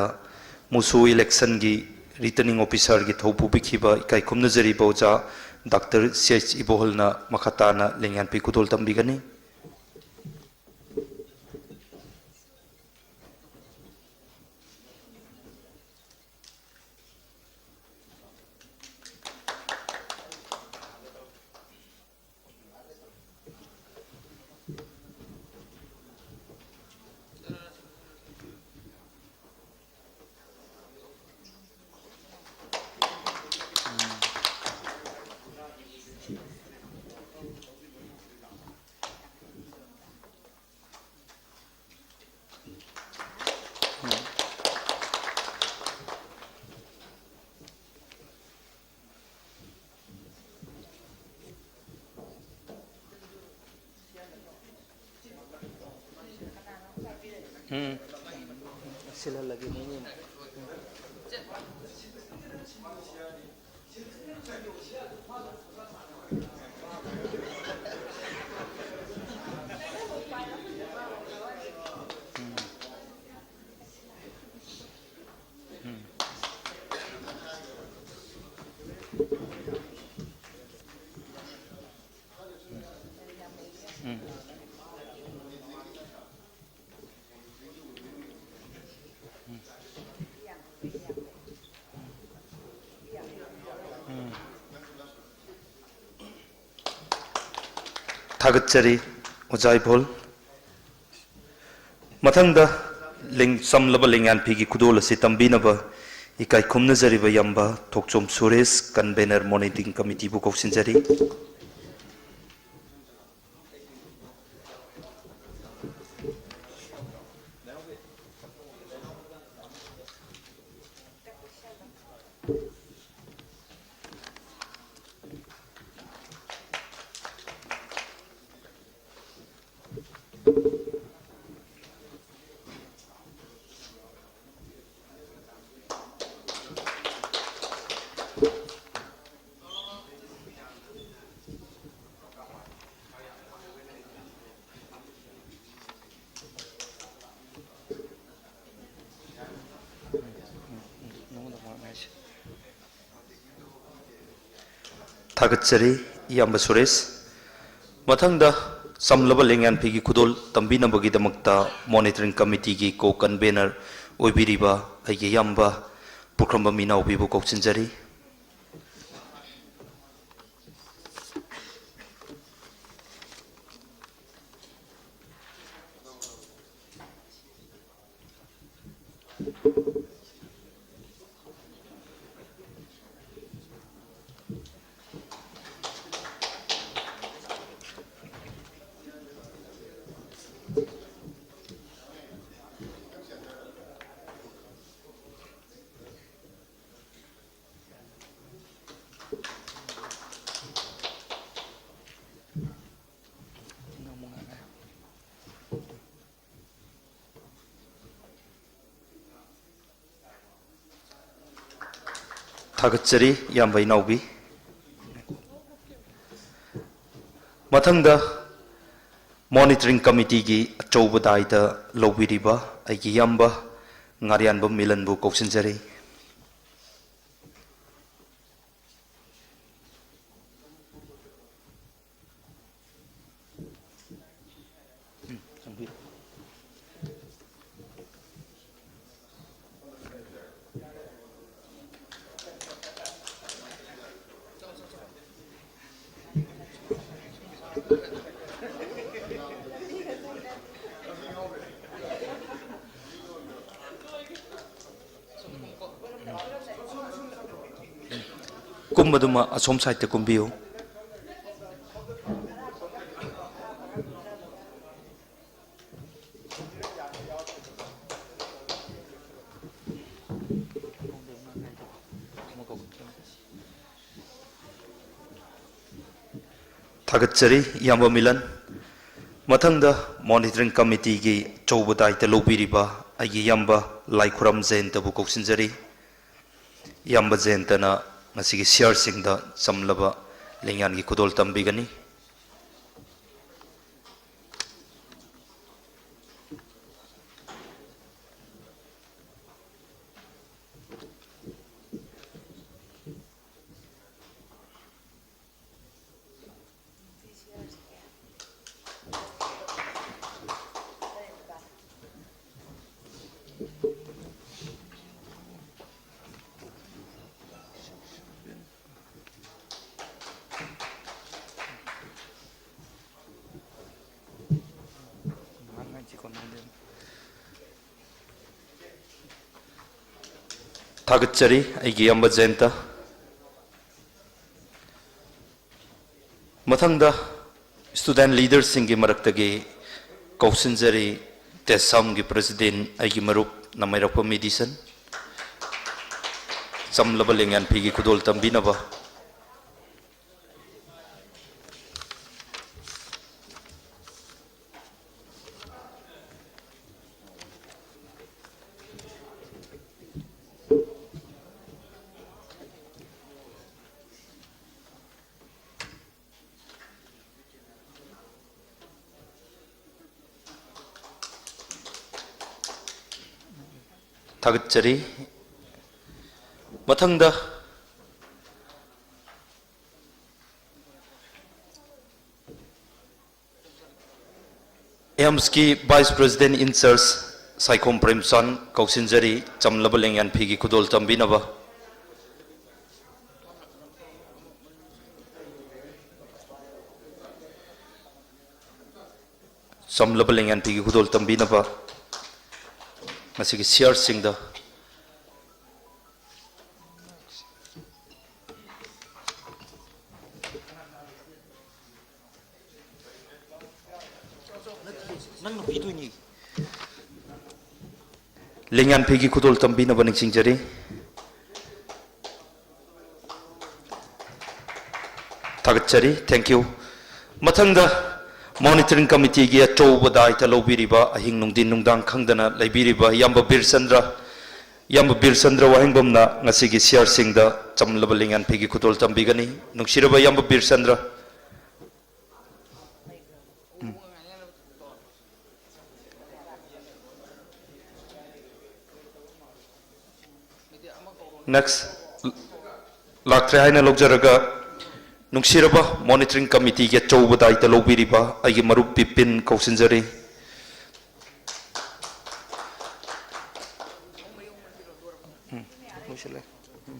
ꯃꯨꯁꯨ ꯏꯂꯦꯛꯁꯟꯒꯤ ꯔꯤꯇꯔꯅꯤꯡ ꯑꯣꯐꯤꯁꯥꯔꯒꯤ ꯊꯧ ꯄꯨꯕꯤꯈꯤꯕ ꯏꯀꯥꯏ ꯈꯨꯝꯅꯖꯔꯤꯕ ꯑꯣꯖꯥ ꯗꯥꯛꯇꯔ ꯁꯤ ꯑꯩꯆ ꯏꯕꯣꯍꯜꯅ ꯃꯈꯥ ꯇꯥꯅ ꯂꯦꯡꯌꯥꯟꯐꯤ ꯈꯨꯗꯣꯜ ꯇꯝꯕꯤꯒꯅꯤ꯫ ꯎꯝ꯫ ꯁꯤꯜꯍꯜꯂꯒꯦ ꯃꯣꯏꯅꯤ ꯑꯃꯨꯛ꯫ ꯊꯥꯒꯠꯆꯔꯤ, ꯑꯣꯖꯥ ꯏꯕꯣꯜ꯫ ꯃꯊꯪꯗ ꯂꯦꯡ-, ꯆꯝꯂꯕ ꯂꯦꯡꯌꯥꯟꯐꯤꯒꯤ ꯈꯨꯗꯣꯜ ꯑꯁꯤ ꯇꯝꯕꯤꯅꯕ ꯏꯀꯥꯏ ꯈꯨꯝꯅꯖꯔꯤꯕ ꯏꯌꯥꯝꯕ ꯊꯣꯛꯆꯣꯝ ꯁꯨꯔꯦꯁ, convener monitoring committeeꯕꯨ ꯀꯧꯁꯤꯟꯖꯔꯤ꯫ ꯊꯥꯒꯠꯆꯔꯤ, ꯏꯌꯥꯝꯕ ꯁꯨꯔꯦꯁ꯫ ꯃꯊꯪꯗ, ꯆꯝꯂꯕ ꯂꯦꯡꯌꯥꯟꯐꯤꯒꯤ ꯈꯨꯗꯣꯜ ꯇꯝꯕꯤꯅꯕꯒꯤꯗꯃꯛꯇ Monitoring Committeeꯒꯤ co-convener ꯑꯣꯏꯕꯤꯔꯤꯕ ꯑꯩꯒꯤ ꯏꯌꯥꯝꯕ ꯄꯨꯈ꯭ꯔꯝꯕꯝ ꯏꯅꯥꯎꯕꯤꯕꯨ ꯀꯧꯁꯤꯟꯖꯔꯤ꯫ ꯊꯥꯒꯠꯆꯔꯤ, ꯏꯌꯥꯝꯕ ꯏꯅꯥꯎꯕꯤ꯫ ꯃꯊꯪꯗ, Monitoring Committeeꯒꯤ ꯑꯆꯧꯕ ꯗꯥꯏꯇ ꯂꯧꯕꯤꯔꯤꯕ ꯑꯩꯒꯤ ꯏꯌꯥꯝꯕ ꯉꯥꯔꯤꯌꯥꯟꯕꯝ ꯃꯤꯂꯟꯕꯨ ꯀꯧꯁꯤꯟꯖꯔꯤ꯫ ꯀꯨꯝꯕꯗꯨꯃ ꯑꯁꯣꯝ ꯁꯥꯏꯠꯇ ꯀꯨꯝꯕꯤꯌꯨ꯫ ꯊꯥꯒꯠꯆꯔꯤ, ꯏꯌꯥꯝꯕ ꯃꯤꯂꯟ꯫ ꯃꯊꯪꯗ, Monitoring Committeeꯒꯤ ꯑꯆꯧꯕ ꯗꯥꯏꯇ ꯂꯧꯕꯤꯔꯤꯕ ꯑꯩꯒꯤ ꯏꯌꯥꯝꯕ ꯂꯥꯏꯈꯨꯔꯝ ꯖꯌꯟꯇꯕꯨ ꯀꯧꯁꯤꯟꯖꯔꯤ꯫ ꯏꯌꯥꯝꯕ ꯖꯌꯟꯇꯅ ꯉꯁꯤꯒꯤ ꯁꯤꯌꯥꯔꯁꯤꯡꯗ ꯆꯝꯂꯕ ꯂꯦꯡꯌꯥꯟꯒꯤ ꯈꯨꯗꯣꯜ ꯇꯝꯕꯤꯒꯅꯤ꯫ ꯊꯥꯒꯠꯆꯔꯤ ꯑꯩꯒꯤ ꯏꯌꯥꯝꯕ ꯖꯌꯟꯇ꯫ ꯃꯊꯪꯗ student leaderꯁꯤꯡꯒꯤ ꯃꯔꯛꯇꯒꯤ ꯀꯧꯁꯤꯟꯖꯔꯤ ꯇꯦꯁꯥꯝꯒꯤ president ꯑꯩꯒꯤ ꯃꯔꯨꯞ ꯅꯃꯩꯔꯛꯄ ꯃꯦꯗꯤꯁꯟ꯫ ꯆꯝꯂꯕ ꯂꯦꯡꯌꯥꯟ ꯐꯤꯒꯤ ꯈꯨꯗꯣꯜ ꯇꯝꯕꯤꯅꯕ꯫ ꯊꯥꯒꯠꯆꯔꯤ꯫ ꯃꯊꯪꯗ ꯑꯦꯝꯁꯀꯤ vice president in charge Saikhom ꯄ꯭ꯔꯦꯝꯆꯥꯟ ꯀꯧꯁꯤꯟꯖꯔꯤ, ꯆꯝꯂꯕ ꯂꯦꯡꯌꯥꯟ ꯐꯤꯒꯤ ꯈꯨꯗꯣꯜ ꯇꯝꯕꯤꯅꯕ꯫ ꯆꯝꯂꯕ ꯂꯦꯡꯌꯥꯟ ꯐꯤꯒꯤ ꯈꯨꯗꯣꯜ ꯇꯝꯕꯤꯅꯕ ꯉꯁꯤꯒꯤ ꯁꯤꯌꯥꯔꯁꯤꯡꯗ꯫ ꯅꯪꯅ ꯄꯤꯗꯣꯏꯅꯤ꯫ ꯂꯦꯡꯌꯥꯟ ꯐꯤꯒꯤ ꯈꯨꯗꯣꯜ ꯇꯝꯕꯤꯅꯕ ꯅꯤꯡꯁꯤꯡꯖꯔꯤ꯫ ꯊꯥꯒꯠꯆꯔꯤ꯫ Thank you꯫ ꯃꯊꯪꯗ monitoring committeeꯒꯤ ꯑꯆꯧꯕ ꯗꯥꯏꯇ ꯂꯧꯕꯤꯔꯤꯕ, ꯑꯍꯤꯡ ꯅꯨꯡꯊꯤꯟ ꯅꯨꯡꯗꯥꯡ ꯈꯪꯗꯅ ꯂꯩꯕꯤꯔꯤꯕ ꯏꯌꯥꯝꯕ ꯕꯤꯔꯆꯟꯗ꯭ꯔ, ꯏꯌꯥꯝꯕ ꯕꯤꯔꯆꯟꯗ꯭ꯔ ꯋꯥꯍꯦꯡꯕꯝꯅ ꯉꯁꯤꯒꯤ ꯁꯤꯌꯥꯔꯁꯤꯡꯗ ꯆꯝꯂꯕ ꯂꯦꯡꯌꯥꯟ ꯐꯤꯒꯤ ꯈꯨꯗꯣꯜ ꯇꯝꯕꯤꯒꯅꯤ꯫ ꯅꯨꯡꯁꯤꯔꯕ ꯏꯌꯥꯝꯕ ꯕꯤꯔꯆꯟꯗ꯭ꯔ꯫ ꯎꯝ꯫ Next, ꯂꯥꯛꯇ꯭ꯔꯦ ꯍꯥꯏꯅ ꯂꯧꯖꯔꯒ, ꯅꯨꯡꯁꯤꯔꯕ monitoring committeeꯒꯤ ꯑꯆꯧꯕ ꯗꯥꯏꯇ ꯂꯧꯕꯤꯔꯤꯕ ꯑꯩꯒꯤ ꯃꯔꯨꯞ ꯕꯤꯄꯤꯟ ꯀꯧꯁꯤꯟꯖꯔꯤ꯫ ꯎꯝ, ꯂꯣꯏꯁꯤꯜꯂꯦ꯫ ꯎꯝ꯫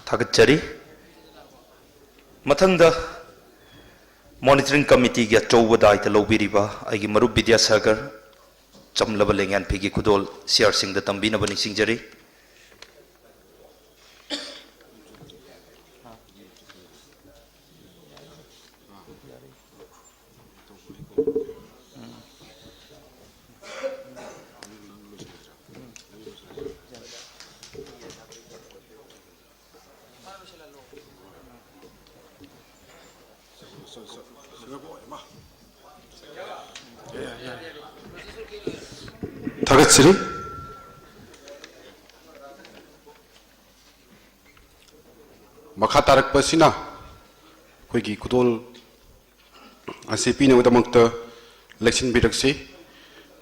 ꯊꯥꯒꯠꯆꯔꯤ꯫ ꯃꯊꯪꯗ, ꯃꯣꯅꯤꯇꯔꯤꯡ ꯀꯃꯤꯇꯤꯒꯤ ꯑꯆꯧꯕ ꯗꯥꯏꯇ ꯂꯧꯕꯤꯔꯤꯕ ꯑꯩꯒꯤ ꯃꯔꯨꯞ ꯕꯤꯗ꯭ꯌꯥꯁꯥꯒꯔ, ꯆꯝꯂꯕ ꯂꯦꯡꯌꯥꯟ ꯐꯤꯒꯤ ꯈꯨꯗꯣꯜ ꯁꯤꯌꯥꯔꯁꯤꯡꯗ ꯇꯝꯕꯤꯅꯕ ꯅꯤꯡꯁꯤꯡꯖꯔꯤ꯫ ꯊꯥꯒꯠꯆꯔꯤ꯫ ꯃꯈꯥ ꯇꯥꯔꯛꯄꯁꯤꯅ ꯑꯩꯈꯣꯏꯒꯤ ꯈꯨꯗꯣꯜ ꯑꯁꯤ ꯄꯤꯅꯕꯒꯤꯗꯃꯛꯇ ꯂꯦꯡꯁꯤꯟꯕꯤꯔꯛꯁꯤ꯫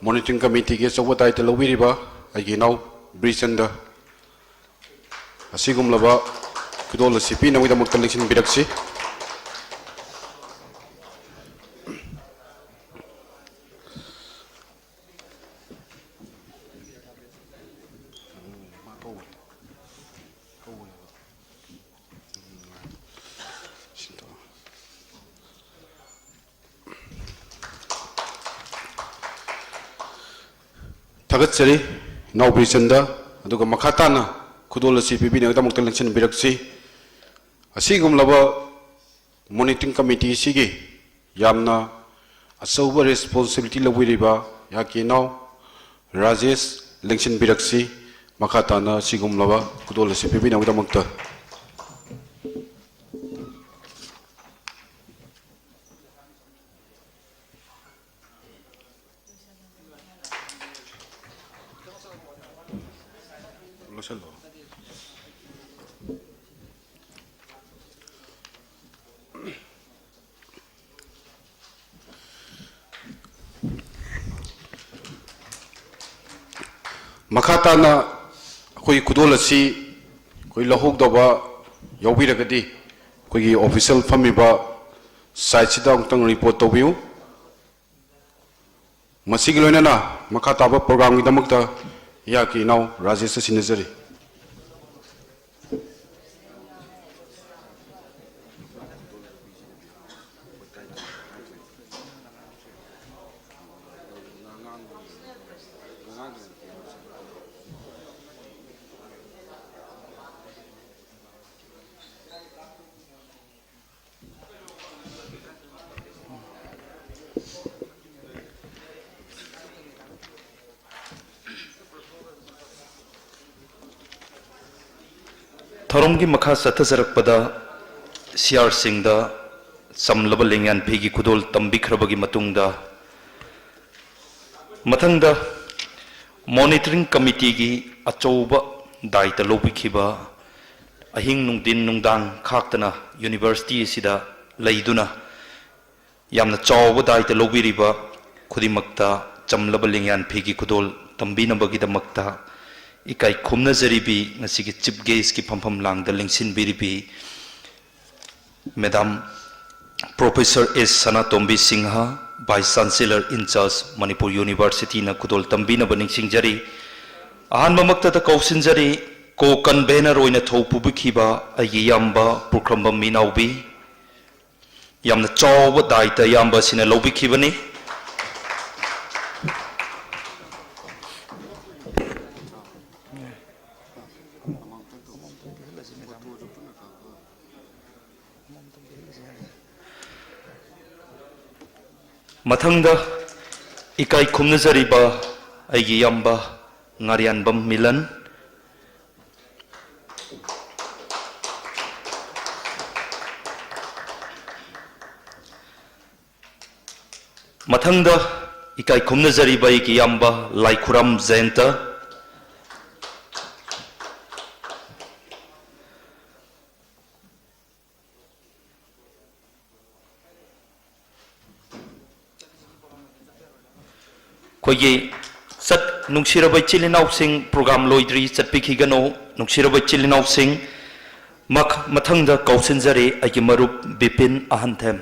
ꯃꯣꯅꯤꯇꯔꯤꯡ ꯀꯃꯤꯇꯤꯒꯤ ꯑꯆꯧꯕ ꯗꯥꯏꯇ ꯂꯧꯕꯤꯔꯤꯕ ꯑꯩꯒꯤ ꯏꯅꯥꯎ ꯕ꯭ꯔꯤꯆꯟꯗ ꯑꯁꯤꯒꯨꯝꯂꯕ ꯈꯨꯗꯣꯜ ꯑꯁꯤ ꯄꯤꯅꯕꯒꯤꯗꯃꯛꯇ ꯂꯦꯡꯁꯤꯟꯕꯤꯔꯛꯁꯤ꯫ ꯊꯥꯒꯠꯆꯔꯤ ꯏꯅꯥꯎ ꯕꯤꯔꯆꯟꯗ꯫ ꯑꯗꯨꯒ ꯃꯈꯥ ꯇꯥꯅ ꯈꯨꯗꯣꯜ ꯑꯁꯤ ꯄꯤꯕꯤꯅꯕꯒꯤꯗꯃꯛꯇ ꯂꯦꯡꯁꯤꯟꯕꯤꯔꯛꯁꯤ꯫ ꯑꯁꯤꯒꯨꯝꯂꯕ ꯃꯣꯅꯤꯇꯔꯤꯡ ꯀꯃꯤꯇꯤ ꯑꯁꯤꯒꯤ ꯌꯥꯝꯅ ꯑꯆꯧꯕ ꯔꯦꯁꯄꯣꯟꯁꯤꯕꯤꯂꯤꯇꯤ ꯂꯧꯕꯤꯔꯤꯕ ꯑꯩꯍꯥꯛꯀꯤ ꯏꯅꯥꯎ ꯔꯥꯖꯦꯁ ꯂꯦꯡꯁꯤꯟꯕꯤꯔꯛꯁꯤ꯫ ꯃꯈꯥ ꯇꯥꯅ ꯑꯁꯤꯒꯨꯝꯂꯕ ꯈꯨꯗꯣꯜ ꯑꯁꯤ ꯄꯤꯕꯤꯅꯕꯒꯤꯗꯃꯛꯇ꯫ ꯂꯣꯏꯁꯜꯂꯣ꯫ ꯃꯈꯥ ꯇꯥꯅ ꯑꯩꯈꯣꯏꯒꯤ ꯈꯨꯗꯣꯜ ꯑꯁꯤ ꯑꯩꯈꯣꯏ ꯂꯧꯍꯧꯗꯕ ꯌꯥꯎꯕꯤꯔꯒꯗꯤ ꯑꯩꯈꯣꯏꯒꯤ ꯑꯣꯐꯤꯁꯦꯜ ꯐꯝꯃꯤꯕ ꯁꯥꯏꯠꯁꯤꯗ ꯑꯃꯨꯛꯇꯪ ꯔꯤꯄꯣꯔꯠ ꯇꯧꯕꯤꯌꯨ꯫ ꯃꯁꯤꯒꯤ ꯂꯣꯏꯅꯅ ꯃꯈꯥ ꯇꯥꯕ programꯒꯤꯗꯃꯛꯇ ꯑꯩꯍꯥꯛꯀꯤ ꯏꯅꯥꯎ ꯔꯥꯖꯦꯁꯇ ꯁꯤꯟꯅꯖꯔꯤ꯫ ꯊꯧꯔꯝꯒꯤ ꯃꯈꯥ ꯆꯠꯊꯖꯔꯛꯄꯗ, ꯁꯤꯌꯥꯔꯁꯤꯡꯗ ꯆꯝꯂꯕ ꯂꯦꯡꯌꯥꯟ ꯐꯤꯒꯤ ꯈꯨꯗꯣꯜ ꯇꯝꯕꯤꯈ꯭ꯔꯕꯒꯤ ꯃꯇꯨꯡꯗ, ꯃꯊꯪꯗ Monitoring Committeeꯒꯤ ꯑꯆꯧꯕ ꯗꯥꯏꯇ ꯂꯧꯕꯤꯈꯤꯕ, ꯑꯍꯤꯡ ꯅꯨꯡꯊꯤꯟ ꯅꯨꯡꯗꯥꯡ ꯈꯥꯛꯇꯅ university ꯑꯁꯤꯗ ꯂꯩꯗꯨꯅ ꯌꯥꯝꯅ ꯆꯥꯎꯕ ꯗꯥꯏꯇ ꯂꯧꯕꯤꯔꯤꯕ ꯈꯨꯗꯤꯡꯃꯛꯇ ꯆꯝꯂꯕ ꯂꯦꯡꯌꯥꯟ ꯐꯤꯒꯤ ꯈꯨꯗꯣꯜ ꯇꯝꯕꯤꯅꯕꯒꯤꯗꯃꯛꯇ ꯏꯀꯥꯏ ꯈꯨꯝꯅꯖꯔꯤꯕꯤ, ꯉꯁꯤꯒꯤ chief guestꯀꯤ ꯐꯝꯐꯝ ꯂꯥꯡꯗ ꯂꯦꯡꯁꯤꯟꯕꯤꯔꯤꯕꯤ Madam Professor S Sanatombi Singh, Vice Chancellor in charge Manipur Universityꯅ ꯈꯨꯗꯣꯜ ꯇꯝꯕꯤꯅꯕ ꯅꯤꯡꯁꯤꯡꯖꯔꯤ꯫ ꯑꯍꯥꯟꯕꯃꯛꯇꯗ ꯀꯧꯁꯤꯟꯖꯔꯤ, co-convener ꯑꯣꯏꯅ ꯊꯧ ꯄꯨꯕꯤꯈꯤꯕ ꯑꯩꯒꯤ ꯏꯌꯥꯝꯕ ꯄꯨꯈ꯭ꯔꯝꯕꯝ ꯃꯤꯅꯥꯎꯕꯤ꯫ ꯌꯥꯝꯅ ꯆꯥꯎꯕ ꯗꯥꯏꯇ ꯏꯌꯥꯝꯕ ꯑꯁꯤꯅ ꯂꯧꯕꯤꯈꯤꯕꯅꯤ꯫ ꯃꯊꯪꯗ ꯏꯀꯥꯏ ꯈꯨꯝꯅꯖꯔꯤꯕ ꯑꯩꯒꯤ ꯏꯌꯥꯝꯕ ꯉꯥꯔꯤꯌꯥꯟꯕꯝ ꯃꯤꯂꯟ꯫ ꯃꯊꯪꯗ ꯏꯀꯥꯏ ꯈꯨꯝꯅꯖꯔꯤꯕ ꯑꯩꯒꯤ ꯏꯌꯥꯝꯕ ꯂꯥꯏꯈꯨꯔꯝ ꯖꯌꯟꯇ꯫ ꯑꯩꯈꯣꯏꯒꯤ ꯆꯠ-, ꯅꯨꯡꯁꯤꯔꯕ ꯏꯆꯤꯜ ꯏꯅꯥꯎꯁꯤꯡ, program ꯂꯣꯏꯗ꯭ꯔꯤ, ꯆꯠꯄꯤꯈꯤꯒꯅꯨ꯫ ꯅꯨꯡꯁꯤꯔꯕ ꯏꯆꯤꯜ ꯏꯅꯥꯎꯁꯤꯡ, ꯃꯈ-, ꯃꯊꯪꯗ ꯀꯧꯁꯤꯟꯖꯔꯤ ꯑꯩꯒꯤ ꯃꯔꯨꯞ ꯕꯤꯄꯤꯟ ꯑꯍꯟꯊꯦꯝ꯫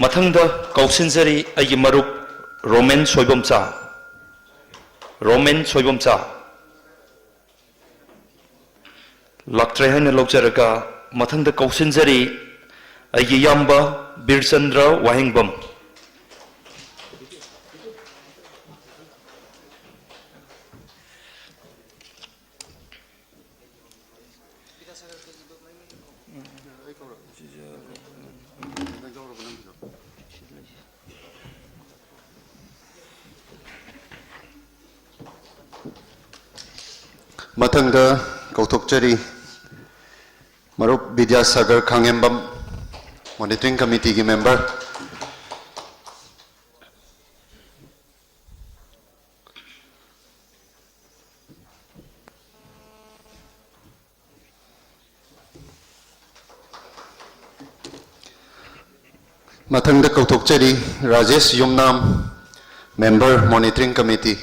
ꯃꯊꯪꯗ ꯀꯧꯁꯤꯟꯖꯔꯤ ꯑꯩꯒꯤ ꯃꯔꯨꯞ ꯔꯣꯃꯦꯟ ꯁꯣꯏꯕꯝꯆꯥ꯫ ꯔꯣꯃꯦꯟ ꯁꯣꯏꯕꯝꯆꯥ꯫ ꯂꯥꯛꯇ꯭ꯔꯦ ꯍꯥꯏꯅ ꯂꯧꯖꯔꯒ, ꯃꯊꯪꯗ ꯀꯧꯁꯤꯟꯖꯔꯤ ꯑꯩꯒꯤ ꯏꯌꯥꯝꯕ ꯕꯤꯔꯆꯟꯗ꯭ꯔ ꯋꯥꯍꯦꯡꯕꯝ꯫ ꯃꯊꯪꯗ ꯀꯧꯊꯣꯛꯆꯔꯤ ꯃꯔꯨꯞ ꯕꯤꯗ꯭ꯌꯥꯁꯥꯒꯔ ꯈꯥꯉꯦꯝꯕꯝ, Monitoring Committeeꯒꯤ member꯫ ꯃꯊꯪꯗ ꯀꯧꯊꯣꯛꯆꯔꯤ ꯔꯥꯖꯦꯁ ꯌꯨꯝꯅꯥꯝ, member, Monitoring Committee꯫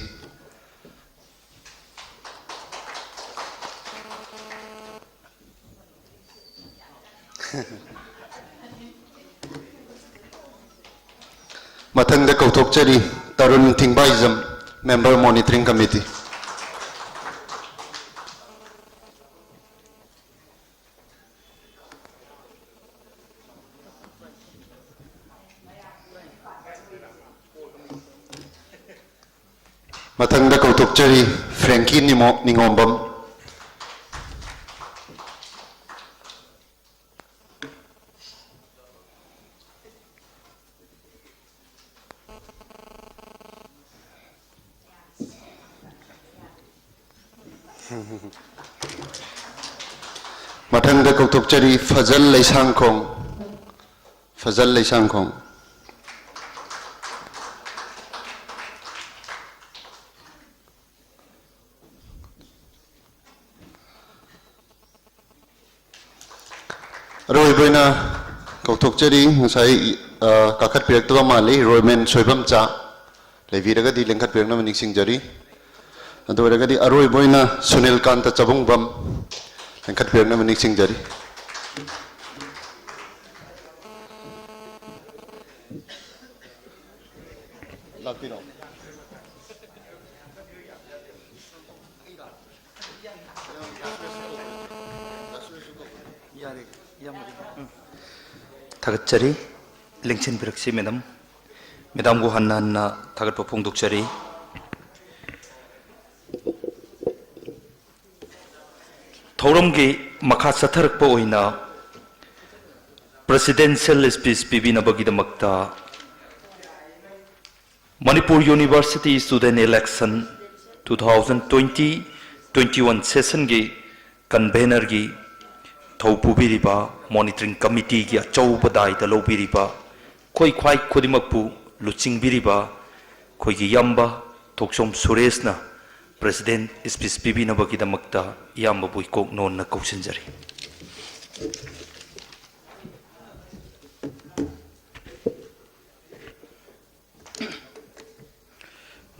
ꯃꯊꯪꯗ ꯀꯧꯊꯣꯛꯆꯔꯤ ꯇꯔꯨꯟ ꯊꯤꯡꯕꯥꯏꯖꯝ, member, Monitoring Committee꯫ ꯃꯊꯪꯗ ꯀꯧꯊꯣꯛꯆꯔꯤ ꯐ꯭ꯔꯦꯡꯀꯤ ꯅꯤꯃꯣ-, ꯅꯤꯉꯣꯝꯕꯝ꯫ ꯃꯊꯪꯗ ꯀꯧꯊꯣꯛꯆꯔꯤ ꯐꯖꯜ ꯂꯩꯁꯥꯡꯈꯣꯡ, ꯐꯖꯜ ꯂꯩꯁꯥꯡꯈꯣꯡ꯫ ꯑꯔꯣꯏꯕ ꯑꯣꯏꯅ ꯀꯧꯊꯣꯛꯆꯔꯤ, ꯉꯁꯥꯏ, ꯑ, ꯀꯥꯈꯠꯄꯤꯔꯛꯇꯕ ꯃꯥꯜꯂꯤ, ꯔꯣꯏꯃꯦꯟ ꯁꯣꯏꯕꯝꯆꯥ꯫ ꯂꯩꯕꯤꯔꯒꯗꯤ ꯂꯦꯡꯈꯠꯄꯤꯔꯛꯅꯕ ꯅꯤꯡꯁꯤꯡꯖꯔꯤ꯫ ꯑꯗꯨ ꯑꯣꯏꯔꯒꯗꯤ ꯑꯔꯣꯏꯕ ꯑꯣꯏꯅ ꯁꯨꯅꯤꯜ ꯀꯥꯟꯇ ꯆꯕꯨꯡꯕꯝ ꯂꯦꯡꯈꯠꯄꯤꯔꯛꯅꯕ ꯅꯤꯡꯁꯤꯡꯖꯔꯤ꯫ ꯂꯥꯛꯄꯤꯔꯣ꯫ ꯊꯥꯒꯠꯆꯔꯤ꯫ ꯂꯦꯡꯁꯤꯟꯕꯤꯔꯛꯁꯤ, ꯃꯦꯗꯥꯝ꯫ ꯃꯦꯗꯥꯝꯕꯨ ꯍꯟꯅ ꯍꯟꯅ ꯊꯥꯒꯠꯄ ꯐꯣꯡꯗꯣꯛꯆꯔꯤ꯫ ꯊꯧꯔꯝꯒꯤ ꯃꯈꯥ ꯆꯠꯊꯔꯛꯄ ꯑꯣꯏꯅ presidential speech ꯄꯤꯕꯤꯅꯕꯒꯤꯗꯃꯛꯇ Manipur University Student Election two thousand twenty twenty-one session ꯒꯤ convener ꯒꯤ ꯊꯧ ꯄꯨꯕꯤꯔꯤꯕ, monitoring committee ꯒꯤ ꯑꯆꯧꯕ ꯗꯥꯏꯇ ꯂꯧꯕꯤꯔꯤꯕ, ꯑꯩꯈꯣꯏ ꯈ꯭ꯋꯥꯏ ꯈꯨꯗꯤꯡꯃꯛꯄꯨ ꯂꯨꯆꯤꯡꯕꯤꯔꯤꯕ ꯑꯩꯈꯣꯏꯒꯤ ꯏꯌꯥꯝꯕ ꯊꯣꯛꯆꯣꯝ ꯁꯨꯔꯦꯁꯅ president speech ꯄꯤꯕꯤꯅꯕꯒꯤꯗꯃꯛꯇ ꯏꯌꯥꯝꯕꯕꯨ ꯏꯀꯣꯛ ꯅꯣꯟꯅ ꯀꯧꯁꯤꯟꯖꯔꯤ꯫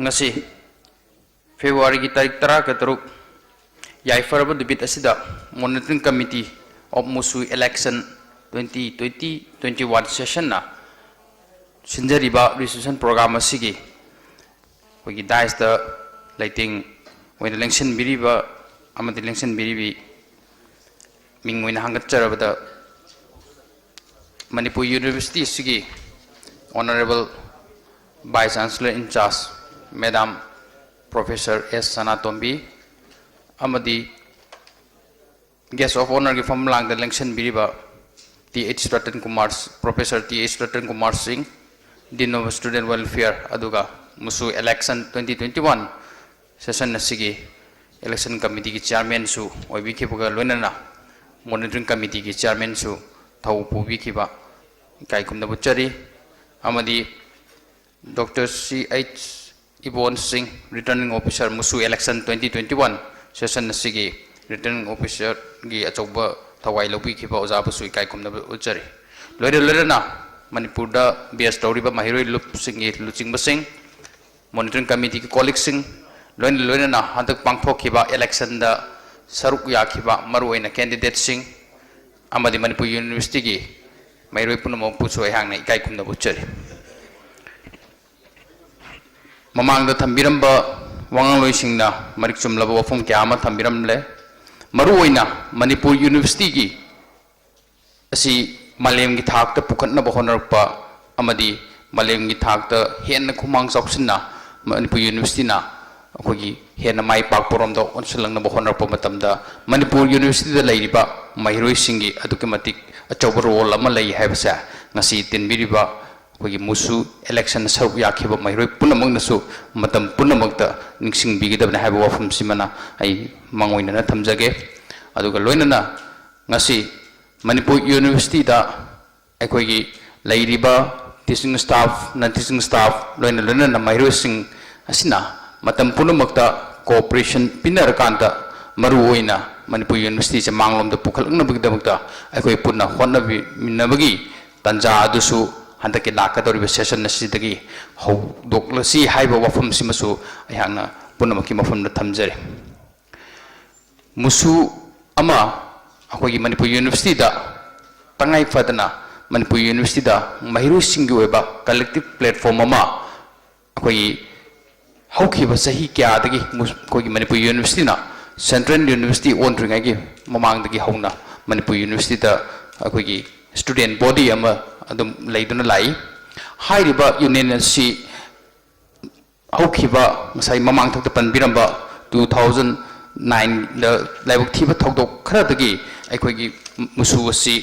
ꯉꯁꯤ February ꯒꯤ ꯇꯥꯔꯤꯛ ꯇꯔꯥꯒ ꯇꯔꯨꯛ, ꯌꯥꯏꯐꯔꯕ ꯅꯨꯃꯤꯠ ꯑꯁꯤꯗ Monitoring Committee of MUSU Election twenty twenty twenty-one session ꯅ ꯁꯤꯟꯖꯔꯤꯕ registration program ꯑꯁꯤꯒꯤ ꯑꯩꯈꯣꯏꯒꯤ dais ꯇ ꯂꯩꯇꯦꯡ ꯑꯣꯏꯅ ꯂꯦꯡꯁꯤꯟꯕꯤꯔꯤꯕ ꯑꯃꯗꯤ ꯂꯦꯡꯁꯤꯟꯕꯤꯔꯤꯕꯤ ꯃꯤꯡ ꯑꯣꯏꯅ ꯍꯪꯒꯠꯆꯔꯕꯗ, ꯃꯅꯤꯄꯨꯔ University ꯑꯁꯤꯒꯤ Honourable Vice Chancellor in charge Madam Professor S ꯁꯅꯥꯇꯣꯝꯕꯤ ꯑꯃꯗꯤ Guest of Honour ꯒꯤ ꯐꯝꯂꯥꯡꯗ ꯂꯦꯡꯁꯤꯟꯕꯤꯔꯤꯕ T H Ratan Kumar, Professor T H Ratan Kumar Singh, Dean of Student Welfare, ꯑꯗꯨꯒ MUSU Election twenty twenty-one session ꯑꯁꯤꯒꯤ election committee ꯒꯤ chairman ꯁꯨ ꯑꯣꯏꯕꯤꯈꯤꯕꯒ ꯂꯣꯏꯅꯅ Monitoring Committee ꯒꯤ chairman ꯁꯨ ꯊꯧ ꯄꯨꯕꯤꯈꯤꯕ ꯏꯀꯥꯏ ꯈꯨꯝꯅꯕ ꯎꯠꯆꯔꯤ꯫ ꯑꯃꯗꯤ Doctor ꯁꯤ ꯑꯩꯆ ꯏꯕꯣꯟ ꯁꯤꯡ, Returning Officer MUSU Election twenty twenty-one session ꯑꯁꯤꯒꯤ Returning Officer ꯒꯤ ꯑꯆꯧꯕ ꯊꯋꯥꯏ ꯂꯧꯕꯤꯈꯤꯕ ꯑꯣꯖꯥꯕꯨꯁꯨ ꯏꯀꯥꯏ ꯈꯨꯝꯅꯕ ꯎꯠꯆꯔꯤ꯫ ꯂꯣꯏꯅ ꯂꯣꯏꯅꯅ ꯃꯅꯤꯄꯨꯔꯗ ꯕꯦꯁ ꯇꯧꯔꯤꯕ ꯃꯍꯩꯔꯣꯏ ꯂꯨꯞꯁꯤꯡꯒꯤ ꯂꯨꯆꯤꯡꯕꯁꯤꯡ, Monitoring Committee ꯒꯤ colleague ꯁꯤꯡ, ꯂꯣꯏꯅ ꯂꯣꯏꯅꯅ ꯍꯟꯗꯛ ꯄꯥꯡꯊꯣꯛꯈꯤꯕ election ꯗ ꯁꯔꯨꯛ ꯌꯥꯈꯤꯕ ꯃꯔꯨꯑꯣꯏꯅ candidate ꯁꯤꯡ ꯑꯃꯗꯤ ꯃꯅꯤꯄꯨꯔ University ꯒꯤ ꯃꯍꯩꯔꯣꯏ ꯄꯨꯝꯅꯃꯛꯄꯨꯁꯨ ꯑꯩꯍꯥꯛꯅ ꯏꯀꯥꯏ ꯈꯨꯝꯅꯕ ꯎꯠꯆꯔꯤ꯫ ꯃꯃꯥꯡꯗ ꯊꯝꯕꯤꯔꯝꯕ ꯋꯥꯉꯥꯡꯂꯣꯏꯁꯤꯡꯅ ꯃꯔꯤꯛ ꯆꯨꯝꯂꯕ ꯋꯥꯐꯝ ꯀꯌꯥ ꯑꯃ ꯊꯝꯕꯤꯔꯝꯂꯦ꯫ ꯃꯔꯨꯑꯣꯏꯅ ꯃꯅꯤꯄꯨꯔ ꯌꯨꯅꯤꯚꯔꯁꯤꯇꯤꯒꯤ ꯑꯁꯤ ꯃꯥꯂꯦꯝꯒꯤ ꯊꯥꯛꯇ ꯄꯨꯈꯠꯅꯕ ꯍꯣꯠꯅꯔꯛꯄ ꯑꯃꯗꯤ ꯃꯥꯂꯦꯝꯒꯤ ꯊꯥꯛꯇ ꯍꯦꯟꯅ ꯈꯨꯃꯥꯡ ꯆꯥꯎꯁꯤꯟꯅ ꯃꯅꯤꯄꯨꯔ ꯌꯨꯅꯤꯚꯔꯁꯤꯇꯤꯅ ꯑꯩꯈꯣꯏꯒꯤ ꯍꯦꯟꯅ ꯃꯥꯏ ꯄꯥꯛꯄꯔꯣꯝꯗ ꯑꯣꯟꯁꯤꯜꯂꯛꯅꯕ ꯍꯣꯠꯅꯔꯛꯄ ꯃꯇꯝꯗ ꯃꯅꯤꯄꯨꯔ ꯌꯨꯅꯤꯚꯔꯁꯤꯇꯤꯗ ꯂꯩꯔꯤꯕ ꯃꯍꯩꯔꯣꯏꯁꯤꯡꯒꯤ ꯑꯗꯨꯛꯀꯤ ꯃꯇꯤꯛ ꯑꯆꯧꯕ ꯔꯣꯜ ꯑꯃ ꯂꯩ ꯍꯥꯏꯕꯁꯦ ꯉꯁꯤ ꯇꯤꯟꯕꯤꯔꯤꯕ ꯑꯩꯈꯣꯏꯒꯤ ꯃꯨꯁꯨ election ꯁꯔꯨꯛ ꯌꯥꯈꯤꯕ ꯃꯍꯩꯔꯣꯏ ꯄꯨꯝꯅꯃꯛꯅꯁꯨ ꯃꯇꯝ ꯄꯨꯝꯅꯃꯛꯇ ꯅꯤꯡꯁꯤꯡꯕꯤꯒꯗꯕꯅꯤ ꯍꯥꯏꯕ ꯋꯥꯐꯝꯁꯤꯃꯅ ꯑꯩ ꯃꯥꯡꯑꯣꯏꯅꯅ ꯊꯝꯖꯒꯦ꯫ ꯑꯗꯨꯒ ꯂꯣꯏꯅꯅ ꯉꯁꯤ ꯃꯅꯤꯄꯨꯔ ꯌꯨꯅꯤꯚꯔꯁꯤꯇꯤꯗ ꯑꯩꯈꯣꯏꯒꯤ ꯂꯩꯔꯤꯕ teaching staff, non teaching staff, ꯂꯣꯏꯅ ꯂꯣꯏꯅꯅ ꯃꯍꯩꯔꯣꯏꯁꯤꯡ ꯑꯁꯤꯅ ꯃꯇꯝ ꯄꯨꯝꯅꯃꯛꯇ cooperation ꯄꯤꯅꯔꯀꯥꯟꯗ, ꯃꯔꯨꯑꯣꯏꯅ ꯃꯅꯤꯄꯨꯔ ꯌꯨꯅꯤꯚꯔꯁꯤꯇꯤꯁꯦ ꯃꯥꯡꯂꯣꯝꯗ ꯄꯨꯈꯠꯂꯛꯅꯕꯒꯤꯗꯃꯛꯇ ꯑꯩꯈꯣꯏ ꯄꯨꯟꯅ ꯍꯣꯠꯅꯃꯤꯟꯅꯕꯒꯤ ꯇꯥꯟꯖꯥ ꯑꯗꯨꯁꯨ ꯍꯟꯗꯛꯀꯤ ꯂꯥꯛꯀꯗꯧꯔꯤꯕ session ꯑꯁꯤꯗꯒꯤ ꯍꯧꯗꯣꯛꯂꯁꯤ ꯍꯥꯏꯕ ꯋꯥꯐꯝꯁꯤꯃꯁꯨ ꯑꯩꯍꯥꯛꯅ ꯄꯨꯝꯅꯃꯛꯀꯤ ꯃꯐꯝꯗ ꯊꯝꯖꯔꯤ꯫ ꯃꯨꯁꯨ ꯑꯃ ꯑꯩꯈꯣꯏꯒꯤ ꯃꯅꯤꯄꯨꯔ ꯌꯨꯅꯤꯚꯔꯁꯤꯇꯤꯗ ꯇꯉꯥꯏ ꯐꯗꯅ ꯃꯅꯤꯄꯨꯔ ꯌꯨꯅꯤꯚꯔꯁꯤꯇꯤꯗ ꯃꯍꯩꯔꯣꯏꯁꯤꯡꯒꯤ ꯑꯣꯏꯕ collective platform ꯑꯃ ꯑꯩꯈꯣꯏꯒꯤ ꯍꯧꯈꯤꯕ ꯆꯍꯤ ꯀꯌꯥꯗꯒꯤ ꯃꯨ-, ꯑꯩꯈꯣꯏꯒꯤ ꯃꯅꯤꯄꯨꯔ ꯌꯨꯅꯤꯚꯔꯁꯤꯇꯤꯅ central university ꯑꯣꯟꯗ꯭ꯔꯤꯉꯩꯒꯤ ꯃꯃꯥꯡꯗꯒꯤ ꯍꯧꯅ ꯃꯅꯤꯄꯨꯔ ꯌꯨꯅꯤꯚꯔꯁꯤꯇꯤꯗ ꯑꯩꯈꯣꯏꯒꯤ student body ꯑꯃ ꯑꯗꯨꯝ ꯂꯩꯗꯨꯅ ꯂꯥꯛꯏ꯫ ꯍꯥꯏꯔꯤꯕ union ꯑꯁꯤ ꯍꯧꯈꯤꯕ ꯉꯁꯥꯏ ꯃꯃꯥꯡ ꯊꯛꯇ ꯄꯟꯕꯤꯔꯝꯕ two thousand nineꯗ ꯂꯥꯏꯕꯛ ꯊꯤꯕ ꯊꯧꯗꯣꯛ ꯈꯔꯗꯒꯤ ꯑꯩꯈꯣꯏꯒꯤ ꯃꯨꯁꯨ ꯑꯁꯤ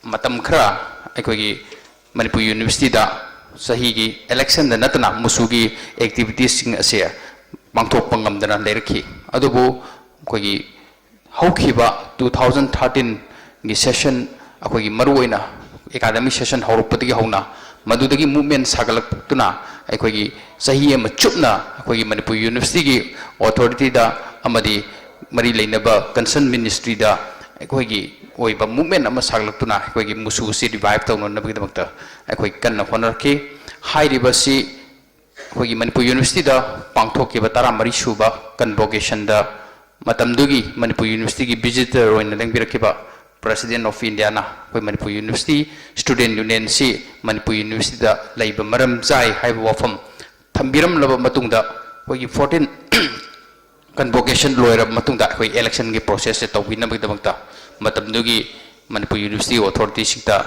ꯃꯇꯝ ꯈꯔ ꯑꯩꯈꯣꯏꯒꯤ ꯃꯅꯤꯄꯨꯔ ꯌꯨꯅꯤꯚꯔꯁꯤꯇꯤꯗ ꯆꯍꯤꯒꯤ electionꯗ ꯅꯠꯇꯅ ꯃꯨꯁꯨꯒꯤ activitiesꯁꯤꯡ ꯑꯁꯦ ꯄꯥꯡꯊꯣꯛꯄ ꯉꯝꯗꯅ ꯂꯩꯔꯛꯈꯤ꯫ ꯑꯗꯨꯕꯨ ꯑꯩꯈꯣꯏꯒꯤ ꯍꯧꯈꯤꯕ two thousand thirteenꯒꯤ session, ꯑꯩꯈꯣꯏꯒꯤ ꯃꯔꯨꯑꯣꯏꯅ academic session ꯍꯧꯔꯛꯄꯗꯒꯤ ꯍꯧꯅ ꯃꯗꯨꯗꯒꯤ movement ꯁꯥꯒꯠꯂꯛꯇꯨꯅ ꯑꯩꯈꯣꯏꯒꯤ ꯆꯍꯤ ꯑꯃ ꯆꯨꯞꯅ ꯑꯩꯈꯣꯏꯒꯤ ꯃꯅꯤꯄꯨꯔ ꯌꯨꯅꯤꯚꯔꯁꯤꯇꯤꯒꯤ authorityꯗ ꯑꯃꯗꯤ ꯃꯔꯤ ꯂꯩꯅꯕ concern ministryꯗ ꯑꯩꯈꯣꯏꯒꯤ ꯑꯣꯏꯕ movement ꯑꯃ ꯁꯥꯒꯠꯂꯛꯇꯨꯅ ꯑꯩꯈꯣꯏꯒꯤ ꯃꯨꯁꯨ ꯑꯁꯤ revive ꯇꯧꯅꯅꯕꯒꯤꯗꯃꯛꯇ ꯑꯩꯈꯣꯏ ꯀꯟꯅ ꯍꯣꯠꯅꯔꯛꯈꯤ꯫ ꯍꯥꯏꯔꯤꯕꯁꯤ ꯑꯩꯈꯣꯏꯒꯤ ꯃꯅꯤꯄꯨꯔ ꯌꯨꯅꯤꯚꯔꯁꯤꯇꯤꯗ ꯄꯥꯡꯊꯣꯛꯈꯤꯕ ꯇꯔꯥꯃꯔꯤ ꯁꯨꯕ convocationꯗ ꯃꯇꯝꯗꯨꯒꯤ ꯃꯅꯤꯄꯨꯔ ꯌꯨꯅꯤꯚꯔꯁꯤꯇꯤꯒꯤ visitor ꯑꯣꯏꯅ ꯂꯦꯡꯕꯤꯔꯛꯈꯤꯕ President of Indiaꯅ ꯑꯩꯈꯣꯏ ꯃꯅꯤꯄꯨꯔ ꯌꯨꯅꯤꯚꯔꯁꯤꯇꯤ student unionꯁꯤ ꯃꯅꯤꯄꯨꯔ ꯌꯨꯅꯤꯚꯔꯁꯤꯇꯤꯗ ꯂꯩꯕ ꯃꯔꯝ ꯆꯥꯏ ꯍꯥꯏꯕ ꯋꯥꯐꯝ ꯊꯝꯕꯤꯔꯝꯂꯕ ꯃꯇꯨꯡꯗ ꯑꯩꯈꯣꯏꯒꯤ fourteen convocation ꯂꯣꯏꯔꯕ ꯃꯇꯨꯡꯗ ꯑꯩꯈꯣꯏ election ꯒꯤ process ꯁꯦ ꯇꯧꯕꯤꯅꯕꯒꯤꯗꯃꯛꯇ ꯃꯇꯝꯗꯨꯒꯤ ꯃꯅꯤꯄꯨꯔ University ꯒꯤ authority ꯁꯤꯡꯗ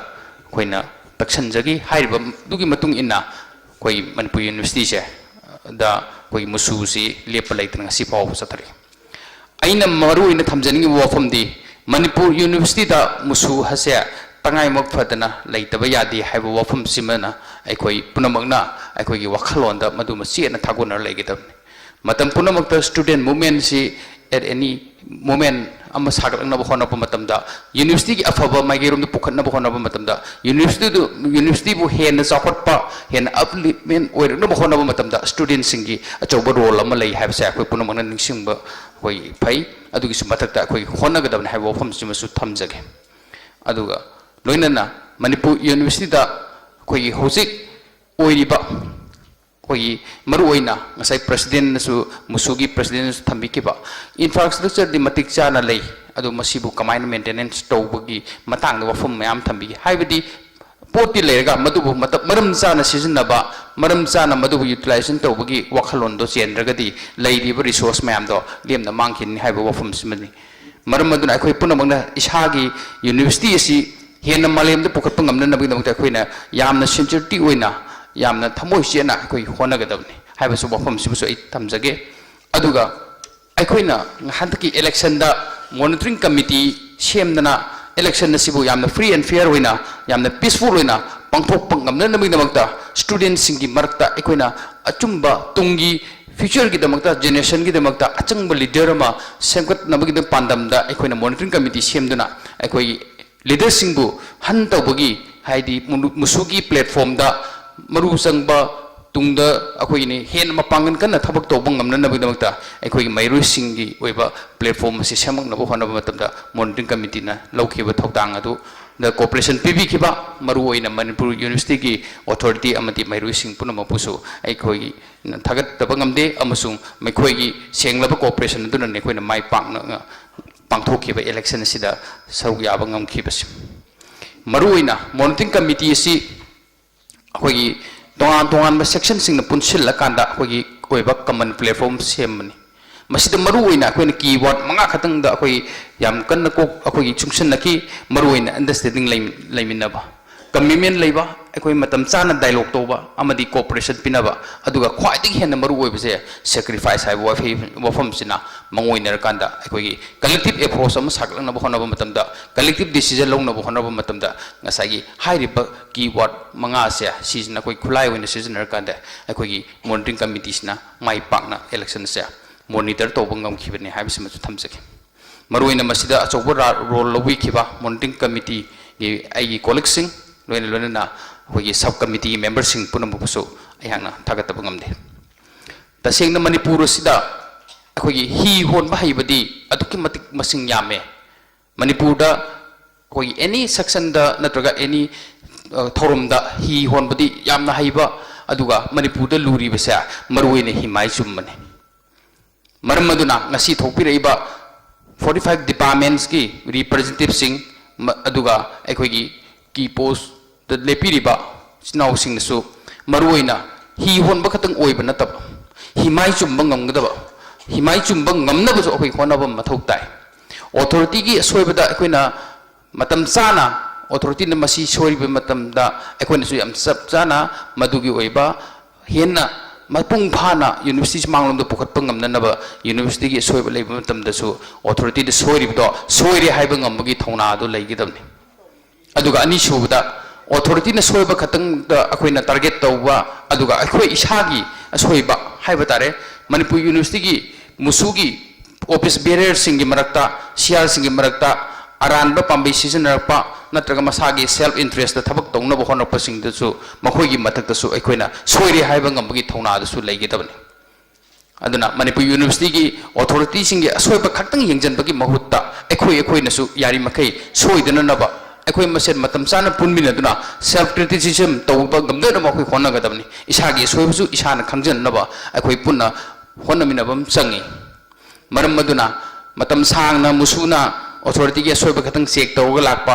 ꯑꯩꯈꯣꯏꯅ ꯇꯛꯁꯟꯖꯈꯤ꯫ ꯍꯥꯏꯔꯤꯕꯗꯨꯒꯤ ꯃꯇꯨꯡ ꯏꯟꯅ ꯑꯩꯈꯣꯏ ꯃꯅꯤꯄꯨꯔ University ꯁꯦ ꯗ ꯑꯩꯈꯣꯏꯒꯤ ꯃꯨꯁꯨꯁꯤ ꯂꯦꯞꯄ ꯂꯩꯇꯅ ꯉꯁꯤ ꯐꯥꯎꯕ ꯆꯠꯊꯔꯤ꯫ ꯑꯩꯅ ꯃꯔꯨ ꯑꯣꯏꯅ ꯊꯝꯖꯅꯤꯡꯉꯤꯕ ꯋꯥꯐꯝꯗꯤ ꯃꯅꯤꯄꯨꯔ University ꯗ ꯃꯨꯁꯨ ꯑꯁꯦ ꯇꯉꯥꯏꯃꯛ ꯐꯗꯅ ꯂꯩꯇꯕ ꯌꯥꯗꯦ ꯍꯥꯏꯕ ꯋꯥꯐꯝꯁꯤꯃꯅ ꯑꯩꯈꯣꯏ ꯄꯨꯝꯅꯃꯛꯅ ꯑꯩꯈꯣꯏꯒꯤ ꯋꯥꯈꯜꯂꯣꯟꯗ ꯃꯗꯨꯃ ꯆꯦꯠꯅ ꯊꯥꯒꯣꯟꯅꯔ ꯂꯩꯒꯗꯕꯅꯤ꯫ ꯃꯇꯝ ꯄꯨꯝꯅꯃꯛꯇ student movement ꯁꯤ at any moment ꯑꯃ ꯁꯥꯒꯠꯂꯛꯅꯕ ꯍꯣꯠꯅꯕ ꯃꯇꯝꯗ, University ꯒꯤ ꯑꯐꯕ ꯃꯥꯏꯀꯩꯔꯣꯝꯗ ꯄꯨꯈꯠꯅꯕ ꯍꯣꯠꯅꯕ ꯃꯇꯝꯗ, University ꯗꯨ, University ꯕꯨ ꯍꯦꯟꯅ ꯆꯥꯎꯈꯠꯄ, ꯍꯦꯟꯅ upliftment ꯑꯣꯏꯔꯛꯅꯕ ꯍꯣꯠꯅꯕ ꯃꯇꯝꯗ student ꯁꯤꯡꯒꯤ ꯑꯆꯧꯕ role ꯑꯃ ꯂꯩ ꯍꯥꯏꯕꯁꯦ ꯑꯩꯈꯣꯏ ꯄꯨꯝꯅꯃꯛꯅ ꯅꯤꯡꯁꯤꯡꯕ ꯑꯩꯈꯣꯏ ꯐꯩ꯫ ꯑꯗꯨꯒꯤꯁꯨ ꯃꯊꯛꯇ ꯑꯩꯈꯣꯏ ꯍꯣꯠꯅꯒꯗꯕꯅꯤ ꯍꯥꯏꯕ ꯋꯥꯐꯝꯁꯤꯃꯁꯨ ꯊꯝꯖꯒꯦ꯫ ꯑꯗꯨꯒ ꯂꯣꯏꯅꯅ ꯃꯅꯤꯄꯨꯔ University ꯗ ꯑꯩꯈꯣꯏꯒꯤ ꯍꯧꯖꯤꯛ ꯑꯣꯏꯔꯤꯕ ꯑꯩꯈꯣꯏꯒꯤ ꯃꯔꯨꯑꯣꯏꯅ ꯉꯁꯥꯏ president ꯅꯁꯨ, ꯃꯨꯁꯨꯒꯤ president ꯅꯁꯨ ꯊꯝꯕꯤꯈꯤꯕ infrastructure ꯗꯤ ꯃꯇꯤꯛ ꯆꯥꯅ ꯂꯩ, ꯑꯗꯨ ꯃꯁꯤꯕꯨ ꯀꯃꯥꯏꯅ maintenance ꯇꯧꯕꯒꯤ ꯃꯇꯥꯡꯗ ꯋꯥꯐꯝ ꯃꯌꯥꯝ ꯊꯝꯕꯤꯈꯤ꯫ ꯍꯥꯏꯕꯗꯤ ꯄꯣꯠꯇꯤ ꯂꯩꯔꯒ ꯃꯗꯨꯕꯨ ꯃꯇꯝ, ꯃꯔꯝ ꯆꯥꯅ ꯁꯤꯖꯤꯟꯅꯕ, ꯃꯔꯝ ꯆꯥꯅ ꯃꯗꯨꯕꯨ utilization ꯇꯧꯕꯒꯤ ꯋꯥꯈꯜꯂꯣꯟꯗꯣ ꯆꯦꯟꯗ꯭ꯔꯒꯗꯤ ꯂꯩꯔꯤꯕ resource ꯃꯌꯥꯝꯗꯣ ꯂꯦꯝꯅ ꯃꯥꯡꯈꯤꯅꯤ ꯍꯥꯏꯕ ꯋꯥꯐꯝꯁꯤꯃꯅꯤ꯫ ꯃꯔꯝ ꯑꯗꯨꯅ ꯑꯩꯈꯣꯏ ꯄꯨꯝꯅꯃꯛꯅ ꯏꯁꯥꯒꯤ University ꯑꯁꯤ ꯍꯦꯟꯅ ꯃꯥꯂꯦꯝꯗ ꯄꯨꯈꯠꯄ ꯉꯝꯅꯅꯕꯒꯤꯗꯃꯛꯇ ꯑꯩꯈꯣꯏꯅ ꯌꯥꯝꯅ sincerity ꯑꯣꯏꯅ, ꯌꯥꯝꯅ ꯊꯃꯣꯏ ꯆꯦꯠꯅ ꯑꯩꯈꯣꯏ ꯍꯣꯠꯅꯒꯗꯕꯅꯤ ꯍꯥꯏꯕꯁꯨ ꯋꯥꯐꯝꯁꯤꯃꯁꯨ ꯑꯩ ꯊꯝꯖꯒꯦ꯫ ꯑꯗꯨꯒ ꯑꯩꯈꯣꯏꯅ ꯍꯟꯗꯛꯀꯤ election ꯗ monitoring committee ꯁꯦꯝꯗꯅ election ꯑꯁꯤꯕꯨ ꯌꯥꯝꯅ free and fair ꯑꯣꯏꯅ, ꯌꯥꯝꯅ peaceful ꯑꯣꯏꯅ ꯄꯥꯡꯊꯣꯛꯄ ꯉꯝꯅꯅꯕꯒꯤꯗꯃꯛꯇ student ꯁꯤꯡꯒꯤ ꯃꯔꯛꯇ ꯑꯩꯈꯣꯏꯅ ꯑꯆꯨꯝꯕ ꯇꯨꯡꯒꯤ future ꯒꯤꯗꯃꯛꯇ, generation ꯒꯤꯗꯃꯛꯇ ꯑꯆꯪꯕ leader ꯑꯃ ꯁꯦꯝꯒꯠꯅꯕꯒꯤꯗꯃꯛ ꯄꯥꯟꯗꯝꯗ ꯑꯩꯈꯣꯏꯅ monitoring committee ꯁꯦꯝꯗꯨꯅ ꯑꯩꯈꯣꯏꯒꯤ leader ꯁꯤꯡꯕꯨ hunt ꯇꯧꯕꯒꯤ, ꯍꯥꯏꯗꯤ ꯃꯨ-, ꯃꯨꯁꯨꯒꯤ platform ꯗ ꯃꯔꯨ ꯆꯪꯕ, ꯇꯨꯡꯗ ꯑꯩꯈꯣꯏꯒꯤꯅꯤ ꯍꯦꯟꯅ ꯃꯄꯥꯡꯒꯜ ꯀꯟꯅ ꯊꯕꯛ ꯇꯧꯕ ꯉꯝꯅꯅꯕꯒꯤꯗꯃꯛꯇ ꯑꯩꯈꯣꯏꯒꯤ ꯃꯍꯩꯔꯣꯏꯁꯤꯡꯒꯤ ꯑꯣꯏꯕ platform ꯑꯁꯤ ꯁꯦꯝꯃꯛꯅꯕ ꯍꯣꯠꯅꯕ ꯃꯇꯝꯗ monitoring committee ꯅ ꯂꯧꯈꯤꯕ ꯊꯧꯗꯥꯡ ꯑꯗꯨꯗ cooperation ꯄꯤꯕꯤꯈꯤꯕ ꯃꯔꯨꯑꯣꯏꯅ ꯃꯅꯤꯄꯨꯔ University ꯒꯤ authority ꯑꯃꯗꯤ ꯃꯍꯩꯔꯣꯏꯁꯤꯡ ꯄꯨꯝꯅꯃꯛꯄꯨꯁꯨ ꯑꯩꯈꯣꯏꯒꯤ ꯊꯥꯒꯠꯇꯕ ꯉꯝꯗꯦ, ꯑꯃꯁꯨꯡ ꯃꯈꯣꯏꯒꯤ ꯁꯦꯡꯂꯕ cooperation ꯑꯗꯨꯅꯅꯤ ꯑꯩꯈꯣꯏꯅ ꯃꯥꯏ ꯄꯥꯛꯅ ꯄꯥꯡꯊꯣꯛꯈꯤꯕ election ꯑꯁꯤꯗ ꯁꯔꯨꯛ ꯌꯥꯕ ꯉꯝꯈꯤꯕꯁꯤ꯫ ꯃꯔꯨꯑꯣꯏꯅ monitoring committee ꯑꯁꯤ ꯑꯩꯈꯣꯏꯒꯤ ꯇꯣꯉꯥꯟ ꯇꯣꯉꯥꯟꯕ ꯁꯦꯛꯁꯟꯁꯤꯡꯅ ꯄꯨꯟꯁꯤꯜꯂꯀꯥꯟꯗ ꯑꯩꯈꯣꯏꯒꯤ ꯑꯣꯏꯕ ꯀꯃꯟ ꯄ꯭ꯂꯦꯠꯐꯣꯔꯝ ꯁꯦꯝꯕꯅꯤ꯫ ꯃꯁꯤꯗ ꯃꯔꯨ ꯑꯣꯏꯅ ꯑꯩꯈꯣꯏꯅ ꯀꯤ ꯋꯥꯔꯗ ꯃꯉꯥ ꯈꯛꯇꯪꯗ ꯑꯩꯈꯣꯏ ꯌꯥꯝ ꯀꯟꯅ ꯀꯣꯛ ꯑꯩꯈꯣꯏꯒꯤ ꯆꯨꯡꯁꯤꯟꯅꯈꯤ꯫ ꯃꯔꯨ ꯑꯣꯏꯅ ꯑꯟꯗꯔꯁ꯭ꯇꯦꯟꯗꯤꯡ ꯂꯩꯃꯤꯟꯅꯕ, ꯀꯃꯤꯠꯃꯦꯟ ꯂꯩꯕ, ꯑꯩꯈꯣꯏ ꯃꯇꯝ ꯆꯥꯅ ꯗꯥꯏꯂꯣꯒ ꯇꯧꯕ ꯑꯃꯗꯤ ꯀꯣꯑꯣꯄꯔꯦꯁꯟ ꯄꯤꯅꯕ, ꯑꯗꯨꯒ ꯈ꯭ꯋꯥꯏꯗꯒꯤ ꯍꯦꯟꯅ ꯃꯔꯨ ꯑꯣꯏꯕꯁꯦ ꯁꯦꯀ꯭ꯔꯤꯐꯥꯏꯁ ꯍꯥꯏꯕ ꯋꯥꯐꯝꯁꯤꯅ ꯃꯉꯣꯏꯅꯔꯀꯥꯟꯗ ꯑꯩꯈꯣꯏꯒꯤ ꯀꯂꯦꯛꯇꯤꯞ ꯑꯦꯄ꯭ꯔꯣꯆ ꯑꯃ ꯁꯥꯒꯠꯂꯛꯅꯕ ꯍꯣꯠꯅꯕ ꯃꯇꯝꯗ, ꯀꯂꯦꯛꯇꯤꯞ ꯗꯤꯁꯤꯖꯟ ꯂꯧꯅꯕ ꯍꯣꯠꯅꯕ ꯃꯇꯝꯗ ꯉꯁꯥꯏꯒꯤ ꯍꯥꯏꯔꯤꯕ ꯀꯤ ꯋꯥꯔꯗ ꯃꯉꯥꯁꯦ ꯁꯤꯁꯤꯅ ꯑꯩꯈꯣꯏ ꯈꯨꯠꯂꯥꯏ ꯑꯣꯏꯅ ꯁꯤꯖꯤꯟꯅꯔꯀꯥꯟꯗ ꯑꯩꯈꯣꯏꯒꯤ ꯃꯣꯅꯤꯇꯔꯤꯡ ꯀꯃꯤꯇꯤꯁꯤꯅ ꯃꯥꯏ ꯄꯥꯛꯅ ꯏꯂꯦꯛꯁꯟꯁꯦ ꯃꯣꯅꯤꯇꯔ ꯇꯧꯕ ꯉꯝꯈꯤꯕꯅꯤ ꯍꯥꯏꯕꯁꯤꯃꯁꯨ ꯊꯝꯖꯒꯦ꯫ ꯃꯔꯨꯑꯣꯏꯅ ꯃꯁꯤꯗ ꯑꯆꯧꯕ ꯔꯣꯜ ꯂꯧꯕꯤꯈꯤꯕ ꯃꯣꯅꯤꯇꯔꯤꯡ ꯀꯃꯤꯇꯤꯒꯤ ꯑꯩꯒꯤ ꯀꯣꯂꯤꯛꯁꯤꯡ, ꯂꯣꯏꯅ ꯂꯣꯏꯅꯅ ꯑꯩꯈꯣꯏꯒꯤ ꯁꯕ ꯀꯃꯤꯇꯤꯒꯤ ꯃꯦꯝꯕꯔꯁꯤꯡ ꯄꯨꯝꯅꯃꯛꯄꯨꯁꯨ ꯑꯩꯍꯥꯛꯅ ꯊꯥꯒꯠꯇꯕ ꯉꯝꯗꯦ꯫ ꯇꯁꯦꯡꯅ ꯃꯅꯤꯄꯨꯔ ꯑꯁꯤꯗ ꯑꯩꯈꯣꯏꯒꯤ ꯍꯤ ꯍꯣꯟꯕ ꯍꯩꯕꯗꯤ ꯑꯗꯨꯛꯀꯤ ꯃꯇꯤꯛ ꯃꯁꯤꯡ ꯌꯥꯝꯃꯦ꯫ ꯃꯅꯤꯄꯨꯔꯗ ꯑꯩꯈꯣꯏꯒꯤ ꯑꯦꯅꯤ ꯁꯦꯛꯁꯟꯗ ꯅꯠꯇ꯭ꯔꯒ ꯑꯦꯅꯤ ꯊꯧꯔꯝꯗ ꯍꯤ ꯍꯣꯟꯕꯗꯤ ꯌꯥꯝꯅ ꯍꯩꯕ, ꯑꯗꯨꯒ ꯃꯅꯤꯄꯨꯔꯗ ꯂꯨꯔꯤꯕꯁꯦ ꯃꯔꯨꯑꯣꯏꯅ ꯍꯤꯃꯥꯏ ꯆꯨꯝꯕꯅꯤ꯫ ꯃꯔꯝ ꯑꯗꯨꯅ ꯉꯁꯤ ꯊꯣꯛꯄꯤꯔꯛꯏꯕ ꯐꯣꯔꯇꯤ ꯐꯥꯏꯚ ꯗꯤꯄꯥꯔꯠꯃꯦꯟꯠꯁꯀꯤ ꯔꯤꯄ꯭ꯔꯖꯦꯟꯇꯦꯇꯤꯚꯁꯤꯡ, ꯃ-, ꯑꯗꯨꯒ ꯑꯩꯈꯣꯏꯒꯤ ꯀꯤ ꯄꯣꯁꯇ ꯂꯦꯞꯄꯤꯔꯤꯕ ꯏꯆꯤꯟ ꯏꯅꯥꯎꯁꯤꯡꯅꯁꯨ ꯃꯔꯨꯑꯣꯏꯅ ꯍꯤ ꯍꯣꯟꯕ ꯈꯛꯇꯪ ꯑꯣꯏꯕ ꯅꯠꯇꯕ, ꯍꯤꯃꯥꯏ ꯆꯨꯝꯕ ꯉꯝꯒꯗꯕ, ꯍꯤꯃꯥꯏ ꯆꯨꯝꯕ ꯉꯝꯅꯕꯁꯨ ꯑꯩꯈꯣꯏ ꯍꯣꯠꯅꯕ ꯃꯊꯧ ꯇꯥꯏ꯫ ꯑꯣꯊꯣꯔꯤꯇꯤꯒꯤ ꯑꯁꯣꯏꯕꯗ ꯑꯩꯈꯣꯏꯅ ꯃꯇꯝ ꯆꯥꯅ ꯑꯣꯊꯣꯔꯤꯇꯤꯅ ꯃꯁꯤ ꯁꯣꯏꯔꯤꯕ ꯃꯇꯝꯗ ꯑꯩꯈꯣꯏꯅꯁꯨ ꯌꯥꯝ ꯆꯞ ꯆꯥꯅ ꯃꯗꯨꯒꯤ ꯑꯣꯏꯕ ꯍꯦꯟꯅ ꯃꯄꯨꯡ ꯐꯥꯅ ꯌꯨꯅꯤꯚꯔꯁꯤꯇꯤꯁꯤ ꯃꯥꯡꯂꯣꯝꯗ ꯄꯨꯈꯠꯄ ꯉꯝꯅꯅꯕ ꯌꯨꯅꯤꯚꯔꯁꯤꯇꯤꯒꯤ ꯑꯁꯣꯏꯕ ꯂꯩꯕ ꯃꯇꯝꯗꯁꯨ ꯑꯣꯊꯣꯔꯤꯇꯤꯗ ꯁꯣꯏꯔꯤꯕꯗꯣ ꯁꯣꯏꯔꯦ ꯍꯥꯏꯕ ꯉꯝꯕꯒꯤ ꯊꯧꯅꯥ ꯑꯗꯨ ꯂꯩꯒꯗꯕꯅꯤ꯫ ꯑꯗꯨꯒ ꯑꯅꯤꯁꯨꯕꯗ, ꯑꯣꯊꯣꯔꯤꯇꯤꯅ ꯁꯣꯏꯕ ꯈꯛꯇꯪꯗ ꯑꯩꯈꯣꯏꯅ ꯇꯥꯔꯒꯦꯠ ꯇꯧꯕ, ꯑꯗꯨꯒ ꯑꯩꯈꯣꯏ ꯏꯁꯥꯒꯤ ꯑꯁꯣꯏꯕ ꯍꯥꯏꯕ ꯇꯥꯔꯦ, ꯃꯅꯤꯄꯨꯔ ꯌꯨꯅꯤꯚꯔꯁꯤꯇꯤꯒꯤ ꯃꯨꯁꯨꯒꯤ ꯑꯣꯐꯤꯁ ꯕꯦꯔꯤꯌꯔꯁꯤꯡꯒꯤ ꯃꯔꯛꯇ, ꯁꯤꯌꯥꯔꯁꯤꯡꯒꯤ ꯃꯔꯛꯇ ꯑꯔꯥꯟꯕ ꯄꯥꯝꯕꯩ ꯁꯤꯖꯤꯟꯅꯔꯛꯄ ꯅꯠꯇ꯭ꯔꯒ ꯃꯁꯥꯒꯤ ꯁꯦꯜꯐ ꯏꯟꯇꯔꯦꯁꯇ ꯊꯕꯛ ꯇꯧꯅꯕ ꯍꯣꯠꯅꯔꯛꯄꯁꯤꯡꯗꯁꯨ, ꯃꯈꯣꯏꯒꯤ ꯃꯊꯛꯇꯁꯨ ꯑꯩꯈꯣꯏꯅ ꯁꯣꯏꯔꯦ ꯍꯥꯏꯕ ꯉꯝꯕꯒꯤ ꯊꯧꯅꯥꯗꯨꯁꯨ ꯂꯩꯒꯗꯕꯅꯤ꯫ ꯑꯗꯨꯅ ꯃꯅꯤꯄꯨꯔ ꯌꯨꯅꯤꯚꯔꯁꯤꯇꯤꯒꯤ ꯑꯣꯊꯣꯔꯤꯇꯤꯁꯤꯡꯒꯤ ꯑꯁꯣꯏꯕ ꯈꯛꯇꯪ ꯌꯦꯡꯁꯤꯟꯕꯒꯤ ꯃꯍꯨꯠꯇ ꯑꯩꯈꯣꯏ ꯑꯩꯈꯣꯏꯅꯁꯨ ꯌꯥꯔꯤꯃꯈꯩ ꯁꯣꯏꯗꯅꯅꯕ ꯑꯩꯈꯣꯏ ꯃꯁꯦꯟ ꯃꯇꯝ ꯆꯥꯅ ꯄꯨꯟꯃꯤꯟꯅꯗꯨꯅ ꯁꯦꯜꯐ ꯀ꯭ꯔꯤꯇꯤꯁꯤꯖꯝ ꯇꯧꯕ ꯉꯝꯗꯅꯕ ꯑꯩꯈꯣꯏ ꯍꯣꯠꯅꯒꯗꯕꯅꯤ꯫ ꯏꯁꯥꯒꯤ ꯑꯁꯣꯏꯕꯁꯨ ꯏꯁꯥꯅ ꯈꯪꯖꯅꯅꯕ ꯑꯩꯈꯣꯏ ꯄꯨꯟꯅ ꯍꯣꯠꯅꯃꯤꯟꯅꯕ ꯑꯃ ꯆꯪꯉꯤ꯫ ꯃꯔꯝ ꯑꯗꯨꯅ ꯃꯇꯝ ꯁꯥꯡꯅ ꯃꯨꯁꯨꯅ ꯑꯣꯊꯣꯔꯤꯇꯤꯒꯤ ꯑꯁꯣꯏꯕ ꯈꯛꯇꯪ ꯆꯦꯛ ꯇꯧꯔꯒ ꯂꯥꯛꯄ,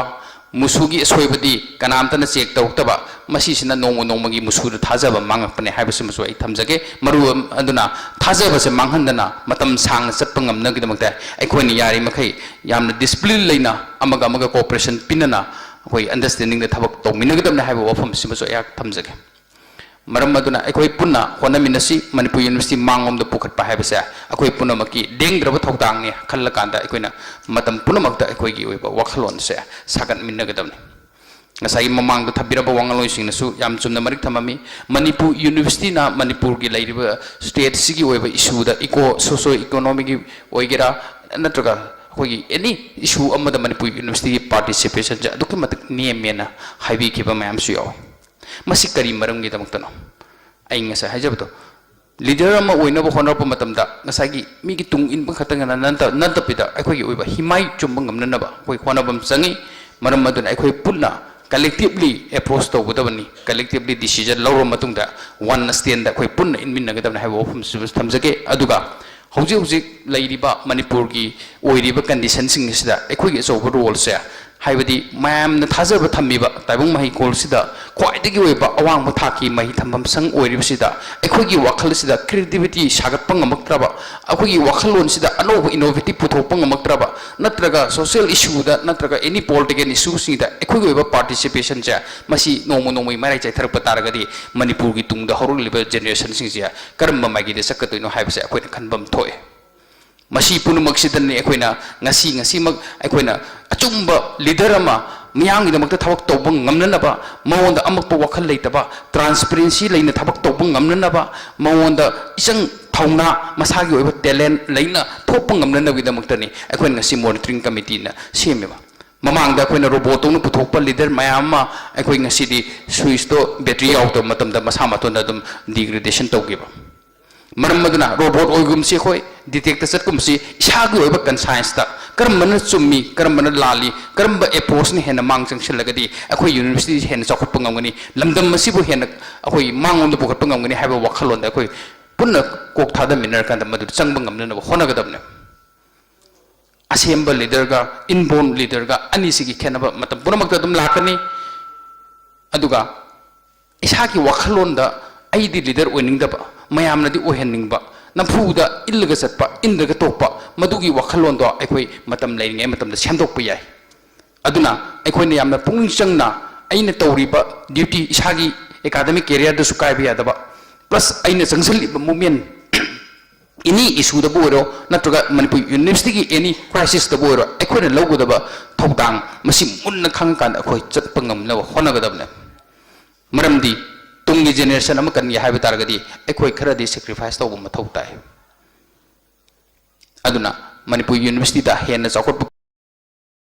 ꯃꯨꯁꯨꯒꯤ ꯑꯁꯣꯏꯕꯗꯤ ꯀꯅꯥꯝꯇꯅ ꯆꯦꯛ ꯇꯧꯔꯛꯇꯕ, ꯃꯁꯤꯁꯤꯅ ꯅꯣꯡꯃ ꯅꯣꯡꯃꯒꯤ ꯃꯨꯁꯨꯗ ꯊꯥꯖꯕ ꯃꯥꯡꯉꯛꯄꯅꯦ ꯍꯥꯏꯕꯁꯤꯃꯁꯨ ꯑꯩ ꯊꯝꯖꯒꯦ꯫ ꯃꯔꯨ ꯑꯗꯨꯅ ꯊꯥꯖꯕꯁꯦ ꯃꯥꯡꯍꯟꯗꯅ ꯃꯇꯝ ꯁꯥꯡꯅ ꯆꯠꯄ ꯉꯝꯅꯕꯒꯤꯗꯃꯛꯇ ꯑꯩꯈꯣꯏꯅ ꯌꯥꯔꯤꯃꯈꯩ ꯌꯥꯝꯅ ꯗꯤꯁꯤꯄ꯭ꯂꯤꯟ ꯂꯩꯅ ꯑꯃꯒ ꯑꯃꯒ ꯀꯣꯑꯣꯄꯔꯦꯁꯟ ꯄꯤꯅꯅ ꯑꯩꯈꯣꯏ ꯑꯟꯗꯔꯁ꯭ꯇꯦꯟꯗꯤꯡꯗ ꯊꯕꯛ ꯇꯧꯃꯤꯟꯅꯒꯗꯕꯅꯤ ꯍꯥꯏꯕ ꯋꯥꯐꯝꯁꯤꯃꯁꯨ ꯑꯩꯍꯥꯛ ꯊꯝꯖꯒꯦ꯫ ꯃꯔꯝ ꯑꯗꯨꯅ ꯑꯩꯈꯣꯏ ꯄꯨꯟꯅ ꯍꯣꯠꯅꯃꯤꯟꯅꯁꯤ꯫ ꯃꯅꯤꯄꯨꯔ ꯌꯨꯅꯤꯚꯔꯁꯤꯇꯤ ꯃꯥꯡꯂꯣꯝꯗ ꯄꯨꯈꯠꯄ ꯍꯥꯏꯕꯁꯦ ꯑꯩꯈꯣꯏ ꯄꯨꯝꯅꯃꯛꯀꯤ ꯂꯦꯡꯗ꯭ꯔꯕ ꯊꯧꯗꯥꯡꯅꯤ ꯈꯜꯂꯀꯥꯟꯗ ꯑꯩꯈꯣꯏꯅ ꯃꯇꯝ ꯄꯨꯝꯅꯃꯛꯇ ꯑꯩꯈꯣꯏꯒꯤ ꯑꯣꯏꯕ ꯋꯥꯈꯜꯂꯣꯟꯁꯦ ꯁꯥꯒꯠꯃꯤꯟꯅꯒꯗꯕꯅꯤ꯫ ꯉꯁꯥꯏꯒꯤ ꯃꯃꯥꯡꯗ ꯊꯝꯕꯤꯔꯕ ꯋꯥꯉꯥꯡꯂꯣꯏꯁꯤꯡꯅꯁꯨ ꯌꯥꯝ ꯆꯨꯝꯅ ꯃꯔꯤꯛ ꯊꯝꯃꯝꯃꯤ꯫ ꯃꯅꯤꯄꯨꯔ ꯌꯨꯅꯤꯚꯔꯁꯤꯇꯤꯅ ꯃꯅꯤꯄꯨꯔꯒꯤ ꯂꯩꯔꯤꯕ ꯁ꯭ꯇꯦꯠꯁꯤꯒꯤ ꯑꯣꯏꯕ ꯏꯁꯨꯗ, ꯏꯀꯣ ꯁꯣꯁꯤꯌꯣ ꯏꯀꯣꯅꯣꯃꯤꯒꯤ ꯑꯣꯏꯒꯦꯔꯥ, ꯅꯠꯇ꯭ꯔꯒ ꯑꯩꯈꯣꯏꯒꯤ ꯑꯦꯅꯤ ꯏꯁꯨ ꯑꯃꯗ ꯃꯅꯤꯄꯨꯔ ꯌꯨꯅꯤꯚꯔꯁꯤꯇꯤꯒꯤ ꯄꯥꯔꯇꯤꯁꯤꯄꯦꯁꯟꯁꯦ ꯑꯗꯨꯛꯀꯤ ꯃꯇꯤꯛ ꯅꯦꯝꯃꯦꯅ ꯍꯥꯏꯕꯤꯈꯤꯕ ꯃꯌꯥꯝꯁꯨ ꯌꯥꯎꯏ꯫ ꯃꯁꯤ ꯀꯔꯤ ꯃꯔꯝꯒꯤꯗꯃꯛꯇꯅꯣ? ꯑꯩ ꯉꯁꯥꯏ ꯍꯥꯏꯖꯕꯗꯣ, ꯂꯤꯗꯔ ꯑꯃ ꯑꯣꯏꯅꯕ ꯍꯣꯠꯅꯔꯛꯄ ꯃꯇꯝꯗ ꯉꯁꯥꯏꯒꯤ ꯃꯤꯒꯤ ꯇꯨꯡ ꯏꯟꯕ ꯈꯛꯇꯪ ꯅꯠꯇ-, ꯅꯠꯇꯕꯤꯗ ꯑꯩꯈꯣꯏꯒꯤ ꯑꯣꯏꯕ ꯍꯤꯃꯥꯏ ꯆꯨꯝꯕ ꯉꯝꯅꯅꯕ ꯑꯩꯈꯣꯏ ꯍꯣꯠꯅꯕ ꯑꯃ ꯆꯪꯉꯤ꯫ ꯃꯔꯝ ꯑꯗꯨꯅ ꯑꯩꯈꯣꯏ ꯄꯨꯟꯅ ꯀꯂꯦꯛꯇꯤꯕꯂꯤ ꯑꯦꯄ꯭ꯔꯣꯁ ꯇꯧꯒꯗꯕꯅꯤ꯫ ꯀꯂꯦꯛꯇꯤꯕꯂꯤ ꯗꯤꯁꯤꯖꯟ ꯂꯧꯔꯕ ꯃꯇꯨꯡꯗ ꯋꯥꯟ ꯁ꯭ꯇꯦꯟꯗ ꯑꯩꯈꯣꯏ ꯄꯨꯟꯅ ꯏꯟꯃꯤꯟꯅꯒꯗꯕꯅꯤ ꯍꯥꯏꯕ ꯋꯥꯐꯝꯁꯤꯁꯨ ꯊꯝꯖꯒꯦ꯫ ꯑꯗꯨꯒ ꯍꯧꯖꯤꯛ ꯍꯧꯖꯤꯛ ꯂꯩꯔꯤꯕ ꯃꯅꯤꯄꯨꯔꯒꯤ ꯑꯣꯏꯔꯤꯕ ꯀꯟꯗꯤꯁꯟꯁꯤꯡ ꯑꯁꯤꯗ ꯑꯩꯈꯣꯏꯒꯤ ꯑꯆꯧꯕ ꯔꯣꯜꯁꯦ, ꯍꯥꯏꯕꯗꯤ ꯃꯌꯥꯝꯅ ꯊꯥꯖꯕ ꯊꯝꯃꯤꯕ ꯇꯥꯏꯕꯪ ꯃꯍꯩꯀꯣꯜꯁꯤꯗ ꯈ꯭ꯋꯥꯏꯗꯒꯤ ꯑꯣꯏꯕ ꯑꯋꯥꯡꯕ ꯊꯥꯛꯀꯤ ꯃꯍꯩ ꯊꯝꯐꯝ ꯁꯪ ꯑꯣꯏꯔꯤꯕꯁꯤꯗ ꯑꯩꯈꯣꯏꯒꯤ ꯋꯥꯈꯜꯁꯤꯗ ꯀ꯭ꯔꯤꯌꯦꯇꯤꯕꯤꯇꯤ ꯁꯥꯒꯠꯄ ꯉꯝꯃꯛꯇ꯭ꯔꯕ, ꯑꯩꯈꯣꯏꯒꯤ ꯋꯥꯈꯜꯂꯣꯟꯁꯤꯗ ꯑꯅꯧꯕ ꯏꯅꯣꯚꯦꯇꯤꯕ ꯄꯨꯊꯣꯛꯄ ꯉꯝꯃꯛꯇ꯭ꯔꯕ, ꯅꯠꯇ꯭ꯔꯒ ꯁꯣꯁꯤꯌꯦꯜ ꯏꯁꯨꯗ ꯅꯠꯇ꯭ꯔꯒ ꯑꯦꯅꯤ ꯄꯣꯂꯤꯇꯤꯀꯦꯜ ꯏꯁꯨꯁꯤꯡꯗ ꯑꯩꯈꯣꯏꯒꯤ ꯑꯣꯏꯕ ꯄꯥꯔꯇꯤꯁꯤꯄꯦꯁꯟꯁꯦ ꯃꯁꯤ ꯅꯣꯡꯃ ꯅꯣꯡꯃꯒꯤ ꯃꯔꯥꯏ ꯆꯥꯏꯊꯔꯛꯄ ꯇꯥꯔꯒꯗꯤ ꯃꯅꯤꯄꯨꯔꯒꯤ ꯇꯨꯡꯗ ꯍꯧꯔꯛꯂꯤꯕ ꯖꯦꯅꯦꯔꯦꯁꯟꯁꯤꯡꯁꯦ ꯀꯔꯝꯕ ꯃꯥꯏꯀꯩꯗ ꯆꯠꯀꯗꯣꯏꯅꯣ ꯍꯥꯏꯕꯁꯦ ꯑꯩꯈꯣꯏꯅ ꯈꯟꯕ ꯑꯃ ꯊꯣꯛꯑꯦ꯫ ꯃꯁꯤ ꯄꯨꯝꯅꯃꯛꯁꯤꯗꯅꯤ ꯑꯩꯈꯣꯏꯅ ꯉꯁꯤ, ꯉꯁꯤꯃꯛ ꯑꯩꯈꯣꯏꯅ ꯑꯆꯨꯝꯕ ꯂꯤꯗꯔ ꯑꯃ, ꯃꯤꯌꯥꯝꯒꯤꯗꯃꯛꯇ ꯊꯕꯛ ꯇꯧꯕ ꯉꯝꯅꯅꯕ, ꯃꯉꯣꯟꯗ ꯑꯃꯛꯄ ꯋꯥꯈꯜ ꯂꯩꯇꯕ, ꯇ꯭ꯔꯥꯟꯁꯄꯔꯦꯟꯁꯤ ꯂꯩꯅ ꯊꯕꯛ ꯇꯧꯕ ꯉꯝꯅꯅꯕ, ꯃꯉꯣꯟꯗ ꯏꯆꯪ ꯊꯧꯅꯥ, ꯃꯁꯥꯒꯤ ꯑꯣꯏꯕ ꯇꯦꯂꯦꯟ ꯂꯩꯅ ꯊꯣꯛꯄ ꯉꯝꯅꯅꯕꯒꯤꯗꯃꯛꯇꯅꯤ ꯑꯩꯈꯣꯏꯅ ꯉꯁꯤ ꯃꯣꯅꯤꯇꯔꯤꯡ ꯀꯃꯤꯇꯤꯅ ꯁꯦꯝꯃꯤꯕ꯫ ꯃꯃꯥꯡꯗ ꯑꯩꯈꯣꯏꯅ ꯔꯣꯕꯣꯠꯇꯧꯅ ꯄꯨꯊꯣꯛꯄ ꯂꯤꯗꯔ ꯃꯌꯥꯝ ꯑꯃ ꯑꯩꯈꯣꯏ ꯉꯁꯤꯗꯤ ꯁ꯭ꯋꯤꯆꯇꯣ ꯕꯦꯇ꯭ꯔꯤ ꯌꯥꯎꯗꯕ ꯃꯇꯝꯗ ꯃꯁꯥ ꯃꯇꯣꯟꯗ ꯑꯗꯨꯝ ꯗꯤꯒ꯭ꯔꯦꯗꯦꯁꯟ ꯇꯧꯈꯤꯕ꯫ ꯃꯔꯝ ꯑꯗꯨꯅ ꯔꯣꯕꯣꯠ ꯑꯣꯏꯒꯨꯝꯁꯤ, ꯑꯩꯈꯣꯏ ꯗꯤꯇꯦꯛꯇ ꯆꯠꯀꯨꯝꯁꯤ, ꯏꯁꯥꯒꯤ ꯑꯣꯏꯕ ꯀꯟꯁꯥꯏꯟꯁꯇ ꯀꯔꯝꯕꯅ ꯆꯨꯝꯃꯤ, ꯀꯔꯝꯕꯅ ꯂꯥꯜꯂꯤ, ꯀꯔꯝꯕ ꯑꯦꯄ꯭ꯔꯣꯆꯅ ꯍꯦꯟꯅ ꯃꯥꯡ ꯆꯪꯁꯤꯜꯂꯒꯗꯤ ꯑꯩꯈꯣꯏ ꯌꯨꯅꯤꯚꯔꯁꯤꯇꯤꯁꯤ ꯍꯦꯟꯅ ꯆꯥꯎꯈꯠꯄ ꯉꯝꯒꯅꯤ, ꯂꯝꯗꯝ ꯑꯁꯤꯕꯨ ꯍꯦꯟꯅ ꯑꯩꯈꯣꯏ ꯃꯥꯡꯂꯣꯝꯗ ꯄꯨꯈꯠꯄ ꯉꯝꯒꯅꯤ ꯍꯥꯏꯕ ꯋꯥꯈꯜꯂꯣꯟꯗ ꯑꯩꯈꯣꯏ ꯄꯨꯟꯅ ꯀꯣꯛ ꯊꯥꯗꯃꯤꯟꯅꯔꯀꯥꯟꯗ ꯃꯗꯨꯗ ꯆꯪꯕ ꯉꯝꯅꯅꯕ ꯍꯣꯠꯅꯒꯗꯕꯅꯦ꯫ ꯑꯁꯦꯝꯕ ꯂꯤꯗꯔꯒ ꯏꯟꯕꯣꯔꯟ ꯂꯤꯗꯔꯒ ꯑꯅꯤꯁꯤꯒꯤ ꯈꯦꯠꯅꯕ ꯃꯇꯝ ꯄꯨꯝꯅꯃꯛꯇ ꯑꯗꯨꯝ ꯂꯥꯛꯀꯅꯤ꯫ ꯑꯗꯨꯒ ꯏꯁꯥꯒꯤ ꯋꯥꯈꯜꯂꯣꯟꯗ ꯑꯩꯗꯤ ꯂꯤꯗꯔ ꯑꯣꯏꯅꯤꯡꯗꯕ, ꯃꯌꯥꯝꯅꯗꯤ ꯑꯣꯏꯍꯟꯅꯤꯡꯕ, ꯅꯝꯐꯨꯗ ꯏꯜꯂꯒ ꯆꯠꯄ, ꯏꯟꯗ꯭ꯔꯒ ꯇꯣꯛꯄ, ꯃꯗꯨꯒꯤ ꯋꯥꯈꯜꯂꯣꯟꯗꯣ ꯑꯩꯈꯣꯏ ꯃꯇꯝ ꯂꯩꯔꯤꯉꯩ ꯃꯇꯝꯗ ꯁꯦꯝꯗꯣꯛꯄ ꯌꯥꯏ꯫ ꯑꯗꯨꯅ ꯑꯩꯈꯣꯏꯅ ꯌꯥꯝꯅ ꯄꯨꯛꯅꯤꯡ ꯆꯪꯅ ꯑꯩꯅ ꯇꯧꯔꯤꯕ ꯗ꯭ꯌꯨꯇꯤ, ꯏꯁꯥꯒꯤ ꯑꯦꯀꯥꯗꯃꯤꯛ ꯀꯦꯔꯤꯌꯔꯗꯁꯨ ꯀꯥꯏꯕ ꯌꯥꯗꯕ, ꯄ꯭ꯂꯁ ꯑꯩꯅ ꯆꯪꯁꯤꯜꯂꯤꯕ ꯃꯨꯞꯃꯦꯟ, ꯑꯦꯅꯤ ꯏꯁꯨꯗꯕꯨ ꯑꯣꯏꯔꯣ, ꯅꯠꯇ꯭ꯔꯒ ꯃꯅꯤꯄꯨꯔ ꯌꯨꯅꯤꯚꯔꯁꯤꯇꯤꯒꯤ ꯑꯦꯅꯤ ꯀ꯭ꯔꯥꯏꯁꯤꯁꯇꯕꯨ ꯑꯣꯏꯔꯣ, ꯑꯩꯈꯣꯏꯅ ꯂꯧꯒꯗꯕ ꯊꯧꯗꯥꯡ ꯃꯁꯤ ꯃꯨꯟꯅ ꯈꯪꯉꯀꯥꯟꯗ ꯑꯩꯈꯣꯏ ꯆꯠꯄ ꯉꯝꯅꯕ ꯍꯣꯠꯅꯒꯗꯕꯅꯦ꯫ ꯃꯔꯝꯗꯤ ꯇꯨꯡꯒꯤ ꯖꯦꯅꯦꯔꯦꯁꯟ ꯑꯃ ꯀꯟꯒꯦ ꯍꯥꯏꯕ ꯇꯥꯔꯒꯗꯤ ꯑꯩꯈꯣꯏ ꯈꯔꯗꯤ ꯁꯦꯀ꯭ꯔꯤꯐꯥꯏꯁ ꯇꯧꯕ ꯃꯊꯧ ꯇꯥꯏ꯫ ꯑꯗꯨꯅ ꯃꯅꯤꯄꯨꯔ ꯌꯨꯅꯤꯚꯔꯁꯤꯇꯤꯗ ꯍꯦꯟꯅ ꯆꯥꯎꯈꯠꯄ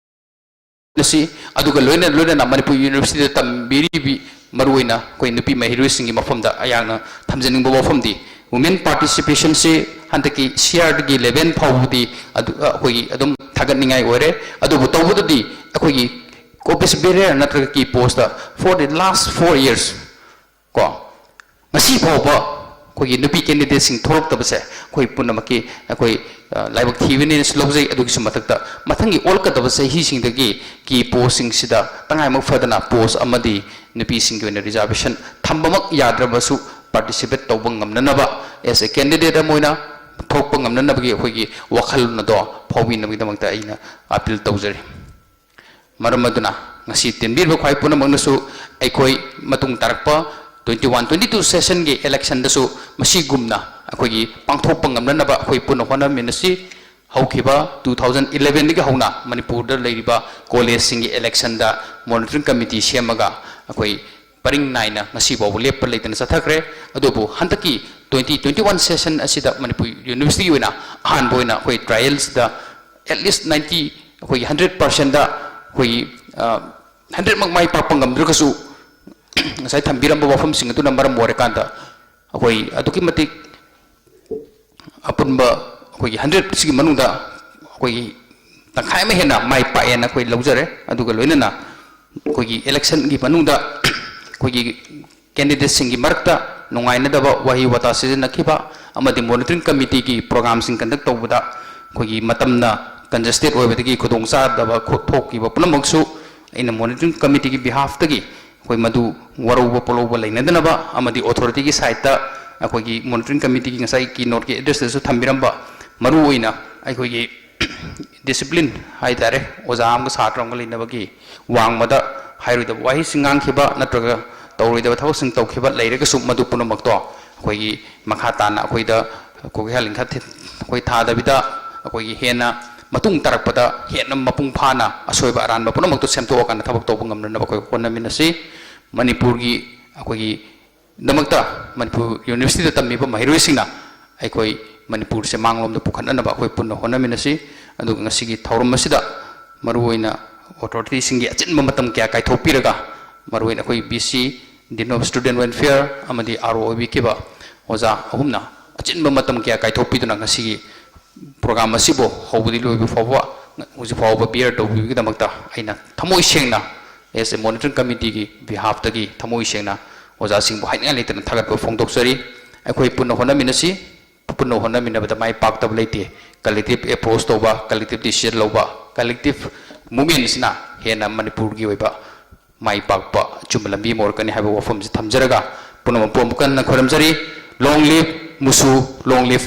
ꯁꯤ, ꯑꯗꯨꯒ ꯂꯣꯏꯅ ꯂꯣꯏꯅꯅ ꯃꯅꯤꯄꯨꯔ ꯌꯨꯅꯤꯚꯔꯁꯤꯇꯤꯗ ꯇꯝꯕꯤꯔꯤꯕꯤ ꯃꯔꯨꯑꯣꯏꯅ ꯑꯩꯈꯣꯏ ꯅꯨꯄꯤ ꯃꯍꯩꯔꯣꯏꯁꯤꯡꯒꯤ ꯃꯐꯝꯗ ꯑꯩꯍꯥꯛꯅ ꯊꯝꯖꯅꯤꯡꯕ ꯋꯥꯐꯝꯗꯤ, ꯋꯨꯃꯦꯟ ꯄꯥꯔꯇꯤꯁꯤꯄꯦꯁꯟꯁꯤ ꯍꯟꯗꯛꯀꯤ ꯁꯤ ꯑꯥꯔꯒꯤ ꯂꯦꯚꯦꯜ ꯐꯥꯎꯕꯗꯤ ꯑꯗꯨ, ꯑ, ꯑꯩꯈꯣꯏꯒꯤ ꯑꯗꯨꯝ ꯊꯥꯒꯠꯅꯤꯡꯉꯥꯏ ꯑꯣꯏꯔꯦ꯫ ꯑꯗꯨꯕꯨ ꯇꯧꯕꯗꯗꯤ ꯑꯩꯈꯣꯏꯒꯤ ꯑꯣꯐꯤꯁ ꯕꯦꯔꯤꯌꯔ ꯅꯠꯇ꯭ꯔꯒ ꯀꯤ post for the last four years ꯀꯣ, ꯉꯁꯤ ꯐꯥꯎꯕ ꯑꯩꯈꯣꯏꯒꯤ ꯅꯨꯄꯤ ꯀꯦꯟꯗꯤꯗꯦꯠꯁꯤꯡ ꯊꯣꯛꯂꯛꯇꯕꯁꯦ ꯑꯩꯈꯣꯏ ꯄꯨꯝꯅꯃꯛꯀꯤ ꯑꯩꯈꯣꯏ, ꯑ, ꯂꯥꯏꯕꯛ ꯊꯤꯕꯅꯦꯅꯁꯨ ꯂꯧꯖꯩ꯫ ꯑꯗꯨꯒꯤꯁꯨ ꯃꯊꯛꯇ ꯃꯊꯪꯒꯤ ꯑꯣꯜꯂꯛꯀꯗꯕ ꯆꯍꯤꯁꯤꯡꯗꯒꯤ ꯀꯤ ꯄꯣꯁꯁꯤꯡꯁꯤꯗ ꯇꯉꯥꯏꯃꯛ ꯐꯗꯅ ꯄꯣꯁ ꯑꯃꯗꯤ ꯅꯨꯄꯤꯁꯤꯡꯒꯤ ꯑꯣꯏꯅ ꯔꯤꯖꯥꯔꯕꯦꯁꯟ ꯊꯝꯕꯃꯛ ꯌꯥꯗ꯭ꯔꯕꯁꯨ, ꯄꯥꯔꯇꯤꯁꯤꯄꯦꯠ ꯇꯧꯕ ꯉꯝꯅꯅꯕ, ꯑꯦꯁ ꯑꯦ ꯀꯦꯟꯗꯤꯗꯦꯠ ꯑꯃ ꯑꯣꯏꯅ ꯊꯣꯛꯄ ꯉꯝꯅꯅꯕꯒꯤ ꯑꯩꯈꯣꯏꯒꯤ ꯋꯥꯈꯜꯂꯣꯟ ꯑꯗꯣ ꯐꯥꯎꯕꯤꯅꯕꯒꯤꯗꯃꯛꯇ ꯑꯩꯅ ꯑꯄꯤꯜ ꯇꯧꯖꯔꯤ꯫ ꯃꯔꯝ ꯑꯗꯨꯅ ꯉꯁꯤ ꯇꯤꯟꯕꯤꯔꯤꯕ ꯈ꯭ꯋꯥꯏ ꯄꯨꯝꯅꯃꯛꯅꯁꯨ ꯑꯩꯈꯣꯏ ꯃꯇꯨꯡ ꯇꯥꯔꯛꯄ twenty one twenty two sessionꯒꯤ electionꯗꯁꯨ ꯃꯁꯤꯒꯨꯝꯅ ꯑꯩꯈꯣꯏꯒꯤ ꯄꯥꯡꯊꯣꯛꯄ ꯉꯝꯅꯅꯕ ꯑꯩꯈꯣꯏ ꯄꯨꯟꯅ ꯍꯣꯠꯅꯃꯤꯟꯅꯁꯤ꯫ ꯍꯧꯈꯤꯕ two thousand elevenꯗꯒꯤ ꯍꯧꯅ ꯃꯅꯤꯄꯨꯔꯗ ꯂꯩꯔꯤꯕ collegeꯁꯤꯡꯒꯤ electionꯗ monitoring committee ꯁꯦꯝꯃꯒ ꯑꯩꯈꯣꯏ ꯄꯔꯤꯡ ꯅꯥꯏꯅ ꯉꯁꯤ ꯐꯥꯎꯕ ꯂꯦꯞꯄ ꯂꯩꯇꯅ ꯆꯠꯊꯈ꯭ꯔꯦ꯫ ꯑꯗꯨꯕꯨ ꯍꯟꯗꯛꯀꯤ twenty twenty one session ꯑꯁꯤꯗ ꯃꯅꯤꯄꯨꯔ ꯌꯨꯅꯤꯚꯔꯁꯤꯇꯤꯒꯤ ꯑꯣꯏꯅ ꯑꯍꯥꯟꯕ ꯑꯣꯏꯅ ꯑꯩꯈꯣꯏ trialꯁꯤꯗ at least ninety, ꯑꯩꯈꯣꯏꯒꯤ hundred percentꯗ ꯑꯩꯈꯣꯏꯒꯤ, ꯑ, hundredꯃꯛ ꯃꯥꯏ ꯄꯥꯛꯄ ꯉꯝꯗ꯭ꯔꯒꯁꯨ, ꯉꯁꯥꯏ ꯊꯝꯕꯤꯔꯝꯕ ꯋꯥꯐꯝꯁꯤꯡ ꯑꯗꯨꯅ ꯃꯔꯝ ꯑꯣꯏꯔꯀꯥꯟꯗ ꯑꯩꯈꯣꯏ ꯑꯗꯨꯛꯀꯤ ꯃꯇꯤꯛ ꯑꯄꯨꯟꯕ ꯑꯩꯈꯣꯏꯒꯤ hundredꯁꯤꯒꯤ ꯃꯅꯨꯡꯗ ꯑꯩꯈꯣꯏꯒꯤ ꯇꯪꯈꯥꯏ ꯑꯃ ꯍꯦꯟꯅ ꯃꯥꯏ ꯄꯥꯛꯑꯦꯅ ꯑꯩꯈꯣꯏ ꯂꯧꯖꯔꯦ꯫ ꯑꯗꯨꯒ ꯂꯣꯏꯅꯅ ꯑꯩꯈꯣꯏꯒꯤ electionꯒꯤ ꯃꯅꯨꯡꯗ ꯑꯩꯈꯣꯏꯒꯤ candidateꯁꯤꯡꯒꯤ ꯃꯔꯛꯇ ꯅꯨꯡꯉꯥꯏꯅꯗꯕ ꯋꯥꯍꯩ ꯋꯥꯇꯥ ꯁꯤꯖꯤꯟꯅꯈꯤꯕ ꯑꯃꯗꯤ monitoring committeeꯒꯤ programꯁꯤꯡ conduct ꯇꯧꯕꯗ ꯑꯩꯈꯣꯏꯒꯤ ꯃꯇꯝꯅ congested ꯑꯣꯏꯕꯗꯒꯤ ꯈꯨꯗꯣꯡꯆꯥꯗꯕ ꯈꯣ-, ꯊꯣꯛꯈꯤꯕ ꯄꯨꯝꯅꯃꯛꯁꯨ ꯑꯩꯅ monitoring committeeꯒꯤ behalfꯇꯒꯤ ꯑꯩꯈꯣꯏ ꯃꯗꯨ ꯋꯥꯔꯧꯕ ꯄꯣꯠꯂꯧꯕ ꯂꯩꯅꯗꯅꯕ ꯑꯃꯗꯤ authorityꯒꯤ sideꯇ ꯑꯩꯈꯣꯏꯒꯤ monitoring committeeꯒꯤ ꯉꯁꯥꯏ keynoteꯀꯤ addressꯇꯁꯨ ꯊꯝꯕꯤꯔꯝꯕ ꯃꯔꯨꯑꯣꯏꯅ ꯑꯩꯈꯣꯏꯒꯤ discipline ꯍꯥꯏ ꯇꯥꯔꯦ, ꯑꯣꯖꯥ ꯑꯃꯒ ꯁꯥꯇ꯭ꯔ ꯑꯃꯒ ꯂꯩꯅꯕꯒꯤ ꯋꯥꯡꯃꯗ ꯍꯥꯏꯔꯣꯏꯗꯕ ꯋꯥꯍꯩꯁꯤꯡ ꯉꯥꯡꯈꯤꯕ ꯅꯠꯇ꯭ꯔꯒ ꯇꯧꯔꯣꯏꯗꯕ ꯊꯕꯛꯁꯤꯡ ꯇꯧꯈꯤꯕ ꯂꯩꯔꯒꯁꯨ ꯃꯗꯨ ꯄꯨꯝꯅꯃꯛꯇꯣ ꯑꯩꯈꯣꯏꯒꯤ ꯃꯈꯥ ꯇꯥꯅ ꯑꯩꯈꯣꯏꯗ ꯈꯣꯏꯍꯦꯜ ꯂꯤꯡꯈꯠ ꯊꯤ-, ꯑꯩꯈꯣꯏ ꯊꯥꯗꯕꯤꯗ ꯑꯩꯈꯣꯏꯒꯤ ꯍꯦꯟꯅ ꯃꯇꯨꯡ ꯇꯥꯔꯛꯄꯗ ꯍꯦꯟꯅ ꯃꯄꯨꯡ ꯐꯥꯅ ꯑꯁꯣꯏꯕ ꯑꯔꯥꯟꯕ ꯄꯨꯝꯅꯃꯛꯇꯨ ꯁꯦꯝꯗꯣꯛꯑꯀꯥꯟꯗ ꯊꯕꯛ ꯇꯧꯕ ꯉꯝꯅꯅꯕ ꯑꯩꯈꯣꯏ ꯍꯣꯠꯅꯃꯤꯟꯅꯁꯤ꯫ ꯃꯅꯤꯄꯨꯔꯒꯤ ꯑꯩꯈꯣꯏꯒꯤ ꯗꯃꯛꯇ ꯃꯅꯤꯄꯨꯔ universityꯗ ꯇꯝꯃꯤꯕ ꯃꯍꯩꯔꯣꯏꯁꯤꯡꯅ ꯑꯩꯈꯣꯏ ꯃꯅꯤꯄꯨꯔꯁꯦ ꯃꯥꯡꯂꯣꯝꯗ ꯄꯨꯈꯠꯅꯅꯕ ꯑꯩꯈꯣꯏ ꯄꯨꯟꯅ ꯍꯣꯠꯅꯃꯤꯟꯅꯁꯤ꯫ ꯑꯗꯨꯒ ꯉꯁꯤꯒꯤ ꯊꯧꯔꯝ ꯑꯁꯤꯗ ꯃꯔꯨꯑꯣꯏꯅ authorityꯁꯤꯡꯒꯤ ꯑꯆꯤꯟꯕ ꯃꯇꯝ ꯀꯌꯥ ꯀꯥꯏꯊꯣꯛꯄꯤꯔꯒ, ꯃꯔꯨꯑꯣꯏꯅ ꯑꯩꯈꯣꯏ VC, Dean of Student Welfare ꯑꯃꯗꯤ RO ꯑꯣꯏꯕꯤꯈꯤꯕ ꯑꯣꯖꯥ ꯑꯍꯨꯝꯅ ꯑꯆꯤꯟꯕ ꯃꯇꯝ ꯀꯌꯥ ꯀꯥꯏꯊꯣꯛꯄꯤꯗꯨꯅ ꯉꯁꯤꯒꯤ program ꯑꯁꯤꯕꯨ ꯍꯧꯕꯗꯤ ꯂꯣꯏꯕ ꯐꯥꯎꯕ ꯍꯧꯖꯤꯛ ꯐꯥꯎꯕ bear ꯇꯧꯕꯤꯕꯒꯤꯗꯃꯛꯇ ꯑꯩꯅ ꯊꯃꯣꯏ ꯁꯦꯡꯅ as a monitoring committeeꯒꯤ behalfꯇꯒꯤ ꯊꯃꯣꯏ ꯁꯦꯡꯅ ꯑꯣꯖꯥꯁꯤꯡꯕꯨ ꯍꯥꯏꯅꯤꯡꯉꯥꯏ ꯂꯩꯇꯅ ꯊꯥꯒꯠꯄ ꯐꯣꯡꯗꯣꯛꯆꯔꯤ꯫ ꯑꯩꯈꯣꯏ ꯄꯨꯟꯅ ꯍꯣꯠꯅꯃꯤꯟꯅꯁꯤ꯫ ꯄꯨꯟꯅ ꯍꯣꯠꯅꯃꯤꯟꯅꯕꯗ ꯃꯥꯏ ꯄꯥꯛꯇꯕ ꯂꯩꯇꯦ꯫ Collective approach ꯇꯧꯕ, collective decision ꯂꯧꯕ, collective movementꯁꯤꯅ ꯍꯦꯟꯅ ꯃꯅꯤꯄꯨꯔꯒꯤ ꯑꯣꯏꯕ ꯃꯥꯏ ꯄꯥꯛꯄ ꯑꯆꯨꯝꯕ ꯂꯝꯕꯤ ꯑꯃ ꯑꯣꯏꯔꯛꯀꯅꯤ ꯍꯥꯏꯕ ꯋꯥꯐꯝꯁꯤ ꯊꯝꯖꯔꯒ ꯄꯨꯝꯅꯃꯛꯄꯨ ꯑꯃꯨꯛ ꯍꯟꯅ ꯈꯣꯏꯔꯝꯖꯔꯤ꯫ Long live ꯃꯨꯁꯨ, long live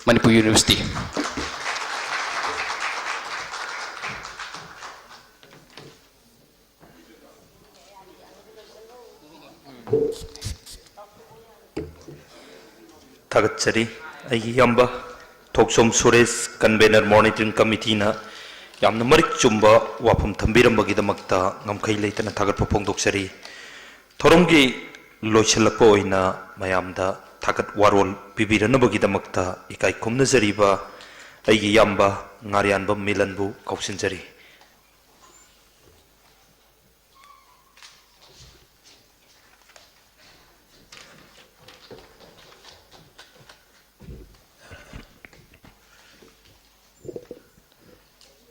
Manipur University꯫ ꯊꯥꯒꯠꯆꯔꯤ꯫ ꯑꯩꯒꯤ ꯏꯌꯥꯝꯕ ꯊꯣꯛꯆꯣꯝ ꯁꯨꯔꯦꯁ, convener monitoring committeeꯅ ꯌꯥꯝꯅ ꯃꯔꯤꯛ ꯆꯨꯝꯕ ꯋꯥꯐꯝ ꯊꯝꯕꯤꯔꯝꯕꯒꯤꯗꯃꯛꯇ ꯉꯝꯈꯩ ꯂꯩꯇꯅ ꯊꯥꯒꯠꯄ ꯐꯣꯡꯗꯣꯛꯆꯔꯤ꯫ ꯊꯧꯔꯝꯒꯤ ꯂꯣꯏꯁꯤꯜꯂꯛꯄ ꯑꯣꯏꯅ ꯃꯌꯥꯝꯗ ꯊꯥꯒꯠ ꯋꯥꯔꯣꯜ ꯄꯤꯕꯤꯔꯅꯕꯒꯤꯗꯃꯛꯇ ꯏꯀꯥꯏ ꯈꯨꯝꯅꯖꯔꯤꯕ ꯑꯩꯒꯤ ꯏꯌꯥꯝꯕ ꯉꯥꯔꯤꯌꯥꯟꯕꯝ ꯃꯤꯂꯟꯕꯨ ꯀꯧꯁꯤꯟꯖꯔꯤ꯫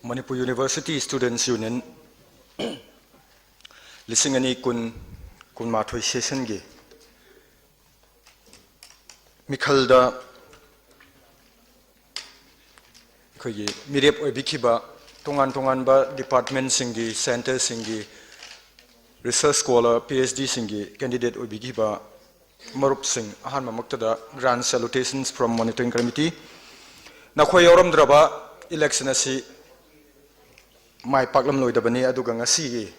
ꯃꯅꯤꯄꯨꯔ University Students Union ꯂꯤꯁꯤꯡ ꯑꯅꯤ ꯀꯨꯟ, ꯀꯨꯟꯃꯥꯊꯣꯏ sessionꯒꯤ ꯃꯤꯈꯜꯗ ꯑꯩꯈꯣꯏꯒꯤ ꯃꯤꯔꯦꯞ ꯑꯣꯏꯕꯤꯈꯤꯕ ꯇꯣꯉꯥꯟ ꯇꯣꯉꯥꯟꯕ ꯗꯤꯄꯥꯔꯠꯃꯦꯟꯁꯤꯡꯒꯤ, ꯁꯦꯟꯇꯔꯁꯤꯡꯒꯤ, ꯔꯤꯁꯔꯁ ꯁ꯭ꯀꯣꯂꯔ, ꯄꯤ ꯑꯩꯆ ꯗꯤꯁꯤꯡꯒꯤ ꯀꯦꯟꯗꯤꯗꯦꯠ ꯑꯣꯏꯕꯤꯈꯤꯕ ꯃꯔꯨꯞꯁꯤꯡ, ꯑꯍꯥꯟꯕꯃꯛꯇꯗ grand salutations from monitoring committee꯫ ꯅꯈꯣꯏ ꯌꯥꯎꯔꯝꯗ꯭ꯔꯕ ꯏꯂꯦꯛꯁꯟ ꯑꯁꯤ ꯃꯥꯏ ꯄꯥꯛꯂꯝꯂꯣꯏꯗꯕꯅꯤ꯫ ꯑꯗꯨꯒ ꯉꯁꯤꯒꯤ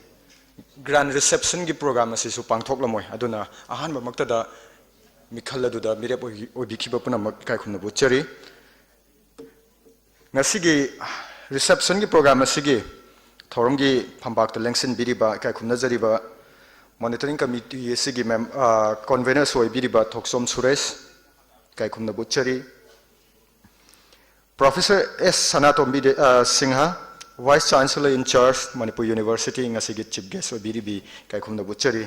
grand receptionꯒꯤ program ꯑꯁꯤꯁꯨ ꯄꯥꯡꯊꯣꯛꯂꯝꯃꯣꯏ꯫ ꯑꯗꯨꯅ ꯑꯍꯥꯟꯕꯃꯛꯇꯗ ꯃꯤꯈꯜ ꯑꯗꯨꯗ ꯃꯤꯔꯦꯞ ꯑꯣꯏꯕꯤ-, ꯑꯣꯏꯕꯤꯈꯤꯕ ꯄꯨꯝꯅꯃꯛ ꯏꯀꯥꯏ ꯈꯨꯝꯅꯕ ꯎꯠꯆꯔꯤ꯫ ꯉꯁꯤꯒꯤ receptionꯒꯤ program ꯑꯁꯤꯒꯤ ꯊꯧꯔꯝꯒꯤ ꯐꯝꯕꯥꯛꯇ ꯂꯦꯡꯁꯤꯟꯕꯤꯔꯤꯕ, ꯏꯀꯥꯏ ꯈꯨꯝꯅꯖꯔꯤꯕ monitoring committee ꯑꯁꯤꯒꯤ ꯃꯦꯝ-, ꯑ, conveners ꯑꯣꯏꯕꯤꯔꯤꯕ ꯊꯣꯛꯆꯣꯝ ꯁꯨꯔꯦꯁ, ꯏꯀꯥꯏ ꯈꯨꯝꯅꯕ ꯎꯠꯆꯔꯤ꯫ Professor S ꯁꯅꯥꯇꯣꯝꯕꯤ ꯗꯦ-, ꯑ, Singh, Vice Chancellor in charge, Manipur University, ꯉꯁꯤꯒꯤ chief guest ꯑꯣꯏꯕꯤꯔꯤꯕꯤ, ꯏꯀꯥꯏ ꯈꯨꯝꯅꯕ ꯎꯠꯆꯔꯤ꯫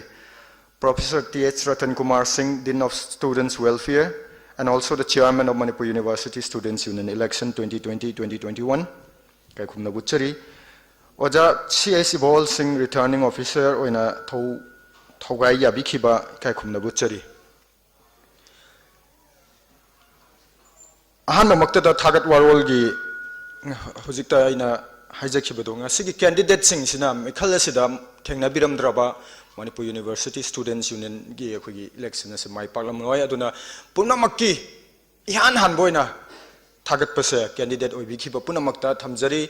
Professor T H Ratan Kumar Singh, Dean of Students Welfare, and also the Chairman of Manipur University Students Union Election twenty twenty, twenty twenty-one, ꯏꯀꯥꯏ ꯈꯨꯝꯅꯕ ꯎꯠꯆꯔꯤ꯫ ꯑꯣꯖꯥ C H ꯏꯕꯣꯜ ꯁꯤꯡ, Returning Officer ꯑꯣꯏꯅ ꯊꯧ-, ꯊꯧꯒꯥꯏ ꯌꯥꯕꯤꯈꯤꯕ, ꯏꯀꯥꯏ ꯈꯨꯝꯅꯕ ꯎꯠꯆꯔꯤ꯫ ꯑꯍꯥꯟꯕꯃꯛꯇꯗ ꯊꯥꯒꯠ ꯋꯥꯔꯣꯜꯒꯤ, ꯍꯧꯖꯤꯛꯇ ꯑꯩꯅ ꯍꯥꯏꯖꯈꯤꯕꯗꯣ, ꯉꯁꯤꯒꯤ candidateꯁꯤꯡꯁꯤꯅ ꯃꯤꯈꯜ ꯑꯁꯤꯗ ꯊꯦꯡꯅꯕꯤꯔꯝꯗ꯭ꯔꯕ Manipur University Students Unionꯒꯤ ꯑꯩꯈꯣꯏꯒꯤ election ꯑꯁꯤ ꯃꯥꯏ ꯄꯥꯛꯂꯝꯂꯣꯏ꯫ ꯑꯗꯨꯅ ꯄꯨꯝꯅꯃꯛꯀꯤ ꯏꯍꯥꯟ ꯍꯥꯟꯕ ꯑꯣꯏꯅ ꯊꯥꯒꯠꯄꯁꯦ candidate ꯑꯣꯏꯕꯤꯈꯤꯕ ꯄꯨꯝꯅꯃꯛꯇ ꯊꯝꯖꯔꯤ꯫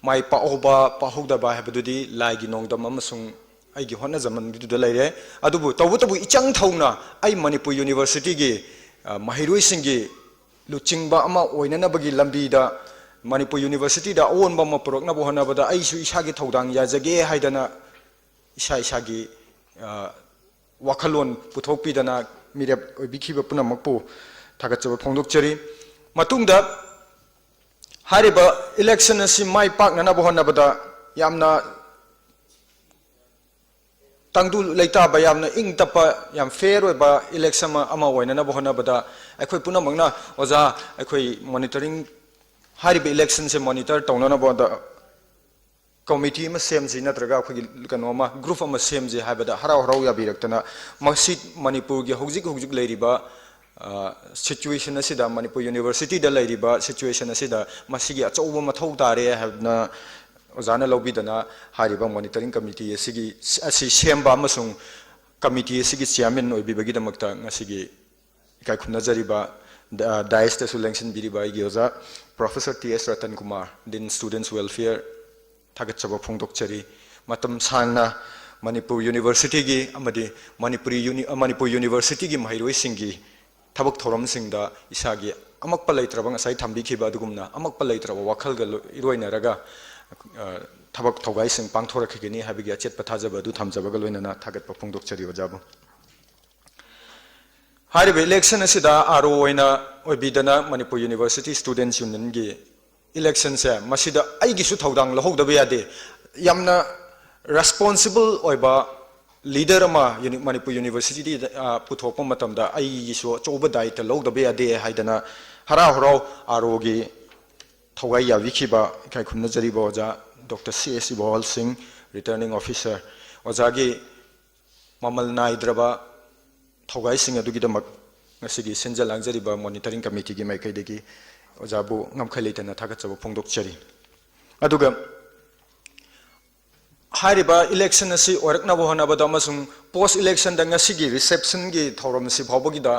ꯃꯥꯏ ꯄꯥꯛꯍꯧꯕ ꯄꯥꯛꯍꯧꯗꯕ ꯍꯥꯏꯕꯗꯨꯗꯤ ꯂꯥꯏꯒꯤ ꯅꯣꯡꯗꯝ ꯑꯃꯁꯨꯡ ꯑꯩꯒꯤ ꯍꯣꯠꯅꯖꯃꯟꯗꯨꯗ ꯂꯩꯔꯦ꯫ ꯑꯗꯨꯕꯨ ꯇꯧꯕꯇꯕꯨ ꯏꯆꯪ ꯊꯧꯅ ꯑꯩ ꯃꯅꯤꯄꯨꯔ Universityꯒꯤ, ꯑ, ꯃꯍꯩꯔꯣꯏꯁꯤꯡꯒꯤ ꯂꯨꯆꯤꯡꯕ ꯑꯃ ꯑꯣꯏꯅꯅꯕꯒꯤ ꯂꯝꯕꯤꯗ ꯃꯅꯤꯄꯨꯔ Universityꯗ ꯑꯑꯣꯟꯕ ꯑꯃ ꯄꯨꯔꯛꯅꯕ ꯍꯣꯠꯅꯕꯗ ꯑꯩꯁꯨ ꯏꯁꯥꯒꯤ ꯊꯧꯗꯥꯡ ꯌꯥꯖꯒꯦ ꯍꯥꯏꯗꯅ ꯏꯁꯥ ꯏꯁꯥꯒꯤ, ꯑ, ꯋꯥꯈꯜꯂꯣꯟ ꯄꯨꯊꯣꯛꯄꯤꯗꯅ ꯃꯤꯔꯦꯞ ꯑꯣꯏꯕꯤꯈꯤꯕ ꯄꯨꯝꯅꯃꯛꯄꯨ ꯊꯥꯒꯠꯆꯕ ꯐꯣꯡꯗꯣꯛꯆꯔꯤ꯫ ꯃꯇꯨꯡꯗ ꯍꯥꯏꯔꯤꯕ election ꯑꯁꯤ ꯃꯥꯏ ꯄꯥꯛꯅꯅꯕ ꯍꯣꯠꯅꯕꯗ ꯌꯥꯝꯅ ꯇꯪꯗꯨ ꯂꯩꯇꯥꯕ, ꯌꯥꯝꯅ ꯏꯪ ꯇꯞꯄ, ꯌꯥꯝ fair ꯑꯣꯏꯕ election ꯑꯃ, ꯑꯃ ꯑꯣꯏꯅꯅꯕ ꯍꯣꯠꯅꯕꯗ ꯑꯩꯈꯣꯏ ꯄꯨꯝꯅꯃꯛꯅ ꯑꯣꯖꯥ, ꯑꯩꯈꯣꯏ monitoring, ꯍꯥꯏꯔꯤꯕ electionꯁꯦ monitor ꯇꯧꯅꯅꯕꯗ committee ꯑꯃ ꯁꯦꯝꯁꯤ, ꯅꯠꯇ꯭ꯔꯒ ꯑꯩꯈꯣꯏꯒꯤ ꯀꯩꯅꯣ ꯑꯃ, group ꯑꯃ ꯁꯦꯝꯁꯤ ꯍꯥꯏꯕꯗ ꯍꯔꯥꯎ ꯍꯔꯥꯎ ꯌꯥꯕꯤꯔꯛꯇꯅ ꯃꯁꯤ ꯃꯅꯤꯄꯨꯔꯒꯤ ꯍꯧꯖꯤꯛ ꯍꯧꯖꯤꯛ ꯂꯩꯔꯤꯕ ꯁꯤꯆꯨꯋꯦꯁꯟ ꯑꯁꯤꯗ, ꯃꯅꯤꯄꯨꯔ ꯌꯨꯅꯤꯚꯔꯁꯤꯇꯤꯗ ꯂꯩꯔꯤꯕ ꯁꯤꯆꯨꯋꯦꯁꯟ ꯑꯁꯤꯗ ꯃꯁꯤꯒꯤ ꯑꯆꯧꯕ ꯃꯊꯧ ꯇꯥꯔꯦ ꯍꯥꯏꯕꯅ ꯑꯣꯖꯥꯅ ꯂꯧꯕꯤꯗꯅ ꯍꯥꯏꯔꯤꯕ ꯃꯣꯅꯤꯇꯔꯤꯡ ꯀꯃꯤꯇꯤ ꯑꯁꯤꯒꯤ, ꯑꯁꯤ ꯁꯦꯝꯕ ꯑꯃꯁꯨꯡ ꯀꯃꯤꯇꯤ ꯑꯁꯤꯒꯤ ꯆꯤꯌꯥꯔꯃꯦꯟ ꯑꯣꯏꯕꯤꯕꯒꯤꯗꯃꯛꯇ ꯉꯁꯤꯒꯤ ꯏꯀꯥꯏ ꯈꯨꯝꯅꯖꯔꯤꯕ, ꯗ-, ꯗꯥꯏꯁꯇꯁꯨ ꯂꯦꯡꯁꯤꯟꯕꯤꯔꯤꯕ ꯑꯩꯒꯤ ꯑꯣꯖꯥ ꯄ꯭ꯔꯣꯐꯦꯁꯔ ꯇꯤ ꯑꯦꯁ ꯔꯇꯟ ꯀꯨꯃꯥꯔ, ꯗꯤꯟ ꯁ꯭ꯇꯨꯗꯦꯟꯠꯁ ꯋꯦꯜꯐꯤꯌꯔ, ꯊꯥꯒꯠꯆꯕ ꯐꯣꯡꯗꯣꯛꯆꯔꯤ꯫ ꯃꯇꯝ ꯁꯥꯡꯅ ꯃꯅꯤꯄꯨꯔ ꯌꯨꯅꯤꯚꯔꯁꯤꯇꯤꯒꯤ ꯑꯃꯗꯤ ꯃꯅꯤꯄꯨꯔꯤ ꯌꯨꯅꯤ-, ꯃꯅꯤꯄꯨꯔ ꯌꯨꯅꯤꯚꯔꯁꯤꯇꯤꯒꯤ ꯃꯍꯩꯔꯣꯏꯁꯤꯡꯒꯤ ꯊꯕꯛ ꯊꯧꯔꯝꯁꯤꯡꯗ ꯏꯁꯥꯒꯤ ꯑꯃꯛꯄ ꯂꯩꯇ꯭ꯔꯕ, ꯉꯁꯥꯏ ꯊꯝꯕꯤꯈꯤꯕ ꯑꯗꯨꯒꯨꯝꯅ ꯑꯃꯛꯄ ꯂꯩꯇ꯭ꯔꯕ ꯋꯥꯈꯜꯒ ꯂꯣ-, ꯏꯔꯣꯏꯅꯔꯒ, ꯑ, ꯊꯕꯛ ꯊꯧꯒꯥꯏꯁꯤꯡ ꯄꯥꯡꯊꯣꯔꯛꯈꯤꯒꯅꯤ ꯍꯥꯏꯕꯒꯤ ꯑꯆꯦꯠꯄ ꯊꯥꯖꯕ ꯑꯗꯨ ꯊꯝꯖꯕꯒ ꯂꯣꯏꯅꯅ ꯊꯥꯒꯠꯄ ꯐꯣꯡꯗꯣꯛꯆꯔꯤ ꯑꯣꯖꯥꯕꯨ꯫ ꯍꯥꯏꯔꯤꯕ ꯏꯂꯦꯛꯁꯟ ꯑꯁꯤꯗ ꯑꯥꯔ ꯑꯣ ꯑꯣꯏꯅ ꯑꯣꯏꯕꯤꯗꯅ ꯃꯅꯤꯄꯨꯔ ꯌꯨꯅꯤꯚꯔꯁꯤꯇꯤ ꯁ꯭ꯇꯨꯗꯦꯟꯠꯁ ꯌꯨꯅꯤꯌꯟꯒꯤ ꯏꯂꯦꯛꯁꯟꯁꯦ, ꯃꯁꯤꯗ ꯑꯩꯒꯤꯁꯨ ꯊꯧꯗꯥꯡ ꯂꯧꯍꯧꯗꯕ ꯌꯥꯗꯦ꯫ ꯌꯥꯝꯅ ꯔꯦꯁꯄꯣꯟꯁꯤꯕꯜ ꯑꯣꯏꯕ ꯂꯤꯗꯔ ꯑꯃ ꯌꯨꯅꯤ-, ꯃꯅꯤꯄꯨꯔ ꯌꯨꯅꯤꯚꯔꯁꯤꯇꯤꯗ, ꯑ, ꯄꯨꯊꯣꯛꯄ ꯃꯇꯝꯗ ꯑꯩꯒꯤꯁꯨ ꯑꯆꯧꯕ ꯗꯥꯌꯤꯠꯇ ꯂꯧꯗꯕ ꯌꯥꯗꯦ ꯍꯥꯏꯗꯅ ꯍꯔꯥꯎ ꯍꯔꯥꯎ ꯑꯥꯔ ꯑꯣꯒꯤ ꯊꯧꯒꯥꯏ ꯌꯥꯕꯤꯈꯤꯕ ꯏꯀꯥꯏ ꯈꯨꯝꯅꯖꯔꯤꯕ ꯑꯣꯖꯥ ꯗꯣꯛꯇꯔ ꯁꯤ ꯑꯦꯁ ꯏꯕꯣꯍꯜ ꯁꯤꯡ, ꯔꯤꯇꯔꯅꯤꯡ ꯑꯣꯐꯤꯁꯔ, ꯑꯣꯖꯥꯒꯤ ꯃꯃꯜ ꯅꯥꯏꯗ꯭ꯔꯕ ꯊꯧꯒꯥꯏꯁꯤꯡ ꯑꯗꯨꯒꯤꯗꯃꯛ ꯉꯁꯤꯒꯤ ꯁꯤꯟꯖ ꯂꯥꯡꯖꯔꯤꯕ ꯃꯣꯅꯤꯇꯔꯤꯡ ꯀꯃꯤꯇꯤꯒꯤ ꯃꯥꯏꯀꯩꯗꯒꯤ ꯑꯣꯖꯥꯕꯨ ꯉꯝꯈꯩ ꯂꯩꯇꯅ ꯊꯥꯒꯠꯆꯕ ꯐꯣꯡꯗꯣꯛꯆꯔꯤ꯫ ꯑꯗꯨꯒ ꯍꯥꯏꯔꯤꯕ ꯏꯂꯦꯛꯁꯟ ꯑꯁꯤ ꯑꯣꯏꯔꯛꯅꯕ ꯍꯣꯠꯅꯕꯗ ꯑꯃꯁꯨꯡ ꯄꯣꯁ ꯏꯂꯦꯛꯁꯟꯗ ꯉꯁꯤꯒꯤ ꯔꯤꯁꯦꯞꯁꯟꯒꯤ ꯊꯧꯔꯝ ꯑꯁꯤ ꯐꯥꯎꯕꯒꯤꯗ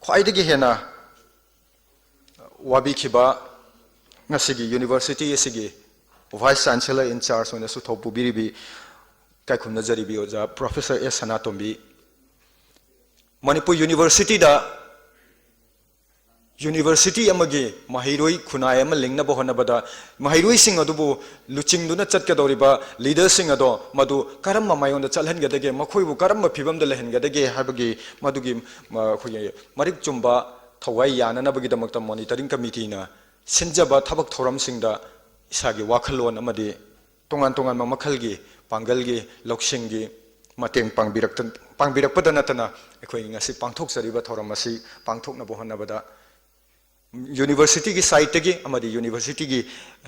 ꯈ꯭ꯋꯥꯏꯗꯒꯤ ꯍꯦꯟꯅ ꯋꯥꯕꯤꯈꯤꯕ ꯉꯁꯤꯒꯤ ꯌꯨꯅꯤꯚꯔꯁꯤꯇꯤ ꯑꯁꯤꯒꯤ ꯚꯥꯏꯁ ꯆꯥꯟꯁꯦꯂꯔ ꯏꯟ ꯆꯥꯔꯖ ꯑꯣꯏꯅꯁꯨ ꯊꯧ ꯄꯨꯕꯤꯔꯤꯕꯤ, ꯏꯀꯥꯏꯈꯨꯝꯅꯖꯔꯤꯕꯤ ꯑꯣꯖꯥ ꯄ꯭ꯔꯣꯐꯦꯁꯔ ꯑꯦꯁ ꯁꯅꯥꯇꯣꯝꯕꯤ, ꯃꯅꯤꯄꯨꯔ ꯌꯨꯅꯤꯚꯔꯁꯤꯇꯤꯗ ꯌꯨꯅꯤꯚꯔꯁꯤꯇꯤ ꯑꯃꯒꯤ ꯃꯍꯩꯔꯣꯏ ꯈꯨꯟꯅꯥꯏ ꯑꯃ ꯂꯤꯡꯅꯕ ꯍꯣꯠꯅꯕꯗ ꯃꯍꯩꯔꯣꯏꯁꯤꯡ ꯑꯗꯨꯕꯨ ꯂꯨꯆꯤꯡꯗꯨꯅ ꯆꯠꯀꯗꯧꯔꯤꯕ ꯂꯤꯗꯔꯁꯤꯡ ꯑꯗꯣ ꯃꯗꯨ ꯀꯔꯝꯕ ꯃꯥꯏꯌꯣꯟꯗ ꯆꯠꯍꯟꯒꯗꯒꯦ, ꯃꯈꯣꯏꯕꯨ ꯀꯔꯝꯕ ꯐꯤꯕꯝꯗ ꯂꯩꯍꯟꯒꯗꯒꯦ ꯍꯥꯏꯕꯒꯤ ꯃꯗꯨꯒꯤ, ꯃ-, ꯑꯩꯈꯣꯏꯒꯤ ꯃꯔꯤꯛ ꯆꯨꯝꯕ ꯊꯧꯒꯥꯏ ꯌꯥꯅꯅꯕꯒꯤꯗꯃꯛꯇ ꯃꯣꯅꯤꯇꯔꯤꯡ ꯀꯃꯤꯇꯤꯅ ꯁꯤꯟꯖꯕ ꯊꯕꯛ ꯊꯧꯔꯝꯁꯤꯡꯗ ꯏꯁꯥꯒꯤ ꯋꯥꯈꯜꯂꯣꯟ ꯑꯃꯗꯤ ꯇꯣꯉꯥꯟ ꯇꯣꯉꯥꯟꯕ ꯃꯈꯜꯒꯤ ꯄꯥꯡꯒꯜꯒꯤ, ꯂꯧꯁꯤꯡꯒꯤ ꯃꯇꯦꯡ ꯄꯥꯡꯕꯤꯔꯛꯇ-, ꯄꯥꯡꯕꯤꯔꯛꯄꯗ ꯅꯠꯇꯅ ꯑꯩꯈꯣꯏꯒꯤ ꯉꯁꯤ ꯄꯥꯡꯊꯣꯛꯆꯔꯤꯕ ꯊꯧꯔꯝ ꯑꯁꯤ ꯄꯥꯡꯊꯣꯛꯅꯕ ꯍꯣꯠꯅꯕꯗ ꯌꯨꯅꯤꯚꯔꯁꯤꯇꯤꯒꯤ ꯁꯥꯏꯠꯇꯒꯤ ꯑꯃꯗꯤ ꯌꯨꯅꯤꯚꯔꯁꯤꯇꯤꯒꯤ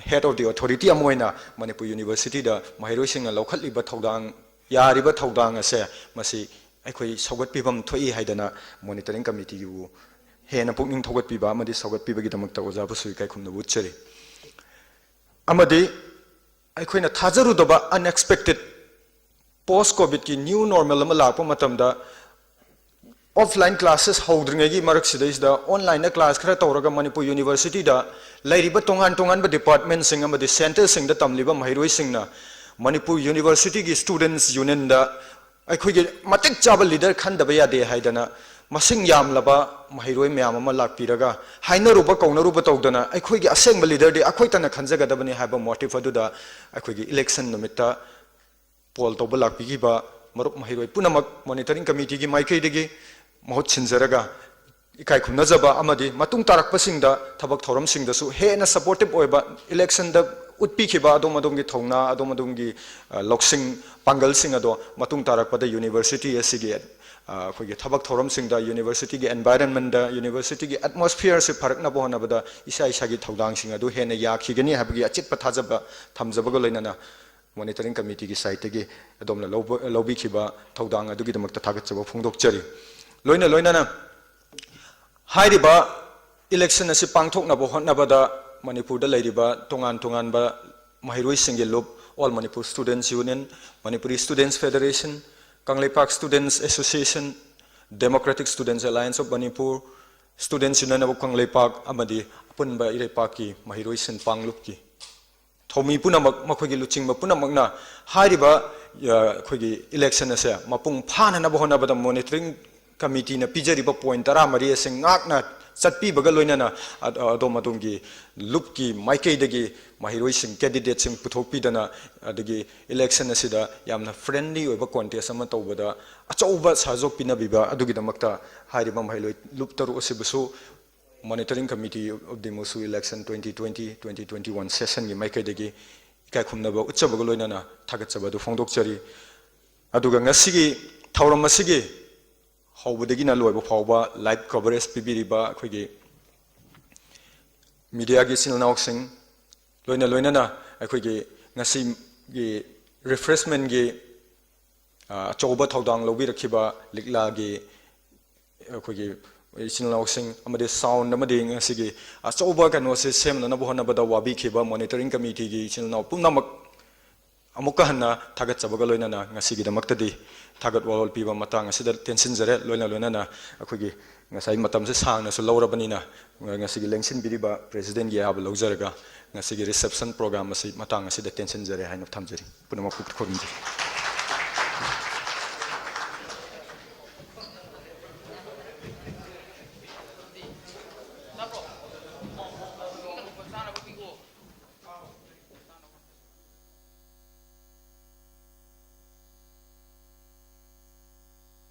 head of the authority ꯑꯃ ꯑꯣꯏꯅ ꯃꯅꯤꯄꯨꯔ ꯌꯨꯅꯤꯚꯔꯁꯤꯇꯤꯗ ꯃꯍꯩꯔꯣꯏꯁꯤꯡꯅ ꯂꯧꯈꯠꯂꯤꯕ ꯊꯧꯗꯥꯡ, ꯌꯥꯔꯤꯕ ꯊꯧꯗꯥꯡ ꯑꯁꯦ ꯃꯁꯤ ꯑꯩꯈꯣꯏ ꯁꯧꯒꯠꯄꯤꯐꯝ ꯊꯣꯛꯏ ꯍꯥꯏꯗꯅ ꯃꯣꯅꯤꯇꯔꯤꯡ ꯀꯃꯤꯇꯤꯕꯨ ꯍꯦꯟꯅ ꯄꯨꯛꯅꯤꯡ ꯊꯧꯒꯠꯄꯤꯕ ꯑꯃꯗꯤ ꯁꯧꯒꯠꯄꯤꯕꯒꯤꯗꯃꯛꯇ ꯑꯣꯖꯥꯕꯨꯁꯨ ꯏꯀꯥꯏ ꯈꯨꯝꯅꯕ ꯎꯠꯆꯔꯤ꯫ ꯑꯃꯗꯤ ꯑꯩꯈꯣꯏꯅ ꯊꯥꯖꯔꯨꯗꯕ unexpected post Covidꯀꯤ new normal ꯑꯃ ꯂꯥꯛꯄ ꯃꯇꯝꯗ offline classes ꯍꯧꯗ꯭ꯔꯤꯉꯩꯒꯤ ꯃꯔꯛꯁꯤꯗꯩꯁꯤꯗ onlineꯗ class ꯈꯔ ꯇꯧꯔꯒ ꯃꯅꯤꯄꯨꯔ Universityꯗ ꯂꯩꯔꯤꯕ ꯇꯣꯉꯥꯟ ꯇꯣꯉꯥꯟꯕ departmentꯁꯤꯡ ꯑꯃꯗꯤ centreꯁꯤꯡꯗ ꯇꯝꯂꯤꯕ ꯃꯍꯩꯔꯣꯏꯁꯤꯡꯅ ꯃꯅꯤꯄꯨꯔ Universityꯒꯤ Students Unionꯗ ꯑꯩꯈꯣꯏꯒꯤ ꯃꯇꯤꯛ ꯆꯥꯕ leader ꯈꯟꯗꯕ ꯌꯥꯗꯦ ꯍꯥꯏꯗꯅ ꯃꯁꯤꯡ ꯌꯥꯝꯂꯕ ꯃꯍꯩꯔꯣꯏ ꯃꯌꯥꯝ ꯑꯃ ꯂꯥꯛꯄꯤꯔꯒ ꯍꯥꯏꯅꯔꯨꯕ ꯀꯧꯅꯔꯨꯕ ꯇꯧꯗꯅ ꯑꯩꯈꯣꯏꯒꯤ ꯑꯁꯦꯡꯕ leaderꯗꯤ ꯑꯩꯈꯣꯏꯇꯅ ꯈꯟꯖꯒꯗꯕꯅꯤ ꯍꯥꯏꯕ motive ꯑꯗꯨꯗ ꯑꯩꯈꯣꯏꯒꯤ election ꯅꯨꯃꯤꯠꯇ poll ꯇꯧꯕ ꯂꯥꯛꯄꯤꯈꯤꯕ ꯃꯔꯨꯞ ꯃꯍꯩꯔꯣꯏ ꯄꯨꯝꯅꯃꯛ Monitoring Committeeꯒꯤ ꯃꯥꯏꯀꯩꯗꯒꯤ ꯃꯍꯨꯠ ꯁꯤꯟꯖꯔꯒ ꯏꯀꯥꯏ ꯈꯨꯝꯅꯖꯕ ꯑꯃꯗꯤ ꯃꯇꯨꯡ ꯇꯥꯔꯛꯄꯁꯤꯡꯗ ꯊꯕꯛ ꯊꯧꯔꯝꯁꯤꯡꯗꯁꯨ ꯍꯦꯟꯅ supportive ꯑꯣꯏꯕ electionꯗ ꯎꯠꯄꯤꯈꯤꯕ ꯑꯗꯣꯝ ꯑꯗꯣꯝꯒꯤ ꯊꯧꯅꯥ, ꯑꯗꯣꯝ ꯑꯗꯣꯝꯒꯤ, ꯑ, ꯂꯧꯁꯤꯡ ꯄꯥꯡꯒꯜꯁꯤꯡ ꯑꯗꯣ ꯃꯇꯨꯡ ꯇꯥꯔꯛꯄꯗ University ꯑꯁꯤꯒꯤ, ꯑ, ꯑꯩꯈꯣꯏꯒꯤ ꯊꯕꯛ ꯊꯧꯔꯝꯁꯤꯡꯗ, Universityꯒꯤ environmentꯗ, Universityꯒꯤ atmosphereꯁꯤ ꯐꯔꯛꯅꯕ ꯍꯣꯠꯅꯕꯗ ꯏꯁꯥ ꯏꯁꯥꯒꯤ ꯊꯧꯗꯥꯡꯁꯤꯡ ꯑꯗꯨ ꯍꯦꯟꯅ ꯌꯥꯈꯤꯒꯅꯤ ꯍꯥꯏꯕꯒꯤ ꯑꯆꯦꯠꯄ ꯊꯥꯖꯕ ꯊꯝꯖꯕꯒ ꯂꯣꯏꯅꯅ Monitoring Committeeꯒꯤ sideꯇꯒꯤ ꯑꯗꯣꯝꯅ ꯂꯧꯕ-, ꯂꯧꯕꯤꯈꯤꯕ ꯊꯧꯗꯥꯡ ꯑꯗꯨꯒꯤꯗꯃꯛꯇ ꯊꯥꯒꯠꯆꯕ ꯐꯣꯡꯗꯣꯛꯆꯔꯤ꯫ ꯂꯣꯏꯅ ꯂꯣꯏꯅꯅ ꯍꯥꯏꯔꯤꯕ election ꯑꯁꯤ ꯄꯥꯡꯊꯣꯛꯅꯕ ꯍꯣꯠꯅꯕꯗ ꯃꯅꯤꯄꯨꯔꯗ ꯂꯩꯔꯤꯕ ꯇꯣꯉꯥꯟ ꯇꯣꯉꯥꯟꯕ ꯃꯍꯩꯔꯣꯏꯁꯤꯡꯒꯤ ꯂꯨꯞ, All Manipur Students Union, Manipuri Students Federation, Kangleipak Students Association, Democratic Students Alliance of Manipur, Students Union of Kangleipak ꯑꯃꯗꯤ ꯑꯄꯨꯟꯕ ꯏꯔꯩꯄꯥꯛꯀꯤ ꯃꯍꯩꯔꯣꯏ ꯁꯤꯟ ꯄꯥꯡꯂꯨꯞꯀꯤ ꯊꯧꯃꯤ ꯄꯨꯝꯅꯃꯛ, ꯃꯈꯣꯏꯒꯤ ꯂꯨꯆꯤꯡꯕ ꯄꯨꯝꯅꯃꯛꯅ ꯍꯥꯏꯔꯤꯕ, ꯑ, ꯑꯩꯈꯣꯏꯒꯤ election ꯑꯁꯦ ꯃꯄꯨꯡ ꯐꯥꯅꯅꯕ ꯍꯣꯠꯅꯕꯗ Monitoring Committeeꯅ ꯄꯤꯖꯔꯤꯕ point ꯇꯔꯥꯃꯔꯤ ꯑꯁꯤ ꯉꯥꯛꯅ ꯆꯠꯄꯤꯕꯒ ꯂꯣꯏꯅꯅ ꯑ-, ꯑꯗꯣꯝ ꯑꯗꯣꯝꯒꯤ ꯂꯨꯞꯀꯤ ꯃꯥꯏꯀꯩꯗꯒꯤ ꯃꯍꯩꯔꯣꯏꯁꯤꯡ, candidateꯁꯤꯡ ꯄꯨꯊꯣꯛꯄꯤꯗꯅ ꯑꯗꯒꯤ election ꯑꯁꯤꯗ ꯌꯥꯝꯅ friendly ꯑꯣꯏꯕ contest ꯑꯃ ꯇꯧꯕꯗ ꯑꯆꯧꯕ ꯁꯍꯖꯣꯛ ꯄꯤꯅꯕꯤꯕ ꯑꯗꯨꯒꯤꯗꯃꯛꯇ ꯍꯥꯏꯔꯤꯕ ꯃꯍꯩꯔꯣꯏ ꯂꯨꯞ ꯇꯔꯨꯛ ꯑꯁꯤꯕꯨꯁꯨ Monitoring Committee of the MOSU election twenty twenty, twenty twenty-one sessionꯒꯤ ꯃꯥꯏꯀꯩꯗꯒꯤ ꯏꯀꯥꯏ ꯈꯨꯝꯅꯕ ꯎꯠꯆꯕꯒ ꯂꯣꯏꯅꯅ ꯊꯥꯒꯠꯆꯕ ꯑꯗꯨ ꯐꯣꯡꯗꯣꯛꯆꯔꯤ꯫ ꯑꯗꯨꯒ ꯉꯁꯤꯒꯤ ꯊꯧꯔꯝ ꯑꯁꯤꯒꯤ ꯍꯧꯕꯗꯒꯤꯅ ꯂꯣꯏꯕ ꯐꯥꯎꯕ live coverage ꯄꯤꯕꯤꯔꯤꯕ ꯑꯩꯈꯣꯏꯒꯤ mediaꯒꯤ ꯏꯆꯤꯜ ꯏꯅꯥꯎꯁꯤꯡ, ꯂꯣꯏꯅ ꯂꯣꯏꯅꯅ ꯑꯩꯈꯣꯏꯒꯤ ꯉꯁꯤꯒꯤ refreshmentꯒꯤ, ꯑ, ꯑꯆꯧꯕ ꯊꯧꯗꯥꯡ ꯂꯧꯕꯤꯔꯛꯈꯤꯕ ꯂꯤꯛꯂꯥꯒꯤ ꯑꯩꯈꯣꯏꯒꯤ, ꯏꯆꯤꯜ ꯏꯅꯥꯎꯁꯤꯡ ꯑꯃꯗꯤ sound ꯑꯃꯗꯤ ꯉꯁꯤꯒꯤ ꯑꯆꯧꯕ ꯀꯩꯅꯣꯁꯦ ꯁꯦꯝꯅꯅꯕ ꯍꯣꯠꯅꯕꯗ ꯋꯥꯕꯤꯈꯤꯕ monitoring committeeꯒꯤ ꯏꯆꯤꯜ ꯏꯅꯥꯎ ꯄꯨꯝꯅꯃꯛ ꯑꯃꯨꯛꯀ ꯍꯟꯅ ꯊꯥꯒꯠꯆꯕꯒ ꯂꯣꯏꯅꯅ ꯉꯁꯤꯒꯤꯗꯃꯛꯇꯗꯤ ꯊꯥꯒꯠ ꯋꯥꯔꯣꯜ ꯄꯤꯕ ꯃꯇꯥꯡ ꯑꯁꯤꯗ ꯇꯦꯟꯁꯤꯟꯖꯔꯦ꯫ ꯂꯣꯏꯅ ꯂꯣꯏꯅꯅ ꯑꯩꯈꯣꯏꯒꯤ ꯉꯁꯥꯏ ꯃꯇꯝꯁꯦ ꯁꯥꯡꯅꯁꯨ ꯂꯧꯔꯕꯅꯤꯅ ꯉꯁꯤꯒꯤ ꯂꯦꯡꯁꯤꯟꯕꯤꯔꯤꯕ presidentꯒꯤ ꯑꯌꯥꯕ ꯂꯧꯖꯔꯒ ꯉꯁꯤꯒꯤ reception program ꯑꯁꯤ ꯃꯇꯥꯡ ꯑꯁꯤꯗ ꯇꯦꯟꯁꯤꯟꯖꯔꯦ ꯍꯥꯏꯅ ꯊꯝꯖꯔꯤ꯫ ꯄꯨꯝꯅꯃꯛꯄꯨ ꯈꯨꯔꯨꯝꯖꯔꯤ꯫